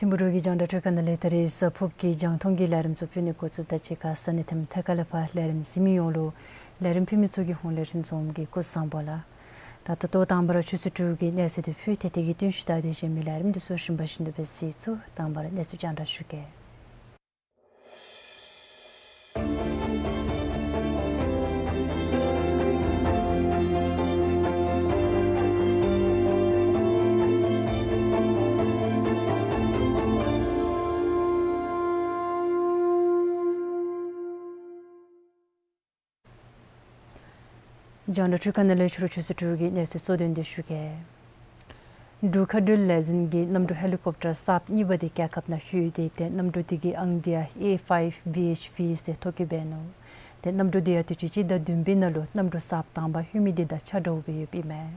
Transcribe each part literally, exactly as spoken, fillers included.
ཐིམ་ཕུ་རུ་གི་རྒྱང་བསྒྲགས་འཕྲུལ་ཁང་ནང་ལས་ད་རེས་གཟའ་ཕུརཔ་གི་རྒྱང་མཐོང་གི་ལས་རིམ་ཚུ་ཕུལ་ནི་འགོ་བཙུགསཔ་དང་གཅིག་ཁར་ས་གནས་ཐིམ་ཐ་ཀ་ལ་ཕར་ལས་རིམ་གཟིགས་མི་ཡོངས་ལུ་ལས་རིམ་ཕུལ་མི་ཚུ་གི་ཧོངས་ལས་རིན་འཛོམས་ཀྱིས་སྐུ་གཟུགས་བཟང་པོ་ལགས། ད་ད་ལྟོ་དང་པ་ར་ཆུ་ཚོད་དྲུག་གི་གནས་ཚུལ་དེ་ཕུལ། ཏེ་དེ་གི་བསྟུན་ཞུ་དང་དེ་བཞིན་མི་ལས་རིམ་དེ་ཚུ་རིམ་པ་བཞིན་དུ་སྦེ་གཟིགས་ཚུགས། དང་པ་ར་གནས་ཚུལ་རྒྱང་བསྒྲགས་ཞུ་གེ། རྒྱང་བསྒྲགས་འཕྲུལ་ཁང་ནང་ལས་ཕྱི་རུ་ཆུ་ཚོད་དྲུག་གི་གནས་ཚུལ་གཙོ་དོན་དེ་ཞུ་གེ། འབྲུག་མཁའ་འགྲུལ་ལས་འཛིན་གྱིས་གནམ་གྲུ་ཧེ་ལི་ཀོབ་ཊར་གསརཔ་གཉིས་པ་དེ་རྒྱལ་ཁབ་ནང་ལྷོད་དེ་ཏེ་གནམ་གྲུ་དེ་གི་ཨང་དེ་ཡང་ཨེ་ཕའིབ་བི་ཨེཆ་བི་ཟེར་ཐོ་བཀོད་འབད་ནུག། ཏེ་གནམ་གྲུ་དེ་ཡང་དུས་ཅི་སྤྱི་ཟླ་བདུན་པའི་ནང་ལུ་གནམ་གྲུ་གསརཔ་དང་པ་ལྷོད་མི་དེ་དང་ཆ་འདྲཝ་སྦེ་ཡོདཔ་ཨིན་མས།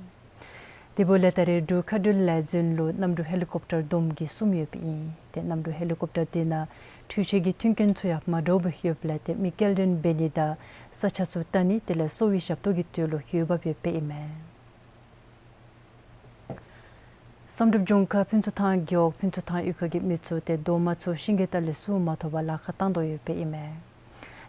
དེ་འབདཝ་ལས་ད་རེས་འབྲུག་མཁའ་འགྲུལ་ལས་འཛིན་ལུ་གནམ་གྲུ་ཧེ་ལི་ཀོབ་ཊར་བསྡོམས་ཀྱིས་གསུམ་ཡོདཔ་ཨིན། ཏེ་གནམ་གྲུ་ཧེ་ལི་ཀོབ་ཊར་དེ་ནང་འཕྲུལ་ཆས་ཀྱི་མཐུན་རྐྱེན་ཚུ་ཡང་མ་འདྲཝ་སྦེ་ཡོདཔ་ལས་ཏེ་མི་སྐྱེལ་འདྲེན་འབད་ནི་དང་ས་ཆ་ཚུ་བལྟ་ནི་དེ་ལས་གསོ་བའི་ཞབས་ཏོག་གི་དོན་ལུ་འོས་འབབ་ཡོདཔ་ཨིན་མས། བསམ་གྲུབ་ལྗོངས་མཁར་ཕུན་ཚོགས་ཐང་རྒེད་འོག་ཕུན་ཚོགས་ཐང་གཡུས་ཁ་གི་མི་ཚུ་ཏེ་རྡོག་མ་ཚུ་ཤིང་གི་རྟ་ལས་སུ་མ་ཐོབ་པར་ལཱ་ཁག་བཏང་དོ་ཡོདཔ་ཨིན་མས།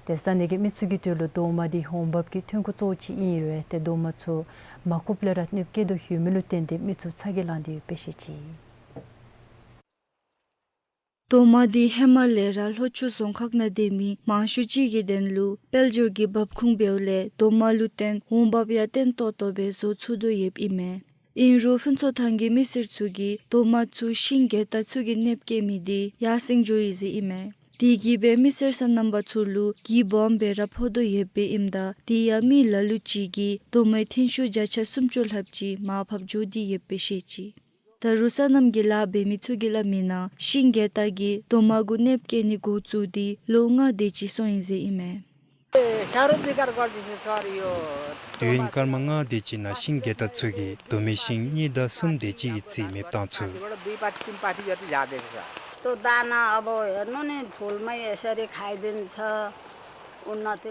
ཏེ་ས་གནས་ཀྱི་མི་ཚུ་གི་དོན་ལུ་རྡོག་མ་དེ་འོང་འབབ་ཀྱི་ཐོན་ཁུངས་གཙོ་བོ་ཅིག་ཨིན་རུང་ཏེ་རྡོག་མ་ཚུ་མ་བཀུག་ལས་ར་གནོདཔ་བཀལ་དོ་ཡོད་མི་ལུ་བརྟེན་ཏེ་མི་ཚུ་ཚ་གྱང་ལང་སྟེ་ཡོདཔ་སྦེ་བཤད་ཅི། རྡོག་མ་དེ་ཧེ་མ་ལས་ར་ལྷོ་ཕྱོགས་རྫོང་ཁག་ནང་སྡོད་མི་མང་ཤོས་ཅིག་གི་དོན་ལུ་དཔལ་འབྱོར་གྱི་འབབ་ཁུངས་འབདཝ་ལས་རྡོག་མ་ལུ་བརྟེན་འོང་འབབ་ཡང་བརྟན་ཏོག་ཏོ་སྦེ་བཟོ་ཚུགས་དོ་ཡོདཔ་ཨིན་མས། ཨིན་རུང་ཕུན་ཚོགས་ཐང་གི་མི་སེར་ཚུ་གིས་རྡོག་མ་ཚུ་ཤིང་གྱེ་ཏ་ཚུ་གིས་གནོདཔ་བཀལ་མི་དེ་ཡར་སེང་འགྱོ་ཡི་ཟེར་ཨིན་མས། དེ་གིས་སྦེ་མི་སེར་སོ་ནམ་པ་ཚུ་ལུ་གྱི་སྦོམ་སྦེ་ར་ཕོག་དོ་ཡོདཔ་ཨིནམ་ད་དེ་ཡང་མི་ལ་ལུ་ཅིག་གིས་རྡོག་མའི་ཐོན་ཤུགས་བརྒྱ་ཆ་སུམ་ཅུ་ལྷགཔ་ཅིག་མར་ཕབ་འགྱོ་སྟེ་ཡོདཔ་སྦེ་བཤད་ཅི། ད་རུང་སོ་ནམ་གྱི་ལཱ་འབད་མི་ཚུ་གི་སླབ་མི་ནང་ཤིང་གྱེ་ཏ་གིས་རྡོག་མ་གུ་གནོདཔ་བཀལ་ནི་འགོ་བཙུགས་ཏེ་ལོ་ལྔ་དེ་ཅིག་སོང་ཡི་ཟེར་ཨིན་མས། དུས་ཡུན་སྐར་མ་ལྔ་དེ་ཅིག་ནང་ཤིང་གྱེ་ཏ་ཚུ་གིས་རྡོག་མའི་ཤིང་གཉིས་དང་གསུམ་དེ་ཅིག་གི་རྩིས་མེདཔ་བཏང་ཚུགས།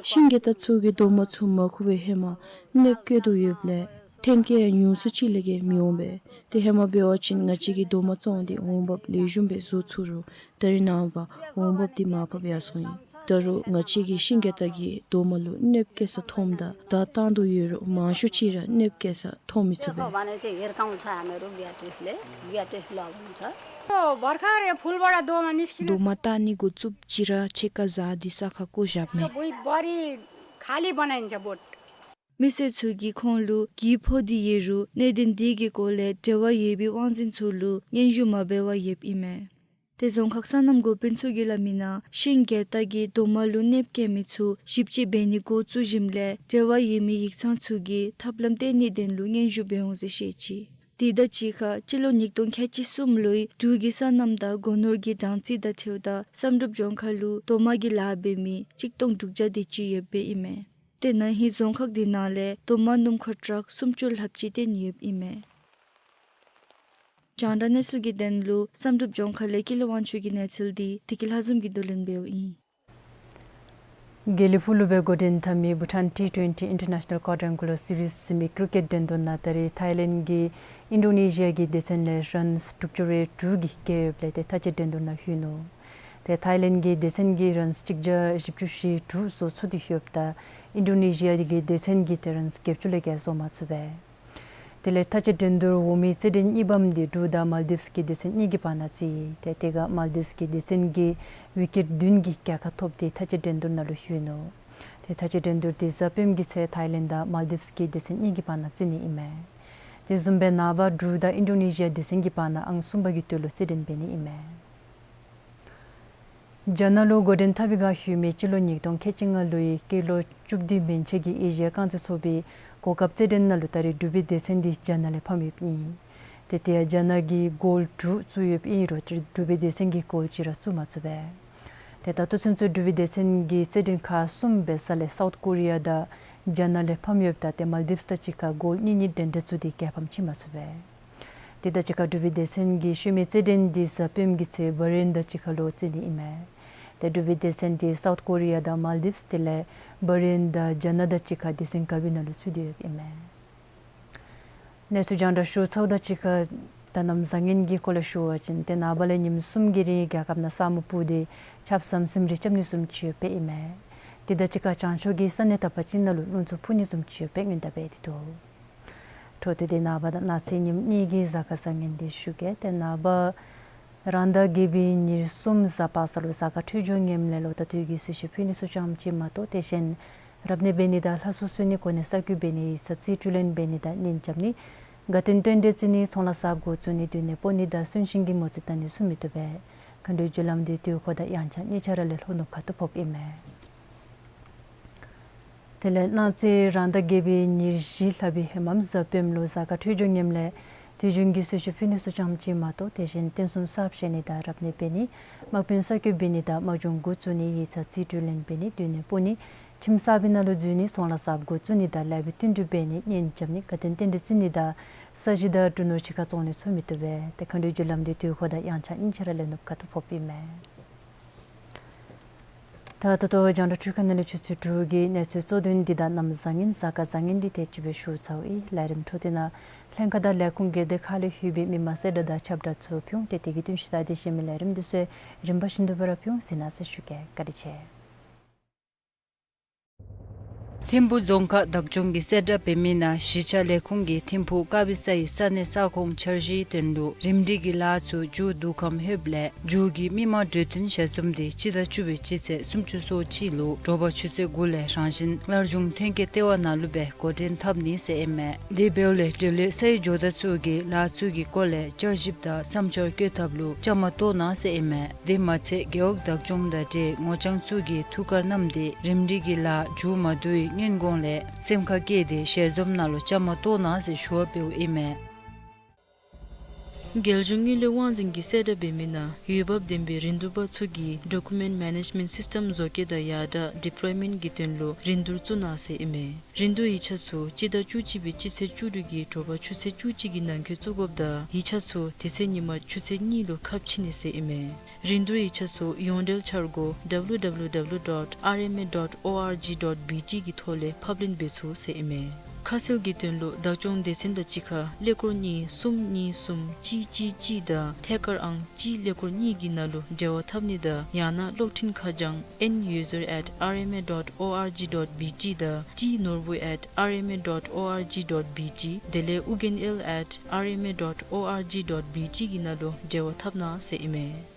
ཤིང་གྱེ་ཏ་ཚུ་གིས་རྡོག་མ་ཚུ་མར་བཀུག་པའི་ཧེ་མ་གནོདཔ་བཀལ་དོ་ཡོདཔ་ལས་ཐོན་སྐྱེད་ཡང་ཉུང་སུ་ཅིག་ལས་བརྒལ་མི་འོང་པས། ཏེ་ཧེ་མ་འབད་བ་ཅིན་ང་བཅས་ཀྱིས་རྡོག་མ་བཙོངས་ཏེ་འོང་འབབ་ལེགས་ཤོམ་སྦེ་བཟོ་ཚུགས་རུང་ད་རེས་ནངས་པ་འོང་འབབ་དེ་མར་ཕབ་ཡར་སོང་ཡི། ད་རུང་ང་བཅས་ཀྱིས་ཤིང་གྱེ་ཏ་གིས་རྡོག་མ་ལུ་གནོདཔ་བཀལ་ས་མཐོངམ་ད་བརྡ་བཏང་དོ་ཡོད་རུང་མང་ཤོས་ཅིག་ར་གནོདཔ་བཀལ་ས་མཐོང་མི་ཚུགས་པས། རྡོག་མ་བཏགས་ནི་འགོ་བཙུགསཔ་ཅིག་ར་ཕྱེད་ཀ་ཟ་སྟེ་ས་ཁར་བཀོ་བཞགཔ་མས། མི་སེར་ཚུ་གིས་ཁོང་ལུ་གྱི་ཕོག་སྟེ་ཡོད་རུང་གནད་དོན་དེ་གི་སྐོར་ལས་འབྲེལ་བ་ཡོད་པའི་དབང་འཛིན་ཚུ་ལུ་སྙན་ཞུ་མ་འབད་བར་ཡོདཔ་ཨིན་མས། ཏེ་རྫོང་ཁག་སོ་ནམ་འགོ་དཔོན་ཚུ་གི་སླབ་མི་ནང་ཤིང་གྱེ་ཏ་གིས་རྡོག་མ་ལུ་གནོདཔ་བཀལ་མི་ཚུ་ཞིབ་དཔྱད་འབད་ནི་འགོ་བཙུགས་ཞིནམ་ལས་འབྲེལ་བ་ཡོད་མི་ཡིག་ཚང་ཚུ་གིས་ཐབས་ལམ་བཏོན་ནིའི་དོན་ལུ་སྙན་ཞུ་འབད་འོང་ཟེར་བཤད་ཅི། དེ་དང་གཅིག་ཁར་སྤྱི་ལོ་ཉིས་སྟོང་ཁལ་གཅིག་གསུམ་ལོའི་འབྲུག་གི་སོ་ནམ་དང་སྒོ་ནོར་གྱི་གྲངས་རྩིས་དང་འཁྲིལཝ་ད་བསམ་གྲུབ་ལྗོངས་མཁར་ལུ་རྡོག་མ་གི་ལཱ་འབད་མི་གཅིག་སྟོང་དྲུག་བརྒྱ་དེ་ཅིག་ཡོདཔ་ཨིན་མས། ཏེ་ན་ཧིང་རྫོང་ཁག་འདི་ནང་ལས་དོ་མ་སྣུམ་འཁོར་ཊཱག་སུམ་ཅུ་ལྷགཔ་ཅིག་བཏོན་ཡོདཔ་ཨིན་མས། རྒྱང་བསྒྲགས་གནས་ཚུལ་གྱི་དོན་ལུ་བསམ་གྲུབ་ལྗོངས་མཁར་ལས་ཀུན་ལེགས་དབང་ཕྱུག་གི་གནས་ཚུལ་འདི་བདེ་སྐྱིད་ལྷ་འཛོམས་ཀྱིས་བསྡུ་ལེན་འབདཝ་ཨིན། དགེ་ལེགས་ཕུག་ལུ་སྦེ་འགོ་འདྲེན་འཐབ་མི་བྷུ་ཊཱན་ཊི་ཊུ་ཝེན་ཊི་ཨིན་ཊར་ནེ་ཤ་ནཱལ་ཀོ་ཌི་རཱན་གུ་ལར་སི་རིསི་ཟེར་མི་ཀྲི་ཀེཊ་འགྲན་བསྡུར་ནང་ད་རེས་ཐཱའི་ལེནཌ་གིས་ཨིན་ཌོ་ནེ་ཤི་ཡ་གི་སྡེ་ཚན་ལས་རཱནསི་དྲུག་ཅུ་རེ་དྲུག་གིས་རྒྱལ་ཡོདཔ་ལས་ཏེ་མཐའ་དཔྱད་འགྲན་བསྡུར་ནང་ལྷོད་ནུག། ཏེ་ཐཱའི་ལེནཌ་གི་སྡེ་ཚན་གྱིས་རཱནསི་གཅིག་བརྒྱ་བཞི་བཅུ་ཞེ་དྲུག་བཟོ་ཚུགས་ཏེ་ཡོདཔ་ད་ཨིན་ཌོ་ནེ་ཤི་ཡ་གི་སྡེ་ཚན་གྱིས་ཏེ་རཱནསི་བརྒྱད་ཅུ་ལས་བརྒལ་བཟོ་མ་ཚུགས་པས། དེ་ལས་མཐའ་དཔྱད་འགྲན་བསྡུར་འོག་མའི་རྩེད་འགྲན་གཉིས་པམ་འདི་འབྲུག་དང་མཱལ་ཌིབསི་གི་སྡེ་ཚན་གཉིས་ཀྱི་བར་ན་རྩེ་ཡི། ཏེ་དེ་ཁར་མཱལ་ཌིབསི་གི་སྡེ་ཚན་གྱིས་ཝི་ཀེཊ་བདུན་གྱི་རྒྱལ་ཁ་ཐོབ་སྟེ་མཐའ་དཔྱད་འགྲན་བསྡུར་ནང་ལུ་ལྷོད་ནུག། ཏེ་མཐའ་དཔྱད་འགྲན་བསྡུར་འདི་གཟའ་སྤེནམ་གྱི་ཚེ་ཐཱའི་ལེནཌ་དང་མཱལ་ཌིབསི་གི་སྡེ་ཚན་གཉིས་ཀྱི་བར་ན་རྩེ་ནི་ཨིན་མས། དེ་བཟུམ་སྦེ་ནངས་པ་འབྲུག་དང་ཨིན་ཌོ་ནེ་ཤི་ཡ་སྡེ་ཚན་གྱི་བར་ན་ཨང་གསུམ་པ་གི་དོན་ལུ་རྩེད་འགྲན་འབད་ནི་ཨིན་མས། རྒྱ་ནག་ལུ་འགོ་འདྲེན་འཐབ་པའི་ཁར་ལྷོད་མི་སྤྱི་ལོ་ཉིས་སྟོང་ཁལ་གཅིག་ལྔ་ལོའི་སྐྱེས་ལོ་བཅུ་བདུན་མན་ཆད་ཀྱི་ཨེ་ཤི་ཡ་རྐང་རྩེད་ཚོགས་པའི་གོ་སྐབས་རྩེད་འགྲན་ནང་ལུ་ད་རེས་འབྲུག་པའི་སྡེ་ཚན་འདི་རྒྱ་ནག་ལས་ཕམ་ཡོདཔ་ཨིན། ཏེ་དེ་ཡང་རྒྱ་ནག་གིས་གོལ་དྲུག་བཙུགས་ཡོདཔ་ཨིན་རུང་འབྲུག་པའི་སྡེ་ཚན་གྱིས་གོལ་གཅིག་ར་བཙུགས་མ་ཚུགས་པས། ཏེ་ད་ལྟོ་ཚུན་ཚོད་འབྲུག་པའི་སྡེ་ཚན་གྱིས་རྩེད་འགྲན་ཁག་གསུམ་འབད་ས་ལས་སའུཐ་ཀོ་རི་ཡ་དང་རྒྱ་ནག་ལས་ཕམ་ཡོདཔ་ད་ཏེ་མཱལ་ཌིབསི་དང་གཅིག་ཁར་གོལ་གཉིས་གཉིས་འགྲན་འགྲན་བཙུགས་ཏེ་རྒྱལ་ཕམ་ཕྱིན་མ་ཚུགས་པས། དེ་དང་གཅིག་ཁར་འབྲུག་པའི་སྡེ་ཚན་གྱི་ཤུལ་མའི་རྩེད་འགྲན་འདི་གཟའ་སྤེནམ་གྱི་ཚེ་བྷ་རེན་དང་གཅིག་ཁར་ལུ་རྩེ་ནི་ཨིན་མས། ཏེ་འབྲུག་པའི་སྡེ་ཚན་འདི་སའུཐ་ཀོ་རི་ཡ་དང་མཱལ་ཌིབསི་དེ་ལས་བྷ་རེན་དང་རྒྱ་ནག་དང་གཅིག་ཁར་སྡེ་ཚན་ག་བའི་ནང་ལུ་ཚུད་དེ་ཡོདཔ་ཨིན་མས། གནས་ཚུལ་རྒྱང་བསྒྲགས་ཞུ་ཚརཝ་དང་གཅིག་ཁར་ད་གནམ་བཟང་ངན་གྱི་སྐོར་ལས་ཞུ་བ་ཅིན་ཏེ་ནངས་པ་ལས་ཉིནམ་གསུམ་གྱི་རིང་རྒྱལ་ཁབ་ནང་ས་སྨུག་སྤུབས་ཏེ་ཆརཔ་སིམ་སིམ་རེ་རྐྱབ་ནི་བཟུམ་ཅིག་ཡོདཔ་ཨིན་མས། དེ་དང་གཅིག་ཁར་བྱང་ཕྱོགས་ཀྱི་ས་གནས་དག་པ་ཅིག་ནང་ལུ་རླུང་འཚུབ་འཕུ་ནི་བཟུམ་ཅིག་ཡོདཔ་སྔོན་བརྡ་འབད་དེ་འདུག། འཕྲོ་མཐུད་དེ་ནངས་པ་དང་གནངས་ཚེ་ཉིནམ་གཉིས་ཀྱི་གཟའ་སྐར་བཟང་ངན་འདི་ཞུ་གེ། ཏེ་ནངས་པ་རང་ཟླ་བརྒྱད་པའི་ཉེར་གསུམ་གཟའ་པ་སངས་ལུ་གཟའ་སྐར་འཕྲོད་སྦྱོར་ངནམ་ལས་ལོ་ཟླ་དུས་ཀྱི་གསོལ་མཆོད་ཕུལ་ནི་ཚུ་ཙམ་ཅིག་མ་གཏོགས་དེ་གཞན་རབ་གནས་འབད་ནི་དང་ལྷ་གསོལ་གསོལ་ནི་གོ་གནས་གསར་བསྐོ་འབད་ནི་ཡིག་ཚང་རྩིས་སྤྲོད་ལེན་འབད་ནི་དང་གཉེན་རྐྱབ་ནི་དགའ་སྟོན་རྟེན་འབྲེལ་བརྩི་ནི་ཚོང་ལཱ་གསརཔ་འགོ་བཙུགས་ནི་སྡོད་གནས་སྤོ་ནི་དང་གསོན་གཤིན་གྱི་མོ་རྩིས་བལྟ་ནི་ཚུ་མི་བཏུབ་པས། མཁའ་འགྲོའི་རྒྱུ་ལམ་འདི་དུས་འཁོར་དང་དབྱངས་འཆར་གཉིས་ཆ་ར་ལས་ལྷོ་ནུབ་ཁ་ཐུག་ཕོགཔ་ཨིན་མས། དེ་ལས་གནངས་ཚེ་རང་ཟླ་བརྒྱད་པའི་ཉེར་བཞི་ལྷག་པའི་ཧེ་མ་གཟའ་སྤེནམ་ལུ་གཟའ་སྐར་འཕྲོད་སྦྱོར་ངནམ་ལས་དུས་རྒྱུན་གྱི་གསོལ་མཆོད་ཕུལ་ནི་ཚུ་ཙམ་ཅིག་མ་གཏོགས་དེ་གཞན་རྟེན་གསུམ་གསརཔ་བཞེངས་ནི་དང་རབ་གནས་འབད་ནི་དམག་དཔོན་གསར་བསྐོ་འབད་ནི་དང་དམག་སྦྱོང་འགོ་བཙུགས་ནི་ཡིག་ཚང་རྩིས་སྤྲོད་ལེན་འབད་ནི་སྡོད་གནས་སྤོ་ནི་ཁྱིམ་གསར་པའི་ནང་ལུ་འཛུལ་ནི་ཚོང་ལཱ་གསརཔ་འགོ་བཙུགས་ནི་དང་ལས་བྱེདཔ་བསྟུན་གྲོས་འབད་ནི་གཉེན་རྐྱབ་ནི་དགའ་སྟོན་རྟེན་འབྲེལ་བརྩི་ནི་དང་ས་གཞི་དང་འབྲུ་ནོར་ཕྱི་ཁར་བཙོང་ནི་ཚུ་མི་བཏུབ་པས། ཏེ་མཁའ་འགྲོའི་རྒྱུ་ལམ་འདི་དུས་འཁོར་དང་དབྱངས་འཆར་གཉིས་ཆ་ར་ལས་ནུབ་ཁ་ཐུག་ཕོགཔ་ཨིན་མས། ད་ད་ལྟོ་རྒྱང་བསྒྲགས་འཕྲུལ་ཁང་ནང་ལས་ཆུ་ཚོད་དྲུག་གི་གནས་ཚུལ་གཙོ་དོན་འདི་དང་གནམ་བཟང་ངན་གཟའ་སྐར་བཟང་ངན་འདི་དེ་ཅིག་སྦེ་ཞུ་ཚརཝ་ཨིན། ལས་རིམ་འཕྲོ་མཐུད་ནང་ལྷན་ཁག་དང་ལས་ཁུངས་སྒེར་སྡེ་ཁག་ལས་ལྷོད་པའི་མི་མང་གསལ་བསྒྲགས་དང་ཁྱབ་བསྒྲགས་ཚུ་ཕུལ་ཏེ་དེ་གི་བསྟུན་ཞིབ་ལྟ་སྟེ་གཞན་མི་ལས་རིམ་འདི་ཚུ་རིམ་པ་བཞིན་དུ་སྦེ་ར་ཕུལ་གཟིགས་གནང་ཟེར་ཞུ་གེ། བཀའ་དྲིན་ཆེ། ཐིམ་ཕུག་རྫོང་ཁག་བདག་སྐྱོང་གིས་གསལ་བསྒྲགས་འབད་མི་ནང་གཞིས་ཆགས་ལས་ཁུངས་ཀྱིས་ཐིམ་ཕུག་དཀར་སྦི་ས་ཡི་ས་གནས་ས་ཁོངས་འཆར་གཞིའི་དོན་ལུ་རིམ་སྒྲིག་གི་ལཱ་ཚུ་མཇུག་བསྡུ་ཁམས་ལྷོདཔ་ལས་མཇུག་གི་མི་མང་གྲོས་བསྟུན་ཞལ་འཛོམས་འདི་སྤྱི་ཟླ་བཅུ་པའི་སྤྱི་ཚེས་སུམ་ཅུ་སོ་གཅིག་ལུ་དྲོ་པ་ཆུ་ཚོད་དགུ་ལས་རང་བཞིན་སླར་འབྱུང་ཐོན་སྐྱེད་ལྟེ་བ་ནང་ལུ་སྦེ་འགོ་འདྲེན་འཐབ་ནི་ཟེར་ཨིན་མས། དེ་འབདཝ་ལས་འབྲེལ་ཡོད་ས་ཡི་ཇོ་བདག་ཚུ་གིས་ལཱ་ཚུ་གི་སྐོར་ལས་བསྐྱར་ཞིབ་དང་བསམ་འཆར་བཀོད་ཐབས་ལུ་བཅའ་མར་གཏོགས་གནང་ཟེར་ཨིན་མས། དེ་མ་ཚད་རྒེད་འོག་བདག་སྐྱོང་དང་འབྲེལ་ངོ་རྐྱང་ཚུ་གིས་ཐུགས་ཁར་བསྣམས་ཏེ་རིམ་སྒྲིག་གི་ལཱ་མཇུག་མ་བསྡུ་བའི་སྔོན་གོང་ལས་སེམས་ཁར་བསྐྱེད་དེ་ཞལ་འཛོམས་ནང་ལུ་བཅའ་མར་གཏོགས་གནང་ཟེར་ཞུ་བ་འབདཝ་ཨིན་མས། རྒྱལ་གཞུང་དངུལ་ལས་དབང་འཛིན་གྱིས་གསལ་བསྒྲགས་འབད་མི་ནང་འོས་འབབ་ལྡན་པའི་རིན་བསྡུར་པ་ཚུ་གིས་Document Management System བཟོ་བཀོད་དང་ཡར་དྲག་Deployment གི་དོན་ལུ་རིན་བསྡུར་བཙུགས་གནང་ཟེར་ཨིན་མས། རིན་བསྡུར་ཡིག་ཆ་ཚུ་སྤྱི་ཟླ་བཅུ་གཅིག་པའི་སྤྱི་ཚེས་བཅུ་དྲུག་གི་དྲོ་པ་ཆུ་ཚོད་བཅུ་གཅིག་གི་ནང་འཁོད་བཙུགས་དགོཔ་དང་ཡིག་ཆ་ཚུ་དེ་ཚེ་ཉིན་མ་ཆུ་ཚོད་གཉིས་ལུ་ཁ་ཕྱེ་ནི་ཟེར་ཨིན་མས། རིན་བསྡུར་ཡིག་ཆ་ཚུ་ཡོངས་འབྲེལ་འཆར་སྒོ་W W W dot R M A dot O R G dot B T གི་ཐོག་ལས་ཕབ་ལེན་འབད་ཚུགས་ཟེར་ཨིན་མས། ཁ་གསལ་གྱི་དོན་ལུ་བདག་སྐྱོང་སྡེ་ཚན་དང་གཅིག་ཁར་ཀླད་ཀོར་གཉིས་གསུམ་གཉིས་གསུམ་གཅིག་གཅིག་གཅིག་དང་ཐད་ཀར་ཨང་གཅིག་ཀླད་ཀོར་གཉིས་ཀྱི་ནང་ལུ་འབྲེལ་བ་འཐབ་ནི་དང་ཡང་ན་གློག་འཕྲིན་ཁ་བྱང་N user at R M A dot O R G dot B T དང་T Norbu at R M A dot O R G dot B T དེ་ལས་ཨུ་རྒྱན་ཨེལ་at R M A dot O R G dot B T གི་ནང་ལུ་འབྲེལ་བ་འཐབ་གནང་ཟེར་ཨིན་མས།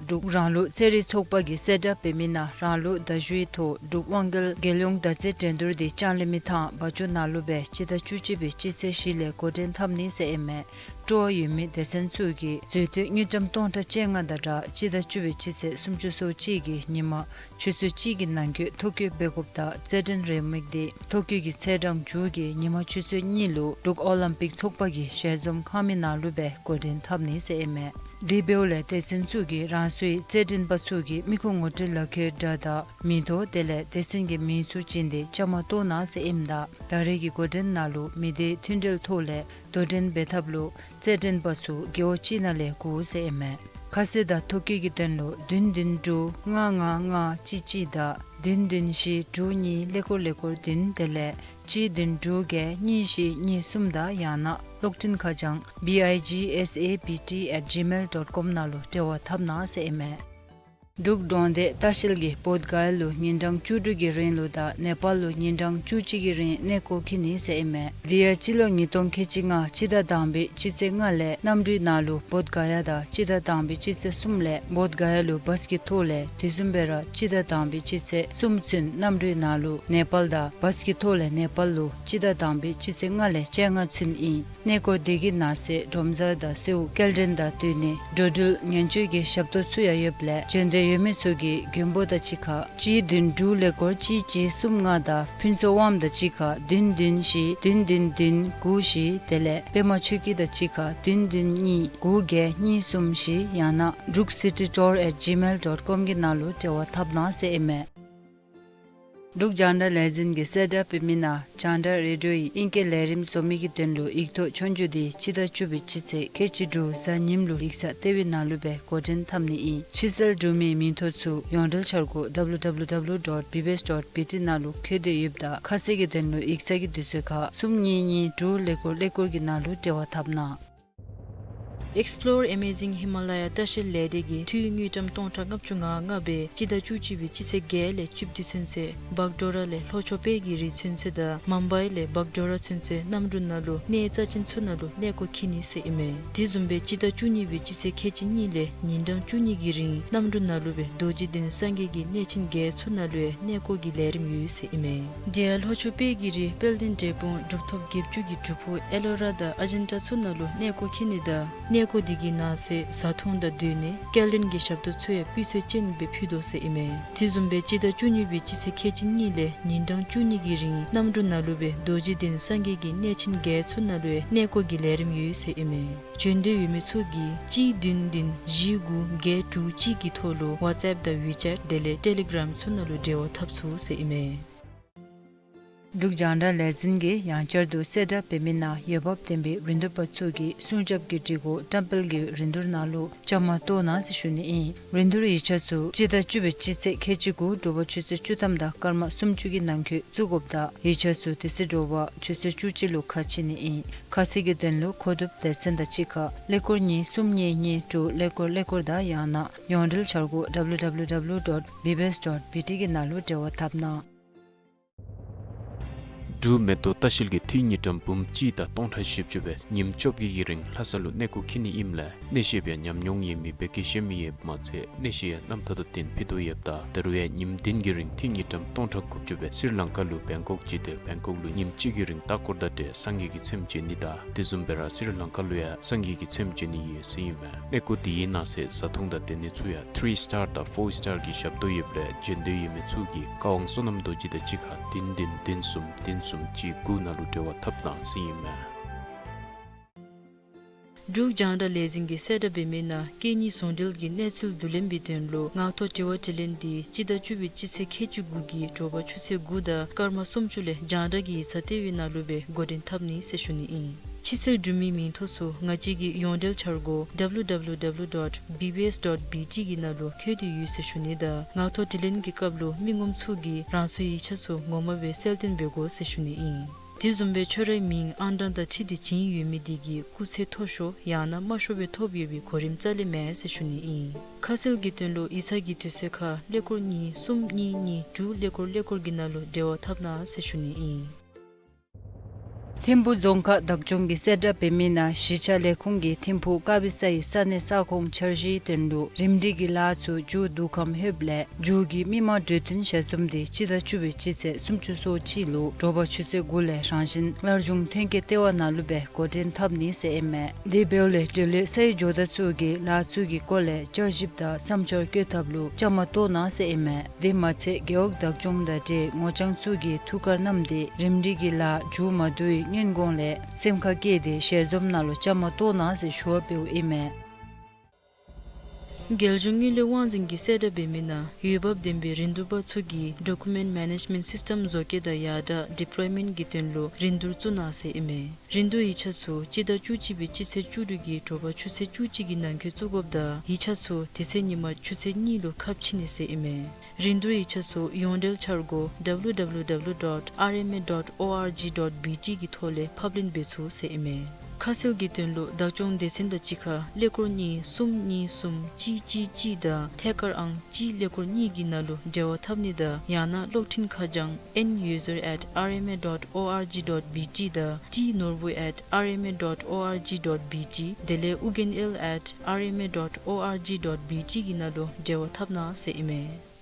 འབྲུག་རང་ལུགས་ཚན་རིག་ཚོགས་པ་གིས་གསལ་བསྒྲགས་འབད་མི་ནང་རང་ལུགས་མདའ་གཞུའི་ཐོག་འབྲུག་དབང་རྒྱལ་རྒྱལ་ཡོངས་མདའ་རྩེད་འགྲན་བསྡུར་འདི་ལྕང་གླིང་མི་ཐང་བ་ཅུ་ནང་ལུ་སྦེ་སྤྱི་ཟླ་བཅུ་གཅིག་པའི་སྤྱི་ཚེས་བཞི་ལས་འགོ་འདྲེན་འཐབ་ནི་ཟེར་ཨིན་མས། སྤྲོ་བ་ཡོད་མི་སྡེ་ཚན་ཚུ་གིས་མཛོད་དུས་དངུལ་ཀྲམ་སྟོང་ཕྲག་བཅོ་ལྔ་དང་སྦྲགས་སྤྱི་ཟླ་བཅུ་པའི་སྤྱི་ཚེས་སུམ་ཅུ་སོ་གཅིག་གི་ཉིན་མ་ཆུ་ཚོད་གཅིག་གི་ནང་འཁོད་ཐོ་བཀོད་འབད་དགོཔ་དང་རྩེད་འགྲན་རེའུ་མིག་འདི་ཐོ་བཀོད་ཀྱི་ཚེས་གྲངས་མཇུག་གི་ཉིན་མ་ཆུ་ཚོད་གཉིས་ལུ་འབྲུག་ཨོ་ལིམ་པིག་ཚོགས་པ་གི་ཞལ་འཛོམས་ཁང་མིག་ནང་ལུ་སྦེ་འགོ་འདྲེན་འཐབ་ནི་ཟེར་ཨིན་མས། དེ་འབདཝ་ལས་སྡེ་ཚན་ཚུ་གིས་རང་སོའི་རྩེད་འགྲན་པ་ཚུ་གི་མི་ཁུངས་ངོ་སྤྲོད་ལག་ཁྱེར་འདྲ་དང་མིང་ཐོ་དེ་ལས་སྡེ་ཚན་གྱི་མིང་ཚུ་བྱིན་ཏེ་བཅའ་མར་གཏོགས་གནང་ཟེར་ཨིནམ་ད་ད་རེས་ཀྱི་འགོ་འདྲེན་ནང་ལུ་མི་སྡེ་མཐུན་འབྲེལ་ཐོག་ལས་དོ་འགྲན་འབད་ཐབས་ལུ་རྩེད་འགྲན་པ་ཚུ་རྒེད་འོག་གཅིག་ནང་ལས་དགུ་ཟེར་ཨིན་མས། ཁ་གསལ་དང་ཐོ་བཀོད་ཀྱི་དོན་ལུ་བདུན་བདུན་དྲུག་ལྔ་ལྔ་ལྔ་གཅིག་གཅིག་དང་བདུན་བདུན་བཞི་དྲུག་གཉིས་ཀླད་ཀོར་ཀླད་ཀོར་བདུན་དེ་ལས་གཅིག་བདུན་དྲུག་བརྒྱད་གཉིས་བཞི་གཉིས་གསུམ་དང་ཡང་ན་གློག་འཕྲིན་ཁ་བྱང་B I G S A B T at gmail dot com ནང་ལུ་འབྲེལ་བ་འཐབ་གནང་ཟེར་ཨིན་མས། འབྲུག་འབྲོང་སྡེ་ལྟ་བཤལ་གྱིས་བོདྷ་ག་ཡ་ལུ་ཉིན་གྲངས་བཅུ་དྲུག་གི་རིང་ལུ་དང་ནེ་པཱལ་ལུ་ཉིན་གྲངས་བཅུ་གཅིག་གི་རིང་གནས་སྐོར་འཁྱིད་ནི་ཟེར་ཨིན་མས། དེ་ཡང་སྤྱི་ལོ་ཉིས་སྟོང་ཁལ་གཅིག་ལྔ་སྤྱི་ཟླ་དང་པའི་སྤྱི་ཚེས་ལྔ་ལས་གནམ་གྲུའི་ནང་ལུ་བོདྷ་ག་ཡ་དང་སྤྱི་ཟླ་དང་པའི་སྤྱི་ཚེས་གསུམ་ལས་བོདྷ་ག་ཡ་ལུ་བཱས་ཀྱི་ཐོག་ལས་དེ་བཟུམ་སྦེ་ར་སྤྱི་ཟླ་དང་པའི་སྤྱི་ཚེས་གསུམ་ཚུན་གནམ་གྲུའི་ནང་ལུ་ནེ་པཱལ་དང་བཱས་ཀྱི་ཐོག་ལས་ནེ་པཱལ་ལུ་སྤྱི་ཟླ་དང་པའི་སྤྱི་ཚེས་ལྔ་ལས་བཅོ་ལྔ་ཚུན་ཨིན། གནས་སྐོར་དེ་གི་ནང་གསེས་སྒྲོམ་གསར་དང་གསོལཝ་སྐྱེལ་འདྲེན་དང་བསྟུན་ནི་འགྲོ་འགྲུལ་ཉེན་བཅོལ་གྱི་ཞབས་ཏོག་ཚུ་ཡང་ཡོདཔ་ལས་བྱོན་འདོད་ཡོད་མི་ཚུ་གིས་མགོན་པོ་དང་གཅིག་ཁར་གཅིག་བདུན་དྲུག་ཀླད་ཀོར་གཅིག་གཅིག་གསུམ་ལྔ་དང་ཕུན་ཚོགས་དབངམོ་དང་གཅིག་ཁར་བདུན་བདུན་བཞི་བདུན་བདུན་བདུན་དགུ་བཞི་དེ་ལས་པདྨ་ཆོས་སྐྱིད་དང་གཅིག་ཁར་བདུན་བདུན་གཉིས་དགུ་བརྒྱད་གཉིས་གསུམ་བཞི་ཡང་ན་འབྲུག་city tour at gmail dot com གི་ནང་ལུ་འབྲེལ་བ་འཐབ་གནང་ཟེར་ཨིན་མས། འབྲུག་རྒྱང་བསྒྲགས་ལས་འཛིན་གྱིས་གསལ་བསྒྲགས་འབད་མི་ནང་རྒྱང་བསྒྲགས་རེ་ཌིའོ་ཡི་ཨིང་སྐད་ལས་རིམ་བཟོ་མི་གི་དོན་ལུ་ཡིག་ཐོག་ཆོས་རྒྱུགས་དེ་སྤྱི་ཟླ་བཅུ་པའི་སྤྱི་ཚེས་ཁལ་གཅིག་དྲུག་གཟའ་ཉིམ་ལུ་ཡིག་ཚང་ལྟེ་བའི་ནང་ལུ་སྦེ་འགོ་འདྲེན་འཐབ་ནི་ཨིན། ཕྱིར་སེལ་གྲུབ་མིའི་མིང་ཐོ་ཚུ་ཡོངས་འབྲེལ་འཆར་སྒོ་W W W dot B B S dot B T ནང་ལུ་འཁོད་དེ་ཡོདཔ་ད་ཁ་གསལ་གྱི་དོན་ལུ་ཡིག་ཚང་གི་དུས་ཚོད་ཁར་གསུམ་གཉིས་གཉིས་དྲུག་ཀླད་ཀོར་ཀླད་ཀོར་གྱི་ནང་ལུ་འབྲེལ་བ་འཐབ་གནང་། Explore Amazing Himalaya ལྟ་བཤལ་ལས་སྡེ་གིས་འཐུས་དངུལ་ཀྲམ་སྟོང་ཕྲག་ལྔ་བཅུ་ང་ལྔ་སྦེ་སྤྱི་ཟླ་བཅུ་གཅིག་པའི་སྤྱི་ཚེས་བརྒྱད་ལས་བཅུ་བདུན་ཚུན་ཚོད་བག་ཌོ་ར་ལས་ལྷོ་ཕྱོགས་དཔལ་གྱི་རི་ཚུན་ཚོད་དང་མུམ་བའི་ལས་བག་ཌོ་ར་ཚུན་ཚོད་གནམ་གྲུ་ནང་ལུ་གནས་རྩ་ཅན་ཚུ་ནང་ལུ་གནས་སྐོར་འཁྱིད་ནི་ཟེར་ཨིན་མས། དེ་བཟུམ་སྦེ་སྤྱི་ཟླ་བཅུ་གཉིས་པའི་སྤྱི་ཚེས་ཁལ་གཅིག་གཉིས་ལས་ཉིན་གྲངས་བཅུ་གཉིས་ཀྱི་རིང་གནམ་གྲུ་ནང་ལུ་སྦེ་རྡོ་རྗེ་གདན་སངས་རྒྱས་ཀྱི་གནས་ཆེན་བརྒྱད་ཚུ་ནང་ལུ་ཡང་གནས་སྐོར་གྱི་ལས་རིམ་ཡོད་ཟེར་ཨིན་མས། དེ་ཡང་ལྷོ་ཕྱོགས་དཔལ་གྱི་རི་དཔལ་ལྡན་འབྲས་སྤུངས་གྲུབ་ཐོབ་བརྒྱད་ཅུ་གི་སྒྲུབ་ཕུག་ཨེ་ལོ་ར་དང་ཨ་ཇན་ཏ་ཚུ་ནང་ལུ་གནས་སྐོར་འཁྱིད་ནི་དང་གནས་སྐོར་དེ་གི་ནང་གསེས་བཟའ་འཐུང་དང་སྡོད་གནས་སྐྱེལ་འདྲེན་གྱི་ཞབས་ཏོག་ཚུ་ཡང་སྤུས་ཚད་ཅན་སྦེ་ཕུལ་དོ་ཟེར་ཨིན་མས། དེ་བཟུམ་སྦེ་སྤྱི་ཟླ་བཅུ་གཉིས་པའི་སྤྱི་ཚེས་ཁལ་གཅིག་གཉིས་ལས་ཉིན་གྲངས་བཅུ་གཉིས་ཀྱི་རིང་གནམ་གྲུ་ནང་ལུ་སྦེ་རྡོ་རྗེ་གདན་སངས་རྒྱས་ཀྱི་གནས་ཆེན་བརྒྱད་ཚུ་ནང་ལུ་ཡང་གནས་སྐོར་གྱི་ལས་རིམ་ཡོད་ཟེར་ཨིན་མས། བྱོན་འདོད་ཡོད་མི་ཚུ་གིས་གཅིག་བདུན་བདུན་བཞི་དགུ་བརྒྱད་དྲུག་གཅིག་གི་ཐོག་ལུ་ཝཊས་ཨེཔ་དང་ཝི་ཅེཊ་དེ་ལས་ཊེ་ལི་གརམ་ཚུ་ནང་ལུ་འབྲེལ་བ་འཐབ་ཚུགས་ཟེར་ཨིན་མས། འབྲུག་རྒྱང་བསྒྲགས་ལས་འཛིན་གྱིས་ཡང་བསྐྱར་དུ་གསལ་བསྒྲགས་འབད་མི་ནང་འོས་འབབ་ལྡན་པའི་རིན་བསྡུར་པ་ཚུ་གིས་སྲུང་སྐྱོབ་ཀྱི་སྒྲིག་གོ་བཀྲམ་སྤེལ་གྱི་རིན་བསྡུར་ནང་ལུ་བཅའ་མར་གཏོགས་གནང་ཟེར་ཞུ་ནི་ཨིན། རིན་བསྡུར་ཡིག་ཆ་ཚུ་སྤྱི་ཟླ་བཅུ་པའི་སྤྱི་ཚེས་ཁལ་གཅིག་དགུ་དྲོ་པ་ཆུ་ཚོད་བཅུ་ཐམ་དང་སྐར་མ་སུམ་ཅུ་གི་ནང་འཁོད་བཙུགས་དགོཔ་ད་ཡིག་ཆ་ཚུ་དེ་ཚེ་དྲོ་པ་ཆུ་ཚོད་བཅུ་གཅིག་ལུ་ཁ་ཕྱེ་ནི་ཨིན། ཁ་གསལ་གྱི་དོན་ལུ་མཁོ་སྒྲུབ་སྡེ་ཚན་དང་གཅིག་ཁར་ཀླད་ཀོར་གཉིས་གསུམ་གཉིས་གཉིས་དྲུག་ཀླད་ཀོར་ཀླད་ཀོར་དང་ཡང་ན་ཡོངས་འབྲེལ་འཆར་སྒོ་W W W dot B B S dot B T གི་ནང་ལུ་འབྲེལ་བ་འཐབ་གནང་། འབྲུག་མེ་ཏོག་ལྟ་བཤལ་གྱིས་འཐུས་དངུལ་ཀྲམ་འབུམ་གཅིག་དང་སྟོང་ཕྲག་བཞི་བཅུ་སྦེ་ཉིནམ་བཅོ་བརྒྱད་ཀྱི་རིང་ལྷ་ས་ལུ་གནས་སྐོར་འཁྱིད་ནི་ཨིནམ་ལས་གནས་བཤདཔ་ཡང་ཉམས་མྱོང་ཡོད་མི་བོད་སྐད་ཤེས་མི་ཡོདཔ་མ་ཚད་གནས་བཤད་ཡང་རྣམ་ཐར་དང་ལྡན་ཕུལ་དོ་ཡོདཔ་ད་ད་རུང་ཡང་ཉིནམ་བདུན་གྱི་རིང་འཐུས་དངུལ་ཀྲམ་སྟོང་ཕྲག་དགུ་བཅུ་སྦེ་སི་རི་ལང་ཀ་ལུ་བེང་ཀོག་བརྒྱུད་དེ་བེང་ཀོག་ལུ་ཉིནམ་གཅིག་གི་རིང་ལྟ་སྐོར་དང་འབྲེལ་སངས་རྒྱས་ཀྱི་ཚེམས་མཇལ་ནི་དང་དེ་བཟུམ་སྦེ་ར་སི་རི་ལང་ཀ་ལུ་ཡང་སངས་རྒྱས་ཀྱི་ཚེམས་མཇལ་ནི་ཡོད་ཟེར་ཨིན་མས། གནས་སྐོར་དེའི་ནང་གསེས་བཟའ་འཐུང་དང་སྡོད་གནས་ཚུ་ཡང་ཐི་རི་སི་ཊར་དང་ཕོར་སི་ཊར་གྱི་ཞབས་ཏོག་ཡོདཔ་ལས་བྱོན་འདོད་ཡོད་མི་ཚུ་གིས་བཀའ་དབང་བསོད་ནམས་རྡོ་རྗེ་དང་གཅིག་ཁར་བདུན་བདུན་བདུན་གསུམ་བདུན་གསུམ་གཅིག་དགུ་ནང་ལུ་འབྲེལ་བ་འཐབ་གནང་ཟེར་ཨིན་མས། འབྲུག་རྒྱང་བསྒྲགས་ལས་འཛིན་གྱིས་གསལ་བསྒྲགས་འབད་མི་ནང་སྐད་གཉིས་ཟུང་འབྲེལ་གྱི་གནས་ཚུལ་བསྡུ་ལེན་པའི་དོན་ལུ་ངག་ཐོག་དྲི་བ་དྲིས་ལན་འདི་སྤྱི་ཟླ་བཅུ་པའི་སྤྱི་ཚེས་ཁལ་གཅིག་དགུ་གི་དྲོ་པ་ཆུ་ཚོད་དགུ་དང་སྐར་མ་སུམ་ཅུ་ལས་རྒྱང་བསྒྲགས་ཀྱི་ཡིག་ཚང་ལྟེ་བའི་ནང་ལུ་སྦེ་འགོ་འདྲེན་འཐབ་ནི་ཟེར་ཞུ་ནི་ཨིན། ཕྱིར་སེལ་གྲུབ་མིའི་མིང་ཐོ་ཚུ་ང་བཅས་ཀྱི་ཡོངས་འབྲེལ་འཆར་སྒོ་W W W dot B B S dot B T གི་ནང་ལུ་འཁོད་དེ་ཡོད་ཟེར་ཞུ་ནི་དང་ངག་ཐོག་དྲིས་ལན་གྱི་སྐབས་ལུ་མི་ངོམ་ཚུ་གིས་རང་སོའི་ཡིག་ཆ་ཚུ་ངོ་མ་སྦེ་གསལ་སྟོན་འབད་དགོ་ཟེར་ཞུ་ནི་ཨིན། དེ་བཟུམ་སྦེ་ཁྱོད་རའི་མིང་ཨང་གྲངས་དང་འཁྲིལ་ཏེ་བྱིན་ཡོད་མི་དེ་གིས་སྐུགས་ཚད་མཐོ་ཤོས་ཡང་ན་དམའ་ཤོས་སྦེ་ཐོབ་ཡོད་པའི་གོ་རིམ་རྩ་ལས་མེད་ཟེར་ཞུ་ནི་ཨིན། ཁ་གསལ་གྱི་དོན་ལུ་ཡིག་ཚང་གི་དུས་ཚོད་ཁར་ཀླད་ཀོར་གཉིས་གསུམ་གཉིས་གཉིས་དྲུག་ཀླད་ཀོར་ཀླད་ཀོར་གྱི་ནང་ལུ་འབྲེལ་བ་འཐབ་གནང་ཟེར་ཞུ་ནི་ཨིན། ཐིམ་ཕུག་རྫོང་ཁག་བདག་སྐྱོང་གིས་གསལ་བསྒྲགས་འབད་མི་ནང་གཞིས་ཆགས་ལས་ཁུངས་ཀྱིས་ཐིམ་ཕུག་དཀར་སྦི་ས་ཡི་ས་གནས་ས་ཁོངས་འཆར་གཞིའི་དོན་ལུ་རིམ་སྒྲིག་གི་ལཱ་ཚུ་མཇུག་བསྡུ་ཁམས་ལྷོདཔ་ལས་མཇུག་གི་མི་མང་གྲོས་བསྟུན་ཞལ་འཛོམས་དེ་སྤྱི་ཟླ་བཅུ་པའི་སྤྱི་ཚེས་སུམ་ཅུ་སོ་གཅིག་ལུ་དྲོ་པ་ཆུ་ཚོད་དགུ་ལས་རང་བཞིན་སླར་འབྱུང་ཐོན་སྐྱེད་ལྟེ་བ་ནང་ལུ་སྦེ་འགོ་འདྲེན་འཐབ་ནི་ཟེར་ཨིན་མས། དེ་འབདཝ་ལས་འབྲེལ་ཡོད་ས་ཡི་ཇོ་བདག་ཚུ་གིས་ལཱ་ཚུ་གི་སྐོར་ལས་བསྐྱར་ཞིབ་དང་བསམ་འཆར་བཀོད་ཐབས་ལུ་བཅའ་མར་གཏོགས་གནང་ཟེར་ཨིན་མས། དེ་མ་ཚད་རྒེད་འོག་བདག་སྐྱོང་དང་འབྲེལ་ངོ་རྐྱང་ཚུ་གིས་ཐུགས་ཁར་བསྣམས་ཏེ་རིམ་སྒྲིག་གི་ལཱ་མཇུག་མ་བསྡུ་བའི་སྔོན་གོང་ལས་སེམས་ཁར་བསྐྱེད་དེ་ཞལ་འཛོམས་ནང་ལུ་བཅའ་མར་གཏོགས་གནང་ཟེར་ཞུ་བ་འབདཝ་ཨིན་མས། རྒྱལ་གཞུང་དངུལ་ལས་དབང་འཛིན་གྱིས་གསལ་བསྒྲགས་འབད་མི་ནང་འོས་འབབ་ལྡན་པའི་རིན་བསྡུར་པ་ཚུ་གིས་Document Management System བཟོ་བཀོད་དང་ཡར་དྲག་Deployment གི་དོན་ལུ་རིན་བསྡུར་བཙུགས་གནང་ཟེར་ཨིན་མས། རིན་བསྡུར་ཡིག་ཆ་ཚུ་སྤྱི་ཟླ་བཅུ་གཅིག་པའི་སྤྱི་ཚེས་བཅུ་དྲུག་གི་དྲོ་པ་ཆུ་ཚོད་བཅུ་གཅིག་གི་ནང་འཁོད་བཙུགས་དགོཔ་ད་ཡིག་ཆ་ཚུ་དེ་ཚེ་ཉིན་མ་ཆུ་ཚོད་གཉིས་ལུ་ཁ་ཕྱེ་ནི་ཟེར་ཨིན་མས། རིན་བསྡུར་ཡིག་ཆ་ཚུ་ཡོངས་འབྲེལ་འཆར་སྒོ་W W W dot R M A dot O R G dot B T གི་ཐོག་ལས་ཕབ་ལེན་འབད་ཚུགས་ཟེར་ཨིན་མས། ཁ་གསལ་གྱི་དོན་ལུ་བདག་སྐྱོང་སྡེ་ཚན་དང་གཅིག་ཁར་ཀླད་ཀོར་གཉིས་གསུམ་གཉིས་གསུམ་གཅིག་གཅིག་གཅིག་དང་ཐད་ཀར་ཨང་གཅིག་ཀླད་ཀོར་གཉིས་ཀྱི་ནང་ལུ་འབྲེལ་བ་འཐབ་ནི་དང་ཡང་ན་གློག་འཕྲིན་ཁ་བྱང་N user at R M A dot O R G dot B T དང་T norbu at R M A dot O R G dot B T དེ་ལས་ཨུ་རྒྱན་ཨེལ་at R M A dot O R G dot B T གི་ནང་ལུ་འབྲེལ་བ་འཐབ་གནང་ཟེར་ཨིན་མས།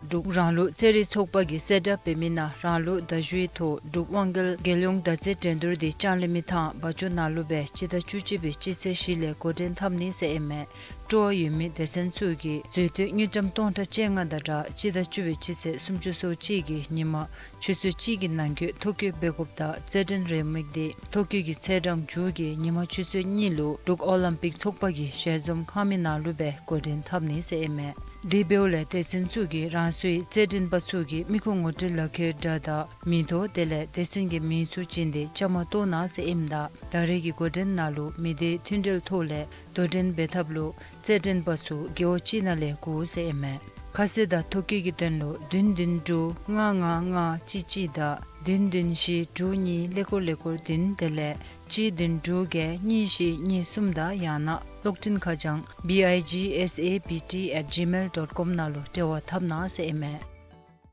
འབྲུག་རང་ལུགས་རྩེད་རིགས་ཚོགས་པ་གིས་གསལ་བསྒྲགས་འབད་མི་ནང་རང་ལུགས་མདའ་གཞུའི་ཐོག་འབྲུག་དབང་རྒྱལ་རྒྱལ་ཡོངས་མདའ་རྩེད་འགྲན་བསྡུར་དེ་ལྕང་གླིང་མི་ཐང་བ་ཅུ་ནང་ལུ་སྦེ་སྤྱི་ཟླ་བཅུ་གཅིག་པའི་སྤྱི་ཚེས་བཞི་ལས་འགོ་འདྲེན་འཐབ་ནི་ཟེར་ཨིན་མས། སྤྲོ་བ་ཡོད་མི་སྡེ་ཚན་ཚུ་གིས་འཛུལ་དུས་དངུལ་ཀྲམ་སྟོང་ཕྲག་བཅོ་ལྔ་དང་སྦྲགས་སྤྱི་ཟླ་བཅུ་པའི་སྤྱི་ཚེས་སུམ་ཅུ་སོ་གཅིག་གི་ཉིན་མ་ཆུ་ཚོད་གཅིག་གི་ནང་འཁོད་ཐོ་བཀོད་འབད་དགོཔ་ད་རྩེད་འགྲན་རེའུ་མིག་དེ་ཐོ་བཀོད་ཀྱི་ཚེས་གྲངས་མཇུག་གི་ཉིན་མ་ཆུ་ཚོད་གཉིས་ལུ་འབྲུག་ཨོ་ལིམ་པིག་ཚོགས་པ་གི་ཞལ་འཛོམས་ཁང་མིག་ནང་ལུ་སྦེ་འགོ་འདྲེན་འཐབ་ནི་ཟེར་ཨིན་མས། དེ་འབདཝ་ལས་སྡེ་ཚན་ཚུ་གིས་རང་སོའི་རྩེད་འགྲན་པ་ཚུ་གི་མི་ཁུངས་ངོ་སྤྲོད་ལག་ཁྱེར་འདྲ་དང་མིང་ཐོ་དེ་ལས་སྡེ་ཚན་གྱི་མིང་ཚུ་བྱིན་ཏེ་བཅའ་མར་གཏོགས་གནང་ཟེར་ཨིནམ་ད་ད་རེས་ཀྱི་འགོ་འདྲེན་ནང་ལུ་མི་སྡེའི་མཐུན་འབྲེལ་ཐོག་ལས་དོ་འགྲན་འབད་ཐབས་ལུ་རྩེད་འགྲན་པ་ཚུ་རྒེད་འོག་གཅིག་ནང་ལས་དགོ་ཟེར་ཨིན་མས། ཁ་གསལ་དང་ཐོ་བཀོད་ཀྱི་དོན་ལུ་བདུན་བདུན་དྲུག་ལྔ་ལྔ་ལྔ་གཅིག་གཅིག་དང་བདུན་བདུན་བཞི་དྲུག་གཉིས་ཀླད་ཀོར་ཀླད་ཀོར་བདུན་དེ་ལས་གཅིག་བདུན་དྲུག་བརྒྱད་གཉིས་བཞི་གཉིས་གསུམ་དང་ཡང་ན་གློག་འཕྲིན་ཁ་བྱང་B I G S A B T at gmail dot com ནང་ལུ་འབྲེལ་བ་འཐབ་གནང་ཟེར་ཨིན་མས།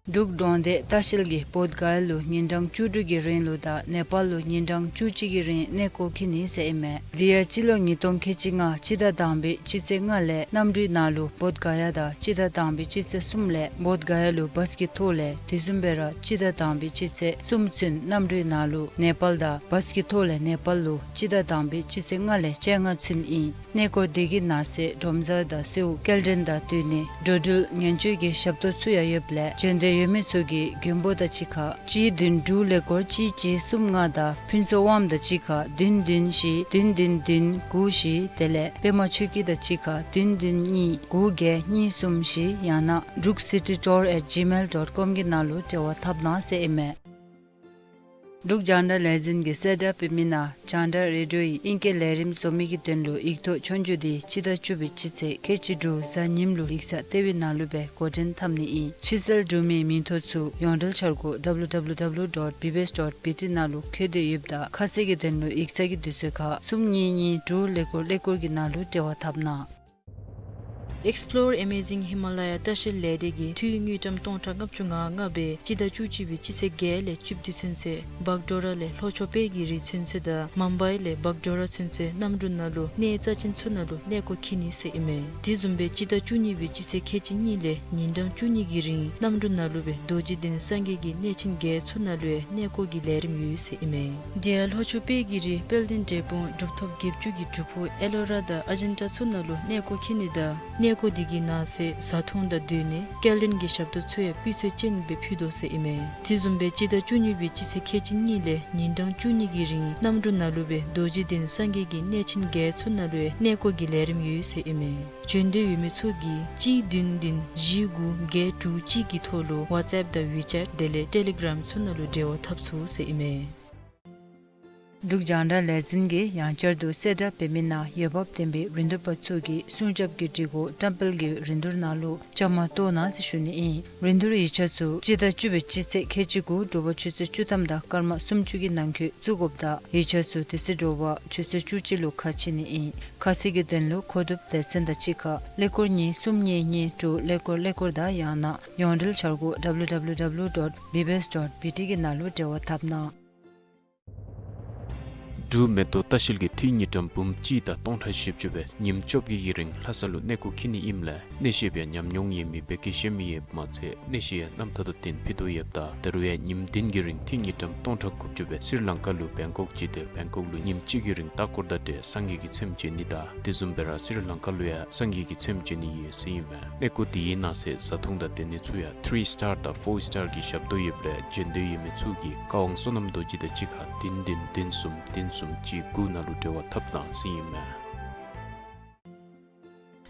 འབྲུག་འབྲོང་སྡེ་ལྟ་བཤལ་གྱིས་བོདྷ་ག་ཡ་ལུ་ཉིན་གྲངས་བཅུ་དྲུག་གི་རིང་ལུ་དང་ནེ་པཱལ་ལུ་ཉིན་གྲངས་བཅུ་གཅིག་གི་རིང་གནས་སྐོར་འཁྱིད་ནི་ཟེར་ཨིན་མས། དེ་ཡང་སྤྱི་ལོ་ཉིས་སྟོང་ཁལ་གཅིག་ལྔ་སྤྱི་ཟླ་དང་པའི་སྤྱི་ཚེས་ལྔ་ལས་གནམ་གྲུའི་ནང་ལུ་བོདྷ་ག་ཡ་དང་སྤྱི་ཟླ་དང་པའི་སྤྱི་ཚེས་གསུམ་ལས་བོདྷ་ག་ཡ་ལུ་བཱས་ཀྱི་ཐོག་ལས་དེ་བཟུམ་སྦེ་ར་སྤྱི་ཟླ་དང་པའི་སྤྱི་ཚེས་གསུམ་ཚུན་གནམ་གྲུའི་ནང་ལུ་ནེ་པཱལ་དང་བཱས་ཀྱི་ཐོག་ལས་ནེ་པཱལ་ལུ་སྤྱི་ཟླ་དང་པའི་སྤྱི་ཚེས་ལྔ་ལས་བཅོ་ལྔ་ཚུན་ཨིན། གནས་སྐོར་དེ་གི་ནང་གསེས་སྒྲོམ་གསར་དང་གསོལཝ་སྐྱེལ་འདྲེན་དང་བསྟུན་ནས་འགྲོ་འགྲུལ་ཉེན་བཅོལ་གྱི་ཞབས་ཏོག་ཚུ་ཡང་ཡོདཔ་ལས་བྱོན་འདོད་ཡོད་མི་ཚུ་གིས་མགོན་པོ་དང་གཅིག་ཁར་གཅིག་བདུན་དྲུག་ཀླད་ཀོར་གཅིག་གཅིག་གསུམ་ལྔ་དང་ཕུན་ཚོགས་དབངམོ་དང་གཅིག་ཁར་བདུན་བདུན་བཞི་བདུན་བདུན་བདུན་དགུ་བཞི་དེ་ལས་པདྨ་ཆོས་སྐྱིད་དང་གཅིག་ཁར་བདུན་བདུན་གཉིས་དགུ་བརྒྱད་གཉིས་གསུམ་བཞི་ཡང་ན་འབྲུག་སི་ཊི་ཊུར་ཨེཊ་ཇི་མེལ་ཌོཊ་ཀོམ་གི་ནང་ལུ་འབྲེལ་བ་འཐབ་གནང་ཟེར་ཨིན་མས། འབྲུག་རྒྱང་བསྒྲགས་ལས་འཛིན་གྱིས་གསལ་བསྒྲགས་འབད་མི་ནང་རྒྱང་བསྒྲགས་རེ་ཌི་ཡོའི་ཨིང་སྐད་ལས་རིམ་བཟོ་མི་གི་དོན་ལུ་ཡིག་ཐོག་ཆོས་རྒྱུགས་དེ་སྤྱི་ཟླ་བཅུ་པའི་སྤྱི་ཚེས་ཁལ་གཅིག་དྲུག་གཟའ་ཉིམ་ལུ་ཡིག་ཚང་ལྟེ་བའི་ནང་ལུ་སྦེ་འགོ་འདྲེན་འཐབ་ནི་ཨིན། ཕྱི་གསལ་འབྲུག་མིའི་མིང་ཐོ་ཚུ་ཡོངས་འབྲེལ་འཆར་སྒོ་W W W dot B B S dot B T ནང་ལུ་འཁོད་དེ་ཡོདཔ་ད་ཁ་གསལ་གྱི་དོན་ལུ་ཡིག་ཚང་གི་དུས་ཚོད་ཁར་གསུམ་གཉིས་གཉིས་དྲུག་ཀླད་ཀོར་ཀླད་ཀོར་གྱི་ནང་ལུ་འབྲེལ་བ་འཐབ་གནང་། Explore Amazing Himalaya ལྟ་བཤལ་ལས་སྡེ་གིས་འཐུས་དངུལ་ཀྲམ་སྟོང་ཕྲག་ལྔ་བཅུ་ང་ལྔ་སྦེ་སྤྱི་ཟླ་བཅུ་གཅིག་པའི་སྤྱི་ཚེས་བརྒྱད་ལས་བཅུ་བདུན་ཚུན་ཚོད་བག་ཌོ་ར་ལས་ལྷོ་ཕྱོགས་དཔལ་གྱི་རི་ཚུན་ཚོད་དང་མུམ་བྷའི་ལས་བག་ཌོ་ར་ཚུན་ཚོད་གནམ་གྲུ་ནང་ལུ་གནས་རྩ་ཅན་ཚུ་ནང་ལུ་གནས་སྐོར་འཁྱིད་ནི་ཟེར་ཨིན་མས། དེ་བཟུམ་སྦེ་སྤྱི་ཟླ་བཅུ་གཉིས་པའི་སྤྱི་ཚེས་ཁལ་གཅིག་གཉིས་ལས་ཉིན་གྲངས་བཅུ་གཉིས་ཀྱི་རིང་གནམ་གྲུ་ནང་ལུ་སྦེ་རྡོ་རྗེ་གདན་སངས་རྒྱས་ཀྱི་གནས་ཆེན་བརྒྱད་ཚུ་ནང་ལུ་ཡང་གནས་སྐོར་གྱི་ལས་རིམ་ཡོད་ཟེར་ཨིན་མས། དེ་ཡང་ལྷོ་ཕྱོགས་དཔལ་གྱི་རི་དཔལ་ལྡན་འབྲས་སྤུངས་གྲུབ་ཐོབ་བརྒྱད་ཅུ་གི་སྒྲུབ་ཕུག་ཨེ་ལོ་ར་དང་ཨ་ཇན་ཏ་ཚུ་ནང་ལུ་གནས་སྐོར་འཁྱིད་ནི་དང་གནས་སྐོར་དེ་གི་ནང་གསེས་བཟའ་འཐུང་དང་སྡོད་གནས་སྐྱེལ་འདྲེན་གྱི་ཞབས་ཏོག་ཚུ་ཡང་སྤུས་ཚད་ཅན་སྦེ་ཕུལ་དོ་ཟེར་ཨིན་མས། དེ་བཟུམ་སྦེ་སྤྱི་ཟླ་བཅུ་གཉིས་པའི་སྤྱི་ཚེས་ཁལ་གཅིག་གཉིས་ལས་ཉིན་གྲངས་བཅུ་གཉིས་ཀྱི་རིང་གནམ་གྲུ་ནང་ལུ་སྦེ་རྡོ་རྗེ་གདན་སངས་རྒྱས་ཀྱི་གནས་ཆེན་བརྒྱད་ཚུ་ནང་ལུ་ཡང་གནས་སྐོར་གྱི་ལས་རིམ་ཡོད་ཟེར་ཨིན་མས། བྱོན་འདོད་ཡོད་མི་ཚུ་གིས་གཅིག་བདུན་བདུན་བཞི་དགུ་བརྒྱད་དྲུག་གཅིག་གི་ཐོག་ལུ་ཝཊས་ཨེཔ་དང་ཝི་ཅེཊ་དེ་ལས་ཊེ་ལི་གརམ་ཚུ་ནང་ལུ་འབྲེལ་བ་འཐབ་ཚུགས་ཟེར་ཨིན་མས། འབྲུག་རྒྱང་བསྒྲགས་ལས་འཛིན་གྱིས་ཡང་བསྐྱར་དུ་གསལ་བསྒྲགས་འབད་མི་ནང་འོས་འབབ་ལྡན་པའི་རིན་བསྡུར་པ་ཚུ་གིས་སྲུང་སྐྱོབ་ཀྱི་སྒྲིག་གོ་བཀྲམ་སྤེལ་གྱི་རིན་བསྡུར་ནང་ལུ་བཅའ་མར་གཏོགས་གནང་ཟེར་ཞུ་ནི་ཨིན། རིན་བསྡུར་ཡིག་ཆ་ཚུ་སྤྱི་ཟླ་བཅུ་པའི་སྤྱི་ཚེས་ཁལ་གཅིག་དགུ་དྲོ་པ་ཆུ་ཚོད་བཅུ་ཐམ་དང་སྐར་མ་སུམ་ཅུ་གི་ནང་འཁོད་བཙུགས་དགོཔ་ད་ཡིག་ཆ་ཚུ་དེ་ཚེ་དྲོ་པ་ཆུ་ཚོད་བཅུ་གཅིག་ལུ་ཁ་ཕྱེ་ནི་ཨིན། ཁ་གསལ་གྱི་དོན་ལུ་མཁོ་སྒྲུབ་སྡེ་ཚན་དང་གཅིག་ཁར་ཀླད་ཀོར་གཉིས་གསུམ་གཉིས་གཉིས་དྲུག་ཀླད་ཀོར་ཀླད་ཀོར་དང་ཡང་ན་ཡོངས་འབྲེལ་འཆར་སྒོ་W W W dot B B S dot B T གི་ནང་ལུ་འབྲེལ་བ་འཐབ་གནང་། འབྲུག་མེ་ཏོག་ལྟ་བཤལ་གྱིས་འཐུས་དངུལ་ཀྲམ་འབུམ་གཅིག་དང་སྟོང་ཕྲག་བཞི་བཅུ་སྦེ་ཉིནམ་བཅོ་བརྒྱད་ཀྱི་རིང་ལྷ་ས་ལུ་གནས་སྐོར་འཁྱིད་ནི་ཨིནམ་ལས་གནས་བཤད་པའི་ཉམས་མྱོང་ཡོད་མི་བོད་སྐད་ཤེས་མི་ཡོདཔ་མ་ཚད་གནས་བཤད་ཡང་རྣམ་ཐར་དང་བསྟུན་ཕུལ་དོ་ཡོདཔ་ད་ད་རུང་ཡང་ཉིནམ་བདུན་གྱི་རིང་འཐུས་དངུལ་ཀྲམ་སྟོང་ཕྲག་དགུ་བཅུ་སྦེ་སི་རི་ལང་ཀ་ལུ་བེང་ཀོག་བརྒྱུད་དེ་བེང་ཀོག་ལུ་ཉིནམ་གཅིག་གི་རིང་ལྟ་སྐོར་དང་འབྲེལ་སངས་རྒྱས་ཀྱི་ཚེམས་མཇལ་ནི་དང་དེ་བཟུམ་སྦེ་ར་སི་རི་ལང་ཀ་ལུ་ཡང་སངས་རྒྱས་ཀྱི་ཚེམས་མཇལ་ནི་ཡོད་ཟེར་ཨིན་མས། གནས་སྐོར་དེའི་ནང་གསེས་བཟའ་འཐུང་དང་སྡོད་གནས་ཚུ་ཡང་ཐི་རི་སི་ཊར་དང་ཕོར་སི་ཊར་གྱི་ཞབས་ཏོག་ཡོདཔ་ལས་བྱོན་འདོད་ཡོད་མི་ཚུ་གིས་བཀའ་དབང་བསོད་ནམས་རྡོ་རྗེ་དང་གཅིག་ཁར་བདུན་བདུན་བདུན་གསུམ་བདུན་གསུམ་གཅིག་དགུ་ནང་ལུ་འབྲེལ་བ་འཐབ་གནང་ཟེར་ཨིན་མས།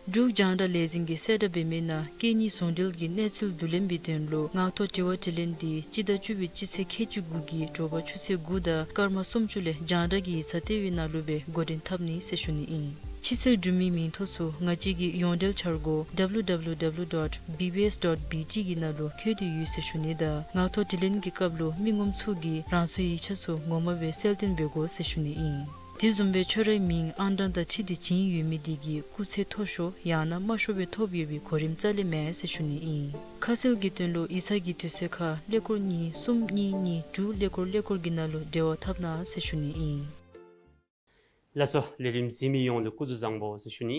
འབྲུག་རྒྱང་བསྒྲགས་ལས་འཛིན་གྱིས་གསལ་བསྒྲགས་འབད་མི་ནང་སྐད་གཉིས་ཟུང་འབྲེལ་གྱི་གནས་ཚུལ་བསྡུ་ལེན་པའི་དོན་ལུ་ངག་ཐོག་དྲི་བ་དྲིས་ལན་འདི་སྤྱི་ཟླ་བཅུ་པའི་སྤྱི་ཚེས་ཁལ་གཅིག་དགུ་གི་དྲོ་པ་ཆུ་ཚོད་དགུ་དང་སྐར་མ་སུམ་ཅུ་ལས་རྒྱང་བསྒྲགས་ཀྱི་ཡིག་ཚང་ལྟེ་བའི་ནང་ལུ་སྦེ་འགོ་འདྲེན་འཐབ་ནི་ཟེར་ཞུ་ནི་ཨིན། ཕྱི་སེལ་འབྲུག་མིའི་མིང་ཐོ་ཚུ་ང་བཅས་ཀྱི་ཡོངས་འབྲེལ་འཆར་སྒོ་W W W dot B B S dot B T གི་ནང་ལུ་འཁོད་དེ་ཡོད་ཟེར་ཞུ་ནི་དང་ངག་ཐོག་དྲིས་ལན་གྱི་སྐབས་ལུ་མི་ངོམ་ཚུ་གིས་རང་སོའི་ཡིག་ཆ་ཚུ་ངོ་མ་སྦེ་གསལ་སྟོན་འབད་དགོ་ཟེར་ཞུ་ནི་ཨིན། དེ་བཟུམ་སྦེ་ཁྱོད་རའི་མིང་ཨང་གྲངས་དང་འཁྲིལ་ཏེ་བྱིན་ཡོད་མི་དེ་གི་སྐུགས་ཚད་མཐོ་ཤོས་ཡང་ན་དམའ་ཤོས་སྦེ་ཐོབ་ཡོད་པའི་གོ་རིམ་རྩ་ལས་མེད་ཟེར་ཞུ་ནི་ཨིན། ཁ་གསལ་གྱི་དོན་ལུ་ཡིག་ཚང་གི་དུས་ཚོད་ཁར་ཀླད་ཀོར་གཉིས་གསུམ་གཉིས་གཉིས་དྲུག་ཀླད་ཀོར་ཀླད་ཀོར་གྱི་ནང་ལུ་འབྲེལ་བ་འཐབ་གནང་ཟེར་ཞུ་ནི་ཨིན། ལགས་སོ། ལས་རིམ་གཟིགས་མི་ཡོངས་ལུ་སྐུ་གཟུགས་བཟང་པོ་ཟེར་ཞུ་ནི།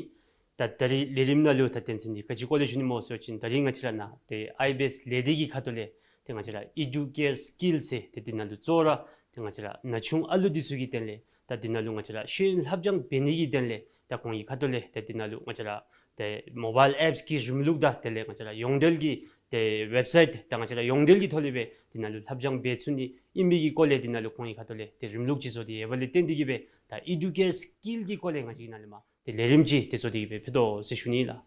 ད་ད་རིས་ལས་རིམ་ནང་ལུ་ད་དོན་ཚན་འདི་ག་ཅི་སྐོར་ལས་ཞུ་ནི་སྨོ་ཟེར་བ་ཅིན་ད་རིས་ང་བཅས་ར་ནཱ་ཏེ་ཨའི་བི་ཨེསི་ལས་སྡེ་གི་ཁ་ཐུག་ལས་ཏེ་ང་བཅས་ར་ཨི་ཌུ་ཀེར་སི་ཀིལ་ཟེར་ཏེ་འདི་ནང་ལུ་གཙོ་བོ་ར་ཏེ་ང་བཅས་ར་ན་ཆུང་ཨ་ལུ་འདི་ཚུ་གི་དོན་ལས་ད་འདི་ནང་ལུ་ང་བཅས་ར་ཤེས་ཡོན་ལྷབ་སྦྱང་འབད་ནི་གི་དོན་ལས་ད་ཁོང་གི་ཁ་ཐུག་ལས་ད་འདི་ནང་ལུ་ང་བཅས་ར་ཏེ་མོ་བཱའིལ་ཨེཔསི་གི་རིམ་ལུགས་དང་དེ་ལས་ང་བཅས་ར་ཡོངས་འབྲེལ་གྱི་ཏེ་ཝེབ་སའིཊ་ད་ང་བཅས་ར་ཡོངས་འབྲེལ་གྱི་ཐོག་ལས་སྦེ་འདི་ནང་ལུ་ལྷབ་སྦྱང་འབད་ཚུགས་ནི་ཨིན་པའི་གི་སྐོར་ལས་འདི་ནང་ལུ་ཁོང་གི་ཁ་ཐུག་ལས་ཏེ་རིམ་ལུགས་ཅིག་བཟོ་སྟེ་ཡོདཔ་ལས་བརྟེན་ཏེ་གིས་སྦེ་ད་ཨི་ཌུ་ཀེར་སི་ཀིལ་གྱི་སྐོར་ལས་ང་བཅས་ཀྱིས་ནཱ་ལས་མར་ཏེ་ལས་རིམ་ཅིག་ཏེ་བཟོ་སྟེ་གིས་སྦེ་ཕུལ་དོ་ཟེར་ཞུ་ནི་ལགས།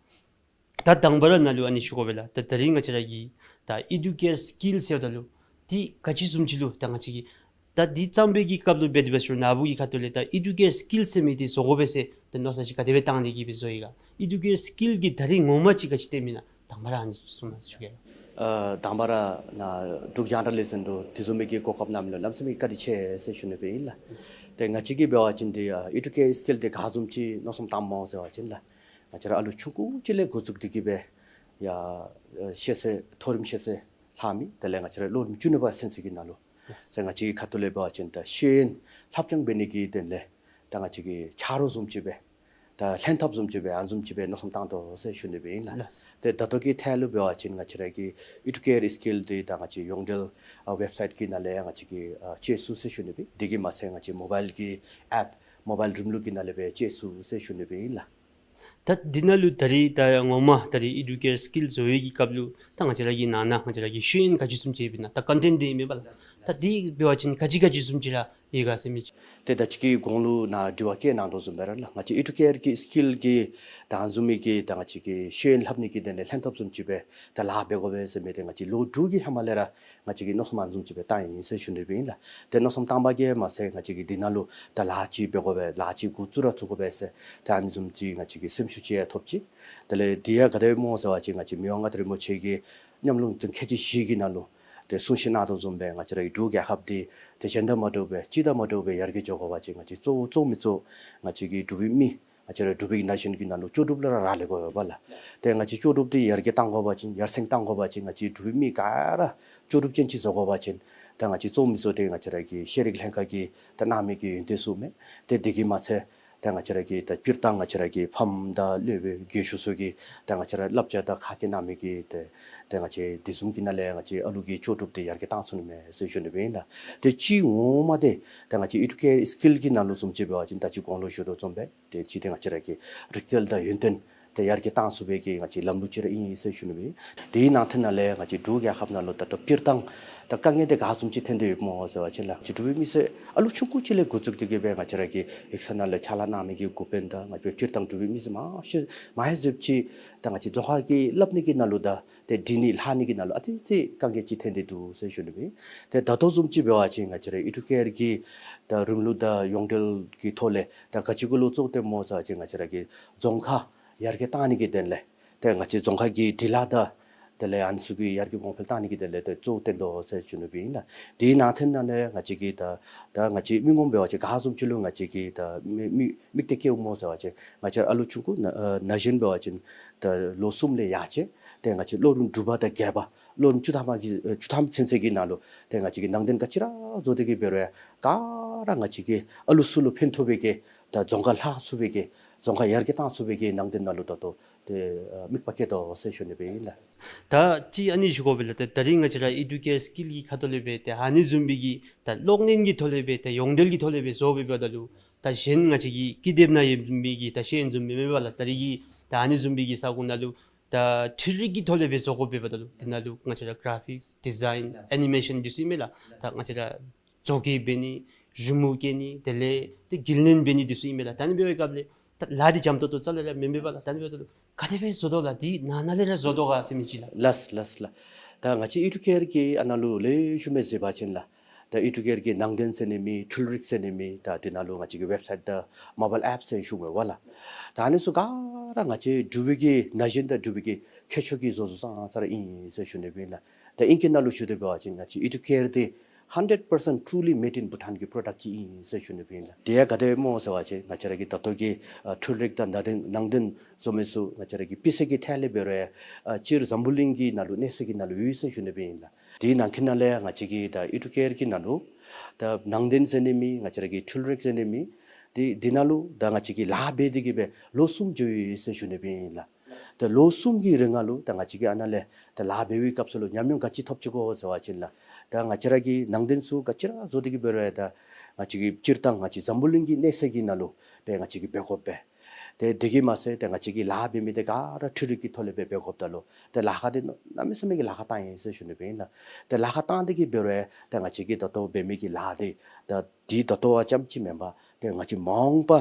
ད་དང་པ་ར་ནཱ་ལུ་ཨ་ནི་ཞུ་དགོ་པས་ལགས། ད་ད་རིས་ང་བཅས་ར་གི་ད་ཨི་ཌུ་ཀེར་སི་ཀིལ་ཟེརཝ་ད་ལུ་འདི་ག་ཅི་བཟུམ་ཅིག་ལུ་ད་ང་བཅས་ཀྱིས་ད་འདི་བརྩམ་པའི་གི་སྐབས་ལུ་འབད་དེ་འབད་ཞུ་ནཱ་བུ་གི་ཁ་ཐུག་ལས་ད་ཨི་ཌུ་ཀེར་སི་ཀིལ་ཟེར་མི་འདི་བཟོ་དགོ་པས་ཟེར་ད་མནོ་བསམ་ཅིག་ག་དེ་སྦེ་བཏང་སྟེ་གིས་སྦེ་བཟོ་ཡི་ག། ཨི་ཌུ་ཀེར་སི་ཀིལ་གྱི་ད་རིས་ངོ་མ་ཅིག་ག་ཅི་སྟོན་མི་ཨིན་ན་དང་པ་ར་ཨ་ནི་གསུངས་གནང་ཞུ་གེ། ཨ་དང་པ་ར་ནཱ་འབྲུག་རྒྱང་བསྒྲགས་ལས་འཛིན་དུ་དེ་བཟུམ་མའི་གི་གོ་སྐབས་གནང་མི་ལུ་གནམ་མེད་ས་མེད་བཀའ་དྲིན་ཆེ་ཟེར་ཞུ་ནི་སྦེ་ཨིན་ལགས། ཏེ་ང་བཅས་ཀྱིས་འབད་བ་ཅིན་འདི་ཨ་ཨི་ཌུ་ཀེར་སི་ཀིལ་འདི་ག་བཟུམ་ཅིག་མནོ་བསམ་བཏངམ་སྨོ་ཟེར་བ་ཅིན་ལགས། ང་བཅས་ར་ཨ་ལུ་ཆུང་ཀུ་ཅིག་ལས་འགོ་བཙུགས་ཏེ་གིས་སྦེ་ཡར་ཨ་ཤེས་ཚད་མཐོ་རིམ་ཤེས་ཚད་ལྷག་མི་དེ་ལས་ང་བཅས་ར་ལོ་རིམ་བཅུ་གཉིས་པ་ཚུན་ཚོད་ཀྱི་ནང་ལུ་ཟེར་ང་བཅས་ཀྱི་ཁ་ཐུག་ལས་འབད་བ་ཅིན་ད་ཤེས་ཡོན་ལྷབ་སྦྱང་འབད་ནི་གི་དོན་ལས་ད་ང་བཅས་ཀྱི་ཆ་རོགས་བཟུམ་ཅིག་སྦེ་ད་ལྷན་ཐབས་བཟུམ་ཅིག་སྦེ་ཨ་ནི་བཟུམ་ཅིག་སྦེ་མནོ་བསམ་བཏང་དོ་ཟེར་ཞུ་ནི་སྦེ་ཨིན་ལགས། ལགས། ཏེ་ད་ལྟོ་གི་ཐད་ལུ་འབད་བ་ཅིན་ང་བཅས་ར་གི་ཨི་ཌུ་ཀེར་སི་ཀིལ་འདི་ད་ང་བཅས་ཡོངས་འབྲེལ་ཨ་ཝེབ་སའིཊ་གི་ནང་ལས་ཡང་ང་བཅས་ཀྱིས་ཨ་སྤྱོད་ཚུགས་ཟེར་ཞུ་ནི་སྦེ། དེ་གིས་མ་ཚད་ང་བཅས་མོ་བཱའིལ་གྱི་ཨེཔ་མོ་བཱའིལ་རིམ་ལུགས་ཀྱི་ནང་ལས་སྦེ་སྤྱོད་ཚུགས་ཟེར་ཞུ་ནི་སྦེ་ཨིན་ལགས། ད་འདི་ནང་ལུ་ད་རིས་ད་ངོ་མ་ད་རིས་ཨི་ཌུ་ཀེར་སི་ཀིལ་བཟོ་བའི་གི་སྐབས་ལུ་ད་ང་བཅས་ར་གི་ནང་ན་ང་བཅས་ར་གི་ཤེས་ཡོན་ག་ཅི་བཟུམ་ཅིག་ཡོདཔ་ཨིན་ན་ད་ཀོན་ཊེནཊ་འདི་ཨིན་མས་པ་ལགས། ད་འདི་འབད་བ་ཅིན་ག་ཅི་ག་ཅི་བཟུམ་ཅིག་ར་ཡོད་ག་ཟེར་མི་ཅིག། ཏེ་ད་ཅི་གི་གོང་ལུ་ནཱ་དྲི་བ་བཀོད་གནང་དོ་བཟུམ་སྦེ་ར་ལགས། ང་བཅས་ཨི་ཌུ་ཀེར་གྱི་སི་ཀིལ་གྱི་ད་ཨ་ནི་བཟུམ་མའི་གི་ད་ང་བཅས་ཀྱི་ཤེས་ཡོན་ལྷབ་ནི་གི་དོན་ལས་ལྷན་ཐབས་བཟུམ་ཅིག་སྦེ་ད་ལཱ་འབད་དགོ་པས་ཟེར་མི་འདི་ང་བཅས་ལོ་དྲུག་གི་ཧེ་མ་ལས་ར་ང་བཅས་ཀྱིས་མནོ་བསམ་ཨ་ནི་བཟུམ་ཅིག་སྦེ་བཏང་ཡི་ཟེར་ཞུ་ནི་སྦེ་ཨིན་ལགས། ཏེ་མནོ་བསམ་བཏང་པ་གིས་མ་ཚད་ང་བཅས་ཀྱིས་འདི་ནང་ལུ་ད་ལཱ་ཅིག་འབད་དགོ་པས་ལཱ་ཅིག་འགོ་བཙུགས་ར་བཙུགས་དགོ་པས་ཟེར་ད་ཨ་ནི་བཟུམ་ཅིག་ང་བཅས་ཀྱིས་སེམས་ཤུགས་ཅིག་ཡང་ཐོབ་ཅི། དེ་ལས་འདི་ཡང་ག་དེ་སྦེ་སྨོ་ཟེར་བ་ཅིན་ང་བཅས་མི་དབང་མངའ་བདག་རིན་པོ་ཆེ་གི་ཉམས་མྱོང་ཐུན་ཁལ་གཅིག་བཞི་གི་ནང་ལུ་ཏེ་གསུང་བཤད་གནང་དོ་བཟུམ་སྦེ་ང་བཅས་ར་གི་འབྲུག་རྒྱལ་ཁབ་འདི་ཏེ་གཞན་དང་མ་འདྲཝ་སྦེ་སྤྱི་དང་མ་འདྲཝ་སྦེ་ཡར་རྒྱས་འགྱོ་དགོ་པ་ཅིན་ང་བཅས་གཙོ་བོ་གཙོ་མི་གཙོ་ང་བཅས་ཀྱི་འབྲུག་པའི་མི་ང་བཅས་ར་འབྲུག་པའི་ན་གཞོན་གྱི་ནང་ལུ་ལྕོགས་གྲུབ་ལུ་ར་རག་ལས་དགོ་པས་ལགས། ཏེ་ང་བཅས་ལྕོགས་གྲུབ་འདི་ཡར་རྒྱས་གཏང་དགོ་པ་ཅིན་ཡར་སེང་གཏང་དགོ་པ་ཅིན་ང་བཅས་འབྲུག་པའི་མི་ག་ར་ལྕོགས་གྲུབ་ཅན་ཅིག་བཟོ་དགོ་པ་ཅིན་ད་ང་བཅས་གཙོ་མི་གཙོ་འདི་ང་བཅས་ར་གི་ཤེས་རིག་ལྷན་ཁག་གིས་ད་གནང་མི་གི་ཡོན་ཏན་ཚུ་མས། ཏེ་འདི་གིས་མ་ཚད་ད་ང་བཅས་ར་གི་ད་སྤྱིར་བཏང་ང་བཅས་ར་གི་ཕམ་དང་སློབ་དཔོན་རྒས་ཤོས་ཚུ་གིས་ད་ང་བཅས་ར་བསླབ་བྱ་དང་ཁ་སྐད་གནང་མི་གི་ཏེ་ཏེ་ང་བཅས་དེ་བཟུམ་གྱི་ནང་ལས་ང་བཅས་ཨ་ལུ་གི་ལྕོགས་གྲུབ་འདི་ཡར་རྒྱས་གཏང་ཚུགས་ནི་མས་ཟེར་ཞུ་ནི་སྦེ་ཨིན་ལགས། ཏེ་གཅིག་ངོ་མ་འདི་ད་ང་བཅས་ཨི་ཌུ་ཀེར་སི་ཀིལ་གྱི་ནང་ལུ་བཟུམ་ཅིག་འབད་བ་ཅིན་ད་ཅི་གོང་ལུ་ཞུ་དོ་བཟུམ་སྦེ་ཏེ་གཅིག་འདི་ང་བཅས་ར་གི་རིག་རྩལ་དང་ཡོན་ཏན་འདི་ཡར་རྒྱས་གཏང་ཚུགས་པའི་གི་ང་བཅས་ལམ་ལུགས་ཅིག་ར་ཨིན་ཟེར་ཞུ་ནི་སྦེ། དེའི་ནང་དོན་ནང་ལས་ང་བཅས་འབྲུག་རྒྱལ་ཁབ་ནང་ལུ་ད་ལྟོ་སྤྱིར་བཏང་ད་དཀའ་ངལ་འདི་ག་བཟུམ་ཅིག་ཐོན་ཏེ་ཡོདཔ་སྨོ་ཟེར་བ་ཅིན་ལགས། ང་བཅས་འབྲུག་པའི་མི་སེར་ཨ་ལུ་ཆུང་ཀུ་ཅིག་ལས་འགོ་བཙུགས་ཏེ་གིས་སྦེ་ང་བཅས་ར་གི་ཡིག་ཚང་ནང་ལས་ཕྱག་ལཱ་གནང་མི་གི་འགོ་དཔོན་དང་ང་བཅས་སྤྱིར་བཏང་འབྲུག་པའི་མི་སེར་མང་ཤོས་མང་ཡ་ཟེར་ཅིག་ད་ང་བཅས་རྫོང་ཁ་གི་སླབ་ནི་གི་ནང་ལུ་ད་ཏེ་འབྲི་ནི་ལྷག་ནི་གི་ནང་ལུ་ཨ་ཙི་ཙི་དཀའ་ངལ་ཅིག་ཐོན་ཏེ་འདུག་ཟེར་ཞུ་ནི་སྦེ། ཏེ་ད་ལྟོ་བཟུམ་ཅིག་འབད་བ་ཅིན་ང་བཅས་ར་ཨི་ཌུ་ཀེར་གྱི་ད་རིམ་ལུགས་དང་ཡོངས་འབྲེལ་གྱི་ཐོག་ལས་ད་ག་ཅི་གུ་ལུ་གཙོ་བོ་སྟོནམ་སྨོ་ཟེར་བ་ཅིན་ང་བཅས་ར་གི་རྫོང་ཁ་ཡར་རྒྱས་གཏང་ནི་གི་དོན་ལས་ཏེ་ང་བཅས་རྫོང་ཁ་གི་འབྲི་ལྷག་དང་དེ་ལས་ཨ་ནི་ཚུ་གི་ཡར་རྒྱས་གོང་འཕེལ་གཏང་ནི་གི་དོན་ལས་ཏེ་གཙོ་བོ་སྟོན་དོ་ཟེར་ཞུ་ནི་སྦེ་ཨིན་ལགས། དེའི་ནང་དོན་ནང་ལས་ང་བཅས་ཀྱིས་ད་ད་ང་བཅས་མི་ངོམ་འབད་བ་ཅིན་ག་བཟུམ་ཅིག་ལུ་ང་བཅས་ཀྱིས་ད་མིག་མིག་མིག་སྟོབས་བསྐྱེདཔ་སྨོ་ཟེར་བ་ཅིན་ང་བཅས་ཨ་ལུ་ཆུང་ཀུ་ན་ཨ་ན་གཞོན་འབད་བ་ཅིན་ད་ལོ་གསུམ་ལས་ཡར་བཅད་དེ་ང་བཅས་ལོ་རིམ་དྲུག་པ་དང་བརྒྱད་པ་ལོ་རིམ་བཅུ་ཐམ་གྱི་ཨ་བཅུ་ཐམ་ཚུན་ཚོད་ཀྱི་ནང་ལུ་ཏེ་ང་བཅས་ཀྱིས་ནང་དོན་ག་ཅི་ར་བཟོ་སྟེ་གིས་འབད་རུང་ཡང་ག་ར་ང་བཅས་ཀྱིས་ཨ་ལུ་ཚུ་ལུ་ཕན་ཐོགས་པའི་གི་ད་རྫོང་ཁ་ལྷག་ཚུགས་པའི་གི་རྫོང་ཁ་ཡར་རྒྱས་གཏང་ཚུགས་པའི་གི་ནང་དོན་ནང་ལུ་ད་ལྟོ་ཏེ་ཨ་དམིགས་པ་བསྐྱེད་དོ་ཟེར་ཞུ་ནི་སྦེ་ཨིན་ལགས། ད་ཅི་ཨ་ནི་ཞུ་དགོ་པས་ལགས། ད་ད་རིས་ང་བཅས་ར་ཨི་ཌུ་ཀེར་སི་ཀིལ་གྱི་ཁ་ཐུག་ལས་སྦེ་ཏེ་ཨ་ནི་བཟུམ་སྦེ་གི་ད་གློག་བརྙན་གྱི་ཐོག་ལས་སྦེ་ཏེ་ཡོངས་འབྲེལ་གྱི་ཐོག་ལས་སྦེ་བཟོ་སྦེ་འབདཝ་ད་ལུ་ད་གཞན་ང་བཅས་ཀྱི་ཀི་དེབ་ནང་ཡོད་མི་གི་ད་ཤེས་ཡོན་བཟུམ་མེན་མེན་པ་ལགས། ད་རིས་ཀྱི་ད་ཨ་ནི་བཟུམ་སྦེ་གི་ས་གོ་ནང་ལུ་ད་འཕྲུལ་རིག་གི་ཐོག་ལས་སྦེ་བཟོ་དགོ་པས་འབདཝ་ད་ལུ་དེ་ནང་ལུ་ང་བཅས་ར་ག་ར་ཕིགསི་ཌི་ཛའིན་ཨེ་ནི་མེ་ཤཱན་འདི་ཚུ་ཨིན་མས་ལགས། ད་ང་བཅས་ར་བཟོ་བཀོད་འབད་ནི་རི་མོ་བཀལ་ནི་དེ་ལས་ཏེ་དགེ་ལས་འབད་ནི་འདི་ཚུ་ཨིན་མས་ལགས། ད་ཨ་ནི་འབད་བའི་སྐབས་ལས་ད་ལཱ་འདི་འཇམ་ཏོང་ཏོ་རྩ་ལས་ར་མེན་མེན་པ་ལགས། ད་ཨ་ནི་འབདཝ་ད་ལུ་ ག་དེ་སྦེ་བཟོ་དོ་ལགས། འདི་ནང་ན་ལས་ར་བཟོ་དོ་ག་ཟེར་མི་ཅིག་ལགས། ལགས་ལགས་ལགས། ད་ང་བཅས་ཨི་ཊུ་ཀེར་གྱི་ཨ་ནཱ་ལུ་ལེགས་ཤོམ་སྦེ་གཟིགས་པ་ཅིན་ལགས། ད་ཨི་ཊུ་ཀེར་གྱི་ནང་རྟེན་ཟེར་ནི་མེད། འཕྲུལ་རིག་ཟེར་ནི་མེད། ད་འདི་ནང་ལུ་ང་བཅས་ཀྱི་ཝེབ་སའིཊ་དང་མོ་བཱའིལ་ཨེཔ་ཟེར་ཞུཝ་མས་པ་ལགས། ད་ཨ་ནི་ཚུ་ག་ར་ང་བཅས་འབྲུག་པའི་གི་ན་གཞོན་དང་འབྲུག་པའི་གི་ཁྱད་ཆོས་ཀྱིས་བཟོ་བཟོཝ་ཙང་ཙ་ར་ཨིན་ཟེར་ཞུ་ནི་སྦེ་ཨིན་ལགས། ད་ཨིང་སྐད་ནང་ལུ་ཞུ་དོ་འབད་བ་ཅིན་ང་བཅས་ཨི་ཊུ་ཀེར་འདི་hundred percent truly made in Bhutan གྱི་པྲོ་ཌཀཊ་ཅིག་ཨིན་ཟེར་ཞུ་ནི་སྦེ་ཨིན་ལགས། དེ་ཡང་ག་དེ་སྦེ་སྨོ་ཟེར་བ་ཅིན་ང་བཅས་ར་གི་ད་ལྟོ་གི་ཨ་འཕྲུལ་རིག་དང་ནང་རྟེན་ནང་རྟེན་བཟོ་མི་ཚུ་ང་བཅས་ར་གི་སྤུས་ཚད་ཀྱི་ཐད་ལས་འབད་རུང་ཨ་སྤྱིར་འཛམ་བུ་གླིང་གི་ནང་ལུ་གནས་ས་གི་ནང་ལུ་ཡོད་ཟེར་ཞུ་ནི་སྦེ་ཨིན་ལགས། དེའི་ནང་གི་ནང་ལས་ང་བཅས་ཀྱི་ད་ཨི་ཊུ་ཀེར་གྱི་ནང་ལུ་ད་ནང་རྟེན་ཟེར་ནི་མེད། ང་བཅས་ར་གི་འཕྲུལ་རིག་ཟེར་ནི་མེད། དེ་དེ་ནང་ལུ་ད་ང་བཅས་ཀྱིས་ལཱ་འབད་དེ་གི་སྦེ་ལོ་གསུམ་འགྱོ་ཡི་ཟེར་ཞུ་ནི་སྦེ་ཨིན་ལགས། ད་ལོ་གསུམ་གྱི་རིང་ནང་ལུ་ད་ང་བཅས་ཀྱིས་ཨ་ནཱ་ལས་ད་ལཱ་འབད་བའི་སྐབས་སུ་ལུ་ཉམས་མྱོང་ག་ཅི་ཐོབ་ཅི་གོ་ཟེར་བ་ཅིན་ལགས། ད་ང་བཅས་ར་གི་ནང་རྟེན་ཚུ་ག་ཅི་ར་བཟོ་སྟེ་གི་འབད་རུང་ད་ང་བཅས་ཀྱིས་སྤྱིར་བཏང་ང་བཅས་འཛམ་བུ་གླིང་གི་གནས་ས་གི་ནང་ལུ་སྦེ་ང་བཅས་ཀྱིས་འབད་དགོ་པས། དེ་དེ་གིས་མ་ཚད་ད་ང་བཅས་ཀྱིས་ལཱ་འབད་མི་དེ་ག་ར་འཕྲུལ་རིག་གི་ཐོག་ལས་སྦེ་འབད་དགོཔ་ད་ལུ་ད་ལཱ་ཁག་དེ་གནམ་མེད་ས་མེད་ཀྱི་ལཱ་ཁག་བཏང་ཡི་ཟེར་ཞུ་ནི་སྦེ་ཨིན་ལགས། ད་ལཱ་ཁག་བཏང་སྟེ་གི་འབད་རུང་ད་ང་བཅས་ཀྱིས་ད་ལྟོ་འབད་མི་གི་ལཱ་དེ་ད་དེ་ད་ལྟོ་བ་ཙམ་ཅིག་མེན་པར་ཏེ་ང་བཅས་མ་འོངས་པ་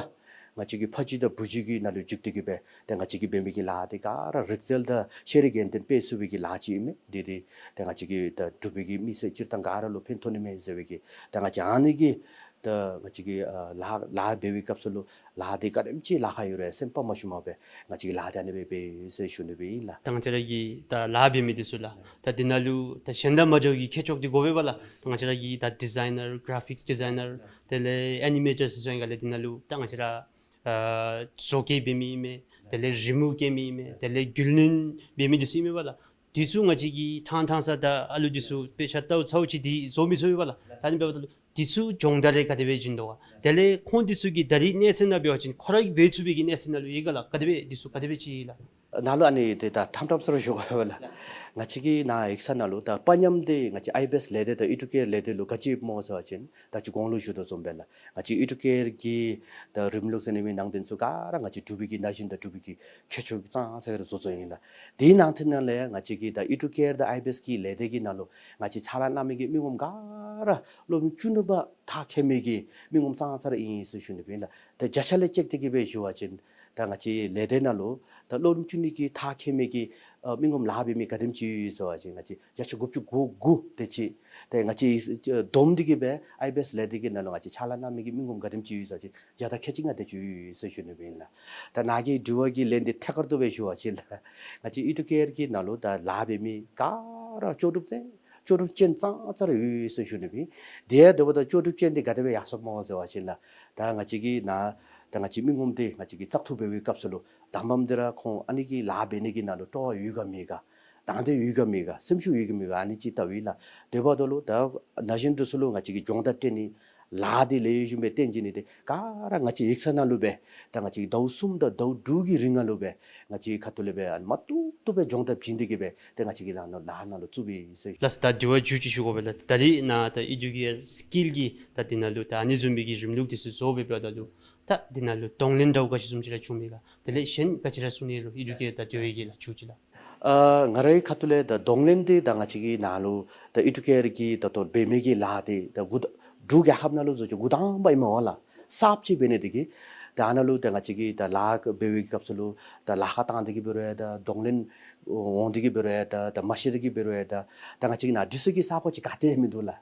ང་བཅས་ཀྱི་ཕ་རྒྱུད་དང་བུ་རྒྱུད་ཀྱི་ནང་ལུ་འཇུག་སྟེ་གི་སྦེ་ཏེ་ང་བཅས་ཀྱིས་འབད་མི་གི་ལཱ་དེ་ག་ར་རིག་རྩལ་དང་ཤེས་རིག་ཡོན་ཏན་སྤེལ་ཚུགས་པའི་གི་ལཱ་ཅིག་ཨིན་མས། དེ་དེ་ཏེ་ང་བཅས་ཀྱི་ད་འབྲུག་པའི་གི་མི་སེར་སྤྱིར་བཏང་ག་ར་ལུ་ཕན་ཐོགས་ནི་མས་ཟེར་བའི་གི་ད་ང་བཅས་ཨ་ནི་གི་ད་ང་བཅས་ཀྱི་ཨ་ལཱ་ལཱ་འབད་བའི་སྐབས་སུ་ལུ་ལཱ་དེ་ག་དེམ་ཅིག་ལཱ་ཁག་ཡོད་རུང་སེམས་པ་མ་ཞུམ་པར་སྦེ་ང་བཅས་ཀྱིས་ལཱ་དེ་ཨ་ནི་སྦེ་འབད་ཡི་ཟེར་ཞུ་ནི་སྦེ་ཨིན་ལགས། ད་ང་བཅས་ར་གི་ད་ལཱ་འབད་མི་དེ་ཚུ་ལགས། ད་དེ་ནང་ལུ་ད་གཞན་དང་མ་འདྲཝ་གི་ཁྱད་ཆོས་དེ་དགོ་པས་པ་ལགས། ད་ང་བཅས་ར་གི་ད་ཌི་ཛའི་ནར་གྷ་རེ་ཕིགསི་ཌི་ཛའི་ནར་དེ་ལས་ཨེ་ནི་མེ་ཊར་ཟེར་སོང་ཡི་ག་ལགས། དེ་ནང་ལུ་ད་ང་བཅས་ར་ཨ་བཟོ་བཀོད་འབད་མི་ཨིན་མས། དེ་ལས་རི་མོ་བཀོད་མི་ཨིན་མས། དེ་ལས་རྒྱུས་ལོན་འབད་མི་དེ་ཚུ་ཨིན་མས་པ་ལགས། དེ་ཚུ་ང་བཅས་ཀྱིས་ཐང་ཐང་ས་ད་ཨ་ལུ་དེ་ཚུ་དཔེ་ཆ་ལྟཝ་ཚརཝ་ཅིག་དེ་བཟོ་མི་ཚུགས་པས་པ་ལགས། ད་ཨ་ནི་འབདཝ་ད་ལུ་དེ་ཚུ་སྦྱོང་བརྡར་རེ་ག་དེ་སྦེ་བྱིན་དོ་ག། དེ་ལས་ཁོང་དེ་ཚུ་གིས་ད་རེས་གནས་ཚད་ནང་འབད་བ་ཅིན་ཁོ་ར་གིས་འབད་ཚུགས་པའི་གི་གནས་ཚད་ནང་ལུ་ཡོད་ག་ལགས། ག་དེ་སྦེ་དེ་ཚུ་ག་དེ་སྦེ་ཅིག་ལགས། ནཱ་ལུ་ཨ་ནི་དེ་ད་ཐམ་ཐམ་ས་ར་ཞུ་དགོ་པས་ལགས། ང་བཅས་ཀྱི་ནཱ་ཡིག་ཚང་ནང་ལུ་ད་དཔའ་ཉམས་དེ་ང་བཅས་ཨའི་བི་ཨེསི་ལས་སྡེ་དང་ཨི་ཊུ་ཀེར་ལས་སྡེ་ལུ་ག་ཅི་ཡོདཔ་སྨོ་ཟེར་བ་ཅིན་ད་ཅི་གོང་ལུ་ཞུ་དོ་བཟུམ་སྦེ་ལགས། ང་བཅས་ཨི་ཊུ་ཀེར་གྱི་ད་རིམ་ལུགས་ཟེར་ནི་མེད། ནང་རྟེན་ཚུ་ག་ར་ང་བཅས་འབྲུག་པའི་གི་ན་གཞོན་དང་འབྲུག་པའི་གི་ཁྱད་ཆོས་ཀྱིས་ཙང་ཙ་ར་བཟོ་བཟོཝ་ཨིན་ལགས། དེའི་ནང་དེ་ནང་ལས་ང་བཅས་ཀྱི་ད་ཨི་ཊུ་ཀེར་དང་ཨའི་བི་ཨེསི་གི་ལས་སྡེ་གི་ནང་ལུ་ང་བཅས་ཕྱག་ལཱ་གནང་མི་གི་མི་ངོམ་ག་ར་སློབ་རིམ་བཅུ་གཉིས་པ་མཐར་འཁྱོལ་མི་གི་མི་ངོམ་ཙང་ཙ་ར་ཨིན་ཟེར་ཞུ་ནི་སྦེ་ཨིན་ལགས། ད་བརྒྱ་ཆ་ལས་བཅད་དེ་གི་སྦེ་ཞུ་བ་ཅིན་ད་ང་བཅས་ལས་སྡེ་ནང་ལུ་ད་སློབ་རིམ་བཅུ་གཉིས་ཀྱི་མཐར་འཁྱོལ་མི་གི་ཨ་མི་ངོམ་ལཱ་འབད་མི་ག་དེམ་ཅིག་ཡོད་ཟེར་བ་ཅིན་ང་བཅས་བརྒྱ་ཆ་དགུ་བཅུ་གོ་དགུ་དེ་ཅིག། ཏེ་ང་བཅས་བསྡོམས་ཏེ་གི་སྦེ་ཨའི་བི་ཨེསི་ལས་སྡེ་གི་ནང་ལུ་ང་བཅས་ཕྱག་ལཱ་གནང་མི་གི་མི་ངོམ་ག་དེམ་ཅིག་ཡོད་ཟེར་བ་ཅིན་བརྒྱ་དང་ཁལ་གཅིག་ལྔ་དེ་ཅིག་ཡོད་ཟེར་ཞུ་ནི་སྦེ་ཨིན་ལགས། ད་ནཱ་གི་དྲི་བ་གི་ལན་དེ་ཐད་ཀར་དུ་སྦེ་ཞུ་བ་ཅིན་ལགས། ང་བཅས་ཨི་ཊུ་ཀེར་གྱི་ནང་ལུ་ད་ལཱ་འབད་མི་ག་ར་ལྕོགས་གྲུབ་ཅན་ལྕོགས་གྲུབ་ཅན་ཙང་ཙ་ར་ཡོད་ཟེར་ཞུ་ནི་སྦེ། དེ་ཡང་དེ་འབདཝ་ད་ལྕོགས་གྲུབ་ཅན་དེ་ག་དེ་སྦེ་ཡར་སོངམ་སྨོ་ཟེར་བ་ཅིན་ལགས། ད་ང་བཅས་ཀྱི་ནཱ་ད་ང་བཅས་མི་ངོམ་དེ་ང་བཅས་ཀྱིས་བཙག་འཐུ་འབད་བའི་སྐབས་སུ་ལུ་དང་པམ་དེ་ར་ཁོང་ཨ་ནི་གི་ལཱ་འབད་ནི་གི་ནང་ལུ་སྤྲོ་བ་ཡོད་ག་མེད་ག། དང་འདོད་ཡོད་ག་མེད་ག། སེམས་ཤུགས་ཡོད་ག་མེད་ག། ཨ་ནི་ཅིག་བལྟཝ་ཨིན་ལགས། དེ་འབདཝ་ད་ལུ་ད་ན་གཞོན་དེ་ཚུ་ལུ་ང་བཅས་ཀྱིས་སྦྱོང་བརྡར་སྤྲོད་ནི་ལཱ་དེ་ལེགས་ཤོམ་སྦེ་སྟོན་བྱིན་ནི་དེ་ག་ར་ང་བཅས་ཡིག་ཚང་ནང་ལུ་སྦེ་ད་ང་བཅས་ཟླཝ་གསུམ་དང་ཟླཝ་དྲུག་གི་རིང་ནང་ལུ་སྦེ་ང་བཅས་ཁ་ཐུག་ལས་སྦེ་ཨ་ནི་མ་བཏུབ་བཏུབ་སྦེ་སྦྱོང་བརྡར་བྱིན་ཏེ་གི་སྦེ་ཏེ་ང་བཅས་ཀྱིས་ལཱ་ནང་ལཱ་ནང་ལུ་བཙུགས་པའི་ཟེར། ལགས་སོ། ད་དྲི་བ་མཇུག་ཅིག་ཞུ་དགོ་པས་ལགས། ད་རེས་ནཱ་ད་ཨི་ཊུ་ཀེར་སི་ཀིལ་གྱི་ད་དེ་ནང་ལུ་ད་ཨ་ནི་བཟུམ་མའི་གི་རིམ་ལུགས་དེ་ཚུ་བཟོ་སྦེ་འབདཝ་ད་ལུ་ད་དེ་ནང་ལུ་གདོང་ལེན་འདྲཝ་ག་ཅི་བཟུམ་ཅིག་ར་བྱུང་མས་ག། དེ་ལས་གཞན་ག་ཅི་ར་གསུང་ནི་རུང་ཨི་ཊུ་ཀེར་ད་དེ་བའི་གི་ལགས་མཇུག་ཅིག་ལགས། ཨ་ང་རའི་ཁ་ཐུག་ལས་ད་གདོང་ལེན་དེ་ད་ང་བཅས་ཀྱི་ནཱ་ལུ་ད་ཨི་ཊུ་ཀེར་གྱི་ད་ལྟོ་འབད་མི་གི་ལཱ་དེ་ད་འགོ་ད་འབྲུག་རྒྱལ་ཁབ་ནང་ལུ་བཟོ་ཅི་འགོ་དང་པ་ཨིན་མས་པ་ལགས། གསརཔ་ཅིག་འབད་ནི་དེ་གིས་ད་ཨ་ནཱ་ལུ་ད་ང་བཅས་ཀྱིས་ད་ལཱ་འབད་བའི་སྐབས་སུ་ལུ་ད་ལཱ་ཁག་བཏང་སྟེ་གི་འབད་རུང་ད་གདོང་ལེན་འོང་སྟེ་གི་འབད་རུང་ད་ད་མ་ཤེས་ཏེ་གི་འབད་རུང་ད་ད་ང་བཅས་ཀྱི་ནཱ་འདི་ཚུ་གི་ས་གོ་ཅིག་ག་ཏེ་མིན་འདུག་ལགས།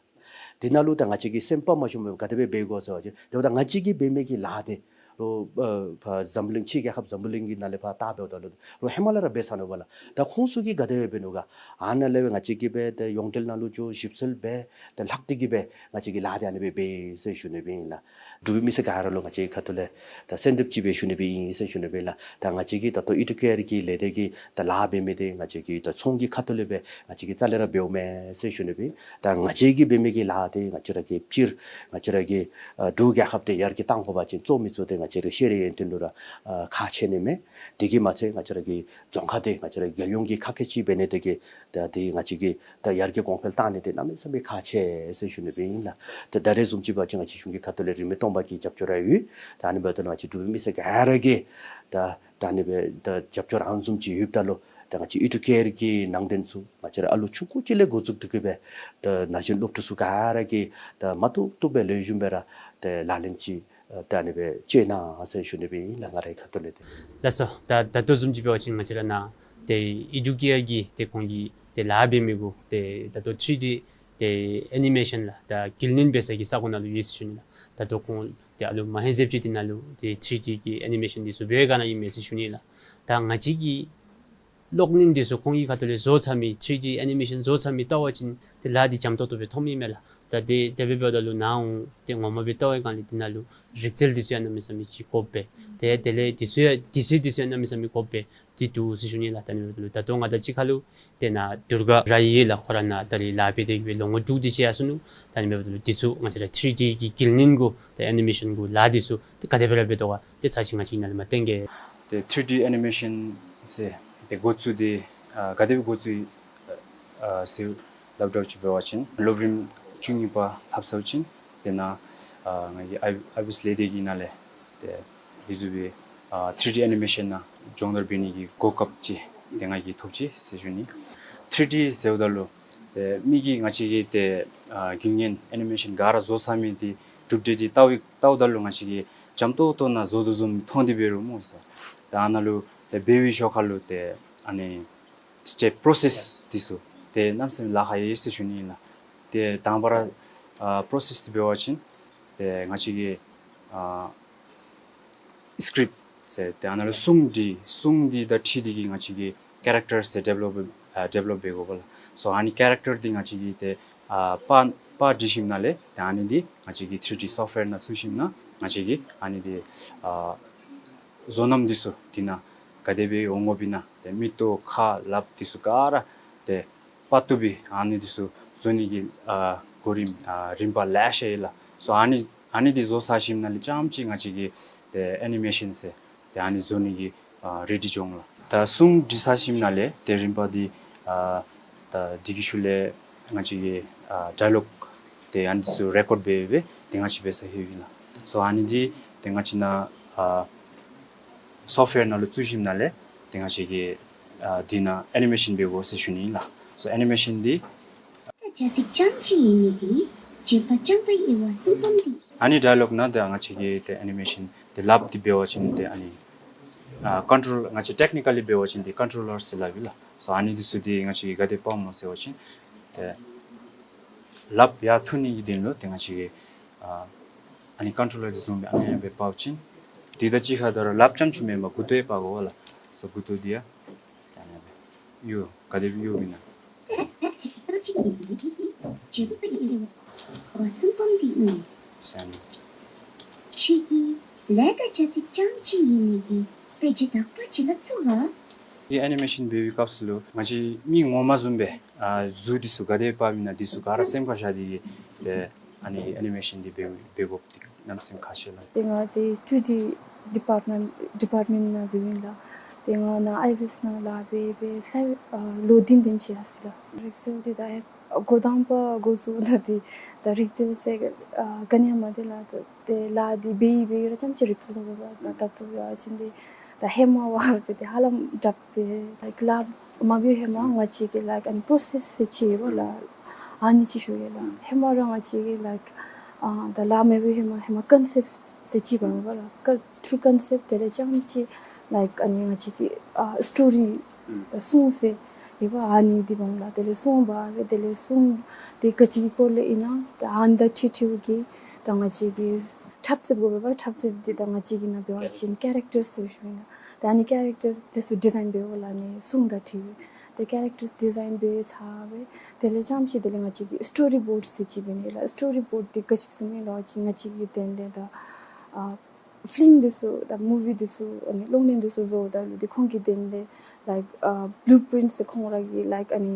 དེ་ནང་ལུ་ད་ང་བཅས་ཀྱིས་སེམས་པ་མ་ཞུམ་སྦེ་ག་དེ་སྦེ་འབད་དགོ་ཟེར་བ་ཅིན་དེ་འབདཝ་ད་ང་བཅས་ཀྱིས་འབད་མི་གི་ལཱ་དེ་རོགས་ཨ་ཕར་འཛམ་གླིང་ཕྱི་རྒྱལ་ཁབ་འཛམ་བུ་གླིང་གི་ནང་ལས་ཕར་བལྟ་འབདཝ་ད་ལུ་རོགས་ཧེ་མ་ལས་ར་འབད་ཚར་ནུག་པ་ལགས། ད་ཁོང་ཚུ་གིས་ག་དེ་སྦེ་འབད་ནུག་ག། ཨ་ནཱ་ལས་སྦེ་ང་བཅས་ཀྱིས་སྦེ་ད་ཡོངས་འབྲེལ་ནང་ལུ་འགྱོ་ཞིབ་འཚོལ་འབད་ད་ལྷག་སྟེ་གི་སྦེ་ང་བཅས་ཀྱིས་ལཱ་དེ་ཨ་ནི་སྦེ་འབད་ཟེར་ཞུ་ནི་སྦེ་ཨིན་ལགས། འབྲུག་པའི་མི་སེར་ག་ར་ལུ་ང་བཅས་ཁ་ཐུག་ལས་ད་གསོལ་འདེབས་ཅིག་སྦེ་ཞུ་ནི་སྦེ་ཨིན་ཟེར་ཞུ་ནི་སྦེ་ཨིན་ལགས། ད་ང་བཅས་ཀྱིས་ད་ལྟོ་ཨི་ཊུ་ཀེར་གྱི་ལས་སྡེ་གི་ད་ལཱ་འབད་མི་དེ་ང་བཅས་ཀྱིས་ད་ཚོང་གི་ཁ་ཐུག་ལས་སྦེ་ང་བཅས་ཀྱིས་རྩ་ལས་ར་འབདཝ་མེན་ཟེར་ཞུ་ནི་སྦེ། ད་ང་བཅས་ཀྱིས་འབད་མི་གི་ལཱ་དེ་ང་བཅས་ར་གི་སྤྱིར་ང་བཅས་ར་གི་ཨ་འབྲུག་རྒྱལ་ཁབ་དེ་ཡར་རྒྱས་གཏང་དགོ་པ་ཅིན་གཙོ་བོ་མི་གཙོ་དེ་ང་བཅས་ར་ཤེས་རིག་ཡོན་ཏན་ལུ་ར་ཨ་ཁག་ཆེ་ནི་མས། དེ་གིས་མ་ཚད་ང་བཅས་ར་གི་རྫོང་ཁ་དེ་ང་བཅས་ར་རྒྱལ་ཡོངས་ཀྱི་ཁ་སྐད་ཅིག་འབད་ནི་དེ་གིས་ད་དེ་ང་བཅས་ཀྱིས་ད་ཡར་རྒྱས་གོང་འཕེལ་གཏང་ནི་དེ་གནམ་མེད་ས་མེད་ཁག་ཆེ་ཟེར་ཞུ་ནི་སྦེ་ཨིན་ལགས། ད་ད་རེས་བཟུམ་ཅིག་འབད་བ་ཅིན་ང་བཅས་གཞུང་གི་ཁ་ཐུག་ལས་རིན་མེད་སྟོང་པ་གི་རྒྱབ་སྐྱོར་ར་ཡོད། ད་ཨ་ནི་འབདཝ་ད་ང་བཅས་འབྲུག་པའི་མི་སེར་ག་ར་གིས་ད་ད་ཨ་ནི་སྦེ་ད་རྒྱབ་སྐྱོར་ཨ་ནི་བཟུམ་ཅིག་ཡོདཔ་ད་ལུ་ད་ང་བཅས་ཨི་ཊུ་ཀེར་གྱི་ནང་རྟེན་ཚུ་ང་བཅས་ར་ཨ་ལུ་ཆུང་ཀུ་ཅིག་ལས་འགོ་བཙུགས་ཏེ་གི་སྦེ་ད་ན་གཞོན་སློབ་ཕྲུག་ཚུ་ག་ར་གིས་ད་མ་བཏུབ་བཏུབ་སྦེ་ལེགས་ཤོམ་སྦེ་ར་ད་ལག་ལེན་ཅིག་ ཨ་ད་ཨ་ནི་སྦེ་བཅོས་གནང་ཟེར་ཞུ་ནི་སྦེ་ཨིན་ལགས། ང་རའི་ཁ་ཐུག་ལས་ཏེ། ལགས་སོ། ད་ད་ལྟོ་བཟུམ་ཅིག་འབད་བ་ཅིན་ང་བཅས་ར་ནཱ་ཏེ་ཨེ་ཌུ་ཀེ་ཡར་གྱིས་ཏེ་ཁོང་གིས་ཏེ་ལཱ་འབད་མི་གུ་ཏེ་ད་ལྟོ་ཐི་རི་ཌི་ཏེ་ཨེ་ནི་མེ་ཤཱན་ལགས་ད་དཀྱིལ་ནིན་འབད་ས་གི་ས་གོ་ནང་ལུ་ཡོད་ཟེར་ཞུ་ནི་ལགས། ད་ལྟོ་ཁོང་ཏེ་ཨ་ལུ་མ་ཧེ་ཟེབ་ཅིག་འདི་ནང་ལུ་ཏེ་ཐི་རི་ཌི་གི་ཨེ་ནི་མེ་ཤཱན་འདི་ཚུ་འབད་ག་ནི་ཨིན་མས་ཟེར་ཞུ་ནི་ལགས། ད་ང་བཅས་ཀྱིས་གློག་བརྙན་འདི་ཚུ་ཁོང་གི་ཁ་ཐུག་ལས་བཟོ་ཚར་མི་ཐི་རི་ཌི་ཨེ་ནི་མེ་ཤཱན་བཟོ་ཚར་མི་བལྟ་བ་ཅིན་ཏེ་ལཱ་འདི་འཇམ་ཏོག་ཏོ་སྦེ་མཐོངམ་ཨིན་མས་ལགས། ད་དེ་དེ་སྦེ་འབདཝ་ད་ལུ་ནཱ་འོང་སྟེ་ངོ་མ་སྦེ་བལྟ་བའི་སྒང་ལས་འདི་ནང་ལུ་རིག་རྩལ་འདི་ཚུ་ཡང་གནམ་མེད་ས་མེད་ཅིག་དགོཔ་སྦེ་ཏེ་དེ་ལས་འདི་ཚུ་ཡང་དུས་ཚོད་འདི་ཚུ་ཡང་གནམ་མེད་ས་མེད་དགོཔ་སྦེ་འདི་འདུག་ཟེར་ཞུ་ནི་ལགས། ད་ཨ་ནི་འབདཝ་ད་ལུ་ད་ལྟོ་ང་དང་གཅིག་ཁར་ལུ་ཏེ་ནཱ་དུར་ག་ར་ཡོད་ལགས། ཁོ་ར་ནཱ་ད་རིས་ལཱ་འབད་དེ་གི་སྦེ་ལོ་ངོ་དྲུག་དེ་ཅིག་ཡར་སོ་ནུག། ད་ཨ་ནི་འབདཝ་ད་ལུ་འདི་ཚུ་ང་བཅས་ར་ཐི་རི་ཌི་གི་དཀྱིལ་ནིན་གུ་ཏེ་ཨེ་ནི་མེ་ཤཱན་གུ་ལཱ་འདི་ཚུ་ཏེ་ག་དེ་སྦེ་ར་འབད་དོ་ག་ཏེ་ཚར་ཅིག་ང་བཅས་ནཱ་ལས་མར་སྟོན་གེ། ཏེ་ཐི་རི་ཌི་ཨེ་ནི་མེ་ཤཱན་ཟེར་ཏེ་འགོ་བཙུགས་ཏེ་ཨ་ག་དེ་སྦེ་འགོ་བཙུགས་ཨ་ཟེར་སླབ་དྲགས་ཅིག་འབད་བ་ཅིན་སློབ་རིམ་བཅུ་གཉིས་པ་ལྷབ་ཚརཝ་ཅིག་ཏེ་ནཱ་ཨ་ང་གིས་ཨའི་ཨའི་བི་ཨེསི་ལས་སྡེ་གི་ནང་ལས་ཏེ་འདི་ཚུ་སྦེ་ཨ་ཐི་རི་ཌི་ཨེ་ནི་མེ་ཤཱན་ནང་སྦྱོང་བརྡར་འབད་ནི་གི་གོ་སྐབས་ཅིག་ཏེ་ང་གིས་ཐོབ་ཅི་ཟེར་ཞུ་ནི། ཐི་རི་ཌི་ཟེརཝ་ད་ལུ་ཏེ་མི་གིས་ང་བཅས་ཀྱིས་ཏེ་ཨ་རྒྱུན་ལྡན་ཨེ་ནི་མེ་ཤཱན་ག་ར་བཟོ་ཚར་མི་འདི་གྲུབ་འབྲས་འདི་བལྟ་བའི་བལྟཝ་ད་ལུ་ང་བཅས་ཀྱིས་འཇམ་ཏོག་ཏོ་ནང་བཟོ་དོ་བཟུམ་མཐོང་སྟེ་འབད་རུང་སྨོ་ཟེར། ད་ཨ་ནཱ་ལུ་ཏེ་འབད་བའི་ཤུལ་ཁ་ལུ་ཏེ་ཨ་ནི་སི་ཊེབ་པོ་རོ་སེསི་འདི་ཚུ་ཏེ་གནམ་མེད་ས་མེད་ལཱ་ཁག་ཡོད་ཟེར་ཞུ་ནི་ཨིན་ལགས། ཏེ་དང་པ་ར་ཨ་པོ་རོ་སེསི་འདི་འབད་བ་ཅིན་ཏེ་ང་བཅས་ཀྱིས་ཨ་སི་ཀྲིཔ་ཟེར་ཏེ་ཨ་ནཱ་ལུ་སྲུང་འདི་སྲུང་འདི་དང་འཁྲིལ་ཏེ་གི་ང་བཅས་ཀྱིས་ཀེ་རེག་ཊར་ཟེར་ཌི་ཝེ་ལོཔ་ཨ་ཌི་ཝེ་ལོཔ་འབད་དགོ་པས་ལགས། སོ་ཨ་ནི་ཀེ་རེག་ཊར་འདི་ང་བཅས་ཀྱིས་ཏེ་ཨ་པར་པར་བྲི་ཞིནམ་ལས་ཏེ་ཨ་ནི་འདི་ང་བཅས་ཀྱིས་ཐི་རི་ཌི་སོཕཊ་ཝེར་ནང་བཙུགས་ཞིནམ་ལས་ང་བཅས་ཀྱིས་ཨ་ནི་འདི་ཨ་བཟོ་རྣམ་འདི་ཚུ་འདི་ནང་ག་དེ་སྦེ་འོང་དགོཔ་ཨིན་ན་ཏེ་མིག་ཏོ་ཁ་ལགཔ་འདི་ཚུ་ག་ར་ཏེ་པར་ཏོ་སྦེ་ཨ་ནི་འདི་ཚུ་བཟོ་ནི་གི་ཨ་གོ་རིམ་ཨ་རིམ་པ་ལེ་ཤ་ཡོད་ལགས། སོ་ཨ་ནི་ཨ་ནི་འདི་བཟོ་ཚར་ཞིནམ་ལས་རྐྱངམ་ཅིག་ང་བཅས་ཀྱིས་ཏེ་ཨེ་ནི་མེ་ཤཱན་ཟེར་ཏེ་ཨ་ནི་བཟོ་ནི་གི་ཨ་རེ་ཌི་འགྱོ་འོང་ལགས། ད་སྲུང་བྲི་ཚར་ཞིནམ་ལས་ཏེ་རིམ་པ་འདི་ཨ་ད་འདི་གི་ཤུལ་ལས་ང་བཅས་ཀྱིས་ཨ་ཌའི་ལོག་ཏེ་ཨ་ནི་འདི་ཚུ་རེ་ཀོཌ་འབད་འབད་ཏེ་ང་བཅས་འབད་ས་ཧེ་ཨིན་ལགས། སོ་ཨ་ནི་འདི་ཏེ་ང་བཅས་ནཱ་ཨ་སོཕཊ་ཝེར་ནང་ལུ་བཙུགས་ཞིནམ་ལས་ཏེ་ང་བཅས་ཀྱིས་ཨ་འདི་ནང་ཨེ་ནི་མེ་ཤཱན་འབད་དགོ་ཟེར་ཞུ་ནི་ཨིན་ལགས། སོ་ཨེ་ནི་མེ་ཤཱན་འདི་ལ་ཅ་ཅིག་རྐྱངམ་ཅིག་ཡོད་ནི་འདི་བརྗོད་པ་རྐྱང་པ་ཡི་བ་གསུམ་པམ་འདི། ཨ་ནི་ཌའི་ལོག་ནང་ཏེ་ང་བཅས་ཀྱིས་ཏེ་ཨེ་ནི་མེ་ཤཱན་འདི་ལགཔ་འདི་འབད་བ་ཅིན་ཏེ་ཨ་ནི་ཨ་ཀོན་ཊོལ་ང་བཅས་ཊེཀ་ནི་ཀ་ལི་འབད་བ་ཅིན་འདི་ཀོན་ཊོ་ལར་ཟེར་སླབ་ཨིན་ལགས། སོ་ཨ་ནི་འདི་ཚུ་འདི་ང་བཅས་ཀྱིས་ག་དེ་འབདཝ་སྨོ་ཟེར་བ་ཅིན་ཏེ་ལགཔ་ཡར་འཐུ་ནི་གི་དོན་ལུ་ཏེ་ང་བཅས་ཀྱིས་ཨ་ཨ་ནི་ཀོན་ཊོ་ལར་འདི་བཟུམ་སྦེ་ཨ་ནི་སྦེ་འབག་ཞིནམ་འདི་དང་གཅིག་ཁར་ད་རུང་ལགཔ་རྐྱངམ་ཅིག་མེན་པར་མགུ་ཏོ་ཡང་འབག་དགོ་པས་ལགས། སོ་མགུ་ཏོ་འདི་ཡང་ད་ཨ་ནི་སྦེ་གཡོག་ག་དེ་སྦེ་གཡོགཔ་ཨིན་ན། ཟེར་ནི། ཁྱོད་ཀྱིས་ལས་ཀ་བྱ་ཚིག་རྐྱངམ་ཅིག་ཡིན་ནི་གི་དཔེ་ཆ་དག་པ་ཅིག་ལ་བཙུགས་ལ། འདི་ཨེ་ནི་མེ་ཤཱན་འབད་བའི་སྐབས་སུ་ལུ་ང་བཅས་མི་ངོ་མ་བཟུམ་སྦེ་ཨ་གཟུགས་འདི་ཚུ་ག་དེ་འབགཔ་ཨིན་ན་འདི་ཚུ་ག་ར་སེམས་ཁར་བཞག་སྟེ་གི་ཏེ་ཨ་ནི་ཨེ་ནི་མེ་ཤཱན་འདི་འབད་འབད་དགོཔ་འདི་གནམ་མེད་ས་མེད་ཁག་ཆེ་ལགས། ཏེ་ང་འདི་ཊུ་ཌི་ཌི་པཱརཊ་མེནཊ་ཌི་པཱརཊ་མེནཊ་ནང་འབདཝ་ཨིན་ལགས། ཏེ་ང་ནཱ་ཨའི་བི་ཨེསི་ནང་ལཱ་འབད་འབད་ས་ཨ་ལོ་བདུན་དེམ་ཅིག་ཡར་སོ་ཡི་ལགས། རིག་རྩལ་འདི་ད་ཨེ་འགོ་དང་པ་འགོ་བཙུགས་ད་འདི་ད་རིག་རྩལ་ཟེར་ཨ་ག་ནི་ཡང་མ་འདུག་ལགས། ད་ཏེ་ལཱ་འདི་འབད་འབད་ར་རྐྱངམ་ཅིག་རིག་རྩལ་འདུག་པ་ལགས། ད་ལྟོ་འབད་བ་ཅིན་འདི་ད་ཧེ་མ་བ་འབད་དེ་ཧ་ལམ་དྲག་པས་ལའིཀ་ལཱ་མ་འབད་ཧེ་མ་ང་བཅས་ཀྱིས་ལའིཀ་ཨ་ནི་པོ་རོ་སེསི་ཟེར་ཅིག་ཡོད་པ་ལགས། ཨ་ནི་ཅིག་ཞུ་ཡི་ལགས། ཧེ་མ་ར་ང་བཅས་ཀྱིས་ལའིཀ་ཨ་ད་ལཱ་མ་འབད་ཧེ་མ་ཧེ་མ་ཀོན་སེཔཊ་ཟེར་ཅིག་འབདཝ་ལགས། ཀ་ཐུར་ཀོན་སེཔཊ་དེ་ལས་རྐྱངམ་ཅིག་ལའིཀ་ཨ་ནི་ང་བཅས་ཀྱིས་ཨ་སི་ཊོ་རི་ད་སྲུང་ཟེར་ཡོད་པ་ཨ་ནི་འདི་འབདཝ་ལགས། དེ་ལས་སྲུང་འབད་འབད་དེ་ལས་སྲུང་འདི་ག་ཅི་གི་སྐོར་ལས་ཨིན་ན་ད་ཨ་ནི་དང་འཁྲིལ་འཁྲིལཝ་གི་ད་ང་བཅས་ཀྱིས་འཁྲབ་རྩེདཔ་དགོ་པས་པ། འཁྲབ་རྩེདཔ་འདི་ད་ང་བཅས་ཀྱིས་ནཱ་འབད་བ་ཅིན་ཀེ་རེག་ཊར་ཟེར་ཞུཝ་ཨིན་ལགས། ད་ཨ་ནི་ཀེ་རེག་ཊར་འདི་ཚུ་ཌི་ཛའིན་འབདཝ་ལགས། ཨ་ནི་སྲུང་དང་འཁྲིལ་ཏེ་ཀེ་རེག་ཊར་ཌི་ཛའིན་འབད་ཚར་སྦེ་དེ་ལས་རྐྱངམ་ཅིག་དེ་ལས་ང་བཅས་ཀྱིས་སི་ཊོ་རི་བོརཌ་ཟེར་ཅིག་འབད་ནི་ལགས། སི་ཊོ་རི་བོརཌ་འདི་ག་ཅི་བཟུམ་ཨིན་ལགས་ཟེར་བ་ཅིན་ང་བཅས་ཀྱིས་དེ་ལས་ད་ཨ་ཕིལམ་འདི་ཚུ་ད་མུ་ཝི་འདི་ཚུ་ཨ་ནི་གློག་བརྙན་འདི་ཚུ་བཟོཝ་ད་ལུ་འདི་ཁོང་གིས་དེ་ལས་ལའིཀ་ཨ་བླུ་པིརིནཊ་ཟེར་ཁོང་ར་གིས་ལའིཀ་ཨ་ནི་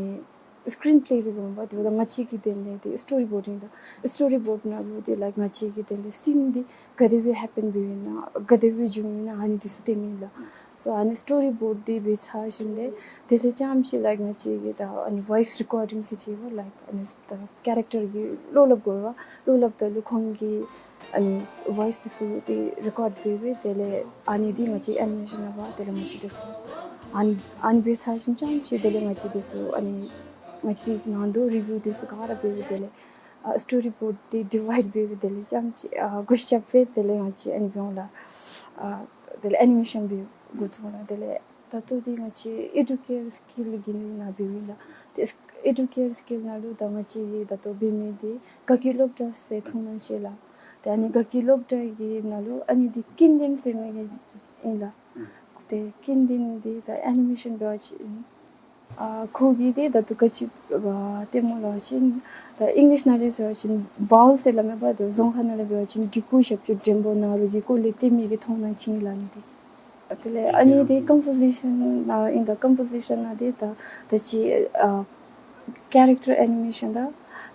སི་ཀིརིན་པེ་ལེ་འབད་འབདཝ་ད་ང་བཅས་ཀྱིས་དེ་ལས་འདི་སི་ཊོ་རི་བོརཌ་ཨིན་ལགས། སི་ཊོ་རི་བོརཌ་ནང་ལུ་འདི་ལའིཀ་ང་བཅས་ཀྱིས་དེ་ལས་སི་ཨིན་འདི་ག་དེ་སྦེ་ཧེ་པེན་འབདཝ་ཨིན་ན་ག་དེ་སྦེ་བྱུངམ་ཨིན་ན་ཨ་ནི་འདི་ཚུ་སྟོནམ་ཨིན་ལགས། སོ་ཨ་ནི་སི་ཊོ་རི་བོརཌ་འདི་འབད་ཚར་ཞིནམ་ལས་དེ་ལས་རྐྱངམ་ཅིག་ལའིཀ་ང་བཅས་ཀྱིས་ད་ཨ་ནི་ཝོའིསི་རི་ཀོར་ཌིང་ཟེར་ཅིག་ཡོད་པ་ལགས། ཨ་ནི་ད་ཀེ་རེག་ཊར་གྱི་བློ་སླབ་དགོ་པས་པ། བློ་སླབ་ད་ལུ་ཁོང་གིས་ཨ་ནི་ཝོའིསི་འདི་ཚུ་འདི་རི་ཀོཌ་འབད་འབད་དེ་ལས་ཨ་ནི་འདི་ང་བཅས་ཨེ་ནི་མེ་ཤཱན་ནང་འབག་དེ་ལས་ང་བཅས་འདི་ཚུ་ཨ་ནི་ཨ་ནི་འབད་ཚར་ཞིནམ་རྐྱངམ་ཅིག་དེ་ལས་ང་བཅས་འདི་ཚུ་ཨ་ནི་ང་བཅས་ནང་དོག་རི་བིའུ་འདི་ཚུ་ག་ར་འབད་འབད་དེ་ལས་ ཨ་སི་ཊོ་རི་བོཌ་འདི་ཌི་ཝའིཌ་འབད་སྦེ་དེ་ལས་རྐྱངམ་ཅིག་ཨ་སྒོ་ཕྱེ་སྦེ་དེ་ལས་ང་བཅས་ཨ་ནི་འབད་འོང་ལགས། ཨ་དེ་ལས་ཨེ་ནི་མེ་ཤཱན་འབད་འགོ་བཙུགས་འོང་ལགས། དེ་ལས་ད་ལྟོ་འདི་ང་བཅས་ཨེ་ཌུ་ཀེར་སི་ཀིལ་གྱི་ནང་ན་འབད་འོང་ལགས། ཏེ་ཨེ་ཌུ་ཀེར་སི་ཀིལ་ནང་ལུ་ད་ང་བཅས་ཀྱིས་ད་ལྟོ་འབད་མི་འདི་དགའ་སྐྱིད་སློབ་གྲྭ་ཟེར་མཐོང་སྣང་ཅིག་ལགས། ཏེ་ཨ་ནི་དགའ་སྐྱིད་སློབ་གྲྭ་གི་ནང་ལུ་ཨ་ནི་འདི་ཀིན་ཏིན་ཟེར་མི་གི་ཨིན་ལགས། ཨུམ། ཏེ་ཀིན་ཏིན་འདི་ད་ཨེ་ནི་མེ་ཤཱན་འབད་བ་ཅིན་ཨ་ཁོ་གིས་འདི་ད་ལྟོ་ག་ཅི་འབད་སྟེ་སྨོ་ལབ་པ་ཅིན་ད་ཨིང་ལིཤ་ནང་ལས་ཟེར་བ་ཅིན་བའོལ་ཟེར་སླབ་མས་པ། ད་རྫོང་ཁ་ནང་ལས་འབད་བ་ཅིན་གི་གུ་ཞབས་ཀྱུ་འགྲེང་བུ་ན་རོ་གི་སྐོར་ལས་སྟོན་མི་གི་མཐོང་སྣང་ཅིག་ཨིན་ལགས་ཨ་ནི་འདི། དེ་ལས་ཨ་ནི་འདི་ཀམ་པོ་ཟི་ཤཱན་ནང་ཨིན་ད་ཀམ་པོ་ཟི་ཤཱན་ནང་འདི་ད་ད་ཅི་ཨ་ཀེ་རེཀ་ཊར་ཨེ་ནི་མེ་ཤཱན་དང་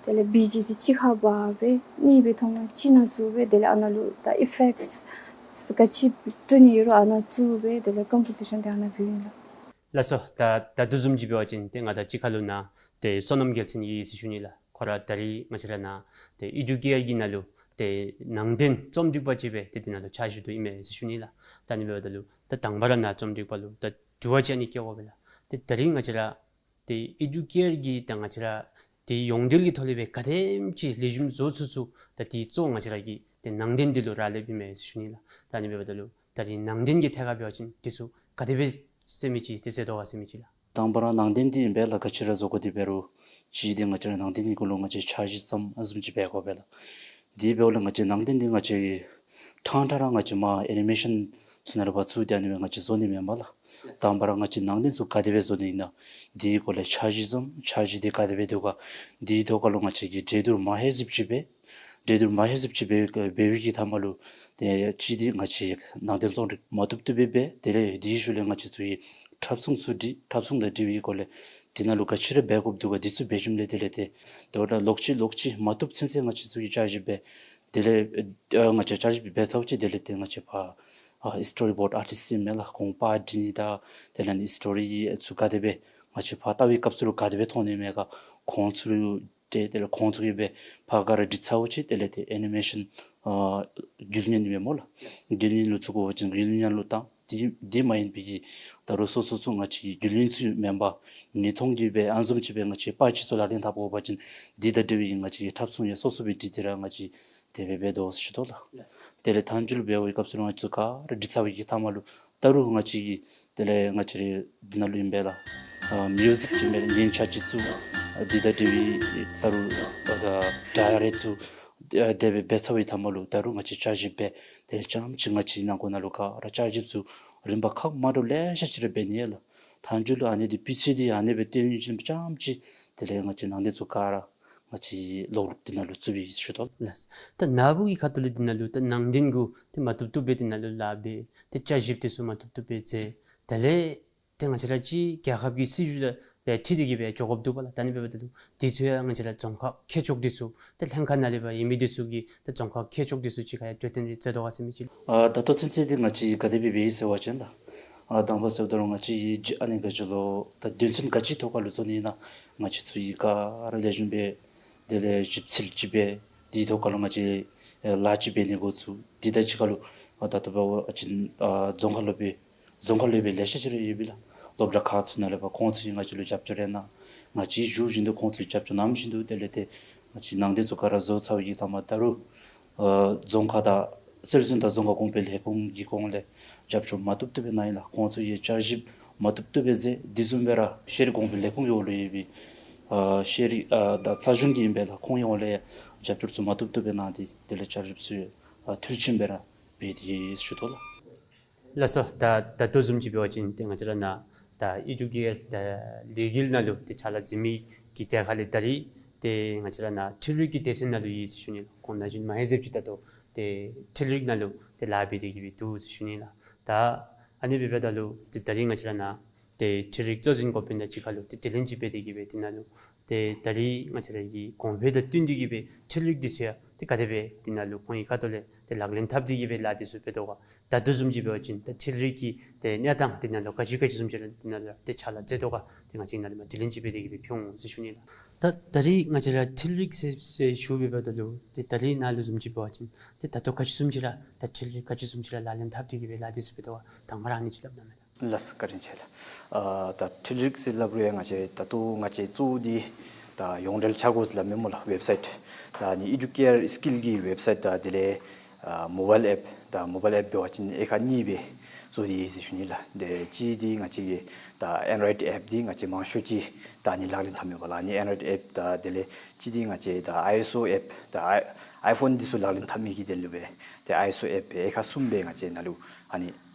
དེ་ལས་བི་ཇི་འདི་གཅིག་ཁར་འབག་སྦེ་གཉིས་སྦེ་མཐོང་སྣང་གཅིག་ནང་བཙུགས་སྦེ་དེ་ལས་ཨ་ནཱ་ལུ་ད་ཨི་ཕེཀཊ་ག་ཅི་བཙུགས་ནི་ཡོད་རུང་ཨ་ནཱ་བཙུགས་སྦེ་དེ་ལས་ཀམ་པོ་ཟི་ཤཱན་འདི་ཨ་ནཱ་འབདཝ་ཨིན་ལགས། ལགས་སོ། ད་ད་ལྟོ་བཟུམ་ཅིག་འབད་བ་ཅིན་ཏེ་ང་དང་གཅིག་ཁར་ལུ་ནཱ་ཏེ་བསོད་ནམས་རྒྱལ་མཚན་ཡོད་ཟེར་ཞུ་ནི་ལགས། ཁོ་ར་ད་རིས་ང་བཅས་ར་ནཱ་ཏེ་ཨེ་ཌུ་ཀེར་གྱི་ནང་ལུ་ཏེ་ནང་རྟེན་རྩོམ་སྒྲིག་པ་ཅིག་སྦེ་ཏེ་འདི་ནང་ལུ་ཕྱག་ཞུ་དོ་ཨིན་མས་ཟེར་ཞུ་ནི་ལགས། ད་ཨ་ནི་འབདཝ་ད་ལུ་ད་དང་པ་ར་ནཱ་རྩོམ་སྒྲིག་པ་ལུ་ད་དྲི་བ་ཅིག་ཨ་ནི་བཀོད་དགོ་པས་ལགས། ཏེ་ད་རིས་ང་བཅས་ར་ཏེ་ཨེ་ཌུ་ཀེར་གྱིས་ད་ང་བཅས་ར་ཏེ་ཡོངས་འབྲེལ་གྱི་ཐོག་ལས་སྦེ་ག་དེམ་ཅིག་ལེགས་ཤོམ་བཟོ་ཚུགས་ཚུགས་ད་དེ་གཙོ་བོ་ང་བཅས་ར་གི་ཏེ་ནང་རྟེན་འདི་ལུ་རག་ལསཔ་ཨིན་མས་ཟེར་ཞུ་ནི་ལགས། ད་ཨ་ནི་འབདཝ་ད་ལུ་ད་རིས་ནང་རྟེན་གྱི་ཐད་ཁར་འབད་བ་ཅིན་འདི་ཚུ་ག་དེ་སྦེ་ཟེར་མི་ཅིག་ཏེ་ཟེར་དོ་ག་ཟེར་མི་ཅིག་ལགས། དང་པ་ར་ནང་རྟེན་འདི་ཨིན་པས་ལགས། ག་ཅི་ར་བཟོ་དགོ་དེ་འབད་རུང་གཅིག་འདི་ང་བཅས་ར་ནང་རྟེན་གྱི་གུ་ལུ་ང་བཅས་འཆར་གཞི་ཙམ་ཨ་བཟུམ་ཅིག་འབད་དགོ་པས་ལགས། དེ་འབདཝ་ལས་ང་བཅས་ནང་རྟེན་འདི་ང་བཅས་ཀྱིས་ཕྲང་ཕྲང་ར་ང་བཅས་མར་ཨེ་ནི་མེ་ཤཱན་ཚུ་ནང་ལུ་ཕར་བཙུགས་ཏེ་ཨ་ནི་སྦེ་ང་བཅས་བཟོ་ནི་མེན་པས་ལགས། དང་པ་ར་ང་བཅས་ནང་རྟེན་ཚུ་ག་དེ་སྦེ་བཟོ་ནི་ཨིན་ན་དེའི་སྐོར་ལས་འཆར་གཞི་ཙམ་འཆར་གཞི་འདི་ག་དེ་སྦེ་འདུག་ག་དེའི་ཐོག་ཁར་ལུ་ང་བཅས་ཀྱིས་གྲོས་བསྡུར་མ་ཧེ་ཟིབ་ཅིག་སྦེ་གྲོས་བསྡུར་མ་ཧེ་ཟིབ་ཅིག་སྦེ་འབད་བའི་གི་མཐའ་མ་ལུ་ཏེ་གཅིག་འདི་ང་བཅས་ནང་རྟེན་རྩོམ་སྒྲིག་མ་བཏུབ་བཏུབ་སྦེ་འབད། དེ་ལས་དེའི་ཤུལ་ལས་ང་བཅས་ཚུ་གིས་འཁྲབ་གསུང་ཚུ་སྒྲིག། འཁྲབ་གསུང་དང་འབྲེལ་བའི་སྐོར་ལས་དེ་ནང་ལུ་ག་ཅི་ར་འབད་དགོཔ་འདུག་ག་དེ་ཚུ་འབད་ཞིནམ་ལས་དེ་ལས་ཏེ་དོ་རུང་ལོག་ཅི་ལོག་ཅི་མ་བཏུབ་ཚུན་ཚོད་ང་བཅས་ཚུ་གིས་བསྐྱར་ཞིབ་འབད། དེ་ལས་ཨ་ང་བཅས་བསྐྱར་ཞིབ་འབད་ཚརཝ་ཅིག་དེ་ལས་ཏེ་ང་བཅས་ཕར་ཨ་སི་ཊོ་རི་བོཌ་ཨར་ཊིསཊ་ཨིན་མས་ལགས། ཁོང་པར་སྒྲིག་ནི་དང་དེ་ལས་ཨ་ནི་སི་ཊོ་རི་ཚུ་ག་དེ་སྦེ་ང་བཅས་ཕར་ལྟ་བའི་སྐབས་སུ་ལུ་ག་དེ་སྦེ་མཐོང་ནི་མས་ག་ཁོང་ཚུ་ལུ་ཏེ་དེ་ལས་ཁོང་ཚུ་གིས་སྦེ་ཕར་ག་ར་སྒྲིག་ཚརཝ་ཅིག་དེ་ལས་ཏེ་ཨེ་ནི་མེ་ཤཱན་ཨ་རྒྱུ་ལེན་ཨིན་མས་སྨོ་ལགས། རྒྱུ་ལེན་ལུ་བཙུགས་དགོ་པ་ཅིན་རྒྱུ་ལེན་ནང་ལུ་བཏང་། དེ་དེ་མ་ཡིན་པའི་གི་ད་རུང་སོ་སོ་ཚུ་ང་བཅས་ཀྱི་རྒྱུ་ལེན་ཚུ་མེན་པར་ཉིས་སྟོང་གི་སྦེ་ཨ་ནི་བཟུམ་ཅིག་སྦེ་ང་བཅས་པར་ཅིག་ཚུ་ལག་ལེན་འཐབ་དགོ་པ་ཅིན་དེ་དང་འབྲེལ་བའི་ང་བཅས་ཀྱི་འཁྲབ་གསུང་ཡང་སོ་སོ་སྦེ་སྒྲིག་སྟེ་ར་ང་བཅས་དེ་སྦེ་འབད་དོ་ཟེར་ཞུ་དོ་ལགས། དེ་ལས་མཐའ་མཇུག་ལུ་འབད་བའི་སྐབས་སུ་ལུ་ང་བཅས་ཚུ་ག་ར་སྒྲིག་ཚར་བའི་གི་མཐའ་མ་ལུ་ད་རུང་ང་བཅས་ཀྱིས་དེ་ལས་ང་བཅས་རའི་འདི་ནང་ལུ་ཨིན་པས་ལགས། ཨ་མིའུ་ཟིག་ཅིག་ཨིན་པས་ལགས། ཉན་ཆ་ཅིག་ཚུ་ཨ་དེ་དང་འབྲེལ་བའི་ད་རུང་ཨ་ཌའི་རེཀཊ་ཚུ་ཨ་དེ་སྦེ་འབད་ཚར་བའི་མཐའ་མ་ལུ་ད་རུང་ང་བཅས་བསྐྱར་ཞིབ་འབད། དེ་ལས་རྐྱངམ་ཅིག་ང་བཅས་ནང་འཁོད་ནང་ལུ་ག་ར་བསྐྱར་ཞིབ་ཚུ་རིམ་པ་ཁག་མ་འདྲཝ་ལེ་ཤ་ཅིག་ར་འབད་ནི་ཡོད་ལགས། མཐའ་མཇུག་ལུ་ཨ་ནི་འདི་སྤུས་ཚད་འདི་ཨ་ནི་སྦེ་བཏོན་ཞིནམ་རྐྱངམ་ཅིག་དེ་ལས་ང་བཅས་ནང་རྟེན་ཚུ་ག་ར་ང་བཅས་ལོག་ལོག་འདི་ནང་ལུ་བཙུགས་པས་ཟེར་ཞུ་དོ་ལགས། ད་ནཱ་བུ་གི་ཁ་ཐུག་ལས་འདི་ནང་ལུ་ད་ནང་རྟེན་གུ་ཏེ་མ་བཏུབ་བཏུབ་སྦེ་འདི་ནང་ལུ་ལཱ་འབད། ཏེ་བསྐྱར་ཞིབ་འདི་ཚུ་མ་བཏུབ་བཏུབ་སྦེ་མཛད། དེ་ལས་ཏེ་ང་བཅས་ར་ཅིག་རྒྱལ་ཁབ་ཀྱི་སྲིད་བྱུས་དང་འཁྲིལ་ཏེ་གི་སྦེ་འགྱོ་དགོཔ་འདུག་པ་ལགས། ད་ཨ་ནི་འབདཝ་ད་ལུ་འདི་ཚུ་ཡང་ང་བཅས་ར་རྫོང་ཁག་ཁྱད་ཆོས་འདི་ཚུ་ཏེ་ལྷན་ཁག་ནང་ལས་ཕར་ཡོད་མི་འདི་ཚུ་གི་ཏེ་རྫོང་ཁག་ཁྱད་ཆོས་འདི་ཚུ་ཅིག་ཁར་ཡང་གྲོས་བསྟུན་རེ་མཛད་དོ་ག་ཟེར་མི་ཅིག་ལགས། ཨ་ད་ལྟོ་ཚུན་ཚོད་འདི་ང་བཅས་ག་དེ་སྦེ་འབད་ཡི་ཟེར་བ་ཅིན་ལགས། ཨ་དང་པ་ཟེརཝ་ད་ལུ་ང་བཅས་ཀྱིས་ཨ་ནི་ག་ཅི་ལོ་ད་དོན་ཚན་ག་ཅི་ཐོག་ཁར་ལུ་བཟོ་ནི་ཨིན་ན་ང་བཅས་ཚུ་གིས་ག་ར་ལེགས་ཤོམ་སྦེ་དེ་ལས་ཞིབ་འཚོལ་ཅིག་འབད། དེའི་ཐོག་ཁར་ལུ་ང་བཅས་ཨེ་ལཱ་ཅིག་འབད་ནི་འགོ་བཙུགས། དེ་དང་གཅིག་ཁར་ལུ་ཨ་ད་ལྟོ་འབད་བ་ཅིན་ཨ་རྫོང་ཁག་སློབ་དཔོན་རྫོང་ཁག་སློབ་དཔོན་ལེ་ཤ་ཅིག་ར་ཡོད་པས་ལགས། སློབ་གྲྭ་ཁག་ཚུ་ནང་ལས་ཕར་ཁོང་ཚུ་གིས་ང་བཅས་ལུ་རྒྱབ་སྐྱོར་རེ་གནང་། ང་བཅས་བཞུགས་བཞིན་དུ་ཁོང་ཚུ་རྒྱབ་སྐྱོར་གནང་བཞིན་དུ་དེ་ལས་ཏེ་ང་བཅས་ནང་རྟེན་ཚུ་ག་ར་བཟོ་ཚར་བའི་མཐའ་མ་ད་རུང་ཨ་རྫོང་ཁག་དང་སྲོལ་འཛིན་དང་རྫོང་ཁ་གོང་འཕེལ་ལས་ཁུངས་ཀྱི་ཁོང་ལས་རྒྱབ་སྐྱོར་མ་བཏུབ་བཏུབ་སྦེ་གནང་ཡི་ལགས། ཁོང་ཚུ་གིས་བསྐྱར་ཞིབ་མ་བཏུབ་བཏུབ་སྦེ་མཛད། དེ་བཟུམ་སྦེ་ར་ཤེས་རིག་གོང་འཕེལ་ལས་ཁུངས་ཀྱི་འོག་ལུ་ཡོད་པའི་ཨ་ཤེས་རིག་ཨ་དང་རྩ་གཞུང་གི་ཨིན་པས་ལགས། ཁོང་གི་འོག་ལས་རྒྱབ་སྐྱོར་ཚུ་མ་བཏུབ་བཏུབ་སྦེ་གནང་སྟེ་དེ་ལས་བསྐྱར་ཞིབ་ཚུ་ཨ་མཐིལ་ཕྱིན་སྦེ་ར་འབད་དེ་ཡོད་ཟེར་ཞུ་དོ་ལགས། ལགས་སོ། ད་ད་ལྟོ་བཟུམ་ཅིག་འབད་བ་ཅིན་ཏེ་ང་བཅས་ར་ནཱ་ད་ཨེ་ཌུ་ཀེར་ད་ལས་འགུལ་ནང་ལུ་ཏེ་ཕྱག་ལཱ་མཛད་མི་གི་གྲས་ཁར་ལས་ད་རིས་ཏེ་ང་བཅས་ར་ནཱ་འཕྲུལ་རིག་གི་སྡེ་ཚན་ནང་ལུ་ཡོད་ཟེར་ཞུ་ནི་ལགས། ཁོང་ནང་བཞིན་མ་ཧེ་ཟེར་ཅིག་ད་ལྟོ་ཏེ་འཕྲུལ་རིག་ནང་ལུ་ཏེ་ལཱ་འབད་དེ་གི་སྦེ་འདུག་ཟེར་ཞུ་ནི་ལགས། ད་ཨ་ནི་འབདཝ་ད་ལུ་ཏེ་ད་རིས་ང་བཅས་ར་ནཱ་ཏེ་འཕྲུལ་རིག་གཙོ་འཛིན་འགོ་དཔོན་དང་གཅིག་ཁར་ལུ་ཏེ་དྲི་ལན་ཅིག་འབད་དེ་གི་སྦེ་དེ་ནང་ལུ་ཏེ་ད་རིས་ང་བཅས་ར་གི་གོང་འཕེལ་དང་བསྟུན་ཏེ་གི་སྦེ་འཕྲུལ་རིག་འདི་ཚུ་ཡང་ཏེ་ག་དེ་སྦེ་དེ་ནང་ལུ་ཁོང་གི་ཁ་ཐུག་ལས་ཏེ་ལག་ལེན་འཐབ་སྟེ་གི་སྦེ་ལཱ་འདི་ཚུ་འབད་དོ་ག། ད་ལྟོ་བཟུམ་ཅིག་འབད་བ་ཅིན་ད་འཕྲུལ་རིག་གི་ཏེ་གནས་སྟངས་དེ་ནང་ལུ་ག་ཅི་ག་ཅི་བཟུམ་ཅིག་ར་དེ་ནང་ལུ་ཏེ་ཕྱག་ལཱ་མཛད་དོ་ག། ཏེ་ང་བཅས་ནཱ་ལས་མར་དྲི་ལན་ཅིག་འབད་དེ་གི་སྦེ་ཕུལ་འོང་ཟེར་ཞུ་ནི་ལགས། ད་ད་རིས་ང་བཅས་ར་འཕྲུལ་རིག་ཟེར་ཟེར་ཞུ་འབདཝ་ད་ལུ་ཏེ་ད་རིས་ནཱ་ལུ་བཟུམ་ཅིག་འབད་བ་ཅིན་ཏེ་ད་ལྟོ་ག་ཅི་བཟུམ་ཅིག་ར་ད་འཕྲུལ་རིག་ག་ཅི་བཟུམ་ཅིག་ར་ལག་ལེན་འཐབ་སྟེ་གི་སྦེ་ལཱ་འདི་ཚུ་འབད་དོ་ག། དང་པ་ར་ཨ་ནི་ཅིག་སླབ་གནང་མས་ལགས། ལགས་སོ། བཀའ་དྲིན་ཆེ་ལགས། ཨ་ད་འཕྲུལ་རིག་ཟེར་སླབ་རུང་ཡང་ང་བཅས་ད་ལྟོ་ང་བཅས་གཙོ་བོ་འདི་ ད་ཡོངས་འབྲེལ་འཆར་སྒོ་ཟེར་སླབ་མས་སྨོ་ལགས། ཝེབ་སའིཊ་ད་ཨ་ནི་ཨི་ཌུ་ཀེར་སི་ཀིལ་གྱི་ཝེབ་སའིཊ་དང་དེ་ལས་ཨ་མོ་བཱའིལ་ཨེཔ་དང་མོ་བཱའིལ་ཨེཔ་འབད་བ་ཅིན་དབྱེ་ཁག་གཉིས་སྦེ་བཟོ་སྟེ་ཡོད་ཟེར་ཞུ་ནི་ལགས། དེ་གཅིག་འདི་ང་བཅས་ཀྱི་ད་ཨེན་ཌོ་རོའིཌ་ཨེཔ་འདི་ང་བཅས་མང་ཤོས་ཅིག་ད་ཨ་ནི་ལག་ལེན་འཐབ་མས་པ་ལགས། ཨ་ནི་ཨེན་ཌོ་རོའིཌ་ཨེཔ་དང་དེ་ལས་གཅིག་འདི་ང་བཅས་ད་ཨའི་ཨེསི་ཨོ་ཨེཔ་ད་ཨའི་ཨའི་ཕོན་འདི་ཚུ་ལག་ལེན་འཐབ་མི་གི་དོན་ལུ་སྦེ་ཏེ་ཨའི་ཨེསི་ཨོ་ཨེཔ་སྦེ་དབྱེ་ཁག་གསུམ་སྦེ་ང་བཅས་ནཱ་ལུ་ཨ་ནི་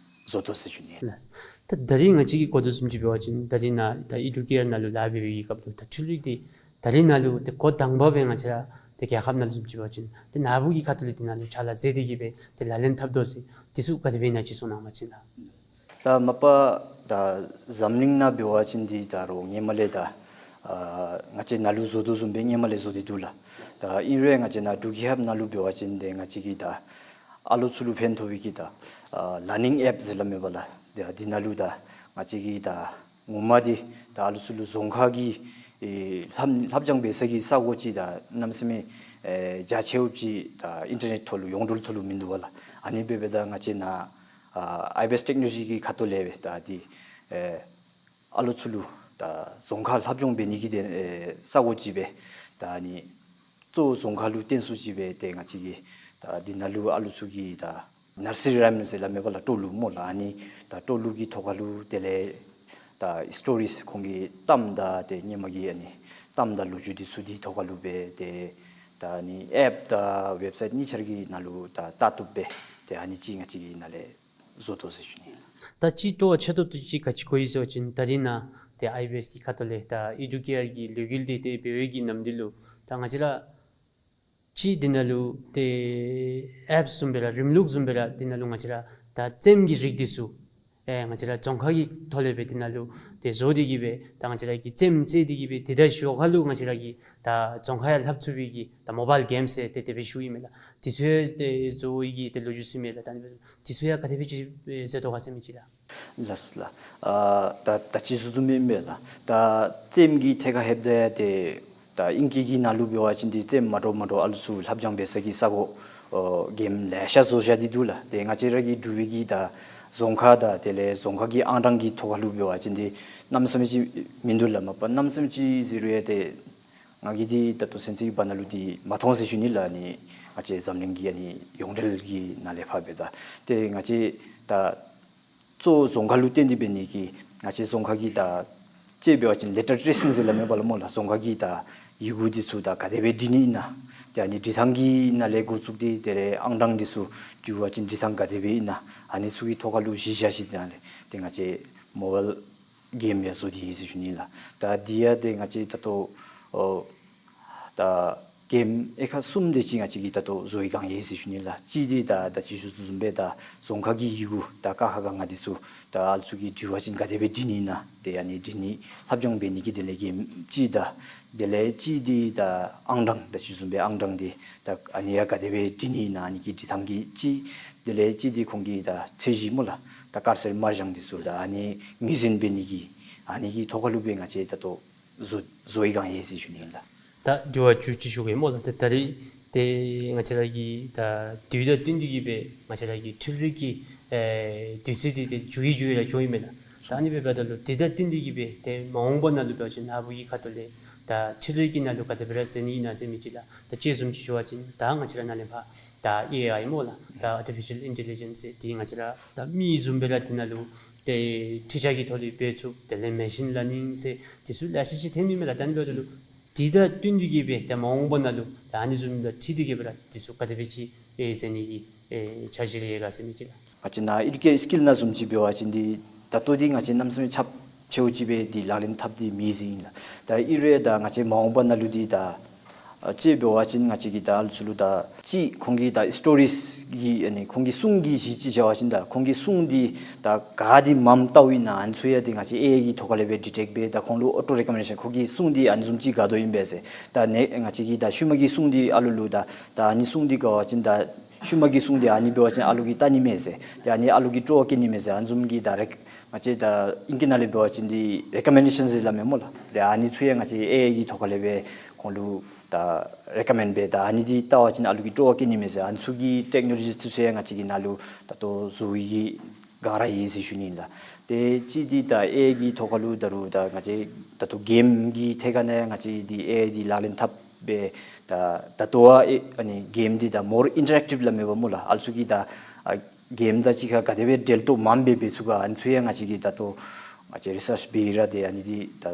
བཟོ་དོ་ཟེར་ཞུ་ནི་ལགས། ད་ད་རིས་ང་བཅས་ཀྱིས་གོ་དོ་བཟུམ་ཅིག་འབད་བ་ཅིན་ད་རིས་ནཱ་ད་ཨི་ཌུ་ཀེར་ནང་ལུ་ལཱ་འབད་བའི་གི་སྐབས་ལུ་ད་འཕྲུལ་རིག་འདི་ད་རིས་ནཱ་ལུ་ཏེ་འགོ་དང་པ་སྦེ་ང་བཅས་ར་ཏེ་རྒྱལ་ཁབ་ནང་ལུ་བཟུམ་ཅིག་འབད་བ་ཅིན་ཏེ་ནཱ་བུ་གི་ཁ་ཐུག་ལས་འདི་ནང་ལུ་ཕྱག་ལཱ་མཛད་དེ་གི་སྦེ་ཏེ་ལག་ལེན་འཐབ་དོ་ཟེར་འདི་ཚུ་ག་དེ་སྦེ་ཨིན་ན་ཅིག་གསུང་གནང་བ་ཅིན་ལགས། ད་མ་པ་ད་འཛམ་གླིང་ནང་འབད་བ་ཅིན་འདི་ད་རུང་སྔོན་མ་ལས་ད་ཨ་ང་བཅས་ནཱ་ལུ་བཟོ་དོ་བཟུམ་སྦེ་སྔོན་མ་ལས་བཟོ་སྟེ་འདུག་ལགས། ད་ཨིན་རུང་ང་བཅས་ནཱ་འབྲུག་རྒྱལ་ཁབ་ནང་ལུ་འབད་བ་ཅིན་ཏེ་ང་བཅས་ཀྱི་ད་ཨ་ལོ་ཚུ་ལུ་ཕན་ཐོགས་པའི་གི་ད་ཨ་ལར་ནིང་ཨེཔ་ཟེར་སླབ་མས་པ་ལགས། ཏེ་འདི་ནང་ལུ་ད་ང་བཅས་ཀྱི་ད་ངོ་མ་འདི་ད་ཨ་ལོ་ཚུ་ལུ་རྫོང་ཁ་གི་ཨེ་ལྷབ་ལྷབ་སྦྱང་འབད་ས་གི་ས་གོ་ཅིག་ད་གནམ་མེད་ས་མེད་ཨེ་རྒྱ་ཆེཝ་ཅིག་ད་ཨིན་ཊར་ནེཊ་ཐོག་ལུ་ཡོངས་འབྲེལ་ཐོག་ལུ་མིན་འདུག་པ་ལགས། ཨ་ནི་འབད་འབདཝ་ད་ང་བཅས་ནཱ་ཨ་ཨའི་བི་ཨེསི་ཊེཀ་ནོ་ལོ་ཇི་གི་ཁ་ཐུག་ལས་སྦེ་ད་འདི་ཨེ་ཨ་ལོ་ཚུ་ལུ་ད་རྫོང་ཁ་ལྷབ་སྦྱང་འབད་ནི་གི་དོན་ཨེ་ས་གོ་ཅིག་སྦེ་ད་ཨ་ནི་གཙོ་བོ་རྫོང་ཁ་ལུ་བརྟེན་སུ་ཅིག་སྦེ་ཏེ་ང་བཅས་ཀྱིས་ད་འདི་ནང་ལུ་ཨ་ལོ་ཚུ་གི་ད་ནར་སི་རི་རའིམ་ཟེར་སླབ་མས་པ་ལགས། སྤྲོ་ལུགས་སྨོ་ལགས། ཨ་ནི་ད་སྤྲོ་ལུགས་ཀྱི་ཐོག་ཁ་ལུ་དེ་ལས་ད་སི་ཊོ་རིས་ཁོང་གི་གཏམ་དང་ཏེ་སྔོན་མ་གི་ཨ་ནི་གཏམ་དང་ལོ་རྒྱུས་འདི་ཚུ་འདི་ཐོག་ཁ་ལུ་སྦེ་ཏེ་ད་ཨ་ནི་ཨེཔ་དང་ཝེབ་སའིཊ་གཉིས་ཆ་ར་གི་ནང་ལུ་ད་ལྟ་བཏུབ་སྦེ་ཏེ་ཨ་ནི་ཅིག་ང་བཅས་ཀྱིས་ནཱ་ལས་བཟོ་དོ་ཟེར་ཞུ་ནི། ད་ཅི་སྤྲོ་བ་ཆེ་ཏོག་ཏོ་ཅིག་ག་ཅི་གོ་ཡི་ཟེར་བ་ཅིན་ད་རིས་ནཱ་ཏེ་ཨའི་བི་ཨེསི་གི་ཁ་ཐུག་ལས་ད་ཨི་ཌུ་ཀེར་གྱི་ལས་འགུལ་འདི་ཏེ་འབད་བའི་གི་ནམ་དུས་ལུ་ད་ང་བཅས་ར་ཅིག་འདི་ནང་ལུ་ཏེ་ཨེཔ་བཟུམ་སྦེ་ར་རིམ་ལུགས་བཟུམ་སྦེ་ར་འདི་ནང་ལུ་ང་བཅས་ར་ད་རྩེདམོ་གི་རིགས་འདི་ཚུ་ཨེ་ང་བཅས་ར་རྫོང་ཁ་གི་ཐོག་ལས་སྦེ་འདི་ནང་ལུ་ཏེ་བཟོ་སྟེ་གི་སྦེ་ད་ང་བཅས་ར་གིས་རྩེདམོ་རྩེ་སྟེ་གི་སྦེ་འདི་དང་གཞུག་ཁ་ལུ་ང་བཅས་ར་གིས་ད་རྫོང་ཁ་ཡང་ལྷབ་ཚུགས་པའི་གི་ད་མོ་བཱའིལ་གེམ་ཟེར་ཏེ་དེ་སྦེ་ཞུཝ་ཨིན་མས་ལགས། འདི་ཚུ་ཡང་ཏེ་བཟོ་བའི་གི་ཏེ་ལོ་རྒྱུས་ཚུ་མས་ལགས། ད་འདི་སྦེ་འདི་ཚུ་ཡང་ག་དེ་སྦེ་ཅིག་ཨེ་མཛད་དོ་ག་ཟེར་མི་ཅིག་ལགས། ལགས་ལགས། ཨ་ད་ད་ཅི་ཞུ་དོ་མེན་མས་ལགས། ད་རྩེདམོ་གི་ཐད་ཁར་ལྷོདཔ་ད་ཏེ་ད་ཨིང་སྐད་ཀྱི་ནང་ལུ་འབད་བ་ཅིན་འདི་རྩེདམོ་མ་འདྲཝ་མ་འདྲཝ་ཨ་ལོ་ཚུ་ལྷབ་སྦྱང་འབད་ས་གི་ས་གོ་ཨོ་གེམ་ལེ་ཤ་བཟོ་བཞག་སྟེ་འདུག་ལགས། ཏེ་ང་བཅས་ར་གི་འབྲུག་པའི་གི་ད་རྫོང་ཁ་དང་དེ་ལས་རྫོང་ཁ་གི་ཨང་གྲངས་ཀྱི་ཐོག་ཁ་ལུ་འབད་བ་ཅིན་འདི་གནམ་མེད་ས་མེད་ཅིག་མིན་འདུག་ལགས། མ་པ་གནམ་མེད་ས་མེད་ཅིག་ཟེར་རུང་ཡང་ཏེ་ང་གིས་འདི་ད་ལྟོ་ཚུན་ཚོད་ཀྱི་བར་ན་ལུ་འདི་མ་མཐོང་ཟེར་ཞུ་ནི་ལགས། ཨ་ནི་ང་བཅས་འཛམ་གླིང་གི་ཨ་ནི་ཡོངས་འབྲེལ་གྱི་ནང་ལས་ཕར་འབདཝ་ད་ཏེ་ང་བཅས་ད་གཙོ་བོ་རྫོང་ཁ་ལུ་བརྟེན་ཏེ་འབད་ནི་གིས་ང་བཅས་རྫོང་ཁ་གི་ད་ཅིག་འབད་བ་ཅིན་ལེ་ཊར་ཊེ་སིང་ཟེར་སླབ་མས་པ་ལགས་སྨོ་ལགས། རྫོང་ཁ་གི་ད་ཡི་གུ་འདི་ཚུ་ད་ག་དེ་སྦེ་འབྲི་ནི་ཨིན་ན། ཏེ་ཨ་ནི་འབྲི་ཐངས་ཀྱི་ནང་ལས་འགོ་བཙུགས་ཏེ་དེ་ལས་ཨང་གྲངས་འདི་ཚུ་འབྲི་བ་ཅིན་འབྲི་ཐངས་ག་དེ་སྦེ་ཨིན་ན། ཨ་ནི་ཚུ་གི་ཐོག་ཁ་ལུ་གཞི་བཞག་ཞིནམ་ལས་ཏེ་ང་བཅས་མོ་བཱའིལ་གེམ་ཡང་བཟོ་སྟེ་ཡོད་ཟེར་ཞུ་ནི་ལགས། ད་འདི་ཡང་ཏེ་ང་བཅས་ད་ལྟོ་ཨོ་ད་གེམ་དབྱེ་ཁག་གསུམ་དེ་ཅིག་ང་བཅས་ཀྱིས་ད་ལྟོ་བཟོ་བའི་སྒང་ཡོད་ཟེར་ཞུ་ནི་ལགས། གཅིག་འདི་ད་ད་ཅི་ཞུ་དོ་བཟུམ་སྦེ་ད་རྫོང་ཁ་གི་ཡི་གུ་ད་ཀ་ཁ་ག་ང་འདི་ཚུ་ད་ཨ་ལོ་ཚུ་གིས་འབྲི་བ་ཅིན་ག་དེ་སྦེ་འབྲི་ནི་ཨིན་ན། ཏེ་ཨ་ནི་འབྲི་ནི་ལྷབ་སྦྱང་འབད་ནི་གི་དེ་ལས་གེམ་གཅིག་དང་དེ་ལས་གཅིག་འདི་ད་ཨང་གྲངས་ད་ཅི་ཞུ་དོ་བཟུམ་སྦེ་ཨང་གྲངས་འདི་ད་ཨ་ནི་ཡང་ག་དེ་སྦེ་འབྲི་ནི་ཨིན་ན། ཨ་ནི་གི་འབྲི་ཐངས་ཀྱི་གཅིག། དེ་ལས་གཅིག་འདི་ཁོང་གི་ད་ཚད་གཞི་སྨོ་ལགས། ད་དཀར་སེར་དམར་ལྗང་འདི་ཚུ་ད་ཨ་ནི་ངོས་འཛིན་འབད་ནི་གི་ཨ་ནི་གི་ཐོག་ཁ་ལུ་སྦེ་ང་བཅས་ད་ལྟོ་བཟོ་བཟོ་བའི་སྒང་ཡོད་ཟེར་ཞུ་ནི་ཨིན་ལགས། ད་དྲི་བ་བཅུ་གཅིག་ཞུ་གེ་སྨོ་ལགས། ད་ད་རིས་ཏེ་ང་བཅས་ར་གི་ད་དུས་དང་བསྟུན་ཏེ་གི་སྦེ་ང་བཅས་ར་གི་འཕྲུལ་རིག་གི་ཨེ་དུས་ཚོད་འདི་ཏེ་འགྱུར་བའི་འགྱུར་བའི་ར་འགྱོཝ་ཨིན་མས་ལགས། ད་ཨ་ནི་འབདཝ་ད་ལུ་དུས་དང་བསྟུན་ཏེ་གི་སྦེ་ཏེ་མ་འོངས་པ་ནང་ལུ་འབད་བ་ཅིན་ནཱ་བུ་གི་ཁ་ཐུག་ལས་ད་འཕྲུལ་རིག་གི་ནང་ལུ་ག་དེ་སྦེ་ར་འཛུལ་ནི་ཨིན་ན་ཟེར་མི་ཅིག་ལགས། ད་དཔྱེ་བཟུམ་ཅིག་ཞུ་བ་ཅིན་ད་ང་བཅས་ར་ནཱ་ལས་ཕར་ད་ཨེ་ཨའི་སྨོ་ལགས། ད་ཨར་ཊི་ཕི་ཤཱལ་ཨིན་ཊེ་ལི་ཇེནསི་ཟེར་འདི་ང་བཅས་ར་ད་མི་བཟུམ་སྦེ་ར་འདི་ནང་ལུ་ཏེ་འཕྲུལ་ཆས་ཀྱི་ཐོག་ལས་འབད་ཚུགས། དེ་ལས་མེ་ཤིན་ལར་ནིང་ཟེར་འདི་ཚུ་ལེ་ཤ་ཅིག་ཐོནམ་ཨིན་མས་ལགས། ད་ཨ་ནི་འབདཝ་ད་ལུ་དུས་དང་བསྟུན་ཏེ་གི་སྦེ་ཏེ་མ་འོངས་པ་ནང་ལུ་ད་ཨ་ནི་བཟུམ་དང་འཁྲིལ་ཏེ་གི་སྦེ་ར་འདི་ཚུ་ག་དེ་སྦེ་ཅིག་ཨེ་འཛུལ་ནི་གི་ཨེ་འཆར་གཞི་རེ་ཡོད་ག་ཟེར་མི་ཅིག་ལགས། ང་བཅས་ནཱ་ཨེ་ཌུ་ཀེ་ཊི་སི་ཀིལ་ནང་བཟུམ་ཅིག་འབད་བ་ཅིན་འདི་ད་ལྟོ་འདི་ང་བཅས་གནམ་མེད་ས་མེད་ཁྱབ་ཆེཝ་ཅིག་སྦེ་འདི་ལག་ལེན་འཐབ་སྟེ་མེད་ཟེར་ཨིན་ལགས། ད་ཨིན་རུང་ད་ང་བཅས་མ་འོངས་པ་ནང་ལུ་འདི་ད་ཨ་དཔྱེ་འབད་བ་ཅིན་ང་བཅས་ཀྱི་ད་ཨ་ལུ་ཚུ་ལུ་ད་ཅིག་ཁོང་གི་ད་སི་ཊོ་རིས་ཀྱི་ཨ་ནི་ཁོང་གི་སྲུང་གི་གཞི་ཅིག་བཞག་པ་ཅིན་ད་ཁོང་གི་སྲུང་འདི་ད་ག་འདི་མངམ་བལྟཝ་ཨིན་ན་ཨ་ནི་ཚུ་ཡང་འདི་ང་བཅས་ཨེ་ཨའི་གི་ཐོག་ཁ་ལས་སྦེ་ཌི་ཊེཀཊ་འབད་ད་ཁོང་ལུ་ཨོ་ཊོ་རེ་ཀོ་མེན་ཌེ་ཤཱན་ཁོང་གི་སྲུང་འདི་ཨ་ནི་བཟུམ་ཅིག་དགའ་དོ་ཨིན་པས་ཟེར། ད་ནི་ང་བཅས་ཀྱི་ད་ཤུལ་མ་གི་སྲུང་འདི་ཨ་ལུ་ལུ་ད་ད་ཨ་ནི་སྲུང་འདི་དགའ་བ་ཅིན་ད་ཤུལ་མ་གི་སྲུང་འདི་ཨ་ནི་འབད་བ་ཅིན་ཨ་ལུ་གིས་བལྟ་ནི་མས་ཟེར། ཏེ་ཨ་ནི་ཨ་ལུ་གིས་སྤྲོ་བ་བསྐྱེད་ནི་མས་ཟེར། ཨ་ནི་བཟུམ་གྱི་ད་རེ་ང་བཅས་ད་ཨིང་སྐད་ནང་ལས་འབད་བ་ཅིན་འདི་རེ་ཀོ་མེན་ཌེ་ཤཱན་ཟེར་སླབ་མས་སྨོ་ལགས། ཏེ་ཨ་ནི་ཚུ་ཡང་ང་བཅས་ཨེ་ཨའི་གི་ཐོག་ཁ་ལས་སྦེ་ཁོང་ལུ་ད་རེ་ཀོ་མེནཌ་འབད་ད་ཨ་ནི་འདི་བལྟ་བ་ཅིན་ཨ་ལུ་གིས་སྤྲོ་བ་བསྐྱེད་ནི་མས་ཟེར། ཨ་ནི་ཚུ་གི་ཊེཀ་ནོ་ལོ་ཇི་ཚུ་ཡང་ང་བཅས་ཀྱི་ནང་ལུ་ད་ལྟོ་བཟོ་བའི་གི་ གང་ར་ཡོད་ཟེར་ཞུ་ནི་ཨིན་ལགས། ཏེ་གཅིག་འདི་ད་ཨེ་ཨའི་གི་ཐོག་ཁ་ལུ་ད་རུང་ད་ང་བཅས་ད་ལྟོ་གེམ་གྱི་ཐད་ཁ་ནང་ང་བཅས་འདི་ཨེ་ཨའི་འདི་ལག་ལེན་འཐབ་སྦེ་ད་ད་ལྟོ་བ་ཨ་ནི་གེམ་འདི་ད་མོར་ཨིན་ཊར་ཨེག་ཊིབ་སླབ་མས་པ་སྨོ་ལགས། ཨ་ལུ་ཚུ་གིས་ད་ཨ་གེམ་དང་གཅིག་ཁར་ག་དེ་སྦེ་འབྲེལ་གཏོགས་མངམ་སྦེ་འབད་ཚུགས་ག་ཨ་ནི་ཚུ་ཡང་ང་བཅས་ཀྱིས་ད་ལྟོ་ང་བཅས་རི་སརཆ་འབད་ར་ཏེ་ཨ་ནི་འདི་ད་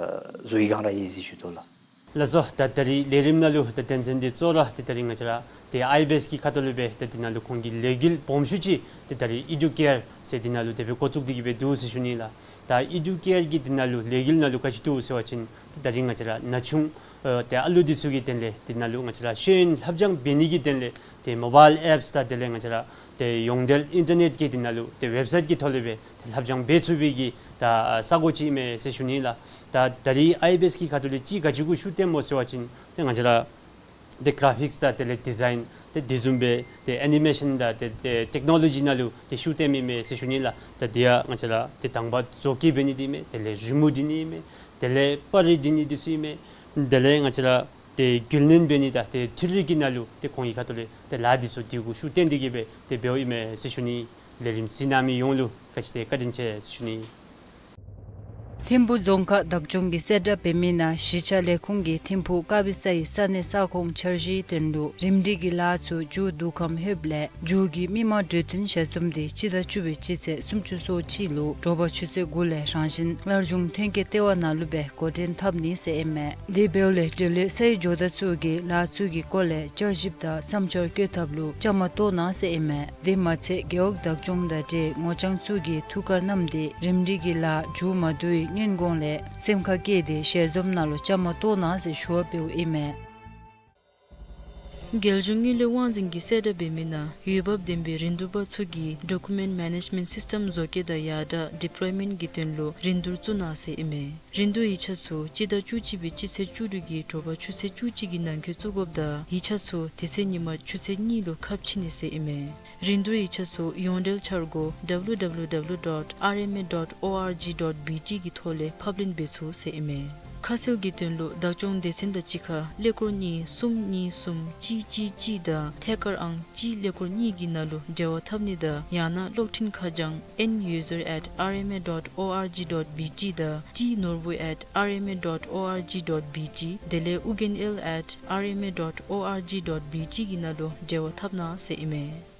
བཟོ་ཡི་གང་ར་ཡོད་ཟེར་ཞུ་དོ་ལགས། ལགས་སོ། ད་ད་རིས་ལས་རིམ་ནང་ལུ་ད་དོན་ཚན་འདི་གཙོ་བོ་ར་ཏེ་ད་རིས་ང་བཅས་ར་ཏེ་ཨའི་བི་ཨེསི་གི་ཁ་ཐུག་ལས་སྦེ་ཏེ་འདི་ནང་ལུ་ཁོང་གི་ལས་འགུལ་སྦོམ་ཤོས་ཅིག་ཏེ་ད་རིས་ཨི་ཌུ་ཀེར་ཟེར་འདི་ནང་ལུ་དེ་སྦེ་འགོ་བཙུགས་ཏེ་གི་སྦེ་འདུག་ཟེར་ཞུ་ནི་ལགས། ད་ཨི་ཌུ་ཀེར་གྱི་འདི་ནང་ལུ་ལས་འགུལ་ནང་ལུ་ག་ཅི་འདུག་ཟེར་བ་ཅིན་ཏེ་ད་རིས་ང་བཅས་ར་ན་ཆུང་ཨ་ཏེ་ཨ་ལུ་འདི་ཚུ་གི་དོན་ལས་འདི་ནང་ལུ་ང་བཅས་ར་ཤེས་ཡོན་ལྷབ་སྦྱང་འབད་ནི་གི་དོན་ལས་ཏེ་མོ་བཱའིལ་ཨེཔསི་དང་དེ་ལས་ང་བཅས་ར་ཏེ་ཡོངས་འབྲེལ་ཨིན་ཊར་ནེཊ་གི་འདི་ནང་ལུ་ཏེ་ཝེབ་སའིཊ་གི་ཐོག་ལས་སྦེ་ཏེ་ལྷབ་སྦྱང་འབད་ཚུགས་པའི་གི་ད་ས་གོ་ཅིག་ཨིན་མས་ཟེར་ཞུ་ནི་ལགས། ད་ད་རིས་ཨའི་བི་ཨེསི་གི་ཁ་ཐུག་ལས་ཅིག་ག་ཅི་གུ་ཤུགས་བཏོནམ་སྨོ་ཟེར་བ་ཅིན་ཏེ་ང་བཅས་ར་ཏེ་གར་ཕིགསི་དང་དེ་ལས་ཌི་ཛའིན་ཏེ་དེ་བཟུམ་སྦེ་ཏེ་ཨེ་ནི་མེ་ཤཱན་དང་ཏེ་ཏེ་ཊེག་ནོ་ལོ་ཇི་ནང་ལུ་ཏེ་ཤུགས་བཏོནམ་ཨིན་མས་ཟེར་ཞུ་ནི་ལགས། ད་འདི་ཡང་ང་བཅས་ར་ཏེ་དང་པ་བཟོ་བཀོད་འབད་ནི་འདི་ཨིན་མས། དེ་ལས་རི་མོ་འབྲི་ནི་ཨིན་མས། དེ་ལས་པར་རིས་འབྲི་ནི་འདི་ཚུ་ཨིན་མས། དེ་ལས་ང་བཅས་ར་ཏེ་རྒྱུན་ལེན་འབད་ནི་དང་ཏེ་འཕྲུལ་རིག་གི་ནང་ལུ་ཏེ་ཁོང་གི་ཁ་ཐུག་ལས་ཏེ་ལཱ་འདི་ཚུ་འདི་གུ་ཤུགས་བཏོན་ཏེ་གི་སྦེ་ཏེ་འབདཝ་ཨིན་མས་ཟེར་ཞུ་ནི། ལས་རིམ་གཟིགས་གནང་མི་ཡོངས་ལུ་ག་ཅི་ཏེ་བཀའ་དྲིན་ཆེ་ཟེར་ཞུ་ནི། ཐིམ་ཕུ་རྫོང་ཁག་བདག་སྐྱོང་གིས་གསལ་བསྒྲགས་འབད་མི་ནང་གཞིས་ཆགས་ལས་ཁུངས་ཀྱིས་ཐིམ་ཕུ་ཀ་བི་ས་ཡི་ས་གནས་ས་ཁོངས་འཆར་གཞིའི་དོན་ལུ་རིམ་སྒྲིག་གི་ལཱ་ཚུ་མཇུག་བསྡུ་ཁམས་ལྷོདཔ་ལས་མཇུག་གི་མི་མང་གྲོས་བསྟུན་ཞལ་འཛོམས་འདི་སྤྱི་ཟླ་བཅུ་པའི་སྤྱི་ཚེས་སུམ་ཅུ་སོ་གཅིག་ལུ་དྲོ་པ་ཆུ་ཚོད་དགུ་ལས་རང་བཞིན་སླར་འབྱུང་ཐོན་སྐྱེད་ལྟེ་བ་ནང་ལུ་སྦེ་འགོ་འདྲེན་འཐབ་ནི་ཟེར་ཨིན་མས། དེ་འབདཝ་ལས་འབྲེལ་ཡོད་ས་ཡི་ཇོ་བདག་ཚུ་གིས་ལཱ་ཚུ་གི་སྐོར་ལས་བསྐྱར་ཞིབ་དང་བསམ་འཆར་བཀོད་ཐབས་ལུ་བཅའ་མར་གཏོགས་གནང་ཟེར་ཨིན་མས། དེ་མ་ཚད་རྒེད་འོག་བདག་སྐྱོང་དང་འབྲེལ་ངོ་རྐྱང་ཚུ་གིས་ཐུགས་ཁར་བསྣམས་ཏེ་རིམ་སྒྲིག་གི་ལཱ་མཇུག་མ་བསྡུ་བའི་སྔོན་གོང་ལས་སེམས་ཁར་བསྐྱེད་དེ་ཞལ་འཛོམས་ནང་ལུ་བཅའ་མར་གཏོགས་གནང་ཟེར་ཞུ་བ་འབདཝ་ཨིན་མས། རྒྱལ་གཞུང་དངུལ་ལས་དབང་འཛིན་གྱིས་གསལ་བསྒྲགས་འབད་མི་ནང་འོས་འབབ་ལྡན་པའི་རིན་བསྡུར་པ་ཚུ་གིས་Document Management System བཟོ་བཀོད་དང་ཡར་དྲག་ཌི་པི་ལོའི་མེནཊ་གི་དོན་ལུ་རིན་བསྡུར་བཙུགས་གནང་ཟེར་ཨིན་མས། རིན་བསྡུར་ཡིག་ཆ་ཚུ་སྤྱི་ཟླ་བཅུ་གཅིག་པའི་སྤྱི་ཚེས་བཅུ་དྲུག་གི་དྲོ་པ་ཆུ་ཚོད་བཅུ་གཅིག་གི་ནང་འཁོད་བཙུགས་དགོཔ་དང་ཡིག་ཆ་ཚུ་དེ་ཚེ་ཉིན་མ་ཆུ་ཚོད་གཉིས་ལུ་ཁ་ཕྱེ་ནི་ཟེར་ཨིན་མས། རིན་བསྡུར་ཡིག་ཆ་ཚུ་ཡོངས་འབྲེལ་འཆར་སྒོ་W W W dot R M A dot O R G dot B T གི་ཐོག་ལས་ཕབ་ལེན་འབད་ཚུགས་ཟེར་ཨིན་མས། ཁ་གསལ་གྱི་དོན་ལུ་བདག་སྐྱོང་སྡེ་ཚན་དང་གཅིག་ཁར་ཀླད་ཀོར་གཉིས་གསུམ་གཉིས་གསུམ་གཅིག་གཅིག་གཅིག་དང་ཐད་ཀར་ཨང་གཅིག་ཀླད་ཀོར་གཉིས་ཀྱི་ནང་ལུ་འབྲེལ་བ་འཐབ་ནི་དང་ཡང་ན་གློག་འཕྲིན་ཁ་བྱང་N user at R M A dot O R G dot B T དང་T norbu at R M A dot O R G dot B T དེ་ལས་ཨུ་རྒྱན་ཨེལ་at R M A dot O R G dot B T གི་ནང་ལུ་འབྲེལ་བ་འཐབ་གནང་ཟེར་ཨིན་མས།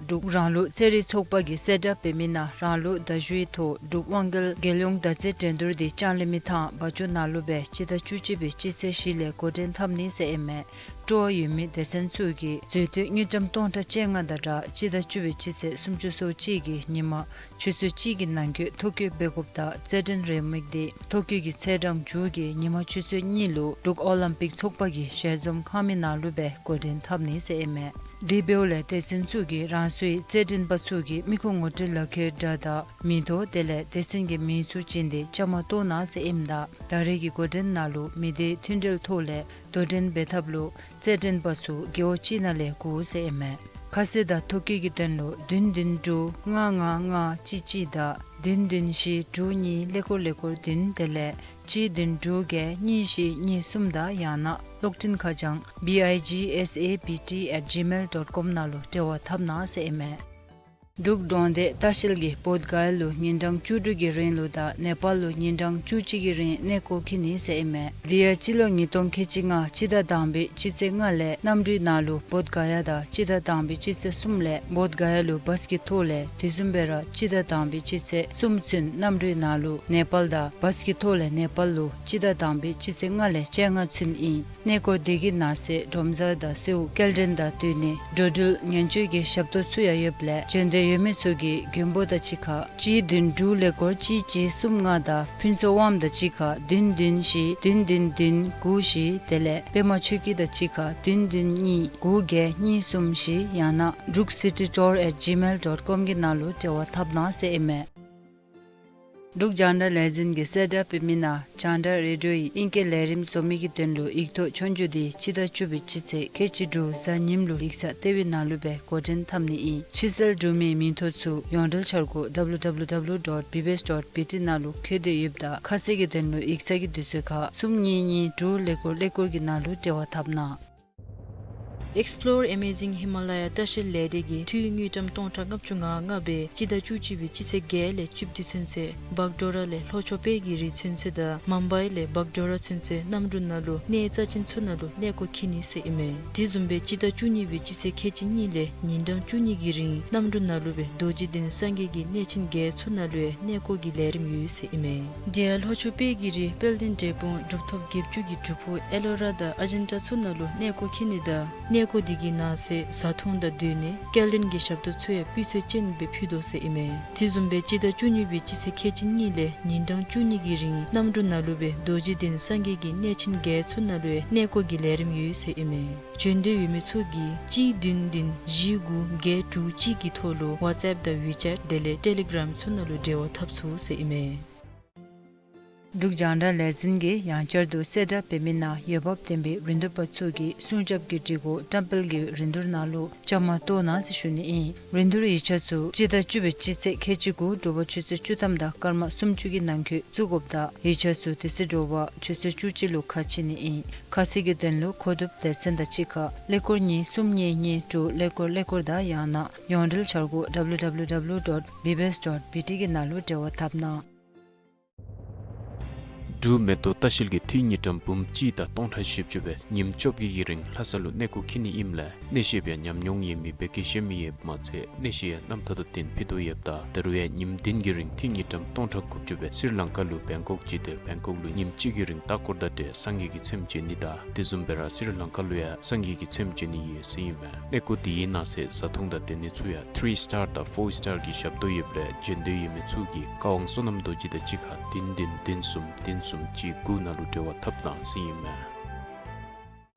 འབྲུག་རང་ལུགས་རྩེད་རིགས་ཚོགས་པ་གིས་གསལ་བསྒྲགས་འབད་མི་ནང་རང་ལུགས་མདའ་གཞུའི་ཐོག་འབྲུག་དབང་རྒྱལ་རྒྱལ་ཡོངས་མདའ་རྩེད་འགྲན་བསྡུར་འདི་ལྕང་གླིང་མི་ཐང་བ་ཅུ་ནང་ལུ་སྦེ་སྤྱི་ཟླ་བཅུ་གཅིག་པའི་སྤྱི་ཚེས་བཞི་ལས་འགོ་འདྲེན་འཐབ་ནི་ཟེར་ཨིན་མས། སྤྲོ་བ་ཡོད་མི་སྡེ་ཚན་ཚུ་གིས་མཛོད་དོན་དངུལ་ཀྲམ་སྟོང་ཕྲག་བཅོ་ལྔ་དང་སྦྲགས་སྤྱི་ཟླ་བཅུ་པའི་སྤྱི་ཚེས་སུམ་ཅུ་སོ་གཅིག་གི་ཉིན་མ་ཆུ་ཚོད་གཅིག་གི་ནང་འཁོད་ཐོ་བཀོད་འབད་དགོཔ་དང་རྩེད་འགྲན་རེའུ་མིག་འདི་ཐོ་བཀོད་ཀྱི་ཚེས་གྲངས་མཇུག་གི་ཉིན་མ་ཆུ་ཚོད་གཉིས་ལུ་འབྲུག་ཨོ་ལིམ་པིག་ཚོགས་པ་གི་ཞལ་འཛོམས་ཁང་མིག་ནང་ལུ་སྦེ་འགོ་འདྲེན་འཐབ་ནི་ཟེར་ཨིན་མས། དེ་འབདཝ་ལས་སྡེ་ཚན་ཚུ་གིས་རང་སོའི་རྩེད་འགྲན་པ་ཚུ་གི་མི་ཁུངས་ངོ་སྤྲོད་ལག་ཁྱེར་འདྲ་དང་མིང་ཐོ་དེ་ལས་སྡེ་ཚན་གྱི་མིང་ཚུ་བྱིན་ཏེ་བཅའ་མར་གཏོགས་གནང་ཟེར་ཨིནམ་ད་ད་རེས་ཀྱི་འགོ་འདྲེན་ནང་ལུ་མི་སྡེའི་མཐུན་འབྲེལ་ཐོག་ལས་དོ་འགྲན་འབད་ཐབས་ལུ་རྩེད་འགྲན་པ་ཚུ་རྒེད་འོག་གཅིག་ནང་ལས་དགུ་ཟེར་ཨིན་མས། ཁ་གསལ་དང་ཐོ་བཀོད་ཀྱི་དོན་ལུ་བདུན་བདུན་དྲུག་ལྔ་ལྔ་ལྔ་གཅིག་གཅིག་དང་བདུན་བདུན་བཞི་དྲུག་གཉིས་ཀླད་ཀོར་ཀླད་ཀོར་བདུན་དེ་ལས་གཅིག་བདུན་དྲུག་བརྒྱད་གཉིས་བཞི་གཉིས་གསུམ་དང་ཡང་ན་གློག་འཕྲིན་ཁ་བྱང་B I G S A B T at gmail dot com ནང་ལུ་འབྲེལ་བ་འཐབ་གནང་ཟེར་ཨིན་མས། འབྲུག་འབྲོག་སྡེ་ལྟ་བཤལ་གྱིས་བོདྷ་ག་ཡ་ལུ་ཉིན་གྲངས་བཅུ་དྲུག་གི་རིང་ལུ་དང་ནེ་པཱལ་ལུ་ཉིན་གྲངས་བཅུ་གཅིག་གི་རིང་གནས་སྐོར་འཁྱིད་ནི་ཟེར་ཨིན་མས། དེ་ཡང་སྤྱི་ལོ་ཉིས་སྟོང་ཁལ་གཅིག་ལྔ་སྤྱི་ཟླ་དང་པའི་སྤྱི་ཚེས་ལྔ་ལས་གནམ་གྲུའི་ནང་ལུ་བོདྷ་ག་ཡ་དང་སྤྱི་ཟླ་དང་པའི་སྤྱི་ཚེས་གསུམ་ལས་བོདྷ་ག་ཡ་ལུ་བཱས་ཀྱི་ཐོག་ལས་དེ་བཟུམ་སྦེ་ར་སྤྱི་ཟླ་དང་པའི་སྤྱི་ཚེས་གསུམ་ཚུན་གནམ་གྲུའི་ནང་ལུ་ནེ་པཱལ་དང་བཱས་ཀྱི་ཐོག་ལས་ནེ་པཱལ་ལུ་སྤྱི་ཟླ་དང་པའི་སྤྱི་ཚེས་ལྔ་ལས་བཅོ་ལྔ་ཚུན་ཨིན། གནས་སྐོར་དེ་གི་ནང་གསེས་སྒྲོམ་གསར་དང་གསོལཝ་སྐྱེལ་འདྲེན་དང་བསྟུན་ནས་འགྲོ་འགྲུལ་ཉེན་བཅོལ་གྱི་ཞབས་ཏོག་ཚུ་ཡང་ཡོདཔ་ལས་བྱོན་འདོད་ཡོད་མི་ཚུ་གིས་མགོན་པོ་དང་གཅིག་ཁར་གཅིག་བདུན་དྲུག་ཀླད་ཀོར་གཅིག་གཅིག་གསུམ་ལྔ་དང་ཕུན་ཚོགས་དབངམོ་དང་གཅིག་ཁར་བདུན་བདུན་བཞི་བདུན་བདུན་བདུན་དགུ་བཞི་དེ་ལས་པདྨ་ཆོས་སྐྱིད་དང་གཅིག་ཁར་བདུན་བདུན་གཉིས་དགུ་བརྒྱད་གཉིས་གསུམ་བཞི་ཡང་ན་འབྲུག་སི་ཊི་ཊུར་ཨེཊ་ཇི་མེལ་ཌོཊ་ཀོམ་གི་ནང་ལུ་འབྲེལ་བ་འཐབ་གནང་ཟེར་ཨིན་མས། འབྲུག་རྒྱང་བསྒྲགས་ལས་འཛིན་གྱིས་གསལ་བསྒྲགས་འབད་མི་ནང་རྒྱང་བསྒྲགས་རེ་ཌིའོ་ཡི་ཨིང་སྐད་ལས་རིམ་བཟོ་མི་གི་དོན་ལུ་ཡིག་ཐོག་ཆོས་རྒྱུགས་འདི་སྤྱི་ཟླ་བཅུ་པའི་སྤྱི་ཚེས་ཁལ་གཅིག་དྲུག་གཟའ་ཉིམ་ལུ་ཡིག་ཚང་ལྟེ་བའི་ནང་ལུ་སྦེ་འགོ་འདྲེན་འཐབ་ནི་ཨིན། ཕྱིར་བསལ་གྲུབ་མིའི་མིང་ཐོ་ཚུ་ཡོངས་འབྲེལ་འཆར་སྒོ་W W W dot B B S dot B T ནང་ལུ་འཁོད་དེ་ཡོདཔ་ད་ཁ་གསལ་གྱི་དོན་ལུ་ཡིག་ཚང་གི་དུས་ཚོད་ཁར་གསུམ་གཉིས་གཉིས་དྲུག་ཀླད་ཀོར་ཀླད་ཀོར་གྱི་ནང་ལུ་འབྲེལ་བ་འཐབ་གནང་། Explore Amazing Himalaya ལྟ་བཤལ་ལས་སྡེ་གིས་འཐུས་དངུལ་ཀྲམ་སྟོང་ཕྲག་ལྔ་བཅུ་ང་ལྔ་སྦེ་སྤྱི་ཟླ་བཅུ་གཅིག་པའི་སྤྱི་ཚེས་བརྒྱད་ལས་བཅུ་བདུན་ཚུན་ཚོད་བག་ཌོ་ར་ལས་ལྷོ་ཕྱོགས་དཔལ་གྱི་རི་ཚུན་ཚོད་དང་མུམ་བའི་ལས་བག་ཌོ་ར་ཚུན་ཚོད་གནམ་གྲུ་ནང་ལུ་གནས་རྩ་ཅན་ཚུ་ནང་ལུ་གནས་སྐོར་འཁྱིད་ནི་ཟེར་ཨིན་མས། དེ་བཟུམ་སྦེ་སྤྱི་ཟླ་བཅུ་གཉིས་པའི་སྤྱི་ཚེས་ཁལ་གཅིག་གཉིས་ལས་ཉིན་གྲངས་བཅུ་གཉིས་ཀྱི་རིང་གནམ་གྲུ་ནང་ལུ་སྦེ་རྡོ་རྗེ་གདན་སངས་རྒྱས་ཀྱི་གནས་ཆེན་བརྒྱད་ཚུ་ནང་ལུ་ཡང་གནས་སྐོར་གྱི་ལས་རིམ་ཡོད་ཟེར་ཨིན་མས། དེ་ཡང་ལྷོ་ཕྱོགས་དཔལ་གྱི་རི་དཔལ་ལྡན་འབྲས་སྤུངས་གྲུབ་ཐོབ་བརྒྱད་ཅུ་གི་སྒྲུབ་ཕུག་ཨེ་ལོ་ར་དང་ཨ་ཇན་ཏ་ཚུ་ནང་ལུ་གནས་སྐོར་འཁྱིད་ནི་དང་གནས་སྐོར་དེ་གི་ནང་གསེས་བཟའ་འཐུང་དང་སྡོད་གནས་སྐྱེལ་འདྲེན་གྱི་ཞབས་ཏོག་ཚུ་ཡང་སྤུས་ཚད་ཅན་སྦེ་ཕུལ་དོ་ཟེར་ཨིན་མས། དེ་བཟུམ་སྦེ་སྤྱི་ཟླ་བཅུ་གཉིས་པའི་སྤྱི་ཚེས་ཁལ་གཅིག་གཉིས་ལས་ཉིན་གྲངས་བཅུ་གཉིས་ཀྱི་རིང་གནམ་གྲུ་ནང་ལུ་སྦེ་རྡོ་རྗེ་གདན་སངས་རྒྱས་ཀྱི་གནས་ཆེན་བརྒྱད་ཚུ་ནང་ལུ་ཡང་གནས་སྐོར་གྱི་ལས་རིམ་ཡོད་ཟེར་ཨིན་མས། བྱོན་འདོད་ཡོད་མི་ཚུ་གིས་གཅིག་བདུན་བདུན་བཞི་དགུ་བརྒྱད་དྲུག་གཅིག་གི་ཐོག་ལུ་ཝཊས་ཨེཔ་དང་ཝི་ཅེཊ་དེ་ལས་ཊེ་ལི་གརམ་ཚུ་ནང་ལུ་འབྲེལ་བ་འཐབ་ཚུགས་ཟེར་ཨིན་མས། འབྲུག་རྒྱང་བསྒྲགས་ལས་འཛིན་གྱིས་ཡང་བསྐྱར་དུ་གསལ་བསྒྲགས་འབད་མི་ནང་འོས་འབབ་ལྡན་པའི་རིན་བསྡུར་པ་ཚུ་གིས་སྲུང་སྐྱོབ་ཀྱི་སྒྲིག་གོ་བཀྲམ་སྤེལ་གྱི་རིན་བསྡུར་ནང་ལུ་བཅའ་མར་གཏོགས་གནང་ཟེར་ཞུ་ནི་ཨིན། རིན་བསྡུར་ཡིག་ཆ་ཚུ་སྤྱི་ཟླ་བཅུ་པའི་སྤྱི་ཚེས་ཁལ་གཅིག་དགུ་དྲོ་པ་ཆུ་ཚོད་བཅུ་ཐམ་དང་སྐར་མ་སུམ་ཅུ་གི་ནང་འཁོད་བཙུགས་དགོཔ་དང་ཡིག་ཆ་ཚུ་དེ་ཚེ་དྲོ་པ་ཆུ་ཚོད་བཅུ་གཅིག་ལུ་ཁ་ཕྱེ་ནི་ཨིན། ཁ་གསལ་གྱི་དོན་ལུ་མཁོ་སྒྲུབ་སྡེ་ཚན་དང་གཅིག་ཁར་ཀླད་ཀོར་གཉིས་གསུམ་གཉིས་གཉིས་དྲུག་ཀླད་ཀོར་ཀླད་ཀོར་དང་ཡང་ན་ཡོངས་འབྲེལ་འཆར་སྒོ་ཌབ་ལུ་ཌབ་ལུ་ཌབ་ལུ་ཌོཊ་བི་བི་ཨེསི་ཌོཊ་བི་ཊི་གི་ནང་ལུ་འབྲེལ་བ་འཐབ་གནང་། འབྲུག་མེ་ཏོག་ལྟ་བཤལ་གྱིས་འཐུས་དངུལ་ཀྲམ་འབུམ་གཅིག་དང་སྟོང་ཕྲག་བཞི་བཅུ་སྦེ་ཉིནམ་བཅོ་བརྒྱད་ཀྱི་རིང་ལྷ་ས་ལུ་གནས་སྐོར་འཁྱིད་ནི་ཨིནམ་ལས་གནས་བཤད་པའི་ཉམས་མྱོང་ཡོད་མི་བོད་སྐད་ཤེས་མི་ཡོདཔ་མ་ཚད་གནས་བཤད་ཡང་རྣམ་ཐར་དང་བསྟུན་ཕུལ་དོ་ཡོདཔ་ད་ད་རུང་ཡང་ཉིནམ་བདུན་གྱི་རིང་འཐུས་དངུལ་ཀྲམ་སྟོང་ཕྲག་དགུ་བཅུ་སྦེ་སི་རི་ལང་ཀ་ལུ་བེང་ཀོག་བྱོན་ཏེ་བེང་ཀོག་ལུ་ཉིནམ་གཅིག་གི་རིང་ལྟ་སྐོར་དང་འབྲེལ་སངས་རྒྱས་ཀྱི་ཚེམས་བྱོན་ནི་དང་དེ་བཟུམ་སྦེ་ར་སི་རི་ལང་ཀ་ལུ་ཡང་སངས་རྒྱས་ཀྱི་ཚེམས་བྱོན་ནི་ཡོད་ཟེར་ཨིན་མས། གནས་སྐོར་དེའི་ནང་གསེས་བཟའ་འཐུང་དང་སྡོད་གནས་ཚུ་ཡང་ཐི་རི་སི་ཊར་དང་ཕོར་སི་ཊར་གྱི་ཞབས་ཏོག་ཡོདཔ་ལས་བྱོན་འདོད་ཡོད་མི་ཚུ་གིས་བཀའ་དབང་བསོད་ནམས་རྡོ་རྗེ་དང་གཅིག་ཁར་བདུན་བདུན་བདུན་གསུམ་བདུན་གསུམ་གཅིག་དགུ་ནང་ལུ་འབྲེལ་བ་འཐབ་གནང་ཟེར་ཨིན་མས།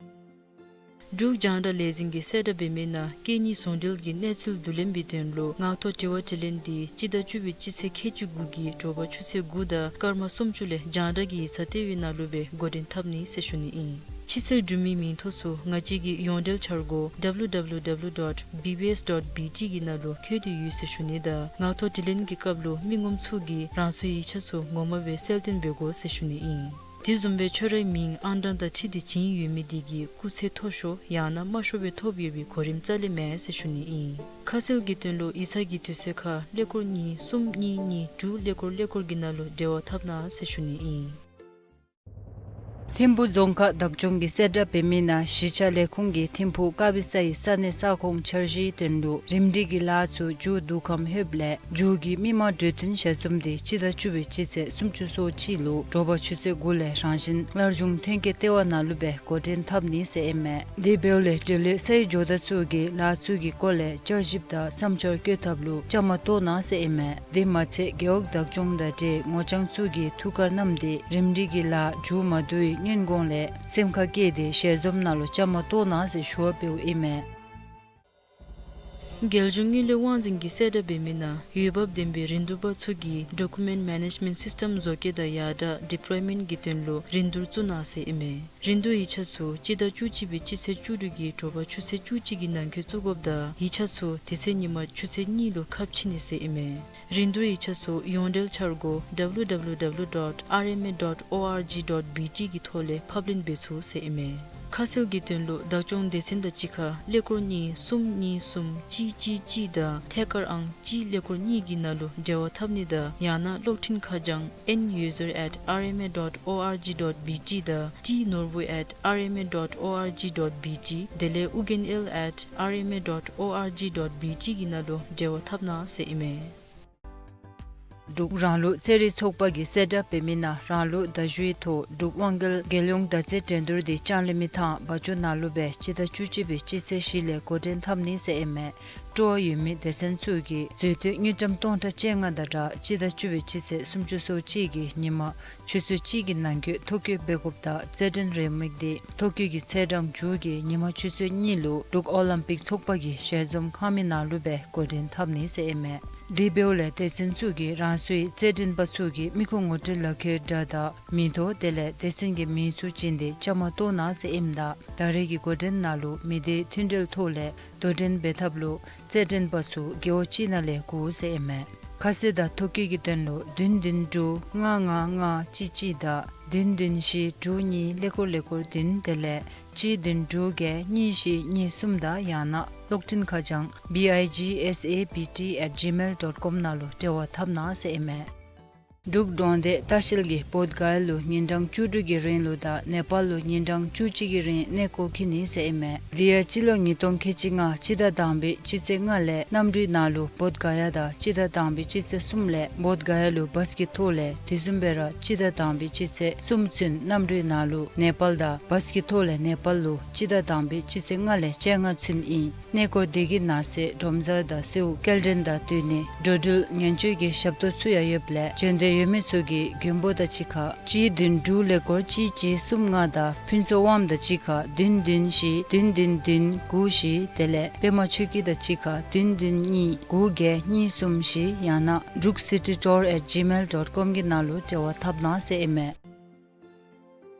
འབྲུག་རྒྱང་བསྒྲགས་ལས་འཛིན་གྱིས་གསལ་བསྒྲགས་འབད་མི་ནང་སྐད་གཉིས་ཟུང་འབྲེལ་གྱི་གནས་ཚུལ་བསྡུ་ལེན་འབད་དོན་ལུ་ངག་ཐོག་དྲི་བ་དྲིས་ལན་འདི་སྤྱི་ཟླ་བཅུ་པའི་སྤྱི་ཚེས་ཁལ་གཅིག་དགུ་གི་དྲོ་པ་ཆུ་ཚོད་དགུ་དང་སྐར་མ་སུམ་ཅུ་ལས་རྒྱང་བསྒྲགས་ཀྱི་ཡིག་ཚང་ལྟེ་བའི་ནང་ལུ་སྦེ་འགོ་འདྲེན་འཐབ་ནི་ཟེར་ཞུ་ནི་ཨིན། ཕྱི་སེལ་གྲུབ་མིའི་མིང་ཐོ་ཚུ་ང་བཅས་ཀྱི་ཡོངས་འབྲེལ་འཆར་སྒོ་ཌབ་ལུ་ཌབ་ལུ་ཌབ་ལུ་ཌོཊ་བི་བི་ཨེསི་ཌོཊ་བི་ཊི་གི་ནང་ལུ་འཁོད་དེ་ཡོད་ཟེར་ཞུ་ནི་དང་ངག་ཐོག་དྲིས་ལན་གྱི་སྐབས་ལུ་མི་ངོམ་ཚུ་གིས་རང་སོའི་ཡིག་ཆ་ཚུ་ངོ་མ་སྦེ་གསལ་སྟོན་འབད་དགོ་ཟེར་ཞུ་ནི་ཨིན། དེ་བཟུམ་སྦེ་ཁྱོད་རའི་མིང་ཨང་གྲངས་དང་འཁྲིལ་ཏེ་བྱིན་ཡོད་མི་དེ་གིས་སྐུགས་ཚད་མཐོ་ཤོས་ཡང་ན་དམའ་ཤོས་སྦེ་ཐོབ་ཡོད་པའི་གོ་རིམ་རྩ་ལས་མེད་ཟེར་ཞུ་ནི་ཨིན། ཁ་གསལ་གྱི་དོན་ལུ་ཡིག་ཚང་གི་དུས་ཚོད་ཁར་ཀླད་ཀོར་གཉིས་གསུམ་གཉིས་གཉིས་དྲུག་ཀླད་ཀོར་ཀླད་ཀོར་གྱི་ནང་ལུ་འབྲེལ་བ་འཐབ་གནང་ཟེར་ཞུ་ནི་ཨིན། ཐིམ་ཕུག་རྫོང་ཁག་བདག་སྐྱོང་གིས་གསལ་བསྒྲགས་འབད་མི་ནང་གཞིས་ཆགས་ལས་ཁུངས་ཀྱིས་ཐིམ་ཕུག་ཀ་པི་ས་ཡི་ས་གནས་ས་ཁོངས་འཆར་གཞིའི་དོན་ལུ་རིམ་སྒྲིག་གི་ལཱ་ཚུ་མཇུག་བསྡུ་ཁམས་ལྷོདཔ་ལས་མཇུག་གི་མི་མང་གྲོས་བསྟུན་ཞལ་འཛོམས་དེ་སྤྱི་ཟླ་བཅུ་པའི་སྤྱི་ཚེས་སུམ་ཅུ་སོ་གཅིག་ལུ་དྲོ་པ་ཆུ་ཚོད་དགུ་ལས་རང་བཞིན་སླར་འབྱུང་ཐོན་སྐྱེད་ལྟེ་བ་ནང་ལུ་སྦེ་འགོ་འདྲེན་འཐབ་ནི་ཟེར་ཨིན་མས། དེ་འབདཝ་ལས་འབྲེལ་ཡོད་ས་ཡི་ཇོ་བདག་ཚུ་གིས་ལཱ་ཚུ་གི་སྐོར་ལས་བསྐྱར་ཞིབ་དང་བསམ་འཆར་བཀོད་ཐབས་ལུ་བཅའ་མར་གཏོགས་གནང་ཟེར་ཨིན་མས། དེ་མ་ཚད་རྒེད་འོག་བདག་སྐྱོང་དང་འབྲེལ་ངོ་རྐྱང་ཚུ་གིས་ཐུགས་ཁར་བསྣམས་ཏེ་རིམ་སྒྲིག་གི་ལཱ་མཇུག་མ་བསྡུ་བའི་སྔོན་གོང་ལས་སེམས་ཁར་བསྐྱེད་དེ་ཞལ་འཛོམས་ནང་ལུ་བཅའ་མར་གཏོགས་གནང་ཟེར་ཞུ་བ་འབདཝ་ཨིན་མས། རྒྱལ་གཞུང་དངུལ་ལས་དབང་འཛིན་གྱིས་གསལ་བསྒྲགས་འབད་མི་ནང་འོས་འབབ་ལྡན་པའི་རིན་བསྡུར་པ་ཚུ་གིས་Document Management System བཟོ་བཀོད་དང་ཡར་དྲག་Deployment གྱི་དོན་ལུ་རིན་བསྡུར་བཙུགས་གནང་ཟེར་ཨིན་མས། རིན་བསྡུར་ཡིག་ཆ་ཚུ་སྤྱི་ཟླ་བཅུ་གཅིག་པའི་སྤྱི་ཚེས་བཅུ་དྲུག་གི་དྲོ་པ་ཆུ་ཚོད་བཅུ་གཅིག་གི་ནང་འཁོད་བཙུགས་དགོཔ་དང་ཡིག་ཆ་ཚུ་དེ་ཚེ་ཉིན་མ་ཆུ་ཚོད་གཉིས་ལུ་ཁ་ཕྱེ་ནི་ཟེར་ཨིན་མས། རིན་བསྡུར་ཡིག་ཆ་ཚུ་ཡོངས་འབྲེལ་འཆར་སྒོ་ཌབ་ལུ་ཌབ་ལུ་ཌབ་ལུ་ཌོཊ་ཨར་ཨེམ་ཨེ་ཌོཊ་ཨོ་ཨར་ཇི་ཌོཊ་བི་ཊི་གི་ཐོག་ལས་ཕབ་ལེན་འབད་ཚུགས་ཟེར་ཨིན་མས། ཁ་གསལ་གྱི་དོན་ལུ་བདག་སྐྱོང་སྡེ་ཚན་དང་གཅིག་ཁར་ཀླད་ཀོར་གཉིས་གསུམ་གཉིས་གསུམ་གཅིག་གཅིག་གཅིག་དང་ཐད་ཀར་ཨང་གཅིག་ཀླད་ཀོར་གཉིས་ཀྱི་ནང་ལུ་འབྲེལ་བ་འཐབ་ནི་དང་ཡང་ན་གློག་འཕྲིན་ཁ་བྱང་N user at R M A dot O R G dot B T དང་T Norbu at R M A dot O R G dot B T དེ་ལས་ཨུ་རྒྱན་ཨེལ་at R M A dot O R G dot B T གི་ནང་ལུ་འབྲེལ་བ་འཐབ་གནང་ཟེར་ཨིན་མས། འབྲུག་རང་ལུགས་རྩེད་རིགས་ཚོགས་པ་གིས་གསལ་བསྒྲགས་འབད་མི་ནང་རང་ལུགས་མདའ་གཞུའི་ཐོག་འབྲུག་དབང་རྒྱལ་རྒྱལ་ཡོངས་མདའ་རྩེད་འགྲན་བསྡུར་དེ་ལྕང་གླིང་མི་ཐང་བ་ཅུ་ནང་ལུ་སྦེ་སྤྱི་ཟླ་བཅུ་གཅིག་པའི་སྤྱི་ཚེས་བཞི་ལས་འགོ་འདྲེན་འཐབ་ནི་ཟེར་ཨིན་མས། སྤྲོ་བ་ཡོད་མི་སྡེ་ཚན་ཚུ་གིས་འཛུལ་སྡོད་དངུལ་ཀྲམ་སྟོང་ཕྲག་བཅོ་ལྔ་དང་སྦྲགས་སྤྱི་ཟླ་བཅུ་པའི་སྤྱི་ཚེས་སུམ་ཅུ་སོ་གཅིག་གི་ཉིན་མ་ཆུ་ཚོད་གཅིག་གི་ནང་འཁོད་ཐོ་བཀོད་འབད་དགོཔ་དང་རྩེད་འགྲན་རེའུ་མིག་དེ་ཐོ་བཀོད་ཀྱི་ཚེས་གྲངས་མཇུག་གི་ཉིན་མ་ཆུ་ཚོད་གཉིས་ལུ་འབྲུག་ཨོ་ལིམ་པིག་ཚོགས་པ་གི་ཞལ་འཛོམས་ཁང་མིག་ནང་ལུ་སྦེ་འགོ་འདྲེན་འཐབ་ནི་ཟེར་ཨིན་མས། དེ་འབདཝ་ལས་སྡེ་ཚན་ཚུ་གིས་རང་སོའི་རྩེད་འགྲན་པ་ཚུ་གི་མི་ཁུངས་ངོ་སྤྲོད་ལག་ཁྱེར་འདྲ་དང་མིང་ཐོ་དེ་ལས་སྡེ་ཚན་གྱི་མིང་ཚུ་བྱིན་ཏེ་བཅའ་མར་གཏོགས་གནང་ཟེར་ཨིནམ་ད་ད་རེས་ཀྱི་འགོ་འདྲེན་ནང་ལུ་མི་སྡེའི་མཐུན་འབྲེལ་ཐོག་ལས་དོ་འགྲན་འབད་ཐབས་ལུ་རྩེད་འགྲན་པ་ཚུ་རྒེད་འོག་གཅིག་ནང་ལས་དགོ་ཟེར་ཨིན་མས། ཁ་གསལ་དང་ཐོ་བཀོད་ཀྱི་དོན་ལུ་བདུན་བདུན་དྲུག་ལྔ་ལྔ་ལྔ་གཅིག་གཅིག་དང་བདུན་བདུན་བཞི་དྲུག་གཉིས་ཀླད་ཀོར་ཀླད་ཀོར་བདུན་དེ་ལས་གཅིག་བདུན་དྲུག་བརྒྱད་གཉིས་བཞི་གཉིས་གསུམ་དང་ཡང་ན་གློག་འཕྲིན་ཁ་བྱང་B I G S A B T at gmail dot com ནང་ལུ་འབྲེལ་བ་འཐབ་གནང་ཟེར་ཨིན་མས། འབྲུག་གྲོང་སྡེ་ལྟ་བཤལ་གྱིས་བོདྷ་ག་ཡ་ལུ་ཉིན་གྲངས་བཅུ་དྲུག་གི་རིང་ལུ་དང་ནེ་པཱལ་ལུ་ཉིན་གྲངས་བཅུ་གཅིག་གི་རིང་གནས་སྐོར་འཁྱིད་ནི་ཟེར་ཨིན་མས། དེ་ཡང་སྤྱི་ལོ་ཉིས་སྟོང་ཁལ་གཅིག་ལྔ་སྤྱི་ཟླ་དང་པའི་སྤྱི་ཚེས་ལྔ་ལས་གནམ་གྲུའི་ནང་ལུ་བོདྷ་ག་ཡ་དང་སྤྱི་ཟླ་དང་པའི་སྤྱི་ཚེས་གསུམ་ལས་བོདྷ་ག་ཡ་ལུ་བཱས་ཀྱི་ཐོག་ལས་དེ་བཟུམ་སྦེ་ར་སྤྱི་ཟླ་དང་པའི་སྤྱི་ཚེས་གསུམ་ཚུན་གནམ་གྲུའི་ནང་ལུ་ནེ་པཱལ་དང་བཱས་ཀྱི་ཐོག་ལས་ནེ་པཱལ་ལུ་སྤྱི་ཟླ་དང་པའི་སྤྱི་ཚེས་ལྔ་ལས་བཅོ་ལྔ་ཚུན་ཨིན། གནས་སྐོར་དེ་གི་ནང་གསེས་སྒྲོམ་གཟར་དང་གསོལཝ་སྐྱེལ་འདྲེན་དང་བསྟུན་ནི་འགྲོ་འགྲུལ་ཉེན་བཅོལ་གྱི་ཞབས་ཏོག་ཚུ་ཡང་ཡོདཔ་ལས་བྱོན་འདོད་ཡོད་མི་ཚུ་གིས་མགོན་པོ་དང་གཅིག་ཁར་གཅིག་བདུན་དྲུག་ཀླད་ཀོར་གཅིག་གཅིག་གསུམ་ལྔ་དང་ཕུན་ཚོགས་དབངམོ་དང་གཅིག་ཁར་བདུན་བདུན་བཞི་བདུན་བདུན་བདུན་དགུ་བཞི་དེ་ལས་པདྨ་ཆོས་སྐྱིད་དང་གཅིག་ཁར་བདུན་བདུན་གཉིས་དགུ་བརྒྱད་གཉིས་གསུམ་བཞི། ཡང་ན་འབྲུག་སི་ཊི་ཊུར་ཨེཊ་ཇི་མེལ་ཌོཊ་ཀོམ་གྱི་ནང་ལུ་འབྲེལ་བ་འཐབ་གནང་ཟེར་ཨིན་མས།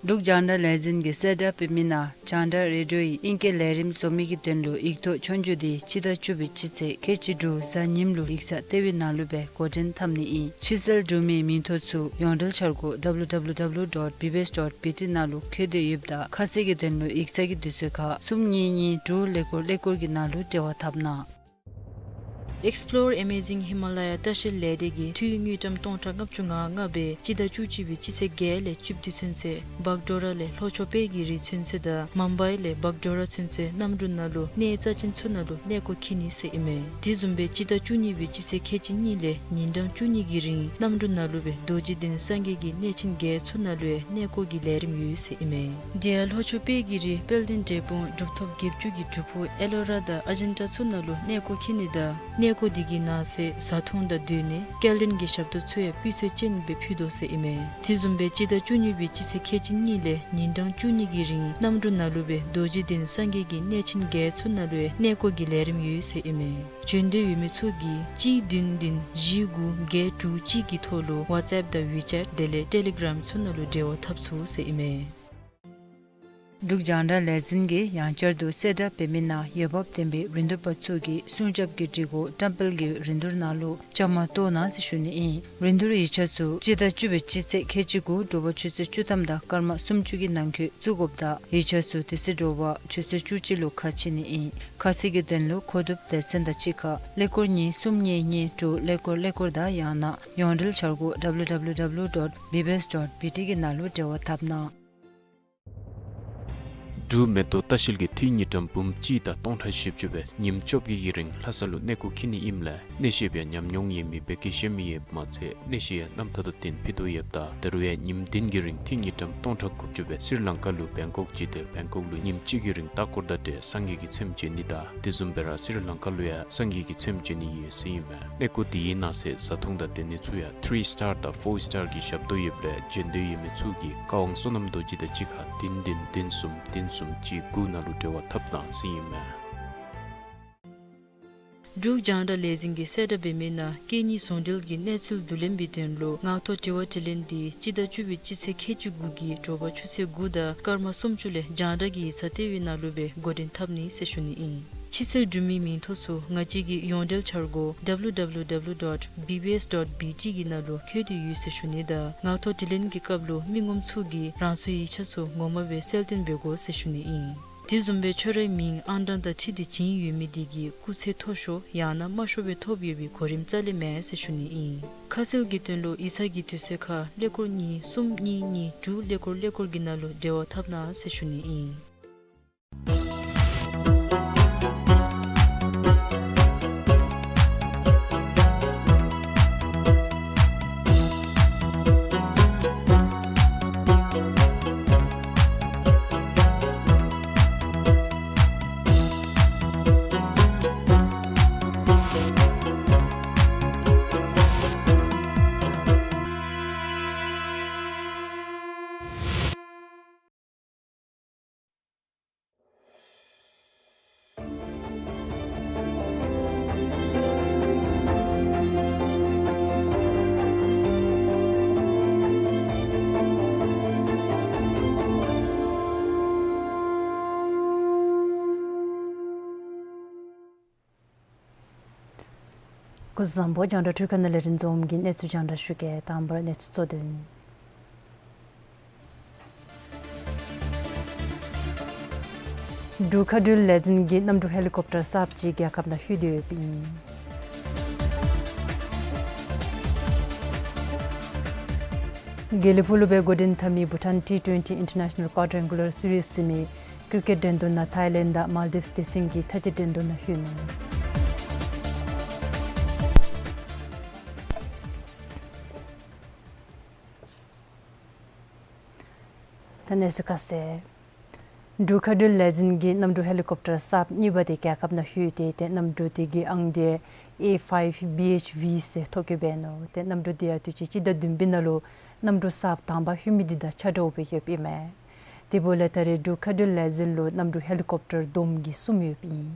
འབྲུག་རྒྱང་བསྒྲགས་ལས་འཛིན་གྱིས་གསལ་བསྒྲགས་འབད་མི་ནང་རྒྱང་བསྒྲགས་རེ་ཌི་ཡོའི་ཨིང་སྐད་ལས་རིམ་བཟོ་མི་གི་དོན་ལུ་ཡིག་ཐོག་ཆོས་རྒྱུགས་དེ་སྤྱི་ཟླ་བཅུ་པའི་སྤྱི་ཚེས་ཁལ་གཅིག་དྲུག་གཟའ་ཉིམ་ལུ་ཡིག་ཚང་ལྟེ་བའི་ནང་ལུ་སྦེ་འགོ་འདྲེན་འཐབ་ནི་ཨིན། ཕྱི་སེལ་གྲུབ་མིའི་མིང་ཐོ་ཚུ་ཡོངས་འབྲེལ་འཆར་སྒོ་W W W dot B B S dot B T ནང་ལུ་བཀོད་དེ་ཡོདཔ་ད་ཁ་གསལ་གྱི་དོན་ལུ་ཡིག་ཚང་གི་དུས་ཚོད་ཁར་གསུམ་གཉིས་གཉིས་དྲུག་ཀླད་ཀོར་ཀླད་ཀོར་གྱི་ནང་ལུ་འབྲེལ་བ་འཐབ་གནང་། Explore Amazing Himalaya ལྟ་བཤལ་ལས་སྡེ་གིས་འཐུས་དངུལ་ཀྲམ་སྟོང་ཕྲག་ལྔ་བཅུ་ང་ལྔ་སྦེ་སྤྱི་ཟླ་བཅུ་གཅིག་པའི་སྤྱི་ཚེས་བརྒྱད་ལས་བཅུ་བདུན་ཚུན་ཚོད་བག་ཌོ་ར་ལས་ལྷོ་ཕྱོགས་དཔལ་གྱི་རི་ཚུན་ཚོད་དང་མུམ་བའི་ལས་བག་ཌོ་ར་ཚུན་ཚོད་གནམ་གྲུ་ནང་ལུ་གནས་རྩ་ཅན་ཚུ་ནང་ལུ་གནས་སྐོར་འཁྱིད་ནི་ཟེར་ཨིན་མས། དེ་བཟུམ་སྦེ་སྤྱི་ཟླ་བཅུ་གཉིས་པའི་སྤྱི་ཚེས་ཁལ་གཅིག་གཉིས་ལས་ཉིན་གྲངས་བཅུ་གཉིས་ཀྱི་རིང་གནམ་གྲུ་ནང་ལུ་སྦེ་རྡོ་རྗེ་གདན་སངས་རྒྱས་ཀྱི་གནས་ཆེན་བརྒྱད་ཚུ་ནང་ལུ་ཡང་གནས་སྐོར་གྱི་ལས་རིམ་ཡོད་ཟེར་ཨིན་མས། དེ་ཡང་ལྷོ་ཕྱོགས་དཔལ་གྱི་རི་དཔལ་ལྡན་འབྲས་སྤུངས་གྲུབ་ཐོབ་བརྒྱད་ཅུ་གི་སྒྲུབ་ཕུག་ཨེ་ལོ་ར་དང་ཨ་ཇན་ཊ་ཚུ་ནང་ལུ་གནས་སྐོར་འཁྱིད་ནི་དང་གནས་སྐོར་དེ་གི་ནང་གསེས་བཟའ་འཐུང་དང་སྡོད་གནས་སྐྱེལ་འདྲེན་གྱི་ཞབས་ཏོག་ཚུ་ཡང་སྤུས་ཚད་ཅན་སྦེ་ཕུལ་དོ་ཟེར་ཨིན་མས། དེ་བཟུམ་སྦེ་སྤྱི་ཟླ་བཅུ་གཉིས་པའི་སྤྱི་ཚེས་ཁལ་གཅིག་གཉིས་ལས་ཉིན་གྲངས་བཅུ་གཉིས་ཀྱི་རིང་གནམ་གྲུ་ནང་ལུ་སྦེ་རྡོ་རྗེ་གདན་སངས་རྒྱས་ཀྱི་གནས་ཆེན་བརྒྱད་ཚུ་ནང་ལུ་ཡང་གནས་སྐོར་གྱི་ལས་རིམ་ཡོད་ཟེར་ཨིན་མས། བྱོན་འདོད་ཡོད་མི་ཚུ་གིས་གཅིག་བདུན་བདུན་བཞི་དགུ་བརྒྱད་དྲུག་གཅིག་གི་ཐོག་ལུ་ཝཊས་ཨེཔ་དང་ཝི་ཅེཊ་དེ་ལས་ཊེ་ལི་གརམ་ཚུ་ནང་ལུ་འབྲེལ་བ་འཐབ་ཚུགས་ཟེར་ཨིན་མས། འབྲུག་རྒྱང་བསྒྲགས་ལས་འཛིན་གྱིས་ཡང་བསྐྱར་དུ་གསལ་བསྒྲགས་འབད་མི་ནང་འོས་འབབ་ལྡན་པའི་རིན་བསྡུར་པ་ཚུ་གིས་སྲུང་སྐྱོབ་ཀྱི་སྒྲིག་གོ་བཀྲམ་སྤེལ་གྱི་རིན་བསྡུར་ནང་ལུ་བཅའ་མར་གཏོགས་གནང་ཟེར་ཞུ་ནི་ཨིན། རིན་བསྡུར་ཡིག་ཆ་ཚུ་སྤྱི་ཟླ་བཅུ་པའི་སྤྱི་ཚེས་ཁལ་གཅིག་དགུ་དྲོ་པ་ཆུ་ཚོད་བཅུ་ཐམ་དང་སྐར་མ་སུམ་ཅུ་གི་ནང་འཁོད་བཙུགས་དགོཔ་ད་ཡིག་ཆ་ཚུ་དེ་ཚེ་དྲོ་པ་ཆུ་ཚོད་བཅུ་གཅིག་ལུ་ཁ་ཕྱེ་ནི་ཨིན། ཁ་གསལ་གྱི་དོན་ལུ་མཁོ་སྒྲུབ་སྡེ་ཚན་དང་གཅིག་ཁར་ཀླད་ཀོར་གཉིས་གསུམ་གཉིས་གཉིས་དྲུག་ཀླད་ཀོར་ཀླད་ཀོར་དང་ཡང་ན་ཡོངས་འབྲེལ་འཆར་སྒོ་W W W dot B B S dot B T གི་ནང་ལུ་འབྲེལ་བ་འཐབ་གནང་། འབྲུག་མེ་ཏོག་ལྟ་བཤལ་གྱིས་འཐུས་དངུལ་ཀྲམ་འབུམ་གཅིག་དང་སྟོང་ཕྲག་བཞི་བཅུ་སྦེ་ཉིནམ་བཅོ་བརྒྱད་ཀྱི་རིང་ལྷ་ས་ལུ་གནས་སྐོར་འཁྱིད་ནི་ཨིནམ་ལས་གནས་བཤད་པའི་ཉམས་མྱོང་ཡོད་མི་བོད་སྐད་ཤེས་མི་ཡོདཔ་མ་ཚད་གནས་བཤད་ཡང་རྣམ་ཐར་དང་བསྟུན་ཕུལ་དོ་ཡོདཔ་ད་ད་རུང་ཡང་ཉིནམ་བདུན་གྱི་རིང་འཐུས་དངུལ་ཀྲམ་སྟོང་ཕྲག་དགུ་བཅུ་སྦེ་སི་རི་ལང་ཀ་ལུ་བེང་ཀོག་ཅིག་སྟེ་བེང་ཀོག་ལུ་ཉིནམ་གཅིག་གི་རིང་ལྟ་སྐོར་དང་འབྲེལ་སངས་རྒྱས་ཀྱི་ཚེམས་མཇལ་ནི་དང་དེ་བཟུམ་སྦེ་ར་སི་རི་ལང་ཀ་ལུ་ཡང་སངས་རྒྱས་ཀྱི་ཚེམས་མཇལ་ནི་ཡོད་ཟེར་ཨིན་མས། གནས་སྐོར་དེའི་ནང་གསེས་བཟའ་འཐུང་དང་སྡོད་གནས་ཚུ་ཡང་ཐི་རི་སི་ཊར་དང་ཕོར་སི་ཊར་གྱི་ཞབས་ཏོག་ཡོདཔ་ལས་བྱོན་འདོད་ཡོད་མི་ཚུ་གིས་བཀའ་དབང་བསོད་ནམས་རྡོ་རྗེ་དང་གཅིག་ཁར་བདུན་བདུན་བདུན་གསུམ་བདུན་གསུམ་གཅིག་དགུ་ནང་ལུ་འབྲེལ་བ་འཐབ་གནང་ཟེར་ཨིན་མས། འབྲུག་རྒྱང་བསྒྲགས་ལས་འཛིན་གྱིས་གསལ་བསྒྲགས་འབད་མི་ནང་སྐད་གཉིས་ཟུང་འབྲེལ་གྱི་གནས་ཚུལ་བསྡུ་ལེན་པའི་དོན་ལུ་ངག་ཐོག་དྲི་བ་དྲིས་ལན་དེ་སྤྱི་ཟླ་བཅུ་པའི་སྤྱི་ཚེས་ཁལ་གཅིག་དགུ་གི་དྲོ་པ་ཆུ་ཚོད་དགུ་དང་སྐར་མ་སུམ་ཅུ་ལས་རྒྱང་བསྒྲགས་ཀྱི་ཡིག་ཚང་ལྟེ་བའི་ནང་ལུ་སྦེ་འགོ་འདྲེན་འཐབ་ནི་ཟེར་ཞུ་ནི་ཨིན། ཕྱི་སེལ་གྲུབ་མིའི་མིང་ཐོ་ཚུ་ང་བཅས་ཀྱི་ཡོངས་འབྲེལ་འཆར་སྒོ་W W W dot B B S dot B T གི་ནང་ལུ་བཀོད་དེ་ཡོད་ཟེར་ཞུ་ནི་དང་ངག་ཐོག་དྲིས་ལན་གྱི་སྐབས་ལུ་མི་ངོམ་ཚུ་གིས་རང་སོའི་ཡིག་ཆ་ཚུ་ངོ་མ་སྦེ་གསལ་སྟོན་འབད་དགོ་ཟེར་ཞུ་ནི་ཨིན། དེ་བཟུམ་སྦེ་ཁྱོད་རའི་མིང་ཨང་གྲངས་དང་འཁྲིལ་ཏེ་བྱིན་ཡོད་མི་དེ་གིས་སྐུགས་ཚད་མཐོ་ཤོས་ཡང་ན་དམའ་ཤོས་སྦེ་ཐོབ་ཡོད་པའི་གོ་རིམ་རྩ་ལས་མེད་ཟེར་ཞུ་ནི་ཨིན། ཁ་གསལ་གྱི་དོན་ལུ་ཡིག་ཚང་གི་དུས་ཚོད་ཁར་ཀླད་ཀོར་གཉིས་གསུམ་གཉིས་གཉིས་དྲུག་ཀླད་ཀོར་ཀླད་ཀོར་གྱི་ནང་ལུ་འབྲེལ་བ་འཐབ་གནང་ཟེར་ཞུ་ནི་ཨིན། སྐུ་གཟུགས་བཟང་པོ། རྒྱང་བསྒྲགས་འཕྲུལ་ཁང་ནང་ལས་རིན་འཛོམས་ཀྱིས་གནས་ཚུལ་རྒྱང་བསྒྲགས་ཞུ་གེ། དང་པ་ར་གནས་ཚུལ་གཙོ་དོན། འབྲུག་མཁའ་འགྲུལ་ལས་འཛིན་གྱིས་གནམ་གྲུ་ཧེ་ལི་ཀོབ་ཊར་གསརཔ་ཅིག་རྒྱལ་ཁབ་ནང་ལྷོད་དེ་ཡོདཔ་ཨིན། དགེ་ལེགས་ཕུག་ལུ་སྦེ་འགོ་འདྲེན་འཐབ་མི་བྷུ་ཊཱན་ཊི་ཊུ་ཨེན་ཊི་ཨིན་ཊར་ནེ་ཤ་ནཱལ་ཀོ་ཌ་རེང་གུ་ལར་སི་རིསི་ཟེར་མི་ཀྲི་ཀེཊ་འགྲན་བསྡུར་ནང་ཐཱའི་ལེནཌ་དང་མཱལ་ཌིབས་སྡེ་ཚན་གྱིས་མཐའ་དཔྱད་འགྲན་བསྡུར་ནང་ལྷོད་ནུག། ད་གནས་ཚུལ་ཁ་གསལ། འབྲུག་མཁའ་འགྲུལ་ལས་འཛིན་གྱིས་གནམ་གྲུ་ཧེ་ལི་ཀོབ་ཊར་གསརཔ་གཉིས་པ་དེ་རྒྱལ་ཁབ་ནང་ལྷོད་དེ་ཏེ་གནམ་གྲུ་དེ་གི་ཨང་དེ་ཨེ་ཕའིབ་བི་ཨེཆ་ཝི་ཟེར་ཐོ་བཀོད་འབད་ནུག། ཏེ་གནམ་གྲུ་དེ་ཡང་དུས་ཅི་སྤྱི་ཟླ་བདུན་པའི་ནང་ལུ་གནམ་གྲུ་གསརཔ་དང་པ་ལྷོད་མི་དེ་དང་ཆ་འདྲཝ་སྦེ་ཡོདཔ་ཨིན་མས། དེ་འབདཝ་ལས་ད་རེས་འབྲུག་མཁའ་འགྲུལ་ལས་འཛིན་ལུ་གནམ་གྲུ་ཧེ་ལི་ཀོབ་ཊར་བསྡོམས་ཀྱིས་གསུམ་ཡོདཔ་ཨིན།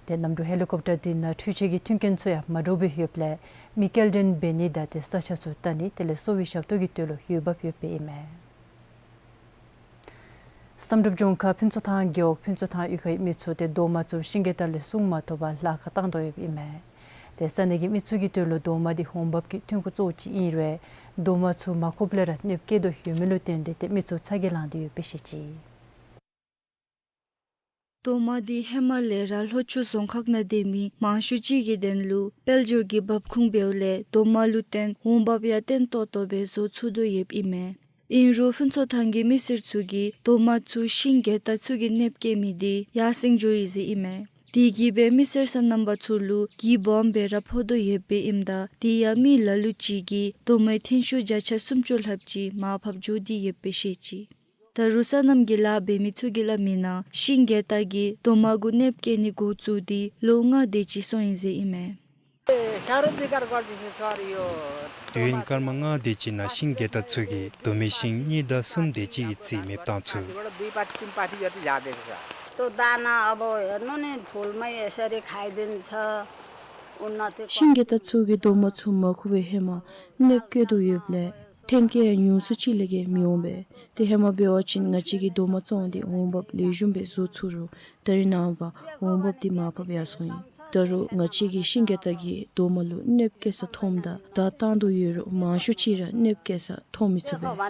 ཏེ་གནམ་གྲུ་ཧེ་ལི་ཀོབ་ཊར་དེ་ནང་འཕྲུལ་ཆས་ཀྱི་མཐུན་རྐྱེན་ཚུ་ཡང་མ་འདྲཝ་སྦེ་ཡོདཔ་ལས་མི་སྐྱེལ་འདྲེན་འབད་ནི་དང་ཏེ་ས་ཆ་ཚུ་བལྟ་ནི་དེ་ལས་གསོ་བའི་ཞབས་ཏོག་གི་དོན་ལུ་འོས་འབབ་ཡོདཔ་ཨིན་མས། བསམ་གྲུབ་ལྗོངས་མཁར་ཕུན་ཚོགས་ཐང་རྒེད་འོག་ཕུན་ཚོགས་ཐང་གཡུས་ཁའི་མི་ཚུ་ཏེ་རྡོག་མ་ཚུ་ཤིང་གི་ཐད་ལས་སྲུང་མ་ཐོབ་པར་ལཱ་ཁག་བཏང་དོ་ཡོདཔ་ཨིན་མས། ཏེ་ས་གནས་ཀྱི་མི་ཚུ་གི་དོན་ལུ་རྡོག་མ་དེ་འོང་འབབ་ཀྱི་ཐོན་ཁུངས་གཙོ་བོ་ཅིག་ཨིན་རུང་རྡོག་མ་ཚུ་མ་ཁུབ་ལས་ར་གནོདཔ་བཀལ་དོ་ཡོད་མི་ལུ་བརྟེན་ཏེ་ཏེ་མི་ཚུ་ཚ་གྱང་ལང་སྟེ་ཡོདཔ་སྦེ་བཤད་ཅི། རྡོག་མ་དེ་ཧེ་མ་ལས་ར་ལྷོ་ཕྱོགས་རྫོང་ཁག་ནང་སྡོད་མི་མང་ཤོས་ཅིག་གི་དོན་ལུ་དཔལ་འབྱོར་གྱི་འབབ་ཁུངས་འབདཝ་ལས་རྡོག་མ་ལུ་བརྟེན་འོང་འབབ་ཡང་བརྟན་ཏོག་ཏོ་སྦེ་བཟོ་ཚུགས་དོ་ཡོདཔ་ཨིན་མས། ཨིན་རུང་ཕུན་ཚོགས་ཐང་གི་མི་སེར་ཚུ་གིས་རྡོག་མ་ཚུ་ཤིང་གྱེ་ཏ་ཚུ་གིས་གནོདཔ་བཀལ་མི་དེ་ཡར་སེང་འགྱོ་ཡི་ཟེར་ཨིན་མས། དེ་གིས་སྦེ་མི་སེར་སོ་ནམ་པ་ཚུ་ལུ་གྱི་སྦོམ་སྦེ་ར་ཕོག་དོ་ཡོདཔ་ཨིནམ་ད་དེ་ཡང་མི་ལ་ལུ་ཅིག་གིས་རྡོག་མའི་ཐོན་ཤུགས་བརྒྱ་ཆ་སུམ་ཅུ་ལྷགཔ་ཅིག་མར་ཕབ་འགྱོ་སྟེ་ཡོདཔ་སྦེ་བཤད་ཅི། ད་རུང་སོ་ནམ་གྱི་ལཱ་འབད་མི་ཚུ་གིས་སླབ་མིའི་ནང་ཤིང་གྱེ་ཏ་གིས་རྡོག་མ་གུ་གནོདཔ་བཀལ་ནི་འགོ་བཙུགས་ཏེ་ལོ་ལྔ་དེ་ཅིག་སོང་ཡི་ཟེར་ཨིན་མས། དུས་ཡུན་སྐར་མ་ལྔ་དེ་ཅིག་ནང་ཤིང་གྱེ་ཏ་ཚུ་གིས་རྡོག་མའི་ཤིང་གཉིས་དང་གསུམ་དེ་ཅིག་གི་རྩིས་མེདཔ་བཏང་ཚུགས། ཤིང་གྱེ་ཏ་ཚུ་གིས་རྡོག་མ་ཚུ་མ་ཁུབ་པའི་ཧེ་མ་གནོདཔ་བཀལ་དོ་ཡོདཔ་ལས་ཐོན་སྐྱེད་ཉུང་སུ་ཅིག་ལས་བརྒལ་མི་འོང་པས། ཏེ་ཧེ་མ་འབད་བ་ཅིན་ང་བཅས་ཀྱིས་རྡོག་མ་བཙོང་སྟེ་འོང་འབབ་ལེགས་ཤོམ་སྦེ་བཟོ་ཚུགས་རུང་ད་རེས་ནངས་པ་འོང་འབབ་དེ་མར་ཕབ་ཡར་སོང་ཡི། ད་རུང་ང་བཅས་ཀྱིས་ཤིང་གྱེ་ཏ་གིས་རྡོག་མ་ལུ་གནོདཔ་བཀལ་ས་མཐོངམ་ད་ད་བཏང་དོ་ཡོད་རུང་མང་ཤོས་ཅིག་ར་གནོདཔ་བཀལ་ས་མཐོང་མི་ཚུགས་པས།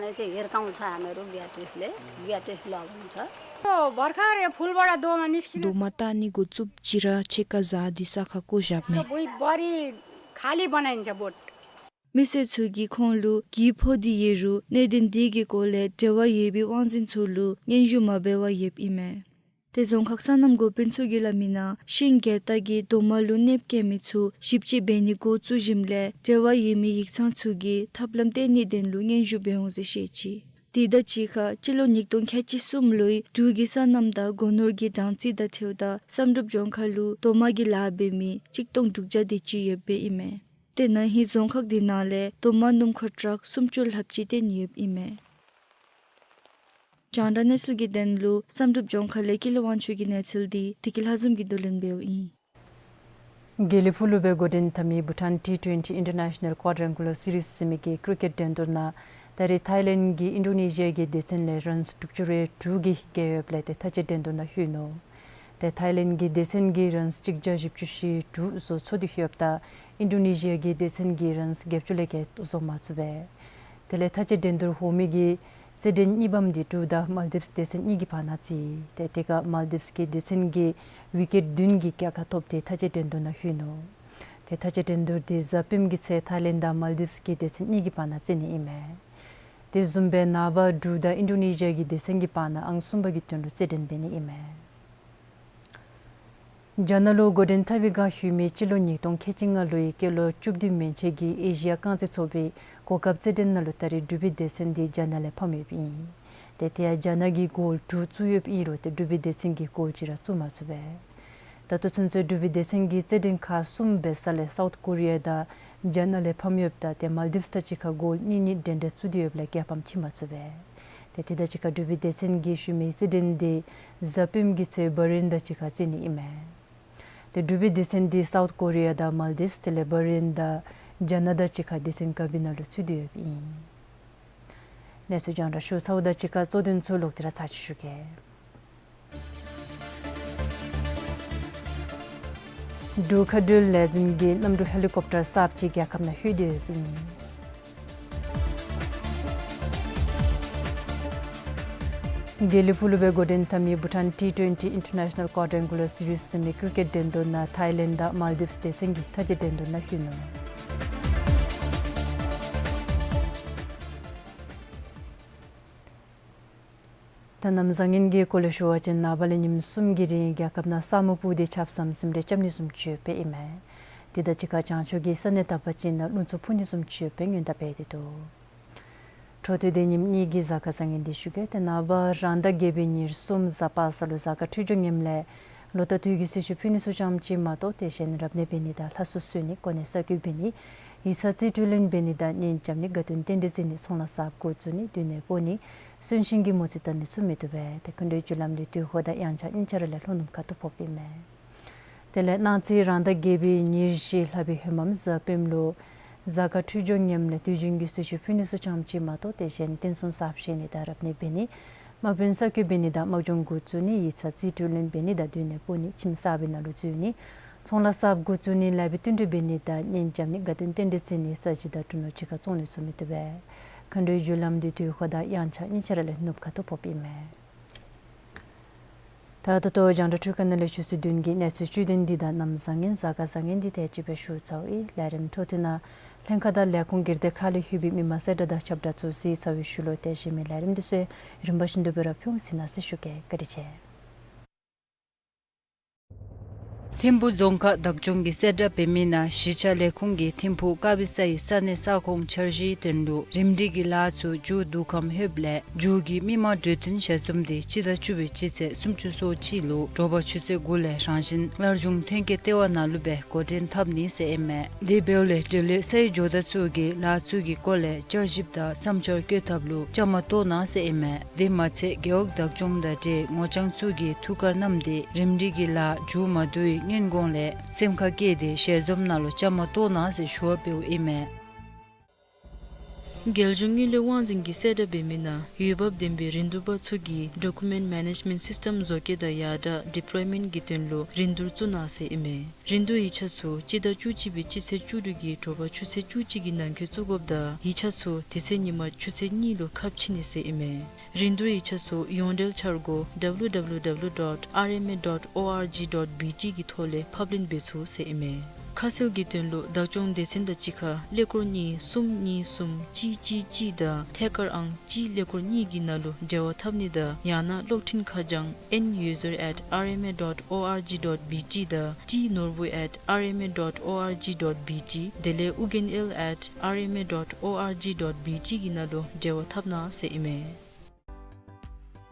རྡོག་མ་བཏང་ནི་འགོ་བཙུགསཔ་ཅིག་ར་ཕྱེད་ཀ་ཟ་སྟེ་ས་ཁར་བཀོ་བཞགཔ་མས། མི་སེར་ཚུ་གིས་ཁོང་ལུ་གྱི་ཕོག་སྟེ་ཡོད་རུང་གནད་དོན་དེ་གི་སྐོར་ལས་འབྲེལ་བ་ཡོད་པའི་དབང་འཛིན་ཚུ་ལུ་སྙན་ཞུ་མ་འབད་བར་ཡོདཔ་ཨིན་མས། ཏེ་རྫོང་ཁག་སོ་ནམ་འགོ་དཔོན་ཚུ་གིས་སླབ་མིའི་ནང་ཤིང་གྱེ་ཏ་གིས་རྡོག་མ་ལུ་གནོདཔ་བཀལ་མི་ཚུ་ཞིབ་དཔྱད་འབད་ནི་འགོ་བཙུགས་ཞིནམ་ལས་འབྲེལ་བ་ཡོད་མི་ཡིག་ཚང་ཚུ་གིས་ཐབས་ལམ་བཏོན་ནིའི་དོན་ལུ་སྙན་ཞུ་འབད་འོང་ཟེར་བཤད་ཅི། དེ་དང་གཅིག་ཁར་སྤྱི་ལོ་ཉིས་སྟོང་ཁལ་གཅིག་གསུམ་ལོའི་འབྲུག་གི་སོ་ནམ་དང་སྒོ་ནོར་གྱི་གྲངས་རྩིས་དང་འཁྲིལཝ་ད་བསམ་གྲུབ་ལྗོངས་མཁར་ལུ་རྡོག་མ་གི་ལཱ་འབད་མི་གཅིག་སྟོང་དྲུག་བརྒྱ་དེ་ཅིག་ཡོདཔ་ཨིན་མས། ཏེ་ན་ཧིང་རྫོང་ཁག་དེ་ནང་ལས་རྡོག་མ་སྣུམ་འཁོར་ཊཱག་སུམ་ཅུ་ལྷགཔ་ཅིག་བཏོན་ཡོདཔ་ཨིན་མས། རྒྱང་བསྒྲགས་གནས་ཚུལ་གྱི་དོན་ལུ་བསམ་གྲུབ་ལྗོངས་མཁར་ལས་ཀུན་ལེགས་དབང་ཕྱུག་གི་གནས་ཚུལ་དེ་བདེ་སྐྱིད་ལྷ་འཛོམས་ཀྱིས་བསྡུ་ལེན་འབདཝ་ཨིན། དགེ་ལེགས་ཕུག་ལུ་སྦེ་འགོ་འདྲེན་འཐབ་མི་བྷུ་ཊཱན་ཊི་ཊུ་ཨེན་ཊི་ཨིན་ཊར་ནེ་ཤ་ནཱལ་ཀོ་ཌ་རེང་གུ་ལར་སི་རིསི་ཟེར་མི་གི་ཀྲི་ཀེཊ་འགྲན་བསྡུར་ནང་ད་རེས་ཐཱའི་ལེནཌ་གིས་ཨིན་ཌོ་ནེ་ཤི་ཡ་གི་སྡེ་ཚན་ལས་རཱནསི་དྲུག་ཅུ་རེ་དྲུག་གིས་རྒྱལ་ཡོདཔ་ལས་ཏེ་མཐའ་དཔྱད་འགྲན་བསྡུར་ནང་ལྷོད་ནུག། ཏེ་ཐཱའི་ལེནཌ་གི་སྡེ་ཚན་གྱིས་རཱནསི་གཅིག་བརྒྱ་བཞི་བཅུ་ཞེ་དྲུག་བཟོ་ཚུགས་ཏེ་ཡོདཔ་ད་ཨིན་ཌོ་ནེ་ཤི་ཡ་གི་སྡེ་ཚན་གྱིས་རཱནསི་བརྒྱད་ཅུ་ལས་བརྒལ་བཟོ་མ་ཚུགས་པས། དེ་ལས་མཐའ་དཔྱད་འགྲན་བསྡུར་འོང་མི་གི་རྩེད་འགྲན་གཉིས་པམ་དེ་འབྲུག་དང་མཱལ་ཌིབས་སྡེ་ཚན་གཉིས་ཀྱི་བར་ན་རྩེ་ཡི། ཏེ་དེ་ཁར་མཱལ་ཌིབས་ཀྱི་སྡེ་ཚན་གྱིས་ཝི་ཀེཊ་བདུན་གྱི་རྒྱལ་ཁ་ཐོབ་སྟེ་མཐའ་དཔྱད་འགྲན་བསྡུར་ནང་ལྷོད་ནུག། ཏེ་མཐའ་དཔྱད་འགྲན་བསྡུར་དེ་གཟའ་སྤེནམ་གྱི་ཚེ་ཐཱའི་ལེནཌ་དང་མཱལ་ཌིབས་ཀྱི་སྡེ་ཚན་གཉིས་ཀྱི་བར་ན་རྩེ་ནི་ཨིན་མས། དེ་བཟུམ་སྦེ་ནངས་པ་འབྲུག་དང་ཨིན་ཌོ་ནེ་ཤི་ཡ་གི་སྡེ་ཚན་གྱི་བར་ན་ཨང་གསུམ་པ་གི་དོན་ལུ་རྩེད་འགྲན་འབད་ནི་ཨིན་མས། རྒྱ་ནག་ལུ་འགོ་འདྲེན་འཐབ་པའི་བསྒང་ལྷོད་མི་སྤྱི་ལོ་ཉིས་སྟོང་ཁལ་གཅིག་ལྔ་ལོའི་སྐྱེས་ལོ་བཅུ་བདུན་མན་ཆད་ཀྱི་ཨེ་ཤི་ཡ་རྐང་རྩེད་ཚོགས་པའི་གོ་སྐབས་རྩེད་འགྲན་ནང་ལུ་ད་རེས་འབྲུག་པའི་སྡེ་ཚན་དེ་རྒྱ་ནག་ལས་ཕམ་ཡོདཔ་ཨིན། ཏེ་དེ་ཡང་རྒྱ་ནག་གིས་གོལ་དྲུག་བཙུགས་ཡོདཔ་ཨིན་རུང་ཏེ་འབྲུག་པའི་སྡེ་ཚན་གྱིས་གོལ་གཅིག་ར་བཙུགས་མ་ཚུགས་པས། ད་ལྟོ་ཚུན་ཚོད་འབྲུག་པའི་སྡེ་ཚན་གྱིས་རྩེད་འགྲན་ཁག་གསུམ་འབད་ས་ལས་སའུཐ་ཀོ་རི་ཡ་དང་རྒྱ་ནག་ལས་ཕམ་ཡོདཔ་ད་ཏེ་མཱལ་ཌིབས་དང་གཅིག་ཁར་གོལ་གཉིས་གཉིས་འགྲན་འགྲན་བཙུགས་ཏེ་ཡོདཔ་ལས་རྒྱལ་ཕམ་ཕྱེ་མ་ཚུགས་པས། ཏེ་དེ་དང་གཅིག་ཁར་འབྲུག་པའི་སྡེ་ཚན་གྱིས་ལྷོད་མི་རྩེད་འགྲན་དེ་གཟའ་སྤེནམ་གྱི་ཚེ་བྷ་རེན་དང་གཅིག་ཁར་རྩེ་ནི་ཨིན་མས། ཏེ་འབྲུག་པའི་སྡེ་ཚན་དེ་སའུཐ་ཀོ་རི་ཡ་དང་མཱལ་ཌིབས་དེ་ལས་བྷ་རེན་དང་རྒྱ་ནག་དང་གཅིག་ཁར་སྡེ་ཚན་ག་བི་ནང་ལུ་ཚུད་དེ་ཡོདཔ་ཨིན། གནས་ཚུལ་རྒྱང་བསྒྲགས་ཞུ་ཚརཝ་དང་གཅིག་ཁར་གཙོ་དོན་ཚུ་ལོག་སྟེ་ར་ཚར་གཅིག་ཞུ་གེ། འབྲུག་མཁའ་འགྲུལ་ལས་འཛིན་གྱིས་གནམ་གྲུ་ཧེ་ལི་ཀོབ་ཊར་གསརཔ་ཅིག་རྒྱལ་ཁབ་ནང་ལྷོད་དེ་ཡོདཔ་ཨིན། དགེ་ལེགས་ཕུག་ལུ་སྦེ་འགོ་འདྲེན་འཐབ་མི་བྷུ་ཊཱན་ཊི་ཊུ་ཨེན་ཊི་ཨིན་ཊར་ནེ་ཤ་ནཱལ་ཀོ་ཌི་ཡཱན་གུ་ལར་སི་རིསི་ཟེར་མི་ཀིར་ཀེཊ་འགྲན་བསྡུར་ནང་ཐཱའི་ལེནཌ་དང་མཱལ་ཌིབསི་སྡེ་ཚན་གྱིས་མཐའ་དཔྱད་འགྲན་བསྡུར་ནང་ལྷོད་ནུག། ད་གནམ་བཟང་ངན་གྱི་སྐོར་ལས་ཞུ་བ་ཅིན་ནངས་པ་ལས་ཉིནམ་གསུམ་གྱི་རིང་རྒྱལ་ཁབ་ནང་ས་སྨུག་སྤུབས་ཏེ་ཆརཔ་ཟམ་ཟིམ་རེ་རྐྱབ་ནི་བཟུམ་ཅིག་ཡོདཔ་ཨིན་མས། དེ་དང་གཅིག་ཁར་བྱང་ཕྱོགས་ཀྱི་ས་གནས་དག་པ་ཅིག་ནང་རླུང་འཚུབ་འཕུ་ནི་བཟུམ་ཅིག་ཡོདཔ་སྦེ་སྔོན་བརྡ་འབད་དེ་འདུག། འཕྲོ་མཐུད་དེ་ཉིནམ་གཉིས་ཀྱི་གཟའ་སྐར་བཟང་ངན་འདི་ཞུ་གེ། ཏེ་ནངས་པ་རང་ཟླ་བརྒྱད་པའི་ཉེར་གསུམ་གཟའ་པ་སངས་ལུ་གཟའ་སྐར་འཕྲོད་སྦྱོར་ངནམ་ལས་ལོ་ཟླ་དུས་ཀྱི་གསོལ་མཆོད་ཕུལ་ནི་ཚུ་ཙམ་ཅིག་མ་གཏོགས་དེ་བཞིན་རབ་གནས་འབད་ནི་དང་ལྷ་གསོལ་གསོལ་ནི་གོ་གནས་གསར་བསྐོ་འབད་ནི་ཡིག་ཚང་རྩིས་སྤྲོད་ལེན་འབད་ནི་དང་གཉེན་རྐྱབ་ནི་དགའ་སྟོན་རྟེན་འབྲེལ་བརྩི་ནི་ཚོང་ལཱ་གསརཔ་འགོ་བཙུགས་ནི་སྡོད་གནས་སྤོ་ནི་གསོན་གཤིན་གྱི་མོ་རྩིས་བལྟ་ནི་ཚུ་མི་བཏུབ་པས། ཏེ་མཁའ་འགྲོའི་རྒྱུ་ལམ་འདི་དུས་འཁོར་དང་དབྱངས་འཆར་གཉིས་ཆ་ར་ལས་ལྷོ་ནུབ་ཁ་ཐུག་ཕོགཔ་ཨིན་མས། དེ་ལས་གནངས་ཚེ་རང་ཟླ་བརྒྱད་པའི་ཉེར་བཞི་ལྷག་པའི་ཧེ་མ་གཟའ་སྤེནམ་ལུ་གཟའ་སྐར་འཕྲོད་སྦྱོར་ངནམ་ལས་དུས་རྒྱུན་གྱི་གསོལ་མཆོད་ཕུལ་ནི་ཚུ་ཙམ་ཅིག་མ་གཏོགས་དེ་བཞིན་རྟེན་གསུམ་གསརཔ་བཞེངས་ནི་དང་རབ་གནས་འབད་ནི་དམག་དཔོན་གསར་བསྐོ་འབད་ནི་དང་དམག་སྦྱོང་འགོ་བཙུགས་ནི་ཡིག་ཚང་རྩིས་སྤྲོད་ལེན་འབད་ནི་དང་སྡོད་གནས་སྤོ་ནི་ཁྱིམ་གསར་པའི་ནང་ལུ་འཛུལ་ནི་ཚོང་ལཱ་གསརཔ་འགོ་བཙུགས་ནི་ལཱ་འབད་བསྟུན་གྲོས་འབད་ནི་དང་གཉེན་རྐྱབ་ནི་དགའ་སྟོན་རྟེན་འབྲེལ་བརྩི་ནི་ས་གཞི་དང་གྲུ་ནོར་གཅིག་ཁར་བཙོང་ནི་ཚུ་མི་བཏུབ་པས། མཁའ་འགྲོའི་རྒྱུ་ལམ་འདི་དུས་འཁོར་དང་དབྱངས་འཆར་གཉིས་ཆ་ར་ལས་ནུབ་ཁ་ཐུག་ཕོགཔ་ཨིན་མས། ད་ད་ལྟོ་རྒྱང་བསྒྲགས་འཕྲུལ་ཁང་ནང་ལས་ཆུ་ཚོད་བདུན་གྱི་གནས་ཚུལ་བཅུད་དོན་འདི་དང་གནམ་བཟང་ངན་གཟའ་སྐར་བཟང་ངན་འདི་དེ་ཅིག་སྦེ་ཞུ་ཚརཝ་ཨིན། ལས་རིམ་འཕྲོ་མཐུད་ནང་ལྷན་ཁག་དང་ལས་ཁུངས་སྒེར་སྡེ་ཁག་ལས་ལྷོད་པའི་མི་མང་གསལ་བསྒྲགས་དང་ཁྱབ་བསྒྲགས་ཚུ་གཟིགས་ཚར་བའི་ཤུལ་ལུ་དེ་བཞིན་མི་ལས་རིམ་འདི་ཚུ་རིམ་པ་བཞིན་དུ་སྦེ་ར་ཕུལ་ཟེར་གནང་ཟེར་ཞུ་གེ། བཀའ་དྲིན་ཆེ། ཐིམ་ཕུག་རྫོང་ཁག་བདག་སྐྱོང་གིས་གསལ་བསྒྲགས་འབད་མི་ནང་གཞིས་ཆགས་ལས་ཁུངས་ཀྱིས་ཐིམ་ཕུག་དཀར་སྦི་ས་ཡི་ས་གནས་ས་ཁོངས་འཆར་གཞིའི་དོན་ལུ་རིམ་སྒྲིག་གི་ལཱ་ཚུ་མཇུག་བསྡུ་ཁམས་ལྷོདཔ་ལས་མཇུག་གི་མི་མང་གྲོས་བསྟུན་ཞལ་འཛོམས་འདི་སྤྱི་ཟླ་བཅུ་པའི་སྤྱི་ཚེས་སུམ་ཅུ་སོ་གཅིག་ལུ་དྲོ་པ་ཆུ་ཚོད་དགུ་ལས་རང་བཞིན་སླར་འབྱུང་ཐོན་སྐྱེད་ལྟེ་བ་ནང་ལུ་སྦེ་འགོ་འདྲེན་འཐབ་ནི་ཟེར་ཨིན་མས། དེ་འབདཝ་ལས་འབྲེལ་ཡོད་ས་ཡི་ཇོ་བདག་ཚུ་གིས་ལཱ་ཚུ་གི་སྐོར་ལས་བསྐྱར་ཞིབ་དང་བསམ་འཆར་བཀོད་ཐབས་ལུ་བཅའ་མར་གཏོགས་གནང་ཟེར་ཨིན་མས། དེ་མ་ཚད་རྒེད་འོག་བདག་སྐྱོང་དང་འབྲེལ་ངོ་རྐྱང་ཚུ་གིས་ཐུགས་ཁར་བསྣམས་ཏེ་རིམ་སྒྲིག་གི་ལཱ་མཇུག་མ་བསྡུ་བའི་སྔོན་གོང་ལས་སེམས་ཁར་བསྐྱེད་དེ་ཞལ་འཛོམས་ནང་ལུ་བཅའ་མར་གཏོགས་གནང་ཟེར་ཞུ་བ་འབདཝ་ཨིན་མས། རྒྱལ་གཞུང་དངུལ་ལས་དབང་འཛིན་གྱིས་གསལ་བསྒྲགས་འབད་མི་ནང་འོས་འབབ་ལྡན་པའི་རིན་བསྡུར་པ་ཚུ་གིས་Document Management System བཟོ་བཀོད་དང་ཡར་དྲག་Deployment གི་དོན་ལུ་རིན་བསྡུར་བཙུགས་གནང་ཟེར་ཨིན་མས། རིན་བསྡུར་ཡིག་ཆ་ཚུ་སྤྱི་ཟླ་བཅུ་གཅིག་པའི་སྤྱི་ཚེས་བཅུ་དྲུག་གི་དྲོ་པ་ཆུ་ཚོད་བཅུ་གཅིག་གི་ནང་འཁོད་བཙུགས་དགོཔ་དང་ཡིག་ཆ་ཚུ་དེ་ཚེ་ཉིན་མ་ཆུ་ཚོད་གཉིས་ལུ་ཁ་ཕྱེ་ནི་ཟེར་ཨིན་མས། རིན་བསྡུར་ཡིག་ཆ་ཚུ་ཡོངས་འབྲེལ་འཆར་སྒོ་W W W dot R M A dot O R G dot B T གི་ཐོག་ལས་ཕབ་ལེན་འབད་ཚུགས་ཟེར་ཨིན་མས། ཁ་གསལ་གྱི་དོན་ལུ་བདག་སྐྱོང་སྡེ་ཚན་དང་གཅིག་ཁར་ཀླད་ཀོར་གཉིས་གསུམ་གཉིས་གསུམ་གཅིག་གཅིག་གཅིག་དང་ཐད་ཀར་ཨང་གཅིག་ཀླད་ཀོར་གཉིས་ཀྱི་ནང་ལུ་འབྲེལ་བ་འཐབ་ནི་དང་ཡང་ན་གློག་འཕྲིན་ཁ་བྱང་N user at R M A dot O R G dot B T དང་T norbu at R M A dot O R G dot B T དེ་ལས་ཨུ་རྒྱན་ཨེལ་at R M A dot O R G dot B T གི་ནང་ལུ་འབྲེལ་བ་འཐབ་གནང་ཟེར་ཨིན་མས།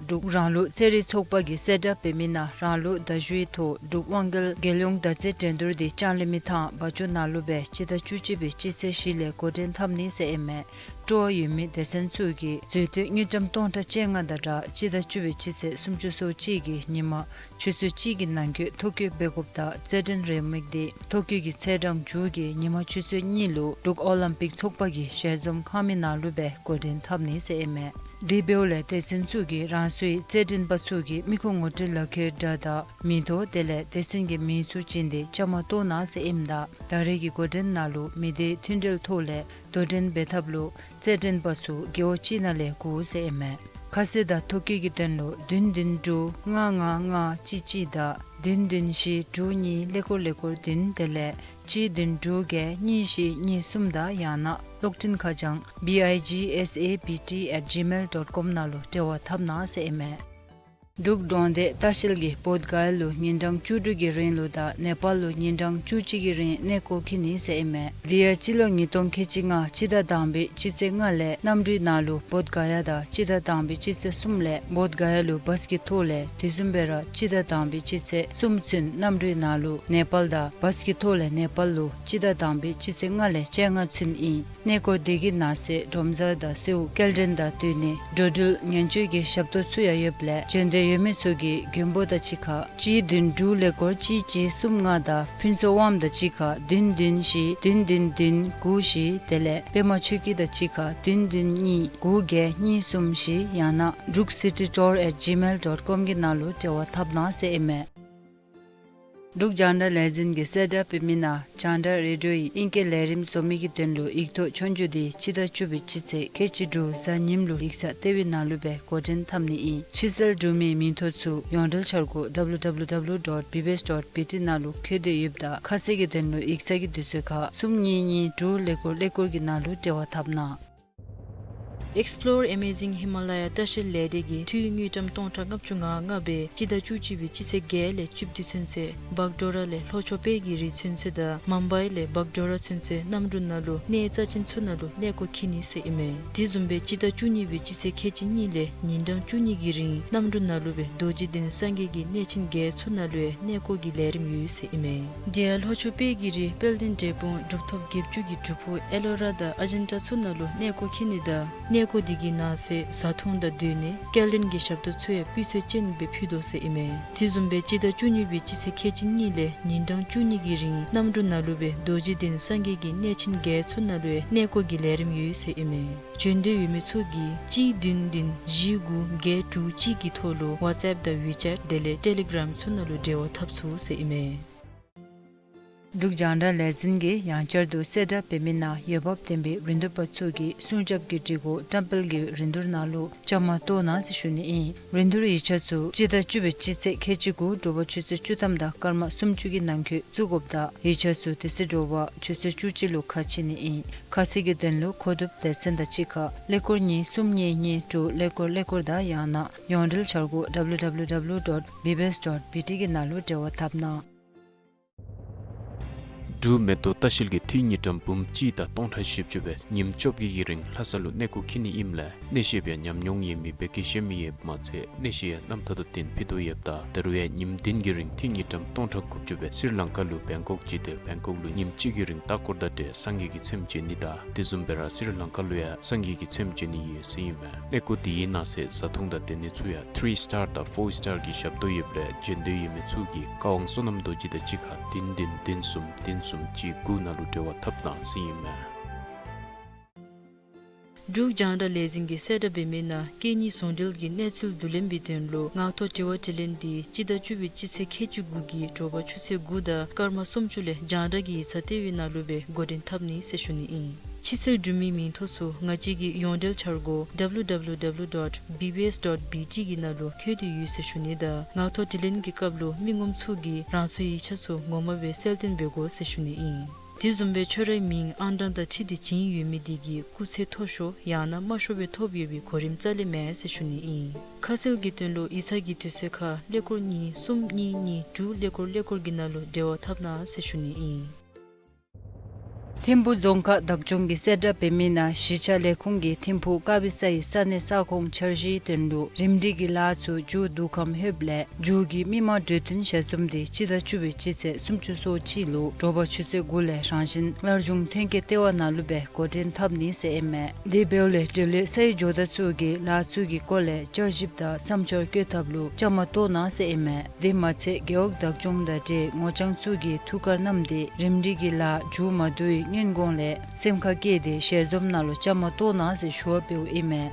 འབྲུག་རང་ལུགས་ཚན་རིག་ཚོགས་པ་གིས་གསལ་བསྒྲགས་འབད་མི་ནང་རང་ལུགས་མདའ་གཞུའི་ཐོག་འབྲུག་དབང་རྒྱལ་རྒྱལ་ཡོངས་མདའ་རྩེད་འགྲན་བསྡུར་འདི་ལྕང་གླིང་མི་ཐང་བ་ཅུ་ནང་ལུ་སྦེ་སྤྱི་ཟླ་བཅུ་གཅིག་པའི་སྤྱི་ཚེས་བཞི་ལས་འགོ་འདྲེན་འཐབ་ནི་ཟེར་ཨིན་མས། སྤྲོ་བ་ཡོད་མི་སྡེ་ཚན་ཚུ་གིས་འཛུལ་དོན་དངུལ་ཀྲམ་སྟོང་ཕྲག་བཅོ་ལྔ་དང་སྦྲགས་སྤྱི་ཟླ་བཅུ་པའི་སྤྱི་ཚེས་སུམ་ཅུ་སོ་གཅིག་གི་ཉིན་མ་ཆུ་ཚོད་གཅིག་གི་ནང་འཁོད་ཐོ་བཀོད་འབད་དགོཔ་དང་རྩེད་འགྲན་རེའུ་མིག་འདི་ཐོ་བཀོད་ཀྱི་ཚེས་གྲངས་མཇུག་གི་ཉིན་མ་ཆུ་ཚོད་གཉིས་ལུ་འབྲུག་ཨོ་ལིམ་པིག་ཚོགས་པ་གི་ཞལ་འཛོམས་ཁང་མིག་ནང་ལུ་སྦེ་འགོ་འདྲེན་འཐབ་ནི་ཟེར་ཨིན་མས། དེ་འབདཝ་ལས་སྡེ་ཚན་ཚུ་གིས་རང་སོའི་རྩེད་འགྲན་པ་ཚུ་གི་མི་ཁུངས་ངོ་སྤྲོད་ལག་ཁྱེར་འདྲ་དང་མིང་ཐོ་དེ་ལས་སྡེ་ཚན་གྱི་མིང་ཚུ་བྱིན་ཏེ་བཅའ་མར་གཏོགས་གནང་ཟེར་ཨིནམ་ད་ད་རེས་ཀྱི་འགོ་འདྲེན་ནང་ལུ་མི་སྡེའི་མཐུན་འབྲེལ་ཐོག་ལས་དོ་འགྲན་འབད་ཐབས་ལུ་རྩེད་འགྲན་པ་ཚུ་རྒེད་འོག་གཅིག་ནང་ལས་དགོ་ཟེར་ཨིན་མས། ཁ་གསལ་དང་ཐོ་བཀོད་ཀྱི་དོན་ལུ་བདུན་བདུན་དྲུག་ལྔ་ལྔ་ལྔ་གཅིག་གཅིག་དང་བདུན་བདུན་བཞི་དྲུག་གཉིས་ཀླད་ཀོར་ཀླད་ཀོར་བདུན་དེ་ལས་གཅིག་བདུན་དྲུག་བརྒྱད་གཉིས་བཞི་གཉིས་གསུམ་དང་ཡང་ན་གློག་འཕྲིན་ཁ་བྱང་B I G S A B T at gmail dot com ནང་ལུ་འབྲེལ་བ་འཐབ་གནང་ཟེར་ཨིན་མས། འབྲུག་འབྲོག་སྡེ་ལྟ་བཤལ་གྱིས་བོདྷ་ག་ཡ་ལུ་ཉིན་གྲངས་བཅུ་དྲུག་གི་རིང་ལུ་དང་ནེ་པཱལ་ལུ་ཉིན་གྲངས་བཅུ་གཅིག་གི་རིང་གནས་སྐོར་འཁྱིད་ནི་ཟེར་ཨིན་མས། དེ་ཡང་སྤྱི་ལོ་ཉིས་སྟོང་ཁལ་གཅིག་ལྔ་སྤྱི་ཟླ་དང་པའི་སྤྱི་ཚེས་ལྔ་ལས་གནམ་གྲུའི་ནང་ལུ་བོདྷ་ག་ཡ་དང་སྤྱི་ཟླ་དང་པའི་སྤྱི་ཚེས་གསུམ་ལས་བོདྷ་ག་ཡ་ལུ་བཱས་ཀྱི་ཐོག་ལས་དེ་བཟུམ་སྦེ་ར་སྤྱི་ཟླ་དང་པའི་སྤྱི་ཚེས་གསུམ་ཚུན་གནམ་གྲུའི་ནང་ལུ་ནེ་པཱལ་དང་བཱས་ཀྱི་ཐོག་ལས་ནེ་པཱལ་ལུ་སྤྱི་ཟླ་དང་པའི་སྤྱི་ཚེས་ལྔ་ལས་བཅོ་ལྔ་ཚུན་ཨིན། གནས་སྐོར་དེ་གི་ནང་གསེས་སྒྲོམ་གཟར་དང་གསོལཝ་སྐྱེལ་འདྲེན་དང་བསྟུན་ནས་འགྲོ་འགྲུལ་ཉེན་བཅོལ་གྱི་ཞབས་ཏོག་ཚུ་ཡང་ཡོདཔ་ལས་འབྱོན་འདོད་ཡོད་མི་ཚུ་གིས་མགོན་པོ་དང་གཅིག་ཁར་གཅིག་བདུན་དྲུག་ཀླད་ཀོར་གཅིག་གཅིག་གསུམ་ལྔ་དང་ཕུན་ཚོགས་དབངམོ་དང་གཅིག་ཁར་བདུན་བདུན་བཞི་བདུན་བདུན་བདུན་དགུ་བཞི་དེ་ལས་པདྨ་ཆོས་སྐྱིད་དང་གཅིག་ཁར་བདུན་བདུན་གཉིས་དགུ་བརྒྱད་གཉིས་གསུམ་བཞི་ཡང་ན་འབྲུག་སི་ཊི་ཊུར་ཨེཊ་ཇི་མེལ་ཌོཊ་ཀོམ་གྱི་ནང་ལུ་འབྲེལ་བ་འཐབ་གནང་ཟེར་ཨིན་མས། འབྲུག་རྒྱང་བསྒྲགས་ལས་འཛིན་གྱིས་གསལ་བསྒྲགས་འབད་མི་ནང་རྒྱང་བསྒྲགས་རེ་ཌི་ཡོ་ཡི་ཨིང་སྐད་ལས་རིམ་བཟོ་མི་གི་དོན་ལུ་ཡིག་ཐོག་ཆོས་རྒྱུགས་དེ་སྤྱི་ཟླ་བཅུ་པའི་སྤྱི་ཚེས་ཁལ་གཅིག་དྲུག་གཟའ་ཉིམ་ལུ་ཡིག་ཚང་ལྟེ་བའི་ནང་ལུ་སྦེ་འགོ་འདྲེན་འཐབ་ནི་ཨིན། ཕྱིར་སེལ་གྲུབ་མིའི་མིང་ཐོ་ཚུ་ཡོངས་འབྲེལ་འཆར་སྒོ་W W W dot B B S dot B T ནང་ལུ་བཀོད་དེ་ཡོདཔ་ད་ཁ་གསལ་གྱི་དོན་ལུ་ཡིག་ཚང་གི་དུས་ཚོད་ཁར་གསུམ་གཉིས་གཉིས་དྲུག་ཀླད་ཀོར་ཀླད་ཀོར་གྱི་ནང་ལུ་འབྲེལ་བ་འཐབ་གནང་། Explore Amazing Himalaya ལྟ་བཤལ་ལས་སྡེ་གིས་འཐུས་དངུལ་ཀྲམ་སྟོང་ཕྲག་ལྔ་བཅུ་ང་ལྔ་སྦེ་སྤྱི་ཟླ་བཅུ་གཅིག་པའི་སྤྱི་ཚེས་བརྒྱད་ལས་བཅུ་བདུན་ཚུན་ཚོད་བག་ཌོ་ར་ལས་ལྷོ་ཕྱོགས་དཔལ་གྱི་རི་ཚུན་ཚོད་དང་མུམ་བའི་ལས་བག་ཌོ་ར་ཚུན་ཚོད་གནམ་གྲུ་ནང་ལུ་གནས་རྩ་ཅན་ཚུ་ནང་ལུ་གནས་སྐོར་འཁྱིད་ནི་ཟེར་ཨིན་མས། དེ་བཟུམ་སྦེ་སྤྱི་ཟླ་བཅུ་གཉིས་པའི་སྤྱི་ཚེས་ཁལ་གཅིག་གཉིས་ལས་ཉིན་གྲངས་བཅུ་གཉིས་ཀྱི་རིང་གནམ་གྲུ་ནང་ལུ་སྦེ་རྡོ་རྗེ་གདན་སངས་རྒྱས་ཀྱི་གནས་ཆེན་བརྒྱད་ཚུ་ནང་ལུ་ཡང་གནས་སྐོར་གྱི་ལས་རིམ་ཡོད་ཟེར་ཨིན་མས། དེ་ཡང་ལྷོ་ཕྱོགས་དཔལ་གྱི་རི་དཔལ་ལྡན་འབྲས་སྤུངས་གྲུབ་ཐོབ་བརྒྱད་ཅུ་གི་སྒྲུབ་ཕུག་ཨེ་ལོ་ར་དང་ཨ་ཇན་ཊ་ཚུ་ནང་ལུ་གནས་སྐོར་འཁྱིད་ནི་དང་གནས་སྐོར་དེ་གི་ནང་གསེས་བཟའ་འཐུང་དང་སྡོད་གནས་སྐྱེལ་འདྲེན་གྱི་ཞབས་ཏོག་ཚུ་ཡང་སྤུས་ཚད་ཅན་སྦེ་ཕུལ་དོ་ཟེར་ཨིན་མས། དེ་བཟུམ་སྦེ་སྤྱི་ཟླ་བཅུ་གཉིས་པའི་སྤྱི་ཚེས་ཁལ་གཅིག་གཉིས་ལས་ཉིན་གྲངས་བཅུ་གཉིས་ཀྱི་རིང་གནམ་གྲུ་ནང་ལུ་སྦེ་རྡོ་རྗེ་གདན་སངས་རྒྱས་ཀྱི་གནས་ཆེན་བརྒྱད་ཚུ་ནང་ལུ་ཡང་གནས་སྐོར་གྱི་ལས་རིམ་ཡོད་ཟེར་ཨིན་མས། བྱོན་འདོད་ཡོད་མི་ཚུ་གིས་གཅིག་བདུན་བདུན་བཞི་དགུ་བརྒྱད་དྲུག་གཅིག་གི་ཐོག་ལུ་ཝཊས་ཨེཔ་དང་ཝི་ཅེཊ་དེ་ལས་ཊེ་ལི་གརམ་ཚུ་ནང་ལུ་འབྲེལ་བ་འཐབ་ཚུགས་ཟེར་ཨིན་མས། འབྲུག་རྒྱང་བསྒྲགས་ལས་འཛིན་གྱིས་ཡང་བསྐྱར་དུ་གསལ་བསྒྲགས་འབད་མི་ནང་འོས་འབབ་ལྡན་པའི་རིན་བསྡུར་པ་ཚུ་གིས་སྲུང་སྐྱོབ་ཀྱི་སྒྲིག་གོ་བཀྲམ་སྤེལ་གྱི་རིན་བསྡུར་ནང་ལུ་བཅའ་མར་གཏོགས་གནང་ཟེར་ཞུ་ནི་ཨིན། རིན་བསྡུར་ཡིག་ཆ་ཚུ་སྤྱི་ཟླ་བཅུ་པའི་སྤྱི་ཚེས་ཁལ་གཅིག་དགུ་དྲོ་པ་ཆུ་ཚོད་བཅུ་ཐམ་དང་སྐར་མ་སུམ་ཅུ་གི་ནང་འཁོད་བཙུགས་དགོཔ་དང་ཡིག་ཆ་ཚུ་དེ་ཚེ་དྲོ་པ་ཆུ་ཚོད་བཅུ་གཅིག་ལུ་ཁ་ཕྱེ་ནི་ཨིན། ཁ་གསལ་གྱི་དོན་ལུ་མཁོ་སྒྲུབ་སྡེ་ཚན་དང་གཅིག་ཁར་ཀླད་ཀོར་གཉིས་གསུམ་གཉིས་གཉིས་དྲུག་ཀླད་ཀོར་ཀླད་ཀོར་དང་ཡང་ན་ཡོངས་འབྲེལ་འཆར་སྒོ་W W W dot B B S dot B T གི་ནང་ལུ་འབྲེལ་བ་འཐབ་གནང་། འབྲུག་མེ་ཏོག་ལྟ་བཤལ་གྱིས་འཐུས་དངུལ་ཀྲམ་འབུམ་གཅིག་དང་སྟོང་ཕྲག་བཞི་བཅུ་སྦེ་ཉིནམ་བཅོ་བརྒྱད་ཀྱི་རིང་ལྷ་ས་ལུ་གནས་སྐོར་འཁྱིད་ནི་ཨིནམ་ལས་གནས་བཤད་པའི་ཉམས་མྱོང་ཡོད་མི་བོད་སྐད་ཤེས་མི་ཡོདཔ་མ་ཚད་གནས་བཤད་ཡང་རྣམ་ཐར་དང་བསྟུན་ཕུལ་དོ་ཡོདཔ་ད་ད་རུང་ཡང་ཉིནམ་བདུན་གྱི་རིང་འཐུས་དངུལ་ཀྲམ་སྟོང་ཕྲག་དགུ་བཅུ་སྦེ་སི་རི་ལང་ཀ་ལུ་བེང་ཀོག་བྱོན་ཏེ་བེང་ཀོག་ལུ་ཉིནམ་གཅིག་གི་རིང་ལྟ་སྐོར་དང་འབྲེལ་སངས་རྒྱས་ཀྱི་ཚེམས་བྱོན་ནི་དང་དེ་བཟུམ་སྦེ་ར་སི་རི་ལང་ཀ་ལུ་ཡང་སངས་རྒྱས་ཀྱི་ཚེམས་བྱོན་ནི་ཡོད་ཟེར་ཨིན་མས། གནས་སྐོར་དེའི་ནང་གསེས་བཟའ་འཐུང་དང་སྡོད་གནས་ཚུ་ཡང་ཐི་རི་སི་ཊར་དང་ཕོར་སི་ཊར་གྱི་ཞབས་ཏོག་ཡོདཔ་ལས་བྱོན་འདོད་ཡོད་མི་ཚུ་གིས་བཀའ་དབང་བསོད་ནམས་རྡོ་རྗེ་དང་གཅིག་ཁར་བདུན་བདུན་བདུན་གསུམ་བདུན་གསུམ་གཅིག་དགུ་ནང་ལུ་འབྲེལ་བ་འཐབ་གནང་ཟེར་ཨིན་མས། འབྲུག་རྒྱང་བསྒྲགས་ལས་འཛིན་གྱིས་གསལ་བསྒྲགས་འབད་མི་ནང་སྐད་གཉིས་ཟུང་འབྲེལ་གྱི་གནས་ཚུལ་བསྡུ་ལེན་པའི་དོན་ལུ་ངག་ཐོག་དྲི་བ་དྲིས་ལན་དེ་སྤྱི་ཟླ་བཅུ་པའི་སྤྱི་ཚེས་ཁལ་གཅིག་དགུ་གི་དྲོ་པ་ཆུ་ཚོད་དགུ་དང་སྐར་མ་སུམ་ཅུ་ལས་རྒྱང་བསྒྲགས་ཀྱི་ཡིག་ཚང་ལྟེ་བའི་ནང་ལུ་སྦེ་འགོ་འདྲེན་འཐབ་ནི་ཟེར་ཞུ་ནི་ཨིན། ཕྱིར་སེལ་གྲུབ་མིའི་མིང་ཐོ་ཚུ་ང་བཅས་ཀྱི་ཡོངས་འབྲེལ་འཆར་སྒོ W W W dot B B S dot B T གི་ནང་ལུ་བཀོད་དེ་ཡོད་ཟེར་ཞུ་ནི་དང་ངག་ཐོག་དྲིས་ལན་གྱི་སྐབས་ལུ་མི་ངོམ་ཚུ་གིས་རང་སོའི་ཡིག་ཆ་ཚུ་ངོ་མ་སྦེ་གསལ་སྟོན་འབད་དགོ་ཟེར་ཞུ་ནི་ཨིན། དེ་བཟུམ་སྦེ་ཁྱོད་རའི་མིང་ཨང་གྲངས་དང་འཁྲིལ་ཏེ་བྱིན་ཡོད་མི་དེ་གིས་སྐུགས་ཚད་མཐོ་ཤོས་ཡང་ན་དམའ་ཤོས་སྦེ་ཐོབ་ཡོད་པའི་གོ་རིམ་རྩ་ལས་མེད་ཟེར་ཞུ་ནི་ཨིན། ཁ་གསལ་གྱི་དོན་ལུ་ཡིག་ཚང་གི་དུས་ཚོད་ཁར་ཀླད་ཀོར་གཉིས་གསུམ་གཉིས་གཉིས་དྲུག་ཀླད་ཀོར་ཀླད་ཀོར་གྱི་ནང་ལུ་འབྲེལ་བ་འཐབ་གནང་ཟེར་ཞུ་ནི་ཨིན། ཐིམ་ཕུག་རྫོང་ཁག་བདག་སྐྱོང་གིས་གསལ་བསྒྲགས་འབད་མི་ནང་གཞིས་ཆགས་ལས་ཁུངས་ཀྱིས་ཐིམ་ཕུག་དཀར་སྦི་ས་ཡི་ས་གནས་ས་ཁོངས་འཆར་གཞིའི་དོན་ལུ་རིམ་སྒྲིག་གི་ལཱ་ཚུ་མཇུག་བསྡུ་ཁམས་ལྷོདཔ་ལས་མཇུག་གི་མི་མང་གྲོས་བསྟུན་ཞལ་འཛོམས་དེ་སྤྱི་ཟླ་བཅུ་པའི་སྤྱི་ཚེས་སུམ་ཅུ་སོ་གཅིག་ལུ་དྲོ་པ་ཆུ་ཚོད་དགུ་ལས་རང་བཞིན་སླར་འབྱུང་ཐོན་སྐྱེད་ལྟེ་བ་ནང་ལུ་སྦེ་འགོ་འདྲེན་འཐབ་ནི་ཟེར་ཨིན་མས། དེ་འབདཝ་ལས་འབྲེལ་ཡོད་ས་ཡི་ཇོ་བདག་ཚུ་གིས་ལཱ་ཚུ་གི་སྐོར་ལས་བསྐྱར་ཞིབ་དང་བསམ་འཆར་བཀོད་ཐབས་ལུ་བཅའ་མར་གཏོགས་གནང་ཟེར་ཨིན་མས། དེ་མ་ཚད་རྒེད་འོག་བདག་སྐྱོང་དང་འབྲེལ་ངོ་རྐྱང་ཚུ་གིས་ཐུགས་ཁར་བསྣམས་ཏེ་རིམ་སྒྲིག་གི་ལཱ་མཇུག་མ་བསྡུ་བའི་སྔོན་གོང་ལས་སེམས་ཁར་བསྐྱེད་དེ་ཞལ་འཛོམས་ནང་ལུ་བཅའ་མར་གཏོགས་གནང་ཟེར་ཞུ་བ་འབདཝ་ཨིན་མས།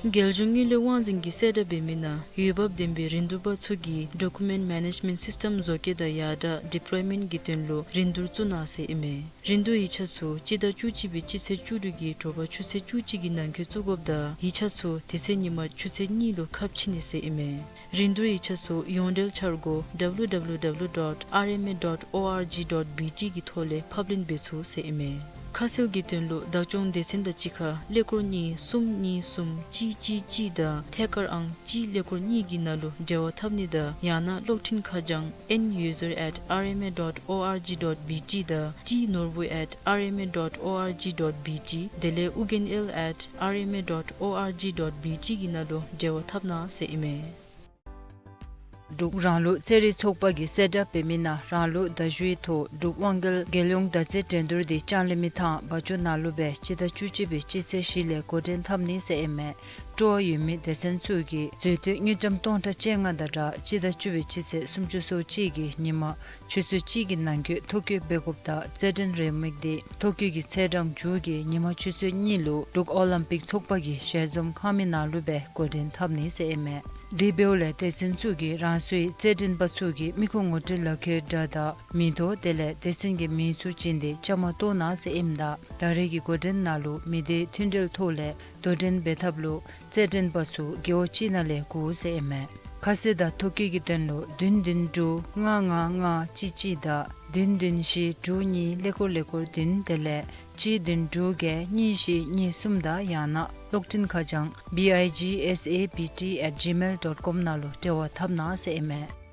རྒྱལ་གཞུང་དངུལ་ལས་དབང་འཛིན་གྱིས་གསལ་བསྒྲགས་འབད་མི་ནང་འོས་འབབ་ལྡན་པའི་རིན་བསྡུར་པ་ཚུ་གིས་Document Management System བཟོ་བཀོད་དང་ཡར་དྲག་Deployment གྱི་དོན་ལུ་རིན་བསྡུར་བཙུགས་གནང་ཟེར་ཨིན་མས། རིན་བསྡུར་ཡིག་ཆ་ཚུ་སྤྱི་ཟླ་བཅུ་གཅིག་པའི་སྤྱི་ཚེས་བཅུ་དྲུག་གི་དྲོ་པ་ཆུ་ཚོད་བཅུ་གཅིག་གི་ནང་འཁོད་བཙུགས་དགོཔ་ད་ཡིག་ཆ་ཚུ་དེ་ཚེ་ཉིན་མ་ཆུ་ཚོད་གཉིས་ལུ་ཁ་ཕྱེ་ནི་ཟེར་ཨིན་མས། རིན་བསྡུར་ཡིག་ཆ་ཚུ་ཡོངས་འབྲེལ་འཆར་སྒོ W W W dot R M A dot O R G dot B T གི་ཐོག་ལས་ཕབ་ལེན་འབད་ཚུགས་ཟེར་ཨིན་མས། ཁ་གསལ་གྱི་དོན་ལུ་བདག་སྐྱོང་སྡེ་ཚན་དང་གཅིག་ཁར་ཀླད་ཀོར་གཉིས་གསུམ་གཉིས་གསུམ་གཅིག་གཅིག་གཅིག་དང་ཐད་ཀར་ཨང་གཅིག་ཀླད་ཀོར་གཉིས་ཀྱི་ནང་ལུ་འབྲེལ་བ་འཐབ་ནི་དང་ཡང་ན་གློག་འཕྲིན་ཁ་བྱང་N user at R M A dot O R G dot B T དང་T ནོར་བུ་at R M A dot O R G dot B T དེ་ལས་ཨུ་རྒྱན་ཨེལ་at R M A dot O R G dot B T གི་ནང་ལུ་འབྲེལ་བ་འཐབ་གནང་ཟེར་ཨིན་མས། འབྲུག་རང་ལུགས་རྩེད་རིགས་ཚོགས་པ་གིས་གསལ་བསྒྲགས་འབད་མི་ནང་རང་ལུགས་མདའ་གཞུའི་ཐོག་འབྲུག་དབང་རྒྱལ་རྒྱལ་ཡོངས་མདའ་རྩེད་འགྲན་བསྡུར་དེ་ལྕང་གླིང་མི་ཐང་བ་ཅུ་ནང་ལུ་སྦེ་སྤྱི་ཟླ་བཅུ་གཅིག་པའི་སྤྱི་ཚེས་བཞི་ལས་འགོ་འདྲེན་འཐབ་ནི་ཟེར་ཨིན་མས། སྤྲོ་བ་ཡོད་མི་སྡེ་ཚན་ཚུ་གིས་འཛུལ་ཏེ་དངུལ་ཀྲམ་སྟོང་ཕྲག་བཅོ་ལྔ་དང་སྦྲགས་སྤྱི་ཟླ་བཅུ་པའི་སྤྱི་ཚེས་སུམ་ཅུ་སོ་གཅིག་གི་ཉིན་མ་ཆུ་ཚོད་གཅིག་གི་ནང་འཁོད་ཐོ་བཀོད་འབད་དགོཔ་ད་རྩེད་འགྲན་རེའུ་མིག་དེ་ཐོ་བཀོད་ཀྱི་ཚེས་གྲངས་མཇུག་གི་ཉིན་མ་ཆུ་ཚོད་གཉིས་ལུ་འབྲུག་ཨོ་ལིམ་པིག་ཚོགས་པ་གི་ཞལ་འཛོམས་ཁང་མིག་ནང་ལུ་སྦེ་འགོ་འདྲེན་འཐབ་ནི་ཟེར་ཨིན་མས། དེ་འབདཝ་ལས་སྡེ་ཚན་ཚུ་གིས་རང་སོའི་རྩེད་འགྲན་པ་ཚུ་གི་མི་ཁུངས་ངོ་སྤྲོད་ལག་ཁྱེར་འདྲ་དང་མིང་ཐོ་དེ་ལས་སྡེ་ཚན་གྱི་མིང་ཚུ་བྱིན་ཏེ་བཅའ་མར་གཏོགས་གནང་ཟེར་ཨིནམ་ད་ད་རེས་ཀྱི་འགོ་འདྲེན་ནང་ལུ་མི་སྡེ་མཐུན་འབྲེལ་ཐོག་ལས་དོ་འགྲན་འབད་ཐབས་ལུ་རྩེད་འགྲན་པ་ཚུ་རྒེད་འོག་གཅིག་ནང་ལས་དགུ་ཟེར་ཨིན་མས། ཁ་གསལ་དང་ཐོ་བཀོད་ཀྱི་དོན་ལུ་བདུན་བདུན་དྲུག་ལྔ་ལྔ་ལྔ་གཅིག་གཅིག་དང་བདུན་བདུན་བཞི་དྲུག་གཉིས་ཀླད་ཀོར་ཀླད་ཀོར་བདུན་དེ་ལས་གཅིག་བདུན་དྲུག་བརྒྱད་གཉིས་བཞི་གཉིས་གསུམ་དང་ཡང་ན་གློག་འཕྲིན་ཁ་བྱང་B I G S A B T at gmail dot com ནང་ལུ་འབྲེལ་བ་འཐབ་གནང་ཟེར་ཨིན་མས།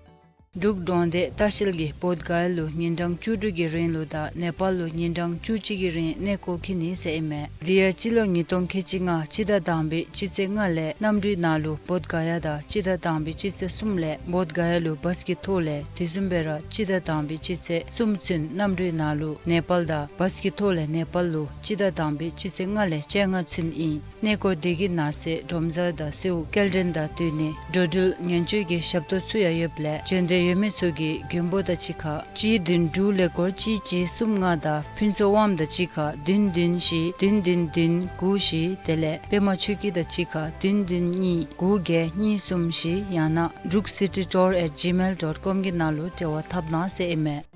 འབྲུག་གྲོང་སྡེ་ལྟ་བཤལ་གྱིས་བོདྷ་ག་ཡ་ལུ་ཉིན་གྲངས་བཅུ་དྲུག་གི་རིང་ལུ་དང་ནེ་པཱལ་ལུ་ཉིན་གྲངས་བཅུ་གཅིག་གི་རིང་གནས་སྐོར་འཁྱིད་ནི་ཟེར་ཨིན་མས། དེ་ཡང་སྤྱི་ལོ་ཉིས་སྟོང་ཁལ་གཅིག་ལྔ་སྤྱི་ཟླ་དང་པའི་སྤྱི་ཚེས་ལྔ་ལས་གནམ་གྲུའི་ནང་ལུ་བོདྷ་ག་ཡ་དང་སྤྱི་ཟླ་དང་པའི་སྤྱི་ཚེས་གསུམ་ལས་བོདྷ་ག་ཡ་ལུ་བཱས་ཀྱི་ཐོག་ལས་དེ་བཟུམ་སྦེ་ར་སྤྱི་ཟླ་དང་པའི་སྤྱི་ཚེས་གསུམ་ཚུན་གནམ་གྲུའི་ནང་ལུ་ནེ་པཱལ་དང་བཱས་ཀྱི་ཐོག་ལས་ནེ་པཱལ་ལུ་སྤྱི་ཟླ་དང་པའི་སྤྱི་ཚེས་ལྔ་ལས་བཅོ་ལྔ་ཚུན་ཨིན། གནས་སྐོར་དེ་གི་ནང་གསེས་སྒྲོམ་གསར་དང་གསོལཝ་སྐྱེལ་འདྲེན་དང་བསྟུན་ནི་འགྲོ་འགྲུལ་ཉེན་བཅོལ་གྱི་ཞབས་ཏོག་ཚུ་ཡང་ཡོདཔ་ལས་བྱོན་འདོད་ཡོད་མི་ཚུ་གིས་མགོན་པོ་དང་གཅིག་ཁར་གཅིག་བདུན་དྲུག་ཀླད་ཀོར་གཅིག་གཅིག་གསུམ་ལྔ་དང་ཕུན་ཚོགས་དབངམོ་དང་གཅིག་ཁར་བདུན་བདུན་བཞི་བདུན་བདུན་བདུན་དགུ་བཞི་དེ་ལས་པདྨ་ཆོས་སྐྱིད་དང་གཅིག་ཁར་བདུན་བདུན་གཉིས་དགུ་བརྒྱད་གཉིས་གསུམ་བཞི་ཡང་ན་འབྲུག་city tour at gmail dot com གི་ནང་ལུ་འབྲེལ་བ་འཐབ་གནང་ཟེར་ཨིན་མས།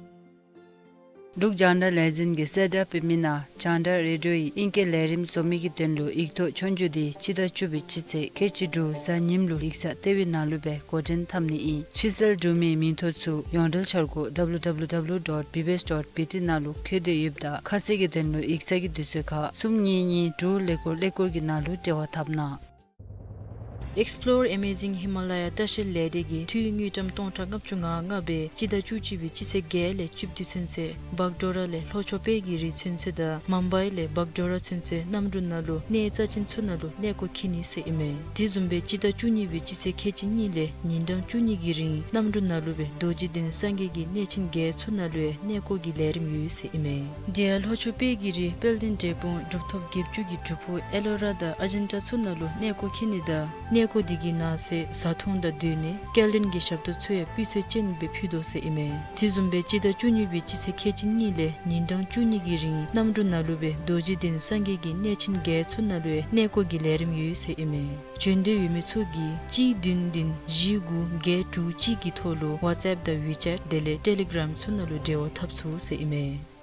འབྲུག་རྒྱང་བསྒྲགས་ལས་འཛིན་གྱིས་གསལ་བསྒྲགས་འབད་མི་ནང་རྒྱང་བསྒྲགས་རེ་ཌིའོ་ཡི་ཨིང་སྐད་ལས་རིམ་བཟོ་མི་གི་དོན་ལུ་ཡིག་ཐོག་ཆོས་རྒྱུགས་དེ་སྤྱི་ཟླ་བཅུ་པའི་སྤྱི་ཚེས་ཁལ་གཅིག་དྲུག་གཟའ་ཉིམ་ལུ་ཡིག་ཚང་ལྟེ་བའི་ནང་ལུ་སྦེ་འགོ་འདྲེན་འཐབ་ནི་ཨིན། ཕྱིར་སེལ་འབྲུག་མིའི་མིང་ཐོ་ཚུ་ཡོངས་འབྲེལ་འཆར་སྒོ་W W W dot B B S dot B T ནང་ལུ་འཁོད་དེ་ཡོདཔ་ད་ཁ་གསལ་གྱི་དོན་ལུ་ཡིག་ཚང་གི་དུས་ཚོད་ཁར་གསུམ་གཉིས་གཉིས་དྲུག་ཀླད་ཀོར་ཀླད་ཀོར་གྱི་ནང་ལུ་འབྲེལ་བ་འཐབ་གནང་། Explore Amazing Himalaya ལྟ་བཤལ་ལས་སྡེ་གིས་འཐུས་དངུལ་ཀྲམ་སྟོང་ཕྲག་ལྔ་བཅུ་ང་ལྔ་སྦེ་སྤྱི་ཟླ་བཅུ་གཅིག་པའི་སྤྱི་ཚེས་བརྒྱད་ལས་བཅུ་བདུན་ཚུན་ཚོད་བག་ཌོ་ར་ལས་ལྷོ་ཕྱོགས་དཔལ་གྱི་རི་ཚུན་ཚོད་དང་མུམ་བའི་ལས་བག་ཌོ་ར་ཚུན་ཚོད་གནམ་གྲུ་ནང་ལུ་གནས་རྩ་ཅན་ཚུ་ནང་ལུ་གནས་སྐོར་འཁྱིད་ནི་ཟེར་ཨིན་མས། དེ་བཟུམ་སྦེ་སྤྱི་ཟླ་བཅུ་གཉིས་པའི་སྤྱི་ཚེས་ཁལ་གཅིག་གཉིས་ལས་ཉིན་གྲངས་བཅུ་གཉིས་ཀྱི་རིང་གནམ་གྲུ་ནང་ལུ་སྦེ་རྡོ་རྗེ་གདན་སངས་རྒྱས་ཀྱི་གནས་ཆེན་བརྒྱད་ཚུ་ནང་ལུ་ཡང་གནས་སྐོར་གྱི་ལས་རིམ་ཡོད་ཟེར་ཨིན་མས། དེ་ཡང་ལྷོ་ཕྱོགས་དཔལ་གྱི་རི་དཔལ་ལྡན་འབྲས་སྤུངས་གྲུབ་ཐོབ་བརྒྱད་ཅུ་གི་སྒྲུབ་ཕུག་ཨེ་ལོ་ར་དང་ཨ་ཇན་ཊ་ཚུ་ནང་ལུ་གནས་སྐོར་འཁྱིད་ནི་དང་གནས་སྐོར་དེ་གི་ནང་གསེས་བཟའ་འཐུང་དང་སྡོད་གནས་སྐྱེལ་འདྲེན་གྱི་ཞབས་ཏོག་ཚུ་ཡང་སྤུས་ཚད་ཅན་སྦེ་ཕུལ་དོ་ཟེར་ཨིན་མས། དེ་བཟུམ་སྦེ་སྤྱི་ཟླ་བཅུ་གཉིས་པའི་སྤྱི་ཚེས་ཁལ་གཅིག་གཉིས་ལས་ཉིན་གྲངས་བཅུ་གཉིས་ཀྱི་རིང་གནམ་གྲུ་ནང་ལུ་སྦེ་རྡོ་རྗེ་གདན་སངས་རྒྱས་ཀྱི་གནས་ཆེན་བརྒྱད་ཚུ་ནང་ལུ་ཡང་གནས་སྐོར་གྱི་ལས་རིམ་ཡོད་ཟེར་ཨིན་མས། བྱོན་འདོད་ཡོད་མི་ཚུ་གིས་གཅིག་བདུན་བདུན་བཞི་དགུ་བརྒྱད་དྲུག་གཅིག་གི་ཐོག་ལུ་ཝཊས་ཨེཔ་དང་ཝི་ཅེཊ་དེ་ལས་ཊེ་ལི་གརམ་ཚུ་ནང་ལུ་འབྲེལ་བ་འཐབ་ཚུགས་ཟེར་ཨིན་མས།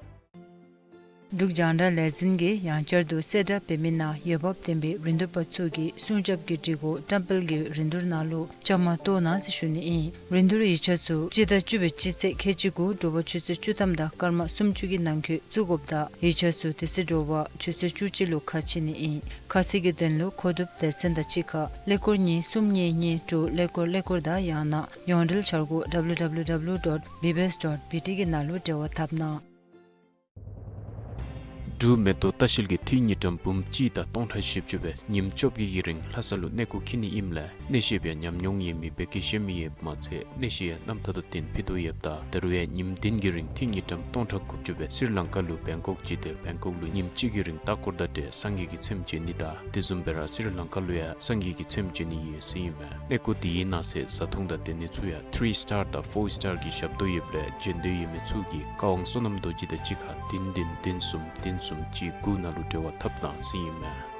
འབྲུག་རྒྱང་བསྒྲགས་ལས་འཛིན་གྱིས་ཡང་བསྐྱར་དུ་གསལ་བསྒྲགས་འབད་མི་ནང་འོས་འབབ་ལྡན་པའི་རིན་བསྡུར་པ་ཚུ་གིས་སྲུང་སྐྱོབ་ཀྱི་སྒྲིག་གོ་བཀྲམ་སྤེལ་གྱི་རིན་བསྡུར་ནང་ལུ་བཅའ་མར་གཏོགས་གནང་ཟེར་ཞུ་ནི་ཨིན། རིན་བསྡུར་ཡིག་ཆ་ཚུ་སྤྱི་ཟླ་བཅུ་པའི་སྤྱི་ཚེས་ཁལ་གཅིག་དགུ་དྲོ་པ་ཆུ་ཚོད་བཅུ་ཐམ་དང་སྐར་མ་སུམ་ཅུ་གི་ནང་འཁོད་བཙུགས་དགོཔ་དང་ཡིག་ཆ་ཚུ་དེ་ཚེ་དྲོ་པ་ཆུ་ཚོད་བཅུ་གཅིག་ལུ་ཁ་ཕྱེ་ནི་ཨིན། ཁ་གསལ་གྱི་དོན་ལུ་མཁོ་སྒྲུབ་སྡེ་ཚན་དང་གཅིག་ཁར་ཀླད་ཀོར་གཉིས་གསུམ་གཉིས་གཉིས་དྲུག་ཀླད་ཀོར་ཀླད་ཀོར་དང་ཡང་ན་ཡོངས་འབྲེལ་འཆར་སྒོ་W W W dot B B S dot B T གི་ནང་ལུ་འབྲེལ་བ་འཐབ་གནང་། འབྲུག་མེ་ཏོག་ལྟ་བཤལ་གྱིས་འཐུས་དངུལ་ཀྲམ་འབུམ་གཅིག་དང་སྟོང་ཕྲག་བཞི་བཅུ་སྦེ་ཉིནམ་བཅོ་བརྒྱད་ཀྱི་རིང་ལྷ་ས་ལུ་གནས་སྐོར་འཁྱིད་ནི་ཨིནམ་ལས་གནས་བཤད་པའི་ཉམས་མྱོང་ཡོད་མི་བོད་སྐད་ཤེས་མི་ཡོདཔ་མ་ཚད་གནས་བཤད་ཡང་རྣམ་ཐར་དང་བསྟུན་ཕུལ་དོ་ཡོདཔ་ད་ད་རུང་ཡང་ཉིནམ་བདུན་གྱི་རིང་འཐུས་དངུལ་ཀྲམ་སྟོང་ཕྲག་དགུ་བཅུ་སྦེ་སི་རི་ལང་ཀ་ལུ་བེང་ཀོག་བརྒྱུད་དེ་བེང་ཀོག་ལུ་ཉིནམ་གཅིག་གི་རིང་ལྟ་སྐོར་དང་འབྲེལ་སངས་རྒྱས་ཀྱི་ཚེམས་མཇལ་ནི་དང་དེ་བཟུམ་སྦེ་ར་སི་རི་ལང་ཀ་ལུ་ཡང་སངས་རྒྱས་ཀྱི་ཚེམས་མཇལ་ནི་ཡོད་ཟེར་ཨིན་མས། གནས་སྐོར་དེའི་ནང་གསེས་བཟའ་འཐུང་དང་སྡོད་གནས་ཚུ་ཡང་ཐི་རི་སི་ཊར་དང་ཕོར་སི་ཊར་གྱི་ཞབས་ཏོག་ཡོདཔ་ལས་བྱོན་འདོད་ཡོད་མི་ཚུ་གིས་བཀའ་དབང་བསོད་ནམས་རྡོ་རྗེ་དང་གཅིག་ཁར་བདུན་བདུན་བདུན་གསུམ་བདུན་གསུམ་གཅིག་དགུ་ནང་ལུ་འབྲེལ་བ་འཐབ་གནང་ཟེར་ཨིན་མས།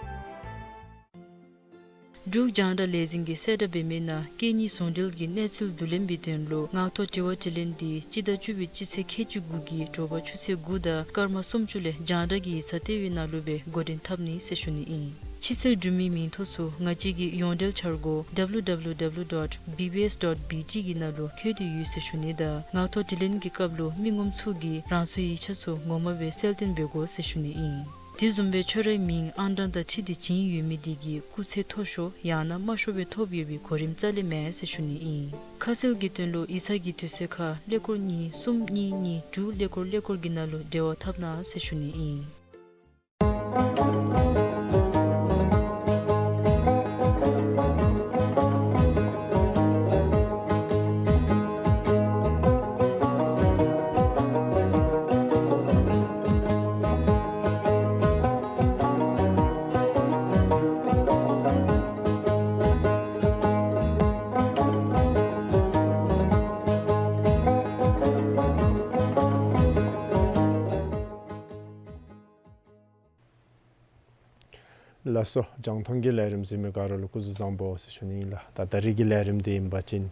འབྲུག་རྒྱང་བསྒྲགས་ལས་འཛིན་གྱིས་གསལ་བསྒྲགས་འབད་མི་ནང་སྐད་གཉིས་ཟུང་འབྲེལ་གྱི་གནས་ཚུལ་བསྡུ་ལེན་པའི་དོན་ལུ་ངག་ཐོག་དྲི་བ་དྲིས་ལན་འདི་སྤྱི་ཟླ་བཅུ་པའི་སྤྱི་ཚེས་ཁལ་གཅིག་དགུ་གི་དྲོ་པ་ཆུ་ཚོད་དགུ་དང་སྐར་མ་སུམ་ཅུ་ལས་རྒྱང་བསྒྲགས་ཀྱི་ཡིག་ཚང་ལྟེ་བའི་ནང་ལུ་སྦེ་འགོ་འདྲེན་འཐབ་ནི་ཟེར་ཞུ་ནི་ཨིན། ཕྱིར་སེལ་འབྲུག་མིའི་མིང་ཐོ་ཚུ་ང་བཅས་ཀྱི་ཡོངས་འབྲེལ་འཆར་སྒོ་W W W dot B B S dot B T གི་ནང་ལུ་འཁོད་དེ་ཡོད་ཟེར་ཞུ་ནི་དང་ངག་ཐོག་དྲིས་ལན་གྱི་སྐབས་ལུ་མི་ངོམ་ཚུ་གིས་རང་སོའི་ཡིག་ཆ་ཚུ་ངོ་མ་སྦེ་གསལ་སྟོན་འབད་དགོ་ཟེར་ཞུ་ནི་ཨིན། དེ་བཟུམ་སྦེ་ཁྱོད་རའི་མིང་ཨང་གྲངས་དང་འཁྲིལ་ཏེ་བྱིན་ཡོད་མི་དེ་གིས་སྐུགས་ཚད་མཐོ་ཤོས་ཡང་ན་དམའ་ཤོས་སྦེ་ཐོབ་ཡོད་པའི་གོ་རིམ་རྩ་ལས་མེད་ཟེར་ཞུ་ནི་ཨིན། ཁ་གསལ་གྱི་དོན་ལུ་ཡིག་ཚང་གི་དུས་ཚོད་ཁར་ཀླད་ཀོར་གཉིས་གསུམ་གཉིས་གཉིས་དྲུག་ཀླད་ཀོར་ཀླད་ཀོར་གྱི་ནང་ལུ་འབྲེལ་བ་འཐབ་གནང་ཟེར་ཞུ་ནི་ཨིན། ལགས་སོ། རྒྱང་མཐོང་གི་ལས་རིམ་གཟིགས་མི་ག་ར་ལུ་སྐུ་གཟུགས་བཟང་པོ་ཟེར་ཞུ་ནི་ལགས། ད་ད་རིས་ཀྱི་ལས་རིམ་འདི་ཨིན་པ་ཅིན་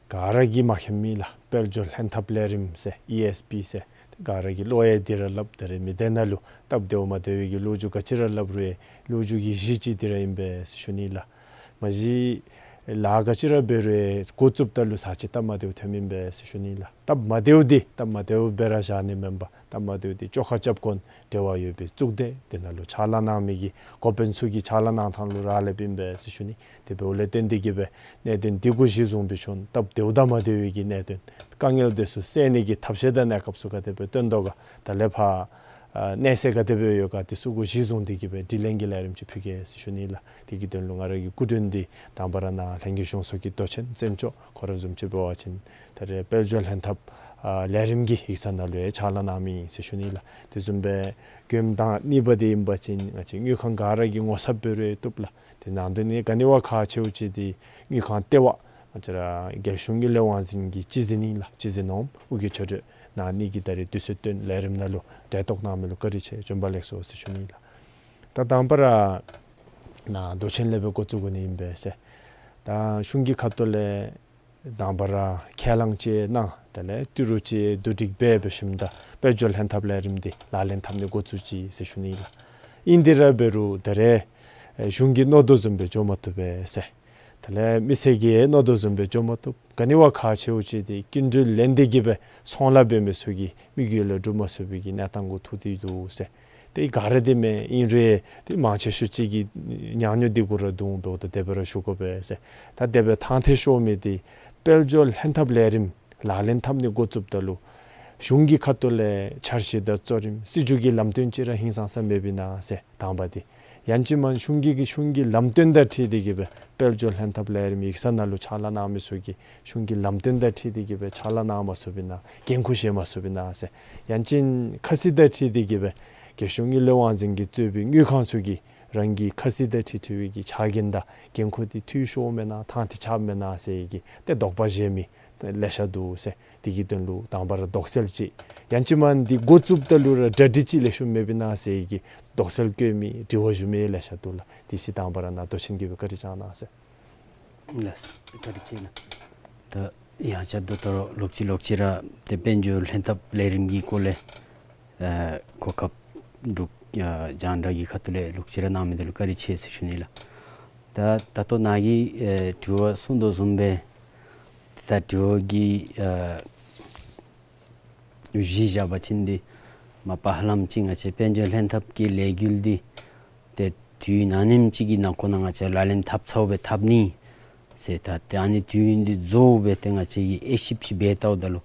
ག་ར་གིས་མ་མཁྱེནམ་མེད་ལགས། དཔལ་འབྱོར་ལྷན་ཐབས་ལས་རིམ་ཟེར་ཨི་ཨེསི་པི་ཟེར། ག་ར་གིས་བློ་ཡང་འདི་ར་སླབ། ད་རིས་མི་སྡེ་ནང་ལུ་སྟབས་བདེཝ་མ་བདེ་བའི་གི་ལོ་རྒྱུས་ག་ཅི་ར་སླབ་རུང་ལོ་རྒྱུས་ཀྱི་གཞི་ཅིག་འདི་ར་ཨིན་པས་ཟེར་ཞུ་ནི་ལགས། མ་གཞི་ལཱ་ག་ཅི་ར་འབད་རུང་འགོ་བཙུགསཔ་ད་ལུ་ཚར་ཅིག་སྟབས་མ་བདེཝ་ཐོནམ་ཨིན་པས་ཟེར་ཞུ་ནི་ལགས། སྟབས་མ་བདེཝ་འདི་སྟབས་མ་བདེཝ་སྦེ་ར་བཞག་ནི་མེན་པར་སྟབས་མ་བདེཝ་འདི་བཅོ་ཁ་རྐྱབ་དགོ་ནི། འབྲེལ་བ་ཡོད་པའི་གཙུག་སྡེ་འདི་ནང་ལུ་ཕྱག་ལཱ་གནང་མི་གི་འགོ་དཔོན་ཚུ་གིས་ཕྱག་ལཱ་གནང་ཐངས་ལུ་རག་ལསཔ་ཨིན་པས་ཟེར་ཞུ་ནི། དེ་འབདཝ་ལས་བརྟེན་ཏེ་གིས་སྦེ་གནད་དོན་འདི་གུ་གཞི་བཟུང་སྦེ་ཁྱོད་སྟབས་བདེཝ་དང་མ་བདེ་བའི་གི་གནད་དོན་དཀའ་ངལ་འདི་ཚུ་སེལ་ནི་གི་ཐབས་ཤེས་དང་གནས་སྐབས་ཚུ་ག་དེ་སྦེ་བཏོན་དོ་ག། ད་ལས་ཕར་ཨ་གནས་ཚད་ག་དེ་སྦེ་ཡོད་ག། དེ་ཚུ་གུ་གཞི་བཟུང་སྟེ་གིས་སྦེ་དྲི་ལན་གྱི་ལས་རིམ་ཅིག་ཕུལ་གེ་ཟེར་ཞུ་ནི་ལགས། དེ་གི་དོན་ལུ་ང་ར་གི་སྐུ་མགྲོན་འདི་དང་པ་ར་ནཱ་ལྷན་རྒྱས་གཞུང་ཚོགས་ཀྱི་མདོ་ཆེན་བཙན་སྐྱོགས་ཁོ་ར་བཟུམ་ཅིག་འབད་བ་ཅིན་ད་རེས་དཔལ་འབྱོར་ལྷན་ཐབས་ཨ་ལས་རིམ་གྱི་ཡིག་ཚང་ནང་ལུ་ཡང་ཕྱག་ལཱ་གནང་མི་ཨིན་ཟེར་ཞུ་ནི་ལགས། དེ་བཟུམ་སྦེ་དགོངསམ་དང་གཉིས་པ་འདི་ཨིན་པ་ཅིན་ང་བཅས་དངུལ་ཁང་ག་ར་གིས་ངོ་ཚབ་འབད་རུང་བཏུབ་ལགས། དེ་ནང་དོན་ནི་ག་ནི་བ་ཁག་ཆེཝ་ཅིག་འདི་དངུལ་ཁང་ལྟེ་བ་ང་བཅས་ར་རྒྱལ་གཞུང་དངུལ་ལས་དབང་འཛིན་གྱི་སྤྱི་འཛིན་ཨིན་ལགས། སྤྱི་འཛིན་འོགམ་ཨོ་རྒྱན་ཆོས་སྒྲོན་ནཱ་ཨ་ནི་གིས་ད་རེས་དུས་ཚོད་བཏོན་ལས་རིམ་ནང་ལུ་གྲལ་གཏོགས་གནང་མི་ལུ་བཀའ་དྲིན་ཆེ། བྱོན་པ་ལེགས་སོ་ཟེར་ཞུ་ནི་ལགས། ད་དང་པ་ར་ནཱ་མདོ་ཆེན་ལས་སྦེ་འགོ་བཙུགས་དགོ་ནི་ཨིན་པས་ཟེར། ད་གཞུང་གི་ཁ་ཐུག་ལས་དང་པ་ར་ཁས་བླངས་ཅིག་གནང་། དེ་ལས་ཏི་རུ་ཅིག་བསྡུ་སྒྲིག་འབད་འབད་ཞིནམ་ད་དཔལ་འབྱོར་ལྷན་ཐབས་ལས་རིམ་འདི་ལག་ལེན་འཐབ་ནི་འགོ་བཙུགས་ཅི་ཟེར་ཞུ་ནི་ལགས། ཨིན་ཏེ་ར་འབད་རུང་ད་རེས་ཨེ་གཞུང་གིས་མནོ་དོ་བཟུམ་སྦེ་འགྱོ་མ་བཏུབ་པས་ཟེར། དེ་ལས་མི་སེར་གྱིས་མནོ་དོ་བཟུམ་སྦེ་འགྱོ་མ་བཏུབ། ག་ནི་བ་ཁག་ཆེཝ་ཅིག་འདི་སྐྱིན་འགྲུལ་ལེན་ཏེ་གིས་སྦེ་ཚོང་ལཱ་འབད་མི་ཚུ་གི་མི་རྒྱུད་ལུ་འགྲུབ་མ་ཚུགས་པའི་གི་གནས་སྟངས་གུ་ཐུག་སྟེ་འདུག་ཟེར། ཏེ་ག་ར་འདི་མེན། ཨིན་རུང་ཏེ་མང་ཆེ་ཤོས་ཅིག་གིས་ཉག་ཉོག་འདི་གུ་ར་བརྡུང་འབདཝ་ད་དེ་སྦེ་ར་ཞུ་དགོ་པས་ཟེར། ད་དེ་སྦེ་ཐང་ཐད་ཤོར་མི་འདི་དཔལ་འབྱོར་ལྷན་ཐབས་ལས་རིམ་ལག་ལེན་འཐབ་ནི་འགོ་བཙུགསཔ་ད་ལུ་གཞུང་གི་ཁ་ཐུག་ལས་འཆར་གཞི་དང་གཙོ་རིམ་སྲིད་བྱུས་ཀྱི་ལམ་སྟོན་ཅིག་ར་ཧིང་སངས་ས་མེདཔ་ཨིན་ན་ཟེར་དང་པ་འདི། ཡང་ཅིན་མ་གཞུང་གི་གི་གཞུང་གི་ལམ་སྟོན་དང་འཁྲིལ་ཏེ་གིས་སྦེ་དཔལ་འབྱོར་ལྷན་ཐབས་ལས་རིམ་ཡིག་ཚང་ནང་ལུ་ཕྱག་ལཱ་གནང་མི་ཚུ་གིས་གཞུང་གི་ལམ་སྟོན་དང་འཁྲིལ་ཏེ་གིས་སྦེ་ཕྱག་ལཱ་གནང་མ་ཚུགསཔ་ཨིན་ན། འགན་ཁུར་བཞེས་མ་ཚུགསཔ་ཨིན་ན་ཟེར། ཡང་ཅིན་ཁ་གསལ་དང་འཁྲིལ་ཏེ་གིས་སྦེ་རྒྱལ་གཞུང་དངུལ་ལས་དབང་འཛིན་གྱིས་གཙོས་པའི་དངུལ་ཁང་ཚུ་གིས་རང་གི་ཁ་གསལ་དང་འཁྲིལ་འཁྲིལ་བའི་གི་ཕྱག་འགན་དང་འགན་ཁུར་འདི་འཐུས་ཤོར་མེན་ན་ཐང་ཐད་ཆགས་མེན་ན་ཟེར་གྱི་ཏེ་དོགས་པ་བཞེས་མི་ལེ་ཤ་འདུག་ཟེར། དེ་གི་དོན་ལུ་དང་པ་ར་དོགས་སེལ་ཅིག། ཡང་ཅིན་མ་འདི་འགོ་བཙུགསཔ་ད་ལུ་ར་གྲ་སྒྲིག་ཅིག་ལེགས་ཤོམ་མེདཔ་ཨིན་ན་ཟེར་གྱི་དོགས་སེལ་བཀོད་མི་དྲི་བ་ཞུ་མི་ལེ་ཤ་འདུག་ལགས། དེ་ཅིག་དང་པ་ར་ནཱ་མདོ་ཆེན་གྱིས་སྦེ་བཀའ་དྲིན་བསྐྱང་གནང་ཟེར། ལགས་སོ། བཀའ་དྲིན་ཆེ་ལགས། ད་ཡང་བསྐྱར་དུ་ད་རུང་ལོག་ཅི་ལོག་ཅི་ར་ཏེ་དཔལ་འབྱོར་ལྷན་ཐབས་ལས་རིམ་གྱི་སྐོར་ལས་ཨེ་གོ་སྐབས་འབྲུག་ཨེ་རྒྱང་བསྒྲགས་ཀྱི་ཁ་ཐུག་ལས་ལོག་ཅི་ར་གནང་མི་འདི་ལུ་བཀའ་དྲིན་ཆེ་ཟེར་ཞུ་ནི་ལགས། ད་ད་ལྟོ་ནཱ་གིས་ཨེ་དྲི་བ་གསུངས་དོ་བཟུམ་སྦེ་ད་དྲི་བ་གི་ཨེ་གཞི་བཞག་པ་ཅིན་འདི་མ་པ་ཧ་ལམ་ཅིག་ང་བཅས་དཔལ་འབྱོར་ལྷན་ཐབས་ཀྱི་ལས་འགུལ་འདི་ཏེ་དུས་ནམ་ཡིན་ཅིག་གི་ནང་འཁོད་ནང་ང་བཅས་ལག་ལེན་འཐབ་ཚརཝ་སྦེ་འཐབ་ནི་ཟེར། ད་ཏེ་ཨ་ནི་དུས་ཡུན་འདི་རྫོགས་སྦེ་ཏེ་ང་བཅས་ཀྱིས་དབྱེ་ཞིབ་ཅིག་འབད་བལྟཝ་ད་ལུ་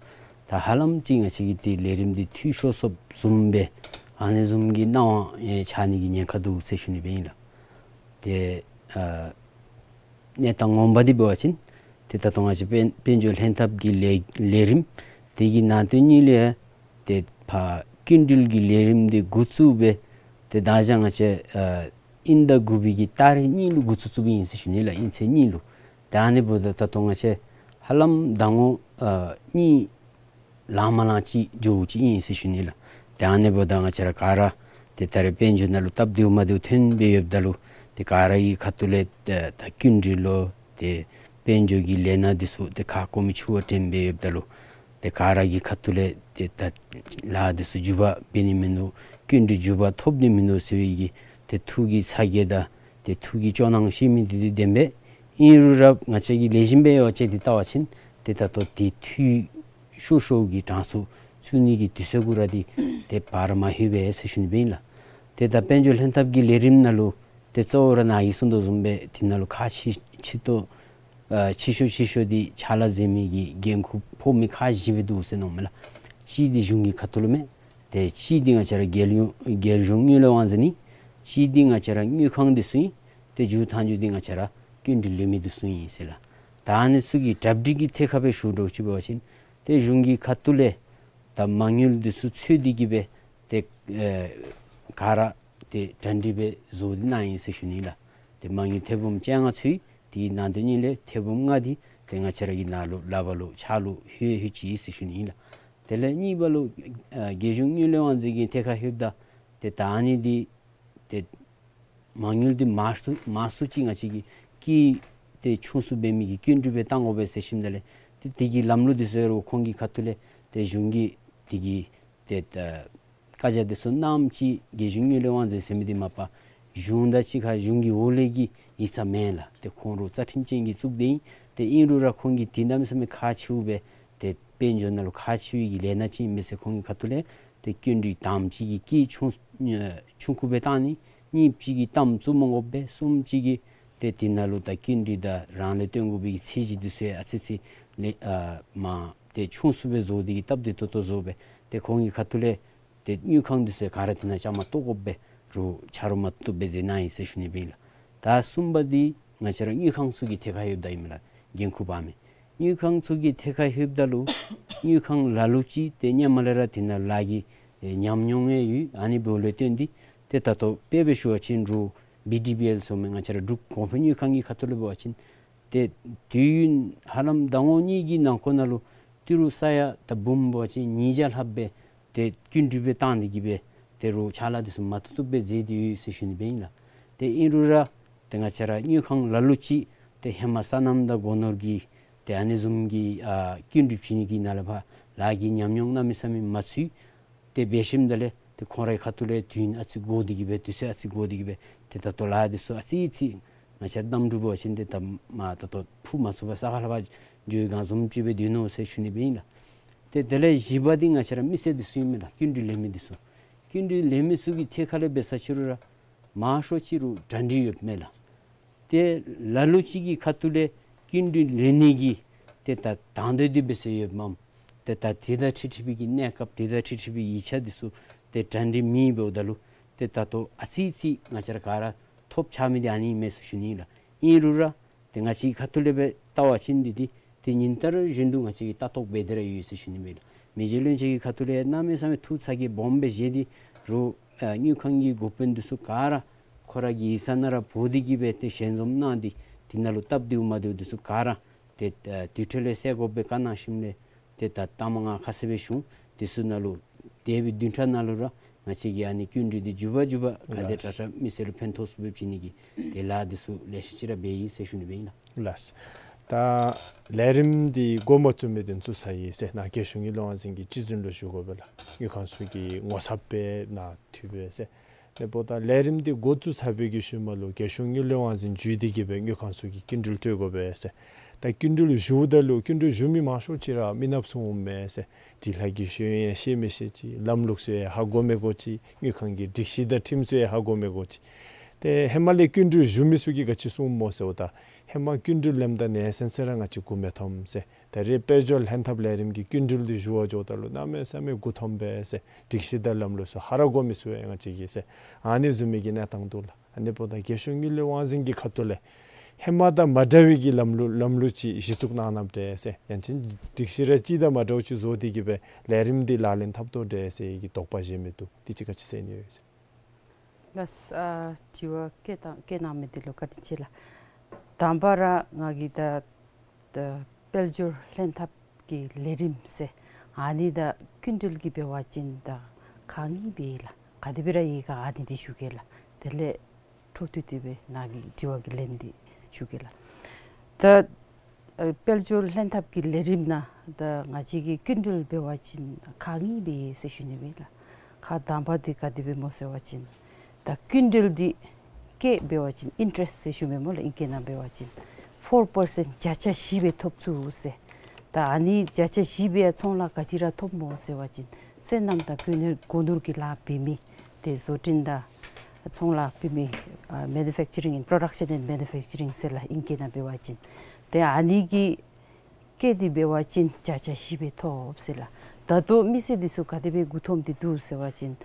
ད་ཧ་ལམ་ཅིག་ང་བཅས་ཀྱི་ཏེ་ལས་རིམ་འདི་འཐུས་ཤོར་སོཔ་བཟུམ་སྦེ་ཨ་ནི་བཟུམ་གྱི་སྣང་བ་ཡང་ཆགས་ནི་གི་ཉེན་ཁ་འདུག་ཟེར་ཞུ་ནི་སྦེ་ཨིན་ལགས། ཏེ་ཨ་གནས་སྟངས་ངོ་མ་འདི་འབད་བ་ཅིན་ཏེ་ད་ལྟོ་ང་བཅས་དཔལ་དཔལ་འབྱོར་ལྷན་ཐབས་ཀྱི་ལས་ལས་རིམ་དེ་གི་ནང་དོན་གཉིས་ལས་ཏེ་ཕར་སྐྱིན་འགྲུལ་གྱི་ལས་རིམ་འདི་འགོ་བཙུགས་སྦེ་ཏེ་ད་ཅི་ང་བཅས་ཨ་དབྱིན་ཟླ་དགུ་པའི་གི་ཏ་རིག་གཉིས་ལུ་འགོ་བཙུགས་བཙུགསཔ་ཨིན་ཟེར་ཞུ་ནི་ལགས། དབྱིན་ཚེས་གཉིས་ལུ། ད་ཨ་ནི་འབདཝ་ད་ད་ལྟོ་ང་བཅས་ཧ་ལམ་ཟླ་ངོ་ཨ་གཉིས་ལང་མ་ལང་ཅིག་འགྱོཝ་ཅིག་ཨིན་ཟེར་ཞུ་ནི་ལགས། ཏེ་ཨ་ནི་འབདཝ་ད་ང་བཅས་ར་ག་ར་ཏེ་ད་རེས་དཔལ་འབྱོར་ནང་ལུ་སྟབས་བདེཝ་མ་བདེཝ་ཐོན་སྦེ་ཡོདཔ་ད་ལུ་ཏེ་ག་ར་གི་ཁ་ཐུག་ལས་ཏེ་ད་སྐྱིན་འགྲུལ་ལུ་ཏེ་དཔལ་འབྱོར་གྱི་ལས་སྣ་འདི་ཚུ་ཏེ་ཁ་སྐོམ་མི་ཆུ་བ་འདྲན་སྦེ་ཡོདཔ་ད་ལུ་ཏེ་ག་ར་གི་ཁ་ཐུག་ལས་ཏེ་ད་ལཱ་འདི་ཚུ་མགྱོགས་པ་འབད་ནི་མིན་འདུག། སྐྱིན་འགྲུལ་མགྱོགས་པ་ཐོབ་ནི་མིན་འདུག་ཟེར་བའི་གི་ཏེ་ཐུགས་ཀྱི་ཚ་གྱང་དང་ཏེ་ཐུགས་ཀྱི་སྐྱོ་སྣང་བཤད་མི་འདི་འདི་བདེན་པས། ཨིན་རུང་ར་ང་བཅས་ཀྱིས་ལེགས་ཤོམ་སྦེ་ཡོ་བྱད་འདི་བལྟ་བ་ཅིན་ཏེ་ད་ལྟོ་ཏེ་འཐུས་ཤོར་ཤོར་གྱི་གྲངས་སུ་ཚུད་ནི་གི་དུས་ཚོད་གུ་ར་འདི་ཏེ་བར་མ་ལྷོད་པས་ཟེར་ཞུ་ནི་སྦེ་ཨིན་ལགས། ཏེ་ད་དཔལ་འབྱོར་ལྷན་ཐབས་ཀྱི་ལས་རིམ་ནང་ལུ་ཏེ་གཙོ་བོ་ར་ནཱ་གིས་གསུངས་དོ་བཟུམ་སྦེ་འདི་ནང་ལུ་ཁག་ཆེ་ཆེ་ཏོག་ཨ་ཆེ་ཤོས་ཆེ་ཤོས་འདི་ཕྱག་ལཱ་མཛད་མི་གི་འགན་ཁུར་ཕོག་མི་ཁག་བཞི་སྦེ་འདུག་ཟེར་མནོཝ་མས་ལགས། གཅིག་འདི་གཞུང་གི་ཁ་ཐུག་ལུ་མས། ཏེ་གཅིག་འདི་ང་བཅས་ར་རྒྱལ་ཡོངས་རྒྱལ་གཞུང་དངུལ་ལས་དབང་འཛིན་ཨིན། གཅིག་འདི་ང་བཅས་ར་དངུལ་ཁང་འདི་ཚུ་ཨིན། ཏེ་མཇུག་མཐའ་མཇུག་འདི་ང་བཅས་ར་སྐྱིན་འགྲུལ་ལེན་མི་འདི་ཚུ་ཨིན་ཟེར་ལགས། ད་ཨ་ནི་ཚུ་གི་གྲ་སྒྲིག་གི་ཐད་ཁར་སྦེ་ཞུ་དོ་ཅིག་འབད་བ་ཅིན་ཏེ་གཞུང་གི་ཁ་ཐུག་ལས་ད་མ་དངུལ་འདི་ཚུ་འཚོལ་ཏེ་གིས་སྦེ་ཏེ་ཨེ་ག་ར་ཏེ་གྲ་སྒྲིག་སྦེ་བཟོ་སྟེ་གནང་ཡི་ཟེར་ཞུ་ནི་ལགས། ཏེ་མ་དངུལ་ཐེར་འབུམ་བཅོ་ལྔ་ཚུད་དེ་ནང་དོན་གཉིས་ལས་ཐེར་འབུམ་ལྔ་འདི་ཏེ་ང་བཅས་ར་གི་ནང་ལུ་ལག་པར་ལུ་ཕྱག་ལུ་ལྷོད་ལྷོད་ཅི་ཟེར་ཞུ་ནི་ལགས། དེ་ལས་གཉིས་པ་ལུ་ཨ་རྒྱལ་གཞུང་དངུལ་ལས་དབང་འཛིན་གྱི་ཐད་ཁར་ལྷོདཔ་ད་ཏེ་ད་ཨ་ནི་འདི་ཏེ་ མ་དངུལ་འདི་མང་སུ་མང་སུ་ཅིག་ང་བཅས་ཀྱི་སྐྱེད་ཏེ་ཆུང་སུ་འབད་མི་གི་སྐྱིན་འགྲུལ་སྦེ་བཏང་དགོ་པས་ཟེར་ཞིནམ་ད་ལས་ཏེ་དེ་གི་ལམ་ལུགས་འདི་ཚུ་ཡང་རུང་ཁོང་གི་ཁ་ཐུག་ལས་ཏེ་གཞུང་གི་དེ་གི་ཏེ་ད་བཀའ་རྒྱ་འདི་ཚུ་ནམ་ཅིག་རྒྱལ་གཞུང་དངུལ་ལས་དབང་འཛིན་ཟེར་མི་འདི་མ་པ་གཞུང་དང་གཅིག་ཁར་གཞུང་གི་འོག་ལས་ཀྱི་ཡིག་ཚང་མེན་ལགས། ཏེ་ཁོང་ར་རྩ་ཁྲིམས་ཅན་གྱི་བཙུགས་ཏེ་ཨིན། ཏེ་ཨིན་རུང་ར་ཁོང་གིས་དེ་གནམ་མེད་ས་མེད་ཁག་ཆེཝ་སྦེ་ཏེ་དཔལ་འབྱོར་ནང་ལུ་ཁག་ཆེ་བའི་གི་ལས་སྣ་ཅིག་ཨིན་མས་ཟེར་ཁོང་གི་ཁ་ཐུག་ལས་ཏེ་སྐྱིན་འགྲུལ་དང་པ་ཅིག་གི་སྐྱེད་ཆུང་ཆུང་ཀུ་སྦེ་བཏང་ནི། གཉིས་པ་ཅིག་གིས་གཏའམ་བཙུགས་མ་དགོ་པས། གསུམ་པ་ཅིག་གིས་ཏེ་དེ་ནང་ལུ་ད་སྐྱིན་འགྲུལ་དང་རང་ལས་བཏོན་དགོ་པའི་གི་ཚད་གཞི་འདི་ཚུ་ཡང་ཨ་ཙི་ཙི་ལས་ཨ་མ་ཏེ་ཆུང་སུ་སྦེ་བཟོ་སྟེ་གི་སྟབས་བདེ་ཏོག་ཏོ་བཟོ་སྦེ་ཏེ་ཁོང་གི་ཁ་ཐུག་ལས་ཏེ་དངུལ་ཁང་འདི་ཚུ་ག་ར་དེ་ནང་བཅའ་མར་གཏོགས་དགོ་པས། རུང་ཆ་རོགས་མ་བཏུབ་སྦེ་མཛད་གནང་ཡི་ཟེར་ཞུ་ནི་སྦེ་ཨིན་ལགས། ད་གསུམ་པ་འདི་ང་བཅས་ར་དངུལ་ཁང་ཚུ་གི་ཐད་ཁར་ཡོདཔ་ད་ཨིན་མས་ལགས། འགན་ཁུར་འབག་མི་དངུལ་ཁང་ཚུ་གི་ཐད་ཁར་ལྷོདཔ་ད་ལུ་དངུལ་ཁང་ལ་ལུ་ཅིག་ཏེ་སྔོན་མ་ལས་ར་དེ་ནང་ལཱ་གི་ཨེ་ཉམས་མྱོང་ཡང་ཡོད། ཨ་ནི་འབདཝ་ལས་བརྟེན་ཏེ་ཏེ་ད་ལྟོ་དཔེ་སྦེ་ཞུ་བ་ཅིན་རུང་བི་ཌི་བི་ཨེལ་ཟེར་མི་ང་བཅས་ར་འབྲུག་གོང་འཕེལ་དངུལ་ཁང་གི་ཁ་ཐུག་ལས་འབད་བ་ཅིན་ཏེ་དུས་ཡུན་ཧ་ལམ་ཟླ་ངོ་གཉིས་ཀྱི་ནང་འཁོད་ནང་ལུ་ཏི་རུ་ས་ཡ་ད་འབུམ་འབད་བ་ཅིན་ཉིས་བརྒྱ་ལྷགཔ་སྦེ་ཏེ་སྐྱིན་འགྲུལ་སྦེ་བཏང་སྟེ་གི་སྦེ་ཏེ་རུང་ཕྱག་ལཱ་འདི་ཚུ་མ་བཏུབ་བཏུབ་སྦེ་མཛད་དེ་ཡོད་ཟེར་ཞུ་ནི་སྦེ་ཨིན་ལགས། ཏེ་ཨིན་རུང་ར་ཏེ་ང་བཅས་ར་དངུལ་ཁང་ལ་ལུ་ཅིག་ཏེ་ཧེ་མ་སོ་ནམ་དང་སྒོ་ནོར་གྱི་ཏེ་ཨ་ནི་བཟུམ་གྱི་ཨ་སྐྱིན་འགྲུལ་བྱིན་ནི་གི་ནང་ལས་ཕར་ལཱ་གི་ཉམས་མྱོང་གནམ་མེད་ས་མེད་མ་ཚུད། ཏེ་འབད་ཞིནམ་ད་ལས་ཏེ་ཁོང་རའི་ཁ་ཐུག་ལས་དུས་ཡུན་ཨ་ཙི་འགོར་ཏེ་གི་སྦེ་དུས་ཚོད་ཨ་ཙི་འགོར་ཏེ་གི་སྦེ་ཏེ་ད་ལྟོ་ལཱ་འདི་ཚུ་ཨ་ཙི་ཙི་ང་བཅས་ར་གནམ་གྲུ་འབད་བ་ཅིན་ཏེ་ད་མ་ད་ལྟོ་འཕུར་མ་ཚུགས་པར་ས་ཁ་ལས་ཕར་འགྱོ་བའི་སྒང་བཟུམ་ཅིག་སྦེ་སྡོད་ནུག་ཟེར་ཞུ་ནི་སྦེ་ཨིན་ལགས། ཏེ་དེ་ལས་བཞི་པ་འདི་ང་བཅས་ར་མི་སེར་འདི་ཚུ་ཨིན་མས་ལགས། སྐྱིན་འགྲུལ་ལེན་མི་འདི་ཚུ་སྐྱིན་འགྲུལ་ལེན་མི་ཚུ་གི་ཐད་ཁ་ལས་འབད་ས་ཅིག་རུང་ར་མང་ཤོས་ཅིག་རུང་གྲ་སྒྲིག་ཡོདཔ་མས་ལགས། ཏེ་ལ་ལུ་ཅིག་གི་ཁ་ཐུག་ལས་སྐྱིན་འགྲུལ་ལེན་ནི་གི་ཏེ་ད་དང་འདོད་འདི་འབད་ས་ཡོདཔ་མས། ཏེ་ད་དེ་དང་འཁྲིལ་འཁྲིལ་བའི་གི་གནས་སྐབས་དེ་དང་འཁྲིལ་འཁྲིལ་བའི་ཡིག་ཆ་འདི་ཚུ་ཏེ་གྲ་སྒྲིག་མེད་འབདཝ་ད་ལུ་ཏེ་ད་ལྟོ་ཨ་ཙི་ཙི་ང་བཅས་ར་ག་ར་ཐོབ་ཆགས་མི་འདི་ཨ་ནི་ཨིན་མས་ཟེར་ཞུ་ནི་ལགས། ཨིན་རུང་ར་ཏེ་ང་བཅས་ཀྱི་ཁ་ཐུག་ལས་འབད་བལྟ་བ་ཅིན་འདི་འདི་ཏེ་ཉིན་ལྟར་བཞིན་དུ་ང་བཅས་ཀྱིས་ལྟ་རྟོག་འབད་དེ་ར་ཡོད་ཟེར་ཞུ་ནི་མས་ལགས། མི་རྗེ་བློན་ཆེན་གྱི་ཁ་ཐུག་ལས་གནམ་མེད་ས་མེད་ཐུགས་ཚ་གྱང་སྦོམ་སྦེ་བཞེས་ཏེ་རུང་ཨ་དངུལ་ཁང་གི་འགོ་དཔོན་འདི་ཚུ་ག་ར་ཁོ་ར་གི་ཡིག་ཚང་ནང་ར་འབོ་སྟེ་གི་སྦེ་ཏེ་ཞལ་འཛོམས་གནང་སྟེ་དེ་ནང་ལུ་སྟབས་བདེཝ་མ་བདེཝ་འདི་ཚུ་ག་ར་ཏེ་ཨ་དེ་འཕྲོ་ལས་སེལ་དགོ་པའི་བཀའ་གནང་ཞིནམ་ལས་ཏེ་ད་ལྟ་མ་ང་ཁ་གསལ་སྦེ་ཞུ་འདི་ཚུ་ནང་ལུ་འདས་པའི་བདུན་ཕྲག་ནང་ལུ་ར་ང་བཅས་ཀྱིས་ཨ་ནི་སྐྱིན་འགྲུལ་འདི་མགྱོགས་པ་མགྱོགས་པ་ག་དེ་དྲག་དྲག་མི་སེར་ལུ་ཕན་ཐོགས་ཚུགསཔ་སྦེ་བྱིན་ནི་གི་ཏེ་ལཱ་འདི་ཚུ་ལེ་ཤ་ཅིག་ར་འབད་ཡི་ཟེར་ཞུ་ནི་སྦེ་ཨིན་ལགས། ལགས། ད་ལས་རིམ་འདི་འགོ་མ་བཙུགས་མི་འདི་བཙུགས་ཚར་ཡི་ཟེར་ནཱ་རྒྱལ་གཞུང་དངུལ་ལས་དབང་འཛིན་གྱི་སྤྱི་འཛིན་ལུ་ཞུ་དགོ་པས་ལགས། དངུལ་ཁང་ཚུ་གི་ངོ་ཚབ་སྦེ་ནཱ་འཐུས་སྦེ་ཟེར། ཨ་ནི་འབདཝ་ད་ལས་རིམ་འདི་འགོ་བཙུགས་ཚར་བའི་གི་ཤུལ་མ་ལུ་རྒྱལ་གཞུང་དངུལ་ལས་དབང་འཛིན་བརྒྱུད་དེ་གི་སྦེ་དངུལ་ཁང་ཚུ་གིས་སྐྱིན་འགྲུལ་སྤྲོད་དགོ་པས་ཟེར། ད་སྐྱིན་འགྲུལ་ཞུཝ་ད་ལུ་སྐྱིན་འགྲུལ་ཞུ་མི་མང་ཤོས་ཅིག་ར་མི་ནགཔ་ཚུ་འོང་མས་ཟེར། སྒྲིག་ལྷག་གི་ཤེས་ཡོན་ཡང་ཤེས་མི་ཤེས་ཅིག། ལམ་ལུགས་ཚུ་ཡང་ཧ་གོ་མི་གོ་ཅིག། དངུལ་ཁང་གི་སྒྲིག་གཞི་དང་ཁྲིམས་ཚུ་ཡང་ཧ་གོ་མི་གོ་ཅིག། ཏེ་ཧེ་མ་ལས་སྐྱིན་འགྲུལ་ཞུ་མི་ཚུ་གིས་ག་ཅི་གསུངམ་སྨོ་ཟེརཝ་ད་ཧེ་མ་སྐྱིན་འགྲུལ་ལེནམ་ད་ནེ་སེམས་ཅན་ར་ང་བཅས་མགུ་མི་འཐོམ་ཟེར། ད་རེས་དཔལ་འབྱོར་ལྷན་ཐབས་ལས་རིམ་གྱི་སྐྱིན་འགྲུལ་འདི་ཞུ་བར་འགྱོཝ་ད་ལུ་གནམ་མེད་ས་མེད་མགུ་འཐོམ་པས་ཟེར། སྒྲིག་གཞི་དང་ལམ་ལུགས་ཚུ་ཧ་ར་གོ་མི་ཚུགས་པས་ང་བཅས་ཀྱིས་ཟེར། ཨ་ནི་བཟུམ་མའི་གི་གནས་སྟངས་འདུག་ལགས། ཨ་ནི་འབདཝ་ད་རྒྱལ་གཞུང་དངུལ་ལས་དབང་འཛིན་གྱི་ཁ་ཐུག་ལས་ཧེ་མ་དང་མ་འདྲ་བའི་གི་ལམ་ལུགས་ལམ་ལུགས་ཅིག་གཞི་བཙུགས་གནང་གནངམ་འདྲས་ཟེར། ཡང་ཅིན་སྒྲིག་གཞི་ར་གཅིག་དང་མ་འདྲཝ་ཅིག་བཟོ་སྟེ་གི་སྦེ་ལས་རིམ་འདི་ལག་ལེན་འཐབ་དོ་འདྲས་ཟེར་གྱི་དོགས་པ་བཞེས་མི་འདུག། འདི་ཅིག་ག་ཅི་ཟེར་ནི་ཡོད་ཟེར། ལགས། ཨ་དྲི་བ་བཀོད་བཏང་བཀོད་གནང་མི་འདི་ལུ་བཀའ་དྲིན་ཆེ་ལགས། དང་པ་ར་ང་གིས་ད་ད་དཔལ་འབྱོར་ལྷན་ཐབས་ཀྱི་ལས་རིམ་ཟེར་ཨ་ནི་ད་སྐྱིན་འགྲུལ་གྱི་འབད་བ་ཅིན་ད་ཁག་གཉིས་སྦེ་ལགས། ག་དེ་སྦེ་ར་ཡོད་ག་ཨ་ནི་འདི་ཞུ་གེ་ལགས། དེ་ལས་འཕྲོ་མཐུད་དེ་སྦེ་ནཱ་གི་དྲི་བ་གི་ལན་འདི་ཞུ་གེ་ལགས། ད་ཨ་དཔལ་འབྱོར་ལྷན་ཐབས་ཀྱི་ལས་རིམ་ནང་ད་ང་བཅས་ཀྱི་སྐྱིན་འགྲུལ་འབད་བ་ཅིན་ཁག་གཉིས་སྦེ་ཟེར་ཞུ་ནི་སྦེ་ལགས། ཁག་དང་པ་འདི་ག་དེ་སྦེ་སྨོ་ཟེར་བ་ཅིན་ད་སྐྱིན་འགྲུལ་འདི་སྐྱེད་འབད་བ་ཅིན་ཨིན་ཊ་རེསཊ་ཟེར་ཞུ་མི་སྨོ་ལགས། ཨིང་སྐད་ནང་འབད་བ་ཅིན་ཕོར་པར་སེནཊ་བརྒྱ་ཆ་བཞི་སྦེ་ཐོབ་ཚུགས་ཟེར། ད་ཨ་ནི་བརྒྱ་ཆ་བཞི་སྦེ་ཡང་ཚོང་ལཱ་ག་ཅི་ར་ཐོབ་སྨོ་ཟེར་བ་ཅིན་སོ་ནམ་དང་སྒོ་ནོར་སྒོ་ནོར་གྱི་ལཱ་འབད་མི་ཏེ་བཟོ་སྐྲུན་དང་ཚོང་ལཱ་འབད་མི་ཨ་མེ་ནུ་ཕེཀ་ཅ་རིང་ཨེནཌ་པྲོ་ཌག་ཤཱན་ཨེནཌ་མེ་ནུ་ཕེཀ་ཅ་རིང་ཟེར་ལགས། ཨིང་སྐད་ནང་འབད་བ་ཅིན་ཏེ་ཨ་ནི་གི་སྐྱེད་འདི་འབད་བ་ཅིན་བརྒྱ་ཆ་བཞི་སྦེ་ཐོབ་ཟེར་ལགས། ད་ལྟོ་མི་སེར་འདི་ཚུ་ག་དེ་སྦེ་མགུ་འཐོམ་སྟེ་འདུག་ཟེར་བ་ཅིན་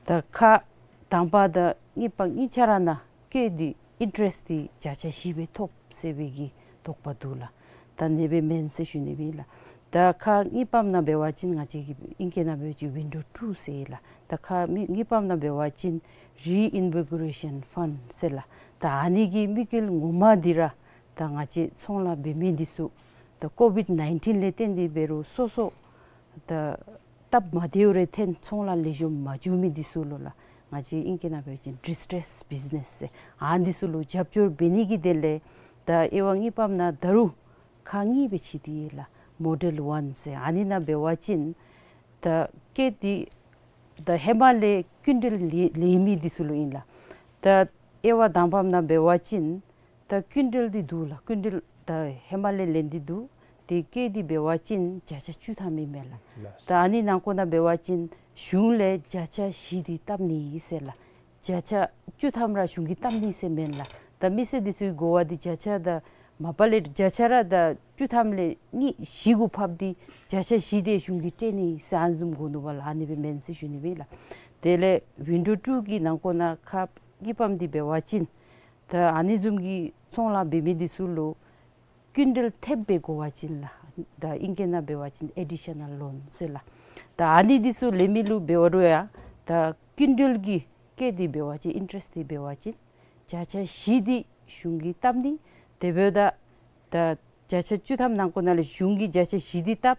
ད་ཁག་དང་པ་དང་གཉིས་པ་གཉིས་ཆ་ར་ནང་སྐྱེད་འདི་ཨིན་ཊ་རེསཊ་འདི་བརྒྱ་ཆ་བཞི་སྦེ་ཐོབ་ཟེར་བའི་གི་དོགས་པ་འདུག་ལགས། ད་ཨ་ནི་སྦེ་མེན་ཟེར་ཞུ་ནི་སྦེ་ལགས། ད་ཁག་གཉིས་པམ་ནང་འབད་བ་ཅིན་ང་བཅས་ཀྱི་ཨིང་སྐད་ནང་འབད་བ་ཅིན་ཝིན་ཌོ་ཊུ་ཟེར་ལགས། ད་ཁག་མི་གཉིས་པམ་ནང་འབད་བ་ཅིན་རི་ཨིན་བི་གོ་རེ་ཤཱན་ཕཱནཌ་ཟེར་ལགས། ད་ཨ་ནི་གི་དམིགས་ཡུལ་ངོ་མ་འདི་ར་ད་ང་བཅས་ཚོང་ལཱ་འབད་མི་འདི་ཚུ་ད་ཀོ་ཝིཌ་ནའིན་ཊིན་ལས་བརྟེན་ཏེ་འབད་རུང་སོ་སོ་ད་སྟབས་མ་བདེཝ་རེ་ཐོན་ཚོང་ལཱ་ལེགས་ཤོམ་མ་འགྱོ་མི་འདི་ཚུ་ལུ་ལགས། ང་བཅས་ཨིང་སྐད་ནང་འབད་བ་ཅིན་ཌིས་ཊྲེསི་བིཛ་ནེསི་ཟེར་ཨ་ནི་ཚུ་ལུ་རྒྱབ་སྐྱོར་འབད་ནི་གི་དོན་ལས་ད་དབྱེ་བ་གཉིས་པའི་ནང་ད་རུང་ཁག་གཉིས་སྦེ་ཕྱེ་སྟེ་ཡོད་ལགས། མོ་ཌེལ་ཝན་ཟེར་ཨ་ནི་ནང་འབད་བ་ཅིན་ད་སྐད་འདི་ད་ཧེ་མ་ལས་སྐྱིན་འགྲུལ་ལེན་ལེན་མི་འདི་ཚུ་ལུ་ཨིན་ལགས། ད་དབྱེ་བ་དང་པའི་ནང་འབད་བ་ཅིན་ད་སྐྱིན་འགྲུལ་འདི་འདུག་ལགས། སྐྱིན་འགྲུལ་ད་ཧེ་མ་ལས་ལེན་ཏེ་འདུག། དེ་སྐད་འདི་འབད་བ་ཅིན་བརྒྱ་ཆ་བཅུ་ཐམ་ཨིན་མས་ལགས། ལགས། ད་ཨ་ནི་ནང་ཁོངས་ནང་འབད་བ་ཅིན་གཞུང་ལས་བརྒྱ་ཆ་བཞི་འདི་བཏབ་ནི་ཟེར་ལགས། བརྒྱ་ཆ་བཅུ་ཐམ་ར་གཞུང་གིས་བཏབ་ནི་ཟེར་མེན་ལགས། ད་མི་སེར་འདི་ཚུ་གི་གོ་བ་འདི་བརྒྱ་ཆ་ད་མ་པ་ལས་བརྒྱ་ཆ་ར་ད་བཅུ་ཐམ་ལས་གཉིས་བཞི་གུ་ཕབ་སྟེ་བརྒྱ་ཆ་བཞི་འདི་གཞུང་གིས་སྤྲོད་ནི་ཟེར་ཨ་ནི་བཟུམ་གོ་ནུག་པ་ལགས། ཨ་ནི་སྦེ་མེན་ཟེར་ཞུ་ནི་སྦེ་ལགས། དེ་ལས་ཝིན་ཌོ་ཊུ་གི་ནང་ཁོངས་ནང་ཁག་གཉིས་པའི་འདི་འབད་བ་ཅིན་ད་ཨ་ནི་བཟུམ་གྱི་ཚོང་ལཱ་འབད་མི་འདི་ཚུ་ལུ་སྐྱིན་འགྲུལ་ཐེབས་སྦེ་དགོ་པ་ཅིན་ལགས། ད་ཨིང་སྐད་ནང་འབད་བ་ཅིན་ཨེ་ཌི་ཤ་ནཱལ་ལོན་ཟེར་ལགས། ད་ཨ་ནི་འདི་ཚུ་ལེན་མི་ལུ་འབད་བ་རུང་ཡང་ད་སྐྱིན་འགྲུལ་གྱི་སྐད་འདི་འབད་བ་ཅིན་ཨིན་ཊ་རེསཊ་འདི་འབད་བ་ཅིན་བརྒྱ་ཆ་བཞི་འདི་གཞུང་གིས་བཏབ་ནི། དེ་འབདཝ་ད་ད་བརྒྱ་ཆ་བཅུ་ཐམ་ནང་ཁོངས་ནང་ལས་གཞུང་གིས་བརྒྱ་ཆ་བཞི་འདི་བཏབ།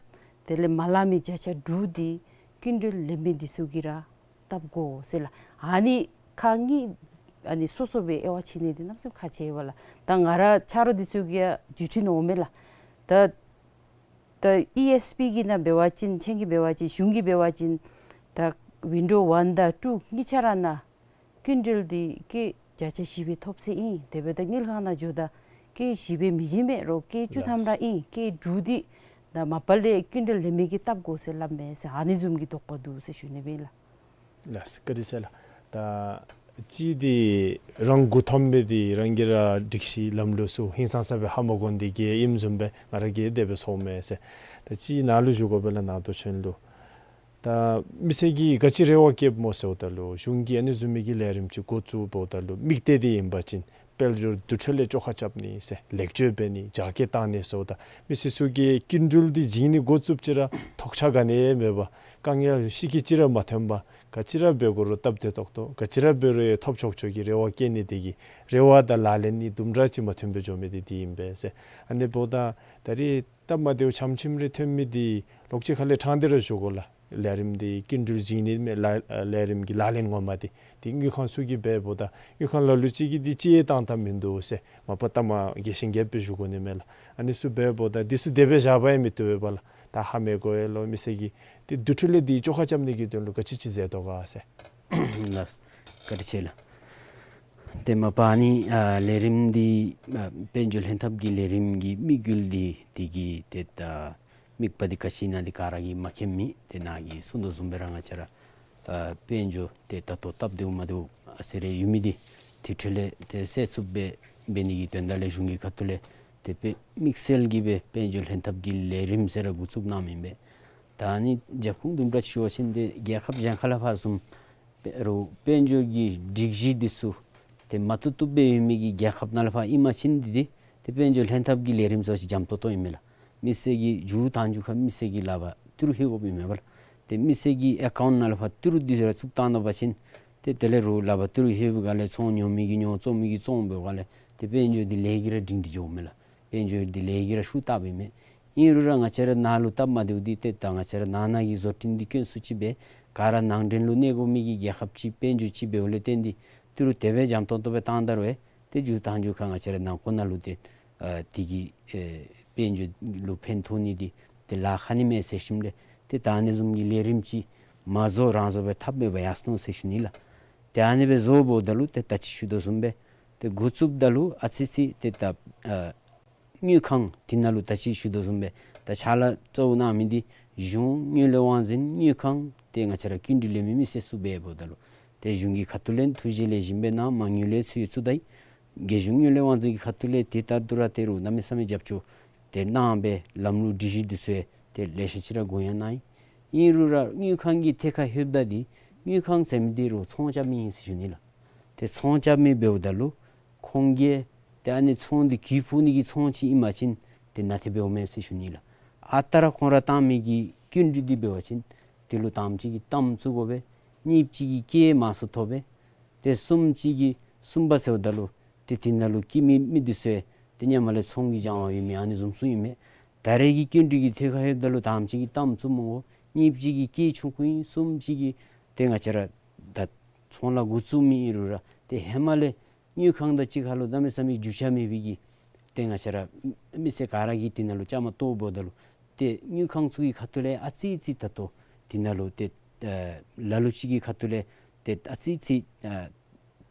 དེ་ལས་མ་ལང་མི་བརྒྱ་ཆ་དྲུག་འདི་སྐྱིན་འགྲུལ་ལེན་མི་འདི་ཚུ་གིས་ར་བཏབ་དགོ་ཟེར་ལགས། ཨ་ནི་ཁག་གཉིས་ཨ་ནི་སོ་སོ་སྦེ་དབྱེ་བ་ཕྱེ་ནི་འདི་གནམ་མེད་ས་མེད་ཁག་ཆེ་བས་ལགས། ད་ང་ར་ཆ་རོགས་འདི་ཚུ་གིས་ཡང་བརྒྱུད་འཕྲིན་འོང་མས་ལགས། ད་ད་ཨི་ཨེསི་པི་གི་ནང་འབད་བ་ཅིན་ཁྱེད་ཀྱིས་འབད་བ་ཅིན་གཞུང་གིས་འབད་བ་ཅིན་ད་ཝིན་ཌོ་ཝན་དང་ཊུ་གཉིས་ཆ་ར་ནང་སྐྱིན་འགྲུལ་འདི་སྐད་བརྒྱ་ཆ་བཞི་སྦེ་ཐོབ་ཟེར་ཨིན། དེ་འབདཝ་ད་དངུལ་ཁང་ནང་འགྱོཝ་ད་སྐད་བཞི་སྦེ་མི་བྱིན་མས། རོགས་སྐད་བཅུ་ཐམ་ར་ཨིན། སྐད་དྲུག་འདི་ད་མ་པ་ལས་སྐྱིན་འགྲུལ་ལེན་མི་གིས་བཏབ་དགོ་ཟེར་སླབ་མས་ཟེར་ཨ་ནི་བཟུམ་གྱི་དོགས་པ་འདུག་ཟེར་ཞུ་ནི་སྦེ་ལགས། ལགས་སོ། བཀའ་དྲིན་ཆེ་ལགས། ད་གཅིག་འདི་རང་མགུ་འཐོམ་སྦེ་འདི་རང་གིས་ར་སྒྲིག་གཞི་ལམ་ལུགས་ཚུ་ཧིང་སངས་ས་སྦེ་ཧ་མ་གོ་ནི་འདི་གིས་ཨིནམ་བཟུམ་སྦེ་ང་ར་གིས་དེ་སྦེ་ཚོརཝ་མས་ཟེར། ད་གཅིག་ནཱ་ལུ་ཞུ་དགོ་པས་ལགས། ནང་དོན་ཚུ་ལུ་ད་མི་སེར་གྱིས་ག་ཅི་རེ་བ་བསྐྱེདཔ་སྨོ་ཟེརཝ་ད་ལུ་གཞུང་གིས་ཨ་ནི་བཟུམ་མའི་གི་ལས་རིམ་ཅིག་འགོ་བཙུགསཔ་ད་ལུ་དམིགས་གཏད་འདི་ཨིན་པ་ཅིན་དཔལ་འབྱོར་འདུ་འཕྲིན་ལས་བཅོ་ཁ་རྐྱབ་ནི་ཟེར་ལེགས་བཅོས་འབད་ནི་རྒྱ་སྐྱེད་བཏང་ནི་ཟེརཝ་ད་མི་སེར་ཚུ་གིས་སྐྱིན་འགྲུལ་འདི་བྱིན་ནི་འགོ་བཙུགསཔ་ཅིག་ར་ཐོགས་ཆགས་ག་ནི་ཡང་མེད་པར་དཀའ་ངལ་ཤི་ཁྱི་ཅིག་ར་མ་ཐོན་པར་ག་ཅི་ར་འབད་དགོ་རུང་སྟབས་བདེ་ཏོག་ཏོ་ག་ཅི་ར་འབད་རུང་ཡང་ཐོབ་ཆོག་ཆོག་གི་རེ་བ་བསྐྱེད་ནི་འདི་གིས་རེ་བ་དང་ལག་ལེན་གཉིས་དུམ་གྲ་ཅིག་མ་མཐུན་པར་འགྱོ་མི་འདི་འདི་ཨིན་པས་ཟེར། ཨ་ནི་འབདཝ་ད་ད་རེས་སྟབས་མ་བདེཝ་ཆམ་ཆིམ་རེ་ཐོན་མི་འདི་ལོག་ཅིག་ཁ་ལས་ཕྲང་སྟེ་ར་ཞུ་དགོ་ལགས། ལས་རིམ་འདི་སྐྱིན་འགྲུལ་བྱིན་ནི་མེན་ལགས། ལས་རིམ་གྱི་ལག་ལེན་ངོ་མ་འདི་འདི་དངུལ་ཁང་ཚུ་གིས་འབདཝ་ད་དངུལ་ཁང་ལ་ལུ་ཅིག་གིས་འདི་ཅིག་ཡང་བཏང་ད་མིན་འདུག་ཟེར་མ་པ་ལྟ་མ་རྒྱས་ཤིང་རྒྱསཔ་སྦེ་ཞུ་དགོ་ནི་མས་ལགས། ཨ་ནི་ཚུ་འབདཝ་ད་འདི་ཚུ་དེ་སྦེ་བཞག་པ་ཡང་མི་བཏུབ་པས་ལགས། ད་ཧ་མི་གོ་ཡ་ལུ་མི་སེར་གྱིས་འདི་འདུ་འཕྲིན་ལས་འདི་བཅོ་ཁ་རྐྱབ་ནི་གི་དོན་ལུ་ག་ཅི་ཅིག་མཛད་དོ་ག་ཟེར། ལགས། བཀའ་དྲིན་ཆེ་ལགས། ཏེ་མ་པ་ཨ་ནི་ཨ་ལས་རིམ་འདི་ཨ་དཔལ་འབྱོར་ལྷན་ཐབས་ཀྱི་ལས་རིམ་གྱི་དམིགས་ཡུལ་འདི་འདི་གི་ཏེ་ད་དམིགས་པ་འདི་ག་ཅི་ཨིན་ན་འདི་ག་ར་གིས་མཁྱེནམ་ཨིན། ཏེ་ནཱ་གིས་གསུངས་དོ་བཟུམ་སྦེ་ར་ང་བཅས་ར་ཨ་དཔལ་འབྱོར་ཏེ་ད་ལྟོ་སྟབས་བདེཝ་མ་བདེཝ་ཨ་ཙི་རེ་ཡོད་མི་འདི་འདུ་འཕྲིན་ལས་ཏེ་སེལ་ཚུགསཔ་སྦེ་འབད་ནི་གི་དོན་དག་ལས་གཞུང་གི་ཁ་ཐུག་ལས་ཏེ་དཔེ་དམིགས་བསལ་གྱི་སྦེ་དཔལ་འབྱོར་ལྷན་ཐབས་ཀྱི་ལས་རིམ་ཟེར་ར་འགོ་བཙུགས་གནངམ་ཨིན་པས། ད་ཨ་ནི་རྒྱབ་ཁུངས་དུམ་གྲ་ཅིག་ཞུ་བ་ཅིན་ཏེ་རྒྱལ་ཁབ་གཞན་ཁ་ལས་ཕར་བཟུམ་འབད་རུང་དཔལ་འབྱོར་གྱི་སྒྲིག་གཞི་འདི་ཚུ་ཏེ་མ་བཏུབ་བཏུབ་སྦེ་ཡོད་མི་གི་རྒྱལ་ཁབ་ནང་ལས་ཕར་ཨིན་པ་ཅིན་འདི་ཏེ་ཏེ་དཔལ་འབྱོར་ལྷན་ཐབས་ཀྱི་ལས་རིམ་ཚུ་ཅིག་འཇམ་ཏོང་ཏོ་ཨིན་མས་ལགས། མི་སེར་གྱིས་མཇུག་དང་མཇུག་ཁར་མི་སེར་གྱི་ལག་པར་ཏི་རུ་ལྷོད་དགོཔ་ཨིན་མས་པ་ལགས། ཏེ་མི་སེར་གྱི་ཨེ་ཀའུནཊ་ནང་ལས་ཕར་ཏི་རུ་འདི་ཚུ་ར་བཙུགས་བཏང་ད་པ་ཅིན་ཏེ་དེ་ལས་རུང་ལག་པར་ཏི་རུ་ལྷོད་པའི་སྒང་ལས་ཚོང་ཉོ་མི་གིས་ཉོ་བཙོང་མི་གིས་བཙོང་འབད་བའི་སྒང་ལས་ཏེ་དཔལ་འབྱོར་འདི་ལས་ཀྱིས་ར་སྒྲིང་སྒྲི་འགྱོཝ་མས་ལགས། དཔལ་འབྱོར་འདི་ལས་ཀྱིས་ར་ཤུགས་བཏབ་ཨིན་མས། ཨིན་རུང་ར་ང་བཅས་ར་ནཱ་ལུ་སྟབས་མ་བདེཝ་འདི་ཏེ་ད་ང་བཅས་ར་ནང་ན་གི་བཟོ་སྐྲུན་འདི་དཀོན་སུ་ཅིག་སྦེ་ག་ར་ནང་འདྲེན་ལུ་གནས་དགོ་མི་གི་རྒྱལ་ཁབ་ཅིག་དཔལ་འབྱོར་ཅིག་འབདཝ་ལས་བརྟེན་ཏེ་ཏི་རུ་དེ་སྦེ་འཇམ་ཏོང་ཏོ་སྦེ་བཏང་ད་རུང་ཨེ་ཏེ་མཇུག་དང་མཇུག་ཁར་ང་བཅས་ར་ནང་འཁོད་ནང་ལུ་ཏེ་ཨ་དེ་གིས་ཨེ་དཔལ་འབྱོར་ལུ་ཕན་ཐོགས་ནི་འདི་ཏེ་ལཱ་ཁག་ནི་མས་ཟེར་ཞིནམ་ལས་ཏེ་ད་ཨ་ནི་བཟུམ་གྱི་ལས་རིམ་ཅིག་མ་བཟོ་རང་བཟོ་སྦེ་འཐབ་མི་འབད་ཡར་སོ་ནུག་ཟེར་ཞུ་ནི་ལགས། ཏེ་ཨ་ནི་སྦེ་བཟོ་འབདཝ་ད་ལུ་ཏེ་ད་ཅི་ཞུ་དོ་བཟུམ་སྦེ་ཏེ་འགོ་བཙུགསཔ་ད་ལུ་ཨ་ཙི་ཙི་ཏེ་ད་ཨ་དངུལ་ཁང་འདི་ནང་ལུ་ད་ཅི་ཞུ་དོ་བཟུམ་སྦེ་ད་ཕྱག་ལཱ་གཙོ་བོ་གནང་མི་འདི་གཞུང་དངུལ་ལས་དབང་འཛིན་དངུལ་ཁང་ཏེ་ང་བཅས་ར་སྐྱིན་འགྲུལ་ལེན་མི་མི་སེར་ཚུ་འབདཝ་ད་ལུ་ཏེ་གཞུང་གི་ཁ་ཐུག་ལས་ཐུགས་རྗེ་ལེགས་ཤོམ་སྦེ་གནང་། མ་དངུལ་ལས་ཚུར་ཡོད་ཚུ་ད་ཨིན། རྒྱལ་གཞུང་དངུལ་ལས་དབང་འཛིན་གྱི་ཁ་ཐུག་ལས་ཏེ་ད་ལྟོ་ར་ཏེ་རུང་གནམ་མེད་ས་མེད་རྒྱབ་སྐྱོར་ཏེ་གནང་སྦེ་ལམ་ལུགས་སྒྲིག་གཞི་འདི་ཚུ་ཡང་ཏེ་ལེ་ཤ་ཅིག་ར་དགོངས་ཡངས་གནང་ཡི། ཨིན་རུང་ར་དངུལ་ཁང་གི་ཐད་ཁར་ལྷོདཔ་ད་འདི་དངུལ་ཁང་ཟེར་མི་འདི་རུང་ཚོང་རྐྱབ་མི་ཨིན་ཟེར་ཞུ་ནི་ལགས། ཏེ་ཚོང་རྐྱབ་མི་འབདཝ་ད་ལུ་ཁོང་གིས་ཏེ་ཨ་ནི་ཚོང་འདི་གྱོང་ཕོག་ནི་གི་ཚོང་ཅིག་ཨིན་པ་ཅིན་ཏེ་ནན་ཏན་འབདཝ་མས་ཟེར་ཞུ་ནི་ལགས། ཨ་རྟག་ར་ཁོང་ར་བཏང་མི་གི་སྐྱིན་འགྲུལ་འདི་འབད་བ་ཅིན་དེ་ལུ་དང་པ་ཅིག་གིས་གཏའམ་བཙུགས་དགོ་པས། གཉིས་པ་ཅིག་གིས་སྐྱེད་མང་སུ་ཐོབ་པས། ཏེ་གསུམ་པ་ཅིག་གིས་གསུམ་པ་ཟེརཝ་ད་ལུ་ཏེ་དེ་ནང་ལུ་སྐྱེད་མི་མི་འདི་ཚུ་ཡང་ཏེ་སྔོན་མ་ལས་ཚོང་གི་སྦྱང་བ་ཡོད་མི་ཨ་ནི་བཟུམ་ཚུ་ཨིན་མས། ད་རེས་ཀྱི་སྐྱིན་འགྲུལ་གྱི་ཐད་ཁར་ལྷོདཔ་ད་ལུ་དང་པ་ཅིག་གིས་གཏའམ་བཙུགས་མི་དགོ། གཉིས་པ་ཅིག་གིས་སྐྱེད་ཆུང་ཀུ་ཨིན། གསུམ་པ་ཅིག་གིས་ཏེ་ང་བཅས་ར་ད་ ཚོང་ལཱ་འགོ་བཙུགས་མི་ཨིན་རུང་ར་ཏེ་ཧེ་མ་ལས་དངུལ་ཁང་དང་གཅིག་ཁར་ལུ་གནམ་མེད་ས་མེད་རྒྱུས་ཆ་མེད་པའི་གི་ཏེ་ང་བཅས་ར་མི་སེར་ག་ར་གིས་དེ་ནང་ལུ་བཅའ་མར་གཏོགས་འབདཝ་ད་ལུ་ཏེ་དངུལ་ཁང་ཚུ་གི་ཁ་ཐུག་ལས་ཨ་ཙི་ཙི་ད་ལྟོ་དེ་ནང་ལུ་ཏེ་ཨ་ལ་ལུ་ཅིག་གི་ཁ་ཐུག་ལས་ཏེ་ཨ་ཙི་ཙི་ཨ་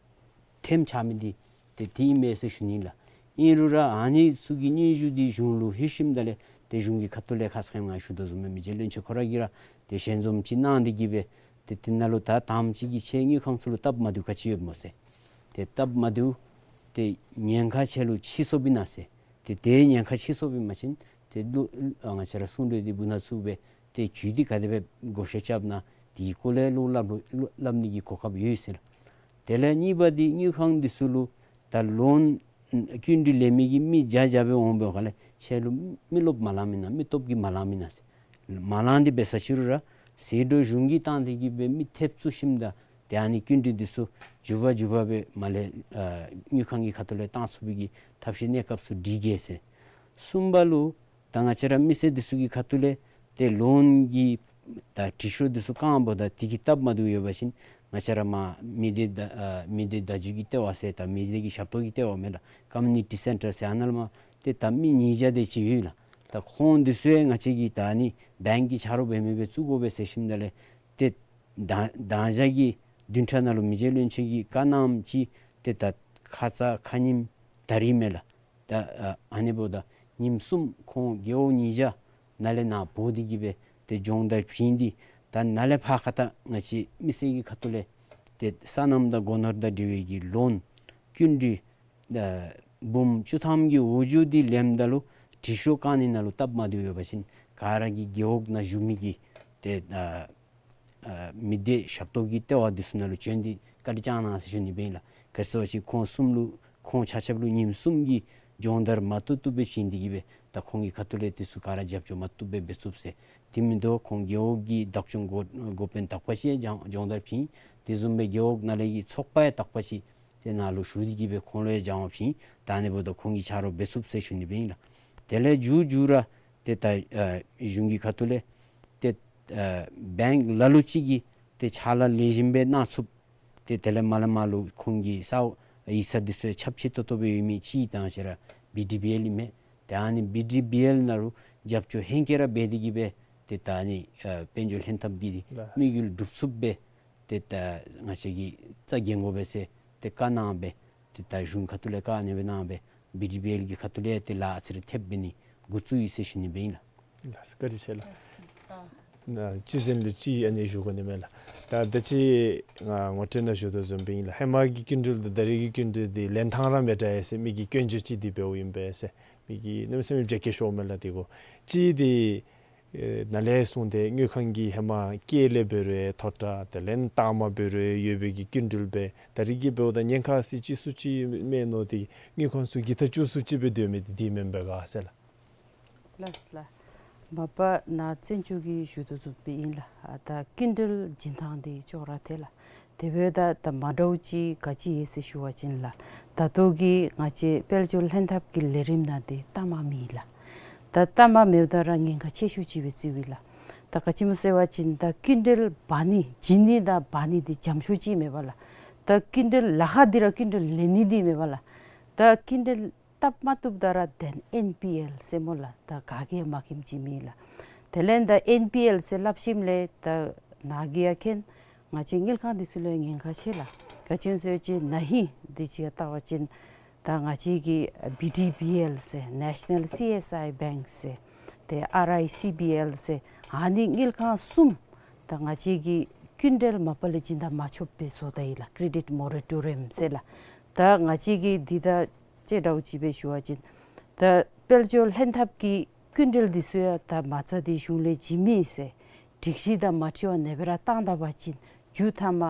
ཐེམ་ཆགས་མི་འདི་ཏེ་དེ་ཨིན་མས་ཟེར་ཞུ་ནི་ལགས། ཨིན་རུང་ར་ཨ་ནི་ཚུ་གི་སྙན་ཞུ་འདི་གཞུང་ལུ་ལྷོད་ཞིནམ་ད་ལས་ཏེ་གཞུང་གི་ཁ་ཐུག་ལས་ཁ་ཙ་ཁ་ཉིནམ་ང་ཞུ་དོ་བཟུམ་སྦེ་མི་རྗེ་བློན་ཆེན་ཁོ་ར་གིས་ར་ཏེ་ཞལ་འཛོམས་ཅིག་གནང་སྟེ་གི་སྦེ་ཏེ་དེ་ནང་ལུ་ད་དང་པ་ཅིག་གི་ཁྱེད་དངུལ་ཁང་ཚུ་ལུ་སྟབས་མ་བདེཝ་ག་ཅི་ཡོདཔ་སྨོ་ཟེར། ཏེ་སྟབས་མ་བདེཝ་ཏེ་ཉེན་ཁ་ཆེ་ལུ་ཕྱིས་སོཔ་ཨིན་ན་ཟེར། ཏེ་དེ་ཉེན་ཁ་ཕྱིས་སོཔ་ཨིན་པ་ཅིན་ཏེ་ལུ་ཨ་ང་བཅས་ར་གསུང་གྲོས་འདི་འབུ་ནང་བཙུགས་སྦེ་ཏེ་གྱོད་འདི་ག་དེ་སྦེ་བགོ་བཤའ་རྐྱབ་ན་དེའི་སྐོར་ལས་ལོག་སླབ་ལོ་སླབ་ནི་གི་གོ་སྐབས་ཡོད་ཟེར་ལགས། དེ་ལས་གཉིས་པ་འདི་དངུལ་ཁང་འདི་ཚུ་ལུ་ད་ལོན་སྐྱིན་འགྲུལ་ལེན་མི་གི་མི་བརྒྱ་བརྒྱ་སྦེ་འོང་སྦེ་འོང་ག་ལས་ཁྱེད་ལུ་མི་རློབས་མ་ལང་མེན་ན་མི་སྟོབས་ཀྱིས་མ་ལང་མེན་ན་ཟེར། མ་ལང་འདི་འབད་ས་ཅིག་རུང་ར་ཟད་འགྲོ་གཞུང་གིས་བཏང་སྟེ་གི་སྦེ་མི་ཐེབས་བཙུགས་ཞིནམ་ད་ཏེ་ཨ་ནི་སྐྱིན་འགྲུལ་འདི་ཚུ་མགྱོགས་པ་མགྱོགས་པ་སྦེ་མར་ལས་ཨ་དངུལ་ཁང་གི་ཁ་ཐུག་ལས་བཏང་ཚུགས་པའི་གི་ཐབས་ཤེས་གནས་སྐབས་ཚུ་སྒྲིག་གེ་ཟེར། གསུམ་པ་ལུ་ད་ང་བཅས་ར་མི་སེར་འདི་ཚུ་གི་ཁ་ཐུག་ལས་ཏེ་ལོན་གྱི་ད་དྲི་ཤོག་འདི་ཚུ་བཀང་འབདཝ་ད་དེ་གི་སྟབས་མ་བདེཝ་ཡོད་པ་ཅིན་ང་བཅས་ར་མ་མི་སྡེ་ད་ཨ་མི་སྡེ་བརྡ་བརྒྱུད་ཀྱི་ལྟེ་བ་ཟེར་ད་མི་སྡེ་གི་ཞབས་ཏོག་གི་ལྟེ་བ་མས་ལགས། ཀོ་མིའུ་ནི་ཊི་སེན་ཊར་ཟེར་ཨ་ནཱ་ལས་མར་ཏེ་ད་མི་ཉིས་བརྒྱ་དེ་ཅིག་ཡོད་ལགས། ད་ཁོང་འདི་ཚུ་ཡང་ང་བཅས་ཀྱིས་ད་ཨ་ནི་བེངཀ་གི་ཆ་རོགས་འབད་མི་སྦེ་བཙུགས་དགོ་པས་ཟེར་ཞིནམ་ད་ལས་ཏེ་ད་ད་ཞག་གི་བདུན་ཕྲག་ནང་ལུ་མི་རྗེ་བློན་ཆེན་གྱིས་བཀའ་གནངམ་ཅིག་ཏེ་ད་ཁ་ཙ་ཁ་ཉིནམ་ད་རིས་མས་ལགས། ད་ཨ་ཨ་ནི་འབདཝ་ད་ཉིནམ་གསུམ་ཁོང་རྒེད་འོག་ཉིས་བརྒྱ་ནཱ་ལས་ནཱ་འབོ་སྟེ་གི་སྦེ་ཏེ་སྦྱོང་བརྡར་བྱིན་ཏེ་ད་ནཱ་ལས་ཕར་ཁ་ད་ང་བཅས་མི་སེར་གྱི་ཁ་ཐུག་ལས་ཏེ་སོ་ནམ་དང་སྒོ་ནོར་དང་འབྲེལ་བའི་གི་ལོན་སྐྱིན་འགྲུལ་ཨ་འབུམ་བཅུ་ཐམ་གྱི་འོག་འགྱོ་སྟེ་ལེནམ་ད་ལུ་དྲི་ཤོག་བཀང་ནི་ནང་ལུ་སྟབས་མ་བདེཝ་ཡོད་པ་ཅིན་ག་ར་གིས་རྒེད་འོག་ནང་བཞུགས་མི་གི་ཏེ་ཨ་ཨ་མི་སྡེ་ཞབས་ཏོག་གི་ལྟེ་བ་འདི་ཚུ་ནང་ལུ་བྱོན་ཏེ་བཀའ་དྲིན་བསྐྱང་གནང་ཟེར་ཞུ་ནི་སྦེ་ཨིན་ལགས། ག་ཅི་ཟེར་བ་ཅིན་ཁོང་གསུམ་ལུ་ཁོང་ཆ་ཁྱབ་ལུ་ཉིནམ་གསུམ་གྱི་སྦྱོང་བརྡར་མ་བཏུབ་བཏུབ་སྦེ་བྱིན་ཏེ་གི་སྦེ་ད་ཁོང་གི་ཁ་ཐུག་ལས་འདི་ཚུ་ག་ར་རྒྱབ་སྐྱོར་མ་བཏུབ་སྦེ་འབད་ཚུགས་ཟེར། དེ་མིན་འདུག་ཁོང་རྒེད་འོག་གི་བདག་སྐྱོང་འགོ་འགོ་དཔོན་དག་པ་ཅིག་ཡང་སྦྱང་སྦྱོང་བརྡར་བྱིན། དེ་བཟུམ་སྦེ་རྒེད་འོག་ནང་ལས་ཀྱི་ཚོགས་པ་ཡང་དག་པ་ཅིག་དེ་ནང་ལུ་ཞུགས་ཏེ་གི་སྦེ་ཁོང་ལུ་ཡང་སྦྱང་བ་བྱིན། ད་ཨ་ནི་འབདཝ་ད་ཁོང་གིས་ཆ་རོགས་འབད་ཚུགས་ཟེར་ཞུ་ནི་སྦེ་ཨིན་ལགས། དེ་ལས་མཇུག་མཇུག་ར་ཏེ་ད་ཨ་གཞུང་གི་ཁ་ཐུག་ལས་ཏེ་ཨ་བེངཀ་ལ་ལུ་ཅིག་གིས་ཏེ་ཕྱག་ལཱ་ལེགས་ཤོམ་སྦེ་གནང་ཚུགསཔ་ཏེ་དེ་ལས་མར་ལས་མར་ལུ་ཁོང་གི་ས་ཡིག་ཚང་འདི་ཚུ་ཁྱབ་ཆེ་ཏོག་ཏོ་སྦེ་ཡོད་མི་ཅིག་ད་ང་བཅས་ར་བི་ཌི་བི་ཨེལ་ཨིན་མས། ཏེ་ཨ་ནི་བི་ཌི་བི་ཨེལ་ནང་ལུ་རྒྱབ་སྐྱོར་ཧེང་སྐལ་ར་འབད་དེ་གི་སྦེ་ཏེ་ད་ཨ་ནི་ཨ་དཔལ་འབྱོར་ལྷན་ཐབས་འདི་དམིགས་ཡུལ་འགྲུབ་ཚུགསཔ་སྦེ་ཏེ་ད་ང་བཅས་ཀྱིས་རྩ་འགེངས་དགོ་པས་ཟེར་ཏེ་བཀའ་གནང་སྦེ་ཏེ་ད་གཞུང་ཁ་ཐུག་ལས་བཀའ་ཨ་ནི་སྦེ་གནང་སྦེ་བི་ཌི་བི་ཨེལ་གྱི་ཁ་ཐུག་ལས་ཏེ་ལཱ་ཨ་ཙི་རེ་ཐེབས་འབད་ནི་འགོ་བཙུགས་ཡི་ཟེར་ཞུ་ནི་སྦེ་ཨིན་ལགས། ལགས་སོ་བཀའ་དྲིན་ཆེ་ལགས། ཨ་གཅིག་ཟེར་ལུ་གཅིག་ཨ་ནི་ཞུ་དགོ་ནི་མས་ལགས། ད་ད་ཅི་ང་ངོ་སྤྲོད་ནང་ཞུ་དོ་བཟུམ་སྦེ་ཨིན་ལགས། ཧེ་མ་གི་སྐྱིན་འགྲུལ་དང་ད་རེས་ཀྱི་སྐྱིན་འགྲུལ་འདི་ལེན་ཐངས་ར་མི་འདྲ་ཡི་ཟེར་མི་གིས་སྐྱོན་བརྗོད་ཅིག་འདི་འབདཝ་ཨིན་པས་ཟེར་མི་གིས་གནམ་མེད་ས་མེད་བརྗེད་སྐྱོན་ཤོརཝ་མས་ལགས། དེ་གུ་ཅིག་འདི་ཨེ་ནཱ་ལས་བཟུང་སྟེ་དངུལ་ཁང་གིས་ཧེ་མ་སྐྱེད་ལས་འབད་རུང་མཐོ་དྲགས་དེ་ལས་རྟགས་མ་འབད་རུང་ཡོད་པའི་གི་སྐྱིན་འགྲུལ་སྦེ་ད་རེས་ཀྱི་འབདཝ་ད་ཉེན་ཁ་ཟེར་ཅིག་སུ་ཅིག་མེད་མནོ་སྟེ་དངུལ་ཁང་ཚུ་གིས་ད་བཅུག་སུ་ཅིག་སྦེ་སྡོད་མི་འདི་འདི་མེན་པས་ག་ཟེར་ལགས། ལགས་ལགས། མ་པ་ནཱ་བཙན་བྱོལ་གྱི་ཞུ་དོ་བཟུམ་སྦེ་ཨིན་ལགས། ཨ་ད་སྐྱིན་འགྲུལ་བྱིན་ཐངས་འདི་ཅོག་ར་འཐད་ལགས། དེ་འབདཝ་ད་ད་མ་འདྲཝ་ཅིག་ག་ཅི་ཡོད་ཟེར་ཞུ་བ་ཅིན་ལགས། ད་ལྟོ་གི་ང་བཅས་དཔལ་འབྱོར་ལྷན་ཐབས་ཀྱི་ལས་རིམ་ནང་འདི་གཏའ་མ་མེད་ལགས། ད་གཏའ་མ་མེདཔ་ད་ར་ཉེན་ཁ་ཆེ་ཤོས་ཅིག་སྦེ་བརྩིཝ་ཨིན་ལགས། ད་ག་ཅི་སྨོ་ཟེར་བ་ཅིན་ད་སྐྱིན་འགྲུལ་འབག་ནི་བྱིན་ནི་དང་འབག་ནི་འདི་འཇམ་ཤོས་ཅིག་མེད་པས་ལགས། ད་སྐྱིན་འགྲུལ་ལཱ་ཁག་འདི་ར་སྐྱིན་འགྲུལ་ལེན་ནི་འདི་མེད་པས་ལགས། ད་སྐྱིན་འགྲུལ་བཏབ་མ་བཏུབ་ད་ར་དེ་ལས་ཨེན་པི་ཨེལ་ཟེར་སྨོ་ལགས། ད་ག་གིས་ཡང་མ་མཁྱེནམ་ཅིག་མེད་ལགས། དེ་ལས་ད་ཨེན་པི་ཨེལ་ཟེར་སླབ་ཞིནམ་ལས་ད་ནཱ་གིས་ཡང་མཁྱེན། ང་བཅས་དངུལ་ཁང་འདི་ཚུ་ལུ་ཡང་ཉེན་ཁ་ཆེ་ལགས། ག་ཅི་སྨོ་ཟེར་བ་ཅིན་ན་ཧིང་འདི་ཅིག་ཡང་བལྟ་བ་ཅིན་ད་ང་བཅས་ཀྱི་བི་ཌི་བི་ཨེལ་ཟེར་ནེ་ཤ་ནཱལ་སི་ཨེསི་ཨའི་བེངཀ་ཟེར་ཏེ་ཨར་ཨའི་སི་བི་ཨེལ་ཟེར་ཨ་ནི་དངུལ་ཁང་གསུམ་ད་ང་བཅས་ཀྱིས་སྐྱིན་འགྲུལ་མ་པ་ལས་བྱིན་ད་མ་ཆོགཔ་སྦེ་བཟོ་ད་ཡི་ལགས། ཀྲེ་ཌིཊ་མོ་ར་ཊོ་རི་ཡམ་ཟེར་ལགས། ད་ང་བཅས་ཀྱིས་འདི་ད་ཅི་འདྲཝ་ཅིག་སྦེ་ཞུ་བ་ཅིན་ད་དཔལ་འབྱོར་ལྷན་ཐབས་ཀྱི་སྐྱིན་འགྲུལ་འདི་ཚུ་ཡང་ད་མ་རྩ་འདི་གཞུང་ལས་བྱིན་མི་ཟེར་སྒྲིག་གཞི་དང་མ་འཁྲིལ་བར་ཨ་ནེ་སྦེ་ར་བཏང་ད་པ་ཅིན་མཇུག་མཐའ་མ་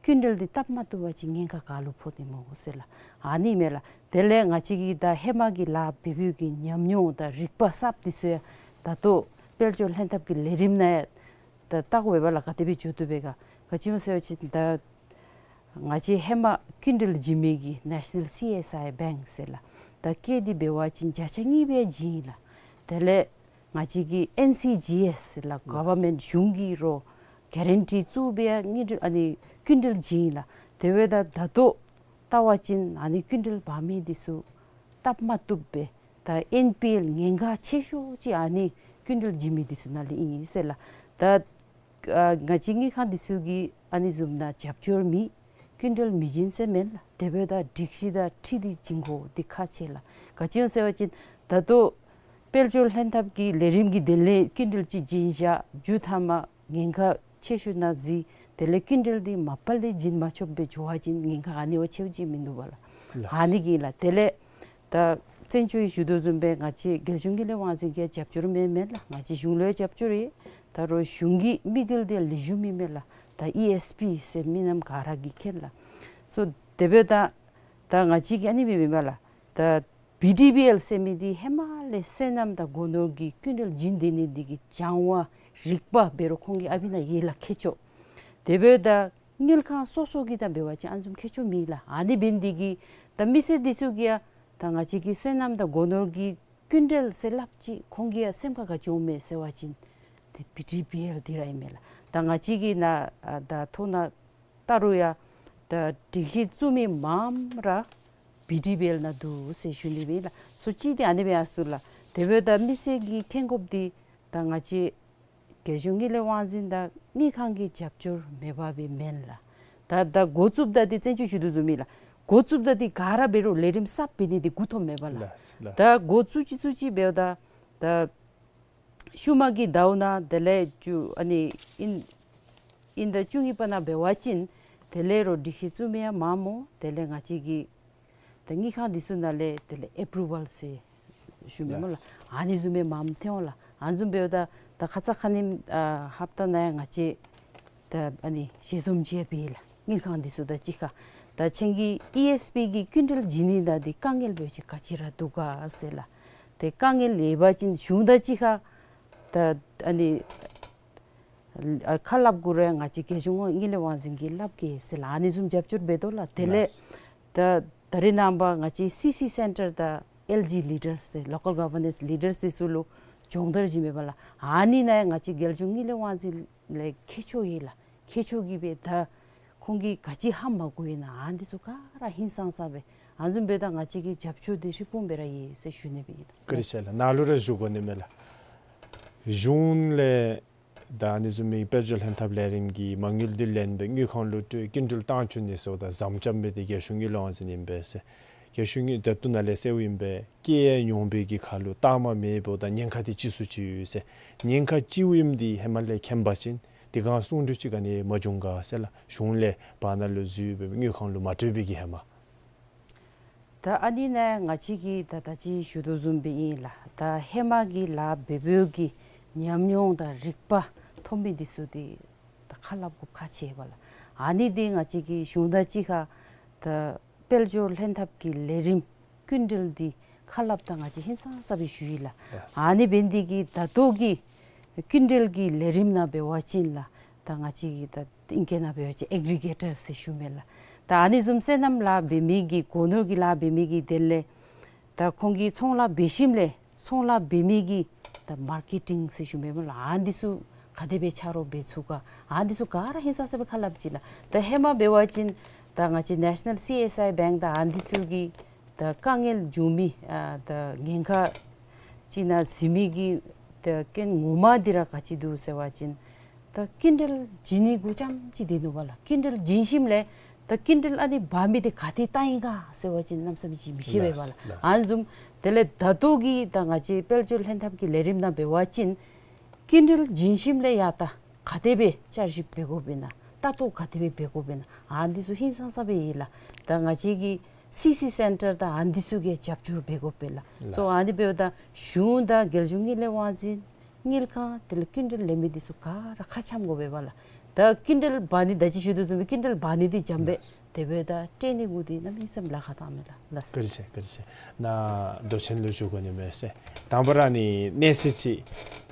སྐྱིན་འགྲུལ་འདི་བཏབ་མ་བཏུབ་པ་ཅིན་ཉེན་ཁ་ག་ལུ་ཕོག་ནི་སྨོ་ཟེར་ལགས། ཨ་ནི་མས་ལགས། དེ་ལས་ང་བཅས་ཀྱིས་ད་ཧེ་མ་གི་ལཱ་འབད་བའི་གི་ཉམས་མྱོང་དང་རིག་པ་གསརཔ་འདི་ཚུ་ཡང་ད་ལྟོ་དཔལ་འབྱོར་ལྷན་ཐབས་ཀྱི་ལས་རིམ་ནང་ཡང་ད་བལྟ་དགོ་པས་ལགས། ག་དེ་སྦེ་འགྱོ་དོ་པས་ག། ག་ཅི་སྨོ་ཟེར་བ་ཅིན་ད་ང་བཅས་ཧེ་མ་སྐྱིན་འགྲུལ་བྱིན་མི་གི་ནེ་ཤ་ནཱལ་སི་ཨེསི་ཨའི་བེངཀ་ཟེར་ལགས། ད་སྐྱེད་འདི་འབད་བ་ཅིན་བརྒྱ་ཆ་གཉིས་སྦེ་བྱིན་ཡི་ལགས། དེ་ལས་ང་བཅས་ཀྱི་ཨེན་སི་ཇི་ཨེསི་ཟེར་ལགས། གོ་ཝར་མེནཊ་གཞུང་གིས་རོགས་ གེ་རན་ཊི་བཙུགས་སྦེ་ཡང་སྐྱིན་འགྲུལ་ཨ་ནི་སྐྱིན་འགྲུལ་བྱིན་ཡི་ལགས། དེ་འབདཝ་ད་ད་ལྟོ་བལྟ་བ་ཅིན་ཨ་ནི་སྐྱིན་འགྲུལ་འབག་མི་འདི་ཚུ་སྟབས་མ་བཏུབ་སྦེ་ད་ཨེན་པི་ཨེལ་ཉེན་ཁ་ཆེ་ཤོས་ཅིག་ཨ་ནི་སྐྱིན་འགྲུལ་བྱིན་མི་འདི་ཚུ་ནང་ལས་ཨིན་ཟེར་ལགས། ད་ཨ་ང་བཅས་དངུལ་ཁང་འདི་ཚུ་གིས་ཨ་ནི་བཟུམ་ནང་རྒྱབ་སྐྱོར་མེད། སྐྱིན་འགྲུལ་མི་བྱིན་ཟེར་མེན་ལགས། དེ་འབདཝ་ད་སྒྲིག་གཞི་དང་འཁྲིལ་ཏེ་བྱིན་དགོཔ་འདི་ཁག་ཆེ་ལགས། ག་ཅི་སྨོ་ཟེར་བ་ཅིན་ད་ལྟོ་དཔལ་འབྱོར་ལྷན་ཐབས་ཀྱི་ལས་རིམ་གྱི་དོན་ལས་སྐྱིན་འགྲུལ་ཅིག་བྱིན་བཞག་མཇུག་མཐའ་མ་ཉེན་ཁ་ཆེ་ཤོས་ནང་འཛུལ། དེ་ལས་སྐྱིན་འགྲུལ་འདི་མ་པ་ལས་བྱིན་མ་ཆོགཔ་སྦེ་འགྱོ་བ་ཅིན་ཉེན་ཁ་ཨ་ནི་བ་ཆེཝ་ཅིག་མིན་འདུག་པ་ལགས། ལགས། ཨ་ནི་གིས་ལགས། དེ་ལས་ད་བཙན་སྐྱོགས་ཀྱིས་ཞུ་དོ་བཟུམ་སྦེ་ང་བཅས་རྒྱལ་གཞུང་དངུལ་ལས་དབང་འཛིན་གྱིས་རྒྱབ་སྐྱོར་མེན་མེན་ལགས། ང་བཅས་གཞུང་ལུ་ཡང་རྒྱབ་སྐྱོར་ཡོད། ད་རུང་གཞུང་གི་དམིགས་ཡུལ་འདི་ལེགས་ཤོམ་ཨིན་མས་ལགས། ད་ཨི་ཨེསི་པི་ཟེར་མི་རྣམས་ག་ར་གིས་མཁྱེན་ལགས། སོ་དེ་འབདཝ་ད་ད་ང་བཅས་ཀྱིས་ཨ་ནི་སྦེ་མེན་པ་ལགས། ད་བི་ཌི་བི་ཨེལ་ཟེར་མི་འདི་ཧེ་མ་ལས་སོ་ནམ་དང་སྒོ་ནོར་གྱི་སྐྱིན་འགྲུལ་བྱིན་སྡོད་ནི་འདི་གི་བྱང་བ་རིག་པ་འབད་རུང་ཁོང་གི་ཨ་ཕི་ནང་ཡོད་ལགས་མཁས་མཆོག། དེ་འབདཝ་ད་དངུལ་ཁང་སོ་སོ་གི་དང་འབད་བ་ཅིན་ཨ་ནི་བཟུམ་མཁས་མཆོག་མེད་ལགས། ཨ་ནི་འབད་ནི་འདི་གིས་ད་མི་སེར་འདི་ཚུ་གིས་ཡང་ད་ང་བཅས་ཀྱི་སོ་ནམ་དང་སྒོ་ནོར་གྱི་སྐྱིན་འགྲུལ་ཟེར་སླབ་ཅི། ཁོང་གི་ཡང་སེམས་ཁར་ག་ཅི་འོང་མས་ཟེར་བ་ཅིན་ཏེ་བི་ཌི་བི་ཨེལ་འདི་ར་ཨིན་མས་ལགས། ད་ང་བཅས་ཀྱི་ནཱ་ཨ་ད་ཐོག་ནང་བལྟ་རུང་ཡང་ད་སྒྲིག་གཞི་བཙུགས་མི་མངམ་ར་བི་ཌི་བི་ཨེལ་ནང་འདུག་ཟེར་ཞུ་ནི་སྦེ་ལགས། སོ་ཅིག་འདི་ཨ་ནི་སྦེ་ཡར་སོང་ལགས། དེ་འབདཝ་ད་མི་སེར་གྱིས་མཁྱེན་དགོཔ་འདི་ད་ང་བཅས་རྒྱལ་གཞུང་དངུལ་ལས་དབང་འཛིན་དང་དངུལ་ཁང་གི་རྒྱབ་སྐྱོར་མེད་པ་སྦེ་མེན་ལགས། ད་ད་འགོ་བཙུགསཔ་ད་འདི་བཙན་སྐྱོགས་ཞུ་དོ་བཟུམ་ཨིན་ལགས། འགོ་བཙུགསཔ་ད་འདི་ག་ར་འབད་རུང་ལས་རིམ་གསརཔ་འབད་ནི་འདི་འགོ་ཐོག་མེན་པ་ལགས། ལགས་ལགས། ད་འགོ་བཙུགས་ཅི་བཙུགས་ཅི་འབདཝ་ད་ད་ཤུལ་མ་གི་ཟླཝ་ནང་དེ་ལས་བཅུ་ཨ་ནི་དབྱིན་དབྱིན་ཟླ་བཅུ་གཉིས་པ་ནང་འབད་བ་ཅིན་དེ་ལས་རོགས་སྒྲིག་གཞི་བཙུགས་མི་ཡང་མངམ་སྨོ། དེ་ལས་ང་བཅས་ཀྱི་ད་དངུལ་ཁང་འདི་ཚུ་ནང་ལས་དེ་ལས་ཨེ་པུ་རུ་ཝལ་ཟེར་ཞུ་མི་སྨོ་ལགས། ལགས། ཨ་ནི་བཟུམ་མའི་མངམ་ཐོན་འོང་ལགས། ཨ་ནི་བཟུམ་འབདཝ་ད་ད་ཁ་ཙ་ཁ་ཉིནམ་ཨ་ཧབ་ཏ་ནང་ཡང་ང་བཅས་ད་ཨ་ནི་ཞལ་འཛོམས་ཅིག་ཡང་འབད་ཡི་ལགས། དངུལ་ཁང་འདི་ཚུ་དང་གཅིག་ཁར་ད་ཁྱེད་ཀྱིས་ཨི་ཨེསི་པི་གི་སྐྱིན་འགྲུལ་བྱིན་ནི་ད་འདི་དཀའ་ངལ་འབད་བ་ཅིན་ག་ཅི་ར་འདུག་ག་ཟེར་ལགས། ཏེ་དཀའ་ངལ་ཡོད་པ་ཅིན་གཞུང་དང་གཅིག་ཁར་ད་ཨ་ནི་ཨ་ཁ་སླབ་དགོ་རུང་ང་བཅས་རྒྱལ་གཞུང་དངུལ་ལས་དབང་འཛིན་གྱིས་སླབ་གེ་ཟེར་ལགས། ཨ་ནི་བཟུམ་རྒྱབ་སྐྱོར་འབད་དོ་ལགས། དེ་ལས་ལགས། ད་ད་རེས་ནངས་པ་ང་བཅས་སི་སི་སེན་ཊར་དང་ཨེལ་ཇི་ལི་ཌརསི་ཟེར་ལོ་ཀལ་གོ་ཝར་ནེནསི་ལི་ཌརསི་འདི་ཚུ་ལུ་སྦྱོང་བརྡར་བྱིན་མི་སྨོ་ལགས། ཨ་ནི་ནང་ཡང་ང་བཅས་རྒྱལ་གཞུང་དངུལ་ལས་དབང་འཛིན་ལས་མཁས་མཆོག་ཡོད་ལགས། མཁས་མཆོག་གིས་སྦེ་ད་ཁོང་གིས་ག་ཅི་ཧ་མ་གོ་ཡི་ན་ཨ་ནི་འདི་ཚུ་ག་ར་ཧིང་སངས་ས་སྦེ་ཨ་ནི་བཟུམ་འབདཝ་ད་ང་བཅས་ཀྱི་རྒྱབ་སྐྱོར་འདི་ཧྲིལ་བུམ་སྦེ་ར་ཡོད་ཟེར་ཞུ་ནི་སྦེ་ཨིན། བཀའ་དྲིན་ཆེ་ལགས། ནཱ་ལུ་ར་ཞུ་དགོ་ནི་མས་ལགས། གཞུང་ལས་ད་ཨ་ནི་བཟུམ་མའི་དཔལ་འབྱོར་ལྷན་ཐབས་ལས་རིམ་གྱི་མ་དངུལ་འདི་ལེན་སྦེ་དངུལ་ཁང་ལུ་སྤྲོད་སྐྱིན་འགྲུལ་བཏང་བཅུག་ནི་ཟེརཝ་ད་ཟམ་རྐྱབ་མི་འདི་རྒྱལ་གཞུང་དངུལ་ལས་དབང་འཛིན་ཨིན་པས་ཟེར། རྒྱལ་གཞུང་དངུལ་ད་ལྟོ་ནཱ་ལས་ཟེརཝ་ཨིན་པས། སྐྱེད་ཡང་ཉོག་པའི་གི་ཁར་ལུ་རྟགས་མ་མེད་འབདཝ་ད་ཉེན་ཁ་འདི་ཅིག་སུ་ཅིག་ཡོད་ཟེར། ཉེན་ཁ་ཅིག་ཨིནམ་འདི་ཧེ་མ་ལས་མཁྱེན་པ་ཅིན་དེ་སྒང་གསུང་གྲོས་ཅིག་ག་ནི་མ་བྱུང་ག་ཟེར་ལགས། གཞུང་ལས་བར་ན་ལུ་འཛུལ་སྦེ་དངུལ་ཁང་ལུ་མ་སྤྲོད་པའི་གི་ཧེ་མ། ད་ཨ་ནི་ནང་ང་བཅས་ཀྱིས་ད་ད་ཅི་ཞུ་དོ་བཟུམ་སྦེ་ཨིན་ལགས། ད་ཧེ་མ་གི་ལཱ་འབད་འབདཝ་གི་ཉམས་མྱོང་དང་རིག་པ་ཐོབ་མི་འདི་ཚུ་འདི་ད་ཁ་སླབ་དགོཔ་ཁག་ཆེ་བས་ལགས། ཨ་ནི་འདི་ང་བཅས་ཀྱིས་གཞུང་དང་གཅིག་ཁར་ད་དཔལ་འབྱོར་ལྷན་ཐབས་ཀྱི་ལས་རིམ་སྐྱིན་འགྲུལ་འདི་ཁ་སླབ་ད་ང་བཅས་ཧིང་སངས་ས་སྦེ་ཞུ་ཡི་ལགས། ལགས། ཨ་ནི་འབད་ནི་འདི་གིས་ད་ལྟོ་གི་སྐྱིན་འགྲུལ་གྱི་ལས་རིམ་ནང་འབད་བ་ཅིན་ལགས། ད་ང་བཅས་ཀྱི་ད་ཨིང་སྐད་ནང་འབད་བ་ཅིན་ཨེག་རི་གེ་ཊར་ཟེར་ཞུ་མས་ལགས། ད་ཨ་ནི་བཟུམ་སོ་ནམ་ལཱ་འབད་མི་གི་སྒོ་ནོར་གྱི་ལཱ་འབད་མི་གི་དོན་ལས་ད་ཁོང་གིས་ཚོང་ལཱ་འབད་ཞིནམ་ལས་ཚོང་ལཱ་འབད་མི་གི་ད་མར་ཀེ་ཊིང་ཟེར་ཞུ་མས་སྨོ་ལགས། ཨ་ནི་འདི་ཚུ་ག་དེ་སྦེ་ཆ་རོགས་འབད་ཚུགས་ག་ཨ་ནི་འདི་ཚུ་ག་ར་ཧིང་སངས་ས་སྦེ་ཁ་སླབ་ཅི་ལགས། ད་ཧེ་མ་འབད་བ་ཅིན་ད་ང་བཅས་ནེ་ཤ་ནཱལ་སི་ཨེསི་ཨའི་བེངཀ་དང་ཨ་ནི་འདི་ཚུ་གི་ད་དཀའ་ངལ་འབྱུང་མི་ཨ་ད་ཉེན་ཁ་ཅིག་ནང་འཛུལ་མི་གི་ད་རྐྱེན་ངོ་མ་འདི་ར་ག་ཅི་འདུག་ཟེར་བ་ཅིན་ད་སྐྱིན་འགྲུལ་བྱིན་ནི་གུ་རྐྱངམ་ཅིག་སྡོད་ནུག་པ་ལགས། སྐྱིན་འགྲུལ་བྱིན་ཞིནམ་ལས་ད་སྐྱིན་འགྲུལ་ཨ་ནི་འབག་མི་འདི་ག་ཏེ་བཏང་ཡི་ག་ཟེར་བ་ཅིན་གནམ་མེད་ས་མེད་ཅིག་མི་ཤེས་པས་པ་ལགས། ལགས། ཨ་ནི་བཟུམ་དེ་ལས་ད་ལྟོ་གི་ད་ང་བཅས་དཔལ་འབྱོར་ལྷན་ཐབས་ཀྱི་ལས་རིམ་ནང་འབད་བ་ཅིན་སྐྱིན་འགྲུལ་བྱིན་ཞིནམ་ལས་ཡང་ད་ག་དེ་སྦེ་བསྐྱར་ཞིབ་འབད་དགོཔ་ཨིན་ན་ལྟ་རྟོག་ག་དེ་སྦེ་འབད་དགོཔ་ཨིན་ན་ཨ་ནི་འདི་ཚུ་ཧིང་སངས་ས་སྦེ་ཡོད་ལགས། ད་ང་བཅས་ཀྱི་སི་སི་སེན་ཊར་དང་ཨ་ནི་འདི་ཚུ་གིས་རྒྱབ་སྐྱོར་འབད་དགོ་པས་ལགས། ལགས། སོ་ཨ་ནི་འབདཝ་ད་གཞུང་དང་རྒྱལ་གཞུང་དངུལ་ལས་དབང་འཛིན་དངུལ་ཁང་དེ་ལས་སྐྱིན་འགྲུལ་ལེན་མི་འདི་ཚུ་ག་ར་ཁ་འཆམ་དགོ་པས་པ་ལགས། ད་སྐྱིན་འགྲུལ་འབག་ནི་ད་ཅི་ཞུ་དོ་བཟུམ་སྦེ་སྐྱིན་འགྲུལ་འབག་ནི་འདི་འཇམ་པས། ལགས། དེ་འབདཝ་ད་སྤྲོད་ནི་གུ་འདི་གནམ་མེད་ས་མེད་ལཱ་ཁག་བཏང་མས་ལགས། ལགས། བཀའ་དྲིན་ཆེ། བཀའ་དྲིན་ཆེ། ནཱ་མདོ་ཆེན་ལུ་ཞུ་དགོ་ནི་མས་ཟེར། དང་པ་ར་ནི་གནས་ཚུལ་ཅིག་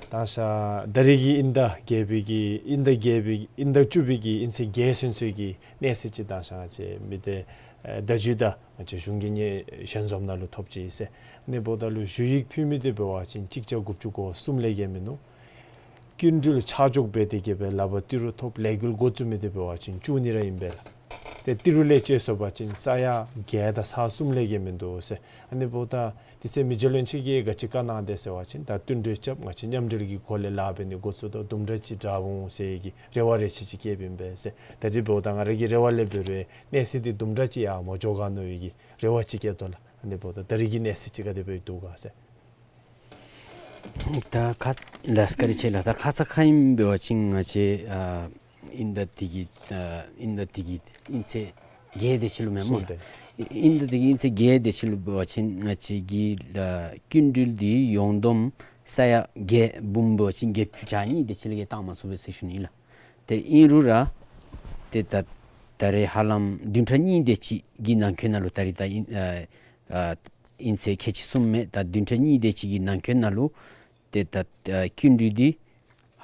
ད་ང་བཅས་ད་རིས་ཀྱི་དབྱིན་ཟླ་བརྒྱད་པའི་གི་དབྱིན་ཟླ་བརྒྱད་པའི་དབྱིན་ཟླ་བཅུ་པའི་གི་དབྱིན་ཚེས་བརྒྱད་ཚུན་ཚོད་ཀྱི་གནས་ཚུལ་ཅིག་ད་ང་བཅས་མི་སྡེ་ཨེ་བརྡ་བརྒྱུད་དང་ང་བཅས་གཞུང་གི་ཉེ་ཞལ་འཛོམས་ནང་ལུ་ཐོབ་ཅི་ཟེར། ཨ་ནི་འབདཝ་ད་ལུ་ཞུ་ཡིག་ཕུལ་མི་འདི་འབད་བ་ཅིན་གཅིག་བརྒྱ་དགུ་བཅུ་གོ་གསུམ་ལས་བརྒལ་མིན་ནུག། སྐྱིན་འགྲུལ་ཆ་འཇོག་འབད་དེ་གི་སྦེ་ལག་པར་ཏི་རུ་ཐོབ་ལས་འགུལ་འགོ་བཙུགས་མི་འདི་འབད་བ་ཅིན་བཅུ་གཉིས་ར་ཨིན་པས་ལགས། ཏེ་ཏི་རུ་ལས་བཅད་སོང་པ་ཅིན་ས་ཡ་བརྒྱད་དང་ས་གསུམ་ལས་བརྒལ་མིན་འདུག་ཟེར། ཨ་ནི་འབདཝ་ད་དེ་ཚེ་མི་རྗེ་བློན་ཆེན་གྱིས་ག་ཅི་བཀའ་གནང་དེས་ཟེར་བ་ཅིན་ད་བསྟུན་གྲོས་རྐྱབ། ང་བཅས་མཉམ་འབྲེལ་གྱི་སྒོ་ལས་ལཱ་འབད་ནི་འགོ་བཙུགས་དོ། དུམ་གྲ་ཅིག་དྲག་འོང་ཟེར་གྱི་རེ་བ་རེ་ཆེ་ཅིག་བསྐྱེདཔ་ཨིན་པས་ཟེར། ད་རིས་འབདཝ་ད་ང་ར་གི་རེ་བ་ལས་འབད་རུང་གནས་ཚད་འདི་དུམ་གྲ་ཅིག་ཡར་མ་འགྱོ་ག་མནོ་བའི་གི་རེ་བ་ཅིག་བསྐྱེད་དོ་ལགས། ཨ་ནི་འབདཝ་ད་ད་རིས་ཀྱི་གནས་ཚད་ཅིག་ག་དེ་སྦེ་འདུག་ག་ཟེར། ད་ཁ་ལགས་བཀའ་དྲིན་ཆེ་ལགས། ད་ཁ་ཙ་ཁ་ཉིནམ་འབད་བ་ཅིན་ང་བཅས་ཨ་དབྱིན་ཟླ་འདི་གི་ཨ་དབྱིན་ཟླ་འདི་གི་དབྱིན་ཚེས་བརྒྱད་དེ་ཅིག་ལུ་མེན་སྨོ། སོང་སྟེ། དབྱིན་ཟླ་འདི་གི་དབྱིན་ཚེས་བརྒྱད་དེ་ཅིག་ལུ་འབད་བ་ཅིན་ང་བཅས་ཀྱི་ཨ་སྐྱིན་འགྲུལ་འདི་ཡོངས་བསྡོམས་ས་ཡ་བརྒྱད་འབུམ་འབད་བ་ཅིན་བརྒྱད་ཅུ་གྱ་གཉིས་དེ་ཅིག་ལས་བཏང་མ་ཚུགས་པས་ཟེར་ཞུ་ནི་ལགས། ཏེ་ཨིན་རུང་ར་ཏེ་ད་ད་རེས་ཧ་ལམ་བདུན་ཕྲག་གཉིས་དེ་ཅིག་གི་ནང་འཁོད་ནང་ལུ་ད་རེས་ད་དབྱིན་ཨ་ཨ་དབྱིན་ཚེས་ཁལ་གཅིག་གསུམ་མས། ད་བདུན་ཕྲག་གཉིས་དེ་ཅིག་གི་ནང་འཁོད་ནང་ལུ་ཏེ་ད་ཨ་སྐྱིན་འགྲུལ་འདི་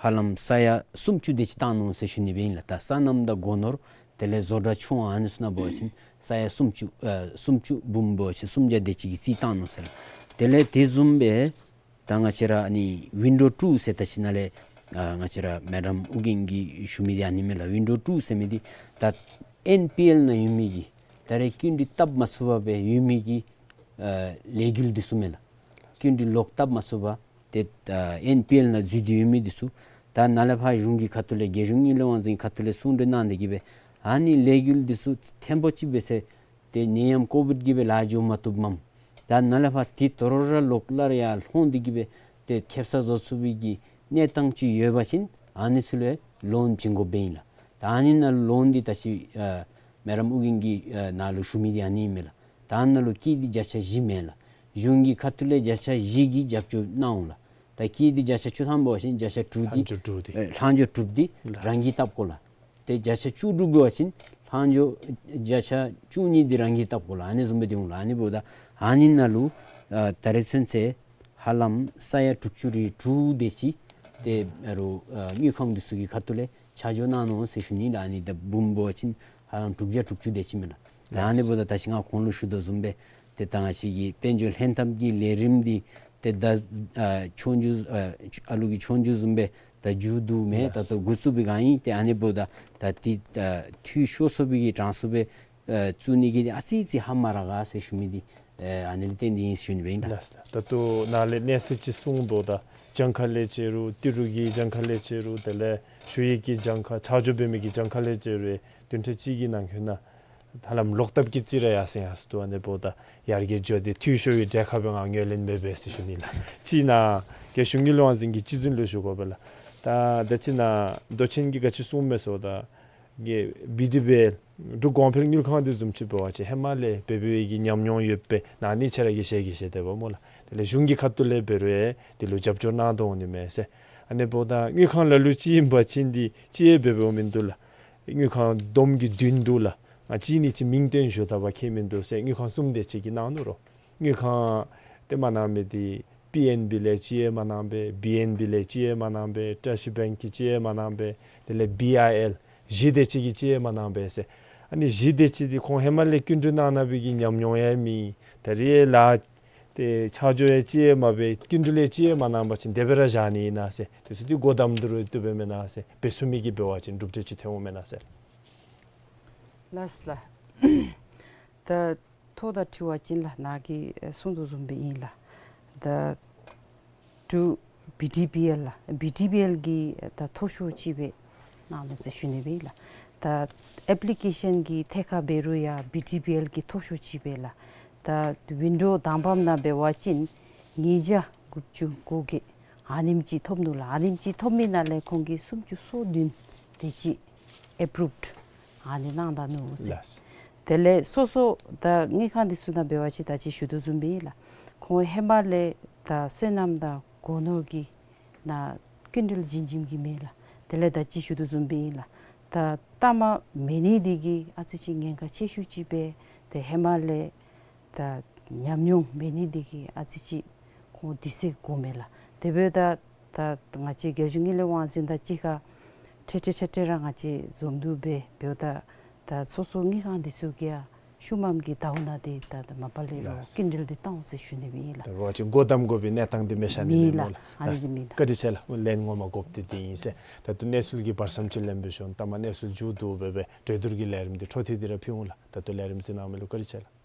ཧ་ལམ་ས་ཡ་སུམ་ཅུ་དེ་ཅིག་བཏང་ནུག་ཟེར་ཞུ་ནི་སྦེ་ཨིན་ལགས། ད་སོ་ནམ་དང་སྒོ་ནོར་དེ་ལས་བཟོ་གྲྭ་ཆུང་ཨ་ནི་ཚུ་ནང་འབད་བ་ཅིན་ས་ཡ་སུམ་ཅུ་ཨ་སུམ་ཅུ་འབུམ་འབད་བ་ཅིན་སུམ་བརྒྱ་དེ་ཅིག་གི་རྩིས་བཏང་ནུག་ཟེར་ལགས། དེ་ལས་དེ་བཟུམ་སྦེ་ད་ང་བཅས་ར་ཨ་ནི་ཝིན་ཌོ་ཊུ་ཟེར་ད་ཅི་ནཱ་ལས་ཨ་ང་བཅས་ར་མེ་ཌམ་ཨོ་རྒྱན་གྱིས་ཞུ་མི་འདི་ཨ་ནི་མས་ལགས། ཝིན་ཌོ་ཊུ་ཟེར་མི་འདི་ད་ཨེན་པི་ཨེལ་ནང་ཡོད་མི་གི་ད་རེས་སྐྱིན་འགྲུལ་བཏབ་མ་ཚུགས་པར་སྦེ་ཡོད་མི་གི་ཨ་ལས་འགུལ་འདི་ཚུ་མས་ལགས། སྐྱིན་འགྲུལ་ལོག་བཏབ་མ་ཚུགས་པར་ཏེ་ཨ་ཨེན་པི་ཨེལ་ནང་འཛུལ་ཏེ་ཡོད་མི་འདི་ཚུ་ད་ནཱ་ལས་ཕར་གཞུང་གི་ཁ་ཐུག་ལས་རྒྱལ་གཞུང་དངུལ་ལས་དབང་འཛིན་ཁ་ཐུག་ལས་གསུང་གྲོས་གནང་སྟེ་གི་སྦེ་ཨ་ནི་ལས་འགུལ་འདི་ཚུ་ཐེངས་པོ་ཅིག་འབད་ཟེར་ཏེ་ནད་ཡམས་ཀོ་བིཌ་གིས་སྦེ་ལཱ་འགྱོ་མ་བཏུབ་མས། ད་ནཱ་ལས་ཕར་ཏེ་དོ་རུང་ར་ལོག་སླར་ཡར་ལྷོང་སྟེ་གི་སྦེ་ཏེ་ཁེབ་ས་བཟོ་ཚུགས་པའི་གི་གནས་སྟངས་ཅིག་ཡོད་པ་ཅིན་ཨ་ནི་ཚུ་ལུ་ལོན་བྱིན་དགོཔ་ཨིན་ལགས། ད་ཨ་ནི་ནང་ལོན་འདི་ད་ཅི་ཨ་མེ་ཌམ་ཨོ་རྒྱན་གྱིས་ཨ་ནཱ་ལུ་ཞུ་མི་འདི་ཨ་ནི་མས་ལགས། ད་ཨ་ནཱ་ལུ་སྐྱིད་འདི་བརྒྱ་ཆ་བཞི་མས་ལགས། གཞུང་གི་ཁ་ཐུག་ལས་བརྒྱ་ཆ་བཞི་གི་རྒྱབ་སྐྱོར་གནང་འོང་ལགས། ད་སྐྱིད་འདི་བརྒྱ་ཆ་བཅུ་ཐམ་འབད་བ་ཅིན་བརྒྱ་ཆ་དྲུག་འདི་ལྷག་འཕྲོ་དྲུག་འདི་ཨེ་ལྷག་འཕྲོ་དྲུག་འདི་ལགས། རང་གིས་བཏབ་དགོ་ལགས། ཏེ་བརྒྱ་ཆ་བཅུ་དྲུག་འབད་བ་ཅིན་ལྷག་འཕྲོ་བརྒྱ་ཆ་བཅུ་གཉིས་འདི་རང་གིས་བཏབ་དགོ་ལགས། ཨ་ནི་བཟུམ་སྦེ་འདི་འོང་ལགས། ཨ་ནི་འབདཝ་ད་ཨ་ནི་ནང་ལུ་ཨ་ད་རེས་ཚུན་ཚོད་ཧ་ལམ་ས་ཡ་དྲུག་ཅུ་རེ་དྲུག་དེ་ཅིག་ཏེ་ཨ་རུ་ཨ་དངུལ་ཁང་འདི་ཚུ་གི་ཁ་ཐུག་ལས་ཆ་འཇོག་གནང་ནུག་ཟེར་ཞུ་ནི་ལགས། ཨ་ནི་ད་འབུམ་འབད་བ་ཅིན་ཧ་ལམ་དྲུག་བརྒྱ་དྲུག་ཅུ་དེ་ཅིག་མས་ལགས། ད་ཨ་ནི་འབདཝ་ད་ད་ཅི་ང་གོང་ལུ་ཞུ་དོ་བཟུམ་སྦེ་ཏེ་ད་ང་བཅས་ཀྱི་དཔལ་འབྱོར་ལྷན་ཐབས་ཀྱི་ལས་རིམ་འདི་ཏེ་ད་ཨ་ཆོས་རྒྱུགས་ཨ་ཨ་ལུ་གི་ཆོས་རྒྱུགས་བཟུམ་སྦེ་ད་མཇུག་བསྡུ་མི་ད་ལྟོ་འགོ་བཙུགས་པའི་སྒང་ཨིན། ཏེ་ཨ་ནི་འབདཝ་ད་ད་འདི་ཨ་འཐུས་ཤོར་སོང་བའི་གི་གྲངས་སུ་སྦེ་ཨ་བཙུགས་ནི་གི་ཨ་ཙི་ཅིག་ཧ་མ་ར་ག་ཟེར་ཞུ་མི་འདི་ཨ་ཨ་ནི་ལས་བརྟེན་ཏེ་ཨིན་ཞུ་ནི་སྦེ་ཨིན་ལགས། ལགས་ལགས། ད་ལྟོ་ནཱ་ལས་གནས་ཚད་ཅིག་གསུངས་དོ། ད་གྱངས་ཁ་ལས་བཅད་རུང་ཏི་རུ་གི་གྱངས་ཁ་ལས་བཅད་རུང་དེ་ལས་ཞུ་ཡིག་གི་གྱངས་ཁ་ཆ་འཇོག་འབད་མི་གི་གྱངས་ཁ་ལས་བཅད་རུང་བདུན་ཕྲག་གཅིག་གི་ནང་འཁོད་ནང་ཧ་ལམ་ལོག་ལྟབ་ཀྱི་རྩིས་ར་ཡར་སེང་ཡར་སོང་དོ། ཨ་ནི་འབདཝ་ད་ཡར་རྒྱས་འགྱོ་སྟེ་འཐུས་ཤོར་བའི་གྲས་ཁར་སྦེ་ང་ངོས་ལེན་མེད་པས་ཟེར་ཞུ་ནི་ལགས། ཅིག་ནཱ་རྒྱལ་གཞུང་དངུལ་ལས་དབང་འཛིན་གྱི་སྤྱི་འཛིན་ལུ་ཞུ་དགོ་པས་ལགས། ད་ད་ཅི་ནཱ་མདོ་ཆེན་གྱིས་ག་ཅི་གསུངམ་མས་ཟེརཝ་ད་གི་བི་ཌི་བི་ཨེལ་འབྲུག་གོང་འཕེལ་དངུལ་ཁང་འདི་བཟུམ་ཅིག་འབད་བ་ཅིན་ཧེ་མ་ལས་འབད་འབད་བའི་གི་ཉམས་མྱོང་ཡོད་པས། ནཱ་ནི་ཁྱེད་ར་གིས་ཞལ་གྱིས་བཞེས་དེས་པ་སྨོ་ལགས། དེ་ལས་གཞུང་གི་ཁ་ཐུག་ལས་འབད་རུང་ཡང་འདི་ལུ་རྒྱབ་སྐྱོར་གནང་དོ་འོང་ནི་མས་ཟེར། ཨ་ནི་འབདཝ་ད་དངུལ་ཁང་ལ་ལུ་ཅིག་ཨིན་པ་ཅིན་འདི་ཅིག་ཡང་འབད་འབདཝ་མིན་འདུག་ལགས། དངུལ་ཁང་བསྡོམས་ཀྱིས་བདུན་འདུག་ལགས། ང་གཅིག་ནི་ཅིག་མིང་བཏོན་ཞུ་ད་པ་ཁྱད་མིན་འདུག་ཟེར། དངུལ་ཁང་གསུམ་དེ་ཅིག་གིས་གནང་ནུག་རོ། དངུལ་ཁང་དེ་མ་གནང་མི་འདི་པི་ཨེན་བི་ལས་ཅིག་ཡང་མ་གནང་པས། བི་ཨེན་བི་ལས་ཅིག་ཡང་མ་གནང་པས། བཀྲ་ཤིས་བེངཀ་གིས་ཅིག་ཡང་མ་གནང་པས། དེ་ལས་བི་ཨའི་ཨེལ་གཞི་དེ་ཅིག་གིས་ཅིག་ཡང་མ་གནང་པས་ཟེར། ཨ་ནི་གཞི་དེ་ཅིག་འདི་ཁོང་ཧེ་མ་ལས་སྐྱིན་འགྲུལ་གནང་གནང་བའི་གི་ཉམས་མྱོང་ཡང་མེད། ད་རེས་ལཱ་ཏེ་ཆ་འཇོག་ཡང་ཅིག་ཡང་མ་འབད་སྐྱིན་འགྲུལ་ཡང་ཅིག་ཡང་མ་གནང་པ་ཅིན་དེ་སྦེ་ར་བཞག་ནི་ཨིན་ན་ཟེར། དེ་ཚུ་འདི་སྒོ་བསྡམ་ད་རུང་བཏུབ་པས་མེན་ན་ཟེར། འབད་ཚུགས་མི་གིས་འབད་བ་ཅིན་གྲུབ་འབྲས་ཅིག་ཐོན་འོང་མེན་ན་ཟེར། ལགས་ལགས། ད་ཐོག་ད་དྲི་བ་ཅིག་ལགས་ནཱ་གིས་གསུངས་དོ་བཟུམ་སྦེ་ཨིན་ལགས། ད་འབྲུག་བི་ཌི་བི་ཨེལ་ལགས། བི་ཌི་བི་ཨེལ་གྱི་ད་མཐོ་ཤོས་ཅིག་སྦེ་གནང་ནུག་ཟེར་ཞུ་ནི་སྦེ་ལགས། ད་ཨེཔ་ལི་ཀེ་ཤཱན་གྱི་ཐད་ཁར་འབད་རུང་ཡང་བི་ཌི་བི་ཨེལ་གྱི་མཐོ་ཤོས་ཅིག་སྦེ་ལགས། ད་ཝིན་ཌོ་དང་པམ་ནང་འབད་བ་ཅིན་ཉིས་བརྒྱ་དགུ་བཅུ་གོ་བརྒྱད་ཨ་ནེམ་ཅིག་ཐོབ་ནུག་ལགས། ཨ་ནེམ་ཅིག་ཐོབ་མི་ནང་ལས་ཁོང་གིས་སུམ་ཅུ་སོ་བདུན་དེ་ཅིག་ཨེཔ་རུབཌ་ཨ་ནི་གནང་ད་ནུག་ཟེར། ལགས། དེ་ལས་སོ་སོ་ད་དངུལ་ཁང་འདི་ཚུ་ནང་འབད་བ་ཅིན་ད་ཅི་ཞུ་དོ་བཟུམ་སྦེ་ལགས། ཁོང་ཧེ་མ་ལས་ད་སོ་ནམ་དང་སྒོ་ནོར་གྱི་ནང་སྐྱིན་འགྲུལ་བྱིན་བྱིནམ་གྱི་མས་ལགས། དེ་ལས་ད་ཅི་ཞུ་དོ་བཟུམ་སྦེ་ལགས། ད་ལྟ་མ་མེད་ནི་འདི་གིས་ཨ་ཙི་ཅིག་ཉེན་ཁ་ཆེ་ཤོས་ཅིག་སྦེ་ཏེ་ཧེ་མ་ལས་ད་ཉམས་མྱོང་མེད་ནི་འདི་གིས་ཨ་ཙི་ཅིག་ཁོང་དུས་ཚོད་འགོརཝ་མས་ལགས། དེ་འབདཝ་ད་ད་ང་བཅས་རྒྱལ་གཞུང་དངུལ་ལས་དབང་འཛིན་དང་གཅིག་ཁར་འཕྲལ་འཕྲལ་འཕྲལ་འཕྲལ་ར་ང་བཅས་འཛོམས་འདུ་འབད་འབདཝ་ད་ད་སོ་སོ་དངུལ་ཁང་འདི་ཚུ་གིས་ཡང་ ཤུལ་མམ་གི་ཟླཝ་ནང་འདི་ད་ད་མ་པ་ལས་རོགས་ལགས། སྐྱིན་འགྲུལ་འདི་བཏང་འོང་ཟེར་ཞུ་ནི་སྦེ་ཨིན་ལགས། ད་རོགས་ཅིག་སྒོ་བསྡམ་དགོ་པའི་གནས་སྟངས་འདི་མེད་ཤ་ནི་མེད་མེད་ལགས། མོ་ལགས། ཨ་ནི་ལགས། འདི་མེད་ལགས། བཀའ་དྲིན་ཆེ་ལགས། ལན་ངོ་མ་དགོཔ་འདི་འདི་ཨིན་ཟེར། ད་ལྟོ་གནས་ཚུལ་གྱི་བར་མཚམས་ཅིག་ལེན་པའི་ཤུལ་ད་མ་གནས་ཚུལ་མཇུག་བསྡུ་སྦེ་སྦེ་གྲོས་བསྡུར་གྱི་ལས་རིམ་འདི་འཕྲོ་མཐུད་དེ་ར་ཕུལ་འོང་ལགས། ད་ལྟོ་ལས་རིམ་གཟིགས་གནང་མི་ལུ་བཀའ་དྲིན་ཆེ་ལགས།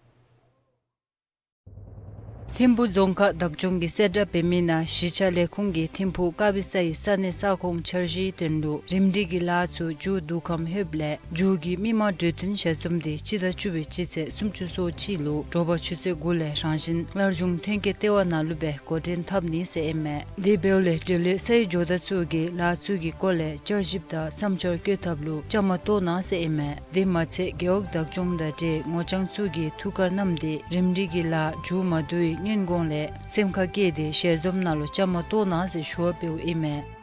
ཐིམ་ཕུ་རྫོང་ཁག་བདག་སྐྱོང་གི་གསལ་བསྒྲགས་འབད་མི་ནང་གཞིས་ཆགས་ལས་ཁུངས་ཀྱིས་ཐིམ་ཕུ་ཀ་བི་ས་ཡི་ས་གནས་ས་ཁོངས་འཆར་གཞིའི་དོན་ལུ་རིམ་སྒྲིག་གི་ལཱ་ཚུ་མཇུག་བསྡུ་ཁམས་ལྷོདཔ་ལས་མཇུག་གི་མི་མང་གྲོས་བསྟུན་ཞལ་འཛོམས་འདི་སྤྱི་ཟླ་བཅུ་པའི་སྤྱི་ཚེས་སུམ་ཅུ་སོ་གཅིག་ལུ་དྲོ་པ་ཆུ་ཚོད་དགུ་ལས་རང་བཞིན་སླར་འབྱུང་ཐོན་སྐྱེད་ལྟེ་བ་ནང་ལུ་སྦེ་འགོ་འདྲེན་འཐབ་ནི་ཟེར་ཨིན་མས། དེ་འབདཝ་ལས་འབྲེལ་ཡོད་ས་ཡི་ཇོ་བདག་ཚུ་གིས་ལཱ་ཚུ་གི་སྐོར་ལས་བསྐྱར་ཞིབ་དང་བསམ་འཆར་བཀོད་ཐབས་ལུ་བཅའ་མར་གཏོགས་གནང་ཟེར་ཨིན་མས། དེ་མ་ཚད་རྒེད་འོག་བདག་སྐྱོང་དང་འབྲེལ་ངོ་རྐྱང་ཚུ་གིས་ཐུགས་ཁར་བསྣམས་ཏེ་རིམ་སྒྲིག་གི་ལཱ་མཇུག་མ་བསྡུ་བའི་སྔོན་གོང་ལས་སེམས་ཁར་བསྐྱེད་དེ་ཞལ་འཛོམས་ནང་ལུ་བཅའ་མར་གཏོགས་གནང་ཟེར་ཞུ་བ་འབདཝ་ཨིན་མས།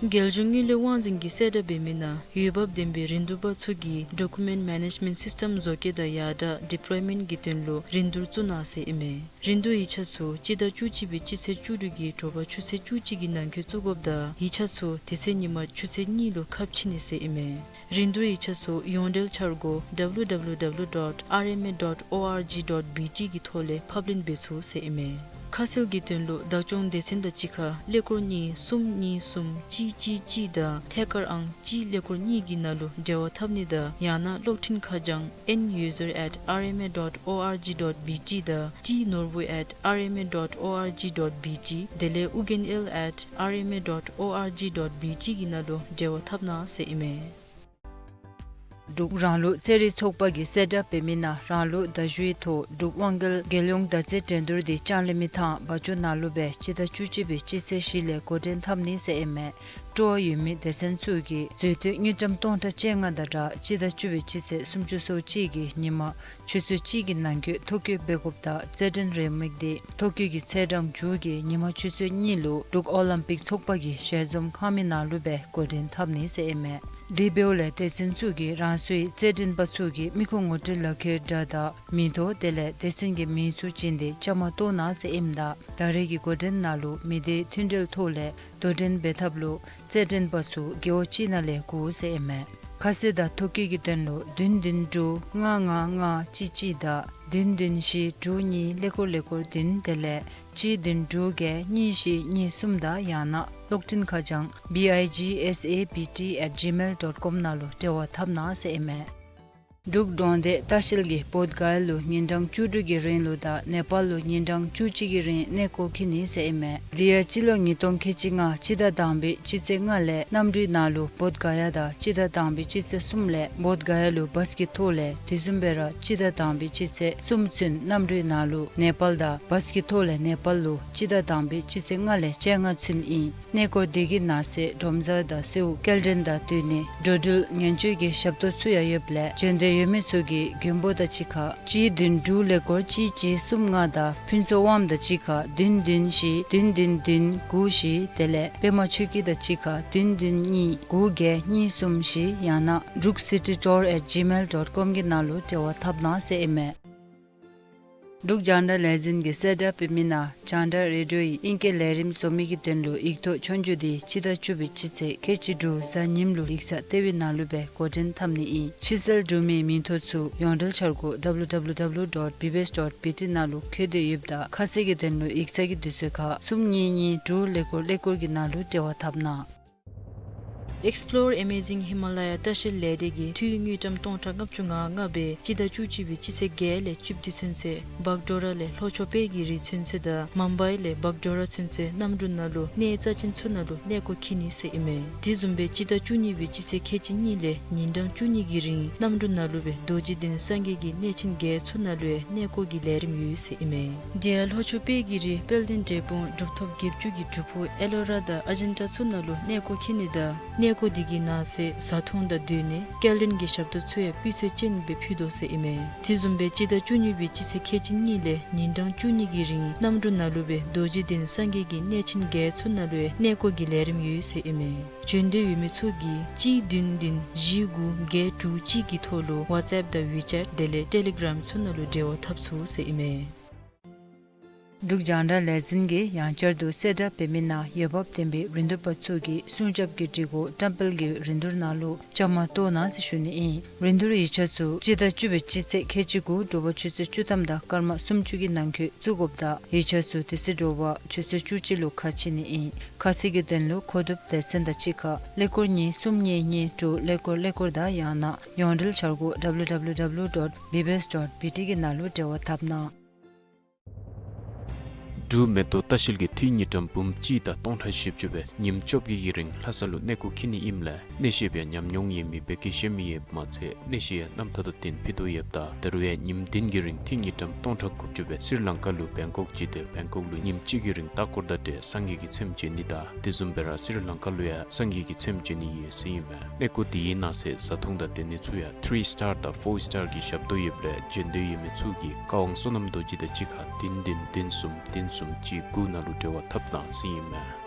རྒྱལ་གཞུང་དངུལ་ལས་དབང་འཛིན་གྱི་གསལ་བསྒྲགས་འབད་མི་ནང་འོས་འབབ་ལྡན་པའི་རིན་བསྡུར་པ་ཚུ་གིས་Document Management System བཟོ་བཀོད་དང་ཡར་དྲག་Deployment གྱི་དོན་ལུ་རིན་བསྡུར་བཙུགས་གནང་ཟེར་ཨིན་མས། རིན་བསྡུར་ཡིག་ཆ་ཚུ་སྤྱི་ཟླ་བཅུ་གཅིག་པའི་སྤྱི་ཚེས་བཅུ་དྲུག་གི་དྲོ་པ་ཆུ་ཚོད་བཅུ་གཅིག་གི་ནང་འཁོད་བཙུགས་དགོཔ་དང་ཡིག་ཆ་ཚུ་དེ་ཚེ་ཉིན་མ་ཆུ་ཚོད་གཉིས་ལུ་ཁ་ཕྱེ་ནི་ཟེར་ཨིན་མས། རིན་བསྡུར་ཡིག་ཆ་ཚུ་ཡོངས་འབྲེལ་འཆར་སྒོ་W W W dot R M A dot O R G dot B T གི་ཐོག་ལས་ཕབ་ལེན་འབད་ཚུགས་ཟེར་ཨིན་མས། ཁ་གསལ་གྱི་དོན་ལུ་བདག་སྐྱོང་སྡེ་ཚན་དང་གཅིག་ཁར་ཀླད་ཀོར་གཉིས་གསུམ་གཉིས་གསུམ་གཅིག་གཅིག་གཅིག་དང་ཐད་ཀར་ཨང་གཅིག་ཀླད་ཀོར་གཉིས་ཀྱི་ནང་ལུ་འབྲེལ་བ་འཐབ་ནི་དང་ཡང་ན་གློག་འཕྲིན་ཁ་བྱང་N user at R M A dot O R G dot B T དང་T norbu at R M A dot O R G dot B T དེ་ལས་ཨུ་རྒྱན་ཨེལ་at R M A dot O R G dot B T གི་ནང་ལུ་འབྲེལ་བ་འཐབ་གནང་ཟེར་ཨིན་མས། འབྲུག་རང་ལུགས་རྩེད་རིགས་ཚོགས་པ་གིས་གསལ་བསྒྲགས་འབད་མི་ནང་རང་ལུགས་མདའ་གཞུའི་ཐོག་འབྲུག་དབང་རྒྱལ་རྒྱལ་ཡོངས་མདའ་རྩེད་འགྲན་བསྡུར་འདི་ལྕང་གླིང་མི་ཐང་བ་ཅུ་ནང་ལུ་སྦེ་སྤྱི་ཟླ་བཅུ་གཅིག་པའི་སྤྱི་ཚེས་བཞི་ལས་འགོ་འདྲེན་འཐབ་ནི་ཟེར་ཨིན་མས། སྤྲོ་བ་ཡོད་མི་སྡེ་ཚན་ཚུ་གིས་མཛོད་དོན་དངུལ་ཀྲམ་སྟོང་ཕྲག་བཅོ་ལྔ་དང་སྦྲགས་སྤྱི་ཟླ་བཅུ་པའི་སྤྱི་ཚེས་སུམ་ཅུ་སོ་གཅིག་གི་ཉིན་མ་ཆུ་ཚོད་གཅིག་གི་ནང་འཁོད་ཐོ་བཀོད་འབད་དགོཔ་དང་རྩེད་འགྲན་རེའུ་མིག་འདི་ཐོ་བཀོད་ཀྱི་ཚེས་གྲངས་མཇུག་གི་ཉིན་མ་ཆུ་ཚོད་གཉིས་ལུ་འབྲུག་ཨོ་ལིམ་པིག་ཚོགས་པ་གི་ཞལ་འཛོམས་ཁང་མིག་ནང་ལུ་སྦེ་འགོ་འདྲེན་འཐབ་ནི་ཟེར་ཨིན་མས། དེ་འབདཝ་ལས་སྡེ་ཚན་ཚུ་གིས་རང་སོའི་རྩེད་འགྲན་པ་ཚུ་གི་མི་ཁུངས་ངོ་སྤྲོད་ལག་ཁྱེར་འདྲ་དང་མིང་ཐོ་དེ་ལས་སྡེ་ཚན་གྱི་མིང་ཚུ་བྱིན་ཏེ་བཅའ་མར་གཏོགས་གནང་ཟེར་ཨིནམ་ད་ད་རེས་ཀྱི་འགོ་འདྲེན་ནང་ལུ་མི་སྡེའི་མཐུན་འབྲེལ་ཐོག་ལས་དོ་འགྲན་འབད་ཐབས་ལུ་རྩེད་འགྲན་པ་ཚུ་རྒེད་འོག་གཅིག་ནང་ལས་དགུ་ཟེར་ཨིན་མས། ཁ་གསལ་དང་ཐོ་བཀོད་ཀྱི་དོན་ལུ་བདུན་བདུན་དྲུག་ལྔ་ལྔ་ལྔ་གཅིག་གཅིག་དང་བདུན་བདུན་བཞི་དྲུག་གཉིས་ཀླད་ཀོར་ཀླད་ཀོར་བདུན་དེ་ལས་གཅིག་བདུན་དྲུག་བརྒྱད་གཉིས་བཞི་གཉིས་གསུམ་དང་ཡང་ན་གློག་འཕྲིན་ཁ་བྱང་B I G S A B T at gmail dot com ནང་ལུ་འབྲེལ་བ་འཐབ་གནང་ཟེར་ཨིན་མས། འབྲུག་འབྲོག་སྡེ་ལྟ་བཤལ་གྱིས་བོདྷ་ག་ཡ་ལུ་ཉིན་གྲངས་བཅུ་དྲུག་གི་རིང་ལུ་དང་ནེ་པཱལ་ལུ་ཉིན་གྲངས་བཅུ་གཅིག་གི་རིང་གནས་སྐོར་འཁྱིད་ནི་ཟེར་ཨིན་མས། དེ་ཡང་སྤྱི་ལོ་ཉིས་སྟོང་ཁལ་གཅིག་ལྔ་སྤྱི་ཟླ་དང་པའི་སྤྱི་ཚེས་ལྔ་ལས་གནམ་གྲུའི་ནང་ལུ་བོདྷ་ག་ཡ་དང་སྤྱི་ཟླ་དང་པའི་སྤྱི་ཚེས་གསུམ་ལས་བོདྷ་ག་ཡ་ལུ་བཱས་ཀྱི་ཐོག་ལས་དེ་བཟུམ་སྦེ་ར་སྤྱི་ཟླ་དང་པའི་སྤྱི་ཚེས་གསུམ་ཚུན་གནམ་གྲུའི་ནང་ལུ་ནེ་པཱལ་དང་བཱས་ཀྱི་ཐོག་ལས་ནེ་པཱལ་ལུ་སྤྱི་ཟླ་དང་པའི་སྤྱི་ཚེས་ལྔ་ལས་བཅོ་ལྔ་ཚུན་ཨིན། གནས་སྐོར་དེ་གི་ནང་གསེས་སྒྲོམ་གཟར་དང་གསོལཝ་སྐྱེལ་འདྲེན་དང་བསྟུན་ནི་འགྲོ་འགྲུལ་ཉེན་བཅོལ་གྱི་ཞབས་ཏོག་ཚུ་ཡང་ཡོདཔ་ལས་བྱོན་འདོད་ཡོད་མི་ཚུ་གིས་མགོན་པོ་དང་གཅིག་ཁར་གཅིག་བདུན་དྲུག་ཀླད་ཀོར་གཅིག་གཅིག་གསུམ་ལྔ་དང་ཕུན་ཚོགས་དབངམོ་དང་གཅིག་ཁར་བདུན་བདུན་བཞི་བདུན་བདུན་བདུན་དགུ་བཞི་དེ་ལས་པདྨ་ཆོས་སྐྱིད་དང་གཅིག་ཁར་བདུན་བདུན་གཉིས་དགུ་བརྒྱད་གཉིས་གསུམ་བཞི་ཡང་ན་འབྲུག་city tour at gmail dot com གི་ནང་ལུ་འབྲེལ་བ་འཐབ་གནང་ཟེར་ཨིན་མས། འབྲུག་རྒྱང་བསྒྲགས་ལས་འཛིན་གྱིས་གསལ་བསྒྲགས་འབད་མི་ནང་རྒྱང་བསྒྲགས་རེ་ཌིའོ་ཡི་ཨིང་སྐད་ལས་རིམ་བཟོ་མི་གི་དོན་ལུ་ཡིག་ཐོག་ཆོས་རྒྱུགས་འདི་སྤྱི་ཟླ་བཅུ་པའི་སྤྱི་ཚེས་ཁལ་གཅིག་དྲུག་གཟའ་ཉིམ་ལུ་ཡིག་ཚང་ལྟེ་བའི་ནང་ལུ་སྦེ་འགོ་འདྲེན་འཐབ་ནི་ཨིན། ཕྱིར་བསལ་གྲུབ་མིའི་མིང་ཐོ་ཚུ་ཡོངས་འབྲེལ་འཆར་སྒོ་W W W dot B B S dot B T ནང་ལུ་འཁོད་དེ་ཡོདཔ་ད་ཁ་གསལ་གྱི་དོན་ལུ་ཡིག་ཚང་གི་དུས་ཚོད་ཁར་གསུམ་གཉིས་གཉིས་དྲུག་ཀླད་ཀོར་ཀླད་ཀོར་གྱི་ནང་ལུ་འབྲེལ་བ་འཐབ་གནང་། Explore Amazing Himalaya ལྟ་བཤལ་ལས་སྡེ་གིས་འཐུས་དངུལ་ཀྲམ་སྟོང་ཕྲག་ལྔ་བཅུ་ང་ལྔ་སྦེ་སྤྱི་ཟླ་བཅུ་གཅིག་པའི་སྤྱི་ཚེས་བརྒྱད་ལས་བཅུ་བདུན་ཚུན་ཚོད་བག་ཌོ་ར་ལས་ལྷོ་ཕྱོགས་དཔལ་གྱི་རི་ཚུན་ཚོད་དང་མུམ་བའི་ལས་བག་ཌོ་ར་ཚུན་ཚོད་གནམ་གྲུ་ནང་ལུ་གནས་རྩ་ཅན་ཚུ་ནང་ལུ་གནས་སྐོར་འཁྱིད་ནི་ཟེར་ཨིན་མས། དེ་བཟུམ་སྦེ་སྤྱི་ཟླ་བཅུ་གཉིས་པའི་སྤྱི་ཚེས་ཁལ་གཅིག་གཉིས་ལས་ཉིན་གྲངས་བཅུ་གཉིས་ཀྱི་རིང་གནམ་གྲུ་ནང་ལུ་སྦེ་རྡོ་རྗེ་གདན་སངས་རྒྱས་ཀྱི་གནས་ཆེན་བརྒྱད་ཚུ་ནང་ལུ་ཡང་གནས་སྐོར་གྱི་ལས་རིམ་ཡོད་ཟེར་ཨིན་མས། དེ་ཡང་ལྷོ་ཕྱོགས་དཔལ་གྱི་རི་དཔལ་ལྡན་འབྲས་སྤུངས་གྲུབ་ཐོབ་བརྒྱད་ཅུ་གི་སྒྲུབ་ཕུག་ཨེ་ལོ་ར་དང་ཨ་ཇན་ཊ་ཚུ་ནང་ལུ་གནས་སྐོར་འཁྱིད་ནི་དང་གནས་སྐོར་དེ་གི་ནང་གསེས་བཟའ་འཐུང་དང་སྡོད་གནས་སྐྱེལ་འདྲེན་གྱི་ཞབས་ཏོག་ཚུ་ཡང་སྤུས་ཚད་ཅན་སྦེ་ཕུལ་དོ་ཟེར་ཨིན་མས། དེ་བཟུམ་སྦེ་སྤྱི་ཟླ་བཅུ་གཉིས་པའི་སྤྱི་ཚེས་ཁལ་གཅིག་གཉིས་ལས་ཉིན་གྲངས་བཅུ་གཉིས་ཀྱི་རིང་གནམ་གྲུ་ནང་ལུ་སྦེ་རྡོ་རྗེ་གདན་སངས་རྒྱས་ཀྱི་གནས་ཆེན་བརྒྱད་ཚུ་ནང་ལུ་ཡང་གནས་སྐོར་གྱི་ལས་རིམ་ཡོད་ཟེར་ཨིན་མས། བྱོན་འདོད་ཡོད་མི་ཚུ་གིས་གཅིག་བདུན་བདུན་བཞི་དགུ་བརྒྱད་དྲུག་གཅིག་གི་ཐོག་ལུ་ཝཊས་ཨེཔ་དང་ཝི་ཅེཊ་དེ་ལས་ཊེ་ལི་གརམ་ཚུ་ནང་ལུ་འབྲེལ་བ་འཐབ་ཚུགས་ཟེར་ཨིན་མས། འབྲུག་རྒྱང་བསྒྲགས་ལས་འཛིན་གྱིས་ཡང་བསྐྱར་དུ་གསལ་བསྒྲགས་འབད་མི་ནང་འོས་འབབ་ལྡན་པའི་རིན་བསྡུར་པ་ཚུ་གིས་སྲུང་སྐྱོབ་ཀྱི་སྒྲིག་གོ་བཀྲམ་སྤེལ་གྱི་རིན་བསྡུར་ནང་ལུ་བཅའ་མར་གཏོགས་གནང་ཟེར་ཞུ་ནི་ཨིན། རིན་བསྡུར་ཡིག་ཆ་ཚུ་སྤྱི་ཟླ་བཅུ་པའི་སྤྱི་ཚེས་ཁལ་གཅིག་དགུ་དྲོ་པ་ཆུ་ཚོད་བཅུ་ཐམ་དང་སྐར་མ་སུམ་ཅུ་གི་ནང་འཁོད་བཙུགས་དགོཔ་དང་ཡིག་ཆ་ཚུ་དེ་ཚེ་དྲོ་པ་ཆུ་ཚོད་བཅུ་གཅིག་ལུ་ཁ་ཕྱེ་ནི་ཨིན། ཁ་གསལ་གྱི་དོན་ལུ་མཁོ་སྒྲུབ་སྡེ་ཚན་དང་གཅིག་ཁར་ཀླད་ཀོར་གཉིས་གསུམ་གཉིས་གཉིས་དྲུག་ཀླད་ཀོར་ཀླད་ཀོར་དང་ཡང་ན་ཡོངས་འབྲེལ་འཆར་སྒོ་W W W dot B B S dot B T གི་ནང་ལུ་འབྲེལ་བ་འཐབ་གནང་། འབྲུག་མེ་ཏོག་ལྟ་བཤལ་གྱིས་འཐུས་དངུལ་ཀྲམ་འབུམ་གཅིག་དང་སྟོང་ཕྲག་བཞི་བཅུ་སྦེ་ཉིནམ་བཅོ་བརྒྱད་ཀྱི་རིང་ལྷ་ས་ལུ་གནས་སྐོར་འཁྱིད་ནི་ཨིནམ་ལས་གནས་བཤད་པའི་ཉམས་མྱོང་ཡོད་མི་བོད་སྐད་ཤེས་མི་ཡོདཔ་མ་ཚད་གནས་བཤད་ཡང་རྣམ་ཐར་དང་བསྟུན་ཕུལ་དོ་ཡོདཔ་ད་ད་རུང་ཡང་ཉིནམ་བདུན་གྱི་རིང་འཐུས་དངུལ་ཀྲམ་སྟོང་ཕྲག་དགུ་བཅུ་སྦེ་སི་རི་ལང་ཀ་ལུ་བེང་ཀོག་འགྱོ་སྟེ་བེང་ཀོག་ལུ་ཉིནམ་གཅིག་གི་རིང་ལྟ་སྐོར་དང་འབྲེལ་སངས་རྒྱས་ཀྱི་ཚེམས་མཇལ་ནི་དང་དེ་བཟུམ་སྦེ་ར་སི་རི་ལང་ཀ་ལུ་ཡང་སངས་རྒྱས་ཀྱི་ཚེམས་མཇལ་ནི་ཡོད་ཟེར་ཨིན་མས། གནས་སྐོར་དེའི་ནང་གསེས་བཟའ་འཐུང་དང་སྡོད་ནི་ཚུ་ཡང་ཐི་རི་སི་ཊར་དང་ཕོར་སི་ཊར་གྱི་ཞབས་ཏོག་ཡོདཔ་ལས་འབྱོན་འདོད་ཡོད་མི་ཚུ་གིས་བཀའ་དབང་བསོད་ནམས་རྡོ་རྗེ་དང་གཅིག་ཁར་བདུན་བདུན་བདུན་གསུམ་བདུན་གསུམ་གཅིག་དགུ་ནང་ལུ་འབྲེལ་བ་འཐབ་གནང་ཟེར་ཨིན་མས།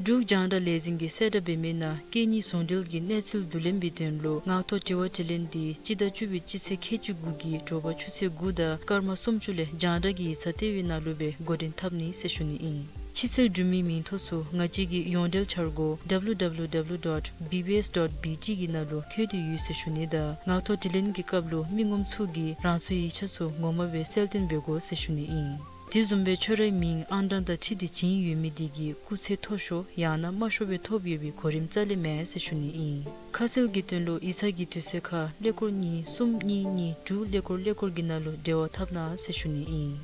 འབྲུག་རྒྱང་བསྒྲགས་ལས་འཛིན་གྱིས་གསལ་བསྒྲགས་འབད་མི་ནང་སྐད་གཉིས་ཟུང་འབྲེལ་གྱི་གནས་ཚུལ་བསྡུ་ལེན་པའི་དོན་ལུ་ངག་ཐོག་དྲི་བ་དྲིས་ལན་འདི་སྤྱི་ཟླ་བཅུ་པའི་སྤྱི་ཚེས་ཁལ་གཅིག་དགུ་གི་དྲོ་པ་ཆུ་ཚོད་དགུ་དང་སྐར་མ་སུམ་ཅུ་ལས་རྒྱང་བསྒྲགས་ཀྱི་ཡིག་ཚང་ལྟེ་བའི་ནང་ལུ་སྦེ་འགོ་འདྲེན་འཐབ་ནི་ཟེར་ཞུ་ནི་ཨིན། ཕྱི་སེལ་འབྲུ་མེད་མིང་ཐོ་ཚུ་ང་བཅས་ཀྱི་ཡོངས་འབྲེལ་འཆར་སྒོ་W W W dot B B S dot B T གི་ནང་ལུ་བཀོད་དེ་ཡོད་ཟེར་ཞུ་ནི་དང་ངག་ཐོག་དྲིས་ལན་གྱི་སྐབས་ལུ་མི་ངོམ་ཚུ་གིས་རང་སོའི་ཡིག་ཆ་ཚུ་ངོ་མ་སྦེ་གསལ་སྟོན་འབད་དགོ་ཟེར་ཞུ་ནི་ཨིན། དེ་བཟུམ་སྦེ་ཁྱོད་རའི་མིང་ཨང་གྲངས་དང་འཁྲིལ་ཏེ་བྱིན་ཡོད་མི་དེ་གིས་སྐུགས་ཚད་མཐོ་ཤོས་ཡང་ན་དམའ་ཤོས་སྦེ་ཐོབ་ཡོད་པའི་གོ་རིམ་རྩ་ལས་མེད་ཟེར་ཞུ་ནི་ཨིན། ཁ་གསལ་གྱི་དོན་ལུ་ཡིག་ཚང་གི་དུས་ཚོད་ཁར་ཀླད་ཀོར་གཉིས་གསུམ་གཉིས་གཉིས་དྲུག་ཀླད་ཀོར་ཀླད་ཀོར་གྱི་ནང་ལུ་འབྲེལ་བ་འཐབ་གནང་ཟེར་ཞུ་ནི་ཨིན།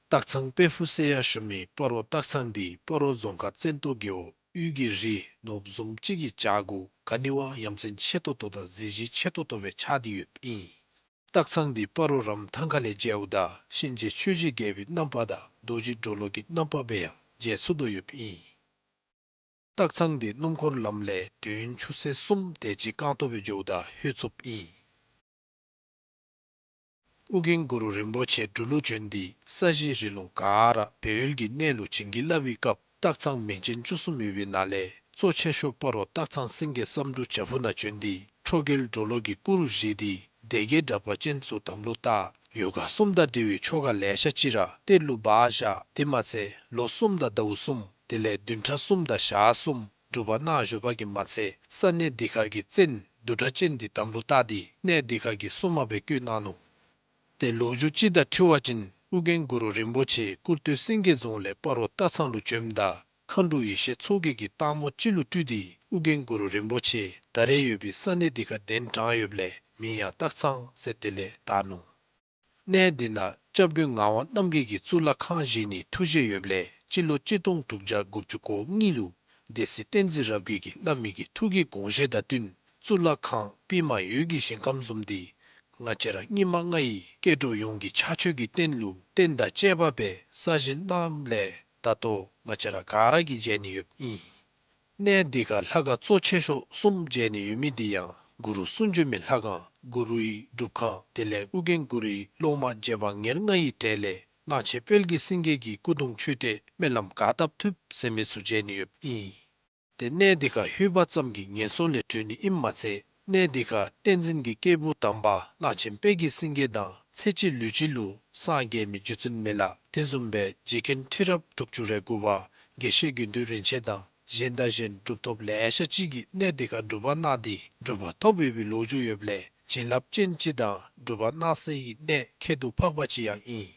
སྟག་ཚང་དཔལ་ཕུག་ཟེར་ཡང་ཞུ་མི་སྤ་རོ་སྟག་ཚང་འདི་སྤ་རོ་རྫོང་ཁག་བཙན་ཏོ་རྒེད་འོག་དབུས་ཀྱི་རི་ནོར་བུ་བཟུམ་ཅིག་གི་བྱག་གུ་ག་ནི་བ་ཡ་མཚན་ཆེ་ཏོག་ཏོ་དང་གཟི་བརྗིད་ཆེ་ཏོག་ཏོ་སྦེ་ཆགས་ཏེ་ཡོདཔ་ཨིན། སྟག་ཚང་འདི་སྤ་རོ་རམ་ཐང་ཁ་ལས་མཇལཝ་ད་གཤིན་རྗེ་ཆོས་ཀྱི་རྒྱལ་པོའི་རྣམ་པ་དང་རྡོ་རྗེ་གྲོ་ལོད་ཀྱི་རྣམ་པ་སྦེ་ཡང་མཇལ་ཚུགས་དོ་ཡོདཔ་ཨིན། སྟག་ཚང་འདི་སྣུམ་འཁོར་ལམ་ལས་དུས་ཡུན་ཆུ་ཚོད་གསུམ་དེ་ཅིག་རྐང་སྟོང་སྦེ་འགྱོཝ་ད་ལྷོད་ཚུགསཔ་ཨིན། ཨོ་རྒྱན་གུ་རུ་རིན་པོ་ཆེ་འབྲུག་ལུ་བྱོན་ཏེ་ས་གཞི་རི་ལུང་ག་ར་སྦས་ཡུལ་གྱི་གནས་ལུ་བྱིན་གྱིས་བརླབས་པའི་སྐབས་སྟག་ཚང་མིང་ཅན་བཅུ་གསུམ་ཡོད་པའི་ནང་ལས་གཙོ་ཆེ་ཤོས་སྤ་རོ་སྟག་ཚང་སེང་གེ་བསམ་འགྲུབ་བྱག་ཕུག་ནང་བྱོན་ཏེ་ཁྲོ་རྒྱལ་གྲོ་ལོད་ཀྱི་སྐུ་རུ་བཞེངས་ཏེ་སྡེ་བརྒྱད་དྲེགས་པ་ཅན་ཚུ་དམ་ལུ་བཏགས། ཡོ་ག་གསུམ་དང་འབྲེལ་བའི་ཆོ་ག་ལེ་ཤ་ཅིག་ར་གཏེར་ལུ་སྦ་བཞག། དེ་མ་ཚད་ལོ་གསུམ་དང་ཟླཝ་གསུམ་དེ་ལས་བདུན་ཕྲག་གསུམ་དང་ཞག་གསུམ་སྒྲུབ་པ་གནང་བཞུགས་པ་གིས་མ་ཚད་ས་གནས་འདི་ཁར་གྱི་བཙན་བདུད་དྲེགས་ཅན་འདི་དམ་ལུ་བཏགས་ཏེ་གནས་འདི་ཁར་གྱི་སྲུང་མ་སྦེ་བསྐོས་གནང་ནུག། ཏེ་ལོ་རྒྱུས་ཅིག་དང་འཁྲིལ་བ་ཅིན་ཨོ་རྒྱན་གུ་རུ་རིན་པོ་ཆེ་ཀུར་སྟོད་སེང་གེ་རྫོང་ལས་སྤ་རོ་སྟག་ཚང་ལུ་བྱོནམ་ད་མཁའ་འགྲོ་ཡེ་ཤེས་མཚོ་རྒྱལ་གྱིས་སྟག་མོ་ཅིག་ལུ་སྤྲུལ་ཏེ་ཨོ་རྒྱན་གུ་རུ་རིན་པོ་ཆེ་ད་རེས་ཡོད་པའི་ས་གནས་འདི་ཁར་གདན་དྲངས་ཡོདཔ་ལས་མིང་ཡང་སྟག་ཚང་ཟེར་དེ་ལས་བཏགས་ནུག། གནས་འདི་ནང་སྐྱབས་མགོན་ངག་དབང་རྣམ་རྒྱལ་གྱིས་གཙུག་ལག་ཁང་བཞེངས་ནིའི་ཐུགས་བཞེད་ཡོདཔ་ལས་སྤྱི་ལོ་གཅིག་སྟོང་དྲུག་བརྒྱ་དགུ་བཅུ་གོ་གཉིས་ལུ་སྡེ་སྲིད་བསྟན་འཛིན་རབ་རྒྱས་ཀྱིས་གནང་མི་གི་ཐུགས་ཀྱི་དགོངས་བཞེད་དང་བསྟུན་གཙུག་ལག་ཁང་པདྨ་འོད་ཀྱི་ཞིང་ཁམས་བཟུམ་འདི་ང་བཅས་ར་སྙིགས་མ་ལྔ་ཡི་སྐྱེ་འགྲོ་ཡོངས་ཀྱི་ཕྱག་མཆོད་ཀྱི་རྟེན་ལུ་རྟེན་དང་བཅས་པ་སྦེ་གསར་བཞེངས་གནངམ་ལས་ད་ལྟོ་ང་བཅས་ར་ག་ར་གིས་མཇལ་ནི་ཡོདཔ་ཨིན། གནས་འདི་ཁར་ལྷ་ཁང་གཙོ་ཆེ་ཤོས་གསུམ་མཇལ་ནི་ཡོད་མི་འདི་ཡང་གུ་རུ་གསུང་བྱོན་མའི་ལྷ་ཁང་གུ་རུའི་སྒྲུབ་ཁང་དེ་ལས་ཨོ་རྒྱན་གུ་རུའི་སློབ་མ་རྗེ་འབངས་ཉེར་ལྔ་ཡི་གྲས་ལས་གླང་ཆེན་དཔལ་གྱི་སེང་གེ་གི་སྐུ་གདུང་མཆོད་རྟེན་སྨོན་ལམ་ག་བཏབ་ཐུབ་ཟེར་མི་ཚུ་མཇལ་ནི་ཡོདཔ་ཨིན། ཏེ་གནས་འདི་ཁར་ལྷོད་པ་ཙམ་གྱིས་ངན་སོང་ལས་གྲོལ་ནི་ཨིནམ་མ་ཚད་གནས་འདི་ཁར་བསྟན་འཛིན་གྱི་སྐྱེས་བུ་དམ་པ་གླང་ཆེན་དཔལ་གྱི་སེང་གེ་དང་ཚེ་གཅིག་ལུས་གཅིག་ལུ་སངས་རྒྱས་མི་རྗེ་བཙུན་མི་ལ་དེ་བཟུམ་སྦེ་རྗེ་མཁན་ཁྲི་རབས་དྲུག་ཅུ་རེ་དགུ་པ་དགེ་བཤེས་དགེ་འདུན་རིན་ཆེན་དང་གཞན་དང་གཞན་གྲུབ་ཐོབ་ལེ་ཤ་ཅིག་གིས་གནས་འདི་ཁར་སྒྲུབ་པ་གནང་སྟེ་གྲུབ་པ་ཐོབ་ཡོད་པའི་ལོ་རྒྱུས་ཡོདཔ་ལས་བྱིན་རླབས་ཅན་ཅིག་དང་སྒྲུབ་པ་གནང་སའི་གནས་ཁྱད་དུ་འཕགས་པ་ཅིག་ཡང་ཨིན།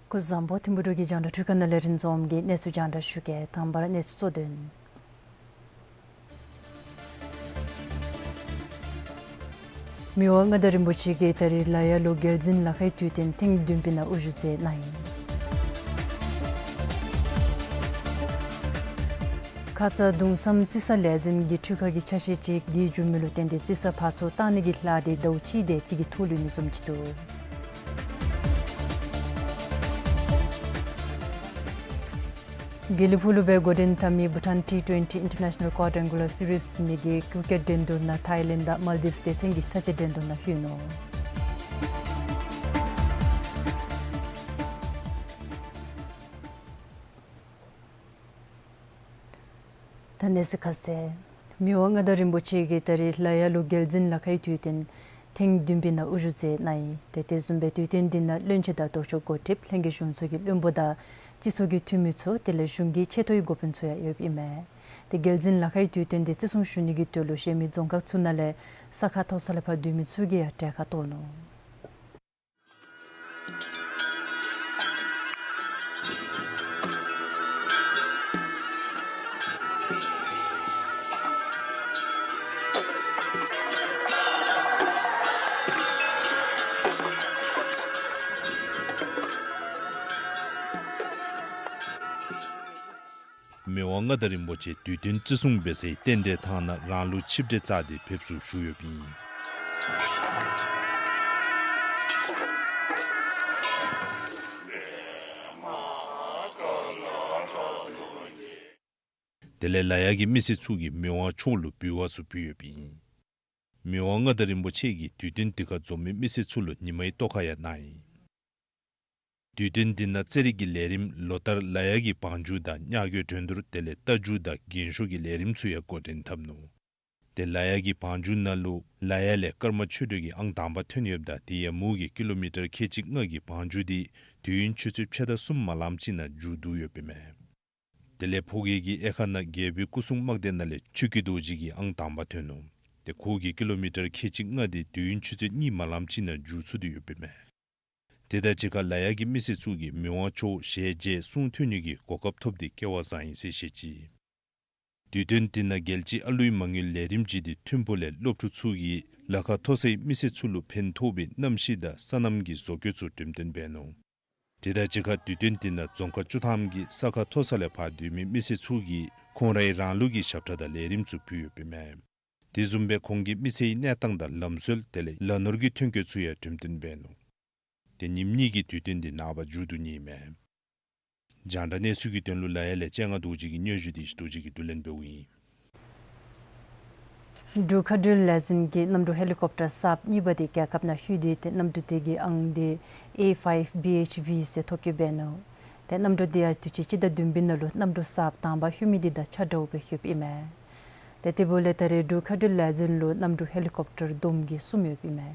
སྐུ་གཟུགས་བཟང་པོ། ཐིམ་ཕུག་འབྲུག་གི་རྒྱང་བསྒྲགས་འཕྲུལ་ཁང་ནང་ལས་རིན་འཛོམས་ཀྱིས་གནས་ཚུལ་རྒྱང་བསྒྲགས་ཞུ་གེ། དང་པ་ར་གནས་ཚུལ་གཙོ་དོན། མི་དབང་མངའ་བདག་རིན་པོ་ཆེ་གིས་ད་རིས་ལ་ཡ་ལུ་རྒྱལ་འཛིན་ལ་ཁའི་དུས་སྟོན་ཐེངས་བདུན་པའི་ནང་དབུ་བཞུགས་མཛད་གནང་ཡི། ཁ་ཙ་གདུང་བསམ་རྩི་ས་ལས་འཛིན་གྱི་འཕྲུལ་ཁང་གི་ཆ་ཤས་ཅིག་འདི་འགྱུར་མེད་ལུ་བརྟེན་ཏེ་རྩི་ས་ཕར་ཚུར་བཏང་ནི་གི་ལཱ་འདི་ཟླཝ་གཅིག་དེ་ཅིག་གི་ཐོག་ལུ་ནི་བཟུམ་ཅིག་འདུག། དགེ་ལེགས་ཕུག་ལུ་སྦེ་འགོ་འདྲེན་འཐབ་མི་Bhutan T twenty International Quadrangular Series ཟེར་མི་གི་ཀི་རི་ཀེཊ་འགྲན་བསྡུར་ནང་ཐའི་ལེནཌ་དང་མཱལ་ཌིབས་སྡེ་ཚན་གྱི་མཐའ་དཔྱད་འགྲན་བསྡུར་ནང་ལྷོད་ནུག། ད་གནས་ཚུལ་ཁ་གསལ། མི་དབང་མངའ་བདག་རིན་པོ་ཆེ་གིས་ད་རིས་ལ་ཡ་ལུ་རྒྱལ་འཛིན་ལ་ཁའི་དུས་སྟོན་ཐེངས་བདུན་པའི་ནང་དབུ་བཞུགས་མཛད་གནང་ཡི། ཏེ་དེ་བཟུམ་སྦེ་དུས་སྟོན་འདི་ནང་བློན་ཆེན་དང་ལྡོག་ཕྱོགས་འགོ་ཁྲིདཔ་ལྷན་རྒྱས་གཞུང་ཚོགས་ཀྱི་བློན་པོ་དང་སྤྱི་ཚོགས་ཀྱི་འཐུས་མི་ཚུ་དེ་ལས་གཞུང་གི་ཆེ་མཐོའི་འགོ་དཔོན་ཚུ་ཡང་ཡོདཔ་ཨིན་མས། ཏེ་རྒྱལ་འཛིན་ལ་ཁའི་དུས་སྟོན་འདི་བརྩི་སྲུང་ཞུ་ནི་གི་དོན་ལུ་གཞན་མི་རྫོང་ཁག་ཚུ་ནང་ལས་ས་ཁ་མཐོ་ས་ལས་ཕར་སྡོད་མི་ཚུ་གིས་ཡང་གྲལ་ཁར་གཏོགས་ནུག། མི་དབང་མངའ་བདག་རིན་པོ་ཆེ་དུས་སྟོན་བརྩི་སྲུང་འབད་སའི་རྟེན་འབྲེལ་ཐང་ནང་རང་ལུགས་ཆིབས་གྲལ་བཅའ་སྟེ་ཕེབས་བསུ་ཞུ་ཡོདཔ་ཨིན། དེ་ལས་ལ་ཡ་གི་མི་སེར་ཚུ་གིས་མི་དབང་མཆོག་ལུ་འབུལ་བ་ཚུ་ཕུལ་ཡོདཔ་ཨིན། མི་དབང་མངའ་བདག་རིན་པོ་ཆེ་གིས་དུས་སྟོན་འདི་ཁར་འཛོམས་མི་མི་སེར་ཚུ་ལུ་ཉི་མའི་ཐོག་ཁར་ཡང་གནང་ཡི། དུས་སྟོན་འདི་ནང་རྩེད་རིགས་ཀྱི་ལས་རིམ་ལོ་ལྟར་ལ་ཡ་གི་བང་རྒྱུག་དང་ཉ་རྒོད་འགྲན་བསྡུར་དེ་ལས་རྟ་རྒྱུག་དང་རྒྱན་ཤོག་གི་ལས་རིམ་ཚུ་ཡང་འགོ་འདྲེན་འཐབ་ནུག། ཏེ་ལ་ཡ་གི་བང་རྒྱུག་ནང་ལུ་ལ་ཡ་ལས་ཀརྨ་ཆོས་སྒྲོན་གྱིས་ཨང་དང་པ་ཐོན་ཡོདཔ་ད་དེ་ཡང་མོ་གིས་ཀི་ལོ་མི་ཊར་ཁལ་གཅིག་ལྔ་གི་བང་རྒྱུག་འདི་དུས་ཡུན་ཆུ་ཚོད་ཕྱེད་དང་གསུམ་མ་ལངམ་ཅིག་ནང་མཇུག་བསྡུ་ཡོདཔ་ཨིན་མས། དེ་ལས་ཕོ་སྐྱེས་ཀྱི་དབྱེ་ཁག་ནང་རྒྱལ་པོའི་སྐུ་སྲུང་དམག་སྡེ་ནང་ལས་ཆོས་སྐྱིད་རྡོ་རྗེ་གིས་ཨང་དང་པ་ཐོན་ནུག། ཏེ་ཁོ་གིས་ཀི་ལོ་མི་ཊར་ཁལ་གཅིག་ལྔ་དེ་དུས་ཡུན་ཆུ་ཚོད་གཉིས་མ་ལངམ་ཅིག་ནང་མཇུག་ཚུགས་ཏེ་ཡོདཔ་ཨིན་མས། དེ་དང་གཅིག་ཁར་ལ་ཡ་གི་མི་སེར་ཚུ་གིས་མི་དབང་མཆོག་ཞལ་མཇལ་གསུང་ཐོས་ནི་གི་གོ་སྐབས་ཐོབ་སྟེ་སྐལ་བ་བཟང་ཡི་ཟེར་བཤད་ཅི། དུས་སྟོན་འདི་ནང་རྒྱལ་སྤྱིའི་ཨ་ལུའི་མ་དངུལ་ལས་རིམ་ཅིག་འདི་ཐིམ་ཕུག་ལས་སློབ་ཕྲུག་ཚུ་གིས་ལ་ཁ་མཐོ་སའི་མི་སེར་ཚུ་ལུ་ཕན་ཐོགས་པའི་གནམ་གཤིས་དང་སོ་ནམ་གྱི་བཟོ་བཀོད་ཚུ་འགྲེམས་སྟོན་འབད་ནུག། དེ་དང་གཅིག་ཁར་དུས་སྟོན་འདི་ནང་རྫོང་ཁག་བཅུ་ཐམ་གྱི་ས་ཁ་མཐོ་ས་ལས་ཕར་སྡོད་མི་མི་སེར་ཚུ་གིས་ཁོང་རའི་རང་ལུགས་ཀྱི་ཞབས་ཁྲ་དང་ལས་རིམ་ཚུ་ཕུལ་ཡོདཔ་ཨིན་མས། དེ་བཟུམ་སྦེ་ཁོང་གིས་མི་ཚེའི་གནས་སྟངས་དང་ལམ་སྲོལ་དེ་ལས་ལ་ནོར་གྱི་ཐོན་སྐྱེད་ཚུ་ཡང་འགྲེམས་སྟོན་འབད་ནུག། ཏེ་ཉིནམ་གཉིས་ཀྱི་དུས་སྟོན་འདི་ནངས་པ་མཇུག་བསྡུ་ནི་ཨིན་མས། རྒྱང་བསྒྲགས་གནས་ཚུལ་གྱི་དོན་ལུ་ལ་ཡ་ལས་སྤྱན་སྔ་རྡོ་རྗེ་གི་སྙན་ཞུ་འདི་ཞུ་རྡོ་རྗེ་གིས་བསྡུ་ལེན་འབདཝ་ཨིན། འབྲུག་མཁའ་འགྲུལ་ལས་འཛིན་གྱིས་གནམ་གྲུ་ཧེ་ལི་ཀོབ་ཊར་གསརཔ་གཉིས་པ་འདི་རྒྱལ་ཁབ་ནང་ལྷོད་དེ་ཏེ་གནམ་གྲུ་དེ་གི་ཨང་འདི་A five B H V ཟེར་ཐོ་བཀོད་འབད་ནུག། ཏེ་གནམ་གྲུ་འདི་ཡང་དུས་ཅི་སྤྱི་ཟླ་བདུན་པའི་ནང་ལུ་གནམ་གྲུ་གསརཔ་དང་པ་ལྷོད་མི་འདི་དང་ཆ་འདྲཝ་སྦེ་ལྷོདཔ་ཨིན་མས། ཏེ་དེ་འབདཝ་ལས་ད་རེས་འབྲུག་མཁའ་འགྲུལ་ལས་འཛིན་ལུ་གནམ་གྲུ་ཧེ་ལི་ཀོབ་ཊར་བསྡོམས་ཀྱིས་གསུམ་ཡོདཔ་ཨིན་མས།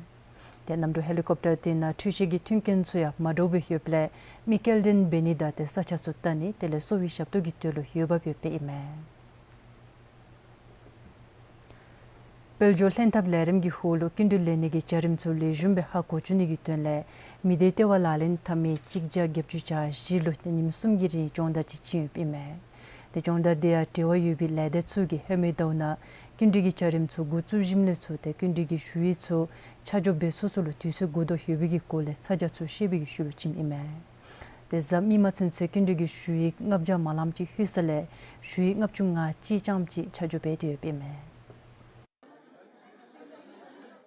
ཏེ་གནམ་གྲུ་ཧེ་ལི་ཀོབ་ཊར་དེ་ནང་འཕྲུལ་ཆས་ཀྱི་མཐུན་རྐྱེན་ཚུ་ཡང་མ་འདྲཝ་སྦེ་ཡོདཔ་ལས་མི་སྐྱེལ་འདྲེན་འབད་ནི་དང་ཏེ་ས་ཆ་ཚུ་བལྟ་ནི་དེ་ལས་གསོ་བའི་ཞབས་ཏོག་གི་དོན་ལུ་འོས་འབབ་ཡོདཔ་ཨིན་མས། དཔལ་འབྱོར་ལྷན་ཐབས་ལས་རིམ་གྱི་འོག་ལུ་སྐྱིན་འགྲུལ་ལེན་ནི་གི་བྱ་རིམ་ཚུ་ལེགས་ཤོམ་སྦེ་ཧ་གོ་བཅུག་ནི་གི་དོན་ལས་མི་སྡེ་ལྟེ་བ་ལག་ལེན་འཐབ་མི་གཅིག་བརྒྱ་བརྒྱད་ཅུ་གྱ་བཞི་ལུ་ཏེ་ཉིནམ་གསུམ་གྱི་རིང་སྦྱོང་བརྡར་ཅིག་བྱིན་ཡོདཔ་ཨིན་མས། ཏེ་སྦྱོང་བརྡར་དེ་ཡང་འབྲེལ་བ་ཡོད་པའི་ལས་སྡེ་ཚུ་གིས་ཧེ་མའི་ཟླཝ་ནང་སྐྱིན་འགྲུལ་གྱི་བྱ་རིམ་ཚུ་འགོ་བཙུགས་ཞིནམ་ལས་ཚུར་ཏེ་སྐྱིན་འགྲུལ་གྱི་ཞུ་ཡིག་ཚུ་ཆ་འཇོག་འབད་ཚུགས་ཚུ་ལུ་དུས་ཚོད་འགོར་དོ་ཡོད་པའི་གི་སྐོར་ལས་ཚ་གྱང་ཚུ་བཤད་པའི་གི་ཤུལ་ལུ་བྱིནམ་ཨིན་མས། ཏེ་གཟའ་མིག་དམར་ཚུན་ཚོད་སྐྱིན་འགྲུལ་གྱི་ཞུ་ཡིག་ལྔ་བརྒྱ་མ་ལངམ་ཅིག་ལྷོད་ས་ལས་ཞུ་ཡིག་ལྔ་བཅུ་ང་གཅིག་ཙམ་ཅིག་ཆ་འཇོག་འབད་དེ་ཡོདཔ་ཨིན་མས།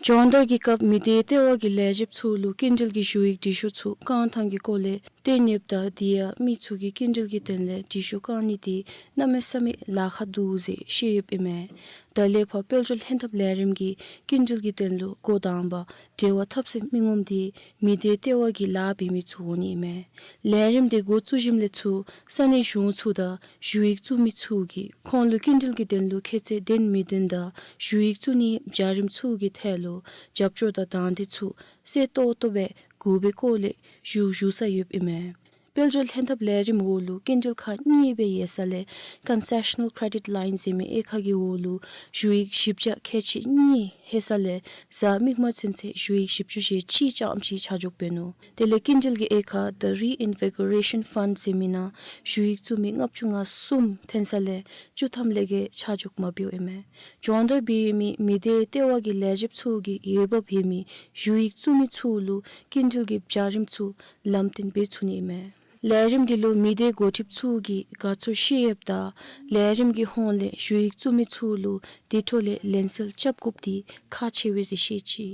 སྦྱོང་བརྡར་གྱི་སྐབས་མི་སྡེ་ལྟེ་བ་གི་ལས་བྱེདཔ་ཚུ་ལུ་སྐྱིན་འགྲུལ་གྱི་ཞུ་ཡིག་འབྲི་ཤོག་ཚུ་བཀང་ཐངས་ཀྱི་སྐོར་ལས་སྟོན་ཡོདཔ་ད་དེ་ཡང་མི་ཚུ་གིས་སྐྱིན་འགྲུལ་གྱི་དོན་ལས་འབྲི་ཤོག་བཀང་ནི་དེ་གནམ་མེད་ས་མེད་ལཱ་ཁག་འདུག་ཟེར་བཤད་ཡོདཔ་ཨིན་མས། ད་ལས་ཕར་དཔལ་འབྱོར་ལྷན་ཐབས་ལས་རིམ་གྱིས་སྐྱིན་འགྲུལ་གྱི་དོན་ལུ་འགོ་དང་པ་འབྲེལ་བ་འཐབ་སའི་མི་ངོམ་དེ་མི་སྡེ་ལྟེ་བ་གི་ལཱ་འབད་མི་ཚུ་འོང་ནི་ཨིན་མས། ལས་རིམ་དེ་འགོ་བཙུགས་ཞིནམ་ལས་ཚུར་ས་གནས་གཞུང་ཚུ་དང་ཞུ་ཡིག་བཙུགས་མི་ཚུ་གིས་ཁོང་ལུ་སྐྱིན་འགྲུལ་གྱི་དོན་ལུ་ཁྱད་ཚད་ལྡན་མི་ལྡན་དང་ཞུ་ཡིག་བཙུགས་ནིའི་བྱ་རིམ་ཚུ་གི་ཐད་ལུ་རྒྱབ་སྐྱོར་དང་དང་འདོད་ཚུ་གསལ་ཏོག་ཏོ་སྦེ་དགོ་པའི་སྐོར་ལས་ཞུ་ཞུ་ས་ཡོདཔ་ཨིན་མས། དཔལ་འབྱོར་ལྷན་ཐབས་ལས་རིམ་འོག་ལུ་སྐྱིན་འགྲུལ་ཁག་གཉིས་སྦེ་ཡོད་ས་ལས་Concessional Credit Line ཟེར་མི་དབྱེ་ཁག་གི་འོག་ལུ་ཞུ་ཡིག་བཞི་བརྒྱ་ཁལ་གཅིག་གཉིས་ལྷོད་ས་ལས་གཟའ་མིག་དམར་ཚུན་ཚོད་ཞུ་ཡིག་བཞི་བཅུ་ཞེ་གཅིག་ཙམ་ཅིག་ཆ་འཇོག་འབད་ནུག། དེ་ལས་སྐྱིན་འགྲུལ་གྱི་དབྱེ་ཁག་The Reinvigoration Fund ཟེར་མི་ནང་ཞུ་ཡིག་བཙུགས་མི་ལྔ་བཅུ་ང་གསུམ་ཐོན་ས་ལས་བཅུ་ཐམ་ལས་བརྒལ་ཆ་འཇོག་མ་འབདཝ་ཨིན་མས། སྦྱོང་བརྡར་འབད་མི་མི་སྡེ་ལྟེ་བ་གི་ལས་བྱེདཔ་ཚུ་གིས་འོས་འབབ་ཡོད་མི་ཞུ་ཡིག་བཙུགས་མི་ཚུ་ལུ་སྐྱིན་འགྲུལ་གྱི་བྱ་རིམ་ཚུ་ལམ་སྟོན་འབད་ཚུགས་ནི་ཨིན་མས། ལས་རིམ་འདི་ལུ་མི་སྡེ་འགོ་ཁྲིདཔ་ཚུ་གིས་དགའ་ཚོར་ཤེས་ཡོདཔ་དང་ལས་རིམ་གྱི་ཧོངས་ལས་ཞུ་ཡིག་བཙུགས་མི་ཚུ་ལུ་དེ་འཕྲོ་ལས་ལན་གསལ་རྐྱབ་དགོཔ་འདི་ཁག་ཆེ་བས་ཟེར་བཤད་ཅི།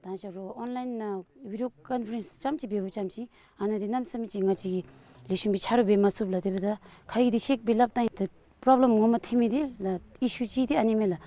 ད་ཞག་རོགས་ཨོན་ལཱའིན་ནང་བི་ཌིའོ་ཀོན་ཕ་རེནསི་ཙམ་ཅིག་འབདཝ་ཙམ་ཅིག་ཨ་ནཱ་འདི་གནམ་མེད་ས་མེད་ཅིག་ང་བཅས་ཀྱིས་ལེགས་ཤོམ་སྦེ་ཆ་རོགས་འབད་མ་ཚུགས་ལགས། དེ་འབདཝ་ད་ཁ་ཡིག་འདི་ཤེས་པའི་སླབ་ཐངས་ད་པོརོབ་ལེམ་ངོ་མ་ཐོན་མི་འདི་ལགས་ཨི་ཤུ་ཅིག་འདི་ཨ་ནི་མས་ལགས།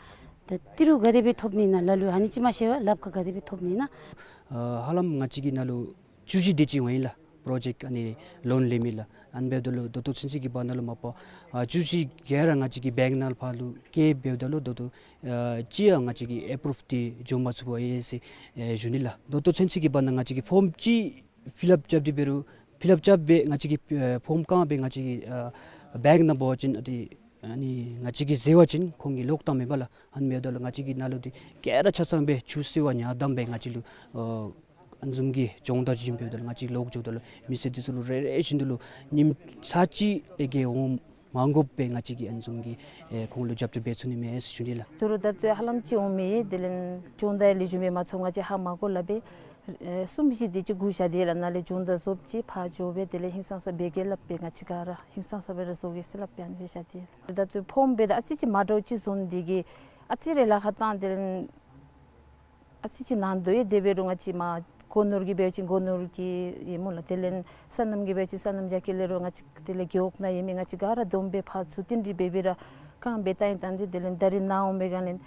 ད་ཏི་རུ་ག་དེ་སྦེ་ཐོབ་ནི་ན་ལ་ལུ་ཨ་ནི་ཅིག་མ་ཤེས་པར་ལགཔ་ཁར་ག་དེ་སྦེ་ཐོབ་ནི་ན། ཨ་ཧ་ལམ་ང་བཅས་ཀྱི་ནང་ལུ་བཅུ་བཞི་དེ་ཅིག་འོང་ཡི་ལགས། པྲོ་ཇེཀཊ་ཨ་ནི་ལོན་ལེན་མི་ལགས། ཨ་ནི་འབདཝ་ད་ལུ་ད་ལྟོ་ཚུན་ཚོད་ཀྱི་བར་ན་ལུ་མ་པ་ཨ་བཅུ་བཞི་ག་ར་ང་བཅས་ཀྱི་བེངཀ་ནང་ཕར་ལུ་བསྐྱལ་འབདཝ་ད་ལུ་ད་ལྟོ་ཨ་གཅིག་ཡང་ང་བཅས་ཀྱིས་ཨེ་པྲུབ་འདི་འབྱུང་མ་ཚུགས་པར་ཡོད་ཟེར་ཨེ་ཞུ་ནི་ལགས། ད་ལྟོ་ཚུན་ཚོད་ཀྱི་བར་ན་ང་བཅས་ཀྱིས་ཕོརམ་གཅིག་ཕིལ་ཨཔ་རྐྱབ་སྟེ་འབད་རུང་ཕིལ་ཨཔ་རྐྱབ་སྦེ་ང་བཅས་ཀྱིས་ཨེ་ཕོརམ་བཀང་སྦེ་ང་བཅས་ཀྱི་ཨ་བེངཀ་ནང་འབག་པ་ཅིན་ཨ་ཏེ་ཨ་ནི་ང་བཅས་ཀྱིས་བཟོ་བ་ཅིན་ཁོང་གིས་ལོག་བཏངམ་མས་པ་ལགས། ཨ་ནི་འབདཝ་ད་ལུ་ང་བཅས་ཀྱི་ནང་ལུ་འདི་ག་ར་ཆ་ཚང་སྦེ་ཆུ་སེར་བ་ཉ་དམ་སྦེ་ང་བཅས་ལུ་ཨ་ཨ་ནི་བཟུམ་གྱི་སྦྱོང་བརྡར་བྱིན་འབདཝ་ད་ལུ་ང་བཅས་ལོག་འགྱོཝ་ད་ལུ་མི་སེར་འདི་ཚུ་ལུ་རེ་རེ་བཞིན་དུ་ལུ་ཉིནམ་ཚར་གཅིག་ལས་བརྒལ་འོང་མ་དགོཔ་སྦེ་ང་བཅས་ཀྱིས་ཨ་ནི་བཟུམ་གྱི་ཨེ་ཁོང་ལུ་རྒྱབ་སྐྱོར་འབད་ཚུགས་ནི་མས་ཟེར་ཞུ་ནི་ལགས། ད་རུང་ད་ལྟོ་ཧ་ལམ་ཅིག་འོང་མི་དེ་ལས་སྦྱོང་བརྡར་ལེགས་ཤོམ་སྦེ་མ་ཐོབ་ང་བཅས་ཧ་མ་གོ་སླབ་སྦེ་ཨེ་གསུམ་བཞི་དེ་ཅིག་སྒུག་བཞག་སྟེ་ལགས། ནཱ་ལས་སྦྱོང་བརྡར་བཟོ་བྱིན་ཕར་འགྱོ་སྦེ་དེ་ལས་ཧིང་སངས་ས་སྦེ་གི་སླབ་སྦེ་ང་བཅས་ག་ར་ཧིང་སངས་ས་སྦེ་ར་བཟོ་གེ་ཟེར་སླབ་སྦེ་ཨ་ནི་སྦེ་བཞག་སྟེ་ལགས། ད་ལྟོ་ཕོརམ་འབདཝ་ད་ཨ་ཙི་ཅིག་མ་འདྲཝ་ཅིག་བཟོ་ནི་དེ་གིས་ཨ་ཙི་རེ་ལཱ་ཁག་བཏང་སྟེ་ལགས། ཨ་ཙི་ཅིག་ནང་དོག་ཡོད། དེ་འབད་རུང་ང་བཅས་མ་སྒོ་ནོར་གྱི་འབད་བ་ཅིན་སྒོ་ནོར་གྱི་ཨིན་སྨོ་ལགས། དེ་ལས་སོ་ནམ་གྱི་འབད་བ་ཅིན་སོ་ནམ་རྒྱག་གི་ལས་རུང་ང་བཅས་དེ་ལས་རྒེད་འོག་ནང་ཡོད་མི་ང་བཅས་ག་ར་བསྡོམས་སྦེ་ཕར་ཚུར་བསྟུན་གྲོས་འབད་སྦེ་ར་བཀང་སྦེ་བཏང་ཡི། བཏང་སྟེ་དེ་ལས་ད་རིས་ནཱ་འོང་པའི་སྒང་ལས་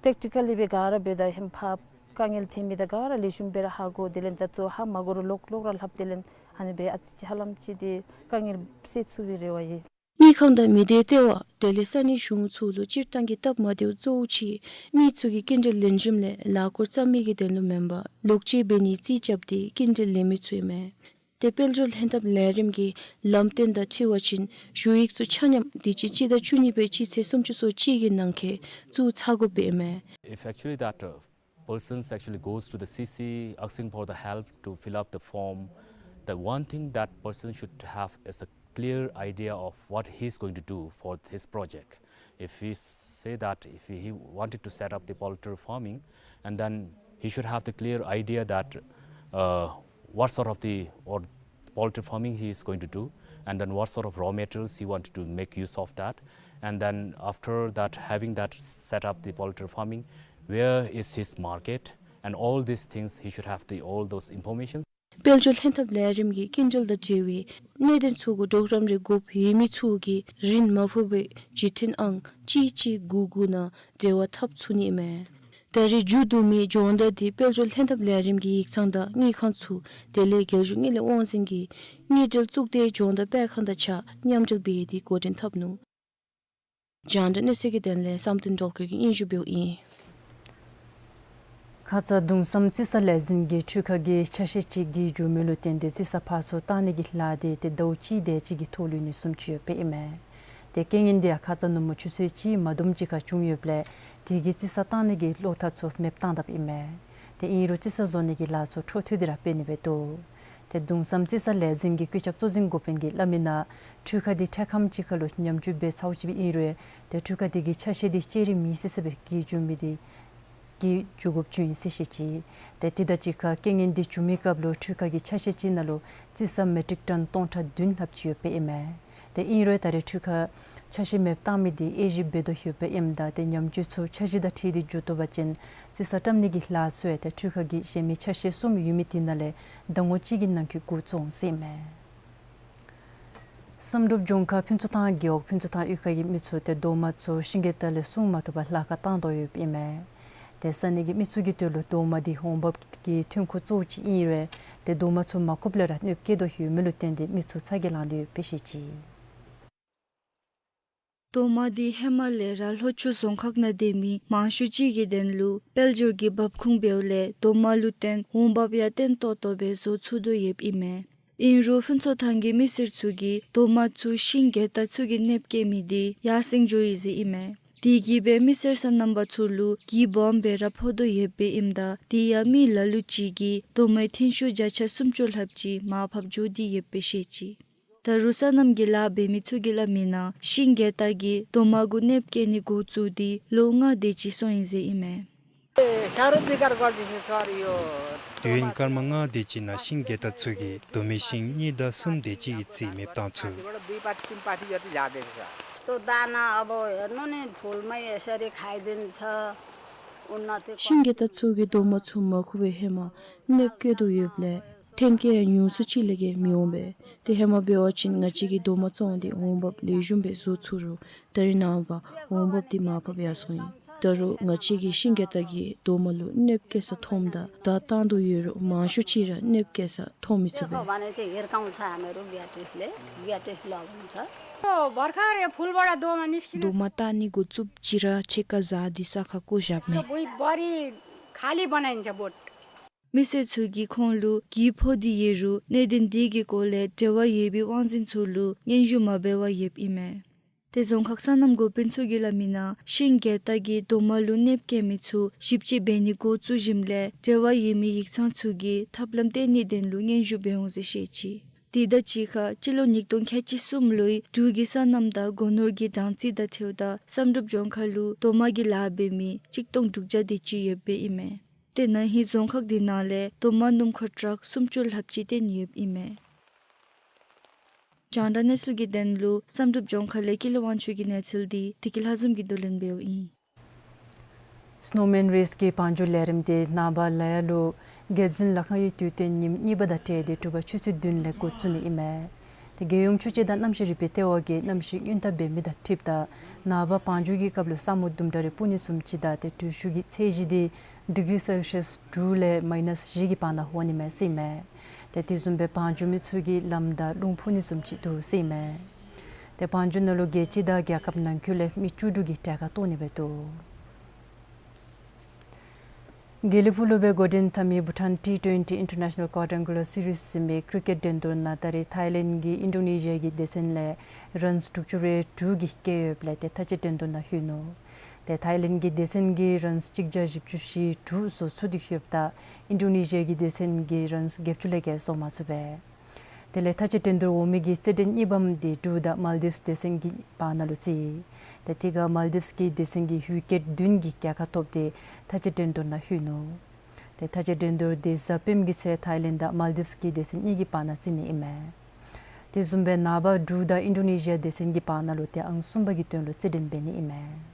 པེརེག་ཊི་ཀཱལ་ལི་སྦེ་ག་ར་འབདཝ་ད་ཧེ་མ་ཕར་དཀའ་ངལ་ཐོན་མི་དང་ག་ར་ལེགས་ཤོམ་སྦེ་ར་ཧ་གོ། དེ་ལས་ད་ལྟོ་ཧ་མ་གོ་རུང་ལོག་ལོག་ར་ལྷབ། དེ་ལས་ཨ་ནི་སྦེ་ཨ་ཙི་ཅིག་ཧ་ལམ་ཅིག་དེ་དཀའ་ངལ་སེལ་ཚུགས་པའི་རེ་བ་ཡོད། དངུལ་ཁང་དང་མི་སྡེ་ལྟེ་བ་དེ་ལས་ས་གནས་གཞུང་ཚུ་ལུ་སྤྱིར་བཏང་གི་སྟབས་མ་བདེཝ་གཙོ་བོ་ཅིག་མི་ཚུ་གིས་སྐྱིན་འགྲུལ་ལེན་བྱིནམ་ལས་ལཱ་འཁོར་བརྩམ་མི་གི་དོན་ལུ་མེན་པར་ལོག་སྤྱོད་འབད་ནིའི་རྩིས་རྐྱབ་སྟེ་སྐྱིན་འགྲུལ་ལེན་མི་ཚུ་ཨིན་མས། ཏེ་དཔལ་འབྱོར་ལྷན་ཐབས་ལས་རིམ་གྱི་ལམ་སྟོན་དང་འཁྲིལ་བ་ཅིན་ཞུ་ཡིག་ཚུ་ཆ་མཉམ་དུས་ཅི་སྤྱི་ཟླ་བཅུ་གཉིས་པའི་སྤྱི་ཚེས་སུམ་ཅུ་སོ་གཅིག་གི་ནང་འཁོད་བཙུགས་ཚར་དགོཔ་ཨིན་མས། If actually that uh, persons actually goes to the C C asking for the help to fill up the form, the one thing that person should have is a clear idea of what he's going to do for his project. If we say that if he wanted to set up the poultry farming, and then he should have the clear idea that uh, what sort of the or poultry farming he is going to do, and then what sort of raw materials he wanted to make use of that, and then after that, having that set up the poultry farming, where is his market, and all these things he should have the all those information. དཔལ་འབྱོར་ལྷན་ཐབས་ལས་རིམ་གྱིས་སྐྱིན་འགྲུལ་དང་འབྲེལ་བའི་གནད་དོན་ཚུ་གུ་གྲོགས་རམ་རེ་དགོཔ་ཡོད་མི་ཚུ་གིས་རིན་མ་ཕོག་པའི་བརྒྱུད་འཕྲིན་ཨང་གཅིག་གཅིག་དགུ་དགུ་ནང་འབྲེལ་བ་འཐབ་ཚུགས་ནི་ཨིན་མས། ད་རེས་མཇུག་བསྡུ་མི་སྦྱོང་བརྡར་འདི་དཔལ་འབྱོར་ལྷན་ཐབས་ལས་རིམ་གྱི་ཡིག་ཚང་དང་དངུལ་ཁང་ཚུ་དེ་ལས་རྒྱལ་གཞུང་དངུལ་ལས་དབང་འཛིན་གྱི་དངུལ་འབྲེལ་གཙུག་སྡེའི་སྦྱོང་བརྡར་སྤེལ་ཁང་དང་གཅིག་ཁར་མཉམ་འབྲེལ་འབད་དེ་འགོ་འདྲེན་འཐབ་ནུག། རྒྱང་བསྒྲགས་གནས་ཚུལ་གྱི་དོན་ལས་བསམ་གཏན་སྒྲོལ་དཀར་གྱིས་སྙན་ཞུ་འབདཝ་ཨིན། ཁ་ཙ་གདུང་བསམ་རྩི་ས་ལས་འཛིན་གྱིས་འཕྲུལ་ཁང་གི་ཆ་ཤས་ཅིག་གི་འགྱུར་མེད་ལུ་བརྟེན་ཏེ་རྩི་ས་ཕར་ཚུར་བཏང་ནི་གི་ལཱ་འདི་ཏེ་ཟླཝ་གཅིག་དེ་ཅིག་གི་ཐོག་ལུ་ནི་གསུམ་ཅིག་ཡོདཔ་ཨིན་མས། ཏེ་རྐྱེན་ངན་འདི་ཡང་ཁ་ཙ་ནུབ་མོ་ཆུ་ཚོད་གཅིག་མ་བསྡོམས་ཅིག་ཁར་བྱུང་ཡོདཔ་ལས་དེ་གིས་རྩི་ས་བཏང་ནི་གི་གློག་ཐག་ཚུ་མེདཔ་བཏང་དཔ་ཨིན་མས། ཏེ་ཨིན་རུང་རྩི་ས་བཟོ་ནི་གི་ལཱ་ཚུ་འཕྲོ་མཐུད་དེ་ར་འབད་ནི་སྦེ་འདུག། ཏེ་གདུང་བསམ་རྩི་ས་ལས་འཛིན་གྱི་སྐུ་ཚབ་གཙོ་འཛིན་འགོ་དཔོན་གྱིས་སླབ་མི་ནང་འཕྲུལ་ཁང་འདི་འཕྲལ་ཁམས་ཅིག་ཁར་ལུ་ཉམས་བཅོས་འབད་ཚརཝ་ཅིག་སྦེ་ཨིན་རུང་ཏེ་འཕྲུལ་ཁང་འདི་གི་ཆ་ཤས་འདི་བཅད་རིམ་ཡིད་སི་སི་སྦེ་གི་འགྱུར་མི་འདི་གི་འགྱུར་དགོཔ་བྱུང་ཡི་ཟེར་བཤད་ཅི། ཏེ་དེ་དང་གཅིག་ཁར་རྐྱེན་ངན་འདི་བྱུང་མི་སྐབས་ལུ་འཕྲུལ་ཁང་གི་ཆ་ཤས་ཅིག་ནང་ལུ་རྩི་ས་མེ་ཊིག་ཊོན་སྟོང་ཕྲག་བདུན་ལྷགཔ་ཅིག་ཡོདཔ་ཨིན་མས། ཏེ་ཨིན་རུང་ད་རེས་འཕྲུལ་ཁང་ཆ་ཤས་མེདཔ་བཏང་མི་འདི་དབྱེ་ཞིབ་འབད་དོ་ཡོདཔ་ཨིནམ་ད་ཏེ་ཉམས་བཅོས་ཚུ་ཆ་གཞི་དང་འཁྲིལ་ཏེ་འགྱོ་དོ་བ་ཅིན་རྩི་ས་བཀྲམ་ནི་གི་ལཱ་ཚུ་ཡང་ཏེ་འཕྲུལ་ཁང་གི་གཞན་མི་ཆ་ཤས་གསུམ་ཡོད་མི་དེ་ནང་ལས་ཟླ་ངོ་གཅིག་གི་ནང་འཁོད་འགོ་བཙུགས་འོང་ཟེར་ཨིན་མས། བསམ་གྲུབ་ལྗོངས་མཁར་ཕུན་ཚོགས་ཐང་རྒེད་འོག་ཕུན་ཚོགས་ཐང་གཡུས་ཁ་གི་མི་ཚུ་ཏེ་རྡོག་མ་ཚུ་ཤིང་གི་ཐད་ལས་སྲུང་མ་བཏུབ་པར་ལྷ་ཁར་བཏང་དོ་ཡོདཔ་ཨིན་མས། ཏེ་ས་གནས་ཀྱི་མི་ཚུ་གི་དོན་ལུ་རྡོག་མ་འདི་འོང་འབབ་ཀྱི་ཐོན་ཁུངས་གཙོ་བོ་ཅིག་ཨིན་རུང་ཏེ་རྡོག་མ་ཚུ་མ་ཁོབ་ལས་ར་གནོདཔ་བཀལ་དོ་ཡོད་མི་ལུ་བརྟེན་ཏེ་མི་ཚུ་ཚ་གྱང་ལང་སྟེ་ཡོདཔ་སྦེ་བཤད་ཅི། རྡོག་མ་འདི་ཧེ་མ་ལས་ར་ལྷོ་ཕྱོགས་རྫོང་ཁག་ནང་སྡོད་མི་མང་ཤོས་ཅིག་གི་དོན་ལུ་དཔལ་འབྱོར་གྱི་འབབ་ཁུངས་འབདཝ་ལས་རྡོག་མ་ལུ་བརྟེན་འོང་འབབ་ཡང་བརྟན་ཏོག་ཏོ་སྦེ་བཟོ་ཚུགས་དོ་ཡོདཔ་ཨིན་མས། ཨིན་རུང་ཕུན་ཚོགས་ཐང་གི་མི་སེར་ཚུ་གིས་རྡོག་མ་ཚུ་ཤིང་གྱལ་ཏ་ཚུ་གིས་གནོདཔ་བཀལ་མི་དེ་ཡར་སེང་འགྱོ་ཡི་ཟེར་ཨིན་མས། དེ་གིས་སྦེ་མི་སེར་སོ་ནམ་པ་ཚུ་ལུ་གྱི་སྦོམ་སྦེ་ར་ཕོག་དོ་ཡོདཔ་སྦེ་ཨིནམ་ད་དེ་ཡང་མི་ལ་ལུ་ཅིག་གིས་རྡོག་མའི་ཐོན་ཤུགས་བརྒྱ་ཆ་སུམ་ཅུ་ལྷགཔ་ཅིག་མར་ཕབ་འགྱོ་སྟེ་ཡོདཔ་སྦེ་བཤད་ཅི། ད་རུང་སོ་ནམ་གྱི་ལཱ་འབད་མི་ཚུ་གིས་སླབ་མིའི་ནང་ཤིང་གྱལ་ཏ་གིས་རྡོག་མ་གུ་གནོདཔ་བཀལ་ནི་འགོ་བཙུགས་ཏེ་ལོ་ལྔ་དེ་ཅིག་སོང་ཡི་ཟེར་ཨིན་མས། དུས་ཡུན་སྐར་མ་ལྔ་དེ་ཅིག་ནང་ཤིང་གྱལ་ཏ་ཚུ་གིས་རྡོག་མའི་ཤིང་གཉིས་དང་གསུམ་དེ་ཅིག་གི་རྩིས་མེདཔ་བཏང་ཚུགས། यस्तो दाना अब हेर्नु नि, फुलमै यसरी खाइदिन्छ। उन्नति ཤིང་གྱལ་ཏ་ཚུ་གིས་རྡོག་མ་ཚུ་མ་ཁུར་བར་ཧེ་མ་གནོདཔ་བཀལ་དོ་ཡོདཔ་ལས་ཐོན་སྐྱེད་ཡང་ཉུང་སུ་ཅིག་ལས་བརྒལ་མི་འོང་པས། ཏེ་ཧེ་མ་འབད་བ་ཅིན་ང་བཅས་ཀྱིས་རྡོག་མ་བཙོང་སྟེ་འོང་འབབ་ལེགས་ཤོམ་སྦེ་བཟོ་ཚུགས་རུང་ད་རེས་ནངས་པ་འོང་འབབ་དེ་མར་ཕབ་ཡར་སོང་ཡི། ད་རུང་ང་བཅས་ཀྱིས་ཤིང་གྱལ་ཏ་གིས་རྡོག་མ་ལུ་གནོདཔ་བཀལ་ས་མཐོངམ་ད་བརྡ་བཏང་དོ་ཡོད་རུང་མང་ཤོས་ཅིག་ར་གནོདཔ་བཀལ་ས་མཐོང་མི་ཚུགས་པས། यो भर्खरै फुलबाट दोमा निस्किनु। རྡོག་མ་བཏགས་ནི་འགོ་བཙུགསཔ་ཅིག་ར་ཕྱེད་ཀ་བཟའ་སྟེ་ས་ཁར་བཀོ་བཞགཔ་མས། भुइँभरि खाली बनाइन्छ बोट। མི་སེར་ཚུ་གིས་ཁོང་ལུ་གྱི་ཕོག་སྟེ་ཡོད་རུང་གནད་དོན་དེ་གི་སྐོར་ལས་འབྲེལ་བ་ཡོད་པའི་དབང་འཛིན་ཚུ་ལུ་སྙན་ཞུ་མ་འབད་བར་ཡོདཔ་ཨིན་མས། ཏེ་རྫོང་ཁག་སོ་ནམ་འགོ་དཔོན་ཚུ་གིས་སླབ་མིའི་ནང་ཤིང་གྱལ་ཏ་གིས་རྡོག་མ་ལུ་གནོདཔ་བཀལ་མི་ཚུ་ཞིབ་དཔྱད་འབད་ནི་འགོ་བཙུགས་ཞིནམ་ལས་འབྲེལ་བ་ཡོད་མི་ཡིག་ཚང་ཚུ་གིས་ཐབས་ལམ་བཏོན་ནིའི་དོན་ལུ་སྙན་ཞུ་འབད་འོང་ཟེར་བཤད་ཅི། དེ་དང་གཅིག་ཁར་སྤྱི་ལོ་ཉིས་སྟོང་ཁལ་གཅིག་གསུམ་ལོའི་འབྲུག་གི་སོ་ནམ་དང་སྒོ་ནོར་གྱི་གྲངས་རྩིས་དང་འཁྲིལཝ་ད་བསམ་གྲུབ་ལྗོངས་མཁར་ལུ་རྡོག་མ་གི་ལཱ་འབད་མི་གཅིག་སྟོང་དྲུག་བརྒྱ་དེ་ཅིག་ཡོདཔ་ཨིན་མས། ཏེ་ན་ཧིང་རྫོང་ཁག་དེ་ནང་ལས་རྡོག་མ་སྣུམ་འཁོར་ཊཱག་སུམ་ཅུ་ལྷགཔ་ཅིག་བཏོན་ཡོདཔ་ཨིན་མས། རྒྱང་བསྒྲགས་གནས་ཚུལ་གྱི་དོན་ལུ་བསམ་གྲུབ་ལྗོངས་མཁར་ལས་ཀུན་ལེགས་དབང་ཕྱུག་གི་གནས་ཚུལ་དེ་བདེ་སྐྱིད་ལྷ་འཛོམས་ཀྱིས་བསྡུ་ལེན་འབདཝ་ཨིན། སྣོ་མཱན་རེས་ཀྱི་བང་རྒྱུག་ལས་རིམ་དེ་ནངས་པ་ལ་ཡ་ལུ་རྒྱལ་འཛིན་ལ་ཁང་གི་དུས་སྟོན་ཉིནམ་གཉིས་པ་དང་འབྲེལ་ཏེ་དྲོ་པ་ཆུ་ཚོད་བདུན་ལས་འགོ་བཙུགས་ནི་ཨིན་མས། ཏེ་རྒྱལ་ཡོངས་ཆུ་དཔྱད་དང་གནམ་གཤིས་རིག་པའི་ལྟེ་བ་གིས་གནམ་གཤིས་སྔོན་བརྡ་འབད་མི་དང་འཁྲིལཝ་ད་ནངས་པ་བང་རྒྱུག་གི་སྐབས་ལུ་ས་སྨུག་དུམ་གྲ་རེ་སྤུབ་ནི་བཟུམ་ཅིག་དང་ཏེ་དྲོད་ཤུགས་ཀྱི་ཚད་གཞི་དེ་ཌིག་རི་སེལ་ཤིས་དྲུག་ལས་མའི་ནཱས་བཞི་གི་བར་ན་འོང་ནི་མས་ཟེར་ཨིན་མས། ཏེ་དེ་བཟུམ་སྦེ་བང་རྒྱུག་མི་ཚུ་གིས་ལམ་བདའ་རླུང་འཕུ་ནི་བཟུམ་ཅིག་འདུག་ཟེར་ཨིན་མས། ཏེ་བང་རྒྱུག་ནང་ལུ་རྒྱལ་སྤྱི་དང་རྒྱལ་ཁབ་ནང་འཁོད་ལས་མི་བཅུ་དྲུག་གིས་གྲལ་ཁར་གཏོགས་ནི་སྦེ་འདུག། དགེ་ལེགས་ཕུག་ལུ་སྦེ་འགོ་འདྲེན་འཐབ་མི་བྷུ་ཊཱན་ཊི་ཊུ་ཝེན་ཊི་ཨིན་ཊར་ནེ་ཤ་ནཱལ་ཀོ་ཌུ་རེང་ཀུ་ལར་སི་རིསི་ཟེར་མི་ཀྲི་ཀེཊ་འགྲན་བསྡུར་ནང་ད་རེས་ཐཱའི་ལེནཌ་གིས་ཨིན་ཌོ་ནེ་ཤི་ཡ་གི་སྡེ་ཚན་ལས་རཱནསི་དྲུག་ཅུ་རེ་དྲུག་གི་བཀལ་ཡོདཔ་ལས་ཏེ་མཐའ་དཔྱད་འགྲན་བསྡུར་ནང་ལྷོད་ནུག། ཏེ་ཐཱའི་ལེནཌ་གི་སྡེ་ཚན་གྱིས་རཱནསི་གཅིག་བརྒྱ་བཞི་བཅུ་ཞེ་དྲུག་བཟོ་ཚུགས་ཏེ་ཡོདཔ་ད་ཨིན་ཌོ་ནེ་ཤི་ཡ་གི་སྡེ་ཚན་གྱིས་རཱནསི་བརྒྱད་ཅུ་ལས་བརྒལ་བཟོ་མ་ཚུགས་པས། དེ་ལས་མཐའ་དཔྱད་འགྲན་བསྡུར་འོང་མི་གི་རྩེད་འགྲན་གཉིས་པམ་དེ་འབྲུག་དང་མཱལ་ཌིབས་སྡེ་ཚན་གྱི་བར་ན་ལུ་རྩེ་ཡི། ཏེ་དེ་ཁར་མཱལ་ཌིབས་ཀྱི་སྡེ་ཚན་གྱིས་ཝི་ཀེཊ་བདུན་གྱིས་རྒྱལ་ཁ་ཐོབ་སྟེ་མཐའ་དཔྱད་འགྲན་བསྡུར་ནང་ལྷོད་ནུག། ཏེ་མཐའ་དཔྱད་འགྲན་བསྡུར་དེ་གཟའ་སྤེནམ་གྱི་ཚེ་ཐཱའི་ལེནཌ་དང་མཱལ་ཌིབས་ཀྱི་སྡེ་ཚན་གཉིས་ཀྱི་བར་ན་རྩེ་ནི་ཨིན་མས། དེ་བཟུམ་སྦེ་ནངས་པ་འབྲུག་དང་ཨིན་ཌོ་ནེ་ཤི་ཡ་སྡེ་ཚན་གྱི་བར་ན་ལུ་ཏེ་ཨང་གསུམ་པ་གི་དོན་ལུ་རྩེད་འགྲན་འབད་ནི་ཨིན་མས།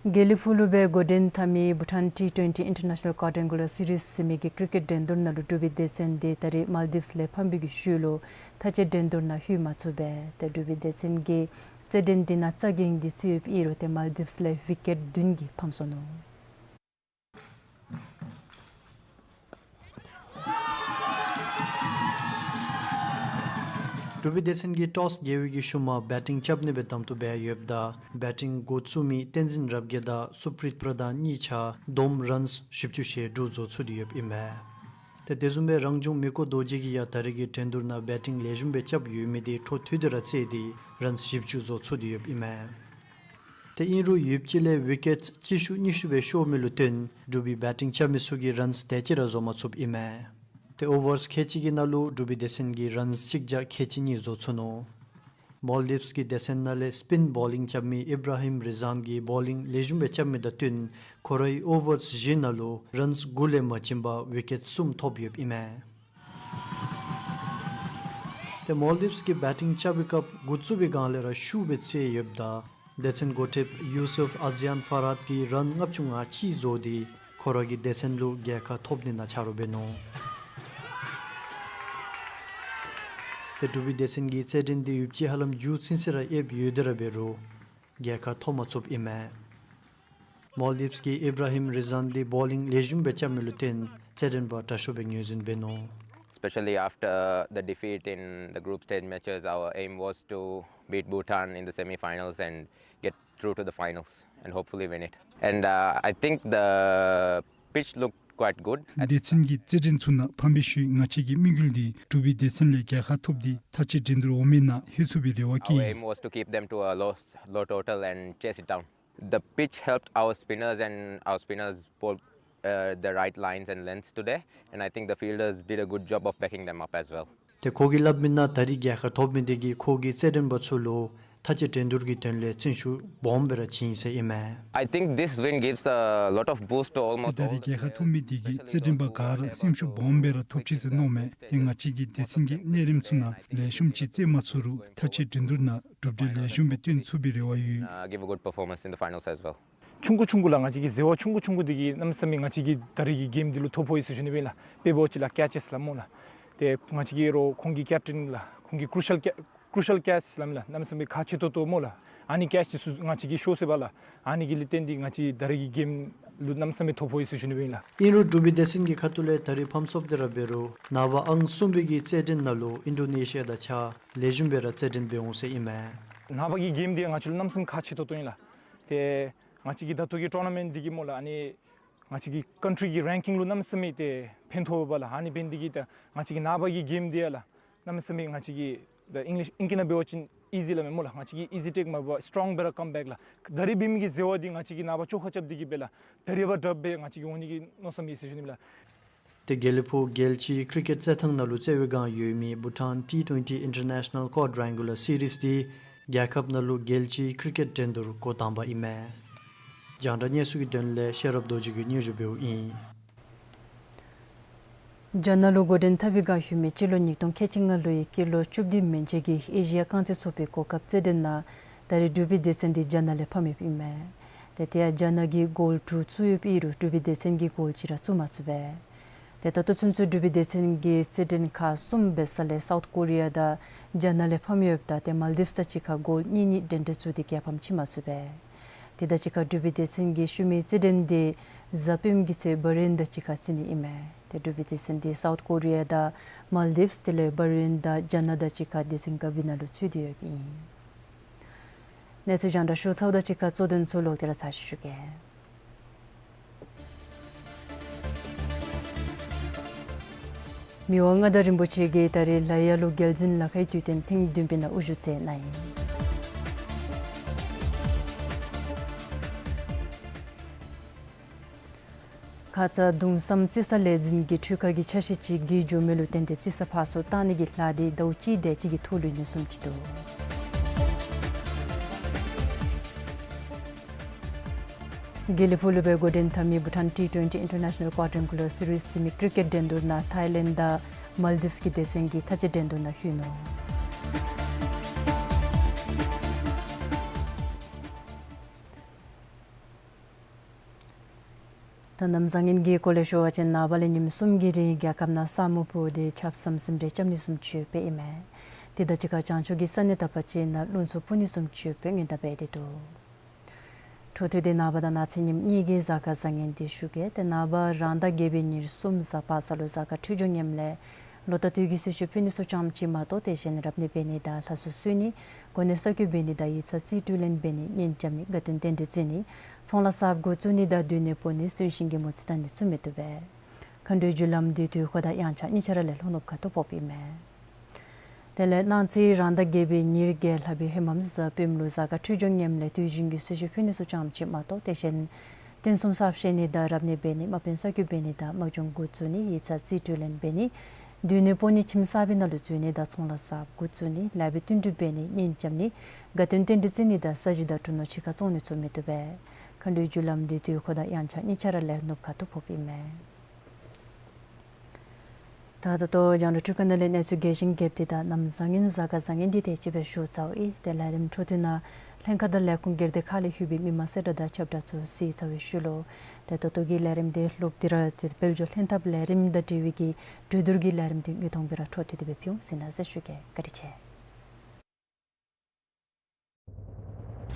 དགེ་ལེགས་ཕུག་ལུ་སྦེ་འགོ་འདྲེན་འཐབ་མི་བྷུ་ཊཱན་ཊི་ཊུ་ཝེན་ཊི་ཨིན་ཊར་ནེ་ཤ་ནཱལ་ཀོ་ཌུ་རེང་ཀུ་ལར་སི་རིསི་ཟེར་མི་གི་ཀྲི་ཀེཊ་འགྲན་བསྡུར་ནང་ལུ་འབྲུག་པའི་སྡེ་ཚན་དེ་ད་རེས་མཱལ་ཌིབས་ལས་ཕམ་པའི་གི་ཤུལ་ལུ་མཐའ་དཔྱད་འགྲན་བསྡུར་ནང་ལྷོད་མ་ཚུགས་པས། ཏེ་འབྲུག་པའི་སྡེ་ཚན་གྱིས་རྩེད་འགྲན་དེ་ནང་རྩ་འགེངས་ཏེ་རྩེ་ཡོདཔ་ཨིན་རུང་ཏེ་མཱལ་ཌིབས་ལས་ཝི་ཀེཊ་བདུན་གྱིས་ཕམ་སོ་ནུག། འབྲུག་པའི་སྡེ་ཚན་གྱིས་ཊོསི་རྒྱལ་བའི་གི་ཤུལ་མ་བེ་ཊིང་རྐྱབ་ནི་སྦེ་གདམ་འཐུ་འབད་ཡོདཔ་ད་བེ་ཊིང་འགོ་བཙུགས་མི་བསྟན་འཛིན་རབ་རྒྱས་དང་སུ་པྲིཊ་པྲ་དྷཱན་གཉིས་ཆ་བསྡོམས་རཱནསི་བཞི་བཅུ་ཞེ་དྲུག་བཟོ་ཚུགས་ཏེ་ཡོདཔ་ཨིན་མས། ཏེ་དེ་བཟུམ་སྦེ་རང་བྱུང་མི་བསྐོ་རྡོ་རྗེ་གིས་ཡང་ད་རེས་ཀྱི་འགྲན་བསྡུར་ནང་བེ་ཊིང་ལེགས་ཤོམ་སྦེ་རྐྱབ་ཡོད་མི་དེ་འཕྲོ་མཐུད་དེ་ར་རྩེ་སྟེ་རཱནསི་བཞི་བཅུ་བཟོ་ཚུགས་ཏེ་ཡོདཔ་ཨིན་མས། ཏེ་ཨིན་རུང་ཡུདཔ་ཅིག་ལས་ཝི་ཀེཊ་གཅིག་ཤུགས་གཉིས་ཤུགས་སྦེ་ཤོར་མི་ལུ་བརྟེན་འབྲུག་པའི་བེ་ཊིང་རྐྱབ་མི་ཚུ་གིས་རཱནསི་དེ་ཅིག་ར་བཟོ་མ་ཚུགསཔ་ཨིན་མས། ཏེ་ཨོ་ཝརསི་ཁལ་གཅིག་གི་ནང་ལུ་འབྲུག་པའི་སྡེ་ཚན་གྱིས་རཱནསི་གཅིག་བརྒྱ་ཁལ་གཅིག་གཉིས་བཟོ་ཚུགས་ནུག། མཱལ་ཌིབས་ཀྱི་སྡེ་ཚན་ནང་ལས་སྤིན་བོ་ལིང་རྐྱབ་མི་ཨིབ་ར་ཧིམ་རི་ཛཱན་གྱིས་བོ་ལིང་ལེགས་ཤོམ་སྦེ་རྐྱབ་མི་དང་བསྟུན་ཁོ་རའི་ཨོ་ཝརསི་བཞི་ནང་ལུ་རཱནསི་དགུ་ལས་མ་བྱིན་པར་ཝི་ཀེཊ་གསུམ་ཐོབ་ཡོདཔ་ཨིན་མས། ཏེ་མཱལ་ཌིབས་ཀྱིས་བེ་ཊིང་རྐྱབ་པའི་སྐབས་འགོ་བཙུགས་པའི་སྒང་ལས་ར་ཤུགས་སྦེ་རྩེ་ཡོདཔ་ད་སྡེ་ཚན་འགོ་ཁྲིདཔ་ཡུ་སུཕ་ཨ་ཛི་ཡཱན་ཕ་རཱད་ཀྱིས་རཱན་ལྔ་བཅུ་ང་གཅིག་བཟོ་སྟེ་ཁོ་ར་གི་སྡེ་ཚན་ལུ་རྒྱལ་ཁ་ཐོབ་ནི་ནང་ཆ་རོགས་འབད་ནུག། ཏེ་འབྲུག་པའི་སྡེ་ཚན་གྱིས་རྩེད་འགྲན་དེ་ཡུདཔ་ཅིག་ཧ་ལམ་མཇུག་ཚུན་ཚོད་ར་ཨེབ་ཡོད་དེ་ར་འབད་རུང་རྒྱལ་ཁ་ཐོབ་མ་ཚུགསཔ་ཨིན་མས། མཱལ་ཌིབས་ཀྱི་ཨིབ་ར་ཧིམ་རི་ཛཱན་དེ་བོ་ལིང་ལེགས་ཤོམ་སྦེ་རྐྱབ་མི་ལུ་བརྟེན་རྩེད་འགྲན་པ་དྲག་ཤོས་སྦེ་ངོས་འཛིན་འབད་ནུག། Especially after the defeat in the group stage matches, our aim was to beat Bhutan in the semi-finals and get through to the finals and hopefully win it. And uh, I think the pitch looked quite good. སྡེ་ཚན་གྱི་རྩེད་འགྲན་ཚུ་ནང་ཕམ་པའི་ཤུལ་ང་བཅས་ཀྱི་དམིགས་ཡུལ་འདི་འབྲུག་པའི་སྡེ་ཚན་ལས་རྒྱལ་ཁ་ཐོབ་སྟེ་མཐའ་དཔྱད་འགྲན་བསྡུར་འོང་མིའི་ནང་ལྷོད་ཚུགས་པའི་རེ་བ་Our བསྐྱེད། aim was to keep them to a low, low total and chase it down. The pitch helped our spinners, and our spinners bowled, uh, the right lines and lengths today, and I think the fielders did a good job of backing them up as well. ཏེ་ཁོ་གིས་སླབ་མིའི་ནང་ད་རིས་རྒྱལ་ཁ་ཐོབ་མི་དེ་གིས་ཁོ་གིས་རྩེད་འགྲན་པ་ཚུ་ལུ་མཐའ་དཔྱད་འགྲན་བསྡུར་གྱི་དོན་ལས་བརྩོན་ཤུགས་སྦོམ་སྦེ་ར་བྱིན་ཡི་ཟེར་ཨིན་མས། I think this win gives a lot of boost to ཏེ་almost ད་all རིས་the རྒྱལ་ཁ་ཐོབ་མི་དེ་གིས་རྩེད་འགྲན་པ་ག་ར་སེམས་ཤུགས་སྦོམ་སྦེ་ར་ཐོབ་ཅི་ཟེར་མནོཝ་མས། ཏེ་ང་བཅས་ཀྱི་སྡེ་ཚན་གྱི་གནས་རིམ་ཚུ་ནང་ལེགས་ཤོམ་ཅིག་རྩེད་མ་ཚུགས་རུང་མཐའ་དཔྱད་འགྲན་བསྡུར་ནང་གྲུབ་འབྲས་ལེགས་ཤོམ་སྦེ་སྟོན་ཚུགས་པའི་རེ་བ་ཡོད། Uh, give a good performance in the finals as well. ཆུང་ཀུ་ཆུང་ཀུ་ལགས་ང་བཅས་ཀྱི་ཟེར་བ་ཆུང་ཀུ་ཆུང་ཀུ་དེ་གིས་གནམ་མེད་ས་མེད་ང་བཅས་ཀྱི་ད་རིས་ཀྱི་གེམ་འདི་ལུ་ཐོ་ཕོག་ཡི་ཟེར་ཞུ་ནི་སྦེ་ལགས། དཔེ་འབད་བ་ཅིན་ལགས་ཀེ་ཆེསི་ལགས་སྨོ་ལགས། ཏེ་ང་བཅས་ཀྱི་རོགས་ཁོང་གི་ཀེབ་ཊེན་ལགས་ཁོང་གི་ཀུ་རུ་ཤཱལ་ཀེ་ཀུ་རུ་ཤཱལ་ཀེཆ་ལགས་མེན་ལགས་གནམ་མེད་ས་མེད་ཁག་ཆེ་ཏོག་ཏོ་སྨོ་ལགས། ཨ་ནི་ཀེཆ་དེ་ཚུ་ང་བཅས་ཀྱིས་ཤོར་སོང་པ་ལགས། ཨ་ནི་གི་ལས་བརྟེན་ཏེ་ང་བཅས་ད་རིས་ཀྱི་གེམ་ལུ་གནམ་མེད་ས་མེད་ཐོ་ཕོག་ཡི་ཟེར་ཞུ་ནི་སྦེ་ཨིན་ལགས། ཨིན་རུང་འབྲུག་པའི་སྡེ་ཚན་གྱི་ཁ་ཐུག་ལས་ད་རིས་ཕམ་སོངམ་དེ་ར་འབད་རུང་ནངས་པ་ཨང་གསུམ་པའི་གི་རྩེད་འགྲན་ནང་ལུ་ཨིན་ཌོ་ནེ་ཤི་ཡ་དང་གཅིག་ཁར་ལེགས་ཤོམ་སྦེ་ར་རྩེད་འགྲན་འབད་འོང་ཟེར་ཨིན་མས། ནངས་པ་གི་གེམ་དེ་ང་བཅས་ལུ་གནམ་མེད་ས་མེད་ཁག་ཆེ་ཏོག་ཏོ་ཨིན་ལགས། ཏེ་ང་བཅས་ཀྱི་ད་ལྟོ་གི་ཊོར་ན་མེནཊ་འདི་གིས་སྨོ་ལགས་ཨ་ནི་ང་བཅས་ཀྱི་ཀཱན་ཊི་རི་གི་རེང་ཀིང་ལུ་གནམ་མེད་ས་མེད་ཏེ་ཕན་ཐོགས་པས་ལགས། ཨ་ནི་འབད་ནི་དེ་གིས་ད་ང་བཅས་ཀྱི་ནངས་པ་གི་གེམ་འདི་ཡང་ལགས་གནམ་མེད་ས་མེད་ང་བཅས་ཀྱིས་ད་ཨིང་ལིཤ་ཨིང་སྐད་ནང་འབད་བ་ཅིན་ཨི་ཟི་ལགས་མེན་སྨོ་ལགས། ང་བཅས་ཀྱིས་ཨི་ཟི་ཊེཀ་མ་འབད་བར་སི་ཊོང་སྦེ་ར་ཀམ་བེཀ་ལགས། ད་རིས་འབད་མི་གི་ཟེར་བ་འདི་ང་བཅས་ཀྱིས་ནངས་པ་བཅོ་ཁ་རྐྱབ་སྟེ་གིས་སྦེ་ལགས་ད་རིས་བ་དྲགཔ་སྦེ་ང་བཅས་ཀྱིས་འོང་ནི་གི་མནོ་བསམ་ཡོད་ཟེར་ཞུ་ནི་ལགས། ཏེ་དགེ་ལེགས་ཕུག་རྒྱལ་སྤྱིའི་ཀྲི་ཀེཊ་རྩེད་ཐང་ནང་ལུ་རྩེ་བའི་བསྒང་ཡོད་མི་Bhutan T twenty International Quadrangular Series འདི་རྒྱལ་ཁབ་ནང་ལུ་རྒྱལ་སྤྱིའི་ཀྲི་ཀེཊ་འགྲན་བསྡུར་འགོ་དང་པ་ཨིན་མས། རྒྱང་བསྒྲགས་གནས་ཚུལ་གྱི་དོན་ལས་ཤེས་རབ་རྡོ་རྗེ་གིས་སྙན་ཞུ་འབདཝ་ཨིན། རྒྱ་ནག་ལུ་འགོ་འདྲེན་འཐབ་པའི་བསྒང་ཡོད་མི་སྤྱི་ལོ་ཉིས་སྟོང་ཁལ་གཅིག་ལྔ་ལོའི་སྐྱེས་ལོ་བཅུ་བདུན་མན་ཆད་ཀྱི་ཨེ་ཤི་ཡ་རྐང་རྩེད་ཚོགས་པའི་གོ་སྐབས་རྩེད་འགྲན་ནང་ད་རིས་འབྲུག་པའི་སྡེ་ཚན་འདི་རྒྱ་ནག་ལས་ཕམ་ཡོདཔ་ཨིན་མས། ཏེ་དེ་ཡང་རྒྱ་ནག་གིས་གོལ་དྲུག་བཙུགས་ཡོདཔ་ཨིན་རུང་འབྲུག་པའི་སྡེ་ཚན་གྱིས་གོལ་གཅིག་ར་བཙུགས་མ་ཚུགས་པས། ཏེ་ད་ལྟོ་ཚུན་ཚོད་འབྲུག་པའི་སྡེ་ཚན་གྱིས་རྩེད་འགྲན་ཁག་གསུམ་འབད་ས་ལས་སའུཐ་ཀོ་རི་ཡ་དང་རྒྱ་ནག་ལས་ཕམ་ཡོདཔ་ད་ཏེ་མཱལ་ཌིབས་དང་གཅིག་ཁར་གོལ་གཉིས་གཉིས་འགྲན་འགྲན་བཙུགས་ཏེ་རྒྱལ་ཕམ་ཕྱེ་མ་ཚུགས་པས། དེ་དང་གཅིག་ཁར་འབྲུག་པའི་སྡེ་ཚན་གྱི་ཤུལ་མའི་རྩེད་འགྲན་དེ་གཟའ་སྤེནམ་གྱི་ཚེ་བྷ་རེན་དང་གཅིག་ཁར་རྩེ་ནི་ཨིན་མས། ཏེ་འབྲུག་པའི་སྡེ་ཚན་དེ་སའུཐ་ཀོ་རི་ཡ་དང་མཱལ་ཌིབས་དེ་ལས་བྷ་རེན་དང་རྒྱ་ནག་དང་གཅིག་ཁར་སྡེ་ཚན་ཀ་བི་ནང་ལུ་ཚུད་དེ་ཡོདཔ་ཨིན། གནས་ཚུལ་རྒྱང་བསྒྲགས་ཞུ་ཚརཝ་དང་གཅིག་ཁར་གཙོ་དོན་ཚུ་ལོག་སྟེ་ར་ཚར་ཅིག་ཞུ་གེ། མི་དབང་མངའ་བདག་རིན་པོ་ཆེ་གིས་ད་རིས་ལ་དྭགས་ལུ་རྒྱལ་འཛིན་ལ་ཁའི་དུས་སྟོན་ཐེངས་བདུན་པའི་ནང་དབུ་བཞུགས་མཛད་གནང་ཡི། ཁ་ཙ་གདུང་བསམ་རྩི་ས་ལས་འཛིན་གྱིས་འཕྲུལ་ཁང་གི་ཆ་ཤས་ཅིག་གི་འགྱུར་མེད་ལུ་བརྟེན་ཏེ་རྩི་ས་ཕར་ཚུར་བཏང་ནི་གི་ལཱ་འདི་ཟླཝ་གཅིག་དེ་ཅིག་གི་ཐོག་ལུ་ཨིན་ནི་བཟུམ་ཅིག་འདུག། དགེ་ལེགས་ཕུག་ལུ་སྦེ་འགོ་འདྲེན་འཐབ་མི་Bhutan T twenty International Quadrangular Series ཟེར་མི་ཀྲི་ཀེཊ་འགྲན་བསྡུར་ནང་ཐའི་ལེནཌ་དང་མཱལ་ཌིབས་ཀྱི་སྡེ་ཚན་གྱིས་མཐའ་དཔྱད་འགྲན་བསྡུར་ནང་ལྷོད་ནུག། ད་གནམ་བཟང་ངན་གྱི་སྐོར་ལས་ཞུ་བ་ཅིན་ནངས་པ་ལས་ཉིནམ་གསུམ་གྱི་རིང་རྒྱལ་ཁབ་ནང་ས་སྨུག་ཕུབ་སྟེ་ཆརཔ་ཟམ་ཟིམ་རེ་རྐྱབ་ནི་བཟུམ་ཅིག་ཡོདཔ་ཨིན་མས། དེ་དང་གཅིག་ཁར་བྱང་ཕྱོགས་ཀྱི་ས་གནས་དག་པ་ཅིག་ནང་རླུང་འཚུབ་འཕུ་ནི་བཟུམ་ཅིག་ཡོདཔ་སྔོན་བརྡ་འབད་དེ་འདུག། འཕྲོ་མཐུད་དེ་ནངས་པ་དང་གནངས་ཚེ་ཉིནམ་གཉིས་ཀྱི་གཟའ་སྐར་བཟང་ངན་འདི་ཞུ་གེ། ཏེ་ནངས་པ་རང་ཟླ་བརྒྱད་པའི་ཉེར་གསུམ་གཟའ་པ་སངས་ལུ་གཟའ་སྐར་འཕྲོད་སྦྱོར་ངནམ་ལས་ལོ་ཟླ་དུས་ཀྱི་གསོལ་མཆོད་ཕུལ་ནི་ཚུ་ཙམ་ཅིག་མ་གཏོགས་དེ་བཞིན་རབ་གནས་འབད་ནི་དང་ལྷ་གསོལ་གསོལ་ནི་གོ་གནས་གསར་བསྐོ་འབད་ནི་དང་ཡིག་ཚང་རྩིས་སྤྲོད་ལེན་འབད་ནི་གཉེན་རྐྱབ་ནི་དགའ་སྟོན་རྟེན་འབྲེལ་བརྩི་ནི་ཚོང་ལཱ་གསརཔ་འགོ་བཙུགས་ནི་དང་སྡོད་གནས་སྤོ་ནི་གསོན་གཤིན་གྱི་མོ་རྩིས་བཏང་ནི་ཚུ་མི་བཏུབ་པས། མཁའ་འགྲོའི་རྒྱུ་ལམ་འདི་དུས་འཁོར་དང་དབྱངས་འཆར་གཉིས་ཆ་ར་ལས་ལྷོ་ནུབ་ཁ་ཐུག་ཕོགཔ་ཨིན་མས། དེ་ལས་གནངས་ཚེ་རང་ཟླ་བརྒྱད་པའི་ཉེར་བརྒྱད་ལྷག་པའི་ཧེ་མམ་གཟའ་སྤེནམ་ལུ་གཟའ་སྐར་འཕྲོད་སྦྱོར་ངནམ་ལས་དུས་རྒྱུན་གྱི་གསོལ་མཆོད་ཕུལ་ནི་ཚུ་ཙམ་ཅིག་མ་གཏོགས་དེ་བཞིན་རྟེན་གསུམ་གསརཔ་བཞེངས་ནི་དང་རབ་གནས་འབད་ནི་དམག་དཔོན་གསར་བསྐོ་འབད་ནི་དང་དམག་སྦྱོང་འགོ་བཙུགས་ནི་ཡིག་ཚང་རྩིས་སྤྲོད་ལེན་འབད་ནི་སྡོད་གནས་སྤོ་ནི་ཁྱིམ་གསར་པའི་ནང་ལུ་འཛུལ་ནི་དང་ཚོང་ལཱ་གསརཔ་འགོ་བཙུགས་ནི་ལཱ་འབད་བསྟུན་གྲོས་འབད་ནི་གཉེན་རྐྱབ་ནི་དགའ་སྟོན་རྟེན་འབྲེལ་བརྩི་ནི་དང་ས་གཞི་དང་གྲུ་གནོད་ཕྱི་ཁར་བཙོང་ནི་ཚུ་མི་བཏུབ་པས། མཁའ་འགྲོའི་རྒྱུ་ལམ་འདི་དུས་འཁོར་དང་དབྱངས་འཆར་གཉིས་ཆ་ར་ལས་ནུབ་ཁ་ཐུག་ཕོགཔ་ཨིན་མས། ད་ད་ལྟོ་རྒྱང་བསྒྲགས་འཕྲུལ་ཁང་ནང་ལས་གནས་ཚུལ་རྒྱས་ཤིང་རྒྱསཔ་དེ་དང་གནམ་བཟང་ངན་གཟའ་སྐར་བཟང་ངན་འདི་དེ་ཅིག་སྦེ་ཞུ་ཚརཝ་ཨིན། ཏེ་ལས་རིམ་འཕྲོ་མཐུད་ནང་ལྷན་ཁག་དང་ལས་ཁུངས་སྒེར་སྡེ་ཁག་ལས་ལྷོད་པའི་མི་མང་གསལ་བསྒྲགས་དང་ཁྱབ་བསྒྲགས་ཚུ་གཟིགས་ཚར་བའི་ཤུལ་ལུ་ཏེ་ད་ལྟོ་གི་ལས་རིམ་དེ་ལྷོདཔ་འདི་ར་ཏེ་དཔལ་འབྱོར་ལྷན་ཐབས་ལས་རིམ་དང་འབྲེལ་བའི་གི་གྲོས་བསྡུར་གྱི་ལས་རིམ་དེ་དངོས་མཐོང་སྦེ་ར་འཕྲོ་མཐུད་དེ་སྦེ་ཕུལ་འོང་ཟེར་ན་ཟེར་ཞུ་གེ། བཀའ་དྲིན་ཆེ།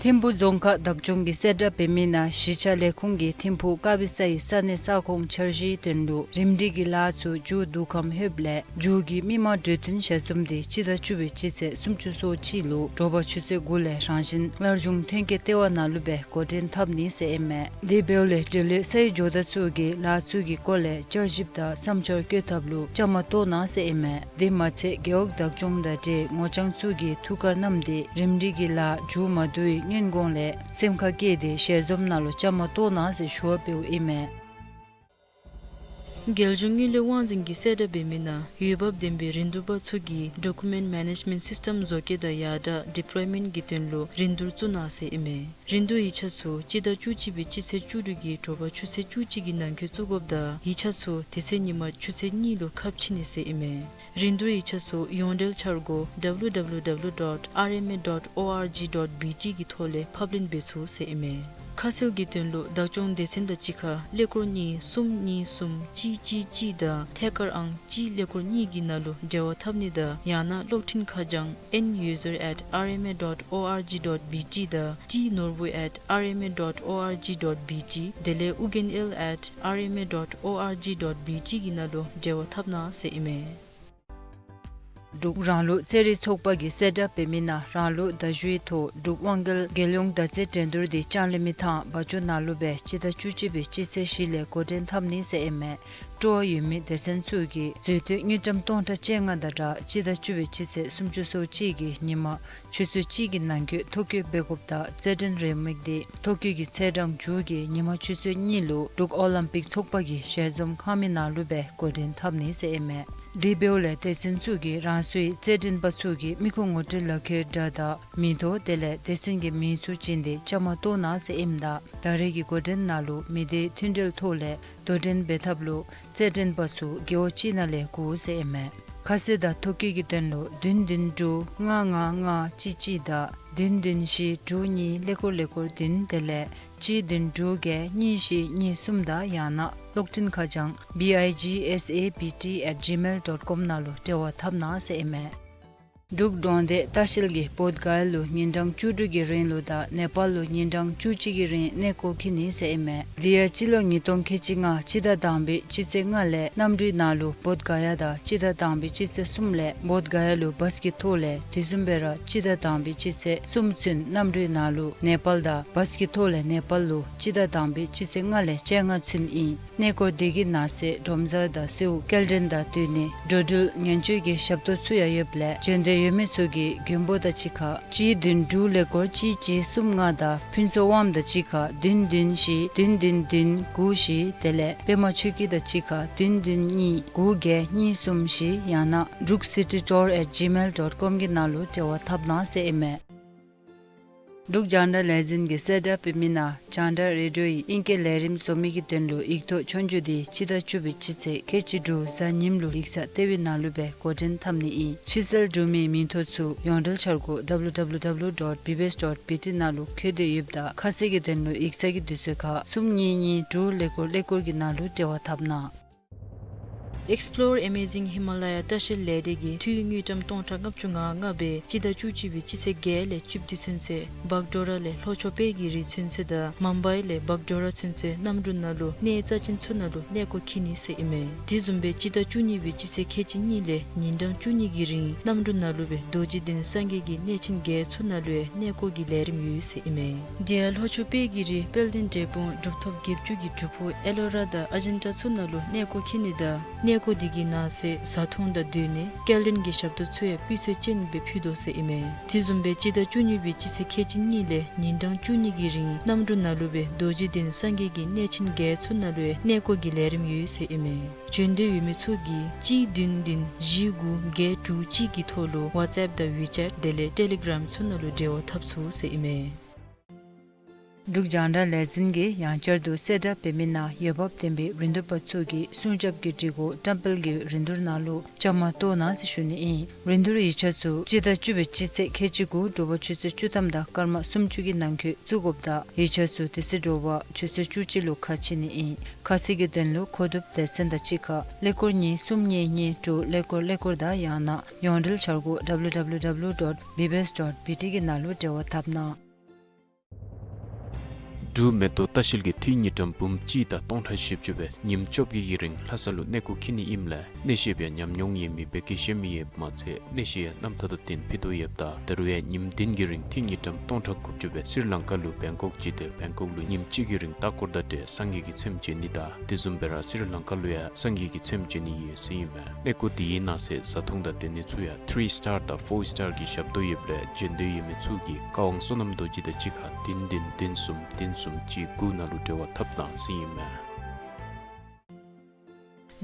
ཐིམ་ཕུག་རྫོང་ཁག་བདག་སྐྱོང་གིས་གསལ་བསྒྲགས་འབད་མི་ནང་གཞིས་ཆགས་ལས་ཁུངས་ཀྱིས་ཐིམ་ཕུག་དཀར་སྦི་ས་ཡི་ས་གནས་ས་ཁོངས་འཆར་གཞིའི་དོན་ལུ་རིམ་སྒྲིག་གི་ལཱ་ཚུ་མཇུག་བསྡུ་ཁམས་ལྷོདཔ་ལས་མཇུག་གི་མི་མང་གྲོས་བསྟུན་ཞལ་འཛོམས་དེ་སྤྱི་ཟླ་བཅུ་པའི་སྤྱི་ཚེས་སུམ་ཅུ་སོ་གཅིག་ལུ་དྲོ་པ་ཆུ་ཚོད་དགུ་ལས་རང་བཞིན་སླར་འབྱུང་ཐོན་སྐྱེད་ལྟེ་བ་ནང་ལུ་སྦེ་འགོ་འདྲེན་འཐབ་ནི་ཟེར་ཨིན་མས། དེ་འབདཝ་ལས་འབྲེལ་ཡོད་ས་ཡོམ་ཇོ་བདག་ཚུ་གིས་ལཱ་ཚུ་གི་སྐོར་ལས་བསྐྱར་ཞིབ་དང་བསམ་འཆར་བཀོད་ཐབས་ལུ་བཅའ་མར་གཏོགས་གནང་ཟེར་ཨིན་མས། དེ་མ་ཚད་རྒེད་འོག་བདག་སྐྱོང་དང་འབྲེལ་ངོ་རྐྱང་ཚུ་གིས་ཐུགས་ཁར་བསྣམས་ཏེ་རིམ་སྒྲིག་གི་ལཱ་མཇུག་མ་བསྡུ་བའི་སྔོན་གོང་ལས་སེམས་ཁར་བསྐྱེད་དེ་ཞལ་འཛོམས་ནང་ལུ་བཅའ་མར་གཏོགས་གནང་ཟེར་ཞུ་བ་འབདཝ་ཨིན་མས། རྒྱལ་གཞུང་དངུལ་ལས་དབང་འཛིན་གྱིས་གསལ་བསྒྲགས་འབད་མི་ནང་འོས་འབབ་ལྡན་པའི་རིན་བསྡུར་པ་ཚུ་གིས་Document Management System བཟོ་བཀོད་དང་ཡར་དྲག་Deployment གྱི་དོན་ལུ་རིན་བསྡུར་བཙུགས་གནང་ཟེར་ཨིན་མས། རིན་བསྡུར་ཡིག་ཆ་ཚུ་སྤྱི་ཟླ་བཅུ་གཅིག་པའི་སྤྱི་ཚེས་བཅུ་དྲུག་གི་དྲོ་པ་ཆུ་ཚོད་བཅུ་གཅིག་གི་ནང་འཁོད་བཙུགས་དགོཔ་དང་ཡིག་ཆ་ཚུ་དེ་ཚེ་ཉིན་མ་ཆུ་ཚོད་གཉིས་ལུ་ཁ་ཕྱེ་ནི་ཟེར་ཨིན་མས། རིན་བསྡུར་ཡིག་ཆ་ཚུ་ཡོངས་འབྲེལ་འཆར་སྒོ་W W W dot R M A dot O R G dot B T གི་ཐོག་ལས་ཕབ་ལེན་འབད་ཚུགས་ཟེར་ཨིན་མས། ཁ་གསལ་གྱི་དོན་ལུ་བདག་སྐྱོང་སྡེ་ཚན་དང་གཅིག་ཁར་ཀླད་ཀོར་གཉིས་གསུམ་གཉིས་གསུམ་གཅིག་གཅིག་གཅིག་དང་ཐད་ཀར་ཨང་གཅིག་ཀླད་ཀོར་གཉིས་ཀྱི་ནང་ལུ་འབྲེལ་བ་འཐབ་ནི་དང་ཡང་ན་གློག་འཕྲིན་ཁ་བྱང་N user at R M A dot O R G dot B T དང་T norbu at R M A dot O R G dot B T དེ་ལས་ཨུ་རྒྱན་ཨེལ་at R M A dot O R G dot B T གི་ནང་ལུ་འབྲེལ་བ་འཐབ་གནང་ཟེར་ཨིན་མས། འབྲུག་རང་ལུགས་རྩེད་རིགས་ཚོགས་པ་གིས་གསལ་བསྒྲགས་འབད་མི་ནང་རང་ལུགས་མདའ་གཞུའི་ཐོག་འབྲུག་དབང་རྒྱལ་རྒྱལ་ཡོངས་མདའ་རྩེད་འགྲན་བསྡུར་དེ་ལྕང་གླིང་མི་ཐང་བ་ཅུ་ནང་ལུ་སྦེ་སྤྱི་ཟླ་བཅུ་གཅིག་པའི་སྤྱི་ཚེས་བཞི་ལས་འགོ་འདྲེན་འཐབ་ནི་ཟེར་ཨིན་མས། སྤྲོ་བ་ཡོད་མི་སྡེ་ཚན་ཚུ་གིས་མཛོད་དོན་དངུལ་ཀྲམ་སྟོང་ཕྲག་བཅོ་ལྔ་དང་སྦྲགས་སྤྱི་ཟླ་བཅུ་པའི་སྤྱི་ཚེས་སུམ་ཅུ་སོ་གཅིག་གི་ཉིན་མ་ཆུ་ཚོད་གཅིག་གི་ནང་འཁོད་ཐོ་བཀོད་འབད་དགོཔ་དང་རྩེད་འགྲན་རེའུ་མིག་དེ་ཐོ་བཀོད་ཀྱི་ཚེས་གྲངས་མཇུག་གི་ཉིན་མ་ཆུ་ཚོད་གཉིས་ལུ་འབྲུག་ཨོ་ལིམ་པིག་ཚོགས་པ་གི་ཞལ་འཛོམས་ཁང་མིག་ནང་ལུ་སྦེ་འགོ་འདྲེན་འཐབ་ནི་ཟེར་ཨིན་མས། དེ་འབདཝ་ལས་སྡེ་ཚན་ཚུ་གིས་རང་སོའི་རྩེད་འགྲན་པ་ཚུ་གི་མི་ཁུངས་ངོ་སྤྲོད་ལག་ཁྱེར་འདྲ་དང་མིང་ཐོ་དེ་ལས་སྡེ་ཚན་གྱི་མིང་ཚུ་བྱིན་ཏེ་བཅའ་མར་གཏོགས་གནང་ཟེར་ཨིནམ་ད་ད་རེས་ཀྱི་འགོ་འདྲེན་ནང་ལུ་མི་སྡེའི་མཐུན་འབྲེལ་ཐོག་ལས་དོ་འགྲན་འབད་ཐབས་ལུ་རྩེད་འགྲན་པ་ཚུ་རྒེད་འོག་གཅིག་ནང་ལས་དགུ་ཟེར་ཨིན་མས། ཁ་གསལ་དང་ཐོ་བཀོད་ཀྱི་དོན་ལུ་བདུན་བདུན་དྲུག་ལྔ་ལྔ་ལྔ་གཅིག་གཅིག་དང་བདུན་བདུན་བཞི་དྲུག་གཉིས་ཀླད་ཀོར་ཀླད་ཀོར་བདུན་དེ་ལས་གཅིག་བདུན་དྲུག་བརྒྱད་གཉིས་བཞི་གཉིས་གསུམ་དང་ཡང་ན་གློག་འཕྲིན་ཁ་བྱང་B I G S A B T at gmail dot com ནང་ལུ་འབྲེལ་བ་འཐབ་གནང་ཟེར་ཨིན་མས། འབྲུག་གྲོང་སྡེ་ལྟ་བཤལ་གྱིས་བོདྷ་ག་ཡ་ལུ་ཉིན་གྲངས་བཅུ་དྲུག་གི་རིང་ལུ་དང་ནེ་པཱལ་ལུ་ཉིན་གྲངས་བཅུ་གཅིག་གི་རིང་གནས་སྐོར་འཁྱིད་ནི་ཟེར་ཨིན་མས། དེ་ཡང་སྤྱི་ལོ་ཉིས་སྟོང་ཁལ་གཅིག་ལྔ་སྤྱི་ཟླ་དང་པའི་སྤྱི་ཚེས་ལྔ་ལས་གནམ་གྲུའི་ནང་ལུ་བོདྷ་ག་ཡ་དང་སྤྱི་ཟླ་དང་པའི་སྤྱི་ཚེས་གསུམ་ལས་བོདྷ་ག་ཡ་ལུ་བཱས་ཀྱི་ཐོག་ལས་དེ་བཟུམ་སྦེ་ར་སྤྱི་ཟླ་དང་པའི་སྤྱི་ཚེས་གསུམ་ཚུན་གནམ་གྲུའི་ནང་ལུ་ནེ་པཱལ་དང་བཱས་ཀྱི་ཐོག་ལས་ནེ་པཱལ་ལུ་སྤྱི་ཟླ་དང་པའི་སྤྱི་ཚེས་ལྔ་ལས་བཅོ་ལྔ་ཚུན་ཨིན། གནས་སྐོར་དེ་གི་ནང་གསེས་སྒྲོམ་གཟར་དང་གསོལཝ་སྐྱེལ་འདྲེན་དང་བསྟུན་ནི་འགྲོ་འགྲུལ་ཉེན་བཅོལ་གྱི་ཞབས་ཏོག་ཚུ་ཡང་ཡོདཔ་ལས་འབྱོན་འདོད་ཡོད་མི་ཚུ་གིས་མགོན་པོ་དང་གཅིག་ཁར་གཅིག་བདུན་དྲུག་ཀླད་ཀོར་གཅིག་གཅིག་གསུམ་ལྔ་དང་ཕུན་ཚོགས་དབངམོ་དང་གཅིག་ཁར་བདུན་བདུན་བཞི་བདུན་བདུན་བདུན་དགུ་བཞི་དེ་ལས་པདྨ་ཆོས་སྐྱིད་དང་གཅིག་ཁར་བདུན་བདུན་གཉིས་དགུ་བརྒྱད་གཉིས་གསུམ་བཞི་ཡང་ན་Druk City Tour at gmail dot com གི་ནང་ལུ་འབྲེལ་བ་འཐབ་གནང་ཟེར་ཨིན་མས། འབྲུག་རྒྱང་བསྒྲགས་ལས་འཛིན་གྱིས་གསལ་བསྒྲགས་འབད་མི་ནང་རྒྱང་བསྒྲགས་རེ་ཌིའོ་ཡི་ཨིང་སྐད་ལས་རིམ་བཟོ་མི་གི་དོན་ལུ་ཡིག་ཐོག་ཆོས་རྒྱུགས་དེ་སྤྱི་ཟླ་བཅུ་པའི་སྤྱི་ཚེས་ཁལ་གཅིག་དྲུག་གཟའ་ཉིམ་ལུ་ཡིག་ཚང་ལྟེ་བའི་ནང་ལུ་སྦེ་འགོ་འདྲེན་འཐབ་ནི་ཨིན། ཕྱིར་བསལ་གྲུབ་མིའི་མིང་ཐོ་ཚུ་ཡོངས་འབྲེལ་འཆར་སྒོ་W W W dot B B S dot B T ནང་ལུ་འཁོད་དེ་ཡོདཔ་ད་ཁ་གསལ་གྱི་དོན་ལུ་ཡིག་ཚང་གི་དུས་ཚོད་ཁར་གསུམ་གཉིས་གཉིས་དྲུག་ཀླད་ཀོར་ཀླད་ཀོར་གྱི་ནང་ལུ་འབྲེལ་བ་འཐབ་གནང་། Explore Amazing Himalaya ལྟ་བཤལ་ལས་སྡེ་གིས་འཐུས་དངུལ་ཀྲམ་སྟོང་ཕྲག་ལྔ་བཅུ་ང་ལྔ་སྦེ་སྤྱི་ཟླ་བཅུ་གཅིག་པའི་སྤྱི་ཚེས་བརྒྱད་ལས་བཅུ་བདུན་ཚུན་ཚོད་བཱག་ཌོག་ར་ལས་ལྷོ་ཕྱོགས་དཔལ་གྱི་རི་ཚུན་ཚོད་དང་མུམ་བའི་ལས་བཱག་ཌོག་ར་ཚུན་ཚོད་གནམ་གྲུ་ནང་ལུ་གནས་རྩ་ཅན་ཚུ་ནང་ལུ་གནས་སྐོར་འཁྱིད་ནི་ཟེར་ཨིན་མས། དེ་བཟུམ་སྦེ་སྤྱི་ཟླ་བཅུ་གཉིས་པའི་སྤྱི་ཚེས་ཁལ་གཅིག་གཉིས་ལས་ཉིན་གྲངས་བཅུ་གཉིས་ཀྱི་རིང་གནམ་གྲུ་ནང་ལུ་སྦེ་རྡོ་རྗེ་གདན་སངས་རྒྱས་ཀྱི་གནས་ཆེན་བརྒྱད་ཚུ་ནང་ལུ་ཡང་གནས་སྐོར་གྱི་ལས་རིམ་ཡོད་ཟེར་ཨིན་མས། དེ་ཡང་ལྷོ་ཕྱོགས་དཔལ་གྱི་རི་དཔལ་ལྡན་འབྲས་སྤུངས་གྲུབ་ཐོབ་བརྒྱད་ཅུ་གི་སྒྲུབ་ཕུག་ཨེ་ལོ་ར་དང་ཨ་ཇན་ཊ་ཚུ་ནང་ལུ་གནས་སྐོར་འཁྱིད་ནི་དང་གནས་སྐོར་དེ་གི་ནང་གསེས་བཟའ་འཐུང་དང་སྡོད་གནས་སྐྱེལ་འདྲེན་གྱི་ཞབས་ཏོག་ཚུ་ཡང་སྤུས་ཚད་ཅན་སྦེ་ཕུལ་དོ་ཟེར་ཨིན་མས། དེ་བཟུམ་སྦེ་སྤྱི་ཟླ་བཅུ་གཉིས་པའི་སྤྱི་ཚེས་ཁལ་གཅིག་གཉིས་ལས་ཉིན་གྲངས་བཅུ་གཉིས་ཀྱི་རིང་གནམ་གྲུ་ནང་ལུ་སྦེ་རྡོ་རྗེ་གདན་སངས་རྒྱས་ཀྱི་གནས་ཆེན་བརྒྱད་ཚུ་ནང་ལུ་ཡང་གནས་སྐོར་གྱི་ལས་རིམ་ཡོད་ཟེར་ཨིན་མས། འབྱོན་འདོད་ཡོད་མི་ཚུ་གིས་གཅིག་བདུན་བདུན་བཞི་དགུ་བརྒྱད་དྲུག་གཅིག་གི་ཐོག་ལུ་ཝཊས་ཨེཔ་དང་ཝི་ཅེཊ་དེ་ལས་ཊེ་ལི་གརམ་ཚུ་ནང་ལུ་འབྲེལ་བ་འཐབ་ཚུགས་ཟེར་ཨིན་མས། འབྲུག་རྒྱང་བསྒྲགས་ལས་འཛིན་གྱིས་ཡང་བསྐྱར་དུ་གསལ་བསྒྲགས་འབད་མི་ནང་འོས་འབབ་ལྡན་པའི་རིན་བསྡུར་པ་ཚུ་གིས་སྲུང་སྐྱོབ་ཀྱི་སྒྲིག་གོ་བཀྲམ་སྤེལ་གྱི་རིན་བསྡུར་ནང་ལུ་བཅའ་མར་གཏོགས་གནང་ཟེར་ཞུ་ནི་ཨིན། རིན་བསྡུར་ཡིག་ཆ་ཚུ་སྤྱི་ཟླ་བཅུ་པའི་སྤྱི་ཚེས་ཁལ་གཅིག་དགུ་དྲོ་པ་ཆུ་ཚོད་བཅུ་ཐམ་དང་སྐར་མ་སུམ་ཅུ་གི་ནང་འཁོད་བཙུགས་དགོཔ་དང་ཡིག་ཆ་ཚུ་དེ་ཚེ་དྲོ་པ་ཆུ་ཚོད་བཅུ་གཅིག་ལུ་ཁ་ཕྱེ་ནི་ཨིན། ཁ་གསལ་གྱི་དོན་ལུ་མཁོ་སྒྲུབ་སྡེ་ཚན་དང་གཅིག་ཁར་ཀླད་ཀོར་གཉིས་གསུམ་གཉིས་གཉིས་དྲུག་ཀླད་ཀོར་ཀླད་ཀོར་དང་ཡང་ན་ཡོངས་འབྲེལ་འཆར་སྒོ་W W W dot B B S dot B T གི་ནང་ལུ་འབྲེལ་བ་འཐབ་གནང་། འབྲུག་མེ་ཏོག་ལྟ་བཤལ་གྱིས་དུས་ཉིས་ཀྲམ་འབུམ་གཅིག་དང་སྟོང་ཕྲག་བཞི་བཅུ་སྦེ་ཉིནམ་བཅོ་བརྒྱད་ཀྱི་རིང་ལྷ་ས་ལུ་གནས་སྐོར་འཁྱིད་ནི་ཨིནམ་ལས་གནས་བཤད་པའི་ཉམས་མྱོང་ཡོད་མི་བོད་སྐད་ཤེས་མི་ཡོདཔ་མ་ཚད་གནས་བཤད་ཡང་རྣམ་ཐར་དང་བསྟུན་ཕུལ་དོ་ཡོདཔ་ད་ད་རུང་ཡང་ཉིནམ་བདུན་གྱི་རིང་དུས་ཉིས་ཀྲམ་སྟོང་ཕྲག་དགུ་བཅུ་སྦེ་སི་རི་ལང་ཀ་ལུ་བེང་ཀོག་ཅིག་ཏེ་བེང་ཀོག་ལུ་ཉིནམ་གཅིག་གི་རིང་ལྟ་སྐོར་དང་འབྲེལ་སངས་རྒྱས་ཀྱི་ཚེམས་མཇལ་ནི་དང་དེ་བཟུམ་སྦེ་ར་སི་རི་ལང་ཀ་ལུ་ཡང་སངས་རྒྱས་ཀྱི་ཚེམས་མཇལ་ནི་ཡོད་ཟེར་ཨིན་མས། གནས་སྐོར་དེའི་ནང་གསེས་བཟའ་འཐུང་དང་སྡོད་གནས་ཚུ་ཡང་ཐི་རི་སི་ཊར་དང་ཕོར་སི་ཊར་གྱི་ཞབས་ཏོག་ཡོདཔ་ལས་མཇལ་འདོད་ཡོད་མི་ཚུ་གིས་བཀའ་དབང་བསོད་ནམས་རྡོ་རྗེ་དང་གཅིག་ཁར་བདུན་བདུན་བདུན་གསུམ་བདུན་གསུམ་གཅིག་དགུ་ནང་ལུ་འབྲེལ་བ་འཐབ་གནང་ཟེར་ཨིན་མས།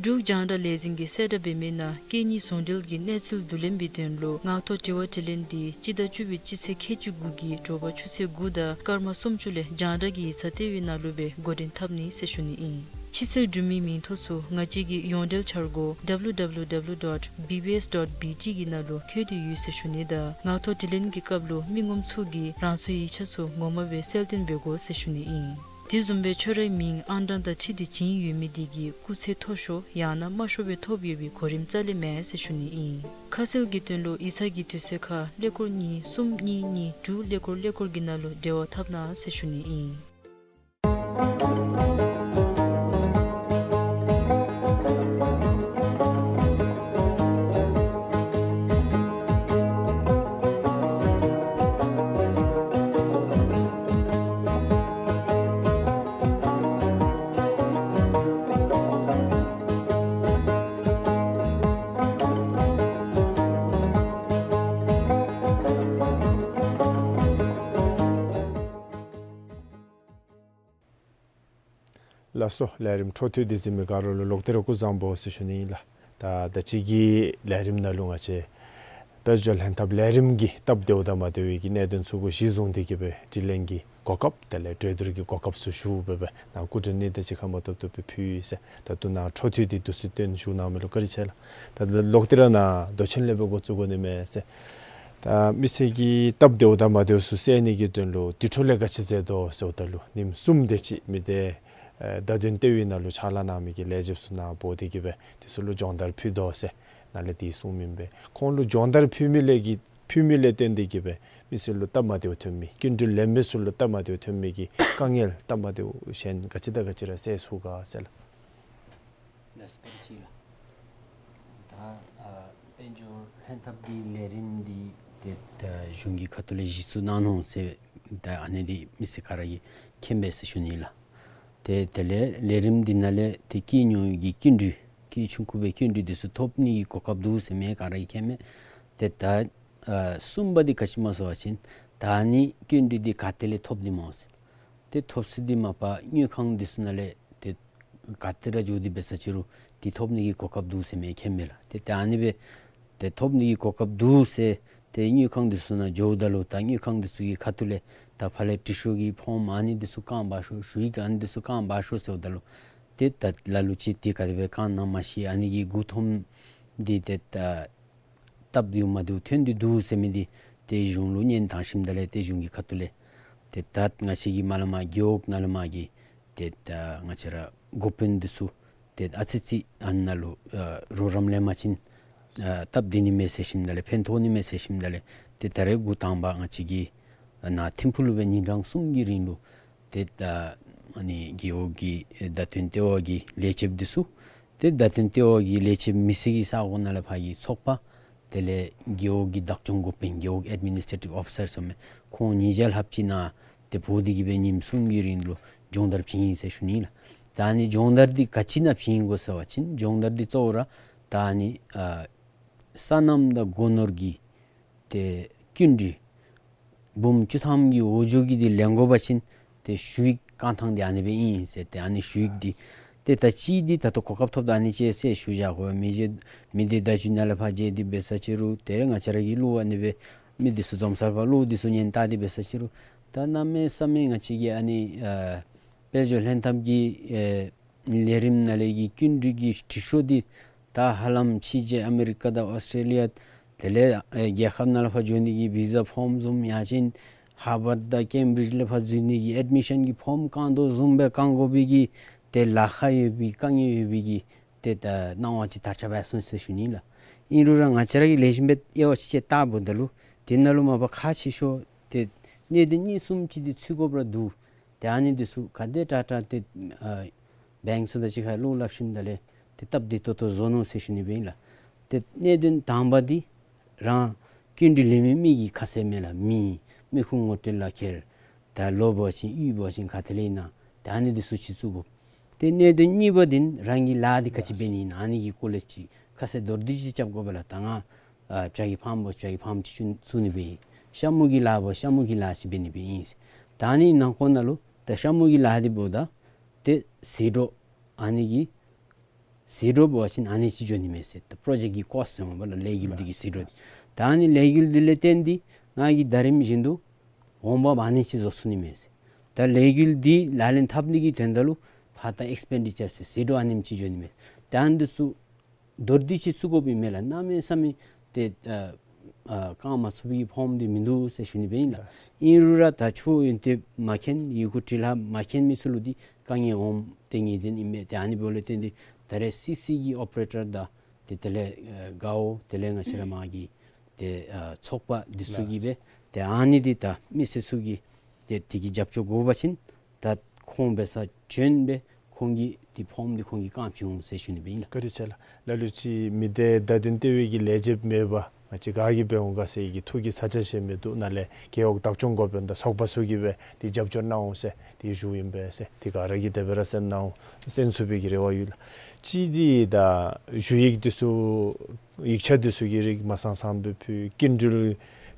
འབྲུག་རྒྱང་བསྒྲགས་ལས་འཛིན་གྱིས་གསལ་བསྒྲགས་འབད་མི་ནང་སྐད་གཉིས་ཟུང་འབྲེལ་གྱི་གནས་ཚུལ་བསྡུ་ལེན་པའི་དོན་ལུ་ངག་ཐོག་དྲི་བ་དྲིས་ལན་འདི་སྤྱི་ཟླ་བཅུ་པའི་སྤྱི་ཚེས་ཁལ་གཅིག་དགུ་གི་དྲོ་པ་ཆུ་ཚོད་དགུ་དང་སྐར་མ་སུམ་ཅུ་ལས་རྒྱང་བསྒྲགས་ཀྱི་ཡིག་ཚང་ལྟེ་བའི་ནང་ལུ་སྦེ་འགོ་འདྲེན་འཐབ་ནི་ཟེར་ཞུ་ནི་ཨིན། ཕྱི་སེལ་གྲུབ་མིའི་མིང་ཐོ་ཚུ་ང་བཅས་ཀྱི་ཡོངས་འབྲེལ་འཆར་སྒོ་W W W dot B B S dot B T གི་ནང་ལུ་བཀོད་དེ་ཡོད་ཟེར་ཞུ་ནི་དང་ངག་ཐོག་དྲིས་ལན་གྱི་སྐབས་ལུ་མི་ངོམ་ཚུ་གིས་རང་སོའི་ཡིག་ཆ་ཚུ་ངོ་མ་སྦེ་གསལ་སྟོན་འབད་དགོ་ཟེར་ཞུ་ནི་ཨིན། དེ་བཟུམ་སྦེ་ཁྱོད་རའི་མིང་ཨང་གྲངས་དང་འཁྲིལ་ཏེ་བྱིན་ཡོད་མི་དེ་གིས་སྐུགས་ཚད་མཐོ་ཤོས་ཡང་ན་དམའ་ཤོས་སྦེ་ཐོབ་ཡོད་པའི་གོ་རིམ་རྩ་ལས་མེད་ཟེར་ཞུ་ནི་ཨིན། ཁ་གསལ་གྱི་དོན་ལུ་ཡིག་ཚང་གི་དུས་ཚོད་ཁར་ཀླད་ཀོར་གཉིས་གསུམ་གཉིས་གཉིས་དྲུག་ཀླད་ཀོར་ཀླད་ཀོར་གྱི་ནང་ལུ་འབྲེལ་བ་འཐབ་གནང་ཟེར་ཞུ་ནི་ཨིན། ལགས་སོ། ལས་རིམ་འཕྲོ་མཐུད་དེ་གཟིགས་མི་ག་ར་ལུ་ལོག་སྟེ་ར་སྐུ་གཟུགས་བཟང་པོ་ཟེར་ཞུ་ནི་ཨིན་ལགས། ད་ད་ཅི་གི་ལས་རིམ་ནང་ལུ་ང་བཅས་དཔལ་འབྱོར་ལྷན་ཐབས་ལས་རིམ་གྱི་སྟབས་བདེཝ་དང་མ་བདེཝ་གི་གནད་དོན་ཚུ་གུ་གཞི་བཟུང་སྟེ་གི་སྦེ་དྲིས་ལན་གྱི་གོ་སྐབས་དེ་ལས་གྲོས་བསྡུར་གྱི་གོ་སྐབས་ཚུ་ཞུ་སྦེ་སྦེ་ནཱ་སྐུ་མགྲོན་གཉིས་དང་གཅིག་ཁར་མ་ཐུབ་ཐུབ་སྦེ་ཕུལ་ཡི་ཟེར། ད་ལྟོ་ནཱ་འཕྲོ་མཐུད་དེ་དུས་ཚོད་བཏོན་བཞུགས་གནང་མི་ལུ་བཀའ་དྲིན་ཆེ་ལགས། ད་ལོག་སྟེ་ར་ནཱ་མདོ་ཆེན་ལས་སྦེ་འགོ་བཙུགས་དགོ་ནི་མས་ཟེར། ད་མི་སེར་གྱི་སྟབས་བདེཝ་དང་མ་བདེཝ་ཚུ་སེལ་ནི་གི་དོན་ལུ་དེ་འཕྲོ་ལས་ག་ཅི་མཛད་དོ་ཟེརཝ་ད་ལུ་ཉིནམ་གསུམ་དེ་ཅིག་མི་སྡེ་ཨེ་བརྡ་དོན་ལྟེ་བའི་ནང་ལུ་ཕྱག་ལཱ་གནང་མི་གི་ལས་བྱེདཔ་ཚུ་ནཱ་འབོ་སྟེ་གི་སྦེ་དེ་ཚུ་ལུ་སྦྱོང་བརྡར་ཕུལ་དོ་ཟེར་ནཱ་ལས་དེ་གསུངམ་ཨིན་པས། ཁོང་ལུ་སྦྱོང་བརྡར་ཕུལ་མི་ལས་ཀྱི་ཕུལ་མི་ལས་བརྟེན་ཏེ་གི་སྦེ་མི་སེར་ལུ་སྟབས་མ་བདེཝ་ཐོན་མི་སྐྱིན་འགྲུལ་ལེན་མི་ཚུ་ལུ་སྟབས་མ་བདེཝ་ཐོན་མི་གི་དཀའ་ངལ་སྟབས་མ་བདེཝ་གཞན་ག་ཅི་དང་ག་ཅི་ར་སེལ་ཚུགས་ག་ཟེར་ལགས། ལགས་སོ་བཀའ་དྲིན་ཆེ་ལགས། ད་ཨ་དཔལ་འབྱོར་ལྷན་ཐབས་ཀྱི་ལས་རིམ་འདི་ཏེ་ད་གཞུང་གི་ཁ་ཐུག་ལས་གཞི་བཙུགས་གནང་ནུག་ཟེར་ད་ཨ་ནི་འདི་མི་སེར་ག་ར་གིས་མཁྱེན་པས་ཟེར་ཞུ་ནི་ལགས། ཏེ་དེ་ལས་ལས་རིམ་འདི་ནང་ལས་ཏེ་སྐྱེས་མྱོང་གི་སྐྱིན་འགྲུལ་སྐྱེས་ཆུང་ཀུ་སྦེ་སྐྱིན་འགྲུལ་འདི་ཚུ་ཐོབ་ནི་གི་གོ་སྐབས་འདུག་ཟེར་མི་ག་ར་གིས་མཁྱེན་མས། ཏེ་ད་ཨ་གསུམ་པ་འདི་ག་ཅི་སྨོ་ཟེར་བ་ཅིན་ད་ཨ་ནི་སྐྱིན་འགྲུལ་འདི་ག་ཏེ་ལས་ཐོབ་ནི་སྨོ་ཟེར། ཏེ་ཐོབ་ས་འདི་མ་པ་དངུལ་ཁང་འདི་ཚུ་ནང་ལས་ཏེ་ག་ཏེ་ར་འགྱོ་སྟེ་འབད་ས་ཅི་རུང་འདི་ཐོབ་ནི་གི་གོ་སྐབས་འདུག་ཟེར་མི་མཁྱེན་མས་ལགས། ཏེ་ད་ཨ་ནི་སྦེ་ཏེ་ཐོབ་ནི་གི་གོ་སྐབས་འདུག་ཟེར་ཏེ་དངུལ་ཁང་འདི་ཚུ་ནང་འགྱོཝ་ད་ལུ་ད་དངུལ་ཁང་འདི་ཚུ་གི་ཁ་ཐུག་ལས་ད་ཕར་ལས་དྲི་ཤོག་གི་ཕོརམ་ཨ་ནི་འདི་ཚུ་བཀང་འབག་ཤོག་ཞུ་ཡིག་ཨ་ནི་འདི་ཚུ་བཀང་འབག་ཤོག་ཟེརཝ་ད་ལུ་ཏེ་ད་ལ་ལུ་ཅིག་འདི་ག་དེ་སྦེ་བཀང་ན་མ་ཤེས། ཨ་ནི་གི་མགུ་འཐོམ་འདི་ཏེ་ད་སྟབས་བདེཝ་མ་བདེཝ་ཐོན་ཏེ་འདུག་ཟེར་མི་འདི་ཏེ་གཞུང་ལུ་སྙན་བཏང་ཞིནམ་ད་ལས་ཏེ་གཞུང་གི་ཁ་ཐུག་ལས་ཏེ་ད་ང་བཅས་ཀྱི་མ་ལས་མར་རྒེད་འོག་ནང་ལས་མར་གྱི་ཏེ་ད་ང་བཅས་ར་འགོ་དཔོན་འདི་ཚུ་ཏེ་ཨ་ཙི་ཙི་ཨ་ནཱ་ལུ་ཨ་རོགས་རམ་ལེན་པ་ཅིན་ཨ་སྟབས་བདེ་ནི་མས་ཟེར་ཞིནམ་ད་ལས་ཕན་ཐོགས་ནི་མས་ཟེར་ཞིནམ་ད་ལས་ཏེ་ད་རེས་འགོ་དང་པ་ང་བཅས་ཀྱིས་ནཱ་ཐིམ་ཕུག་ལུ་སྦེ་ཉིན་གྲངས་གསུམ་གྱི་རིང་ལུ་ཏེ་ད་ཨ་ནི་རྒེད་འོག་གི་བརྡ་དོན་ལྟེ་བ་གི་ལས་བྱེདཔ་འདི་ཚུ་ཏེ་བརྡ་དོན་ལྟེ་བ་གི་ལས་བྱེདཔ་མི་སེར་གྱི་ས་གོ་ནང་ལས་ཕར་གྱི་ཚོགས་པ་དེ་ལས་རྒེད་འོག་གི་བདག་སྐྱོང་འགོ་དཔོན་རྒེད་འོག་ཨེཌ་མི་ནིས་ཊེ་ཊིབ་ཨོ་ཕི་སར་ཟེར་མི་ཁོང་ཉིས་བརྒྱ་ལྷགཔ་ཅིག་ནཱ་ཏེ་འབོ་སྟེ་གི་སྦེ་ཉིནམ་གསུམ་གྱི་རིང་ལུ་སྦྱོང་བརྡར་བྱིན་ཡི་ཟེར་ཞུ་ནི་ལགས། ད་ཨ་ནི་སྦྱོང་བརྡར་འདི་ག་ཅི་ནང་བྱིན་ཡི་གོ་ཟེར་བ་ཅིན་སྦྱོང་བརྡར་འདི་གཙོ་བོ་ར་ད་ཨ་ནི་ཨ་སོ་ནམ་དང་སྒོ་ནོར་གྱི་ཏེ་སྐྱིན་འགྲུལ་འབུམ་བཅུ་ཐམ་གྱི་འོག་འགྱོ་གི་འདི་ལེན་དགོ་པ་ཅིན་ཏེ་ཞུ་ཡིག་བཀང་ཐངས་འདི་ཨ་ནི་སྦེ་ཨིན་ཟེར། ཏེ་ཨ་ནི་ཞུ་ཡིག་འདི་ཏེ་ད་ཅི་འདི་ད་ལྟོ་གོ་སྐབས་ཐོབ་ད་ཨ་ནི་ཅིག་ཟེར་ཞུ་བཞག་དགོ་པས། མི་རྗེ་མི་སྡེ་བརྡ་བརྒྱུད་ནང་ལས་ཕར་མཇལ་ཏེ་འབད་ས་ཅི་རུང་ཏེ་ར་ང་བཅས་ར་གི་བློ་ཨ་ནི་སྦེ་མི་འདི་ཚུ་འཛོམས་སར་ཕར་བློ་འདི་ཚུ་ཉན་བལྟ་སྟེ་འབད་ས་ཅི་རུང་ད་གནམ་མེད་ས་མེད་ང་བཅས་ཀྱི་ཨ་ནི་ཨ་དཔལ་འབྱོར་ལྷན་ཐབས་ཀྱི་ཨེ་ལས་རིམ་ནང་ལས་ཀྱི་སྐྱིན་འགྲུལ་གྱི་དྲི་ཤོག་འདི་ད་ཧ་ལམ་ཕྱི་རྒྱལ་ཨ་མི་རི་ཀ་དང་ཨོསི་ཊྲེ་ལི་ཡ་དེ་ལས་ཨེ་རྒྱལ་ཁབ་ནང་ལས་ཕར་འགྱོ་ནི་གི་བི་ཟ་ཕོརམ་བཟུམ་ཡང་ཅིན་ཧར་ཝརཌ་དང་ཀེམ་བི་རིཇ་ལས་ཕར་འཛུལ་ནི་གི་ཨེཌ་མི་ཤཱན་གྱི་ཕོརམ་བཀང་དོ་བཟུམ་སྦེ་བཀང་དགོ་པའི་གི་ཏེ་ལཱ་ཁག་ཡོད་པའི་དཀའ་ངལ་ཡོད་པའི་གི་ཏེ་ད་སྣང་བ་ཅིག་དར་ཁྱབ་སྦེ་སོང་ཟེར་ཞུ་ནི་ལགས། ཨིན་རུང་ར་ང་བཅས་ར་གིས་ལེགས་ཤོམ་སྦེ་དབྱེ་བ་ཕྱེ་བལྟཝ་ད་ལུ་དེ་ནང་ལུ་མ་པ་ཁག་ཆེ་ཤོས་ཏེ་གནད་དོན་གཉིས་གསུམ་ཅིག་འདི་ཚུད་དགོཔ་ར་འདུག། ཏེ་ཨ་ནི་འདི་ཚུ་ག་དེ་དྲག་དྲག་ཏེ་ཨ་བེངཀ་ཚུ་དང་གཅིག་ཁར་བློ་སླབ་ཞིནམ་ད་ལས་ཏེ་སྟབས་བདེ་ཏོག་ཏོ་བཟོ་ནུག་ཟེར་ཞུ་ནི་སྦེ་ཨིན་ལགས། ཏེ་གནད་དོན་དང་པ་འདི་རང་སྐྱིན་འགྲུལ་ལེན་མི་མི་གི་ཁ་གསལ་མས་ལགས། མི་མི་ཁུངས་ངོ་སྤྲོད་ལག་ཁྱེར་ད་ལོ་འབད་བ་ཅིན་གཡུས་འབད་བ་ཅིན་ག་ཏེ་ལས་ཨིན་ན་ད་ཨ་ནི་འདི་ཚུ་ཅིག་བཙུགས་དགོ། ཏེ་གནད་དོན་གཉིས་པ་འདི་རང་གི་ལཱ་འདི་ག་ཅི་འབད་ནི་ཨིན་ན་ཨ་ནི་གི་སྐོར་ལས་ཅིག་ཁ་གསལ་མདོར་བསྡུས་ཅིག་རྐྱབ་དགོ་པས་ལགས། ད་ང་ཨ་བྱ་གི་ཕཱམ་འབད་བ་བྱ་གི་ཕཱམ་ཅིག་བཙུགས་ནི་སྦེ་ཨིན། ཤ་མུ་གི་ལཱ་འབད་བ་ཤ་མུ་གི་ལཱ་ཅིག་འབད་ནི་སྦེ་ཨིན། ད་ཨ་ནི་ནང་འཁོད་ནང་ལུ་ད་ཤ་མུ་གི་ལཱ་འདི་འབདཝ་ད་ཏེ་ཟད་འགྲོ་ཨ་ནི་གི་ཟད་འགྲོ་འབད་བ་ཅིན་ཨ་ནི་ཅིག་འགྱོ་ནི་མས་ཟེར། ད་པྲོ་ཇེཀཊ་གི་ཀོསཊ་ཟེར་མས་པ་ལགས། ལས་འགུལ་འདི་གི་ཟད་འགྲོ་འདི། ད་ཨ་ནི་ལས་འགུལ་འདི་ལས་བརྟེན་ཏེ་ང་གིས་ཟླ་རིམ་བཞིན་དུ་འོང་འབབ་ཨ་ནི་ཅིག་བཟོ་ཚུགས་ནི་མས་ཟེར། ད་ལས་འགུལ་འདི་ལག་ལེན་འཐབ་ནི་གི་དོན་དག་ལུ་ཕར་ད་ཨེགསི་པེན་ཌི་ཅར་ཟེར་ཟད་འགྲོ་ཨ་ནེམ་ཅིག་འགྱོ་ནི་མས། ད་ཨ་ནི་འདི་ཚུ་མདོར་བསྡུས་ཅིག་བཙུགས་དགོཔ་ཨིན་མས་ལགས། གནམ་མེད་ས་མེད་ཏེ་ཨ་ཨ་བཀང་མ་ཚུགས་པའི་ཕོརམ་འདི་མིན་འདུག་ཟེར་ཞུ་ནི་སྦེ་ཨིན་ལགས། ལགས། ཨིན་རུང་ར་ད་ཁྱོད་ཡོན་ཏན་མ་མཁྱེན་ཡི་གུ་འབྲི་ལྷག་མ་མཁྱེན་མི་ཚུ་ལུ་འདི་དཀའ་ངལ་འོངམ་ཏེ་ངེས་བདེན་ཨིན་མས། ཏེ་ཨ་ནི་འབདཝ་ལས་བརྟེན་ཏེ་ད་རེས་སི་སི་གི་ཨོ་པ་རེ་ཊར་དང་ཏེ་དེ་ལས་ཨ་རྒེད་འོག་དེ་ལས་ང་བཅས་ར་མ་གི་ཏེ་ཨ་ཚོགས་པ་འདི་ཚུ་གིས་ལགས། སྦེ་ཏེ་ཨ་ནི་འདི་ད་མི་སེར་ཚུ་གིས་ཏེ་དེ་གི་རྒྱབ་སྐྱོར་དགོ་པ་ཅིན་ད་ཁོང་འབད་སར་བྱོན་སྦེ་ཁོང་གིས་འདི་ཕོརམ་འདི་ཁོང་གིས་བཀང་བཅུག་འོང་ཟེར་ཞུ་ནི་སྦེ་ཨིན་ལགས། བཀའ་དྲིན་ཆེ་ལགས། ལ་ལུ་ཅིག་མི་སྡེ་བརྡ་དོན་ལྟེ་བའི་གི་ལས་བྱེདཔ་མེད་པར་ང་བཅས་ག་གིས་འབད་འོང་ག་ཟེར་གྱི་ཐུགས་ཀྱི་ས་ཆ་བཞེས་མི་འདུག། ནཱ་ལས་རྒེད་འོག་བདག་སྐྱོང་འགོ་དཔོན་དང་ཚོགས་པ་ཚུ་གིས་སྦེ་འདི་རྒྱབ་སྐྱོར་གནང་འོང་ཟེར་འདི་ཞུཝ་ཨིན་པས་ཟེར། འདི་ག་ར་གིས་དེ་སྦེ་ར་གསན་གནང་འོང་གསན་ཚུགས་པའི་གི་རེ་བ་ཡོད་ལགས། ཅིག་འདི་ད་ཞུ་ཡིག་འདི་ཚུ་ཡིག་ཆ་འདི་ཚུ་གི་རིགས་མ་ཚང་ཚངམ་སྦེ་ཕུལ། སྐྱིན་འགྲུལ་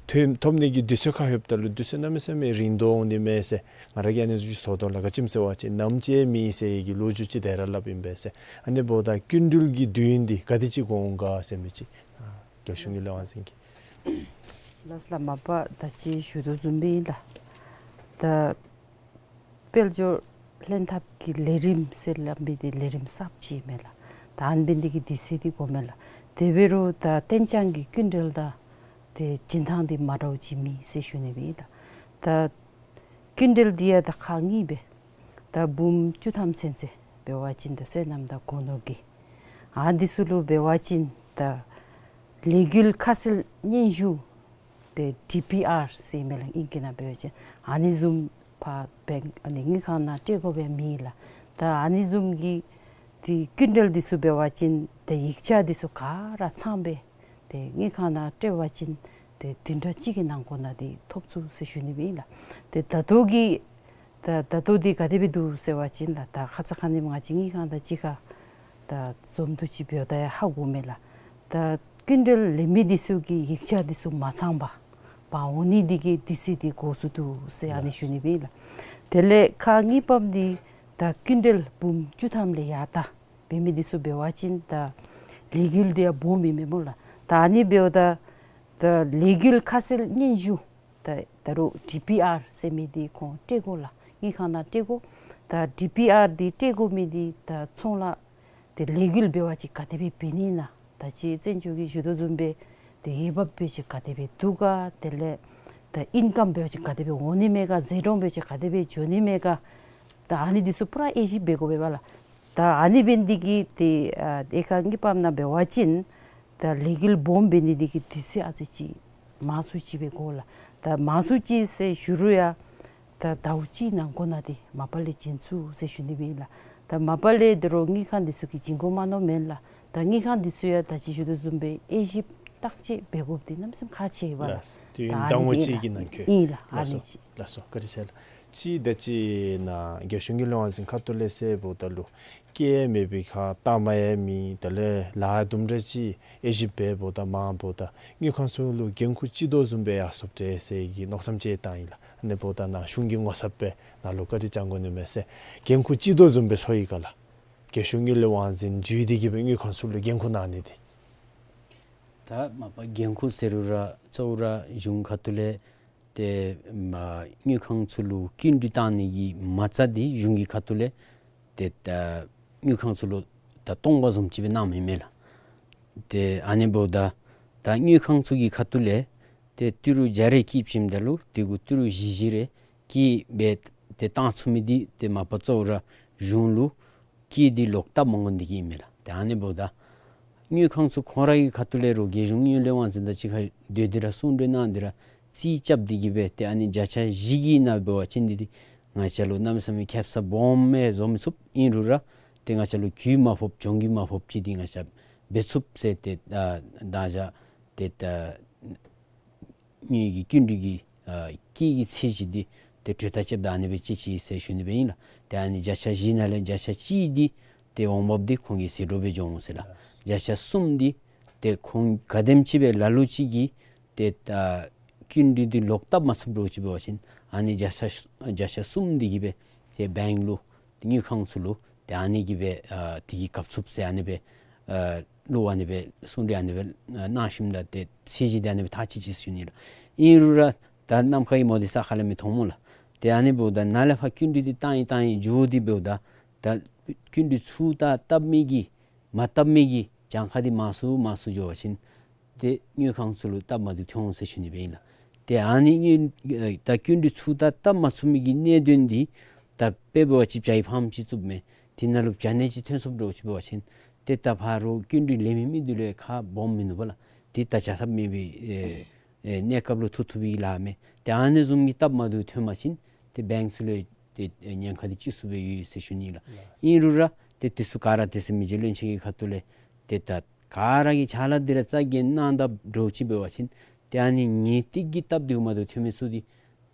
ཐོབ་ཐོབ་ནི་གི་དུས་ཚོད་ཁར་ལྷོདཔ་ད་ལུ་དུས་ཚོད་གནམ་མེད་ས་མེད་རིང་དོ་འོང་ནི་མས་ཟེར་ང་ར་གིས་ཨ་ནི་ཚུ་ཅིག་བཟོ་དོ་ལགས། ག་ཅི་སྨོ་ཟེར་བ་ཅིན་ནམ་ཅིག་མེད་ཟེར་གྱི་ལོ་རྒྱུས་ཅིག་དེ་ར་སླབ་ཨིན་པས་ཟེར། ཨ་ནི་འབདཝ་ད་སྐྱིན་འགྲུལ་གྱི་དུས་ཡུན་འདི་ག་དེ་ཅིག་འགོར་འོང་ག་ཟེར་མི་ཅིག་ཨ་རྒྱལ་གཞུང་གི་ལས་དབང་འཛིན་གྱིས། ལགས་ལགས། མ་པ་ད་ཅི་ཞུ་དོ་བཟུམ་སྦེ་ཨིན་ལགས། ད་དཔལ་འབྱོར་ལྷན་ཐབས་ཀྱི་ལས་རིམ་ཟེར་སླབ་མི་འདི་ལས་རིམ་གསརཔ་ཅིག་མས་ལགས། ད་ཨ་ནི་འབད་ནི་འདི་གིས་དུས་ཚོད་འདི་འགོར་མས་ལགས། དེ་འབད་རུང་ད་གཏན་འཇགས་ཀྱི་སྐྱིན་འགྲུལ་དང་ཏེ་བྱིན་ཐངས་འདི་མ་འདྲཝ་ཅིག་མེད་ཟེར་ཞུ་ནི་སྦེ་ཨིན་ལགས། ད་སྐྱིན་འགྲུལ་འདི་ཡང་ད་ཁག་གཉིས་སྦེ་ད་འབུམ་བཅུ་ཐམ་ཚུན་ཚོད་འབད་བ་ཅིན་ད་སོ་ནམ་དང་སྒོ་ནོར་གྱི། ཨ་འདི་ཚུ་ལུ་འབད་བ་ཅིན་ད་ལས་འགུལ་ཁ་གསལ་སྙན་ཞུ་ཏེ་ཌི་པི་ཨར་ཟེར་མི་ལགས། ཨིང་སྐད་ནང་འབད་བ་ཅིན་ཨ་ནི་བཟུམ་ཕར་བེངཀ་ཨ་ནི་དངུལ་ཁང་ནང་སྤྲོད་དགོཔ་ཡང་མེད་ལགས། ད་ཨ་ནི་བཟུམ་གྱི་ཏེ་སྐྱིན་འགྲུལ་འདི་ཚུ་འབད་བ་ཅིན་ཏེ་ཡིག་ཆ་འདི་ཚུ་ག་ར་ཚང་སྦེ་ཏེ་དངུལ་ཁང་ནང་སྤྲོད་པ་ཅིན་ཏེ་བདུན་ཕྲག་གཅིག་གི་ནང་འཁོད་ནང་འདི་ཐོབ་ཚུགས་ཟེར་ཞུ་ནི་སྦེ་ཨིན་ལགས། ཏེ་ད་ལྟོ་གི་ད་ད་ལྟོ་འདི་ག་དེ་སྦེ་འདུག་ཟེར་བ་ཅིན་ལགས། ད་ཁ་ཙ་ཁ་ཉིནམ་ང་བཅས་དངུལ་ཁང་དང་གཅིག་ཁར་ད་འཛོམས་འདུ་ཅིག་འབདཝ་ད་ཡང་ཧ་གོ་མས་ལགས། ད་སྐྱིན་འགྲུལ་ལེན་མི་འདི་ཚུ་གི་ཡིག་ཆ་འདི་ཚུ་མ་ཚང་པར་འབག་འོང་ནི་འདི་གིས་དུས་ཚོད་འདི་འགོར་སོ་ནུག་ཟེར་ཨ་ནི་ཞུ་ནི་སྦེ་ཨིན་ལགས། དེ་ལས་ཁག་གཉིས་པམ་འདི་ད་སྐྱིན་འགྲུལ་འབུམ་བཅུ་ཐམ་ལས་ཡར་ད་འབད་མི་འདི་ཚུ་འབད་བ་ཅིན་ད་ལས་འགུལ་འདི་ཡང་སྦོམ་ཨིན་མས་སྨོ་ལགས། ད་ཨ་ནི་འབདཝ་ད་ད་ལས་འགུལ་ཁ་གསལ་སྙན་ཞུ་ད་ད་རུང་ཌི་པི་ཨར་ཟེར་མི་འདི་ཁོང་སྤྲོད་དགོ་ལགས། དངུལ་ཁང་ནང་སྤྲོད་དགོ། ད་ཌི་པི་ཨར་འདི་སྤྲོད་དགོ་མི་འདི་ད་ཚོང་ལཱ་ཏེ་ལས་འགུལ་འབད་བ་ཅིན་ག་དེ་སྦེ་འབད་ནི་ཨིན་ན། ད་ཅི་བཙན་སྐྱོགས་ཀྱིས་ཞུ་དོ་བཟུམ་སྦེ་ཏེ་འོས་འབབ་འབད་བ་ཅིན་ག་དེ་སྦེ་འདུག་ག། དེ་ལས་ད་ཨིན་ཀམ་འབད་བ་ཅིན་ག་དེ་སྦེ་འོང་ནི་མས་ག། ཟད་འགྲོ་འབད་བ་ཅིན་ག་དེ་སྦེ་འགྱོ་ནི་མས་ག། ད་ཨ་ནི་འདི་ཚུ་པུ་ར་དབྱེ་ཞིབ་འབད་དགོ་པས་པ་ལགས། ད་ཨ་ནི་འབད་ནི་འདི་གིས་ཏེ་ཨ་དབྱེ་ཁག་གཉིས་པམ་ནང་འབད་བ་ཅིན་ད་ལས་འགུལ་སྦོམ་འབད་ནི་འདི་གིས་དུས་ཚོད་ཨ་ཙི་ཅིག་མང་སུ་ཅིག་སྦེ་འགོར་ལགས། ད་མང་སུ་ཅིག་ཟེར་ཞུ་རུང་ཡང་ད་ཟླཝ་གཅིག་ནང་འཁོད་ནང་འདི་མ་པ་ལས་བྱིན་ཚུགས་ཟེར་ཞུ་ནི་སྦེ་ཨིན་ལགས། ད་མ་པ་ལས་ད་རུང་དངུལ་ཁང་འདི་ཚུ་གིས་བྱིན་དགོ་མ་མནོ་མེན་ལགས། ད་དངུལ་ཁང་འདི་ཚུ་ཡང་ད་ཅི་ཞུ་དོ་བཟུམ་སྦེ་དབྱེ་ཞིབ་བརྟག་དཔྱད་འབད་དགོཔ་འདི་གནམ་མེད་ས་མེད་ཁག་ཆེ་བས་ལགས། ལགས། དུས་ཡུན་ཟླ་ངོ་གཅིག་གི་ནང་འཁོད། ཨིན་ལགས། ཨ་ལགས་སོ། ནི་ཅིག། ལགས་སོ། བཀའ་དྲིན་ཆེ་ལགས། ཅིག་ད་ཅི་ནཱ་རྒྱལ་གཞུང་གི་ལས་དབང་འཛིན་ཁ་ཐུག་ལས་ཟེརཝ་ད་ལུ་སྐྱེལ་མེད་པའི་ཁར་གཏའ་མ་ཡང་མེད། དེ་ལས་ལཱ་དུམ་གྲ་ཅིག་དབྱེ་ཞིབ་འབདཝ་ད་མ་འབདཝ་ད་དངུལ་ཁང་ཚུ་ལུ་འགན་ཁུར་ཅིག་དོ་བཟུམ་སྦེ་ཡར་སོངམ་འདྲས་ཟེར་གྱི་མནོ་བསམ་ཅིག་བཏང་ཡི་ལགས། ཨ་ནི་འབདཝ་ད་ནཱ་གཞུང་གི་ངོ་ཚབ་སྦེ་ནཱ་ལུ་བཀའ་དྲིན་བསྐྱང་དགོ་ནི་མས་ཟེར། འགན་ཁུར་ཅིག་དོ་བཟུམ་སྦེ་ཚོར་ཡི་ག་ལགས། རྒྱལ་གཞུང་གི་ལས་དབང་འཛིན་བརྒྱུད་དེ་གིས་སྦེ་དངུལ་ཁང་ཚུ་ལུ་འགན་ཁུར་གནང་ནི་འདི། ད་མ་པ་འགན་ཁུར་ཟེར་རུང་ར་གཙོ་བོ་ར་གཞུང་ཁ་ཐུག་ལས་ཏེ་མ་དངུལ་ཁང་ཚུ་ལུ་སྐྱིན་འགྲུལ་བཏང་ནི་གི་མ་རྩ་འདི་གཞུང་གི་ཁ་ཐུག་ལས་ཏེ་ད་དངུལ་ཁང་ཚུ་ལུ་ད་སྟོང་པ་བཟུམ་ཅིག་སྦེ་གནངམ་ཨིན་མས་ལགས། ཏེ་ཨ་ནི་འབདཝ་ད་ད་དངུལ་ཁང་ཚུ་གི་ཁ་ཐུག་ལས་ཏེ་ཏི་རུ་བརྒྱ་རེ་སྐྱིདཔ་ཞིནམ་ད་ལུ་ཏི་རུ་ཏི་རུ་བཞི་བཞི་རེ་སྐྱིད་སྦེ་ཏེ་བཏང་ཚུགས་མི་འདི་ཏེ་མ་པ་གཙོ་བོ་ར་གཞུང་ལུ་སྐྱིད་འདི་ལོག་བཏབ་མ་དགོ་ནི་འདི་གིས་ཨིན་མས་ལགས། ཏེ་ཨ་ནི་འབདཝ་ད་དངུལ་ཁང་ཚུ་ཁོང་ར་གི་ཁ་ཐུག་ལས་རུང་རྒྱལ་གཞུང་དངུལ་ལས་དབང་འཛིན་དང་གཅིག་ཁར་སྡོད་དེ་ར་གསུང་གྲོས་གནང་སྟེ་ར་རྩིས་རྐྱབ་སྟེ་གིས་སྦེ་ཏེ་ཨ་ནི་བརྒྱ་ཆ་བཞི་གི་ནང་འབད་བ་ཅིན་འདི་འདི་ ང་བཅས་ལུ་གནམ་མེད་ས་མེད་ཁེབ་ས་སྦོམ་སྦེ་བཟོ་མི་ཚུགས། ཨིན་རུང་ར་ཏེ་ང་བཅས་ལུ་གུད་མ་ཕོགཔ་གྱོང་གུད་མ་ཕོགཔ་ཅིག་འདི་ང་བཅས་འབད་ཚུགས་ཟེར་ཏེ་ཨ་ད་ཅི་ཏེ་ད་ངེ་གི་ཀུན་འདུས་ཀྱི་ཨ་སྐྱེས་ཀྱི་ཚེས་གཞི་འདི་ཏེ་གྲོས་ཐག་བཅདཔ་ད་ཨ་ནི་སྦེ་བཅད་ཅི་ཟེར་ཞུ་ནི་སྦེ་ཨིན་ལགས། ཏེ་ཨ་ནི་བརྒྱ་ཆ་བཞི་ནང་ལས་བརྒྱ་ཆ་གཅིག་འདི་ཏེ་འོང་འབབ་འདི་ཁོང་གི་ཟད་འགྲོ་སྦེ་འགྱོ་འོང་ཟེར་ལགས། བརྒྱ་ཆ་གསུམ་འདི་ཏེ་ཁོང་ག་དེམ་ཅིག་སྦེ་ལ་ལུ་ཅིག་གིས་ཏེ་ད་ཀུན་འདུས་འདི་ལོག་བཏབ་མ་ཚུགསཔ་འདྲཝ་ཅིག་འབད་བ་ཅིན་ཨ་ནི་བརྒྱ་ཆ་བརྒྱ་ཆ་གསུམ་འདི་གིས་སྦེ་ཏེ་བེངཀ་ལུ་དངུལ་ཁང་ཚུ་ལུ་ཏེ་ཨ་ནི་གིས་སྦེ་ཨ་དེ་གིས་བཀབ་ཚུགས་ཟེར་ཨ་ནི་སྦེ་ཨ་ལུ་ཨ་ནི་སྦེ་གསུང་གྲོས་ཨ་ནི་སྦེ་ཨ་གནང་ཞིནམ་ད་ཏེ་ཚེས་གཞི་འདི་ཨ་ནི་སྦེ་ཐག་བཅད་ཅི་ཟེར་ཞུ་ནི་ལགས། ཨིན་རུང་ར་ད་ནམ་མཁའ་གི་མོ་འདི་ས་ཁ་ལས་མི་མཐོང་སྨོ་ལགས། ཏེ་ཨ་ནི་འབདཝ་ད་ནཱ་ལས་ཕར་ཀུན་འདུས་འདི་བཏང་ཡི་བཏང་ཡི་འགྱོ་སྟེ་འབདཝ་ད་ད་ཀུན་འདུས་ཚུར་ད་བཏབ་མི་གི་མ་བཏབ་མི་གི་གྱངས་ཁ་འདི་མང་སུ་མང་སུ་འགྱོ་བ་ཅིན་ཏེ་དངུལ་ཁང་ཚུ་ལུ་སྟབས་མ་བདེཝ་ཐོན་འོང་ཟེར་ཞུ་ནི་སྦེ་ཨིན་ལགས། ཏེ་ཨ་ནི་དངུལ་ད་ཀུན་འདུས་ཚུར་ད་བཏབ་མ་ཚུགས་མི་གི་གནད་དོན་འདི་ད་དཔེ་འབད་བ་ཅིན་བྱ་ཡི་ཕཱམ་ཅིག་བཙུགསཔ་མས། དེ་ནང་ལུ་བྱ་ནད་ཅིག་ཐོན་སོངམ་འདྲཝ་ཅིག་འབད་བ་ཅིན་ཏེ་ད་ཕར་རོགས་ཀུན་འདུས་ལེན་མི་མི་འདི་ལུ་ཁ་སྦོམ་མིན་ནུག་པ་ལགས། ཏེ་ད་བྱ་ཐབས་མེད་པའི་ཨེ་ཨེ་གནས་སྐབས་ལུ་ཐུག་ཐུག་པའི་ལཱ་མས། ཏེ་ཨ་ནི་བཟུམ་གྱི་སྟབས་མ་བདེཝ་ཐོན་པ་ཅིན་ཏེ་བེངཀ་ཚུ་ལུ་ཏེ་ཉེན་ཁ་འདི་ལྕི་སུ་སྦེ་ཡོད་ཟེར་ཞུ་ནི་ལགས། ཨིན་རུང་ར་ཏེ་དེ་ཚུ་ག་ར་དེ་ཚུ་མི་རྗེ་བློན་ཆེན་གྱི་ཁ་ཐུག་ལས་ཏེ་ད་ག་ར་གིས་ཕྱག་ལཱ་འདི་ར་རྩ་འགེངས་གནང་ད་འདྲཝ་ཅིག་འབད་བ་ཅིན་ཏེ་ཨ་ནི་ངེས་ཏིག་གི་སྟབས་བདེཝ་མ་བདེཝ་ཐོན་མི་ཚུ་འདི་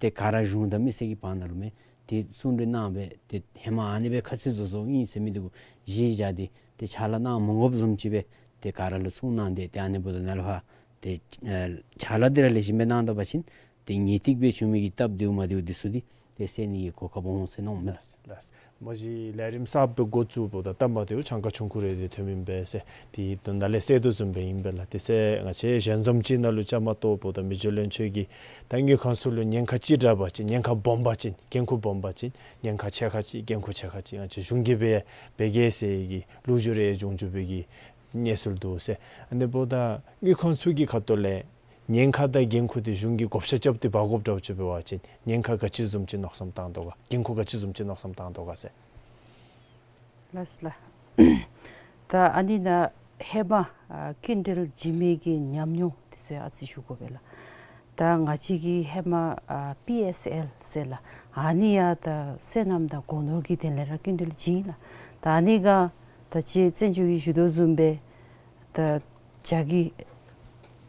ཏེ་ག་ར་གཞུང་དང་མི་སེར་གྱི་བར་ན་ལུ་མས། ཏེ་གསུང་གྲོས་གནང་སྦེ་ཏེ་ཧེ་མ་ཨ་ནི་སྦེ་ཁ་ཚིག་བཟོ་བཟོཝ་ཨིན་ཟེར་མི་འདི་གུ་གཞི་བཞག་སྟེ་ཏེ་ཕྱག་ལཱ་གནང་མ་དགོཔ་བཟུམ་ཅིག་སྦེ་ཏེ་ག་ར་ལུ་གསུང་གནང་སྟེ་ཏེ་ཨ་ནི་འབདཝ་ད་ནཱ་ལས་ཕར་ཏེ་ཨ་ཕྱག་ལཱ་འདི་ར་ལེགས་ཤོམ་སྦེ་གནང་ད་པ་ཅིན་ཏེ་ངེས་ཏིག་སྦེ་བྱུང་མི་གི་སྟབས་བདེཝ་མ་བདེཝ་འདི་ཚུ་འདི་ཏེ་སེལ་ནི་གི་གོ་སྐབས་འོང་ཟེར་མནོཝ་མས། ལགས་ལགས། མ་གཞི་ལས་རིམ་གསརཔ་འགོ་བཙུགས་འབདཝ་ད་སྟབས་མ་བདེཝ་གྱངས་ཁ་ཆུང་ཀུ་རེ་འདི་ཐོནམ་ཨིན་པས་ཟེར་ཏེ་ད་ནཱ་ལས་གསལ་དོ་བཟུམ་སྦེ་ཨིན་པས་ལགས། དེ་ཚེ་ང་བཅས་ཞལ་འཛོམས་ཅིག་ནང་ལུ་བཅའ་མར་གཏོགས་འབདཝ་ད་མི་རྗེ་བློན་ཆེན་གྱིས་ད་དངུལ་ཁང་ཚུ་ལུ་ཉེན་ཁ་ཅིག་དྲག་པ་ཅིན་ཉེན་ཁ་སྦོམ་པ་ཅིན་འགན་ཁུར་སྦོམ་པ་ཅིན་ཉེན་ཁ་ཆེ་ཁ་ཅིག་འགན་ཁུར་ཆེ་ཁ་ཅིག་ང་བཅས་གཞུང་གིས་འབད་འབད་གེ་ཟེར་གྱི་ལོ་རྒྱུས་རེ་འབྱུང་འགྱོ་བའི་གི་གནས་ཚུལ་འདུག་ཟེར། ཨ་ནི་འབདཝ་ད་དངུལ་ཁང་ཚུ་གི་ཁ་ཐུག་ལས་ཉེན་ཁ་དང་འགན་ཁུར་འདི་གཞུང་གིས་བགོ་བཤའ་རྐྱབ་སྟེ་འབག་དགོཔ་འདྲཝ་ཅིག་འབད་བ་ཅིན་ཉེན་ཁ་ག་ཅི་བཟུམ་ཅིག་མནོ་བསམ་བཏང་དོ་ག། འགན་ཁུར་ག་ཅི་བཟུམ་ཅིག་མནོ་བསམ་བཏང་དོ་ག་ཟེར། ལགས་ལགས། ད་ཨ་ནི་ནཱ་ཧེ་མ་ཨ་སྐྱིན་འགྲུལ་བྱིན་མི་གི་ཉམས་མྱོང་འདི་ཚུ་ཨ་ཙི་ཞུ་དགོ་པས་ལགས། ད་ང་བཅས་ཀྱི་ཧེ་མ་ཨ་པི་ཨེསི་ཨེལ་ཟེར་ལགས། ཨ་ནི་ཡང་ད་སོ་ནམ་དང་སྒོ་ནོར་གྱི་དོན་ལས་ར་སྐྱིན་འགྲུལ་བྱིན་ལགས། ད་ཨ་ནི་ག་ད་ཅི་བཙན་བྱོལ་གྱིས་ཞུ་དོ་བཟུམ་སྦེ་ད་བྱ་གི་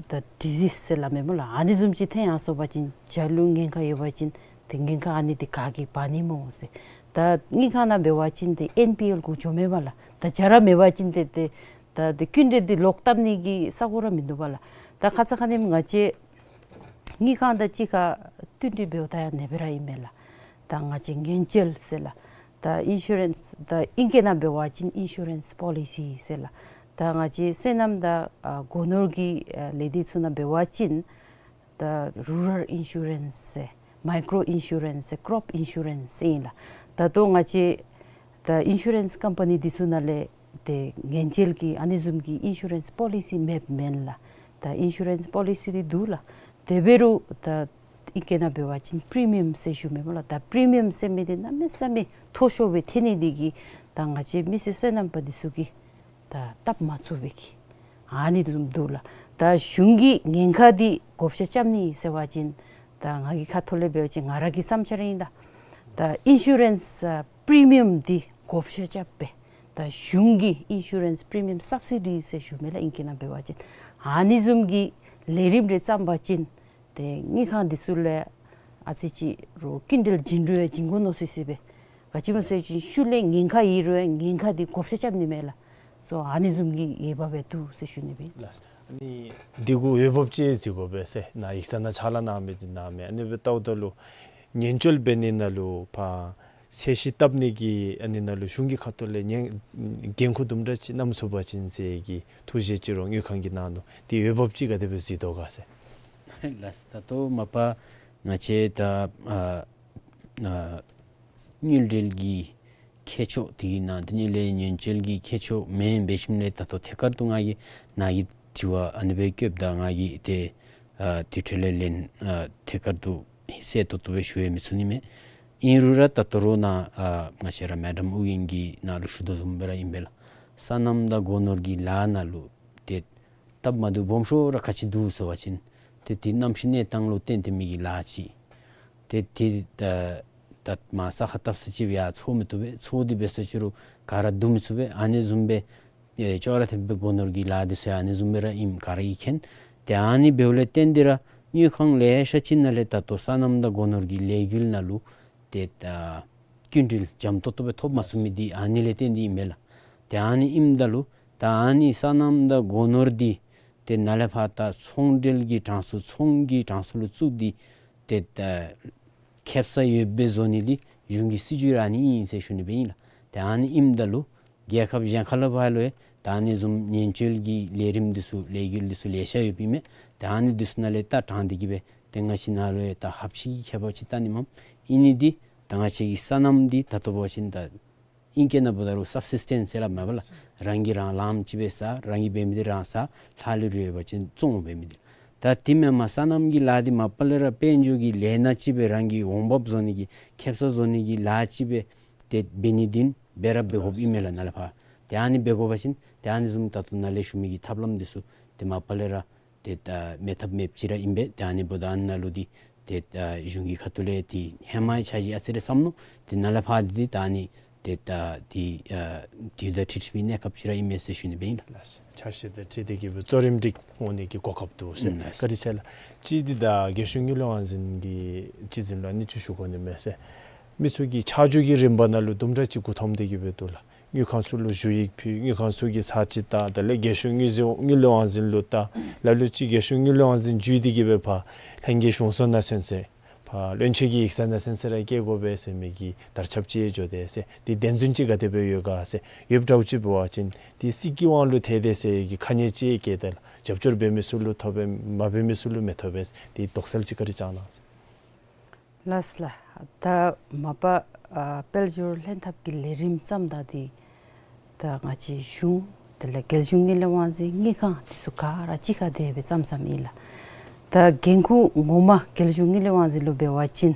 ད་ཌི་ཟིསི་ཟེར་སླབ་མས་སྨོ་ལགས། ཨ་ནི་བཟུམ་ཅིག་ཐོན་ཡར་སོང་པ་ཅིན་བྱ་ལུ་ཉེན་ཁ་ཡོད་པ་ཅིན་ཏེ་ཉེན་ཁ་ཨ་ནི་འདི་ག་གིས་འབག་ནི་སྨོ་ཟེར། ད་དངུལ་ཁང་ནང་འབད་བ་ཅིན་ཏེ་ཨེན་པི་ཨེལ་གུ་འགྱོ་མས་པ་ལགས། ད་བྱ་ར་མེད་པ་ཅིན་ཏེ་ཏེ་ད་ཏེ་སྐྱིན་འགྲུལ་འདི་ལོག་བཏབ་ནི་གི་ས་གོ་ར་མིན་འདུག་པ་ལགས། ད་ཁ་ཙ་ཁ་ཉིནམ་ང་བཅས་དངུལ་ཁང་དང་གཅིག་ཁར་བསྟུན་གྲོས་འབདཝ་ད་ཡང་ཨ་ནི་སྦེ་ར་ཨིན་མས་ལགས། ད་ང་བཅས་ཉེན་བཅོལ་ཟེར་ལགས། ད་ཨིན་ཤུ་རེནསི་ད་ཨིང་སྐད་ནང་འབད་བ་ཅིན་ཨིན་ཤུ་རེནསི་པོ་ལི་སི་ཟེར་ལགས། ད་ང་བཅས་སོ་ནམ་དང་ཨ་སྒོ་ནོར་གྱི་ཨ་ལས་སྡེ་ཚུ་ནང་འབད་བ་ཅིན་ད་རུ་རཱལ་ཨིན་ཤུ་རེནསི་ཟེར་མའི་ཀྲོ་ཨིན་ཤུ་རེནསི་ཟེར་ཀྲོཔ་ཨིན་ཤུ་རེནསི་ཟེར་ཨིན་ལགས། ད་ལྟོ་ང་བཅས་ད་ཨིན་ཤུ་རེནསི་ཀམ་པ་ནི་འདི་ཚུ་ནང་ལས་ཏེ་ཉེན་བཅོལ་གྱི་ཨ་ནི་བཟུམ་གྱི་ཨིན་ཤུ་རེནསི་པོ་ལི་སི་མེདཔ་མེན་ལགས། ད་ཨིན་ཤུ་རེནསི་པོ་ལི་སི་འདི་འདུག་ལགས། དེ་འབད་རུང་ད་ཨིང་སྐད་ནང་འབད་བ་ཅིན་པི་རི་མི་ཡམ་ཟེར་ཞུ་མས་སྨོ་ལགས། ད་པི་རི་མི་ཡམ་ཟེར་མི་འདི་གནམ་མེད་ས་མེད་མཐོ་ཤོས་སྦེ་ཐོན་ནི་འདི་གིས་ད་ང་བཅས་མི་སེར་སོ་ནམ་པ་འདི་ཚུ་གིས་ད་བཏབ་མ་ཚུགས་པའི་གི་ཨ་ནི་བཟུམ་འདུག་ལགས། ད་གཞུང་གིས་ཉེན་ཁ་འདི་བགོ་བཤའ་རྐྱབ་ནི་ཟེར་བ་ཅིན་ད་ང་གི་ཁ་ཐུག་ལས་འབད་བ་ཅིན་ང་ར་གི་བསམ་འཆར་ཨིན་ལགས། ད་ཨིན་ཤུ་རེནསི་ཨ་པི་རི་མི་ཡམ་འདི་བགོ་བཤའ་རྐྱབ་སྦེ་ད་གཞུང་གིས་ཨིན་ཤུ་རེནསི་པི་རི་མི་ཡམ་སབ་སི་ཌི་ཟེར་ཞུ་མས་ལགས་ཨིང་སྐད་ནང་འབད་བ་ཅིན། ཨ་ནི་བཟུམ་གྱི་ལས་རིམ་རེ་བརྩམས་པ་ཅིན་ཏེ་དངུལ་ཁང་འདི་ཚུ་ལས་ཨ་ཙི་ཅིག་རོགས་སྐྱིན་འགྲུལ་བྱིན་རུང་ཡང་བྱིན་དགོ་མནོ་སི་སི་སྦེ། ག་ཅི་སྨོ་ཟེར་བ་ཅིན་ཤུལ་ལས་ཉེན་ཁ་ཡོད་རུང་ཡང་ཉེན་ཁ་འདི་བགོ་བཤའ་རྐྱབ་ནི་མས་ལགས། སོ་ཨ་ནི་བཟུམ་གྱི་འོས་འབབ་སྦེ་འདུག་ཟེར་ཞུ་ནི་སྦེ། ལགས། ཨ་ནི་འདི་གུ་འོས་འབབ་ཅིག་གཟིགས་དགོ་པས་ཟེར་ནཱ་ཡིག་ཚང་ནང་ཕྱག་ལཱ་གནང་མི་འདི་གནང་མི་ཨ་ནི་སྦེ་ལྟཝ་ད་ལུ་ཉེན་བཅོལ་འབད་ནི་ནང་ལུ་ཕར་ཚད་གཞི་བཏབ་ནི་གི་ཨ་ནི་ནང་ལུ་གཞུང་གི་ཁ་ཐུག་ལས་ཉེན་འགན་ཁུར་དུམ་གྲ་ཅིག་བསྣམས་ཚུགས་པ་ཅིན་ཟེར་གྱི་ཐུགས་བཞེད་ཅིག་རོགས་དངུལ་ཁང་གིས་གནང་ནུག། དེ་འོས་འབབ་ཅིག་ག་དེ་སྦེ་གཟིགས་དོ་ག་ཟེར། ལགས། ད་ལྟོ་མ་པ་ང་བཅས་ད་ཨ་ཨ་དངུལ་འབྲེལ་གྱི་ཁྱད་ཆོས་དེ་གི་ནང་དེ་ནང་ལས་ཉེན་བཅོལ་གྱི་ཁྱད་ཆོས་མེན་འབད་ཞིནམ་ལས་ད་ལྟོ་ཐད་ཀར་དུ་ང་གིས་ནཱ་གི་དྲི་བ་ཨ་ནི་སྦེ་བཀོདཔ་ད་ང་གིས་ཏེ་ཨ་དེ་འཕྲོ་ལས་ལན་ཨ་ཐད་ཀར་དུ་གསལ་ཏོག་ཏོ་སྦེ་ཞུ་ཡང་མི་ཚུགས་ནི་མས། ཨིན་རུང་ར་ད་ལྟོ་རོགས་ནཱ་ཨ་ང་བཅས་ར་མེ་ཌམ་ཨོ་རྒྱན་གྱིས་ནཱ་ལུ་ཞུ་དོ་བཟུམ་སྦེ་ར་ཨིན་པས་ལགས། སོ་ནམ་དང་སྒོ་ནོར་གྱི་ལཱ་ནང་ལུ་ཏེ་སྟབས་མ་བདེཝ་སྦོམ་ཤོས་ར་ག་ཅི་འདུག་ཟེར་བ་ཅིན་ཏེ་དེ་གནམ་གཤིས་གནས་སྟངས་ལུ་བརྟེན་ཏེ་མི་གི་ལཱ་ཅིག། ཏེ་དེ་ད་ ད་མར་ས་ཁར་བཏབ་ས་ཅིག་སྦེ་ཡར་འཚོ་མི་བཏུབ་པས། འཚོ་སྟེ་འབད་ས་ཅིག་རུང་ག་ར་བསྡུ་མི་ཚུགས་པས། ཨ་ནི་བཟུམ་སྦེ་ཨེ་ཅོག་ར་འཐདཔ་སྦེ་སྒོ་ནོར་གྱི་ལཱ་འདི་ཚུ་ཡང་ཨ་ནི་བཟུམ་སྦེ་ར་ཨིནམ་ག་ར་གིས་མཁྱེན། ཏེ་ཨ་ནི་འབདཝ་ལས་བརྟེན་ཏེ་ར་དངུལ་ཁང་ལེ་ཤ་ཅིག་ནང་ལས་ད་ལྟོ་སོ་ནམ་དང་སྒོ་ནོར་གྱི་ལས་འགུལ་ནང་ལུ་ཏེ་ད་སྐྱིན་འགྲུལ་འཇམ་ཏོག་ཏོ་སྦེ་ཐོབ་མ་ཚུགས་མི་འདི་ཨ་ནི་ལས་བརྟེན་ཏེ་ཨིན་མས་ལགས། ཏེ་ཨ་ནི་ཨིནམ་ད་ལུ་ད་ཨ་ནི་སོ་ནམ་དང་སྒོ་ནོར་འདི་ཏེ་ནཱ་ལས་ཕར་ད་ཚོང་འབྲེལ་གྱི་གྲངས་སུ་ཚོང་གི་གྲངས་སུ་ལུ་བཙུགས་ཏེ་ཏེ་ད་ཁེབ་ས་ཡོདཔ་སྦེ་བཟོ་ནི་འདི་གཞུང་གི་སྲིད་བྱུས་ར་ཨ་ནི་ཨིན་ཟེར་ཞུ་ནི་སྦེ་ཨིན་ལགས། ཏེ་ཨ་ནི་ཨིནམ་ད་ལུ་རྒྱལ་ཁབ་གཞན་ཁ་ལས་ཕར་ལུ་ཡང་ད་ཨ་ནི་བཟུམ་ཉེན་བཅོལ་གྱི་ལས་རིམ་འདི་ཚུ་ལས་འགུལ་འདི་ཚུ་ལེ་ཤ་ཡོདཔ་ཨིན་མས། ཏེ་ཨ་ནི་འདི་ཚུ་ནང་ལས་ད་དྲངས་ཏེ་གི་སྦེ་ཏེ་ང་བཅས་ནཱ་ལུ་ཡང་ད་ཧབ་ཤིག་གི་ཁྱད་པར་ཅིག་བལྟ་ནི་མས། ཨིན་ནི་འདི་ད་ང་བཅས་ཀྱི་སོ་ནམ་འདི་ད་ལྟོ་འབད་བ་ཅིན་ད་ཨིང་སྐད་ནང་འབདཝ་ད་རུང་སབ་སིས་ཊེནསི་ཟེར་སླབ་མས་པ་ལགས། རང་གིས་རང་ལངམ་ཅིག་སྦེ་ཟ། རང་གིས་འབད་མི་འདི་རང་ཟ། ལྷག་ལུས་རེ་ཡོད་པ་ཅིན་བཙོང་འབད་མི་འདི། ད་དེ་མེན་པར་སོ་ནམ་གྱི་ལཱ་འདི་མ་པ་ལས་ར་དཔལ་འབྱོར་གྱི་ལས་སྣ་ཅིག་སྦེ་རང་གི་འོང་འབབ་བཟོ་ནི་གི་ཁེབ་ས་བཟོ་ནི་གི་ལཱ་ཅིག་སྦེ་ཏེ་འབད་ནི་འདི་འབད་ར་འབད་དགོཔ་ཨིན་མས་ལགས་ནཱ་ལས་ཕར། ཏེ་ཨ་ནི་འབད་དགོ་པ་ཅིན་ཏེ་ཨ་ནི་བཟུམ་ད་ལྟོ་ནཱ་ལས་ཞུ་མི་གི་ཐབས་ལམ་འདི་ཚུ་ཏེ་མ་པ་ལས་ར་ཏེ་ད་མེད་ཐབས་མེདཔ་ཅིག་ར་ཨིན་པས། ཏེ་ཨ་ནི་འབདཝ་ད་ཨ་ནཱ་ལུ་འདི་ཏེ་ད་གཞུང་གི་ཁ་ཐུག་ལས་ཏེ་ཧེ་མའི་འཆར་གཞི་ཨ་ཙི་རེ་བསམ་ནུག། ཏེ་ནཱ་ལས་ཕར་འདི་ཏེ་ད་ཨ་ནི་ཏེ་ད་འདི་ཨ་དུས་དང་འཁྲིལ་ཏེ་གནས་སྐབས་ཅིག་ར་ཨིན་མས་ཟེར་ཞུ་ནི་སྦེ་ཨིན་ལགས། ལགས། འཆར་གཞི་དང་འཁྲིལ་ཏེ་གི་སྦེ་གཙོ་རིམ་སྒྲིག་འོང་ནི་གི་གོ་སྐབས་འདུག་ཟེར། ལགས། བཀའ་དྲིན་ཆེ་ལགས། གཅིག་འདི་ད་རྒྱལ་གཞུང་དངུལ་ལས་དབང་འཛིན་གྱི་སྤྱི་འཛིན་ལུ་ཨ་ནི་ཅིག་ཞུ་དགོ་ནི་མས་ཟེར། མི་ཚུ་གིས་ཆ་འཇོག་གི་རིམ་པ་ནང་ལུ་དུམ་གྲ་ཅིག་མགུ་འཐོམ་སྟེ་གི་སྦེ་འདུག་ལགས། དངུལ་ཁང་ཚུ་ལུ་ཞུ་ཡིག་ཕུལ། དངུལ་ཁང་ཚུ་གིས་ཚར་གཅིག་བལྟ། དེ་ལས་རྒྱལ་གཞུང་དངུལ་རྫས་དངུལ་ལས་དབང་འཛིན་ལུ་བལྟ། ལ་ལུ་ཅིག་རྒྱལ་གཞུང་དངུལ་ལས་དབང་འཛིན་བརྒྱུད་དེ་གི་སྦེ་ཕར་ལྷན་རྒྱས་གཞུང་ཚོགས་ནང་ཚུན་ཚོད་ཕར་བློན་ཆེན་གྱི་ཡིག་ཚང་ནང་ཚུན་ཚོད་ར་བསྐྱལ་དགོ་པས་ཟེར་མི་གི་དར་ཁྱབ་ཅིག་འགྱོ་དེས་ཟེར། དེ་བདེན་རྫུན་ཅིག་ག་དེ་སྦེ་ཡོད་ག་ཟེར། ཡོདཔ་འདྲཝ་ཅིག་འབད་བ་ཅིན་དེ་སྲིད་ཀྱི་དབང་ལུ་ཐལ་དེས་ཟེར་གྱི་ཁ་ཉེས་ཅིག་བཀལ་དེས་ལགས། རྒྱབ་སྐྱོར་འབད་མི་ཚུ་ལུ་ཐོབ་པས། མ་འབད་མི་ཚུ་ལུ་མི་ཐོབ་པས། དེ་དོགས་སེལ་ཅིག་བཀའ་དྲིན་བསྐྱང་གནང་ཟེར། ལགས་ལགས། ད་མ་པ་ཨ་དཔལ་འབྱོར་ལྷན་ཐབས་ཀྱི་ལས་རིམ་བརྩམ་ད་འདི་ད་ང་བཅས་གཞུང་དེ་ལས་རྒྱལ་གཞུང་དངུལ་ལས་དབང་འཛིན་དངུལ་ཁང་འདི་ཚུ་ག་ར་གཅིག་ཁར་བསྡེབས་སྦེ་བརྩམས་བརྩམསམ་ཨིན་ལགས། ད་འགན་ཁུར་ངོ་མ་རྒྱལ་གཞུང་དངུལ་ལས་དབང་འཛིན་ལུ་འབད་བ་ཅིན་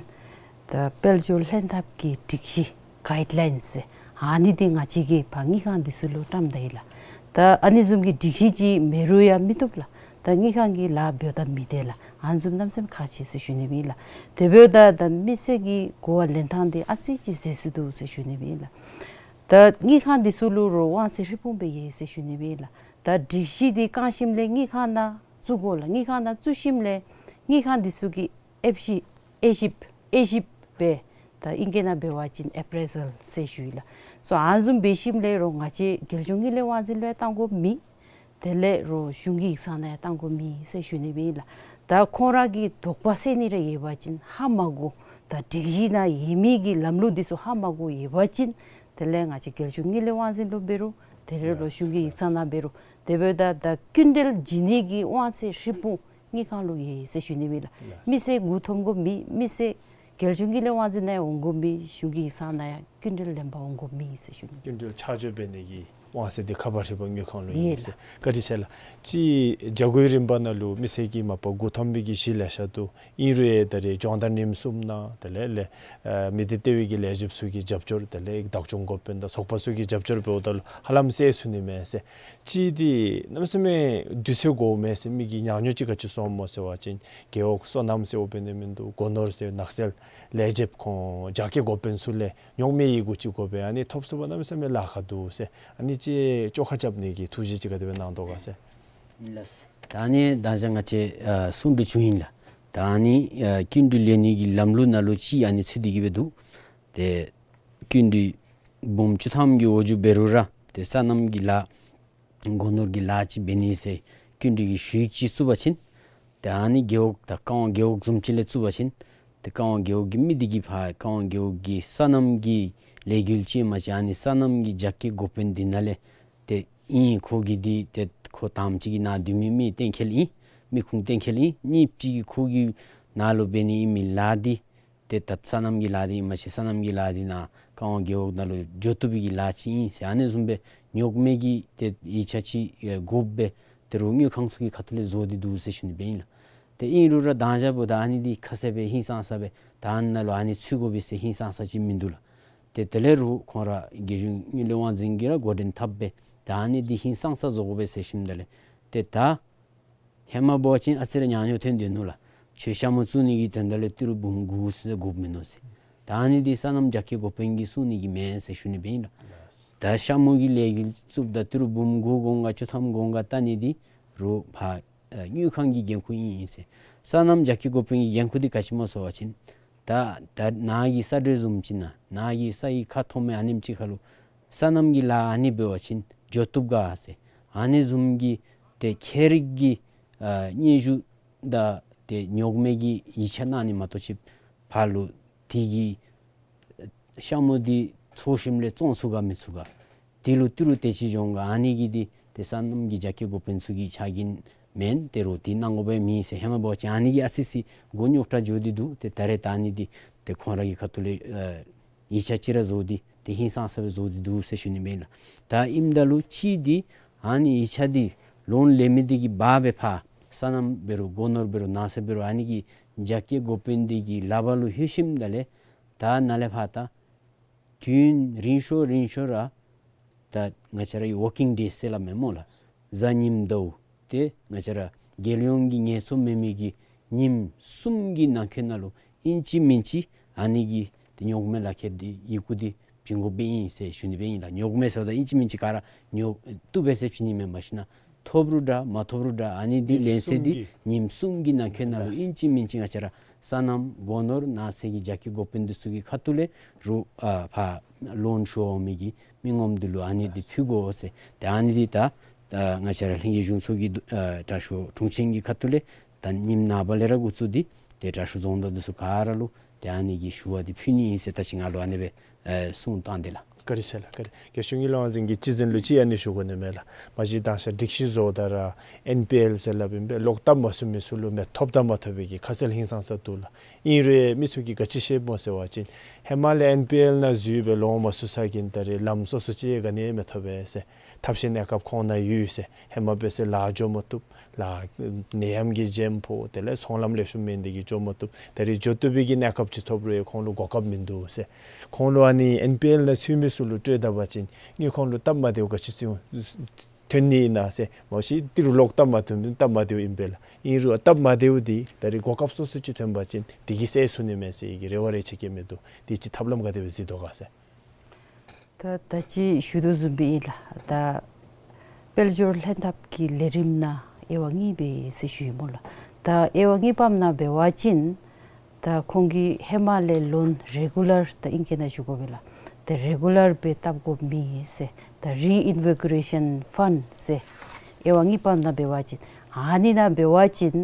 ད་དཔལ་འབྱོར་ལྷན་ཐབས་ཀྱི་སྒྲིག་གཞི་གའིཌ་ལའིནསི་ཟེར་ཨ་ནི་འདི་ང་བཅས་ཀྱིས་ཕར་དངུལ་ཁང་འདི་ཚུ་ལུ་བཀྲམ་ད་ཡི་ལགས། ད་ཨ་ནི་བཟུམ་གྱི་སྒྲིག་གཞི་ཅིག་མེད་རུང་ཡང་མི་བཏུབ་ལགས། ད་དངུལ་ཁང་གི་ལཱ་འབདཝ་ད་མི་བདེ་ལགས། ཨ་ནི་བཟུམ་གནམ་མེད་ས་མེད་ཁག་ཆེ་ཟེར་ཞུ་ནི་སྦེ་ཨིན་ལགས། དེ་འབདཝ་ད་ད་མི་སེར་གྱི་གོ་བ་ལེན་ཐངས་འདི་ཨ་ཙི་ཅིག་ཟད་སོང་འདུག་ཟེར་ཞུ་ནི་སྦེ་ཨིན་ལགས། ད་དངུལ་ཁང་འདི་ཚུ་ལུ་རོགས་དབང་ཚད་ཧྲིལ་བུམ་སྦེ་ཡོད་ཟེར་ཞུ་ནི་སྦེ་ཨིན་ལགས། ད་སྒྲིག་གཞི་འདི་བཀང་ཞིནམ་ལས་དངུལ་ཁང་ནང་བཙུགས་དགོ་ལགས། དངུལ་ཁང་ནང་བཙུགས་ཞིནམ་ལས་དངུལ་ཁང་འདི་ཚུ་གིས་ཨེབ་ཞིབ་ཨེ་ཞིབ་ཨེ་ཞིབ་སྦེ་ད་ཨིང་སྐད་ནང་འབད་བ་ཅིན་ཨེ་པི་རེ་ཟཱལ་ཟེར་ཞུ་ཡི་ལགས། སོ་ཨ་ནི་བཟུམ་འབད་ཞིནམ་ལས་རོགས་ང་བཅས་རྒྱལ་གཞུང་དངུལ་ལས་དབང་འཛིན་ལུ་ཡང་བཏང་དགོཔ་མེད། དེ་ལས་རོགས་གཞུང་གི་ཡིག་ཚང་ནང་ཡང་བཏང་དགོཔ་མེད་ཟེར་ཞུ་ནི་སྦེ་ཨིན་ལགས། ད་ཁོང་ར་གིས་དོགས་པ་སེལ་ནི་རེ་ཡོད་པ་ཅིན་ཧ་མ་གོ་ད་སྒྲིག་གཞི་ནང་ཡོད་མི་གི་ལམ་ལུགས་འདི་ཚུ་ཧ་མ་གོ་ཡོད་པ་ཅིན་དེ་ལས་ང་བཅས་རྒྱལ་གཞུང་དངུལ་ལས་དབང་འཛིན་ལུ་འབད་རུང་དེ་ལས་རོགས་གཞུང་གི་ཡིག་ཚང་ནང་འབད་རུང་དེ་འབདཝ་ད་ད་སྐྱིན་འགྲུལ་བྱིན་ནི་གི་དབང་ཚད་ཧྲིལ་བུམ་དངུལ་ཁང་ལུ་ཡོད་ཟེར་ཞུ་ནི་སྦེ་ཨིན་ལགས། མི་སེར་མགུ་འཐོམ་དགོཔ་མེད། མི་སེར་རྒྱལ་གཞུང་དངུལ་ལས་དབང་འཛིན་ནང་ཡང་འོང་དགོཔ་མེད། གཞུང་གི་ཡིག་ཚང་ནང་ཡང་སྐྱིན་འགྲུལ་ལེན་པར་འོང་དགོཔ་མེད་ཟེར་ཞུ་ནི། སྐྱིན་འགྲུལ་ཆ་འཇོག་འབད་ནི་གི་དབང་ཚད་འདི་ཁ་པར་ཧྲིལ་བུམ་དངུལ་ཁང་ལུ་ཨིན་ཟེར། བཀའ་དྲིན་ཆེ་ལགས། ཅིག་བྱ་སྒོའི་རིམ་པ་ནང་ལུ་མི་སེར་གྱིས་མ་པ་མགུ་འཐོམ་པའི་གི་གཞི་ལེ་ཤ་འདུག། ཨིན་རུང་ཡང་ད་རེས་སྦྱོང་བརྡར་ཉིནམ་གསུམ་ནང་དེ་ལས་ལས་ཨ་མི་སྡེ་ལྟེ་བའི་གི་ལས་བྱེདཔ་ཚུ་གི་རྒྱབ་སྐྱོར་དེ་ལས་བདག་སྐྱོང་འགོ་དཔོན་དང་ཚོགས་པ་ཚུ་གི་རྒྱབ་སྐྱོར་འབདཝ་ད་ལུ་ཧ་ལམ་སེལ་ཚུགས་ནི་མས་ཟེར། ཅིག་འདི་གནམ་མེད་ས་མེད་དུས་ཚོད་འགོརཝ་མས་ཟེར་མི་གི་ཉག་ཉོག་ཅིག་ག་ཅི་སོངམ་སྨོ་ཟེར་བ་ཅིན་རྒེད་འོག་སོ་ནམ་ཟེརཝ་འབད་ནི་མིན་འདུག། སྒོ་ནོར་ཟེར་ནགས་ཚལ་ལས་བྱེདཔ་ཁོང་རྒྱ་སྐྱེད་འགོ་དཔོན་ཚུ་ལས་ཉོག་མེད་ཡི་གུ་ཅིག་དགོ་པས། ཨ་ནི་ཐོབ་ཚུགས་པར་གནམ་མེད་ས་མེད་ལཱ་ཁག་འདུག་ཟེར། ཨ་ནི་ཅིག་བཅོ་ཁ་རྐྱབ་ནི་གི་ཐུགས་བཞེད་ཅིག་ག་དེ་སྦེ་གནང་དོ་ག་ཟེར། ལགས། ད་ཨ་ནི་ད་ཅི་ང་བཅས་ཨ་གསུང་དོ་བྱུང་ཡི་ལགས། ད་ཨ་ནི་ཨ་སྐྱིན་འགྲུལ་ལེན་ནི་གི་ལམ་ལུགས་ནང་ལུ་ཅིག་ཨ་ནི་ཚུད་དེ་གི་སྦེ་འདུག། ཏེ་སྐྱིན་འགྲུལ་འབུམ་བཅུ་ཐམ་གྱི་འོག་འགྱོ་འབད་རུང་ར་ཏེ་སོ་ནམ་གྱི་ལཱ་སྒོ་ནོར་གྱི་ལཱ་ཅིག་འབད་ནི་ཟེར་སྐྱིན་འགྲུལ་གྱི་ཞུ་ཡིག་ཅིག་བཙུགས་པ་ཅིན་ཏེ་ཨ་ནི་རྒེད་འོག་ད་ཀ་ཝང་རྒེད་འོག་བཟུམ་ཅིག་ལས་བཙུགས་པ་ཅིན་ཏེ་ཀ་ཝང་རྒེད་འོག་གི་མི་འདི་གིས་ཕར་ཀ་ཝང་རྒེད་འོག་གི་སོ་ནམ་གྱི་ལས་འགུལ་ཅིག་མ་ཅིག་ཨ་ནི་སོ་ནམ་གྱི་རྒྱ་སྐྱེད་འགོ་དཔོན་འདི་ནང་ལས་ཏེ་ཨིན་ཁོ་གིས་འདི་ཏེ་ཁོ་དང་པ་ཅིག་གི་ནང་སྡོད་མི་མི་གཏན་འཁེལ་ཨིན། མི་ཁུངས་གཏན་འཁེལ་ཨིན། གཉིས་པ་ཅིག་གིས་ཁོ་གི་ནང་ལུ་འབད་ནི་ཨིན་མི་ལཱ་འདི་ཏེ་ད་སོ་ནམ་གྱི་ལཱ་འདི་ཨིན་མ་ཤེས། སོ་ནམ་གྱི་ལཱ་འདི་ནཱ་ཀ་ཝང་རྒེད་འོག་ནང་ལུ་འགྱོ་བཏུབ་པའི་གི་ལཱ་ཅིག་ཨིན་ཟེར་ཨ་ནི་བཟུམ་སྦེ་ཉོག་མེད་ཀྱི་ཏེ་ཡིག་ཆ་ཅིག་ཨེ་དགོཔ་སྦེ་ཏེ་རོགས་དངུལ་ཁང་ཚུ་གི་ཁ་ཐུག་ལས་བཟོ་སྟེ་འདུག་ཟེར་ཞུ་ནི་སྦེ་ཨིན་ལགས། ཏེ་ཨིན་རུང་ར་ད་ཅི་འབདཝ་ད་ཨ་ནི་འདི་ཁ་གསལ་སྦེ་ཧིང་སངས་ས་སྦེ་ད་ཨ་ནི་ནང་ལུ་ཨ་ནི་ཚུད་དགོ་པས་ཟེར་ཧིང་སངས་ས་ཅིག་མིན་འདུག་ལགས། ཏེ་དེ་ལས་རོགས་ཁོང་ར་རྒྱལ་གཞུང་དངུལ་ལས་དབང་འཛིན་གྱིས་ར་འགོ་འདྲེན་འཐབ་སྦེ་ད་ཨ་ནི་འདི་ཧིང་སངས་ས་བཟོ་དགོ་པས་ཟེར་ཞིནམ་ད་ལས་ཏེ་ད་ཧེ་མ་འབད་བ་ཅིན་ཨ་ཙི་རེ་ཉག་ཉོག་ཐོན་དོ་ནུག་ལགས། ཁྱོད་ཤ་མོ་བཙུགས་ནི་གི་དོན་དག་ལས་ཏི་རུ་འབུམ་དགུ་ཚུན་ཚོད་དགོཔ་མིན་ནུག་ཟེར། ད་ཨ་ནི་འདི་སོ་ནམ་རྒྱ་སྐྱེད་འགོ་དཔོན་གྱིས་གསུང་ནི་གི་མེན་ཟེར་ཞུ་ནི་སྦེ་ཨིན་ལགས། ད་ཤ་མོ་གི་ལས་འགུལ་བཙུགསཔ་ད་ཏི་རུ་འབུམ་དགུ་གོང་ཁ་བཅུ་ཐམ་གོང་ཁ་བལྟ་ནི་འདི་རུང་ཕར་ཨ་དངུལ་ཁང་གི་འགན་ཁུར་ཨིན་ཨིན་ཟེར། སོ་ནམ་རྒྱ་སྐྱེད་འགོ་དཔོན་གྱི་འགན་ཁུར་འདི་ག་ཅི་སྨོ་ཟེར་བ་ཅིན་ད་ད་ནཱ་གི་ས་འབྲེལ་བཟུམ་ཅིག་ནང་ནཱ་གི་ས་ཡི་ཁ་ཐོབ་མི་ཨ་ནེམ་ཅིག་ཁར་ལུ་སོ་ནམ་གྱི་ལཱ་ཨ་ནི་འབད་བ་ཅིན་འགྱོ་བཏུབ་ག་ཟེར། ཨ་ནི་བཟུམ་གྱི་ཏེ་ཁྱད་རིག་གི་ཨ་སྙན་ཞུ་དང་ཏེ་རྙོག་མེད་ཀྱི་ཡིག་ཆ་གནང་ནི་མ་གཏོགས་ཅིག་ཕར་ལུ་དེ་གི་ཤ་མོ་འདི་ཚོ་ཞིནམ་ལས་བཙོང་ཚུགས་ག་མི་ཚུགས་ག། དེ་ལུ་ཏི་རུ་དེ་ཅིག་འགྱོ་ག། ཨ་ནི་གི་འདི་ཏེ་སོ་ནམ་གྱི་རྒྱ་སྐྱེད་འགོ་དཔོན་ཚུ་གི་ཆ་རྐྱེན་མེན། ཏེ་རུང་དེ་གནང་དགོ་པའི་མེད་ཟེར། ཧེ་མ་འབད་བ་ཅིན་ཨ་ནི་གི་ཨ་ཙི་ཙི་མགུ་རྙོག་དྲགས་འགྱོ་སྟེ་འདུག། ཏེ་ད་རེས་ད་ཨ་ནི་འདི་ཏེ་ཁོང་ར་གི་ཁ་ཐུག་ལས་ཨ་ཡིག་ཆ་ཅིག་ར་བཟོ་སྟེ་ཏེ་ཧིང་སངས་ས་སྦེ་བཟོ་སྟེ་འདུག་ཟེར་ཞུ་ནི་མེན་ལགས། ད་ཨིནམ་ད་ལུ་ཅིག་འདི་ཨ་ནི་ཡིག་ཆ་འདི་ལོན་ལེན་མི་འདི་གིས་འབག་སྦེ་ཕར་སོ་ནམ་འབད་རུང་སྒོ་ནོར་འབད་རུང་ནང་སེལ་འབད་རུང་ཨ་ནི་གི་རྒྱ་སྐྱེད་འགོ་དཔོན་འདི་གི་ལག་པར་ལུ་ལྷོད་ཞིནམ་ད་ལས་ད་ནཱ་ལས་ཕར་ད་དུས་ཡུན་རིང་ཤོས་རིང་ཤོས་ར་ད་ང་བཅས་ར་གི་ཝོར་ཀིང་ཌེསི་ཟེར་སླབ་མས་སྨོ་ལགས། གཟའ་ཉིམ་ཟླཝ་ཏེ་ང་བཅས་ར་རྒྱལ་ཡོངས་ཀྱི་ངལ་རྩོལ་མེད་མི་གི་ཉིནམ་གསུམ་གྱི་ནང་འཁོད་ནང་ལུ་ཨིན་ཅི་མིན་ཅི་ཨ་ནི་གི་ཏེ་རྙོག་མེད་ལག་ཁྱེར་འདི་ཡི་གུ་འདི་བྱིན་དགོཔ་སྦེ་ཨིན་ཟེར་ཞུ་ནི་སྦེ་ཨིན་ལགས། རྙོག་མེད་ཟེརཝ་ད་ཨིན་ཅི་མིན་ཅི་ག་ར་རྙོག་བཏུབ་པས་ཟེར་བྱིན་ནི་མེན་པར་ཞིན་ན་ཐོབ་རུང་འདྲ་མ་ཐོབ་རུང་འདྲ་ཨ་ནི་འདི་ཉིནམ་ལེན་ཚེ་གསུམ་འདི་གྱི་ཉིནམ་གསུམ་གྱི་ནང་འཁོད་ནང་ལུ་ལགས། ཨིན་ཅི་མིན་ཅི་ང་བཅས་ར་སོ་ནམ་སྒོ་ནོར་ནང་སེལ་གྱི་རྒྱ་སྐྱེད་འགོ་དཔོན་འདི་ཚུ་གི་ཁ་ཐུག་ལས་རུང་ཨ་ཕར་ལོན་ཞུ་འོང་མི་གི་མི་ངོམ་འདི་ལུ་ཨ་ནི་འདི་ཕུལ་དགོ་ཟེར། ཏེ་ཨ་ནི་འདི་ད་ད་ང་བཅས་ར་ལྷན་རྒྱས་གཞུང་ཚོགས་ཀྱི་ཨ་དྲག་ཤོས་དྲུང་ཆེན་གྱི་ཁ་ཐུག་ལས་ད་ཉིནམ་ནངས་པ་ལས་ར་འགོ་བཙུགས་ཏེ་ཏེ་དྲག་ཤོས་རྫོང་བདག་འདི་ཚུ་ག་ར་ལུ་ཏེ་ཨ་ནི་གི་ཞུ་བ་འདི་ཕུལ་ནི་ཨིན་ཟེར་ད་ཅི་ང་ལུ་ཨ་ནི་སྦེ་ཨེ་གསུངས་བཏང་སྟེ་ལགས། བཀའ་དྲིན་ཆེ་ལགས། བཀའ་དྲིན། རྒྱལ་གཞུང་གི་ལུང་འཛིན་གྱིས་སྤྱི་འཛིན་ལུ་ཅིག་ཨ་ནི་ཞུ་དགོ་ནི་མས་ལགས། མ་གཞི་དང་ཤ་སྒྲིག་གཞི་བཟོཝ་ད་ར་ཨེན་པི་ཨེལ་ཟེར་སླབ་ཨིན་པས། ལོག་བཏབ་མ་ཚུགས་མི་ཚུ་ལུ་མི་ཐོབ་དང་མ་ཐོབ་པའི་གི་ཁ་གསལ་ཧིང་སངས་ས་འདུག་ལགས། ཨིན་རུང་མི་ཚུ་གིས་ག་ཅི་ཤེསཔ་སྨོ་ཟེར་བ་ཅིན་ཧེ་མ་ལས་ཨེན་པི་ཨེལ་ནང་འཛུལ་སྦེ་ལོང་མ་ཚུགས་ས་གི་ད་རེས་ལམ་སོ་སོ་ཅིག་ག་ནི་མི་ཐོབ་པས་ཟེར། ཐབས་ཤེས་གནས་སྐབས་ཁོང་ནང་ཡོད་ཟེར། ཧེ་མ་འབད་ཟེར་ལཱ་འགྱོ་མ་བཏུབ། ལཱ་ནད་ཡམས་ཀྱིས་འཇམ་ཕོག། དེ་ལས་ཚོང་ལམ་ལེགས་ཤོམ་མེད་ནི་དེ་གིས་འགྱོ་མ་བཏུབ། ད་རེས་འགྱོ་བཏུབ་པའི་གི་གནས་སྐབས་ཅིག་ཐོབ་རུང་ཁོང་ལུ་གོ་སྐབས་མིན་འདུག་ཟེར། ཁོང་ལུ་ཨ་ནི་ཨེན་པི་ཨེལ་ནང་འཛུལ་མི་ཚུ་ལུ་སྤྲོད་ད་པ་ཅིན་དངུལ་ཁང་ལུ་སྟབས་མ་བདེཝ་ག་ཅི་ཚུ་ཐོན་ནི་ཨིན་ན་ཟེར། མ་གཞི་ཏི་རུ་ལོག་སྟབས་མ་བདེཝ་སྟབས་མ་བདེཝ་ཨིན་པས་ལགས། ཨིན་རུང་སྟབས་མ་བདེཝ་འདི་ད་རེས་གོ་སྐབས་སོ་སོ་ཅིག་ཐོན་པ་ཅིན་དེ་གིས་སེལ་ཚུགས་ནི་མས་ཟེར་གྱི་རེ་བ་རེ་ཆེ་བསྐྱེད་མི་འདུག། དེ་ཅིག་ཐབས་ལམ་ག་དེ་སྦེ་གཟིགས་དོ་ག་ཟེར། ད་ད་ཅི་ཞུ་དོ་བཟུམ་སྦེ་ཨིན་ལགས། ད་དཔལ་འབྱོར་ལྷན་ཐབས་ཀྱི་ལས་རིམ་ནང་དབྱེ་བ་གཉིས་སྦེ་ཟེར་ཞུ་ཡི་སྨོ་ལགས། ད་དབྱེ་བ་གཉིས་པམ་ནང་འབད་བ་ཅིན་ད་ཁོང་གིས་ཧེ་མ་ལས་ལོན་རེ་གུ་ལར་ད་ཨིང་སྐད་ནང་ཞུ་དགོ་པས་ལགས། ད་རེ་གུ་ལར་སྦེ་བཏབ་དགོཔ་མེད་ཟེར། ད་རི་ཨིན་བི་གོ་རེ་ཤཱན་ཕཱན་ཌི་ཟེར་དབྱེ་བ་གཉིས་པམ་ནང་འབད་བ་ཅིན་ཨ་ནི་ནང་འབད་བ་ཅིན་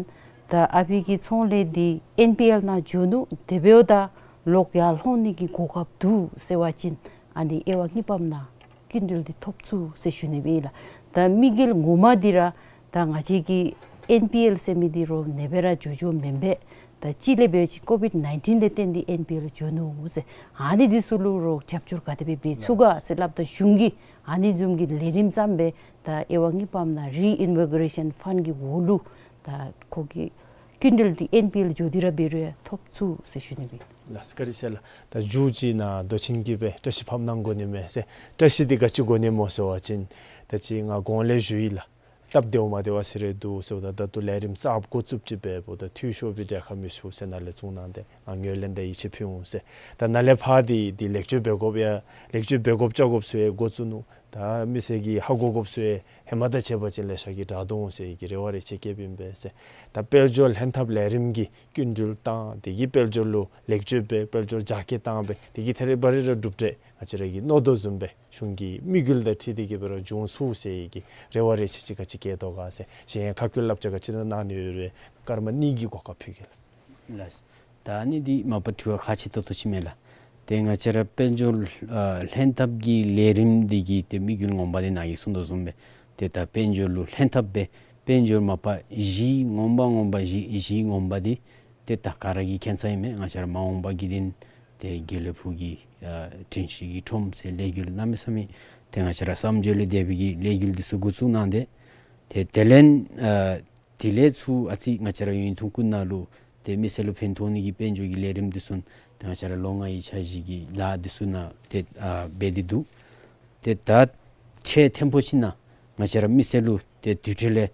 ད་ཨ་ཕི་གི་ཚོང་ལས་འདི་ཨེན་པི་ཨེལ་ནང་འགྱོ་ནུག། དེ་འབདཝ་ད་ལོག་ཡར་ལྷོད་ནི་གི་གོ་སྐབས་འདུག་ཟེར་བ་ཅིན་ཨ་ནི་དབྱེ་བ་གཉིས་པམ་ནང་སྐྱིན་འགྲུལ་འདི་ཐོབ་ཚུགས་ཟེར་ཞུ་ནི་སྦེ་ཨིན་ལགས། ད་དམིགས་ཡུལ་ངོ་མ་འདི་ར་ད་ང་བཅས་ཀྱི་ཨེན་པི་ཨེལ་ཟེར་མི་འདི་རོགས་ཨ་ནེ་སྦེ་ར་འགྱོ་འགྱོཝ་མེན་པས། ད་ཅི་ལས་འབད་བ་ཅིན་ཀོ་ཝིཌ་ནའིན་ཊིན་ལས་བརྟེན་ཏེ་ཨེན་པི་ཨེལ་འགྱོ་ནུག་ཟེར། ཨ་ནི་འདི་ཚུ་ལུ་རོགས་རྒྱབ་སྐྱོར་ག་དེ་སྦེ་འབད་ཚུགས་ག་ཟེར་སླབ་ད་གཞུང་གིས་ཨ་ནི་བཟུམ་གྱི་ལས་རིམ་བརྩམས་སྦེ་ད་དབྱེ་བ་གཉིས་པམ་ནང་རི་ཨིན་བི་གོ་རེ་ཤཱན་ཕཱན་ཌི་གི་འོག་ལུ་ད་ཁོ་གི་སྐྱིན་འགྲུལ་འདི་ཨེན་པི་ཨེལ་འགྱོ་སྟེ་ར་འབད་རུང་ཐོབ་ཚུགས་ཟེར་ཞུ་ནི་སྦེ། ལགས་སོ། བཀའ་དྲིན་ཆེ་ལགས། ད་མཇུག་ཅིག་ནང་མདོ་ཆེན་གྱིས་སྦེ་བཀྲ་ཤིས་ཕབ་གནང་དགོ་ནི་མས་ཟེར། བཀྲ་ཤིས་འདི་ག་ཅི་དགོ་ནི་སྨོ་ཟེར་བ་ཅིན་ད་ཅི་ང་གོང་ལས་ཞུ་ཡི་ལགས། སྟབས་བདེཝ་མ་བདེཝ་ཟེར་རེ་འདུག་ཟེརཝ་ད་ད་ལྟོ་ལས་རིམ་གསརཔ་འགོ་བཙུགསཔ་ཅིག་འབདཝ་ད་འཐུས་ཤོར་བའི་གྲལ་ཁར་མི་ཚུད་ཟེར་ནཱ་ལས་བཙུགས་གནང་སྟེ་ང་ངོས་ལེན་དང་ཡིད་ཆེས་ཕུལ་འོང་ཟེར། ད་ནཱ་ལས་ཕར་འདི་འདི་ལེགས་བཅོས་འབད་དགོཔ་ཡང་ལེགས་བཅོས་འབད་དགོཔ་བཅོ་དགོཔ་ཚུ་ཡང་འགོ་བཙུགས་ནུག། ད་མི་སེར་གྱིས་ཧ་གོ་དགོཔ་ཚུ་ཡང་ཧེ་མ་དང་ཕྱད་པ་ཅིན་ལེ་ཤ་གིས་དྲག་དོ་འོང་ཟེར་གྱི་རེ་བ་རེ་ཆེ་བསྐྱེདཔ་ཨིན་པས་ཟེར། ད་དཔལ་འབྱོར་ལྷན་ཐབས་ལས་རིམ་གྱིས་སྐྱིན་འགྲུལ་བཏང་དེ་གིས་དཔལ་འབྱོར་ལུ་ལེགས་བཅོས་འབད་དཔལ་འབྱོར་རྒྱ་སྐྱེད་བཏང་སྦེ་དེ་གིས་ཐད་རི་བ་རི་ར་གྲུབ་འབྲས་ང་བཅས་ར་གིས་མནོ་དོ་བཟུམ་སྦེ་གཞུང་གི་དམིགས་ཡུལ་དང་འཁྲིལ་ཏེ་གིས་སྦེ་ར་འབྱུང་ཚུགས་ཟེར་གྱི་རེ་བ་རེ་ཆེ་ཅིག་ག་ཅི་བསྐྱེད་དོ་ག་ཟེར། གཞན་ཁ་སྐུལ་བསླབ་བྱ་ག་ཅི་གནང་ནི་ཡོད་རུང་སྐར་མ་གཉིས་ཀྱི་གོ་སྐབས་ཕུལ་གེ་ལགས། ལགས། ད་ཨ་ནི་འདི་མ་པ་དྲི་བ་ཁག་ཆེ་ཏོག་ཏོ་ཅིག་མས་ལགས། ཏེ་ང་བཅས་ར་དཔལ་འབྱོར་ཨ་ལྷན་ཐབས་ཀྱི་ལས་རིམ་འདི་གི་ཏེ་དམིགས་ཡུལ་ངོ་མ་འདི་ནཱ་གིས་གསུངས་དོ་བཟུམ་སྦེ་ཏེ་ད་དཔལ་འབྱོར་ལུ་ལྷན་ཐབས་སྦེ་དཔལ་འབྱོར་མ་པ་གཞི་ངོ་མ་ངོ་མ་གཞི་གཞི་ངོ་མ་འདི་ཏེ་ད་ག་ར་གིས་མཁྱེན་ས་ཨིན་མས། ང་བཅས་ར་མ་འོངས་པ་གི་འདི་ཏེ་དགེ་ལེགས་ཕུག་གི་ཨ་དྲིན་ཤེས་ཀྱི་ཁྲོམ་ཟེར་ལས་འགུལ་གནམ་མེད་ས་མེད་ཏེ་ང་བཅས་ར་བསམ་བརྗོད་ལས་འདས་པའི་གི་ལས་འགུལ་འདི་ཚུ་འགོ་བཙུགས་གནང་སྟེ་ཏེ་དེ་ལས་ཨ་དེ་ལས་ཚུར་ཨ་ཙི་ང་བཅས་ར་ཡུན་ཐུང་ཀུ་ནང་ལུ་ཏེ་མི་སེར་ལུ་ཕན་ཐོགས་ནི་གི་དཔལ་འབྱོར་གྱི་ལས་རིམ་འདི་ཚུ་ཏེ་ང་བཅས་ར་ལོ་ལྔ་ཡི་འཆར་གཞི་གི་ལཱ་འདི་ཚུ་ནང་ཏེ་ཨ་འབད་དེ་འདུག། ཏེ་ད་ཆེ་ཐེམ་པོ་ཅིག་ནང་ང་བཅས་ར་མི་སེར་ལུ་ཏེ་དུས་ཁྲོད་ལས་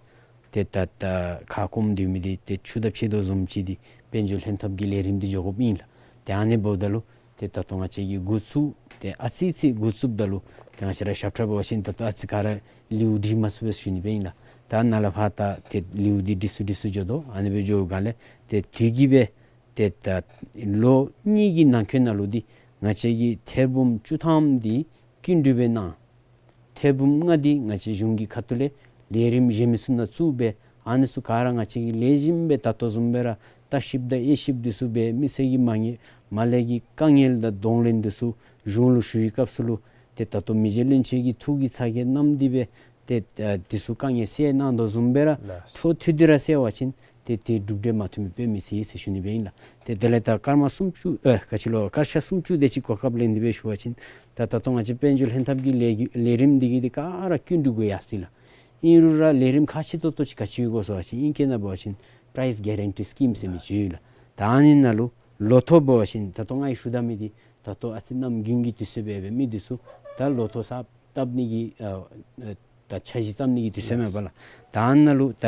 ཏེ་ད་ད་ཁ་སྐོམ་སྡོད་མི་འདི་ཏེ་ཆུ་དང་ཕྱད་དོ་བཟུམ་ཅིག་འདི་དཔལ་འབྱོར་ལྷན་ཐབས་ཀྱི་ལས་རིམ་འདི་འགྱོ་དགོཔ་ཨིན་ལགས། ཏེ་ཨ་ནི་འབདཝ་ད་ལུ་ ཏེ་ད་ལྟོ་ང་བཅས་ཀྱིས་འགོ་བཙུགས་ཏེ་ཨ་ཙི་ཅིག་འགོ་བཙུགསཔ་ད་ལུ་ཏེ་ང་བཅས་ར་ཞབས་ཁྲ་འབད་བ་ཅིན་ད་ལྟོ་ཨ་ཙི་ག་ར་ལེའུ་སྒྲིག་མ་ཚུགས་པས་ཟེར་ཞུ་ནི་སྦེ་ཨིན་ལགས། ད་ནཱ་ལས་ཕར་ད་ཏེ་ལེའུ་འདི་སྒྲིག་སུ་སྒྲིག་སུ་འགྱོ་དོ། ཨ་ནི་སྦེ་འགྱོ་སྒང་ལས་ཏེ་དུས་ཀྱིས་སྦེ་ཏེ་ད་ལོ་གཉིས་ཀྱི་ནང་འཁོད་ནང་ལུ་འདི་ང་བཅས་ཀྱིས་ཐེར་འབུམ་བཅུ་ཐམ་འདི་སྐྱིན་འགྲུལ་སྦེ་གནང་། ཐེར་འབུམ་ལྔ་འདི་ང་བཅས་གཞུང་གི་ཁ་ཐུག་ལས་ལས་རིམ་གཞན་མི་ཚུ་ནང་བཙུགས་སྦེ་ཨ་ནི་ཚུ་ག་ར་ང་བཅས་ཀྱིས་ལེགས་ཤོམ་སྦེ་ད་ལྟོ་བཟུམ་སྦེ་ར་ལྟ་བཤལཔ་དང་དབྱེ་ཞིབ་འདི་ཚུ་འབད། མི་སེར་གྱི་མ་ཉེས་མ་ལེགས་ཀྱི་དཀའ་ངལ་དང་གདོང་ལེན་འདི་ཚུ་གཞུང་ལུ་ཞུ་བའི་སྐབས་སུ་ལུ་ཏེ་ད་ལྟོ་མི་རྗེ་བློན་ཆེན་གྱི་ཐུགས་ཀྱི་ཚ་གྱང་བསྣམས་ཏེ་སྦེ་ཏེ་ཨ་འདི་ཚུ་དཀའ་ངལ་སེལ་གནང་དོ་བཟུམ་སྦེ་ར་ལགས། འཕྲོ་མཐུད་དེ་ར་སེལ་བ་ཅིན་ཏེ་ཏེ་གྲུབ་འབྲས་མ་ཐོན་མི་དཔེ་མི་སྲིད་ཟེར་ཞུ་ནི་སྦེ་ཨིན་ལགས། ཏེ་དེ་ལས་ད་སྐར་མ་སུམ་ཅུ་ཨེ་ག་ཅི་ལོ་སྐར་ཆ་སུམ་ཅུ་དེ་ཅིག་གོ་སྐབས་ལེན་ཏེ་སྦེ་ཞུ་བ་ཅིན་ད་ད་ལྟོ་ང་བཅས་དཔལ་འབྱོར་ལྷན་ཐབས་ཀྱི་ལས་ཀྱི་ལས་རིམ་འདི་གིས་འདི་ག་ར་སྐྱིན་འགྲུལ་དགོ་ཡར་སོ་ཡི་ལགས། ཨིན་རུང་ར་ལས་རིམ་ཁག་ཆེ་ཏོག་ཏོ་ཅིག་ག་ཅི་ཡོད་གོ་ཟེར་བ་ཅིན་ཨིང་སྐད་ནང་འབད་བ་ཅིན་price guarantee scheme ཟེར་མི་ཅིག་ཡོད་ལགས། ད་ཨ་ནི་ནང་ལུ་ལོ་ཐོ་འབད་བ་ཅིན་ད་ལྟོ་ང་གིས་ཞུ་ད་མི་འདི་ད་ལྟོ་ཨ་ཙི་གནམ་དགུན་གྱི་དུས་ཚོད་འབད་འབད་མི་འདི་ཚུ་ད་ལོ་ཐོ་ས་བཏབ་ནི་གི་ཨ་ཨ་ད་འཆར་གཞི་བརྩམ་ནི་གི་དུས་ཚོད་མས་པ་ལགས། ད་ཨ་ནཱ་ལུ་ད་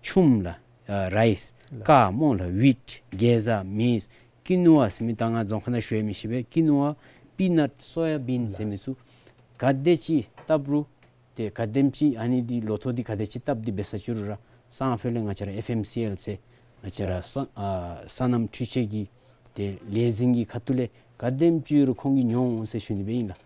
ཆུམ་ལགས། ཨ་རའིསི། ལགས། ཀ་མོ་ལགས། ཝིཊ། གེ་ཛ། མེཛ། ཀི་ནུ་ཝ་ཟེར་མི་ད་ང་རྫོང་ཁ་ནང་ཞུ་ཡང་མི་ཤེས་པས། ཀི་ནུ་ཝ། པི་ནཊ། སོ་ཡ་བིན་ཟེར་མི་ཚུ་ག་དེ་ཅིག་བཏབ་རུང་ཏེ་ག་དེམ་ཅིག་ཨ་ནི་འདི་ལོ་ཐོ་འདི་ག་དེ་ཅིག་བཏབ་སྟེ་འབད་ས་ཅིག་རུང་ར་སང་ཕོད་ལས་ང་བཅས་ར་ཨེཕ་ཨེམ་སི་ཨེལ་ཟེར་ང་བཅས་ར་ས་ཨ་སོ་ནམ་འཕྲུལ་ཆས་ཀྱི་ཏེ་ལས་འཛིན་གྱི་ཁ་ཐུག་ལས་ག་དེམ་ཅིག་རུང་ཁོང་གིས་ཉོ་འོང་ཟེར་ཞུ་ནི་སྦེ་ཨིན་ལགས།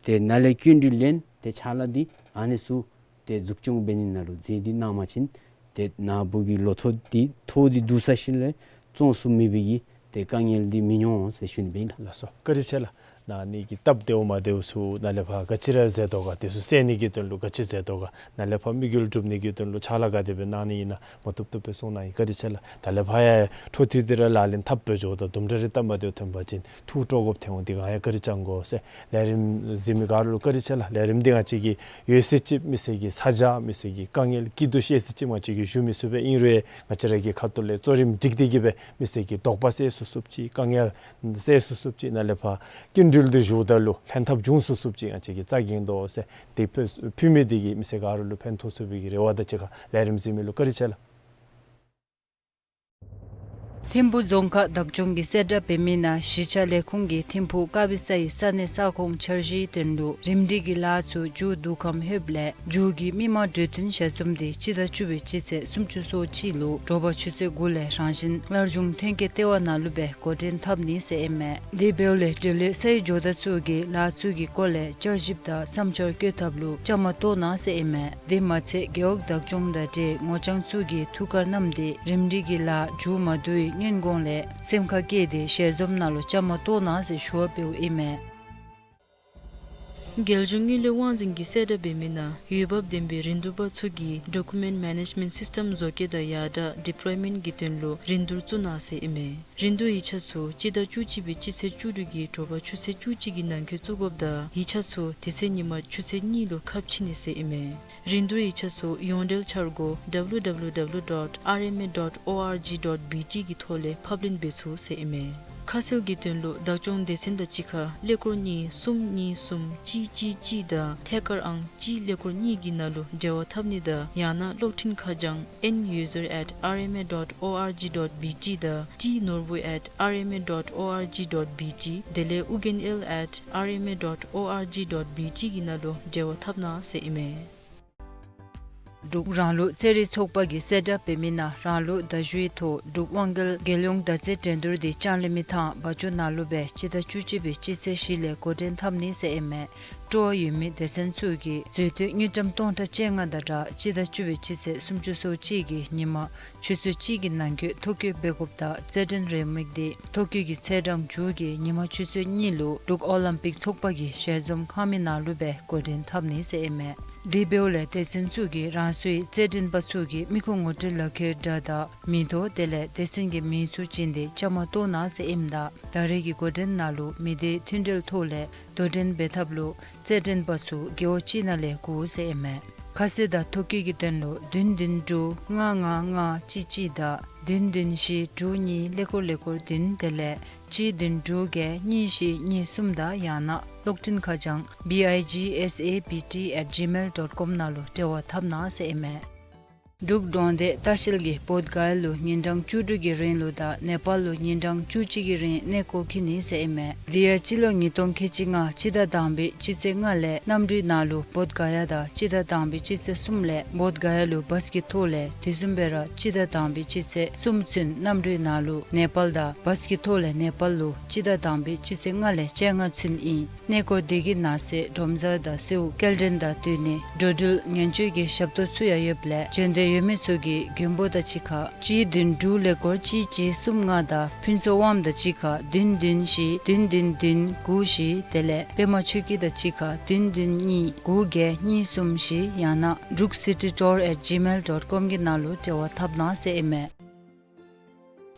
ཏེ་ནཱ་ལས་སྐྱིན་འགྲུལ་ལེན་ཏེ་ཕྱག་ལཱ་འདི་ཨ་ནི་ཚུ་ཏེ་འཛུགས་སྐྱོང་འབད་ནི་ནང་ལུ་མཛད་དེ་གནང་བ་ཅིན་ཏེ་ནཱ་བུ་གི་ལོ་ཐོ་འདི་ཐོ་འདི་བསྡུ་ཚར་ཞིནམ་ལས་བཙོང་ཚུགས་མི་འབད་གི་ཏེ་དཀའ་ངལ་འདི་མི་མྱོང་ཟེར་ཞུ་ནི་སྦེ་ཨིན་ལགས། ལགས་སོ། བཀའ་དྲིན་ཆེ་ལགས། ཨ་ནི་གི་སྟབས་བདེཝ་མ་བདེཝ་ཚུ་ནཱ་ལས་ཕར་ག་ཅི་ར་མཛད་དོ་ག་དེ་ཚུ་སེལ་ནི་གི་དོན་ལུ་ག་ཅི་མཛད་དོ་ག་ནཱ་ལས་ཕར་དམིགས་ཡུལ་སྒྲུབ་ནི་གི་དོན་ལུ་ཕྱག་ལཱ་ག་དེ་སྦེ་གནང་ནི་ཨིན་ན་མ་བཏུབ་བཏུབ་སྦེ་གསུང་གནང་ཡི། བཀའ་དྲིན་ཆེ་ལགས། ད་ལས་ཕར་ཡང་འཕྲོ་མཐུད་དེ་ར་ལག་ལེན་འཐབ་སྦེ་འགྱོཝ་ད་དུམ་གྲ་རེ་སྟབས་མ་བདེཝ་ཐོན་པ་ཅིན་ཐུགས་སྤྲོ་དགོཔ་ཐོན་འོང་། དེ་ག་ཡང་བཀའ་དྲིན་བསྐྱང་དགོ་ཟེར། ལས་རིམ་གཟིགས་མི་ག་ར་ལུ་བཀའ་དྲིན་ཆེ་ལགས། ལས་རིམ་འདི་ང་བཅས་ཀྱིས་ཡོད་ཚད་ཅིག་མི་སེར་གྱི་ཚ་གྱང་མི་སེར་གྱི་དཀའ་ངལ་སྐྱིད་སྡུག་བཤད་ཚད་ཅིག་ང་བཅས་ཀྱིས་ཞུ་མི་ཚུགས་པས། ཨིན་རུང་ཡང་ང་བཅས་ར་གི་ཁ་ཐུག་ལས་གཙོ་རིམ་སྒྲིག་སྟེ་གི་སྦེ་མི་སེར་གྱི་དོགས་པ་སེལ་ཚུགས་ཚུགསཔ་ཅིག་དཀའ་ངལ་སེལ་ཚུགས་ཚུགསཔ་ཅིག་ནཱ་ལས་ཕར་སྐྱིན་འགྲུལ་འདི་ཞུཝ་ད་ལུ་ལྷན་ཐབས་འབྱུང་ཚུགས་ཚུགསཔ་ཅིག་ང་བཅས་ཀྱིས་རྩ་འགེངས་དོ་ཟེར། དེ་ཕུལ་ཕུལ་མི་འདི་གིས་མི་སེར་ག་ར་ལུ་ཕན་ཐོགས་ཚུགས་པའི་གི་རེ་བ་དང་གཅིག་ཁར་ལས་རིམ་གཟིགས་མི་ལུ་བཀའ་དྲིན་ཆེ་ལགས། ཐིམ་ཕུ་རྫོང་ཁག་བདག་སྐྱོང་གིས་གསལ་བསྒྲགས་འབད་མི་ནང་གཞིས་ཆགས་ལས་ཁུངས་ཀྱིས་ཐིམ་ཕུ་ཀ་བི་སའི་ས་གནས་ས་ཁོངས་འཆར་གཞིའི་དོན་ལུ་རིམ་སྒྲིག་གི་ལཱ་ཚུ་མཇུག་བསྡུ་ཁམས་ལྷོདཔ་ལས་མཇུག་གི་མི་མང་གྲོས་བསྟུན་ཞལ་འཛོམས་འདི་སྤྱི་ཟླ་བཅུ་པའི་སྤྱི་ཚེས་སུམ་ཅུ་སོ་གཅིག་ལུ་དྲོ་པ་ཆུ་ཚོད་དགུ་ལས་རང་བཞིན་སླར་འབྱུང་ཐོན་སྐྱེད་ལྟེ་བ་ནང་ལུ་སྦེ་འགོ་འདྲེན་འཐབ་ནི་ཟེར་ཨིན་མས། དེ་འབདཝ་ལས་འབྲེལ་ཡོད་ས་ཡོམ་ཇོ་བདག་ཚུ་གིས་ལཱ་ཚུ་གི་སྐོར་ལས་བསྐྱར་ཞིབ་དང་བསམ་འཆར་བཀོད་ཐབས་ལུ་བཅའ་མར་གཏོགས་གནང་ཟེར་ཨིན་མས། དེ་མ་ཚད་རྒེད་འོག་བདག་སྐྱོང་དང་འབྲེལ་ངོ་རྐྱང་ཚུ་གིས་ཐུགས་ཁར་བསྣམས་ཏེ་རིམ་སྒྲིག་གི་ལཱ་མཇུག་མ་བསྡུ་བའི་སྔོན་གོང་ལས་སེམས་ཁར་བསྐྱེད་དེ་ཞལ་འཛོམས་ནང་ལུ་བཅའ་མར་གཏོགས་གནང་ཟེར་ཞུ་བ་འབདཝ་ཨིན་མས། རྒྱལ་གཞུང་དངུལ་ལས་དབང་འཛིན་གྱིས་གསལ་བསྒྲགས་འབད་མི་ནང་འོས་འབབ་ལྡན་པའི་རིན་བསྡུར་པ་ཚུ་གིས་Document Management System བཟོ་བཀོད་དང་ཡར་དྲགས་Deployment གི་དོན་ལུ་རིན་བསྡུར་བཙུགས་གནང་ཟེར་ཨིན་མས། རིན་བསྡུར་ཡིག་ཆ་ཚུ་སྤྱི་ཟླ་བཅུ་གཅིག་པའི་སྤྱི་ཚེས་བཅུ་དྲུག་གི་དྲོ་པ་ཆུ་ཚོད་བཅུ་གཅིག་གི་ནང་འཁོད་བཙུགས་དགོཔ་དང་ཡིག་ཆ་ཚུ་དེ་ཚེ་ཉིན་མ་ཆུ་ཚོད་གཉིས་ལུ་ཁ་ཕྱེ་ནི་ཟེར་ཨིན་མས། རིན་བསྡུར་ཡིག་ཆ་ཚུ་ཡོངས་འབྲེལ་འཆར་སྒོ་W W W dot R M A dot O R G dot B T གི་ཐོག་ལས་ཕབ་ལེན་འབད་ཚུགས་ཟེར་ཨིན་མས། ཁ་གསལ་གྱི་དོན་ལུ་བདག་སྐྱོང་སྡེ་ཚན་དང་གཅིག་ཁར་ཀླད་ཀོར་གཉིས་གསུམ་གཉིས་གསུམ་གཅིག་གཅིག་གཅིག་དང་ཐད་ཀར་ཨང་གཅིག་ཀླད་ཀོར་གཉིས་ཀྱི་ནང་ལུ་འབྲེལ་བ་འཐབ་ནི་དང་ཡང་ན་གློག་འཕྲིན་ཁ་བྱང་N user at R M A dot O R G dot B T དང་T ནོར་བུ་at R M A dot O R G dot B T དེ་ལས་ཨུ་རྒྱན་ཨེལ་at R M A dot O R G dot B T གི་ནང་ལུ་འབྲེལ་བ་འཐབ་གནང་ཟེར་ཨིན་མས། འབྲུག་རང་ལུགས་རྩེད་རིགས་ཚོགས་པ་གིས་གསལ་བསྒྲགས་འབད་མི་ནང་རང་ལུགས་མདའ་གཞུའི་ཐོག་འབྲུག་དབང་རྒྱལ་རྒྱལ་ཡོངས་མདའ་རྩེད་འགྲན་བསྡུར་འདི་ལྕང་གླིང་མི་ཐང་བ་ཅུ་ནང་ལུ་སྦེ་སྤྱི་ཟླ་བཅུ་གཅིག་པའི་སྤྱི་ཚེས་བཞི་ལས་འགོ་འདྲེན་འཐབ་ནི་ཟེར་ཨིན་མས། སྤྲོ་བ་ཡོད་མི་སྡེ་ཚན་ཚུ་གིས་འཛུལ་དུས་དངུལ་ཀྲམ་སྟོང་ཕྲག་བཅོ་ལྔ་དང་སྦྲགས་སྤྱི་ཟླ་བཅུ་པའི་སྤྱི་ཚེས་སུམ་ཅུ་སོ་གཅིག་གི་ཉིན་མ་ཆུ་ཚོད་གཅིག་གི་ནང་འཁོད་ཐོ་བཀོད་འབད་དགོཔ་དང་རྩེད་འགྲན་རེའུ་མིག་འདི་ཐོ་བཀོད་ཀྱི་ཚེས་གྲངས་མཇུག་གི་ཉིན་མ་ཆུ་ཚོད་གཉིས་ལུ་འབྲུག་ཨོ་ལིམ་པིག་ཚོགས་པ་གི་ཞལ་འཛོམས་ཁང་མིག་ནང་ལུ་སྦེ་འགོ་འདྲེན་འཐབ་ནི་ཟེར་ཨིན་མས། དེ་འབདཝ་ལས་སྡེ་ཚན་ཚུ་གིས་རང་སོའི་རྩེད་འགྲན་པ་ཚུ་གི་མི་ཁུངས་ངོ་སྤྲོད་ལག་ཁྱེར་འདྲ་དང་མིང་ཐོ་དེ་ལས་སྡེ་ཚན་གྱི་མིང་ཚུ་བྱིན་ཏེ་བཅའ་མར་གཏོགས་གནང་ཟེར་ཨིནམ་ད་ད་རེས་ཀྱི་འགོ་འདྲེན་ནང་ལུ་མི་སྡེའི་མཐུན་འབྲེལ་ཐོག་ལས་དོ་འགྲན་འབད་ཐབས་ལུ་རྩེད་འགྲན་པ་ཚུ་རྒེད་འོག་གཅིག་ནང་ལས་དགུ་ཟེར་ཨིན་མས། ཁ་གསལ་དང་ཐོ་བཀོད་ཀྱི་དོན་ལུ་བདུན་བདུན་དྲུག་ལྔ་ལྔ་ལྔ་གཅིག་གཅིག་དང་བདུན་བདུན་བཞི་དྲུག་གཉིས་ཀླད་ཀོར་ཀླད་ཀོར་བདུན་དེ་ལས་གཅིག་བདུན་དྲུག་བརྒྱད་གཉིས་བཞི་གཉིས་གསུམ་དང་ཡང་ན་གློག་འཕྲིན་ཁ་བྱང་B I G S A B T at gmail dot com ནང་ལུ་འབྲེལ་བ་འཐབ་གནང་ཟེར་ཨིན་མས། འབྲུག་འབྲོང་སྡེ་ལྟ་བཤལ་གྱིས་བོདྷ་ག་ཡ་ལུ་ཉིན་གྲངས་བཅུ་དྲུག་གི་རིང་ལུ་དང་ནེ་པཱལ་ལུ་ཉིན་གྲངས་བཅུ་གཅིག་གི་རིང་གནས་སྐོར་འཁྱིད་ནི་ཟེར་ཨིན་མས། དེ་ཡང་སྤྱི་ལོ་ཉིས་སྟོང་ཁལ་གཅིག་ལྔ་སྤྱི་ཟླ་དང་པའི་སྤྱི་ཚེས་ལྔ་ལས་གནམ་གྲུའི་ནང་ལུ་བོདྷ་ག་ཡ་དང་སྤྱི་ཟླ་དང་པའི་སྤྱི་ཚེས་གསུམ་ལས་བོདྷ་ག་ཡ་ལུ་བཱས་ཀྱི་ཐོག་ལས་དེ་བཟུམ་སྦེ་ར་སྤྱི་ཟླ་དང་པའི་སྤྱི་ཚེས་གསུམ་ཚུན་གནམ་གྲུའི་ནང་ལུ་ནེ་པཱལ་དང་བཱས་ཀྱི་ཐོག་ལས་ནེ་པཱལ་ལུ་སྤྱི་ཟླ་དང་པའི་སྤྱི་ཚེས་ལྔ་ལས་བཅོ་ལྔ་ཚུན་ཨིན། གནས་སྐོར་དེ་གི་ནང་གསེས་སྒྲོམ་གསར་དང་གསོལཝ་སྐྱེལ་འདྲེན་དང་བསྟུན་ནི་འགྲོ་འགྲུལ་ཉེན་བཅོལ་གྱི་ཞབས་ཏོག་ཚུ་ཡང་ཡོདཔ་ལས་བྱོན་འདོད་ཡོད་མི་ཚུ་གིས་མགོན་པོ་དང་གཅིག་ཁར་གཅིག་བདུན་དྲུག་ཀླད་ཀོར་གཅིག་གཅིག་གསུམ་ལྔ་དང་ཕུན་ཚོགས་དབངམོ་དང་གཅིག་ཁར་བདུན་བདུན་བཞི་བདུན་བདུན་བདུན་དགུ་བཞི་དེ་ལས་པདྨ་ཆོས་སྐྱིད་དང་གཅིག་ཁར་བདུན་བདུན་གཉིས་དགུ་བརྒྱད་གཉིས་གསུམ་བཞི་ཡང་ན་འབྲུག་སི་ཊི་ཊུར་ཨེཊ་ཇི་མེལ་ཌོཊ་ཀོམ་གི་ནང་ལུ་འབྲེལ་བ་འཐབ་གནང་ཟེར་ཨིན་མས།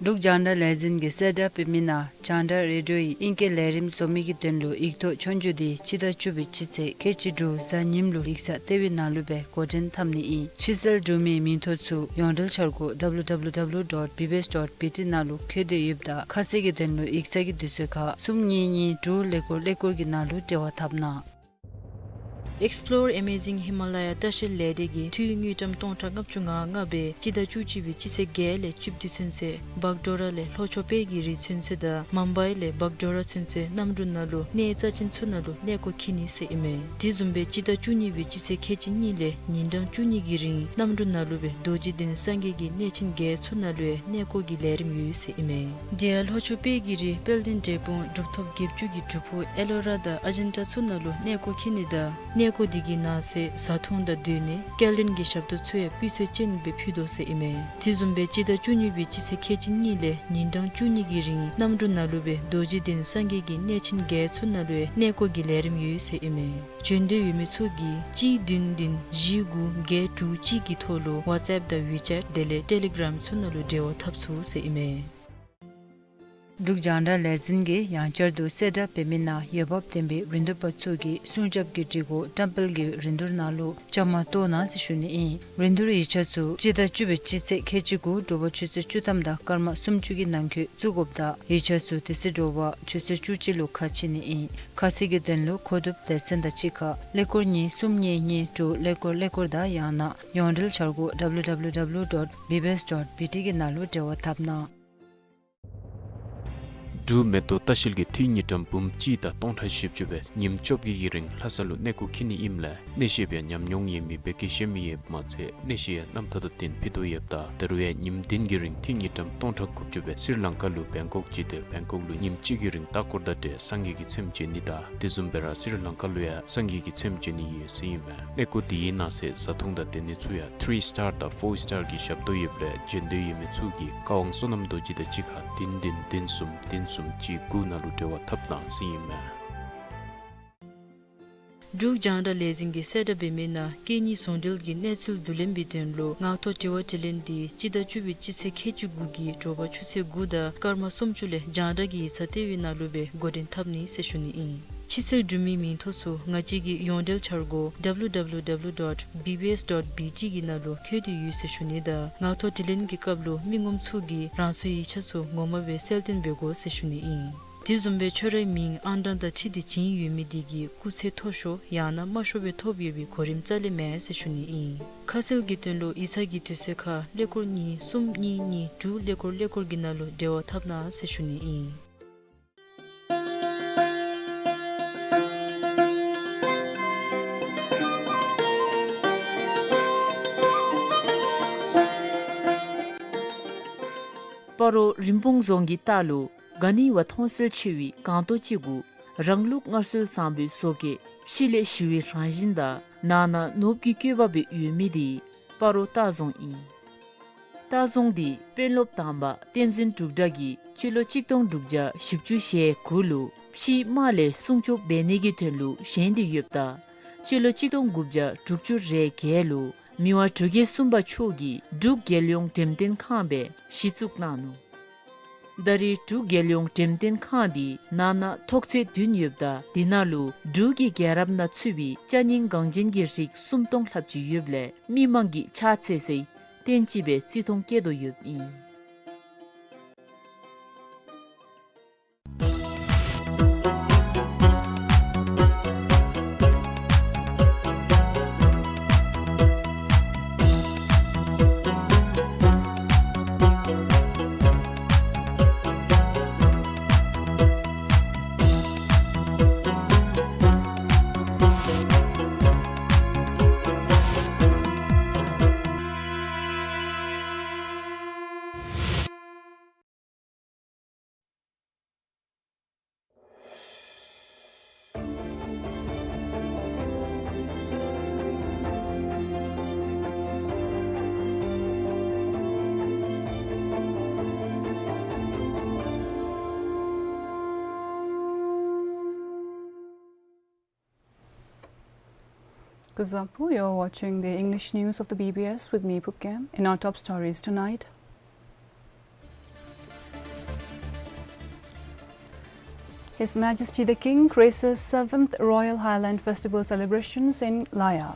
འབྲུག་རྒྱང་བསྒྲགས་ལས་འཛིན་གྱིས་གསལ་བསྒྲགས་འབད་མི་ནང་རྒྱང་བསྒྲགས་རེ་ཌི་ཡོའི་ཨིང་སྐད་ལས་རིམ་བཟོ་མི་གི་དོན་ལུ་ཡིག་ཐོག་ཆོས་རྒྱུགས་དེ་སྤྱི་ཟླ་བཅུ་པའི་སྤྱི་ཚེས་ཁལ་གཅིག་དྲུག་གཟའ་ཉིམ་ལུ་ཡིག་ཚང་ལྟེ་བའི་ནང་ལུ་སྦེ་འགོ་འདྲེན་འཐབ་ནི་ཨིན། ཕྱི་གསལ་འབྲུག་མིའི་མིང་ཐོ་ཚུ་ཡོངས་འབྲེལ་འཆར་སྒོ་W W W dot B B S dot B T ནང་ལུ་འཁོད་དེ་ཡོདཔ་ད་ཁ་གསལ་གྱི་དོན་ལུ་ཡིག་ཚང་གི་དུས་ཚོད་ཁར་གསུམ་གཉིས་གཉིས་དྲུག་ཀླད་ཀོར་ཀླད་ཀོར་གྱི་ནང་ལུ་འབྲེལ་བ་འཐབ་གནང་། Explore Amazing Himalaya ལྟ་བཤལ་ལས་སྡེ་གིས་འཐུས་དངུལ་ཀྲམ་སྟོང་ཕྲག་ལྔ་བཅུ་ང་ལྔ་སྦེ་སྤྱི་ཟླ་བཅུ་གཅིག་པའི་སྤྱི་ཚེས་བརྒྱད་ལས་བཅུ་བདུན་ཚུན་ཚོད་བག་ཌོ་ར་ལས་ལྷོ་ཕྱོགས་དཔལ་གྱི་རི་ཚུན་ཚོད་དང་མུམ་བྷའི་ལས་བག་ཌོ་ར་ཚུན་ཚོད་གནམ་གྲུ་ནང་ལུ་གནས་རྩ་ཅན་ཚུ་ནང་ལུ་གནས་སྐོར་འཁྱིད་ནི་ཟེར་ཨིན་མས། དེ་བཟུམ་སྦེ་སྤྱི་ཟླ་བཅུ་གཉིས་པའི་སྤྱི་ཚེས་ཁལ་གཅིག་གཉིས་ལས་ཉིན་གྲངས་བཅུ་གཉིས་ཀྱི་རིང་གནམ་གྲུ་ནང་ལུ་སྦེ་རྡོ་རྗེ་གདན་སངས་རྒྱས་ཀྱི་གནས་ཆེན་བརྒྱད་ཚུ་ནང་ལུ་ཡང་གནས་སྐོར་གྱི་ལས་རིམ་ཡོད་ཟེར་ཨིན་མས། དེ་ཡང་ལྷོ་ཕྱོགས་དཔལ་གྱི་རི་དཔལ་ལྡན་འབྲས་སྤུངས་གྲུབ་ཐོབ་བརྒྱད་ཅུ་གི་སྒྲུབ་ཕུག་ཨེ་ལོ་ར་དང་ཨ་ཇན་ཊ་ཚུ་ནང་ལུ་གནས་སྐོར་འཁྱིད་ནི་དང་གནས་སྐོར་དེ་གི་ནང་གསེས་བཟའ་འཐུང་དང་སྡོད་གནས་སྐྱེལ་འདྲེན་གྱི་ཞབས་ཏོག་ཚུ་ཡང་སྤུས་ཚད་ཅན་སྦེ་ཕུལ་དོ་ཟེར་ཨིན་མས། དེ་བཟུམ་སྦེ་སྤྱི་ཟླ་བཅུ་གཉིས་པའི་སྤྱི་ཚེས་ཁལ་གཅིག་གཉིས་ལས་ཉིན་གྲངས་བཅུ་གཉིས་ཀྱི་རིང་གནམ་གྲུ་ནང་ལུ་སྦེ་རྡོ་རྗེ་གདན་སངས་རྒྱས་ཀྱི་གནས་ཆེན་བརྒྱད་ཚུ་ནང་ལུ་ཡང་གནས་སྐོར་གྱི་ལས་རིམ་ཡོད་ཟེར་ཨིན་མས། བྱོན་འདོད་ཡོད་མི་ཚུ་གིས་གཅིག་བདུན་བདུན་བཞི་དགུ་བརྒྱད་དྲུག་གཅིག་གི་ཐོག་ལུ་ཝཊས་ཨེཔ་དང་ཝི་ཅེཊ་དེ་ལས་ཊེ་ལི་གརམ་ཚུ་ནང་ལུ་འབྲེལ་བ་འཐབ་ཚུགས་ཟེར་ཨིན་མས། འབྲུག་རྒྱང་བསྒྲགས་ལས་འཛིན་གྱིས་ཡང་བསྐྱར་དུ་གསལ་བསྒྲགས་འབད་མི་ནང་འོས་འབབ་ལྡན་པའི་རིན་བསྡུར་པ་ཚུ་གིས་སྲུང་སྐྱོབ་ཀྱི་སྒྲིག་གོ་བཀྲམ་སྤེལ་གྱི་རིན་བསྡུར་ནང་ལུ་བཅའ་མར་གཏོགས་གནང་ཟེར་ཞུ་ནི་ཨིན། རིན་བསྡུར་ཡིག་ཆ་ཚུ་སྤྱི་ཟླ་བཅུ་པའི་སྤྱི་ཚེས་ཁལ་གཅིག་དགུ་དྲོ་པ་ཆུ་ཚོད་བཅུ་ཐམ་དང་སྐར་མ་སུམ་ཅུ་གི་ནང་འཁོད་བཙུགས་དགོཔ་དང་ཡིག་ཆ་ཚུ་དེ་ཚེ་དྲོ་པ་ཆུ་ཚོད་བཅུ་གཅིག་ལུ་ཁ་ཕྱེ་ནི་ཨིན། ཁ་གསལ་གྱི་དོན་ལུ་མཁོ་སྒྲུབ་སྡེ་ཚན་དང་གཅིག་ཁར་ཀླད་ཀོར་གཉིས་གསུམ་གཉིས་གཉིས་དྲུག་ཀླད་ཀོར་ཀླད་ཀོར་དང་ཡང་ན་ཡོངས་འབྲེལ་འཆར་སྒོ་W W W dot B B S dot B T གི་ནང་ལུ་འབྲེལ་བ་འཐབ་གནང་། འབྲུག་མེ་ཏོག་ལྟ་བཤལ་གྱིས་འཐུས་དངུལ་ཀྲམ་འབུམ་གཅིག་དང་སྟོང་ཕྲག་བཞི་བཅུ་སྦེ་ཉིནམ་བཅོ་བརྒྱད་ཀྱི་རིང་ལྷ་ས་ལུ་གནས་སྐོར་འཁྱིད་ནི་ཨིནམ་ལས་གནས་བཤད་པའི་ཉམས་མྱོང་ཡོད་མི་བོད་སྐད་ཤེས་མི་ཡོདཔ་མ་ཚད་གནས་བཤད་ཡང་རྣམ་ཐར་དང་བསྟུན་ཕུལ་དོ་ཡོདཔ་ད་ད་རུང་ཡང་ཉིནམ་བདུན་གྱི་རིང་འཐུས་དངུལ་ཀྲམ་སྟོང་ཕྲག་དགུ་བཅུ་སྦེ་སི་རི་ལང་ཀ་ལུ་བེང་ཀོག་བྱོན་ཏེ་བེང་ཀོག་ལུ་ཉིནམ་གཅིག་གི་རིང་ལྟ་སྐོར་དང་འབྲེལ་སངས་རྒྱས་ཀྱི་ཚེམས་མཇལ་ནི་དང་དེ་བཟུམ་སྦེ་ར་སི་རི་ལང་ཀ་ལུ་ཡང་སངས་རྒྱས་ཀྱི་ཚེམས་མཇལ་ནི་ཡོད་ཟེར་ཨིན་མས། གནས་སྐོར་དེའི་ནང་གསེས་བཟའ་འཐུང་དང་སྡོད་གནས་ཚུ་ཡང་ཐི་རི་སི་ཊར་དང་ཕོར་སི་ཊར་གྱི་ཞབས་ཏོག་ཡོདཔ་ལས་བྱོན་འདོད་ཡོད་མི་ཚུ་གིས་བཀའ་དབང་བསོད་ནམས་རྡོ་རྗེ་དང་གཅིག་ཁར་བདུན་བདུན་བདུན་གསུམ་བདུན་གསུམ་གཅིག་དགུ་ནང་ལུ་འབྲེལ་བ་འཐབ་གནང་ཟེར་ཨིན་མས། འབྲུག་རྒྱང་བསྒྲགས་ལས་འཛིན་གྱིས་གསལ་བསྒྲགས་འབད་མི་ནང་སྐད་གཉིས་ཟུང་འབྲེལ་གྱི་གནས་ཚུལ་བསྡུ་ལེན་པའི་དོན་ལུ་ངག་ཐོག་དྲི་བ་དྲིས་ལན་དེ་སྤྱི་ཟླ་བཅུ་པའི་སྤྱི་ཚེས་ཁལ་གཅིག་དགུ་གི་དྲོ་པ་ཆུ་ཚོད་དགུ་དང་སྐར་མ་སུམ་ཅུ་ལས་རྒྱང་བསྒྲགས་ཀྱི་ཡིག་ཚང་ལྟེ་བའི་ནང་ལུ་སྦེ་འགོ་འདྲེན་འཐབ་ནི་ཟེར་ཞུ་ནི་ཨིན། ཕྱི་གསལ་འབྲུག་མིའི་མིང་ཐོ་ཚུ་ང་བཅས་ཀྱི་ཡོངས་འབྲེལ་འཆར་སྒོ་W W W dot B B S dot B T གི་ནང་ལུ་འཁོད་དེ་ཡོད་ཟེར་ཞུ་ནི་དང་ངག་ཐོག་དྲིས་ལན་གྱི་སྐབས་ལུ་མི་ངོམ་ཚུ་གིས་རང་སོའི་ཡིག་ཆ་ཚུ་ངོ་མ་སྦེ་གསལ་སྟོན་འབད་དགོ་ཟེར་ཞུ་ནི་ཨིན། དེ་བཟུམ་སྦེ་ཁྱོད་རའི་མིང་ཨང་གྲངས་དང་འཁྲིལ་ཏེ་བྱིན་ཡོད་མི་དེ་གི་སྐུགས་ཚད་མཐོ་ཤོས་ཡང་ན་དམའ་ཤོས་སྦེ་ཐོབ་ཡོད་པའི་གོ་རིམ་རྩ་ལས་མེན་ཟེར་ཞུ་ནི་ཨིན། ཁ་གསལ་གྱི་དོན་ལུ་ཡིག་ཚང་གི་དུས་ཚོད་ཁར་ཀླད་ཀོར་གཉིས་གསུམ་གཉིས་གཉིས་དྲུག་ཀླད་ཀོར་ཀླད་ཀོར་གྱི་ནང་ལུ་འབྲེལ་བ་འཐབ་གནང་ཟེར་ཞུ་ནི་ཨིན། སྤ་རོ་རིན་སྤུངས་རྫོང་གི་ལྟག་ལུ་ག་ནི་བ་མཐོང་གསལ་ཆེ་བའི་སྒང་ཏོག་ཅིག་གུ་རང་ལུགས་སྔར་སྲོལ་བཟང་པོའི་བཟོ་བཀོད་ཕྱི་ལས་ཞི་བའི་རང་བཞིན་དང་ནང་ན་ནོར་བུའི་བཀོད་པ་སྦེ་ཡོད་མི་དེ་སྤ་རོ་ལྟ་རྫོང་ཨིན། ལྟ་རྫོང་དེ་དཔོན་སློབ་དང་པ་བསྟན་འཛིན་འབྲུག་གྲགས་ཀྱིས་སྤྱི་ལོ་གཅིག་སྟོང་དྲུག་བརྒྱ་བཞི་བཅུ་ཞེ་དགུ་ལུ་ཕྱིའི་དམག་ལས་སྲུང་སྐྱོབ་འབད་ནི་གི་དོན་ལུ་བཞེངས་ཏེ་ཡོདཔ་ད་སྤྱི་ལོ་གཅིག་སྟོང་དགུ་བརྒྱ་དྲུག་ཅུ་རེ་བརྒྱད་ལུ་མི་དབང་འབྲུག་རྒྱལ་གསུམ་པ་མཆོག་གིས་འབྲུག་རྒྱལ་ཡོངས་འགྲེམས་སྟོན་ཁང་སྦེ་གཞི་བཙུགས་གནང་ནུག། ད་རེས་འབྲུག་རྒྱལ་ཡོངས་འགྲེམས་སྟོན་ཁང་དེ་ནང་ན་ཐོག་ཚད་བདུན་ཡོདཔ་ད་དེ་ནང་ལུ་འབྲུག་གི་རྒྱལ་རབས་ནང་ཚུད་པའི་ཅ་རྙིང་འགངས་ཅན་གྱི་རིགས་སུམ་སྟོང་ལྷགཔ་ཅིག་ཡོདཔ་ལས་མི་མང་གིས་ཕྱག་འཚལ་སའི་རྟེན་ཅིག་སྦེ་བརྩི་མཐོང་བསྐྱེད་དོ་ཡོདཔ་ཨིན། Kuzuzangpo, you're watching the English news of the B B S with me, Phubkhem. In our top stories tonight, His Majesty the King graces seventh Royal Highland Festival celebrations in Laya.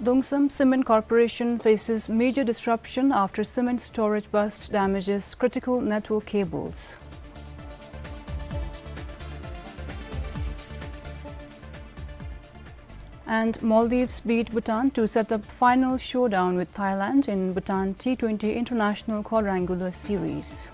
Dongsum Cement Corporation faces major disruption after cement storage bust damages critical network cables. And Maldives beat Bhutan to set up final showdown with Thailand in Bhutan T twenty International Quadrangular Series.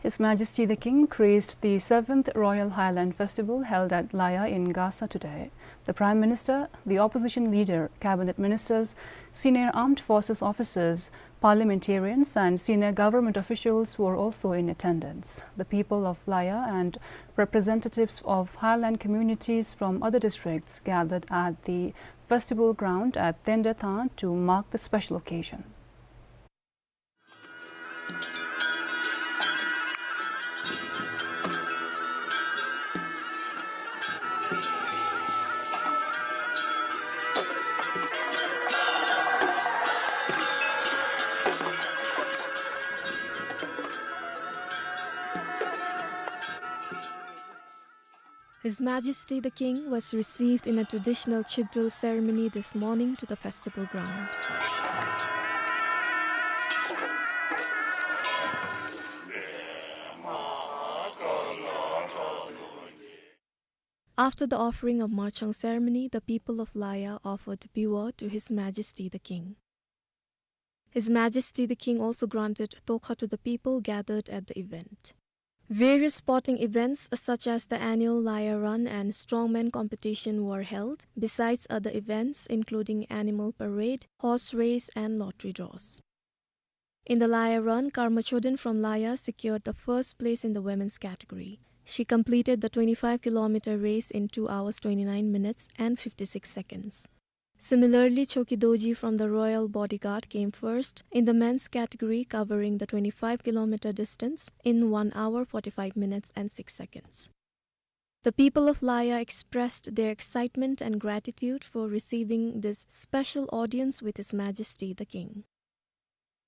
His Majesty the King graced the seventh Royal Highland Festival held at Laya in Gasa today. The Prime Minister, the opposition leader, cabinet ministers, senior armed forces officers, parliamentarians and senior government officials were also in attendance. The people of Laya and representatives of highland communities from other districts gathered at the festival ground at Tendatha to mark the special occasion. His Majesty the King was received in a traditional chibdril ceremony this morning to the festival ground. After the offering of Marchong ceremony, the people of Laya offered biwa to His Majesty the King. His Majesty the King also granted tokha to the people gathered at the event. Various sporting events such as the annual Laya Run and Strongman competition were held, besides other events including animal parade, horse race and lottery draws. In the Laya Run, Karma Choden from Laya secured the first place in the women's category. She completed the twenty-five kilometer race in two hours, twenty-nine minutes and fifty-six seconds. Similarly, Choki Dorji from the Royal Bodyguard came first in the men's category, covering the twenty-five kilometer distance in one hour, forty-five minutes and six seconds. The people of Laya expressed their excitement and gratitude for receiving this special audience with His Majesty the King.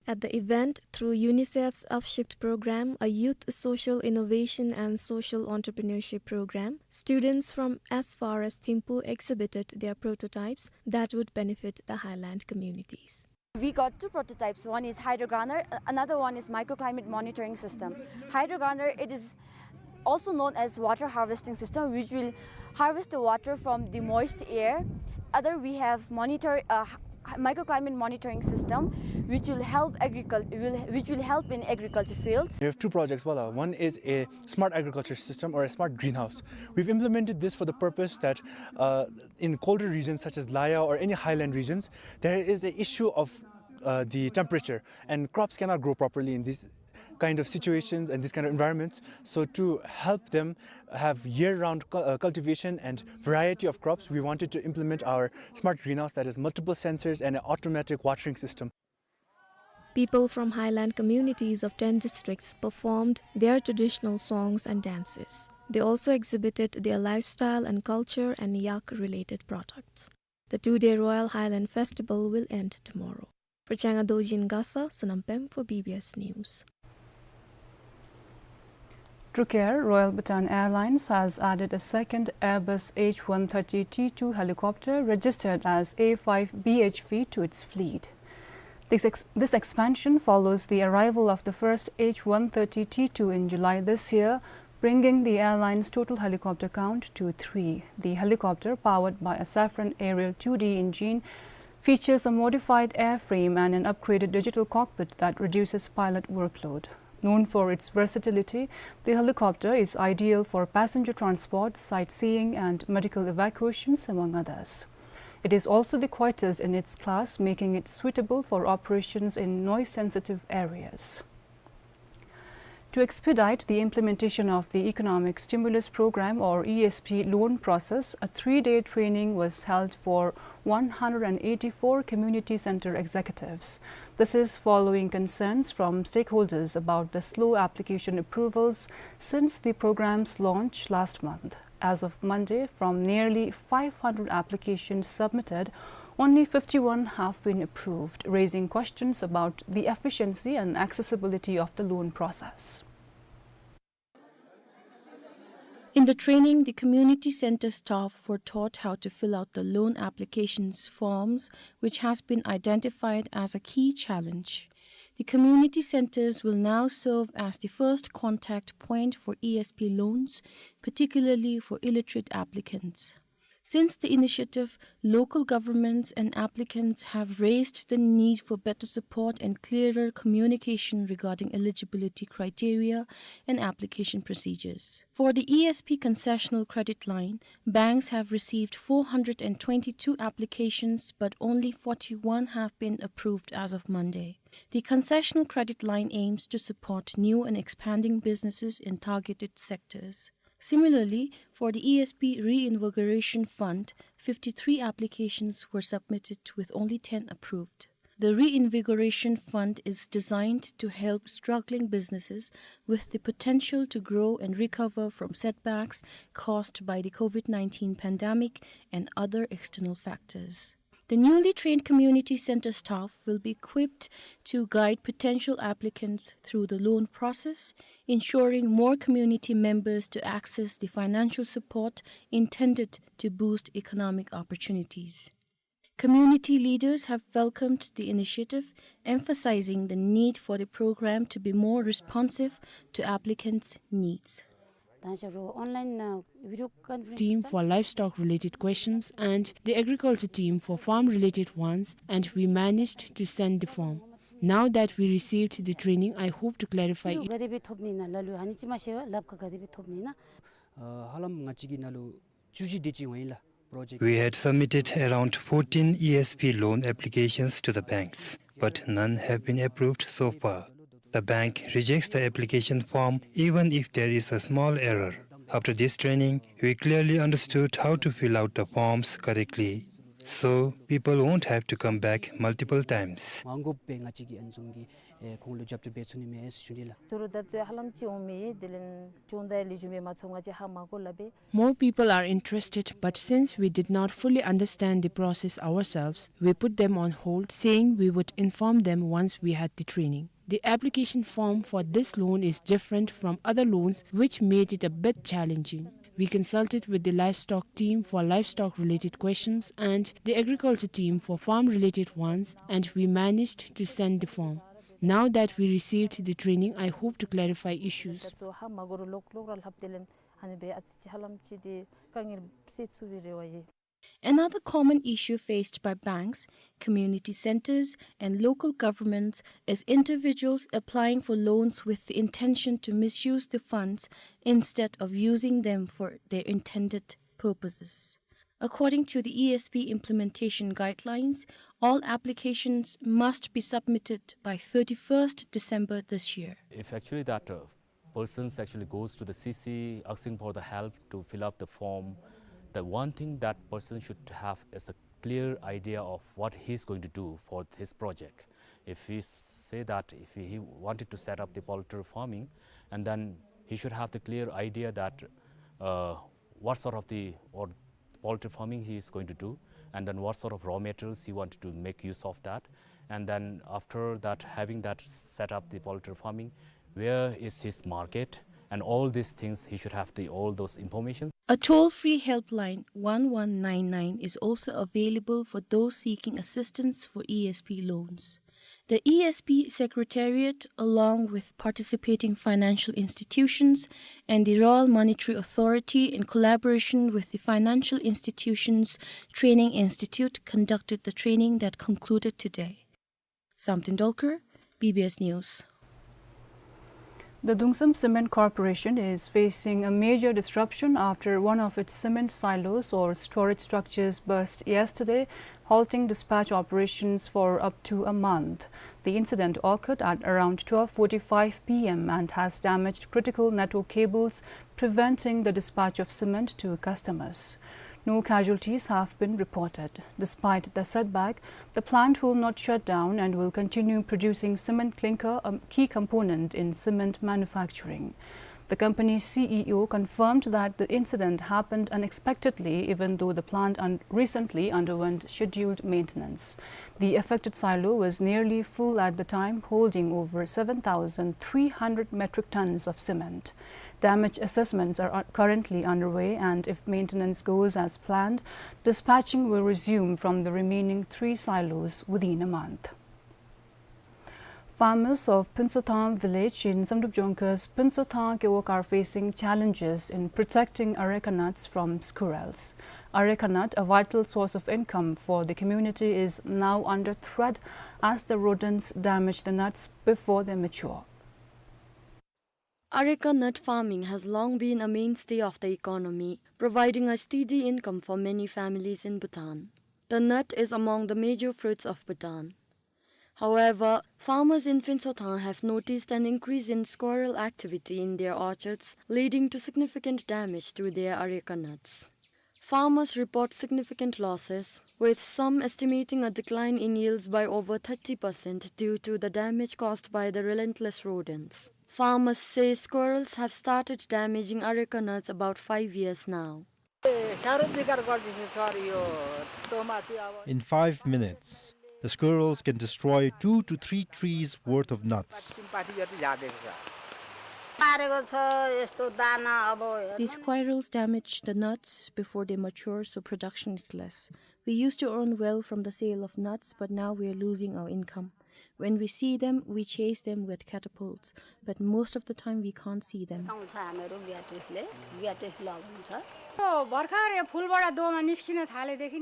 At the event, through UNICEF's Upshift program, a youth social innovation and social entrepreneurship program, students from as far as Thimphu exhibited their prototypes that would benefit the highland communities. We got two prototypes. One is hydrogunner, a-, another one is microclimate monitoring system. Hydrogunner, it is also known as water harvesting system, which will harvest the water from the moist air. Other, we have monitor, uh, h-, h-, microclimate monitoring system, which will help agricul-, will, which will help in agriculture fields. We have two projects, wala. One is a smart agriculture system or a smart greenhouse. We've implemented this for the purpose that, uh, in colder regions such as Laya or any highland regions, there is a issue of, uh, the temperature, and crops cannot grow properly in these kind of situations and these kind of environments. So to help them have year-round cu-, uh, cultivation and variety of crops, we wanted to implement our smart greenhouse that has multiple sensors and an automatic watering system. People from highland communities of ten districts performed their traditional songs and dances. They also exhibited their lifestyle and culture and yak-related products. The two-day Royal Highland Festival will end tomorrow. For Changa Dorji in Gasa, Sonam Pem for B B S News. Trukair, Royal Bhutan Airlines has added a second Airbus H one thirty T two helicopter registered as A five B H V to its fleet. This ex-, this expansion follows the arrival of the first H one thirty T two in July this year, bringing the airline's total helicopter count to three. The helicopter, powered by a Safran Ariel two D engine, features a modified airframe and an upgraded digital cockpit that reduces pilot workload. Known for its versatility, the helicopter is ideal for passenger transport, sightseeing, and medical evacuations, among others. It is also the quietest in its class, making it suitable for operations in noise-sensitive areas. To expedite the implementation of the Economic Stimulus Program, or E S P, loan process, a three-day training was held for one hundred eighty-four community center executives. This is following concerns from stakeholders about the slow application approvals since the program's launch last month. As of Monday, from nearly five hundred applications submitted, only fifty-one have been approved, raising questions about the efficiency and accessibility of the loan process. In the training, the community center staff were taught how to fill out the loan applications forms, which has been identified as a key challenge. The community centers will now serve as the first contact point for E S P loans, particularly for illiterate applicants. Since the initiative, local governments and applicants have raised the need for better support and clearer communication regarding eligibility criteria and application procedures. For the E S P concessional credit line, banks have received four hundred and twenty-two applications, but only forty-one have been approved as of Monday. The concessional credit line aims to support new and expanding businesses in targeted sectors. Similarly, for the E S P Reinvigoration Fund, fifty-three applications were submitted with only ten approved. The Reinvigoration Fund is designed to help struggling businesses with the potential to grow and recover from setbacks caused by the COVID nineteen pandemic and other external factors. The newly trained community center staff will be equipped to guide potential applicants through the loan process, ensuring more community members to access the financial support intended to boost economic opportunities. Community leaders have welcomed the initiative, emphasizing the need for the program to be more responsive to applicants' needs. Team for livestock related questions and the agriculture team for farm related ones, and we managed to send the form. Now that we received the training, I hope to clarifhy it. ཨ་ཧ་ལམ་ང་བཅས་ཀྱི་ནང་ལུ་བཅུ་བཞི་དེ་ཅིག་འོང་ཡི་ལགས། We had submitted around fourteen E S P loan applications to the banks, but none have been approved so far. The bank rejects the application form even if there is a small error. After this training, we clearly understood how to fill out the forms correctly, so people won't have to come back multiple times. མ་འགོར་བར་ང་བཅས་ཀྱིས་ཨ་ནི་བཟུམ་གྱི་ཨེ་ཁོང་ལུ་རྒྱབ་སྐྱོར་འབད་ཚུགས་ནི་མས་ཟེར་ཞུ་ནི་ལགས། ད་རུང་ད་ལྟོ་ཧ་ལམ་ཅིག་འོང་མི་དེ་ལས་ཅུང་ད་ལེགས་ཤོམ་སྦེ་མ་ཐོབ། ང་བཅས་ཧ་མ་གོ་སླབ་པས། More people are interested, but since we did not fully understand the process ourselves, we put them on hold, saying we would inform them once we had the training. The application form for this loan is different from other loans, which made it a bit challenging. We consulted with the livestock team for livestock related questions and the agriculture team for farm related ones, and we managed to send the form. Now that we received the training, I hope to clarify issues. ད་ལྟོ་ཧ་མ་གོ་རུང་ལོག་ལོག་ར་ལྷབ་སྟེ་ལས་ཨ་ནི་སྦེ་ཨ་ཙི་ཅིག་ཧ་ལམ་ཅིག་དེ་དཀའ་ངལ་སེལ་ཚུགས་པའི་རེ་བ་ཡོད། Another common issue faced by banks, community centers, and local governments is individuals applying for loans with the intention to misuse the funds instead of using them for their intended purposes. According to the E S P implementation guidelines, all applications must be submitted by thirty-first December this year. If actually that uh, persons actually goes to the C C asking for the help to fill up the form, the one thing that person should have is a clear idea of what he's going to do for his project. If we say that if he wanted to set up the poultry farming, and then he should have the clear idea that uh, what sort of the or poultry farming he is going to do, and then what sort of raw materials he wanted to make use of that, and then after that, having that set up the poultry farming, where is his market, and all these things, he should have the all those information. A toll-free helpline one one nine nine is also available for those seeking assistance for E S P loans. The E S P Secretariat, along with participating financial institutions and the Royal Monetary Authority, in collaboration with the Financial Institutions Training Institute, conducted the training that concluded today. Samten Dolkar, B B S News. The Dungsem Cement Corporation is facing a major disruption after one of its cement silos or storage structures burst yesterday, halting dispatch operations for up to a month. The incident occurred at around twelve forty-five P M and has damaged critical network cables, preventing the dispatch of cement to customers. No casualties have been reported. Despite the setback, the plant will not shut down and will continue producing cement clinker, a key component in cement manufacturing. The company's C E O confirmed that the incident happened unexpectedly, even though the plant un-, recently underwent scheduled maintenance. The affected silo was nearly full at the time, holding over seven thousand three hundred metric tons of cement. Damage assessments are un-, currently underway, and if maintenance goes as planned, dispatching will resume from the remaining three silos within a month. Farmers of Phuntshothang village in Samdrup Jongkhar's Phuntshothang Gewog are facing challenges in protecting areca nuts from squirrels. Areca nut, a vital source of income for the community, is now under threat as the rodents damage the nuts before they mature. Areca nut farming has long been a mainstay of the economy, providing a steady income for many families in Bhutan. The nut is among the major fruits of Bhutan. However, farmers in Phuntshothang have noticed an increase in squirrel activity in their orchards, leading to significant damage to their areca nuts. Farmers report significant losses, with some estimating a decline in yields by over thirty percent due to the damage caused by the relentless rodents. Farmers say squirrels have started damaging areca nuts about five years now. In five minutes, the squirrels can destroy two to three trees worth of nuts. These squirrels damage the nuts before they mature, so production is less. We used to earn well from the sale of nuts, but now we are losing our income. When we see them, we chase them with catapults, but most of the time we can't see them.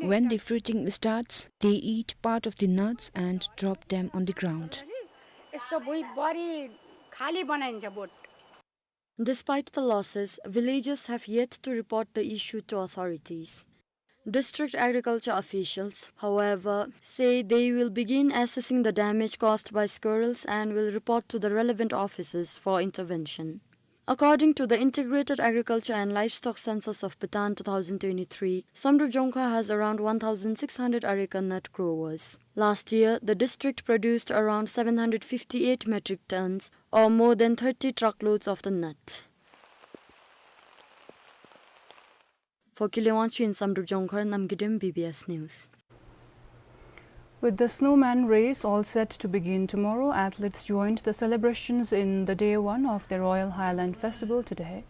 When the fruiting starts, they eat part of the nuts and drop them on the ground. Despite the losses, villagers have yet to report the issue to authorities. District agriculture officials, however, say they will begin assessing the damage caused by squirrels and will report to the relevant offices for intervention. According to the Integrated Agriculture and Livestock Census of Bhutan two thousand twenty-three, Samdrup Jongkhar has around one thousand six hundred areca nut growers. Last year, the district produced around seven hundred fifty-eight metric tons, or more than thirty truckloads of the nut. For Kile Wangchuk in Samdrup Jongkhar, Namgay Dem, B B S News. With the snowman race all set to begin tomorrow, athletes joined the celebrations in the day one of the Royal Highland Festival today.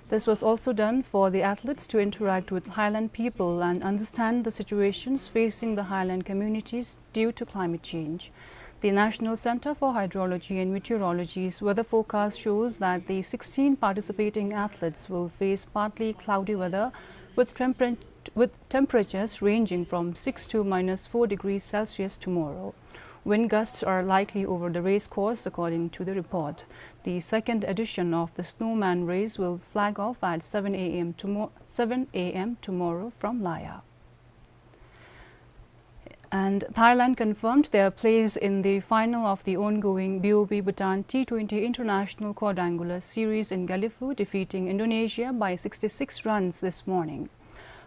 This was also done for the athletes to interact with Highland people and understand the situations facing the Highland communities due to climate change. The National Center for Hydrology and Meteorology's weather forecast shows that the sixteen participating athletes will face partly cloudy weather with temper-, with temperatures ranging from six to minus four degrees Celsius tomorrow. Wind gusts are likely over the race course, according to the report. The second edition of the Snowman Race will flag off at seven A M tomo-, seven A M tomorrow from Laya. And Thailand confirmed their place in the final of the ongoing B O B Bhutan T twenty International Quadrangular Series in Gelephu, defeating Indonesia by sixty-six runs this morning.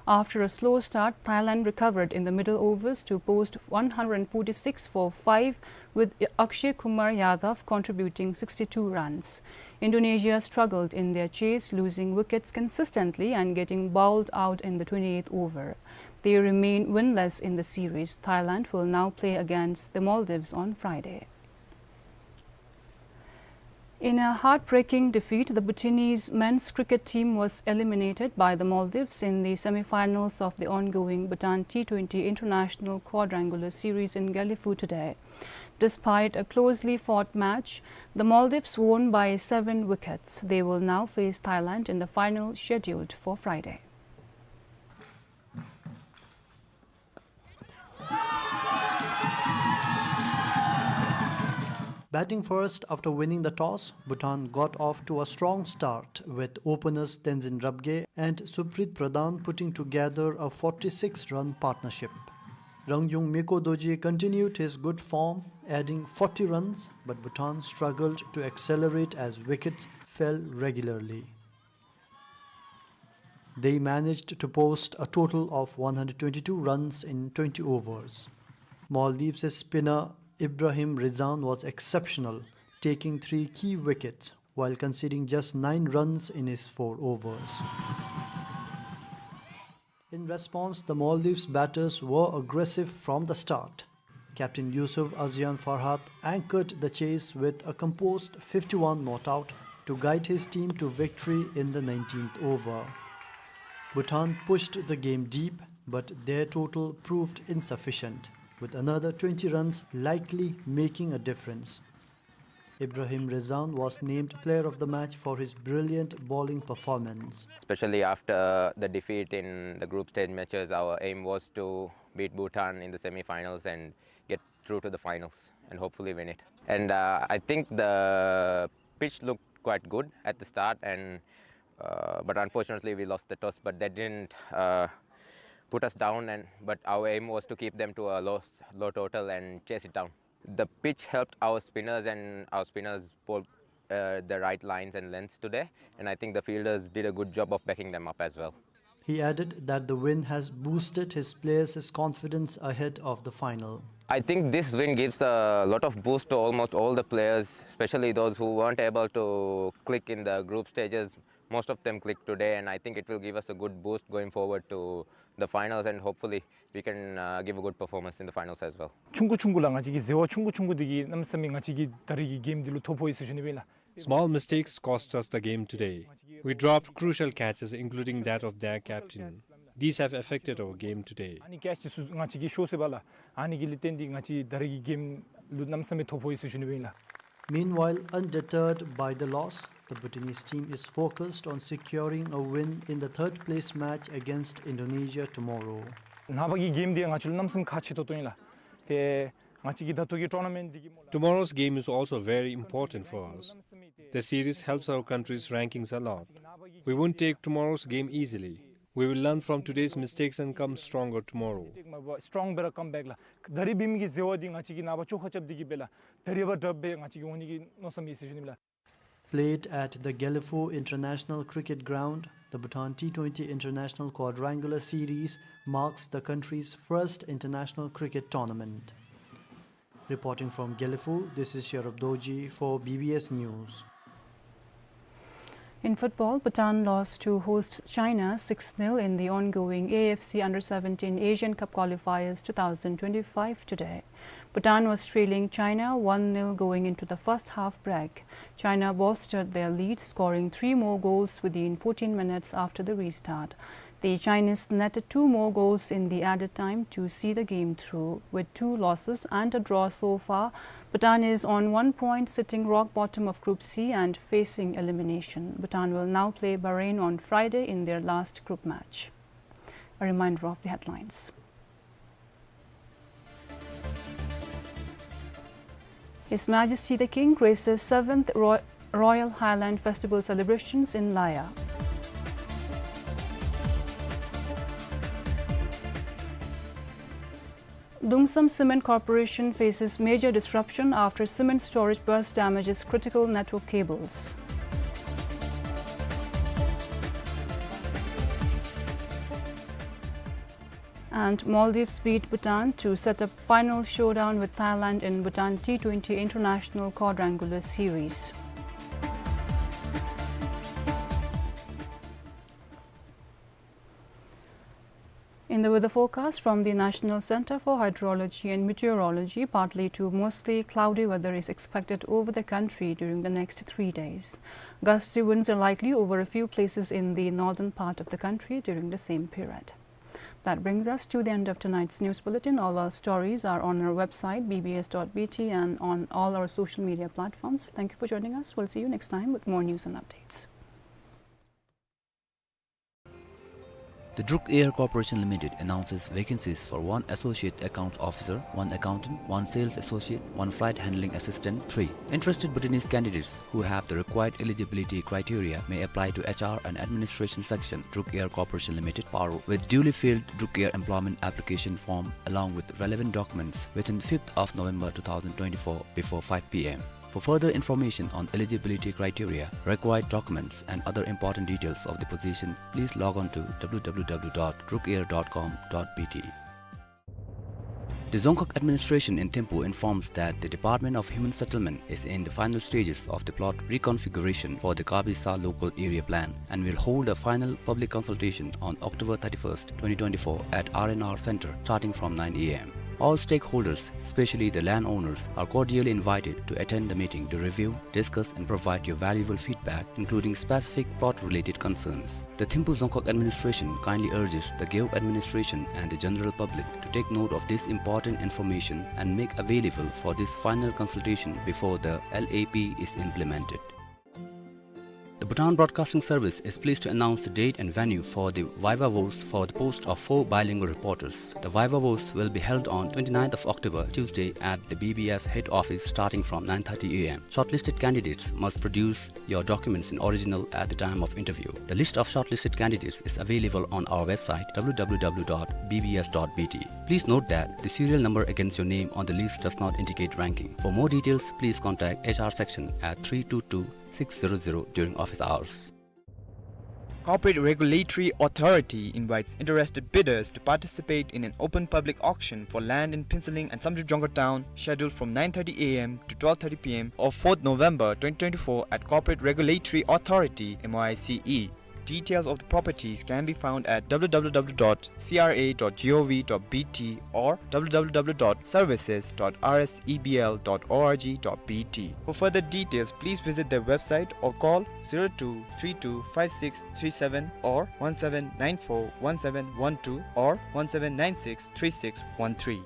After a slow start, Thailand recovered in the middle overs to post one hundred forty-six for five, with Akshay Kumar Yadav contributing sixty-two runs. Indonesia struggled in their chase, losing wickets consistently and getting bowled out in the twenty-eighth over. They remain winless in the series. Thailand will now play against the Maldives on Friday. In a heartbreaking defeat, the Bhutanese men's cricket team was eliminated by the Maldives in the semi-finals of the ongoing Bhutan T twenty International Quadrangular Series in Gelephu today. Despite a closely fought match, the Maldives won by seven wickets. They will now face Thailand in the final scheduled for Friday. Batting first after winning the toss, Bhutan got off to a strong start, with openers Tenzin Rabgay and Suprit Pradhan putting together a forty-six run partnership. Rangyung Miko Dorji continued his good form, adding forty runs, but Bhutan struggled to accelerate as wickets fell regularly. They managed to post a total of one hundred twenty-two runs in twenty overs. Maldives' spinner Ibrahim Rezan was exceptional, taking three key wickets while conceding just nine runs in his four overs. In response, the Maldives batters were aggressive from the start. Captain Yusuf Azyan Farhat anchored the chase with a composed fifty-one not out to guide his team to victory in the nineteenth over. Bhutan pushed the game deep, but their total proved insufficient, with another twenty runs likely making a difference. Ibrahim Rezan was named player of the match for his brilliant bowling performance. Especially after the defeat in the group stage matches, our aim was to beat Bhutan in the semi-finals and get through to the finals and hopefully win it. And, uh, I think the pitch looked quite good at the start, and, uh, but unfortunately we lost the toss, but that didn't, uh, put us down, and, but our aim was to keep them to a low, low total and chase it down. The pitch helped our spinners, and our spinners bowled, uh, the right lines and lengths today, and I think the fielders did a good job of backing them up as well. He added that the win has boosted his players' confidence ahead of the final. I think this win gives a lot of boost to almost all the players, especially those who weren't able to click in the group stages. Most of them clicked today, and I think it will give us a good boost going forward to the finals, and hopefully we can, uh, give a good performance in the finals as well. ཆུང་ཀུ་ཆུང་ཀུ་ལགས། ང་བཅས་ཀྱི་ཟེར་བ་ཆུང་ཀུ་ཆུང་ཀུ་འདི་གིས་གནམ་མེད་ས་མེད་ང་བཅས་ཀྱི་ད་རེས་ཀྱི་གེམ་འདི་ལུ་ཐོ་ཕོག་ཡི་ཟེར་ཞུ་ནི་ཨིན་ལགས། Small mistakes cost us the game today. We dropped crucial catches, including that of their captain. These have affected our game today. ཨ་ནི་ཀེཆ་འདི་ཚུ་ང་བཅས་ཀྱིས་ཤོར་སོ་ཡི་ལགས། ཨ་ནི་གི་ལས་བརྟེན་ཏེ་ང་བཅས་ད་རེས་ཀྱི་གེམ་ལུ་གནམ་མེད་ས་མེད་ཐོ་ཕོག་ཡི་ཟེར་ཞུ་ནི་ཨིན་ལགས། Meanwhile, undeterred by the loss, the Bhutanese team is focused on securing a win in the third place match against Indonesia tomorrow. ནངས་པ་གི་གེམ་འདི་ང་བཅས་ལུ་གནམ་མེད་ས་མེད་ཁག་ཆེ་ཏོག་ཏོ་ཨིན་ལགས། ཏེ་ང་བཅས་ཀྱི་ད་ལྟོ་གི་ཊོར་ན་མེནཊ་འདི་གི་སྨོ་ལགས། Tomorrow's game is also very important for us. The series helps our country's rankings a lot. We won't take tomorrow's game easily. We will learn from today's mistakes and come stronger tomorrow. སི་ཊྲོང་སྦེ་ར་ཀམ་བེཀ་ལགས། ད་རེས་འབད་མི་གི་ཟེར་བ་འདི་ང་བཅས་ཀྱིས་ནངས་པ་བཅོ་ཁ་རྐྱབ་སྟེ་གི་སྦེ་ལགས། ད་རེས་འབད་དྲགཔ་སྦེ་ང་བཅས་ཀྱིས་འོང་ནི་གི་མནོ་བསམ་ཡོད་ཟེར་ཞུ་ནི་ཨིན་ལགས། Played at the Gelephu International Cricket Ground, the Bhutan T twenty International Quadrangular Series marks the country's first international cricket tournament. Reporting from Gelephu, this is Sherub Dorji for B B S News. In football, Bhutan lost to host China six nil in the ongoing A F C Under seventeen Asian Cup Qualifiers two thousand twenty-five today. Bhutan was trailing China one nil going into the first half break. China bolstered their lead, scoring three more goals within fourteen minutes after the restart. The Chinese netted two more goals in the added time to see the game through. With two losses and a draw so far, Bhutan is on one point, sitting rock bottom of Group C and facing elimination. Bhutan will now play Bahrain on Friday in their last group match. A reminder of the headlines. His Majesty the King graces seventh Roy-, Royal Highland Festival celebrations in Laya. Dungsam Cement Corporation faces major disruption after cement storage burst damages critical network cables. And Maldives beat Bhutan to set up final showdown with Thailand in Bhutan T twenty International Quadrangular Series. In the weather forecast from the National Centre for Hydrology and Meteorology, partly to mostly cloudy weather is expected over the country during the next three days. Gusty winds are likely over a few places in the northern part of the country during the same period. That brings us to the end of tonight's news bulletin. All our stories are on our website, B B S dot B T, and on all our social media platforms. Thank you for joining us. We'll see you next time with more news and updates. The Druk Air Corporation Limited announces vacancies for one Associate Accounts Officer, one Accountant, one Sales Associate, one Flight Handling Assistant, three. Interested Bhutanese candidates who have the required eligibility criteria may apply to H R and Administration Section, Druk Air Corporation Limited, Paro, with duly filled Druk Air Employment Application Form along with relevant documents within fifth of November two thousand twenty-four before five P M. For further information on eligibility criteria, required documents, and other important details of the position, please log on to W W W dot druk air dot com dot B T. The Dzongkhag administration in Thimphu informs that the Department of Human Settlement is in the final stages of the plot reconfiguration for the Kabisa local area plan and will hold a final public consultation on October thirty-first, twenty twenty-four at R and R Center starting from nine A M. All stakeholders, especially the landowners, are cordially invited to attend the meeting to review, discuss and provide your valuable feedback, including specific plot-related concerns. The Thimphu Dzongkhag administration kindly urges the Gewog administration and the general public to take note of this important information and make available for this final consultation before the L A P is implemented. The Bhutan Broadcasting Service is pleased to announce the date and venue for the viva voce for the post of four bilingual reporters. The viva voce will be held on twenty-ninth of October, Tuesday, at the B B S head office starting from nine thirty A M. Shortlisted candidates must produce your documents in original at the time of interview. The list of shortlisted candidates is available on our website, W W W dot B B S dot B T. Please note that the serial number against your name on the list does not indicate ranking. For more details, please contact H R section at three two two six zero zero during office hours. Corporate Regulatory Authority invites interested bidders to participate in an open public auction for land in Phuentsholing and Samdrup Jongkhar Town, scheduled from nine thirty A M to twelve thirty P M of fourth November twenty twenty-four at Corporate Regulatory Authority, M O I C E. Details of the properties can be found at W W W dot C R A dot G O V dot B T or W W W dot services dot R S E B L dot org dot B T. For further details, please visit their website or call zero two three two five six three seven or one seven nine four one seven one two or one seven nine six three six one three.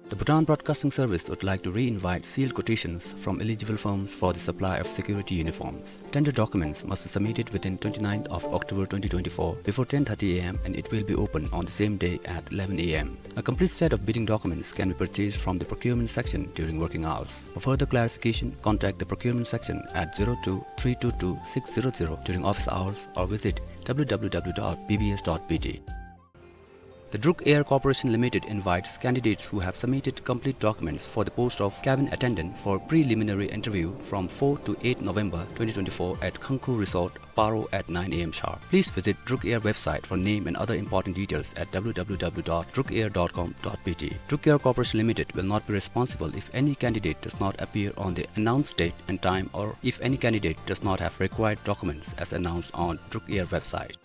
The Bhutan Broadcasting Service would like to re-invite sealed quotations from eligible firms for the supply of security uniforms. Tender documents must be submitted within twenty-ninth of October twenty twenty-four before ten thirty A M and it will be open on the same day at eleven A M. A complete set of bidding documents can be purchased from the procurement section during working hours. For further clarification, contact the procurement section at zero two three two two six zero zero during office hours or visit W W W dot B B S dot B T. The Druk Air Corporation Limited invites candidates who have submitted complete documents for the post of cabin attendant for preliminary interview from fourth to eighth November twenty twenty-four at Khangkhu Resort, Paro at nine A M sharp. Please visit Druk Air website for name and other important details at W W W dot druk air dot com dot B T. Druk Air Corporation Limited will not be responsible if any candidate does not appear on the announced date and time or if any candidate does not have required documents as announced on Druk Air website.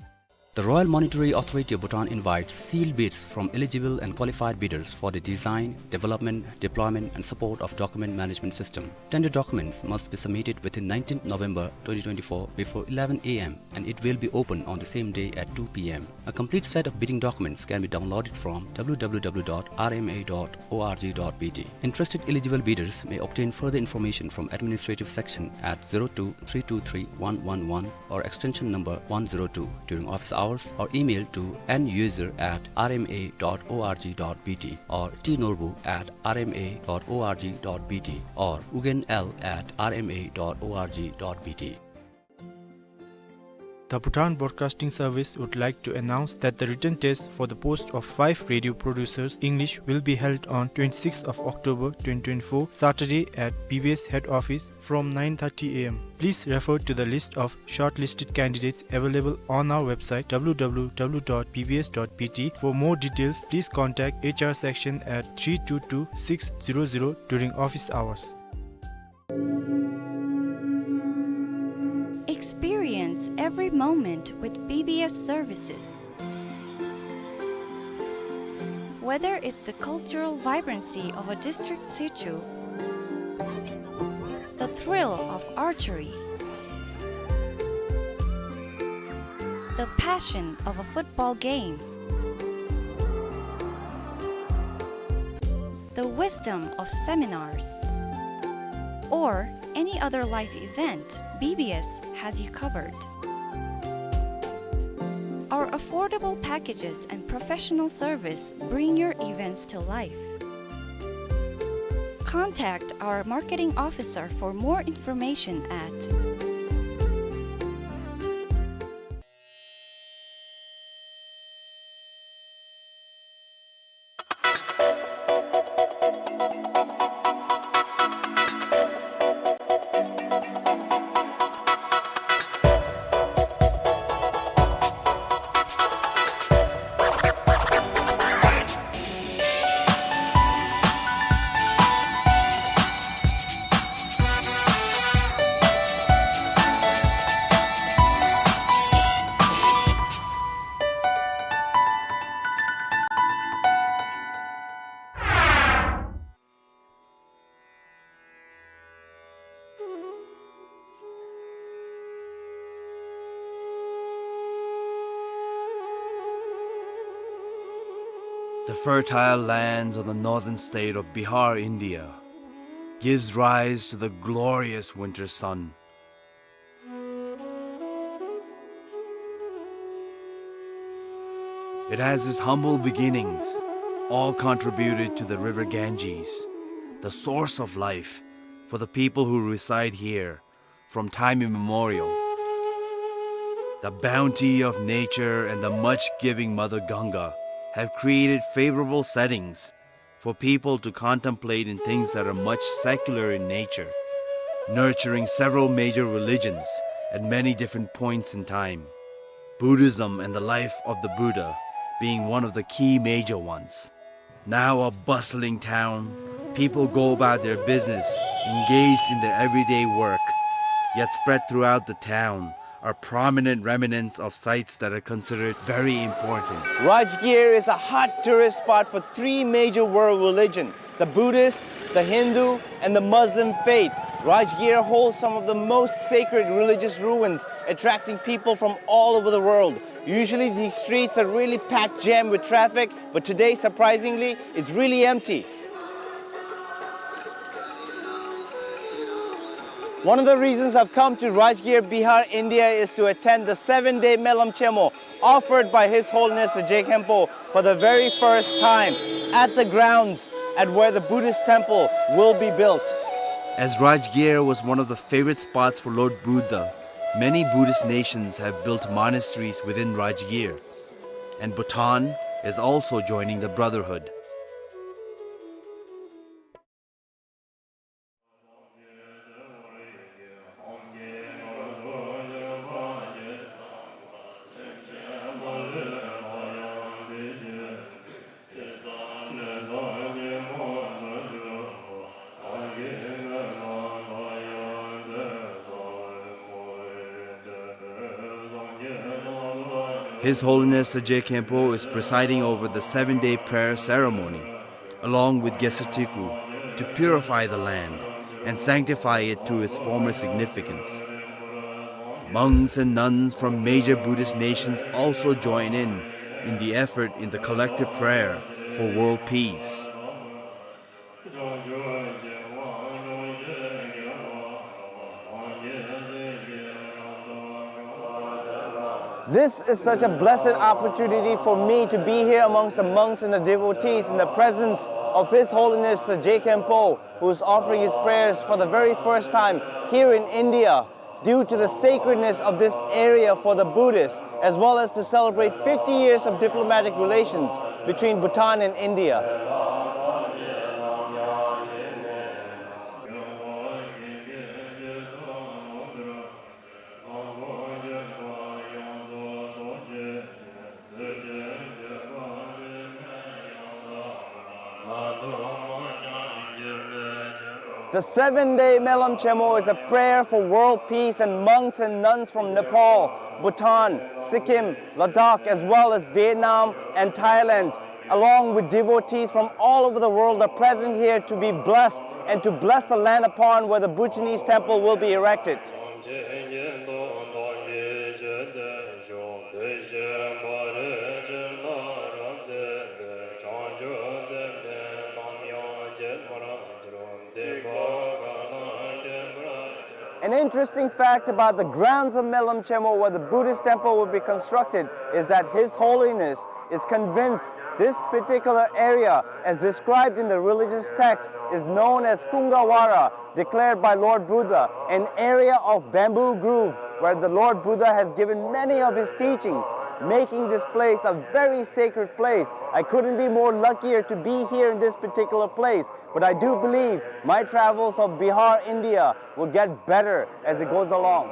The Royal Monetary Authority of Bhutan invites sealed bids from eligible and qualified bidders for the design, development, deployment and support of document management system. Tender documents must be submitted within nineteenth November twenty twenty-four before eleven A M and it will be open on the same day at two P M. A complete set of bidding documents can be downloaded from W W W dot R M A dot org dot B T. Interested eligible bidders may obtain further information from administrative section at zero two three two three one one one or extension number one zero two during office hours or email to n user at R M A dot org dot B T or T Norbu at R M A dot org dot B T or Ugyen L at R M A dot org dot B T. The Bhutan Broadcasting Service would like to announce that the written test for the post of five radio producers English will be held on twenty-sixth of October twenty twenty-four, Saturday at B B S head office from nine thirty A M. Please refer to the list of shortlisted candidates available on our website W W W dot B B S dot B T. For more details, please contact H R section at three two two six zero zero during office hours. Experience every moment with B B S services. Whether it's the cultural vibrancy of a district situ, the thrill of archery, the passion of a football game, the wisdom of seminars, or any other life event, B B S has you covered. Our Affordable packages and professional service bring your events to life. Contact our marketing officer for more information at The fertile lands of the northern state of Bihar, India, gives rise to the glorious winter sun. It has its humble beginnings, all contributed to the river Ganges, the source of life for the people who reside here from time immemorial. The bounty of nature and the much-giving Mother Ganga have created favorable settings for people to contemplate in things that are much secular in nature, nurturing several major religions at many different points in time, Buddhism and the life of the Buddha being one of the key major ones. Now a bustling town, people go about their business, engaged in their everyday work, yet spread throughout the town are prominent remnants of sites that are considered very important. Rajgir is a hot tourist spot for three major world religion, the Buddhist, the Hindu, and the Muslim faith. Rajgir holds some of the most sacred religious ruins, attracting people from all over the world. Usually these streets are really packed jam with traffic, but today, surprisingly, it's really empty. One of the reasons I've come to Rajgir, Bihar, India is to attend the seven-day Melam Chemo offered by His Holiness the Je Khenpo for the very first time at the grounds at where the Buddhist temple will be built. As Rajgir was one of the favorite spots for Lord Buddha, many Buddhist nations have built monasteries within Rajgir, and Bhutan is also joining the brotherhood. His Holiness the Je Khenpo is presiding over the seven-day prayer ceremony, along with Gesatiku, to purify the land and sanctify it to its former significance. Monks and nuns from major Buddhist nations also join in, in the effort in the collective prayer for world peace. This is such a blessed opportunity for me to be here amongst the monks and the devotees in the presence of His Holiness the Je Khenpo, who is offering his prayers for the very first time here in India, due to the sacredness of this area for the Buddhists, as well as to celebrate fifty years of diplomatic relations between Bhutan and India. The seven-day Melam Chemo is a prayer for world peace, and monks and nuns from Nepal, Bhutan, Sikkim, Ladakh, as well as Vietnam and Thailand, along with devotees from all over the world, are present here to be blessed and to bless the land upon where the Bhutanese temple will be erected. An interesting fact about the grounds of Melam Chemo, where the Buddhist temple will be constructed, is that His Holiness is convinced this particular area, as described in the religious text, is known as Kungawara, declared by Lord Buddha, an area of bamboo grove where the Lord Buddha has given many of his teachings, making this place a very sacred place. I couldn't be more luckier to be here in this particular place, but I do believe my travels of Bihar, India, will get better as it goes along.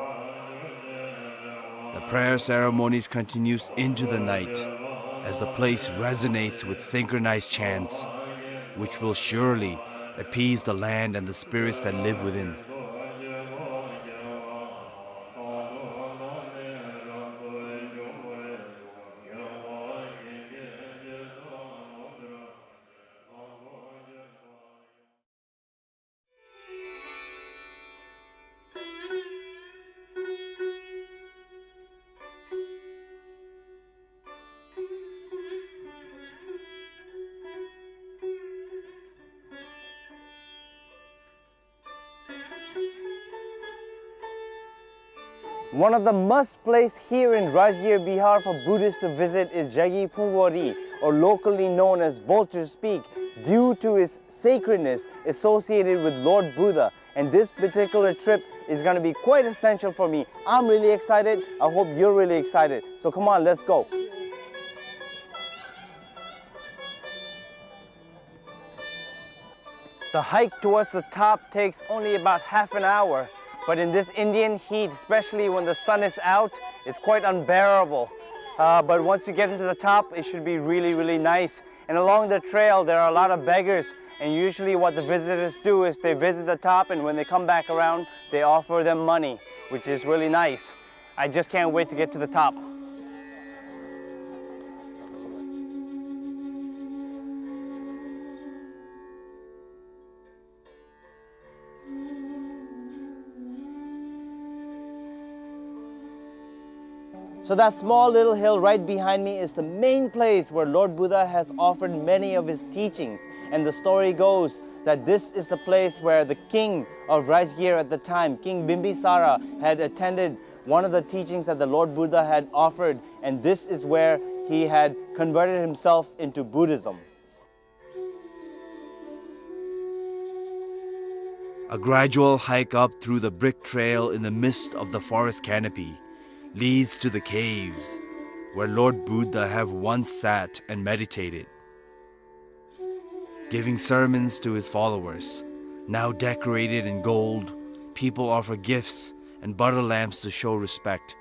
The prayer ceremonies continues into the night as the place resonates with synchronized chants, which will surely appease the land and the spirits that live within. One of the must place here in Rajgir, Bihar for Buddhists to visit is Jagi Phungwari, or locally known as Vulture's Peak, due to its sacredness associated with Lord Buddha. And this particular trip is gonna be quite essential for me. I'm really excited. I hope you're really excited. So come on, let's go. The hike towards the top takes only about half an hour, but in this Indian heat, especially when the sun is out, it's quite unbearable. Uh, but once you get into the top, it should be really, really nice. And along the trail, there are a lot of beggars, and usually what the visitors do is they visit the top, and when they come back around, they offer them money, which is really nice. I just can't wait to get to the top. So that small little hill right behind me is the main place where Lord Buddha has offered many of his teachings. And the story goes that this is the place where the king of Rajgir at the time, King Bimbisara, had attended one of the teachings that the Lord Buddha had offered, and this is where he had converted himself into Buddhism. A gradual hike up through the brick trail in the midst of the forest canopy leads to the caves where Lord Buddha have once sat and meditated. Giving sermons to his followers, now decorated in gold, people offer gifts and butter lamps to show respect.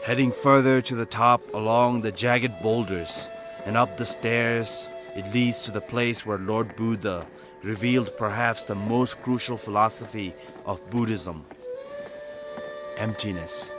Heading further to the top along the jagged boulders and up the stairs, it leads to the place where Lord Buddha revealed perhaps the most crucial philosophy of Buddhism: emptiness.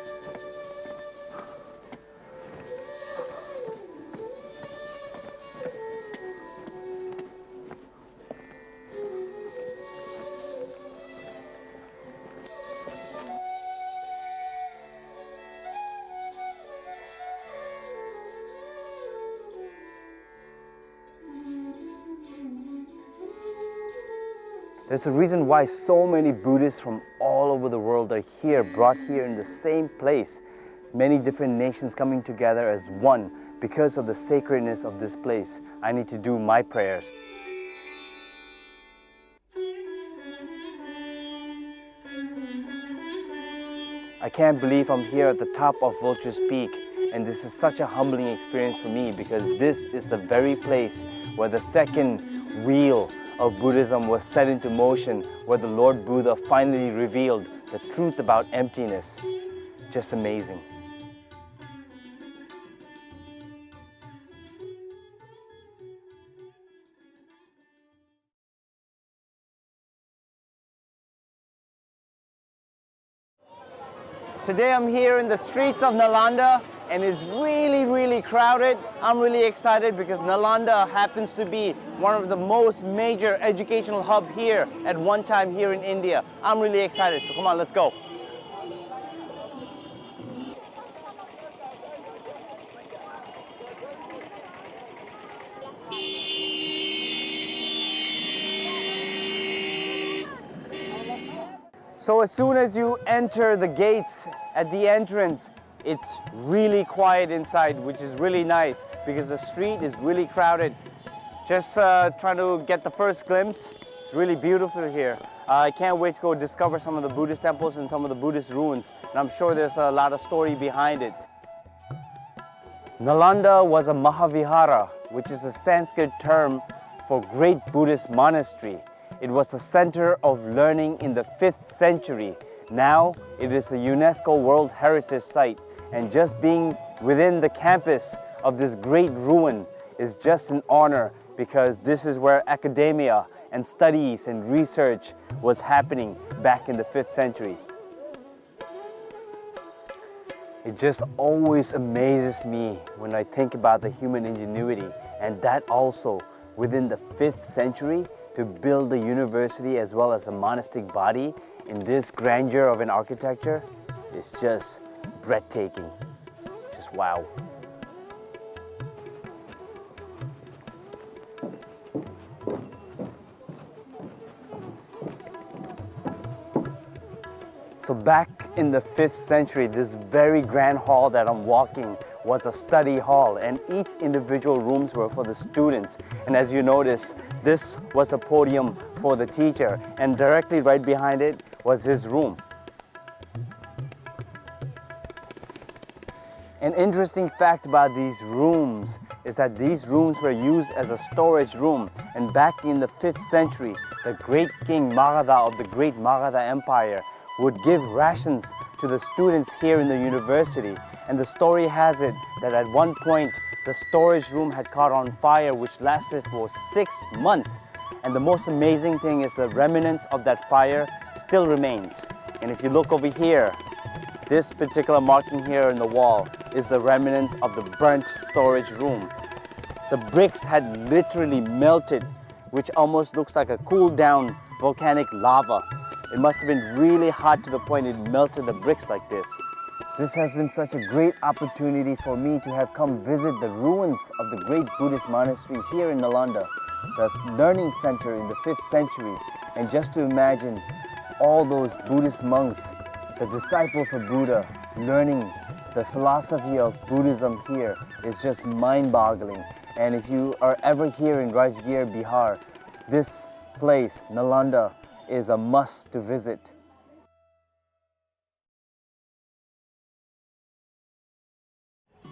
There's a reason why so many Buddhists from all over the world are here, brought here in the same place. Many different nations coming together as one because of the sacredness of this place. I need to do my prayers. I can't believe I'm here at the top of Vulture's Peak, and this is such a humbling experience for me because this is the very place where the second wheel of Buddhism was set into motion, where the Lord Buddha finally revealed the truth about emptiness. Just amazing. Today I'm here in the streets of Nalanda, and it's really, really crowded. I'm really excited because Nalanda happens to be one of the most major educational hub here at one time here in India. I'm really excited, so come on, let's go. So as soon as you enter the gates at the entrance, it's really quiet inside, which is really nice because the street is really crowded. Just, uh, trying to get the first glimpse. It's really beautiful here. Uh, I can't wait to go discover some of the Buddhist temples and some of the Buddhist ruins. And I'm sure there's a lot of story behind it. Nalanda was a Mahavihara, which is a Sanskrit term for great Buddhist monastery. It was the center of learning in the fifth century. Now it is a UNESCO World Heritage Site, and just being within the campus of this great ruin is just an honor, because this is where academia and studies and research was happening back in the fifth century. It just always amazes me when I think about the human ingenuity, and that also within the fifth century, to build the university as well as the monastic body in this grandeur of an architecture is just breathtaking. Just wow. So back in the fifth century, this very grand hall that I'm walking was a study hall, and each individual rooms were for the students. And as you notice, this was the podium for the teacher, and directly right behind it was his room. An interesting fact about these rooms is that these rooms were used as a storage room, and back in the fifth century, the great king Magadha of the great Magadha Empire would give rations to the students here in the university. And the story has it that at one point, the storage room had caught on fire, which lasted for six months. And the most amazing thing is the remnants of that fire still remains. And if you look over here, this particular marking here in the wall is the remnants of the burnt storage room. The bricks had literally melted, which almost looks like a cooled down volcanic lava. It must have been really hot to the point it melted the bricks like this. This has been such a great opportunity for me to have come visit the ruins of the great Buddhist monastery here in Nalanda, the learning center in the fifth century, and just to imagine all those Buddhist monks, the disciples of Buddha, learning the philosophy of Buddhism here is just mind-boggling. And if you are ever here in Rajgir, Bihar, this place, Nalanda, is a must to visit.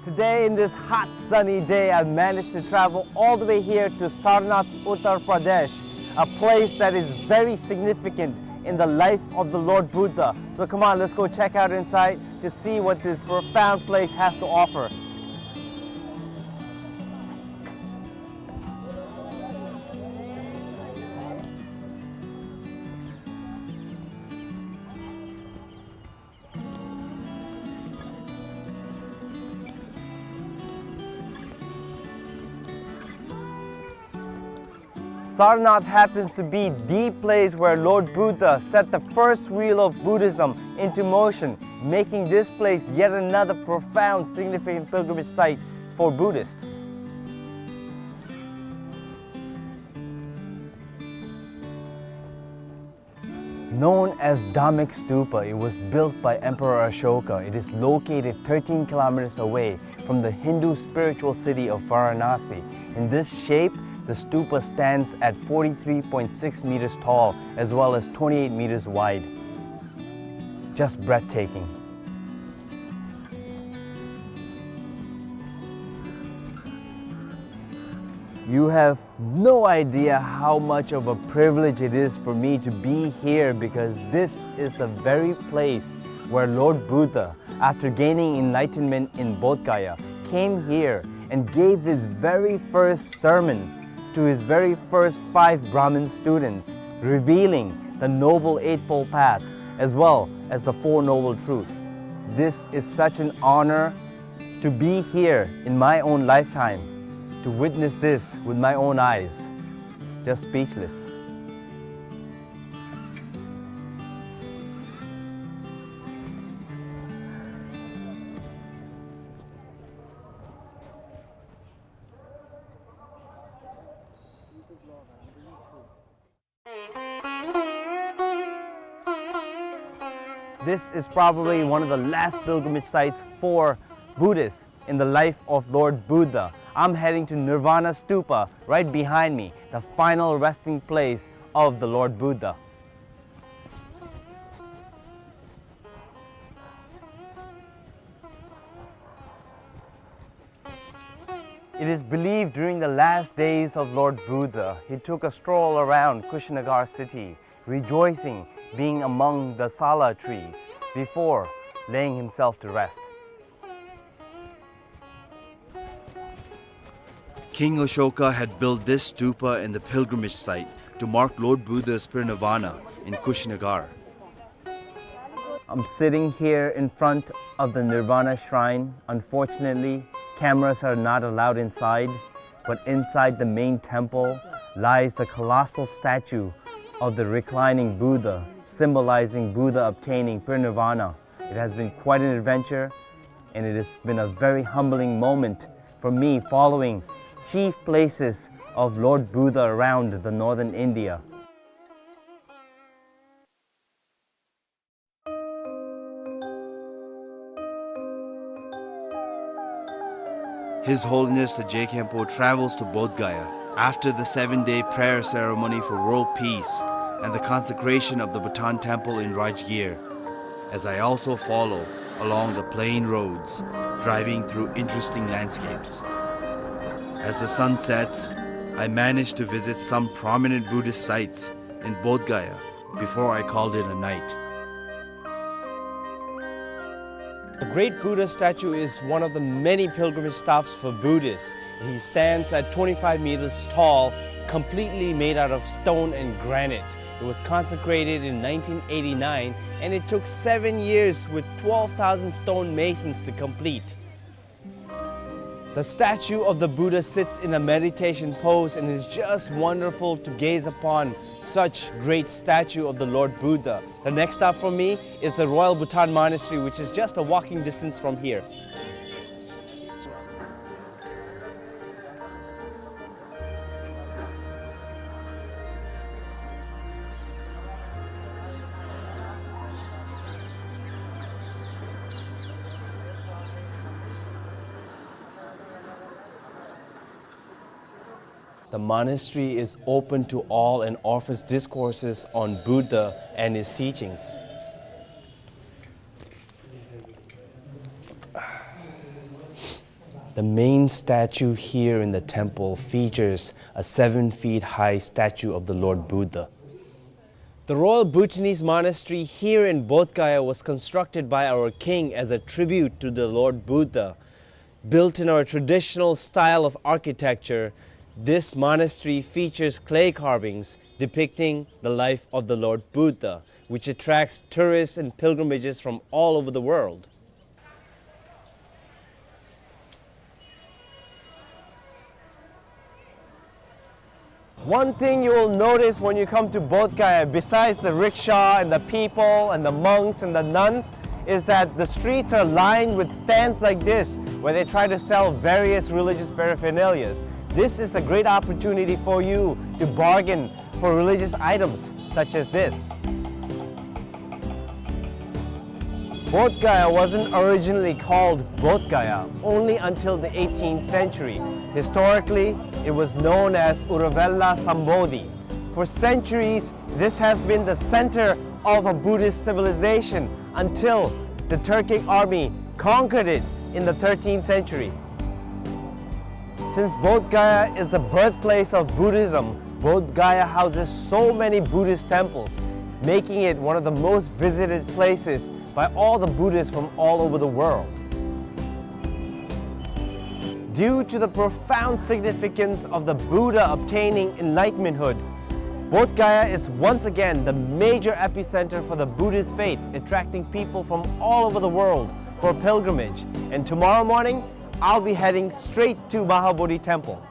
Today, in this hot, sunny day, I managed to travel all the way here to Sarnath, Uttar Pradesh, a place that is very significant in the life of the Lord Buddha. So come on, let's go check out inside to see what this profound place has to offer. Sarnath happens to be the place where Lord Buddha set the first wheel of Buddhism into motion, making this place yet another profound, significant pilgrimage site for Buddhists. Known as Dhammik Stupa, it was built by Emperor Ashoka. It is located thirteen kilometers away from the Hindu spiritual city of Varanasi. In this shape, the stupa stands at forty-three point six meters tall as well as twenty-eight meters wide. Just breathtaking. You have no idea how much of a privilege it is for me to be here, because this is the very place where Lord Buddha, after gaining enlightenment in Bodh Gaya, came here and gave his very first sermon to his very first five Brahmin students, revealing the Noble Eightfold Path as well as the Four Noble Truths. This is such an honor to be here in my own lifetime, to witness this with my own eyes. Just speechless. This is probably one of the last pilgrimage sites for Buddhists in the life of Lord Buddha. I'm heading to Nirvana Stupa right behind me, the final resting place of the Lord Buddha. It is believed during the last days of Lord Buddha, he took a stroll around Kushinagar city, rejoicing being among the sala trees, before laying himself to rest. King Ashoka had built this stupa in the pilgrimage site to mark Lord Buddha's parinirvana in Kushinagar. I'm sitting here in front of the Nirvana Shrine. Unfortunately, cameras are not allowed inside, but inside the main temple lies the colossal statue of the reclining Buddha, symbolizing Buddha obtaining parinirvana. It has been quite an adventure, and it has been a very humbling moment for me, following chief places of Lord Buddha around the northern India. His Holiness the Je Khenpo travels to Bodh Gaya after the seven-day prayer ceremony for world peace and the consecration of the Bhutan Temple in Rajgir, as I also follow along the plain roads, driving through interesting landscapes. As the sun sets, I manage to visit some prominent Buddhist sites in Bodh Gaya before I called it a night. The great Buddha statue is one of the many pilgrimage stops for Buddhists. He stands at twenty-five meters tall, completely made out of stone and granite. It was consecrated in nineteen eighty-nine, and it took seven years with twelve thousand stone masons to complete. The statue of the Buddha sits in a meditation pose, and it's just wonderful to gaze upon such great statue of the Lord Buddha. The next stop for me is the Royal Bhutan Monastery, which is just a walking distance from here. The monastery is open to all and offers discourses on Buddha and his teachings. The main statue here in the temple features a seven feet high statue of the Lord Buddha. The Royal Bhutanese Monastery here in Bodh Gaya was constructed by our king as a tribute to the Lord Buddha. Built in our traditional style of architecture, this monastery features clay carvings depicting the life of the Lord Buddha, which attracts tourists and pilgrimages from all over the world. One thing you will notice when you come to Bodh Gaya, besides the rickshaw and the people and the monks and the nuns, is that the streets are lined with stands like this, where they try to sell various religious paraphernalias. This is a great opportunity for you to bargain for religious items such as this. Bodh Gaya wasn't originally called Bodh Gaya only until the eighteenth century. Historically, it was known as Uruvela Sambodhi. For centuries, this has been the center of a Buddhist civilization until the Turkic army conquered it in the thirteenth century. Since Bodh Gaya is the birthplace of Buddhism, Bodh Gaya houses so many Buddhist temples, making it one of the most visited places by all the Buddhists from all over the world. Due to the profound significance of the Buddha obtaining enlightenmenthood, Bodh Gaya is once again the major epicenter for the Buddhist faith, attracting people from all over the world for pilgrimage. And tomorrow morning, I'll be heading straight to Mahabodhi Temple.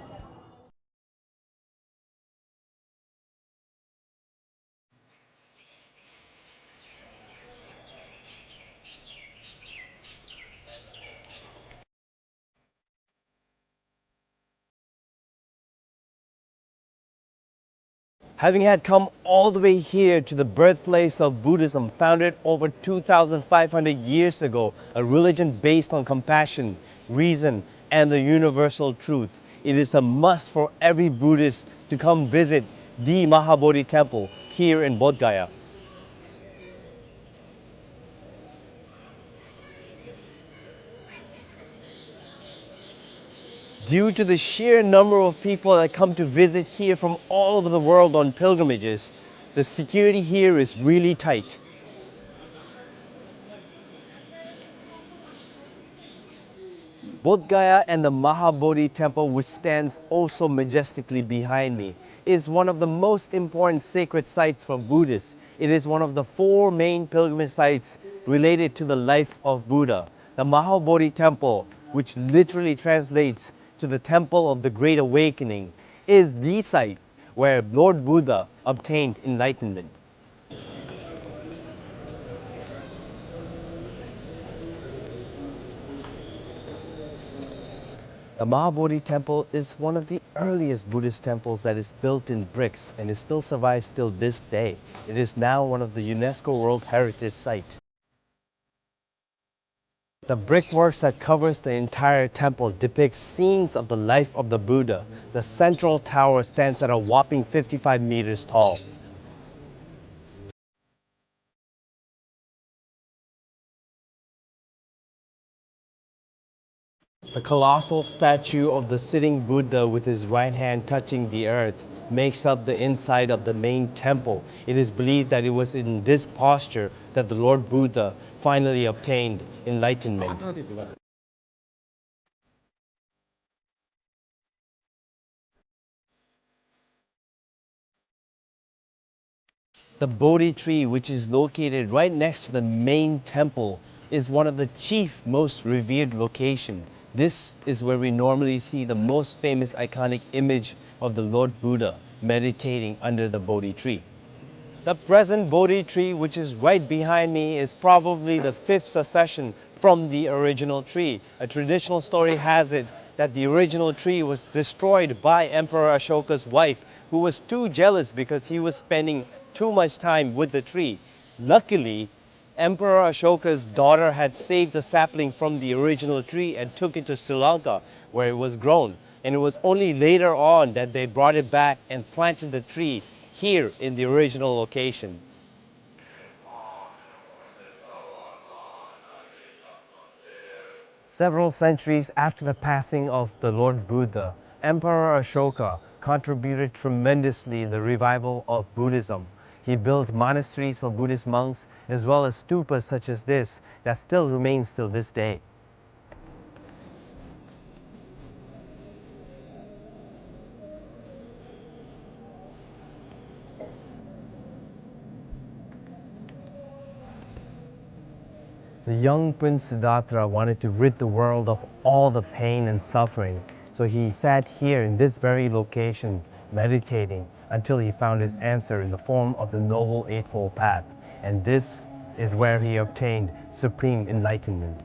Having had come all the way here to the birthplace of Buddhism, founded over two thousand five hundred years ago, a religion based on compassion, reason, and the universal truth, it is a must for every Buddhist to come visit the Mahabodhi Temple here in Bodh Gaya. Due to the sheer number of people that come to visit here from all over the world on pilgrimages, the security here is really tight. Bodh Gaya and the Mahabodhi Temple, which stands also majestically behind me, is one of the most important sacred sites for Buddhists. It is one of the four main pilgrimage sites related to the life of Buddha. The Mahabodhi Temple, which literally translates to the Temple of the Great Awakening, is the site where Lord Buddha obtained enlightenment. The Mahabodhi Temple is one of the earliest Buddhist temples that is built in bricks, and it still survives till this day. It is now one of the UNESCO World Heritage Site. The brickworks that covers the entire temple depicts scenes of the life of the Buddha. The central tower stands at a whopping fifty-five meters tall. The colossal statue of the sitting Buddha with his right hand touching the earth makes up the inside of the main temple. It is believed that it was in this posture that the Lord Buddha finally obtained enlightenment. The Bodhi tree, which is located right next to the main temple, is one of the chief, most revered location. This is where we normally see the most famous iconic image of the Lord Buddha meditating under the Bodhi tree. The present Bodhi tree, which is right behind me, is probably the fifth succession from the original tree. A traditional story has it that the original tree was destroyed by Emperor Ashoka's wife, who was too jealous because he was spending too much time with the tree. Luckily, Emperor Ashoka's daughter had saved the sapling from the original tree and took it to Sri Lanka, where it was grown. And it was only later on that they brought it back and planted the tree here in the original location. Several centuries after the passing of the Lord Buddha, Emperor Ashoka contributed tremendously in the revival of Buddhism. He built monasteries for Buddhist monks, as well as stupas such as this that still remains till this day. The young prince Siddhartha wanted to rid the world of all the pain and suffering, so he sat here in this very location, meditating until he found his answer in the form of the Noble Eightfold Path, and this is where he obtained supreme enlightenment.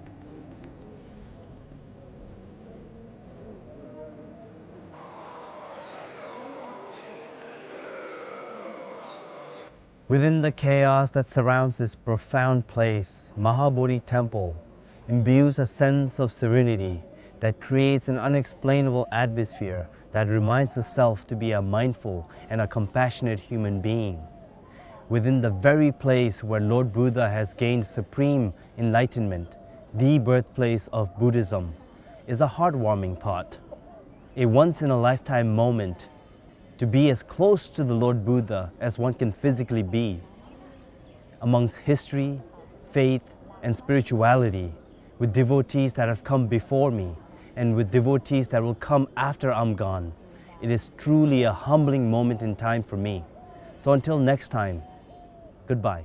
Within the chaos that surrounds this profound place, Mahabodhi Temple imbues a sense of serenity that creates an unexplainable atmosphere that reminds the self to be a mindful and a compassionate human being. Within the very place where Lord Buddha has gained supreme enlightenment, the birthplace of Buddhism, is a heartwarming thought. a once in a lifetime moment to be as close to the Lord Buddha as one can physically be, amongst history, faith, and spirituality, with devotees that have come before me and with devotees that will come after I'm gone. It is truly a humbling moment in time for me. So until next time, goodbye.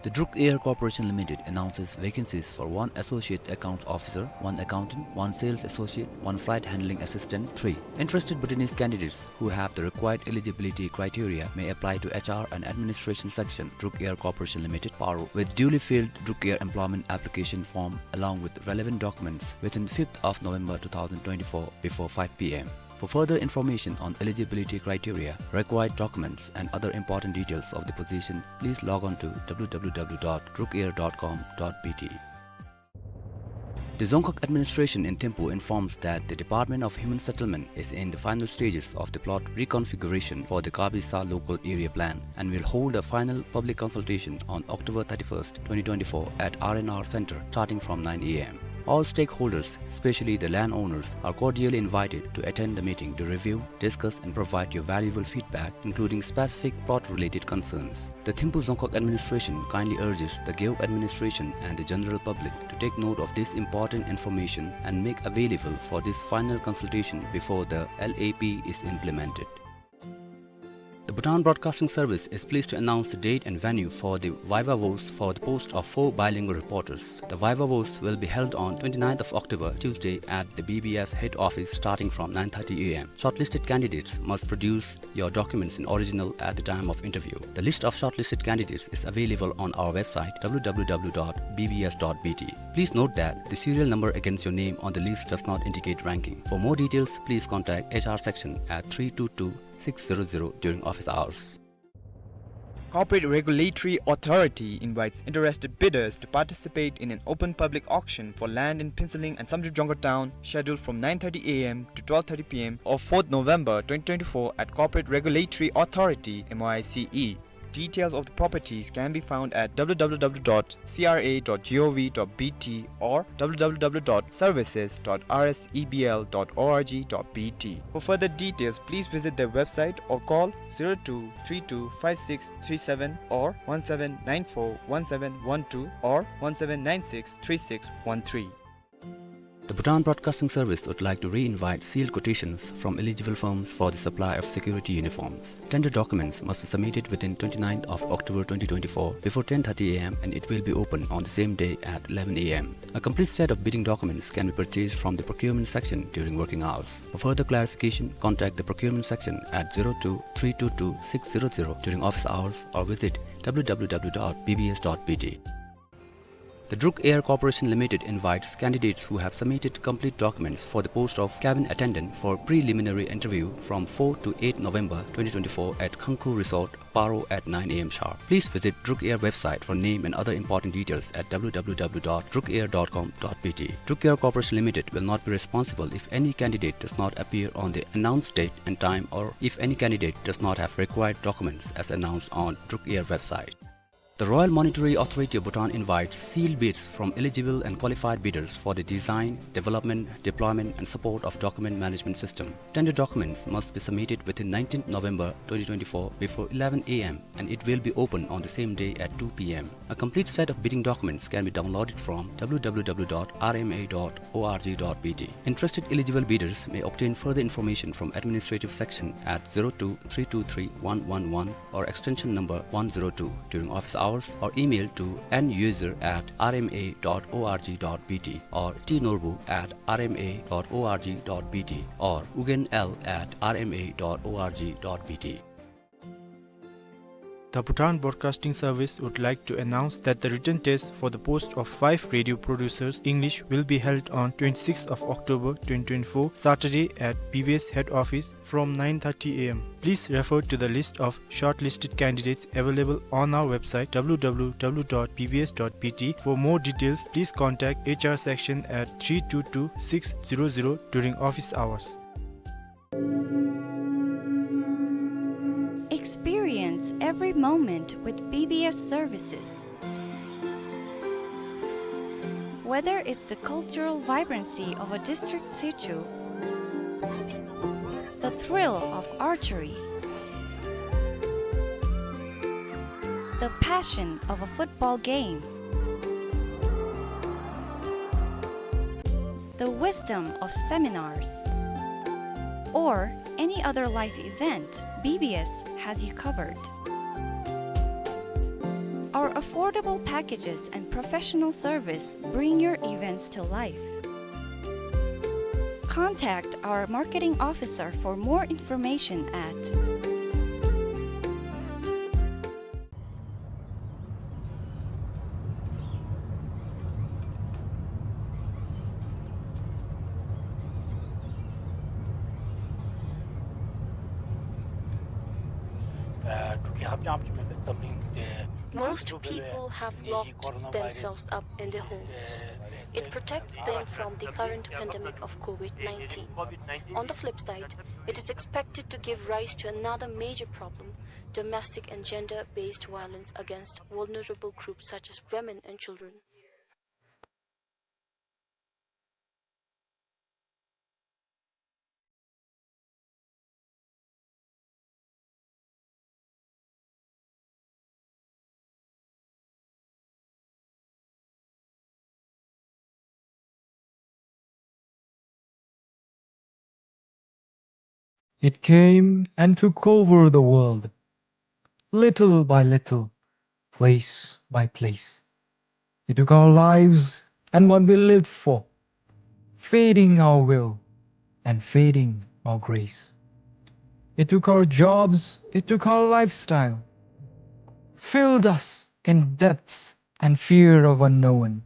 The Druk Air Corporation Limited announces vacancies for one Associate Accounts Officer, one Accountant, one Sales Associate, one Flight Handling Assistant, three. Interested Bhutanese candidates who have the required eligibility criteria may apply to H R and Administration Section, Druk Air Corporation Limited, Paro, with duly filled Druk Air Employment Application form along with relevant documents within fifth of November two thousand twenty-four before five P M. For further information on eligibility criteria, required documents, and other important details of the position, please log on to W W W dot druk air dot com dot B T. The Dzongkhag administration in Thimphu informs that the Department of Human Settlement is in the final stages of the plot reconfiguration for the Kabisa local area plan and will hold a final public consultation on October thirty-first, twenty twenty-four at R and R Center starting from nine A M. All stakeholders, especially the landowners, are cordially invited to attend the meeting to review, discuss and provide your valuable feedback, including specific plot-related concerns. The Thimphu Dzongkhag administration kindly urges the Gewog administration and the general public to take note of this important information and make available for this final consultation before the L A P is implemented. The Bhutan Broadcasting Service is pleased to announce the date and venue for the viva voce for the post of four bilingual reporters. The viva voce will be held on twenty-ninth of October, Tuesday, at the B B S head office starting from nine thirty A M. Shortlisted candidates must produce your documents in original at the time of interview. The list of shortlisted candidates is available on our website, W W W dot B B S dot B T. Please note that the serial number against your name on the list does not indicate ranking. For more details, please contact H R section at three two two six zero zero during office hours. Corporate Regulatory Authority invites interested bidders to participate in an open public auction for land in Phuentsholing and Samdrup Dzongkhag town, scheduled from nine thirty A M to twelve thirty P M of fourth November twenty twenty-four at Corporate Regulatory Authority, M O I C E. Details of the properties can be found at W W W dot C R A dot G O V dot B T or W W W dot services dot R S E B L dot org dot B T. For further details, please visit their website or call zero two three two five six three seven or one seven nine four one seven one two or one seven nine six three six one three. The Bhutan Broadcasting Service would like to re-invite sealed quotations from eligible firms for the supply of security uniforms. Tender documents must be submitted within twenty-ninth of October twenty twenty-four before ten thirty A M and it will be open on the same day at eleven A M. A complete set of bidding documents can be purchased from the procurement section during working hours. For further clarification, contact the procurement section at zero two three two two six zero zero during office hours or visit W W W dot B B S dot B T. The Druk Air Corporation Limited invites candidates who have submitted complete documents for the post of cabin attendant for preliminary interview from fourth to eighth November twenty twenty-four at Khangkhu Resort, Paro at nine A M sharp. Please visit Druk Air website for name and other important details at W W W dot druk air dot com dot B T. Druk Air Corporation Limited will not be responsible if any candidate does not appear on the announced date and time or if any candidate does not have required documents as announced on Druk Air website. The Royal Monetary Authority of Bhutan invites sealed bids from eligible and qualified bidders for the design, development, deployment and support of document management system. Tender documents must be submitted within nineteenth November twenty twenty-four before eleven A M and it will be open on the same day at two P M. A complete set of bidding documents can be downloaded from W W W dot R M A dot org dot B T. Interested eligible bidders may obtain further information from administrative section at zero two three two three one one one or extension number one zero two during office hours or email to n user at r m a dot org dot b t or t norbu at r m a dot org dot b t or ugyen l at r m a dot org dot b t. The Bhutan Broadcasting Service would like to announce that the written test for the post of five radio producers English will be held on twenty-sixth of October twenty twenty-four, Saturday at B B S head office from nine thirty a m. Please refer to the list of shortlisted candidates available on our website w w w dot b b s dot b t. For more details, please contact H R section at three two two six zero zero during office hours. Experience every moment with B B S services. Whether it's the cultural vibrancy of a district sichu, the thrill of archery, the passion of a football game, the wisdom of seminars, or any other life event, B B S has you covered. Our affordable packages and professional service bring your events to life. Contact our marketing officer for more information at Most people have locked themselves up in their homes. It protects them from the current pandemic of COVID nineteen. On the flip side, it is expected to give rise to another major problem, domestic and gender-based violence against vulnerable groups such as women and children. It came and took over the world, little by little, place by place. It took our lives and what we lived for, feeding our will and feeding our grace. It took our jobs, it took our lifestyle, filled us in debts and fear of unknown,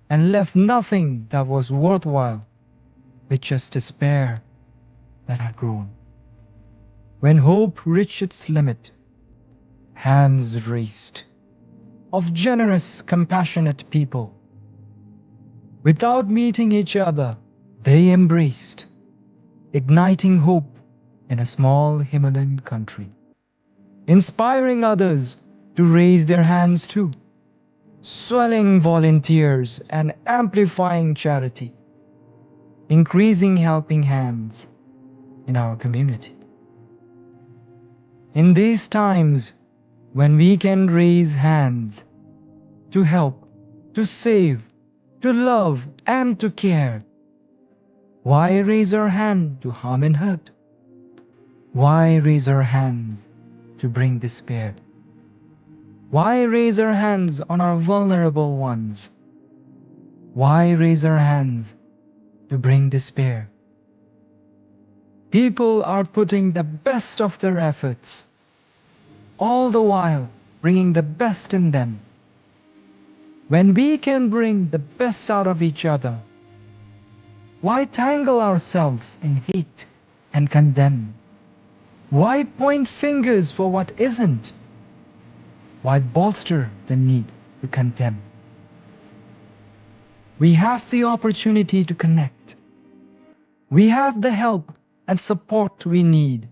and left nothing that was worthwhile, with just despair that had grown. When hope reached its limit, hands raised of generous, compassionate people. Without meeting each other, they embraced, igniting hope in a small Himalayan country, inspiring others to raise their hands too, swelling volunteers and amplifying charity, increasing helping hands in our community. In these times, when we can raise hands to help, to save, to love, and to care, why raise our hand to harm and hurt? Why raise our hands to bring despair? Why raise our hands on our vulnerable ones? Why raise our hands to bring despair? People are putting the best of their efforts, all the while bringing the best in them. When we can bring the best out of each other, why tangle ourselves in hate and condemn? Why point fingers for what isn't? Why bolster the need to condemn? We have the opportunity to connect. We have the help and support we need.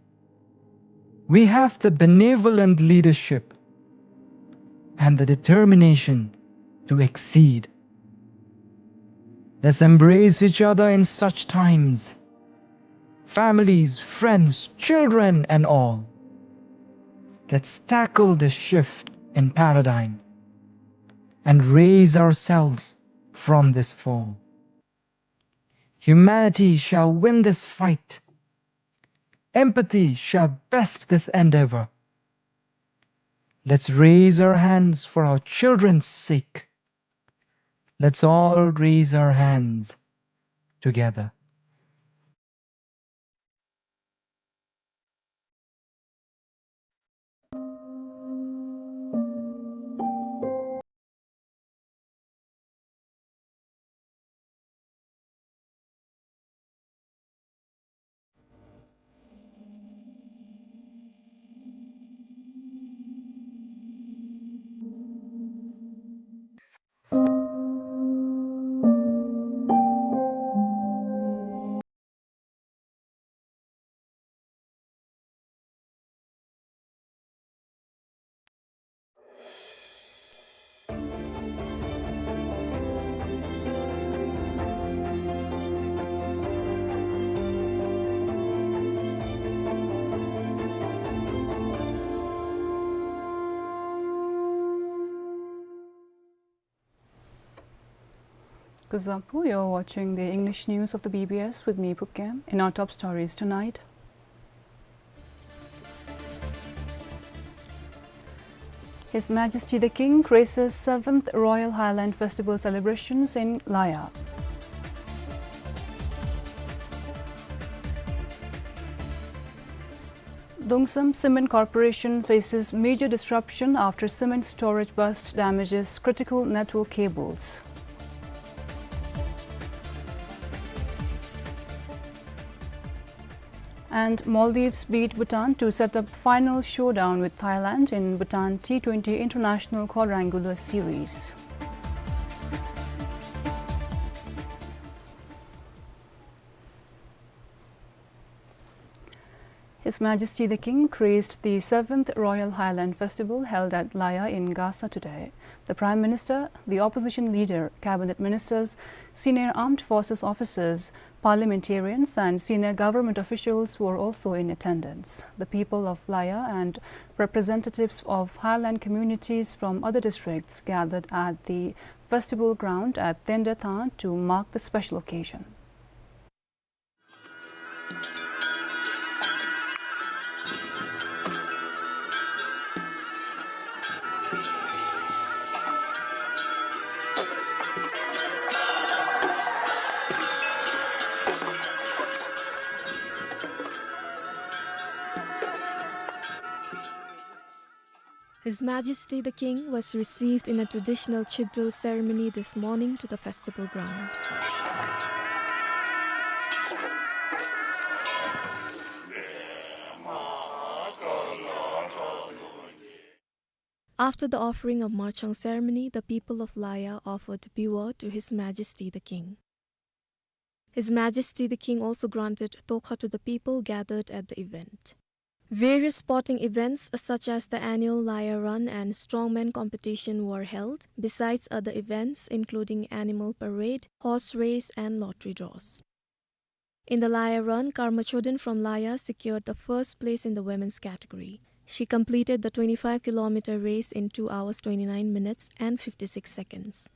We have the benevolent leadership and the determination to exceed. Let's embrace each other in such times. Families, friends, children, and all. Let's tackle this shift in paradigm and raise ourselves from this fall. Humanity shall win this fight. Empathy shall best this endeavor. Let's raise our hands for our children's sake. Let's all raise our hands together. Kuzuzangpo, you're watching the English news of the B B S with me, Phubkyem. In our top stories tonight, His Majesty the King graces seventh Royal Highland Festival celebrations in Laya. Dongsum Cement Corporation faces major disruption after cement storage bust damages critical network cables. And Maldives beat Bhutan to set up final showdown with Thailand in Bhutan T twenty International Quadrangular Series. His Majesty the King graced the seventh Royal Highland Festival held at Laya in Gasa today. The Prime Minister, the opposition leader, cabinet ministers, senior armed forces officers, parliamentarians and senior government officials were also in attendance. The people of Laya and representatives of highland communities from other districts gathered at the festival ground at Tendetha to mark the special occasion. His Majesty the King was received in a traditional chibdril ceremony this morning to the festival ground. After the offering of Marchang ceremony, the people of Laya offered biwa to His Majesty the King. His Majesty the King also granted tokha to the people gathered at the event. Various sporting events such as the annual Laya Run and Strongman competition were held, besides other events including animal parade, horse race and lottery draws. In the Laya Run, Karma Choden from Laya secured the first place in the women's category. She completed the twenty-five kilometer race in two hours, twenty-nine minutes and fifty-six seconds.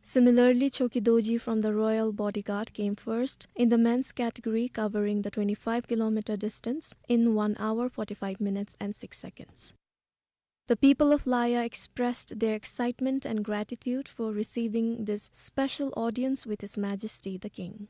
Similarly, Choki Doji from the Royal Bodyguard came first in the men's category, covering the twenty-five kilometer distance in one hour, forty-five minutes and six seconds. The people of Laya expressed their excitement and gratitude for receiving this special audience with His Majesty the King.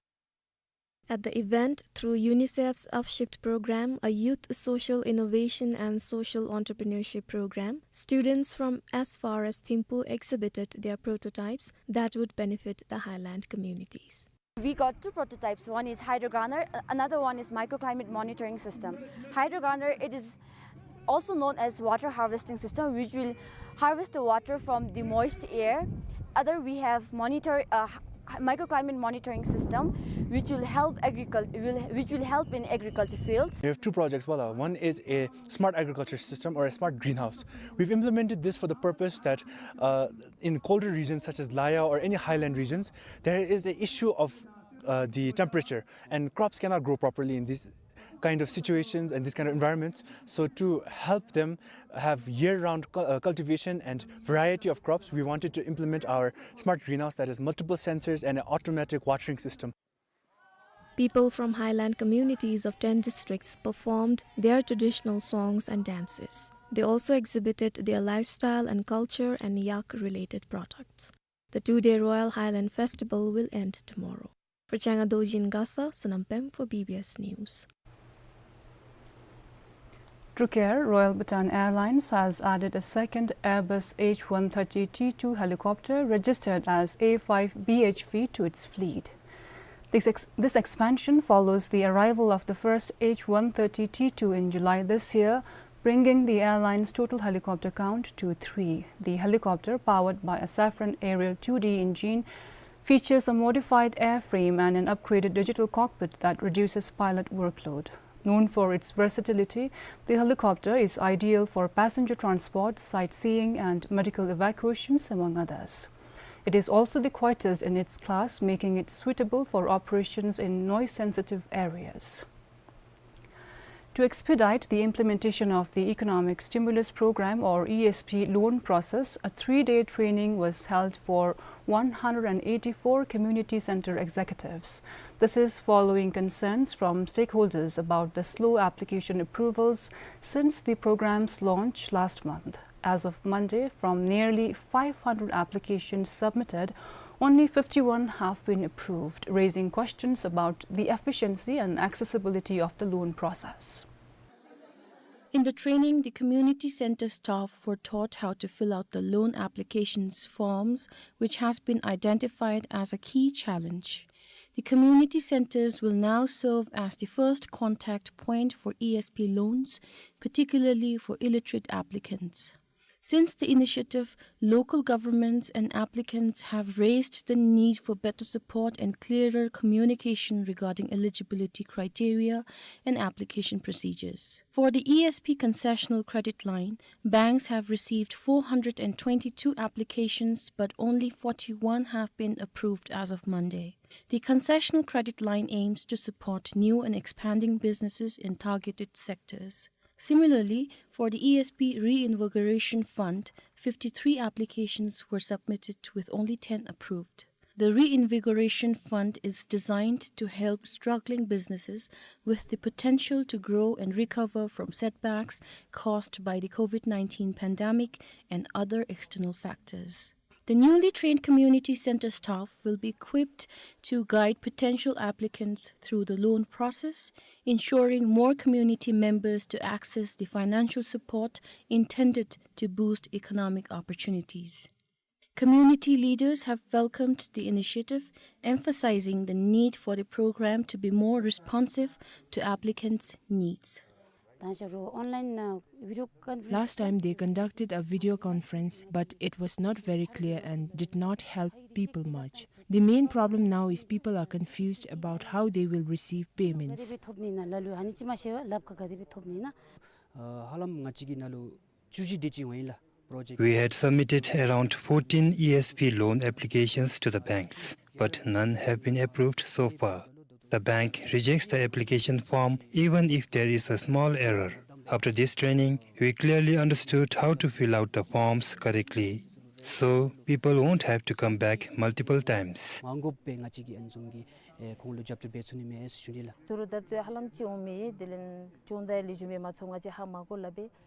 At the event, through UNICEF's Upshift program, a youth social innovation and social entrepreneurship program, students from as far as Thimphu exhibited their prototypes that would benefit the highland communities. We got two prototypes. One is hydrogunner, a-, another one is microclimate monitoring system. Hydrogunner, it is also known as water harvesting system, which will harvest the water from the moist air. Other, we have monitor, uh, h-, microclimate monitoring system, which will help agricul-, will, which will help in agriculture fields. We have two projects, Wala. One is a smart agriculture system or a smart greenhouse. We've implemented this for the purpose that, uh, in colder regions such as Laya or any highland regions, there is an issue of, uh, the temperature, and crops cannot grow properly in these kind of situations and these kind of environments. So to help them have year-round cu-, uh, cultivation and variety of crops, we wanted to implement our smart greenhouse that has multiple sensors and an automatic watering system. People from highland communities of ten districts performed their traditional songs and dances. They also exhibited their lifestyle and culture and yak-related products. The two-day Royal Highland Festival will end tomorrow. For Changa Dojin Gasa, Sonam Pem for B B S News. True Care, Royal Bhutan Airlines has added a second Airbus H one thirty T two helicopter registered as A five B H V to its fleet. This ex-, this expansion follows the arrival of the first H one thirty T two in July this year, bringing the airline's total helicopter count to three. The helicopter, powered by a Safran Ariel two D engine, features a modified airframe and an upgraded digital cockpit that reduces pilot workload. Known for its versatility, the helicopter is ideal for passenger transport, sightseeing, and medical evacuations, among others. It is also the quietest in its class, making it suitable for operations in noise-sensitive areas. To expedite the implementation of the Economic Stimulus Program, or E S P, loan process, a three-day training was held for one hundred and eighty-four community center executives. This is following concerns from stakeholders about the slow application approvals since the program's launch last month. As of Monday, from nearly five hundred applications submitted, only fifty-one have been approved, raising questions about the efficiency and accessibility of the loan process. In the training, the community center staff were taught how to fill out the loan applications forms, which has been identified as a key challenge. The community centers will now serve as the first contact point for E S P loans, particularly for illiterate applicants. Since the initiative, local governments and applicants have raised the need for better support and clearer communication regarding eligibility criteria and application procedures. For the E S P concessional credit line, banks have received four hundred and twenty-two applications, but only forty-one have been approved as of Monday. The concessional credit line aims to support new and expanding businesses in targeted sectors. Similarly, for the E S P Reinvigoration Fund, fifty-three applications were submitted with only ten approved. The Reinvigoration Fund is designed to help struggling businesses with the potential to grow and recover from setbacks caused by the COVID nineteen pandemic and other external factors. The newly trained community center staff will be equipped to guide potential applicants through the loan process, ensuring more community members to access the financial support intended to boost economic opportunities. Community leaders have welcomed the initiative, emphasizing the need for the program to be more responsive to applicants' needs. Last time they conducted a video conference, but it was not very clear and did not help people much. The main problem now is people are confused about how they will receive payments. We had submitted around fourteen E S P loan applications to the banks, but none have been approved so far. The bank rejects the application form even if there is a small error. After this training, we clearly understood how to fill out the forms correctly, so people won't have to come back multiple times.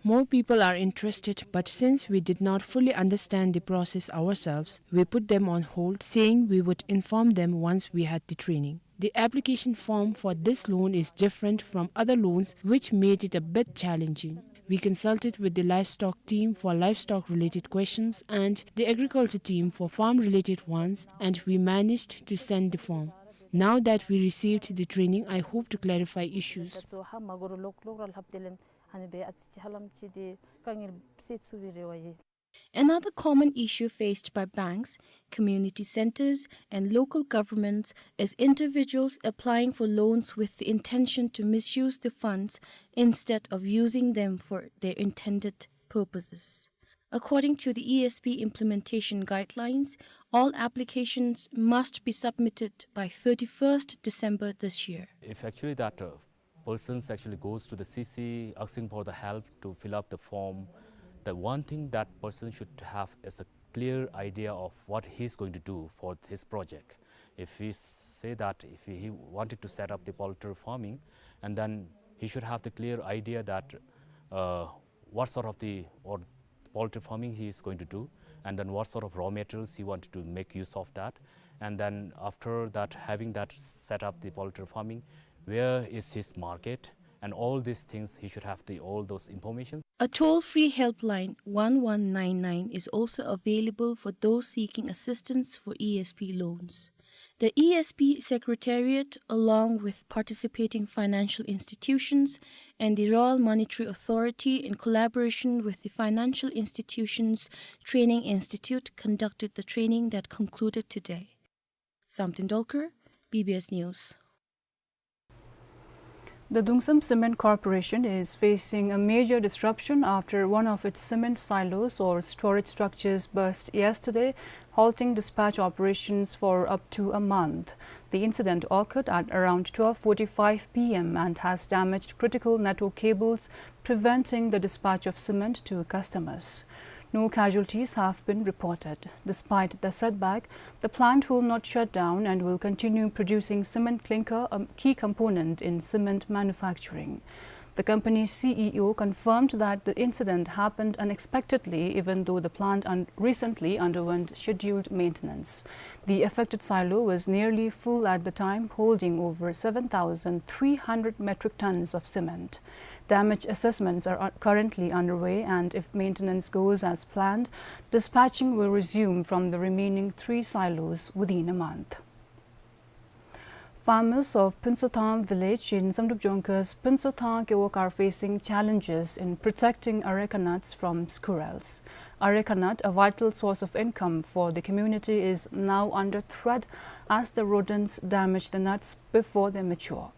More people are interested, but since we did not fully understand the process ourselves, we put them on hold, saying we would inform them once we had the training. The application form for this loan is different from other loans, which made it a bit challenging. We consulted with the livestock team for livestock-related questions and the agriculture team for farm-related ones, and we managed to send the form. Now that we received the training, I hope to clarify issues. Another common issue faced by banks, community centers, and local governments is individuals applying for loans with the intention to misuse the funds instead of using them for their intended purposes. According to the E S P implementation guidelines, all applications must be submitted by thirty-first December this year. If actually that, uh, persons actually goes to the C C asking for the help to fill up the form, the one thing that person should have is a clear idea of what he's going to do for his project. If he say that if he, he wanted to set up the poultry farming, and then he should have the clear idea that, uh, what sort of the, or poultry farming he is going to do, and then what sort of raw materials he wanted to make use of that, and then after that, having that set up the poultry farming, where is his market, and all these things, he should have the, all those information. A toll-free helpline, one one nine nine, is also available for those seeking assistance for E S P loans. The E S P Secretariat, along with participating financial institutions and the Royal Monetary Authority, in collaboration with the Financial Institutions Training Institute, conducted the training that concluded today. Samten Dolkar, B B S News. The Dungsem Cement Corporation is facing a major disruption after one of its cement silos or storage structures burst yesterday, halting dispatch operations for up to a month. The incident occurred at around twelve forty-five P M and has damaged critical network cables, preventing the dispatch of cement to customers. No casualties have been reported. Despite the setback, the plant will not shut down and will continue producing cement clinker, a key component in cement manufacturing. The company's C E O confirmed that the incident happened unexpectedly, even though the plant un-, recently underwent scheduled maintenance. The affected silo was nearly full at the time, holding over seven thousand three hundred metric tons of cement. Damage assessments are, are currently underway, and if maintenance goes as planned, dispatching will resume from the remaining three silos within a month. Farmers of Phuntshothang village in Samdrup Jongkhar's Phuntshothang Gewog are facing challenges in protecting areca nuts from squirrels. Areca nut, a vital source of income for the community, is now under threat as the rodents damage the nuts before they mature.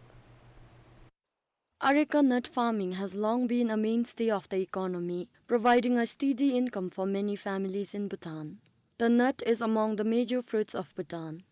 Areca nut farming has long been a mainstay of the economy, providing a steady income for many families in Bhutan. The nut is among the major fruits of Bhutan.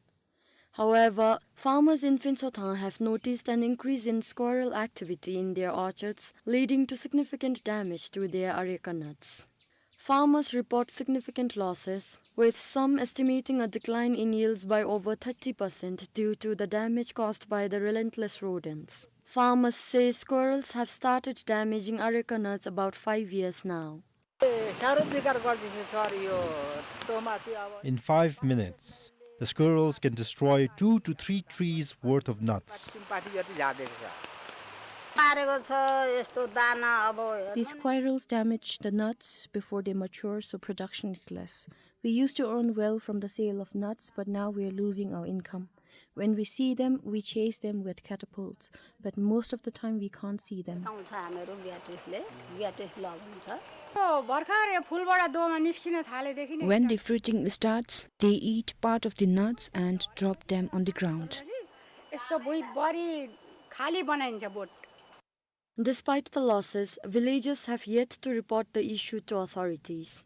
However, farmers in Phuntshothang have noticed an increase in squirrel activity in their orchards, leading to significant damage to their areca nuts. Farmers report significant losses, with some estimating a decline in yields by over thirty percent due to the damage caused by the relentless rodents. Farmers say squirrels have started damaging areca nuts about five years now. In five minutes, the squirrels can destroy two to three trees worth of nuts. These squirrels damage the nuts before they mature, so production is less. We used to earn well from the sale of nuts, but now we are losing our income. When we see them, we chase them with catapults, but most of the time we can't see them. When the fruiting starts, they eat part of the nuts and drop them on the ground. Despite the losses, villagers have yet to report the issue to authorities.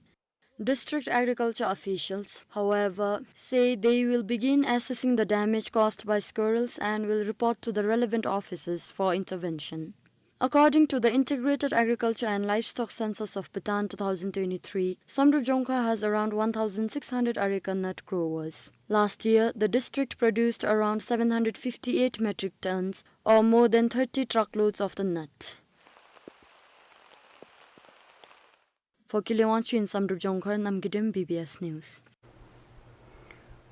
District agriculture officials, however, say they will begin assessing the damage caused by squirrels and will report to the relevant offices for intervention. According to the Integrated Agriculture and Livestock Census of Bhutan two thousand twenty-three, Samdrup Jongkhar has around one thousand six hundred areca nut growers. Last year, the district produced around seven hundred fifty-eight metric tons, or more than thirty truckloads of the nut. For Kile Wangchuk in Samdrup Jongkhar, Namgay Dem, B B S News.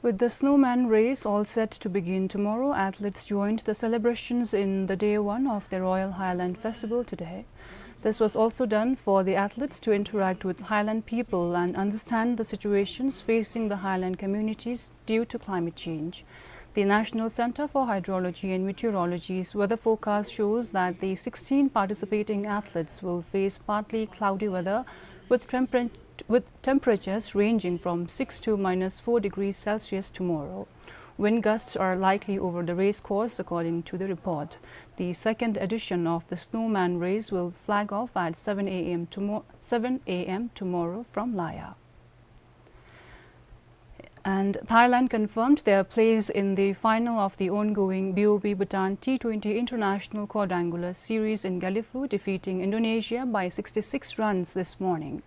With the Snowman Race all set to begin tomorrow, athletes joined the celebrations in the day one of the Royal Highland Festival today. This was also done for the athletes to interact with highland people and understand the situations facing the highland communities due to climate change. The National Center for Hydrology and Meteorology's weather forecast shows that the sixteen participating athletes will face partly cloudy weather with temper-, with temperatures ranging from six to minus four degrees Celsius tomorrow. Wind gusts are likely over the race course, according to the report. The second edition of the Snowman Race will flag off at seven A M tomo-, seven A M tomorrow from Laya. And Thailand confirmed their place in the final of the ongoing B O B Bhutan T twenty International Quadrangular Series in Gelephu, defeating Indonesia by sixty-six runs this morning.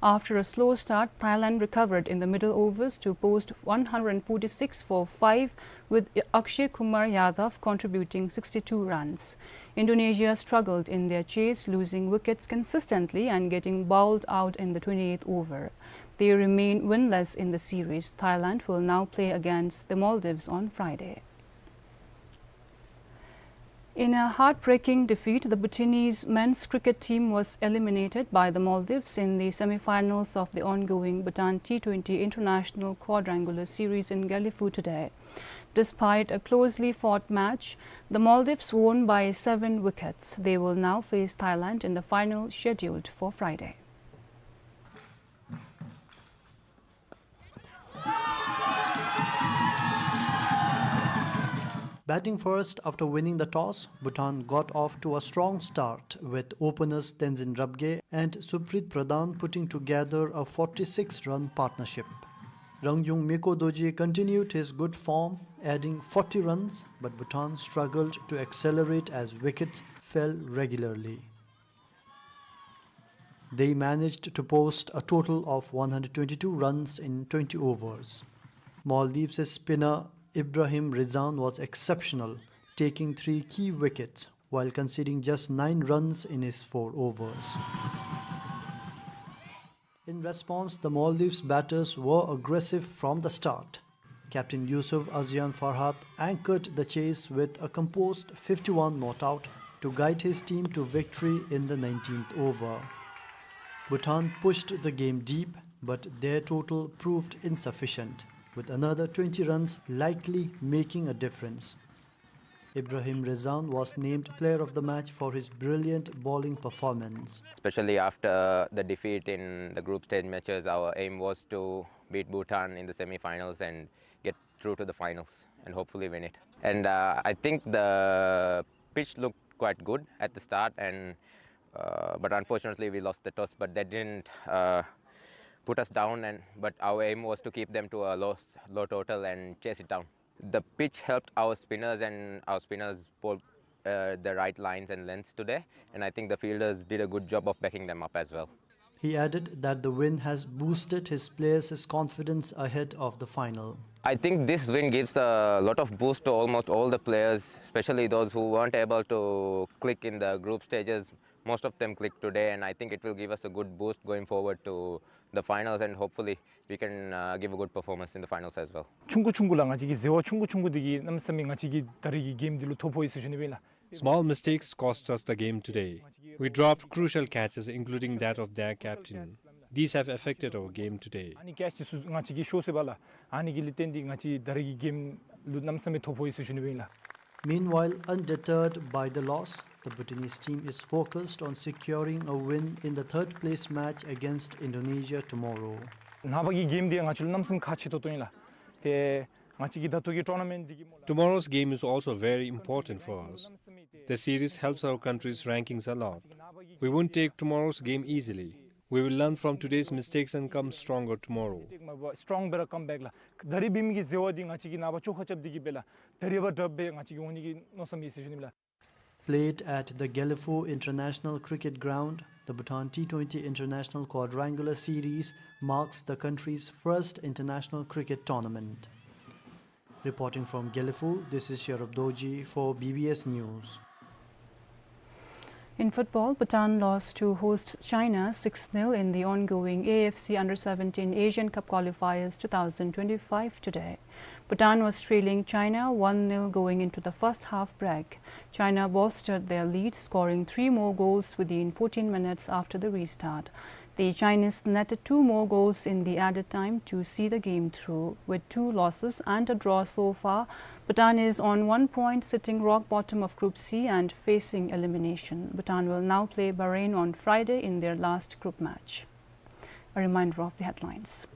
After a slow start, Thailand recovered in the middle overs to post one hundred forty-six for five, with Akshay Kumar Yadav contributing sixty-two runs. Indonesia struggled in their chase, losing wickets consistently and getting bowled out in the twenty-eighth over. They remain winless in the series. Thailand will now play against the Maldives on Friday. In a heartbreaking defeat, the Bhutanese men's cricket team was eliminated by the Maldives in the semi-finals of the ongoing Bhutan T twenty International Quadrangular Series in Gelephu today. Despite a closely fought match, the Maldives won by seven wickets. They will now face Thailand in the final scheduled for Friday. Batting first after winning the toss, Bhutan got off to a strong start, with openers Tenzin Rabgay and Suprit Pradhan putting together a forty-six run partnership. Rangyung Miko Dorji continued his good form, adding forty runs, but Bhutan struggled to accelerate as wickets fell regularly. They managed to post a total of one hundred twenty-two runs in twenty overs. Maldives' spinner Ibrahim Rezan was exceptional, taking three key wickets while conceding just nine runs in his four overs. In response, the Maldives batters were aggressive from the start. Captain Yusuf Azyan Farhat anchored the chase with a composed fifty-one not out to guide his team to victory in the nineteenth over. Bhutan pushed the game deep, but their total proved insufficient, with another twenty runs likely making a difference. Ibrahim Rezan was named player of the match for his brilliant bowling performance. Especially after the defeat in the group stage matches, our aim was to beat Bhutan in the semi-finals and get through to the finals and hopefully win it. And, uh, I think the pitch looked quite good at the start, and, uh, but unfortunately we lost the toss, but that didn't, uh, put us down, and, but our aim was to keep them to a low s-, low total and chase it down. The pitch helped our spinners, and our spinners bowled, uh, the right lines and lengths today, and I think the fielders did a good job of backing them up as well. He added that the win has boosted his players' confidence ahead of the final. I think this win gives a lot of boost to almost all the players, especially those who weren't able to click in the group stages. Most of them clicked today, and I think it will give us a good boost going forward to the finals, and hopefully we can, uh, give a good performance in the finals as well. ཆུང་ཀུ་ཆུང་ཀུ་ལགས། ང་བཅས་ཀྱི་འཛོལ་བ་ཆུང་ཀུ་ཆུང་ཀུ་འདི་གིས་གནམ་མེད་ས་མེད་ང་བཅས་ཀྱི་ད་རེས་ཀྱི་གེམ་འདི་ལུ་ཐོ་ཕོག་ཡི་ཟེར་ཞུ་ནི་ཨིན་ལགས། Small mistakes cost us the game today. We dropped crucial catches, including that of their captain. These have affected our game today. ཨ་ནི་ཀེཆ་འདི་ཚུ་ང་བཅས་ཀྱིས་ཤོར་སོ་ཡི་ལགས། ཨ་ནི་གི་ལས་བརྟེན་ཏེ་ང་བཅས་ད་རེས་ཀྱི་གེམ་ལུ་གནམ་མེད་ས་མེད་ཐོ་ཕོག་ཡི་ཟེར་ཞུ་ནི་ཨིན་ལགས། Meanwhile, undeterred by the loss, the Bhutanese team is focused on securing a win in the third place match against Indonesia tomorrow. ནངས་པ་གི་གེམ་འདི་ང་བཅས་ལུ་གནམ་མེད་ས་མེད་ཁག་ཆེ་ཏོག་ཏོ་ཨིན་ལགས། ཏེ་ང་བཅས་ཀྱི་ད་ལྟོ་གི་ཊོར་ནཱ་མེནཊ་འདི་གི་སྨོ་ལགས། Tomorrow's game is also very important for us. The series helps our country's rankings a lot. We won't take tomorrow's game easily. We will learn from today's mistakes and come stronger tomorrow. སི་ཊོང་སྦེ་ར་ཀམ་བེཀ་ལགས། ད་རེས་འབད་མི་གི་འཛོལ་བ་འདི་ང་བཅས་ཀྱིས་ནངས་པ་བཅོ་ཁ་རྐྱབ་སྟེ་གིས་སྦེ་ལགས། ད་རེས་འབདཝ་ད་སྦེ་ང་བཅས་ཀྱིས་འོང་ནི་གི་མནོ་བསམ་ཡོད་ཟེར་ཞུ་ནི་ཨིན་ལགས། Played at the Gelephu International Cricket Ground, the Bhutan T twenty International Quadrangular Series marks the country's first international cricket tournament. Reporting from Gelephu, this is Sherub Dorji for B B S News. In football, Bhutan lost to host China six nil in the ongoing A F C Under seventeen Asian Cup Qualifiers two thousand twenty-five today. Bhutan was trailing China one nil going into the first half break. China bolstered their lead, scoring three more goals within fourteen minutes after the restart. The Chinese netted two more goals in the added time to see the game through. With two losses and a draw so far, Bhutan is on one point, sitting rock bottom of Group C and facing elimination. Bhutan will now play Bahrain on Friday in their last group match. A reminder of the headlines.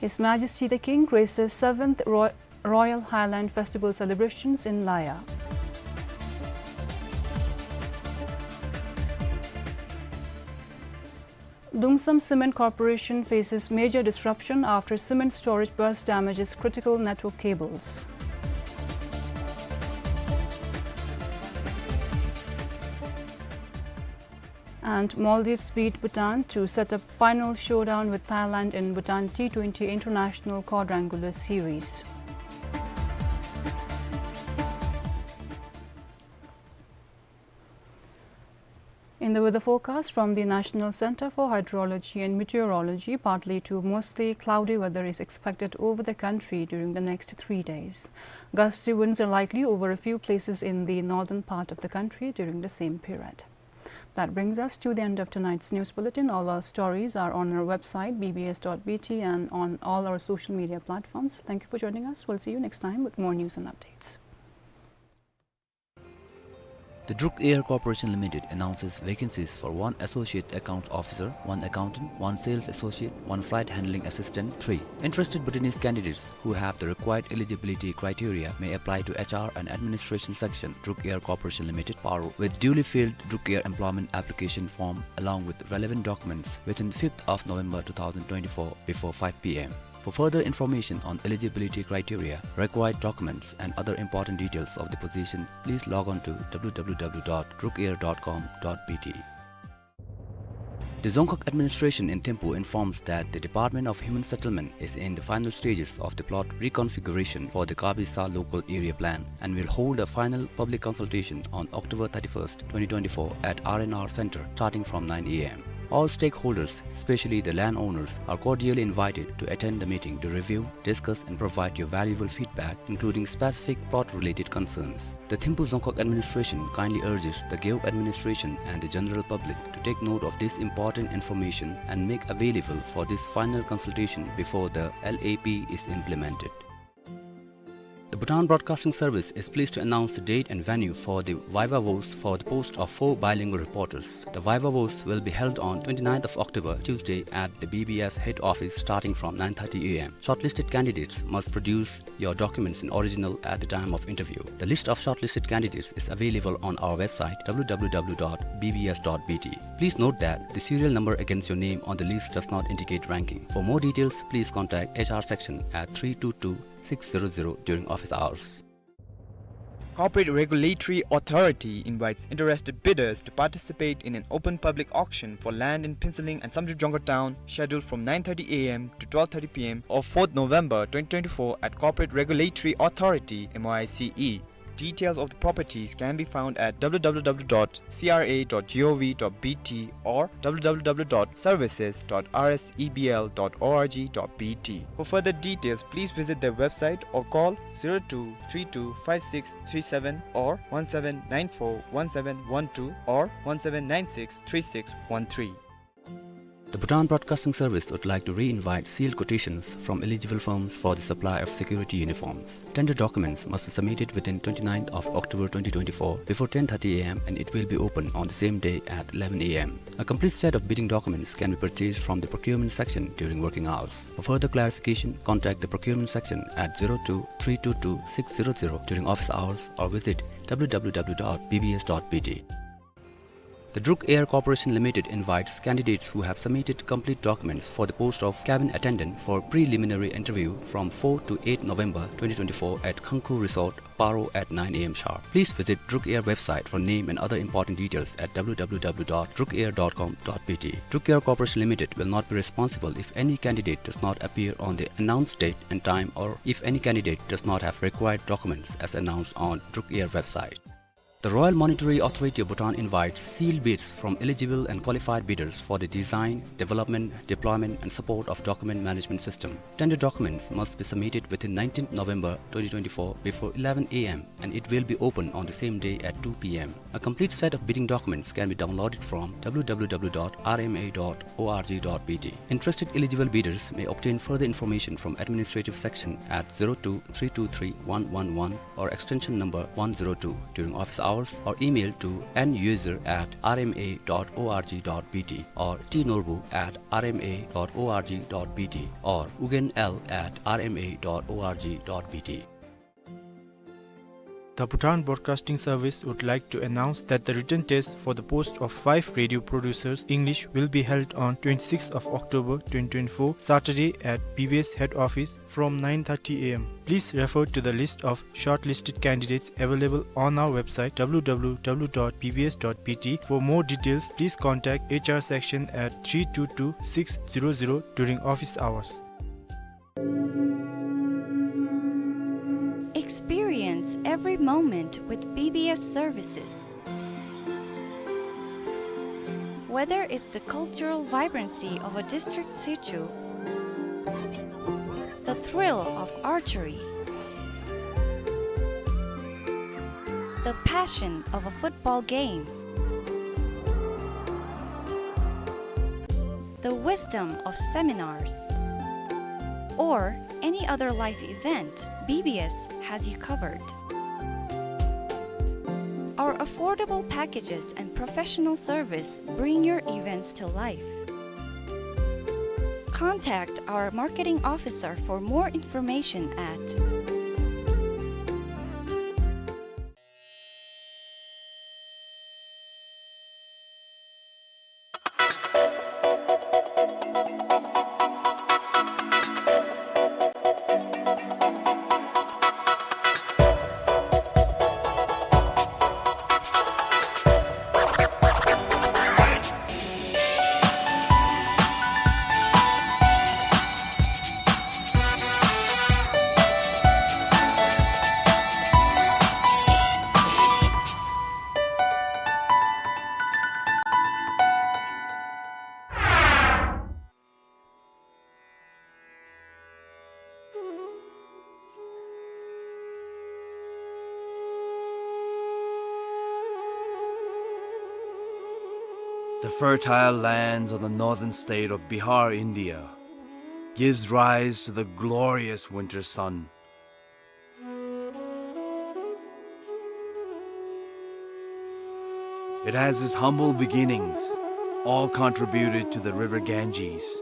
His Majesty the King graces seventh Roy-, Royal Highland Festival celebrations in Laya. Lumsam Cement Corporation faces major disruption after cement storage burst damages critical network cables. And Maldives beat Bhutan to set up final showdown with Thailand in Bhutan T twenty International Quadrangular Series. In the weather forecast from the National Centre for Hydrology and Meteorology, partly to mostly cloudy weather is expected over the country during the next three days. Gusty winds are likely over a few places in the northern part of the country during the same period. That brings us to the end of tonight's news bulletin. All our stories are on our website, B B S dot B T, and on all our social media platforms. Thank you for joining us. We'll see you next time with more news and updates. The Druk Air Corporation Limited announces vacancies for one Associate Accounts Officer, one Accountant, one Sales Associate, one Flight Handling Assistant, three. Interested Bhutanese candidates who have the required eligibility criteria may apply to H R and Administration Section, Druk Air Corporation Limited, Paro, with duly filled Druk Air employment application form along with relevant documents within fifth of November two thousand twenty-four before five P M. For further information on eligibility criteria, required documents, and other important details of the position, please log on to W W W dot druk air dot com dot B T. The Dzongkhag administration in Thimphu informs that the Department of Human Settlement is in the final stages of the plot reconfiguration for the Kabisa local area plan and will hold a final public consultation on October thirty-first, twenty twenty-four at R and R Center starting from nine A M. All stakeholders, especially the landowners, are cordially invited to attend the meeting to review, discuss and provide your valuable feedback, including specific plot-related concerns. The Thimphu Dzongkhag administration kindly urges the Gewog administration and the general public to take note of this important information and make available for this final consultation before the L A P is implemented. The Bhutan Broadcasting Service is pleased to announce the date and venue for the viva voce for the post of four bilingual reporters. The viva voce will be held on twenty-ninth of October, Tuesday, at the B B S head office starting from nine thirty A M. Shortlisted candidates must produce your documents in original at the time of interview. The list of shortlisted candidates is available on our website, W W W dot B B S dot B T. Please note that the serial number against your name on the list does not indicate ranking. For more details, please contact H R section at three two two six zero zero during office hours. Corporate Regulatory Authority invites interested bidders to participate in an open public auction for land in Phuentsholing and Samdrup Jongkhar Town, scheduled from nine thirty A M to twelve thirty P M of fourth November twenty twenty-four at Corporate Regulatory Authority, M O I C E. Details of the properties can be found at W W W dot C R A dot G O V dot B T or W W W dot services dot R S E B L dot O R G dot B T. For further details, please visit their website or call zero two three two five six three seven or one seven nine four one seven one two or one seven nine six three six one three. The Bhutan Broadcasting Service would like to re-invite sealed quotations from eligible firms for the supply of security uniforms. Tender documents must be submitted within twenty-ninth of October twenty twenty-four before ten thirty A M and it will be open on the same day at eleven A M. A complete set of bidding documents can be purchased from the procurement section during working hours. For further clarification, contact the procurement section at zero two three two two six zero zero during office hours or visit W W W dot B B S dot B T. The Druk Air Corporation Limited invites candidates who have submitted complete documents for the post of cabin attendant for preliminary interview from fourth to eighth November twenty twenty-four at Khangkhu Resort, Paro at nine A M sharp. Please visit Druk Air website for name and other important details at W W W dot druk air dot com dot B T. Druk Air Corporation Limited will not be responsible if any candidate does not appear on the announced date and time or if any candidate does not have required documents as announced on Druk Air website. The Royal Monetary Authority of Bhutan invites sealed bids from eligible and qualified bidders for the design, development, deployment and support of document management system. Tender documents must be submitted within nineteenth November twenty twenty-four before eleven A M and it will be open on the same day at two P M. A complete set of bidding documents can be downloaded from W W W dot R M A dot O R G dot B T. Interested eligible bidders may obtain further information from administrative section at zero two three two three one one one or extension number one zero two during office hours or email to N user at R M A dot O R G dot B T or T Norbu at R M A dot O R G dot B T or Ugyen L at R M A dot O R G dot B T. The Bhutan Broadcasting Service would like to announce that the written test for the post of five radio producers English will be held on twenty-sixth of October twenty twenty-four, Saturday, at B B S head office from nine thirty A M. Please refer to the list of shortlisted candidates available on our website, W W W dot B B S dot B T. For more details, please contact H R section at three two two six zero zero during office hours. Experience every moment with B B S services. Whether it's the cultural vibrancy of a district sichu, the thrill of archery, the passion of a football game, the wisdom of seminars, or any other life event, B B S has you covered. Our affordable packages and professional service bring your events to life. Contact our marketing officer for more information at The fertile lands of the northern state of Bihar, India, gives rise to the glorious winter sun. It has its humble beginnings, all contributed to the river Ganges,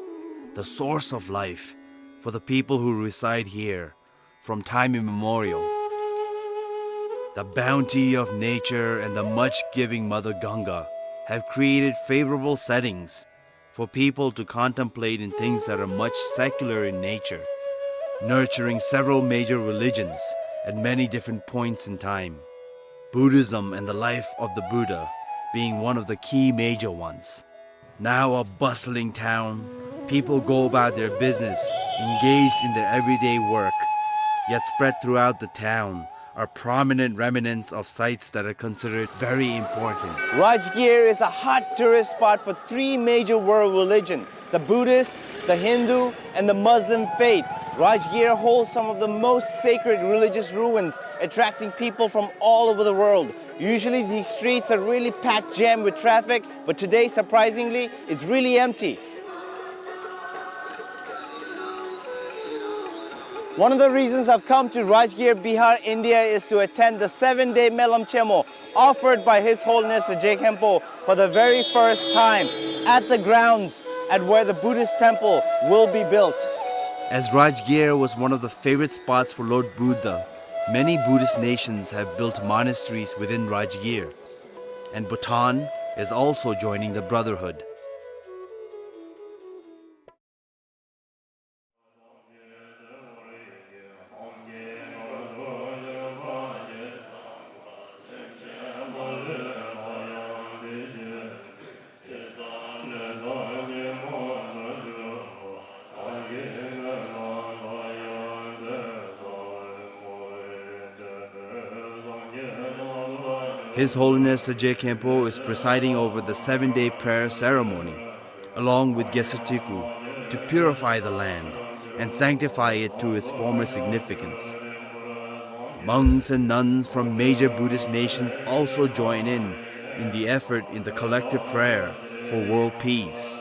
the source of life for the people who reside here from time immemorial. The bounty of nature and the much-giving Mother Ganga have created favorable settings for people to contemplate in things that are much secular in nature, nurturing several major religions at many different points in time, Buddhism and the life of the Buddha being one of the key major ones. Now a bustling town, people go about their business, engaged in their everyday work, yet spread throughout the town are prominent remnants of sites that are considered very important. Rajgir is a hot tourist spot for three major world religion, the Buddhist, the Hindu, and the Muslim faith. Rajgir holds some of the most sacred religious ruins, attracting people from all over the world. Usually these streets are really packed jam with traffic, but today, surprisingly, it's really empty. One of the reasons I've come to Rajgir, Bihar, India is to attend the seven-day Melam Chemo offered by His Holiness the Je Khenpo for the very first time at the grounds at where the Buddhist temple will be built. As Rajgir was one of the favorite spots for Lord Buddha, many Buddhist nations have built monasteries within Rajgir, and Bhutan is also joining the brotherhood. His Holiness the Je Khenpo is presiding over the seven-day prayer ceremony, along with Gesatiku, to purify the land and sanctify it to its former significance. Monks and nuns from major Buddhist nations also join in, in the effort in the collective prayer for world peace.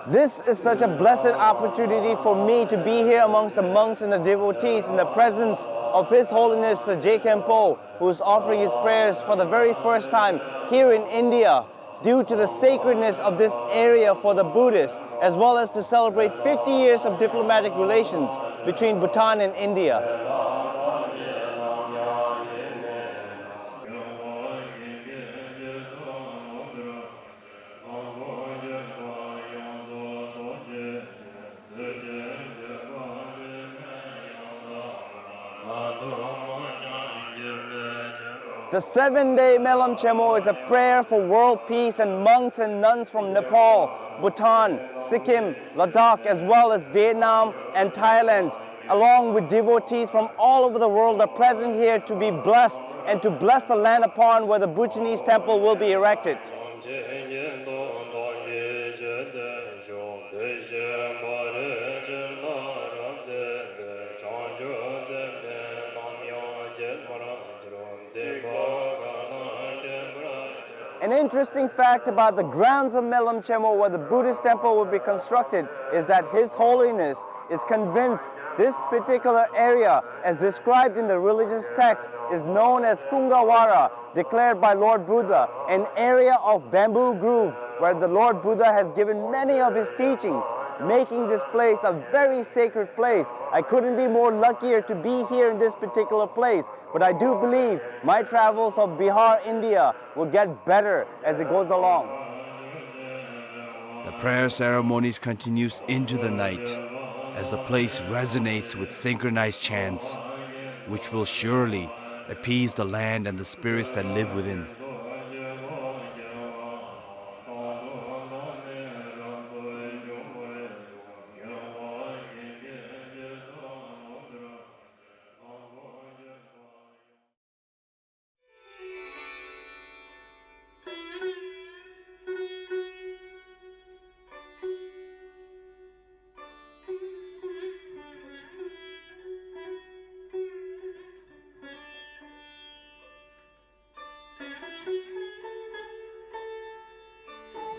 This is such a blessed opportunity for me to be here amongst the monks and the devotees in the presence of His Holiness the Je Khenpo, who is offering his prayers for the very first time here in India. due to the sacredness of this area for the Buddhists, as well as to celebrate fifty years of diplomatic relations between Bhutan and India. The seven-day Melam Chemo is a prayer for world peace, and monks and nuns from Nepal, Bhutan, Sikkim, Ladakh, as well as Vietnam and Thailand, along with devotees from all over the world, are present here to be blessed and to bless the land upon where the Bhutanese temple will be erected. An interesting fact about the grounds of Melam Chemo, where the Buddhist temple will be constructed, is that His Holiness is convinced this particular area, as described in the religious text, is known as Kungawara, declared by Lord Buddha, an area of bamboo grove where the Lord Buddha has given many of his teachings, making this place a very sacred place. I couldn't be more luckier to be here in this particular place, but I do believe my travels of Bihar, India will get better as it goes along. The prayer ceremonies continues into the night as the place resonates with synchronized chants, which will surely appease the land and the spirits that live within.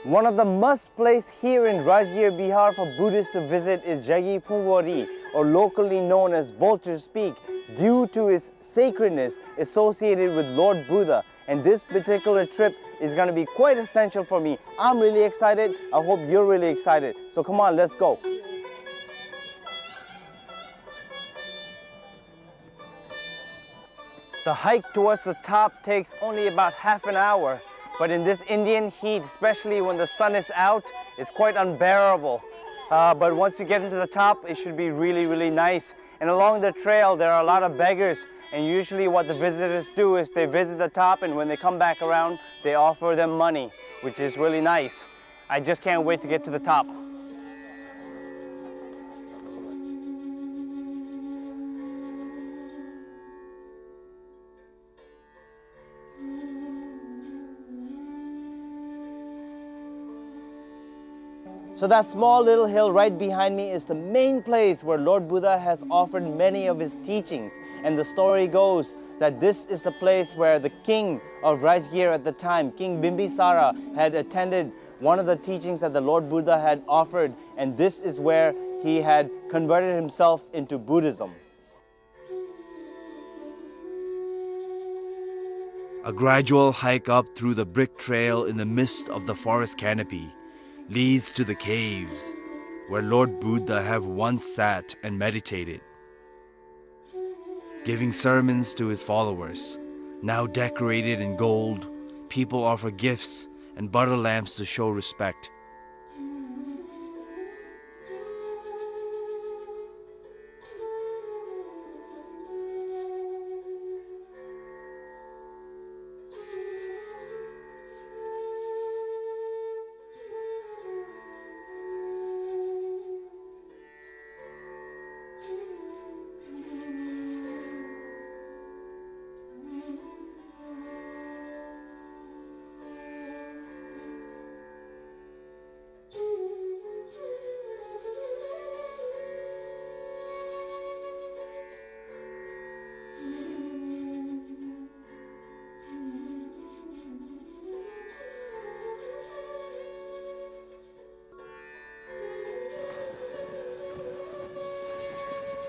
One of the must place here in Rajgir, Bihar for Buddhists to visit is Jagi Phungwari, or locally known as Vulture's Peak, due to its sacredness associated with Lord Buddha. And this particular trip is gonna be quite essential for me. I'm really excited. I hope you're really excited. So come on, let's go. The hike towards the top takes only about half an hour, but in this Indian heat, especially when the sun is out, it's quite unbearable. Uh, but once you get into the top, it should be really, really nice. And along the trail, there are a lot of beggars, and usually what the visitors do is they visit the top, and when they come back around, they offer them money, which is really nice. I just can't wait to get to the top. So that small little hill right behind me is the main place where Lord Buddha has offered many of his teachings. And the story goes that this is the place where the king of Rajgir at the time, King Bimbisara, had attended one of the teachings that the Lord Buddha had offered, and this is where he had converted himself into Buddhism. A gradual hike up through the brick trail in the midst of the forest canopy leads to the caves where Lord Buddha have once sat and meditated, giving sermons to his followers. Now decorated in gold, people offer gifts and butter lamps to show respect.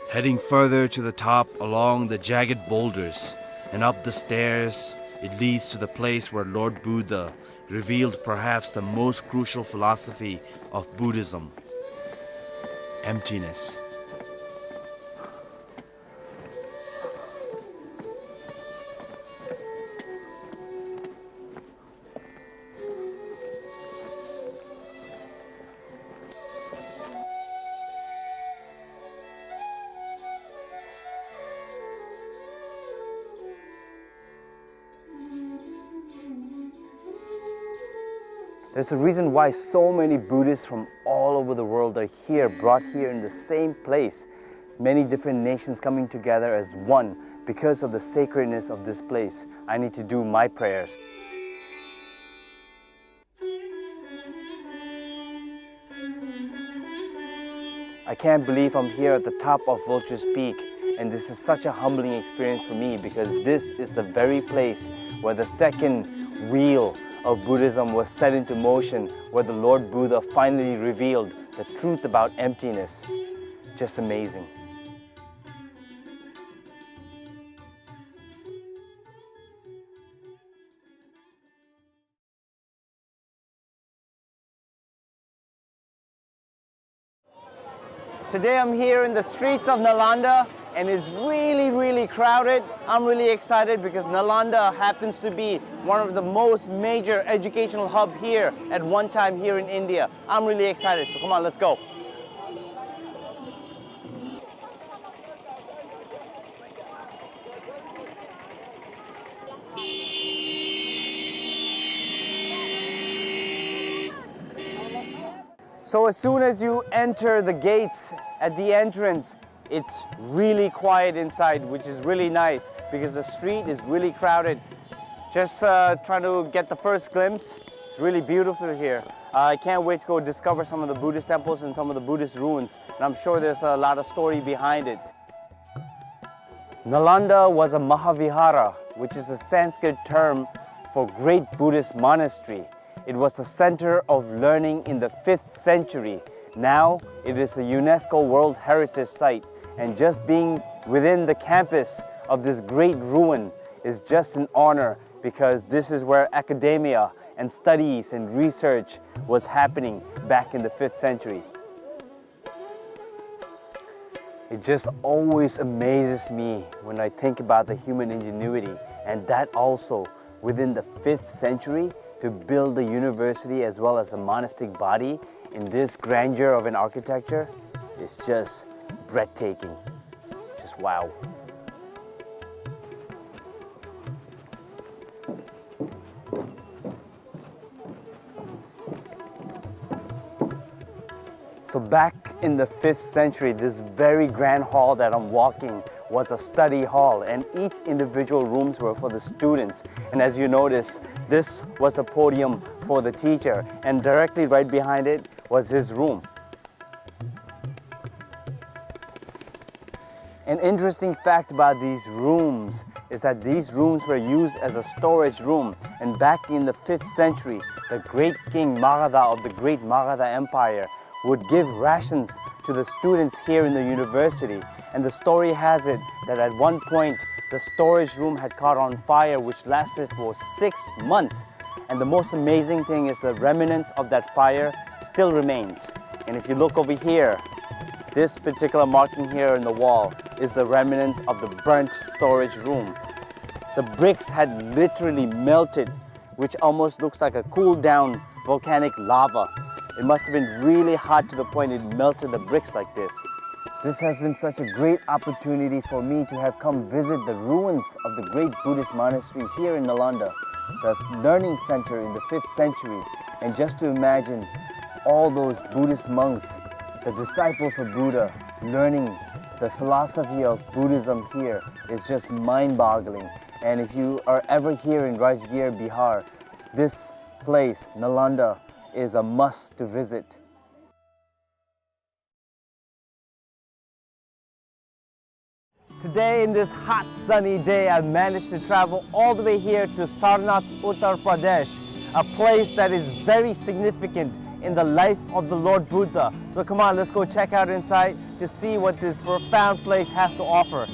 Heading further to the top along the jagged boulders and up the stairs, it leads to the place where Lord Buddha revealed perhaps the most crucial philosophy of Buddhism: emptiness. There's a reason why so many Buddhists from all over the world are here, brought here in the same place. Many different nations coming together as one because of the sacredness of this place. I need to do my prayers. I can't believe I'm here at the top of Vulture's Peak, and this is such a humbling experience for me, because this is the very place where the second wheel of Buddhism was set into motion, where the Lord Buddha finally revealed the truth about emptiness. Just amazing. Today I'm here in the streets of Nalanda, and it's really, really crowded. I'm really excited because Nalanda happens to be one of the most major educational hub here at one time here in India. I'm really excited. So come on, let's go. So as soon as you enter the gates at the entrance, it's really quiet inside, which is really nice because the street is really crowded. Just, uh, trying to get the first glimpse. It's really beautiful here. Uh, I can't wait to go discover some of the Buddhist temples and some of the Buddhist ruins. And I'm sure there's a lot of story behind it. Nalanda was a Mahavihara, which is a Sanskrit term for great Buddhist monastery. It was the center of learning in the fifth century. Now, it is a UNESCO World Heritage Site, and just being within the campus of this great ruin is just an honor, because this is where academia and studies and research was happening back in the fifth century. It just always amazes me when I think about the human ingenuity, and that also within the fifth century, to build the university as well as the monastic body in this grandeur of an architecture is just breathtaking. Just wow. So back in the fifth century, this very grand hall that I'm walking was a study hall, and each individual rooms were for the students. And as you notice, this was the podium for the teacher, and directly right behind it was his room. An interesting fact about these rooms is that these rooms were used as a storage room, and back in the fifth century, the great king Magadha of the great Magadha Empire would give rations to the students here in the university. And the story has it that at one point, the storage room had caught on fire, which lasted for six months. And the most amazing thing is the remnants of that fire still remains. And if you look over here, this particular marking here in the wall is the remnants of the burnt storage room. The bricks had literally melted, which almost looks like a cooled down volcanic lava. It must have been really hot to the point it melted the bricks like this. This has been such a great opportunity for me to have come visit the ruins of the great Buddhist monastery here in Nalanda, the learning center in the fifth century, and just to imagine all those Buddhist monks, the disciples of Buddha, learning the philosophy of Buddhism here is just mind-boggling. And if you are ever here in Rajgir, Bihar, this place, Nalanda, is a must to visit. Today, in this hot, sunny day, I managed to travel all the way here to Sarnath, Uttar Pradesh, a place that is very significant in the life of the Lord Buddha. So come on, let's go check out inside to see what this profound place has to offer.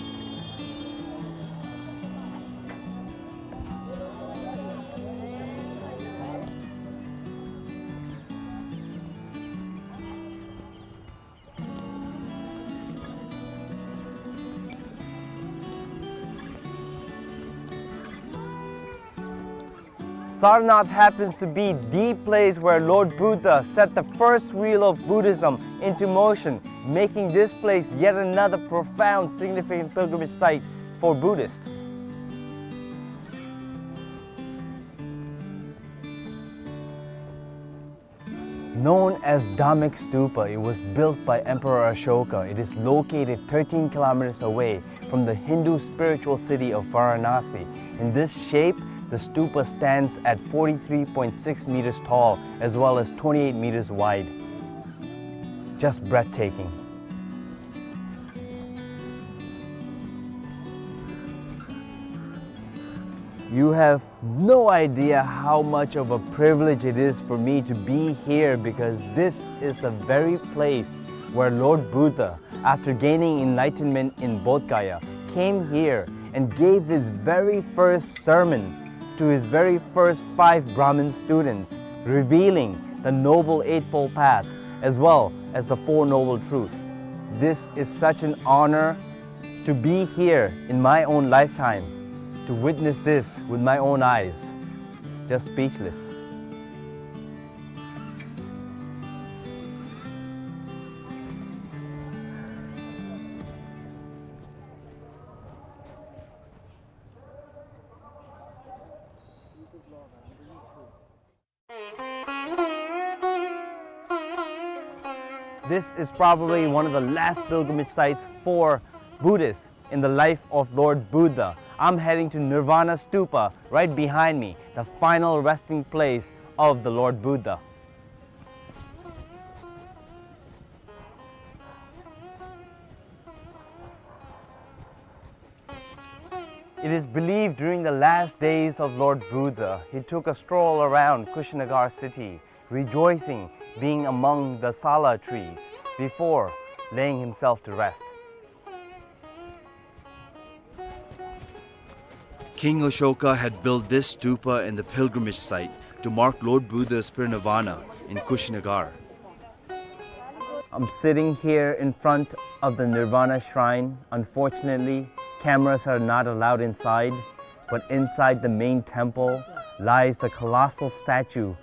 Sarnath happens to be the place where Lord Buddha set the first wheel of Buddhism into motion, making this place yet another profound, significant pilgrimage site for Buddhists. Known as Dhammick Stupa, it was built by Emperor Ashoka. It is located thirteen kilometers away from the Hindu spiritual city of Varanasi. In this shape, the stupa stands at forty-three point six meters tall as well as twenty-eight meters wide. Just breathtaking. You have no idea how much of a privilege it is for me to be here, because this is the very place where Lord Buddha, after gaining enlightenment in Bodh Gaya, came here and gave his very first sermon to his very first five Brahmin students, revealing the Noble Eightfold Path as well as the Four Noble Truths. This is such an honor to be here in my own lifetime, to witness this with my own eyes. Just speechless. This is probably one of the last pilgrimage sites for Buddhists in the life of Lord Buddha. I'm heading to Nirvana Stupa right behind me, the final resting place of the Lord Buddha. It is believed during the last days of Lord Buddha, he took a stroll around Kushinagar city, rejoicing being among the sala trees before laying himself to rest. King Ashoka had built this stupa in the pilgrimage site to mark Lord Buddha's parinirvana in Kushinagar. I'm sitting here in front of the Nirvana Shrine. Unfortunately, cameras are not allowed inside, but inside the main temple lies the colossal statue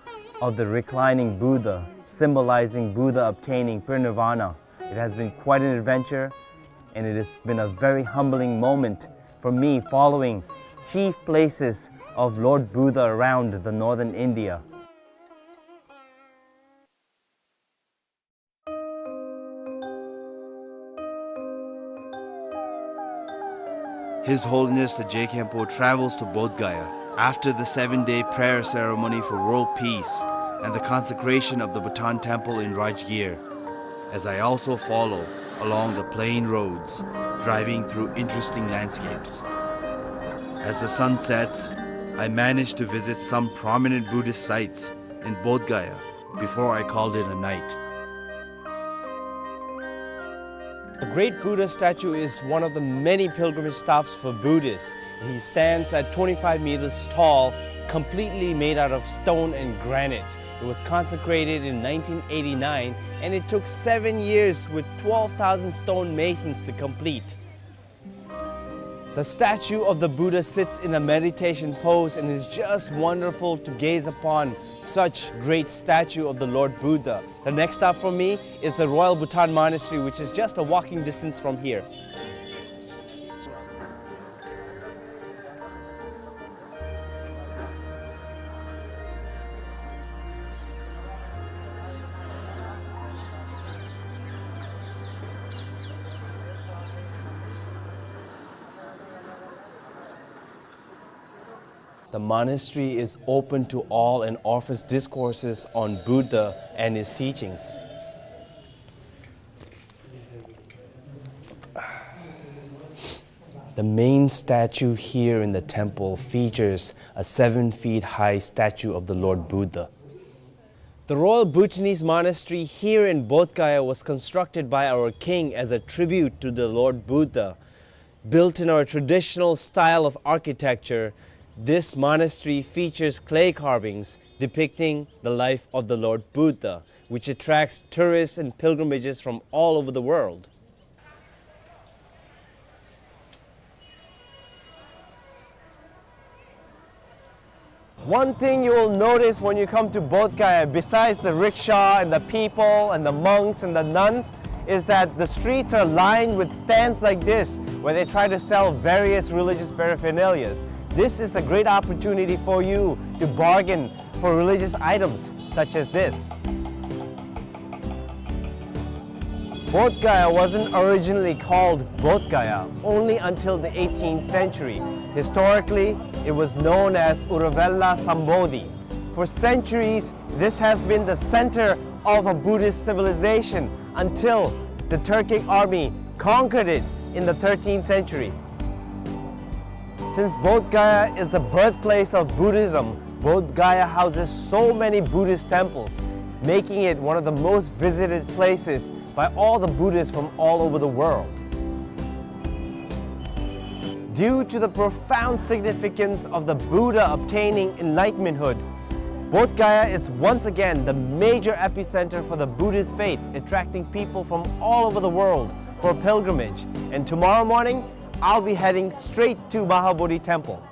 of the reclining Buddha, symbolizing Buddha obtaining parinirvana. It has been quite an adventure, and it has been a very humbling moment for me, following chief places of Lord Buddha around the northern India. His Holiness the Je Khenpo travels to Bodh Gaya after the seven-day prayer ceremony for world peace and the consecration of the Bhutan Temple in Rajgir, as I also follow along the plain roads, driving through interesting landscapes. As the sun sets, I manage to visit some prominent Buddhist sites in Bodh Gaya before I called it a night. The great Buddha statue is one of the many pilgrimage stops for Buddhists. He stands at twenty-five meters tall, completely made out of stone and granite. It was consecrated in nineteen eighty-nine, and it took seven years with twelve thousand stone masons to complete. The statue of the Buddha sits in a meditation pose, and it's just wonderful to gaze upon such great statue of the Lord Buddha. The next stop for me is the Royal Bhutan Monastery, which is just a walking distance from here. The monastery is open to all and offers discourses on Buddha and his teachings. The main statue here in the temple features a seven feet high statue of the Lord Buddha. The Royal Bhutanese Monastery here in Bodh Gaya was constructed by our king as a tribute to the Lord Buddha. Built in our traditional style of architecture, this monastery features clay carvings depicting the life of the Lord Buddha, which attracts tourists and pilgrimages from all over the world. One thing you will notice when you come to Bodh Gaya, besides the rickshaw and the people and the monks and the nuns, is that the streets are lined with stands like this, where they try to sell various religious paraphernalias. This is a great opportunity for you to bargain for religious items such as this. Bodh Gaya wasn't originally called Bodh Gaya only until the eighteenth century. Historically, it was known as Uruvela Sambodhi. For centuries, this has been the center of a Buddhist civilization until the Turkic army conquered it in the thirteenth century. Since Bodh Gaya is the birthplace of Buddhism, Bodh Gaya houses so many Buddhist temples, making it one of the most visited places by all the Buddhists from all over the world. Due to the profound significance of the Buddha obtaining enlightenmenthood, Bodh Gaya is once again the major epicenter for the Buddhist faith, attracting people from all over the world for pilgrimage. And tomorrow morning, I'll be heading straight to Mahabodhi Temple.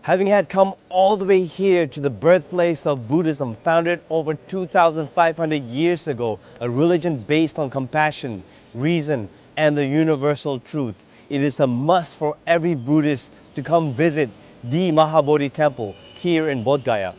Having had come all the way here to the birthplace of Buddhism, founded over two thousand five hundred years ago, a religion based on compassion, reason, and the universal truth, it is a must for every Buddhist to come visit the Mahabodhi Temple here in Bodh Gaya.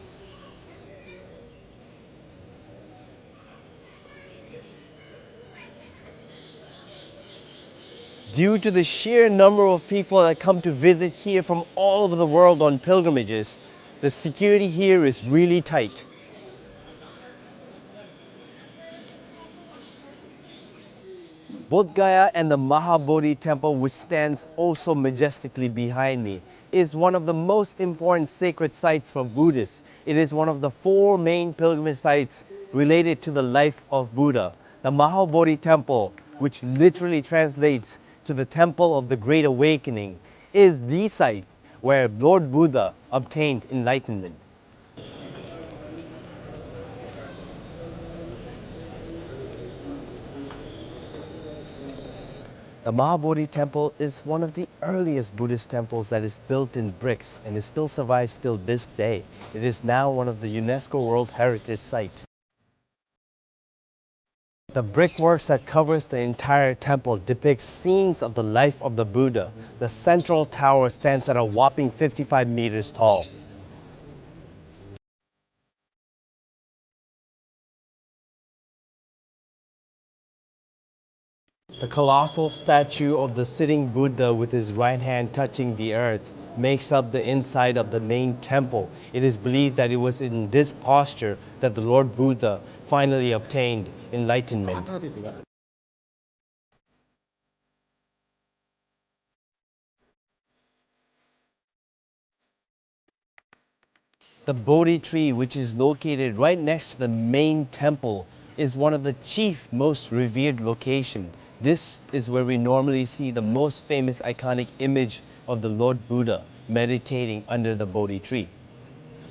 Due to the sheer number of people that come to visit here from all over the world on pilgrimages, the security here is really tight. Bodh Gaya and the Mahabodhi Temple, which stands oh so majestically behind me, is one of the most important sacred sites for Buddhists. It is one of the four main pilgrimage sites related to the life of Buddha. The Mahabodhi Temple, which literally translates to the Temple of the Great Awakening, is the site where Lord Buddha obtained enlightenment. The Mahabodhi Temple is one of the earliest Buddhist temples that is built in bricks, and it still survives till this day. It is now one of the UNESCO World Heritage Site. The brickworks that covers the entire temple depicts scenes of the life of the Buddha. The central tower stands at a whopping fifty-five meters tall. The colossal statue of the sitting Buddha with his right hand touching the earth makes up the inside of the main temple. It is believed that it was in this posture that the Lord Buddha finally obtained enlightenment. The Bodhi tree, which is located right next to the main temple, is one of the chief, most revered location. This is where we normally see the most famous iconic image of the Lord Buddha meditating under the Bodhi tree.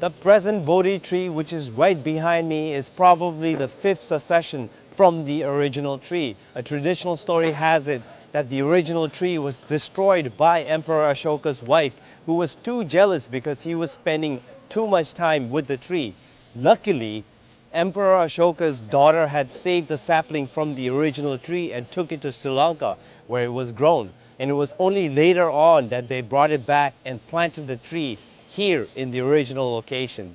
The present Bodhi tree, which is right behind me, is probably the fifth succession from the original tree. A traditional story has it that the original tree was destroyed by Emperor Ashoka's wife, who was too jealous because he was spending too much time with the tree. Luckily, Emperor Ashoka's daughter had saved the sapling from the original tree and took it to Sri Lanka, where it was grown. And it was only later on that they brought it back and planted the tree here in the original location.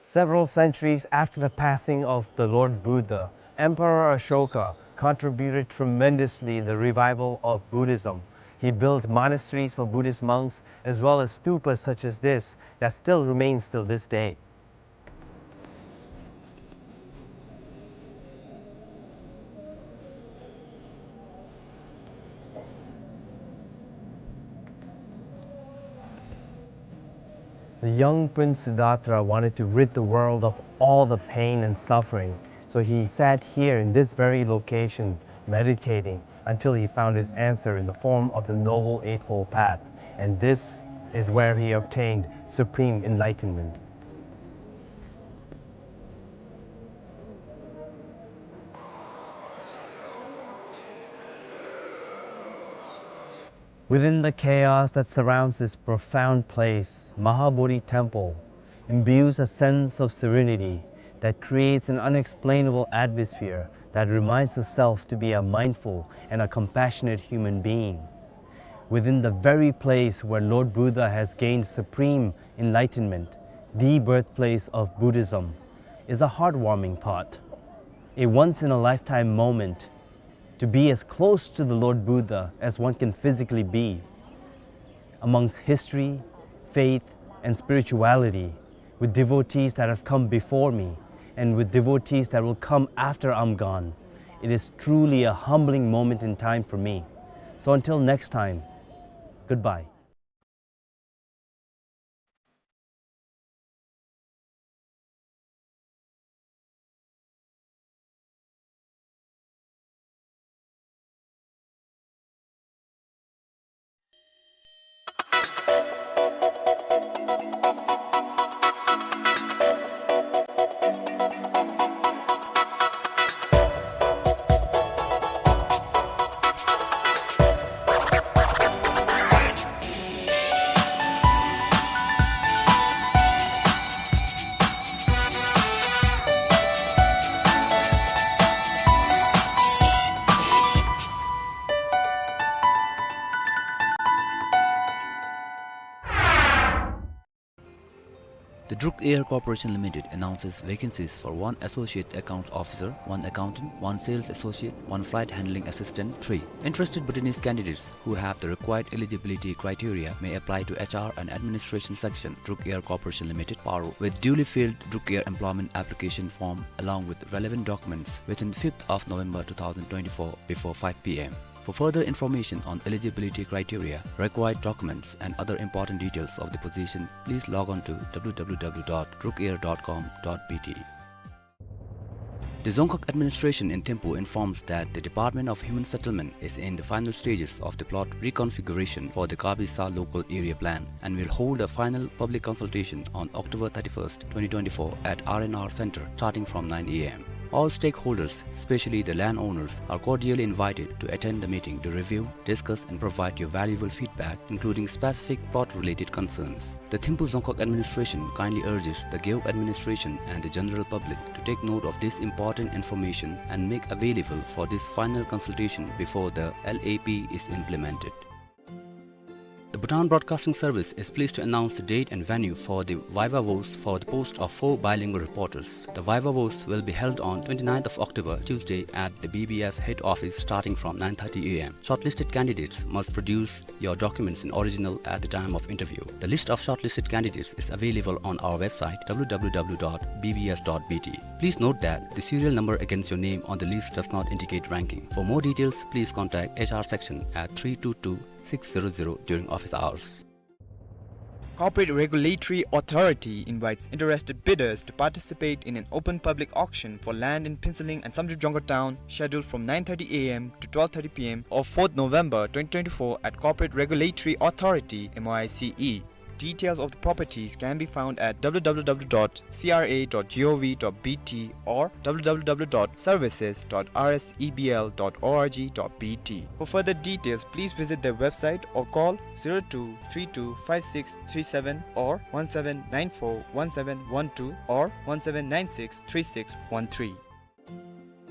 Several centuries after the passing of the Lord Buddha, Emperor Ashoka contributed tremendously in the revival of Buddhism. He built monasteries for Buddhist monks, as well as stupas such as this that still remains till this day. The young prince Siddhartha wanted to rid the world of all the pain and suffering. So he sat here in this very location meditating until he found his answer in the form of the Noble Eightfold Path, and this is where he obtained supreme enlightenment. Within the chaos that surrounds this profound place, Mahabodhi Temple imbues a sense of serenity that creates an unexplainable atmosphere that reminds the self to be a mindful and a compassionate human being. Within the very place where Lord Buddha has gained supreme enlightenment, the birthplace of Buddhism, is a heartwarming thought, a once-in-a-lifetime moment to be as close to the Lord Buddha as one can physically be. Amongst history, faith, and spirituality, with devotees that have come before me, and with devotees that will come after I'm gone, it is truly a humbling moment in time for me. So until next time, goodbye. The Druk Air Corporation Limited announces vacancies for one Associate Accounts Officer, one Accountant, one Sales Associate, one Flight Handling Assistant, three. Interested Bhutanese candidates who have the required eligibility criteria may apply to H R and Administration Section, Druk Air Corporation Limited, Paro, with duly filled Druk Air employment application form along with relevant documents within fifth of November two thousand twenty-four before five P M. For further information on eligibility criteria, required documents, and other important details of the position, please log on to W W W dot druk air dot com dot B T. The Dzongkhag administration in Thimphu informs that the Department of Human Settlement is in the final stages of the plot reconfiguration for the Kabisa local area plan and will hold a final public consultation on October thirty-first, twenty twenty-four at R and R Center starting from nine A M. All stakeholders, especially the landowners, are cordially invited to attend the meeting to review, discuss and provide your valuable feedback, including specific plot-related concerns. The Thimphu Dzongkhag administration kindly urges the Gewog administration and the general public to take note of this important information and make available for this final consultation before the L A P is implemented. The Bhutan Broadcasting Service is pleased to announce the date and venue for the viva voce for the post of four bilingual reporters. The viva voce will be held on twenty-ninth of October, Tuesday, at the B B S head office starting from nine thirty A M. Shortlisted candidates must produce your documents in original at the time of interview. The list of shortlisted candidates is available on our website, W W W dot B B S dot B T. Please note that the serial number against your name on the list does not indicate ranking. For more details, please contact H R section at three two two six zero zero during office hours. Corporate Regulatory Authority invites interested bidders to participate in an open public auction for land in Phuentsholing and Samdrup Jongkhar Town, scheduled from nine thirty A M to twelve thirty P M of fourth November twenty twenty-four at Corporate Regulatory Authority, M O I C E. Details of the properties can be found at W W W dot C R A dot G O V dot B T or W W W dot services dot R S E B L dot O R G dot B T. For further details, please visit their website or call zero two three two five six three seven or one seven nine four one seven one two or one seven nine six three six one three.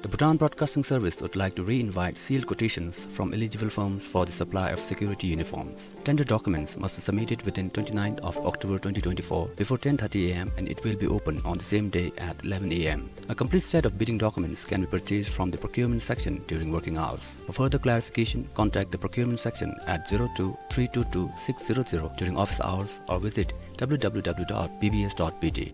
The Bhutan Broadcasting Service would like to re-invite sealed quotations from eligible firms for the supply of security uniforms. Tender documents must be submitted within twenty-ninth of October twenty twenty-four before ten thirty A M and it will be open on the same day at eleven A M. A complete set of bidding documents can be purchased from the procurement section during working hours. For further clarification, contact the procurement section at zero two three two two six zero zero during office hours or visit W W W dot B B S dot B T.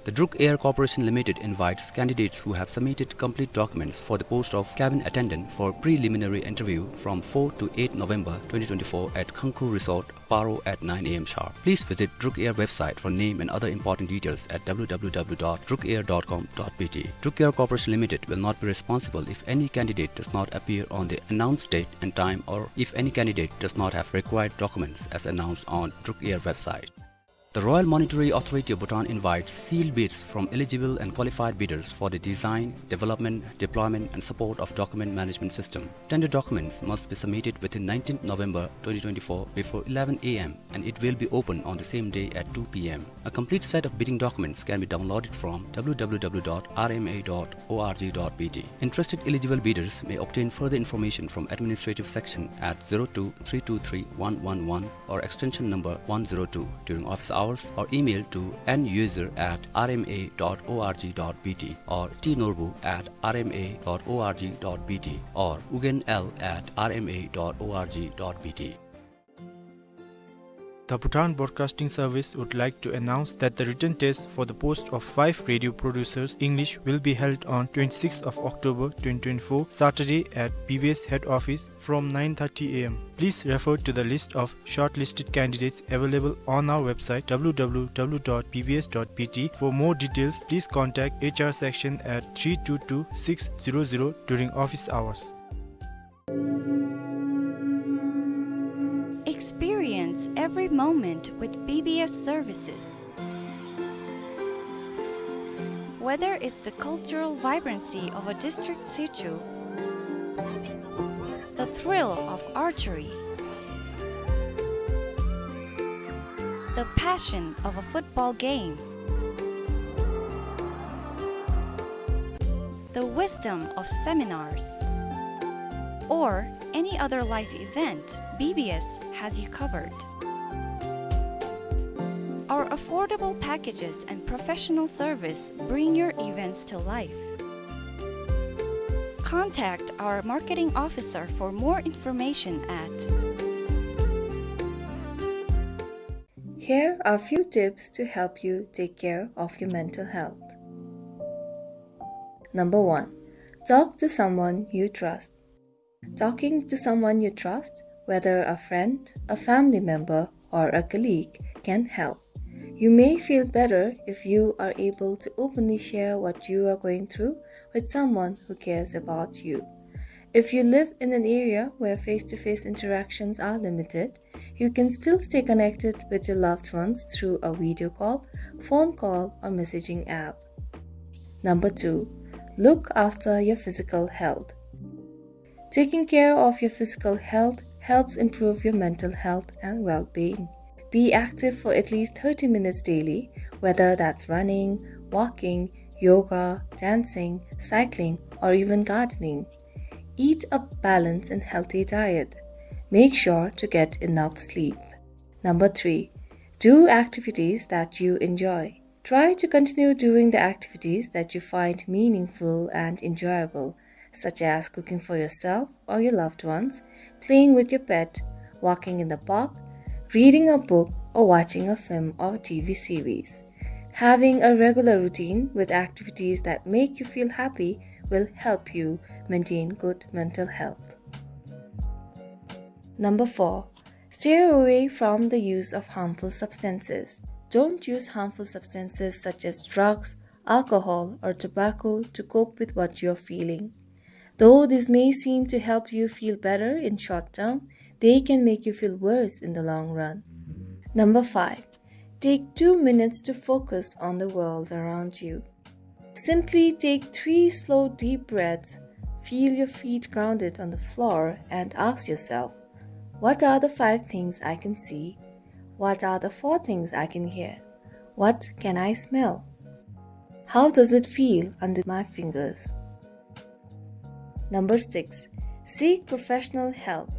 The Druk Air Corporation Limited invites candidates who have submitted complete documents for the post of cabin attendant for preliminary interview from four to eight November twenty twenty-four at Khangkhu Resort, Paro at nine A M sharp. Please visit Druk Air website for name and other important details at W W W dot druk air dot com dot B T. Druk Air Corporation Limited will not be responsible if any candidate does not appear on the announced date and time or if any candidate does not have required documents as announced on Druk Air website. The Royal Monetary Authority of Bhutan invites sealed bids from eligible and qualified bidders for the design, development, deployment, and support of document management system. Tender documents must be submitted within nineteenth November twenty twenty-four before eleven A M, and it will be open on the same day at two P M. A complete set of bidding documents can be downloaded from W W W dot R M A dot org dot B T. Interested eligible bidders may obtain further information from administrative section at zero two three two three one one one or extension number one zero two during office hours or email to n user at R M A dot org dot B T or t norbu at R M A dot org dot B T or ugyen l at R M A dot org dot B T. The Bhutan Broadcasting Service would like to announce that the written test for the post of five radio producers English will be held on twenty-sixth of October twenty twenty-four, Saturday at B B S head office from nine thirty A M. Please refer to the list of shortlisted candidates available on our website W W W dot B B S dot B T for more details. Please contact H R section at three two two six zero zero during office hours. Experience every moment with B B S services. Whether it's the cultural vibrancy of a district situ, the thrill of archery, the passion of a football game, the wisdom of seminars, or any other life event, B B S has you covered. Our affordable packages and professional service bring your events to life. Contact our marketing officer for more information at Here are few tips to help you take care of your mental health. Number one, talk to someone you trust. Talking to someone you trust, whether a friend, a family member, or a colleague, can help. You may feel better if you are able to openly share what you are going through with someone who cares about you. If you live in an area where face-to-face interactions are limited, you can still stay connected with your loved ones through a video call, phone call, or messaging app. Number two, look after your physical health. Taking care of your physical health helps improve your mental health and well-being. Be active for at least thirty minutes daily, whether that's running, walking, yoga, dancing, cycling, or even gardening. Eat a balanced and healthy diet. Make sure to get enough sleep. Number three, do activities that you enjoy. Try to continue doing the activities that you find meaningful and enjoyable, such as cooking for yourself or your loved ones, playing with your pet, walking in the park, reading a book, or watching a film or T V series. Having a regular routine with activities that make you feel happy will help you maintain good mental health. Number four, steer away from the use of harmful substances. Don't use harmful substances such as drugs, alcohol, or tobacco to cope with what you're feeling. Though this may seem to help you feel better in short term, they can make you feel worse in the long run. Number five, take two minutes to focus on the world around you. Simply take three slow, deep breaths, feel your feet grounded on the floor, and ask yourself, "What are the five things I can see? What are the four things I can hear? What can I smell? How does it feel under my fingers?" Number six, seek professional help.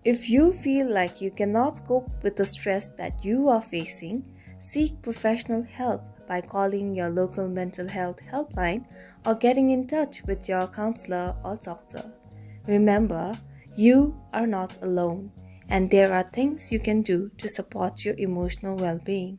If you feel like you cannot cope with the stress that you are facing, seek professional help by calling your local mental health helpline or getting in touch with your counselor or doctor. Remember, you are not alone, and there are things you can do to support your emotional well-being.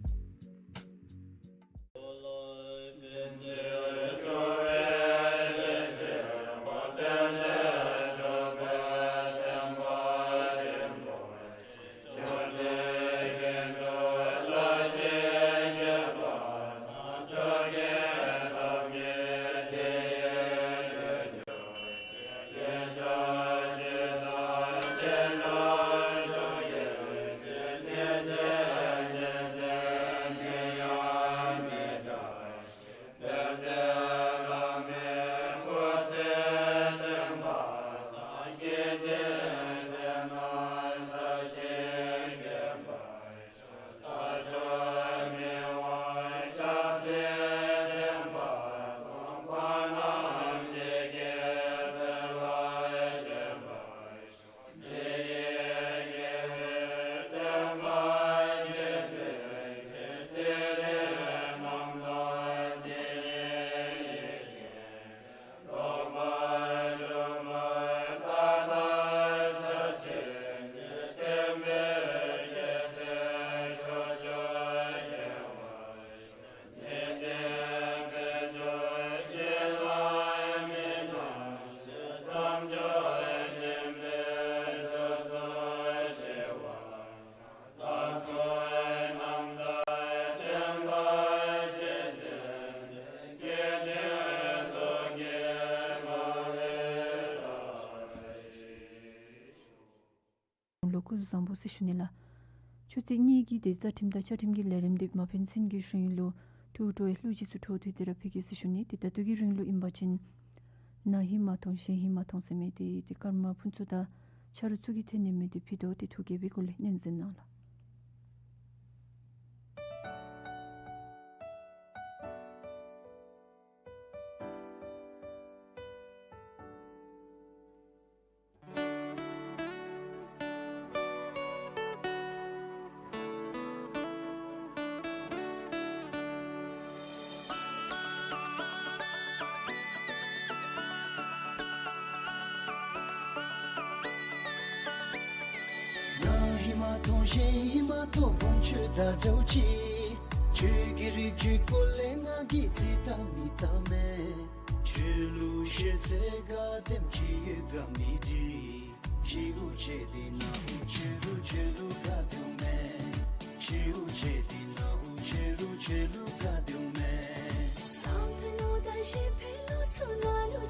འོང་ཟེར་ཞུ་ནི་ལགས། ཆུ་ཚོད་གཉིས་ཀྱི་ཏེ་རྩ་ཁྲིམས་དང་བཅའ་ཁྲིམས་ཀྱི་ལས་རིམ་འདི་མ་ཕན་ཚུན་གྱི་རིང་ལུ་ཐུགས་སྤྲོ་བའི་གླུ་གཞས་ཚུ་འཁྲོལ་ཏེ་དེ་ར་ཕུལ་གེ་ཟེར་ཞུ་ནི། ཏེ་ད་ལྟོ་གི་རིང་ལུ་ཨིན་པ་ཅིན་ན་ཧིང་མ་མཐོང་གཞེས་ཧིང་མ་མཐོང་ཟེར་མི་འདི་ཏེ་ཀརྨ་ཕུན་ཚོགས་དང་ཆ་རོགས་ཚུ་གིས་འཐེན་ནི་མི་འདི་ཕུལ་དོ། ཏེ་ཐུགས་དགྱེས་པའི་སྒོ་ལས་སྙན་གསན་གནང་ལགས། ན་ཧིང་མ་མཐོང་གཞེས་ཧིང་མ་མཐོང་བུམོ་ཁྱོད་དང་འདྲཝ་ཅིག། ཁྱོད་ཀྱི་རིགས་ཀྱི་སྐོར་ལས་ང་གིས་ཅི་བལྟ་མི་བལྟ་མས། ཁྱོད་ལུ་ཤེས་ཚད་ག་དེམ་ཅིག་ཡོད་ག་མི་འདྲི། ཁྱོད་འུ་ཅག་འདི་ནང་འུ་ཅག་རུ་ཅིག་ལུ་དགའ་དོ་མས། ཁྱོད་འུ་ཅག་འདི་ནང་འུ་ཅག་རུ་ཅིག་ལུ་དགའ་དོ་མས། སང་ཕོད་ལོ་དང་གཞེས་ཕོད་ལོ་ཚུ་ནང་ལུ་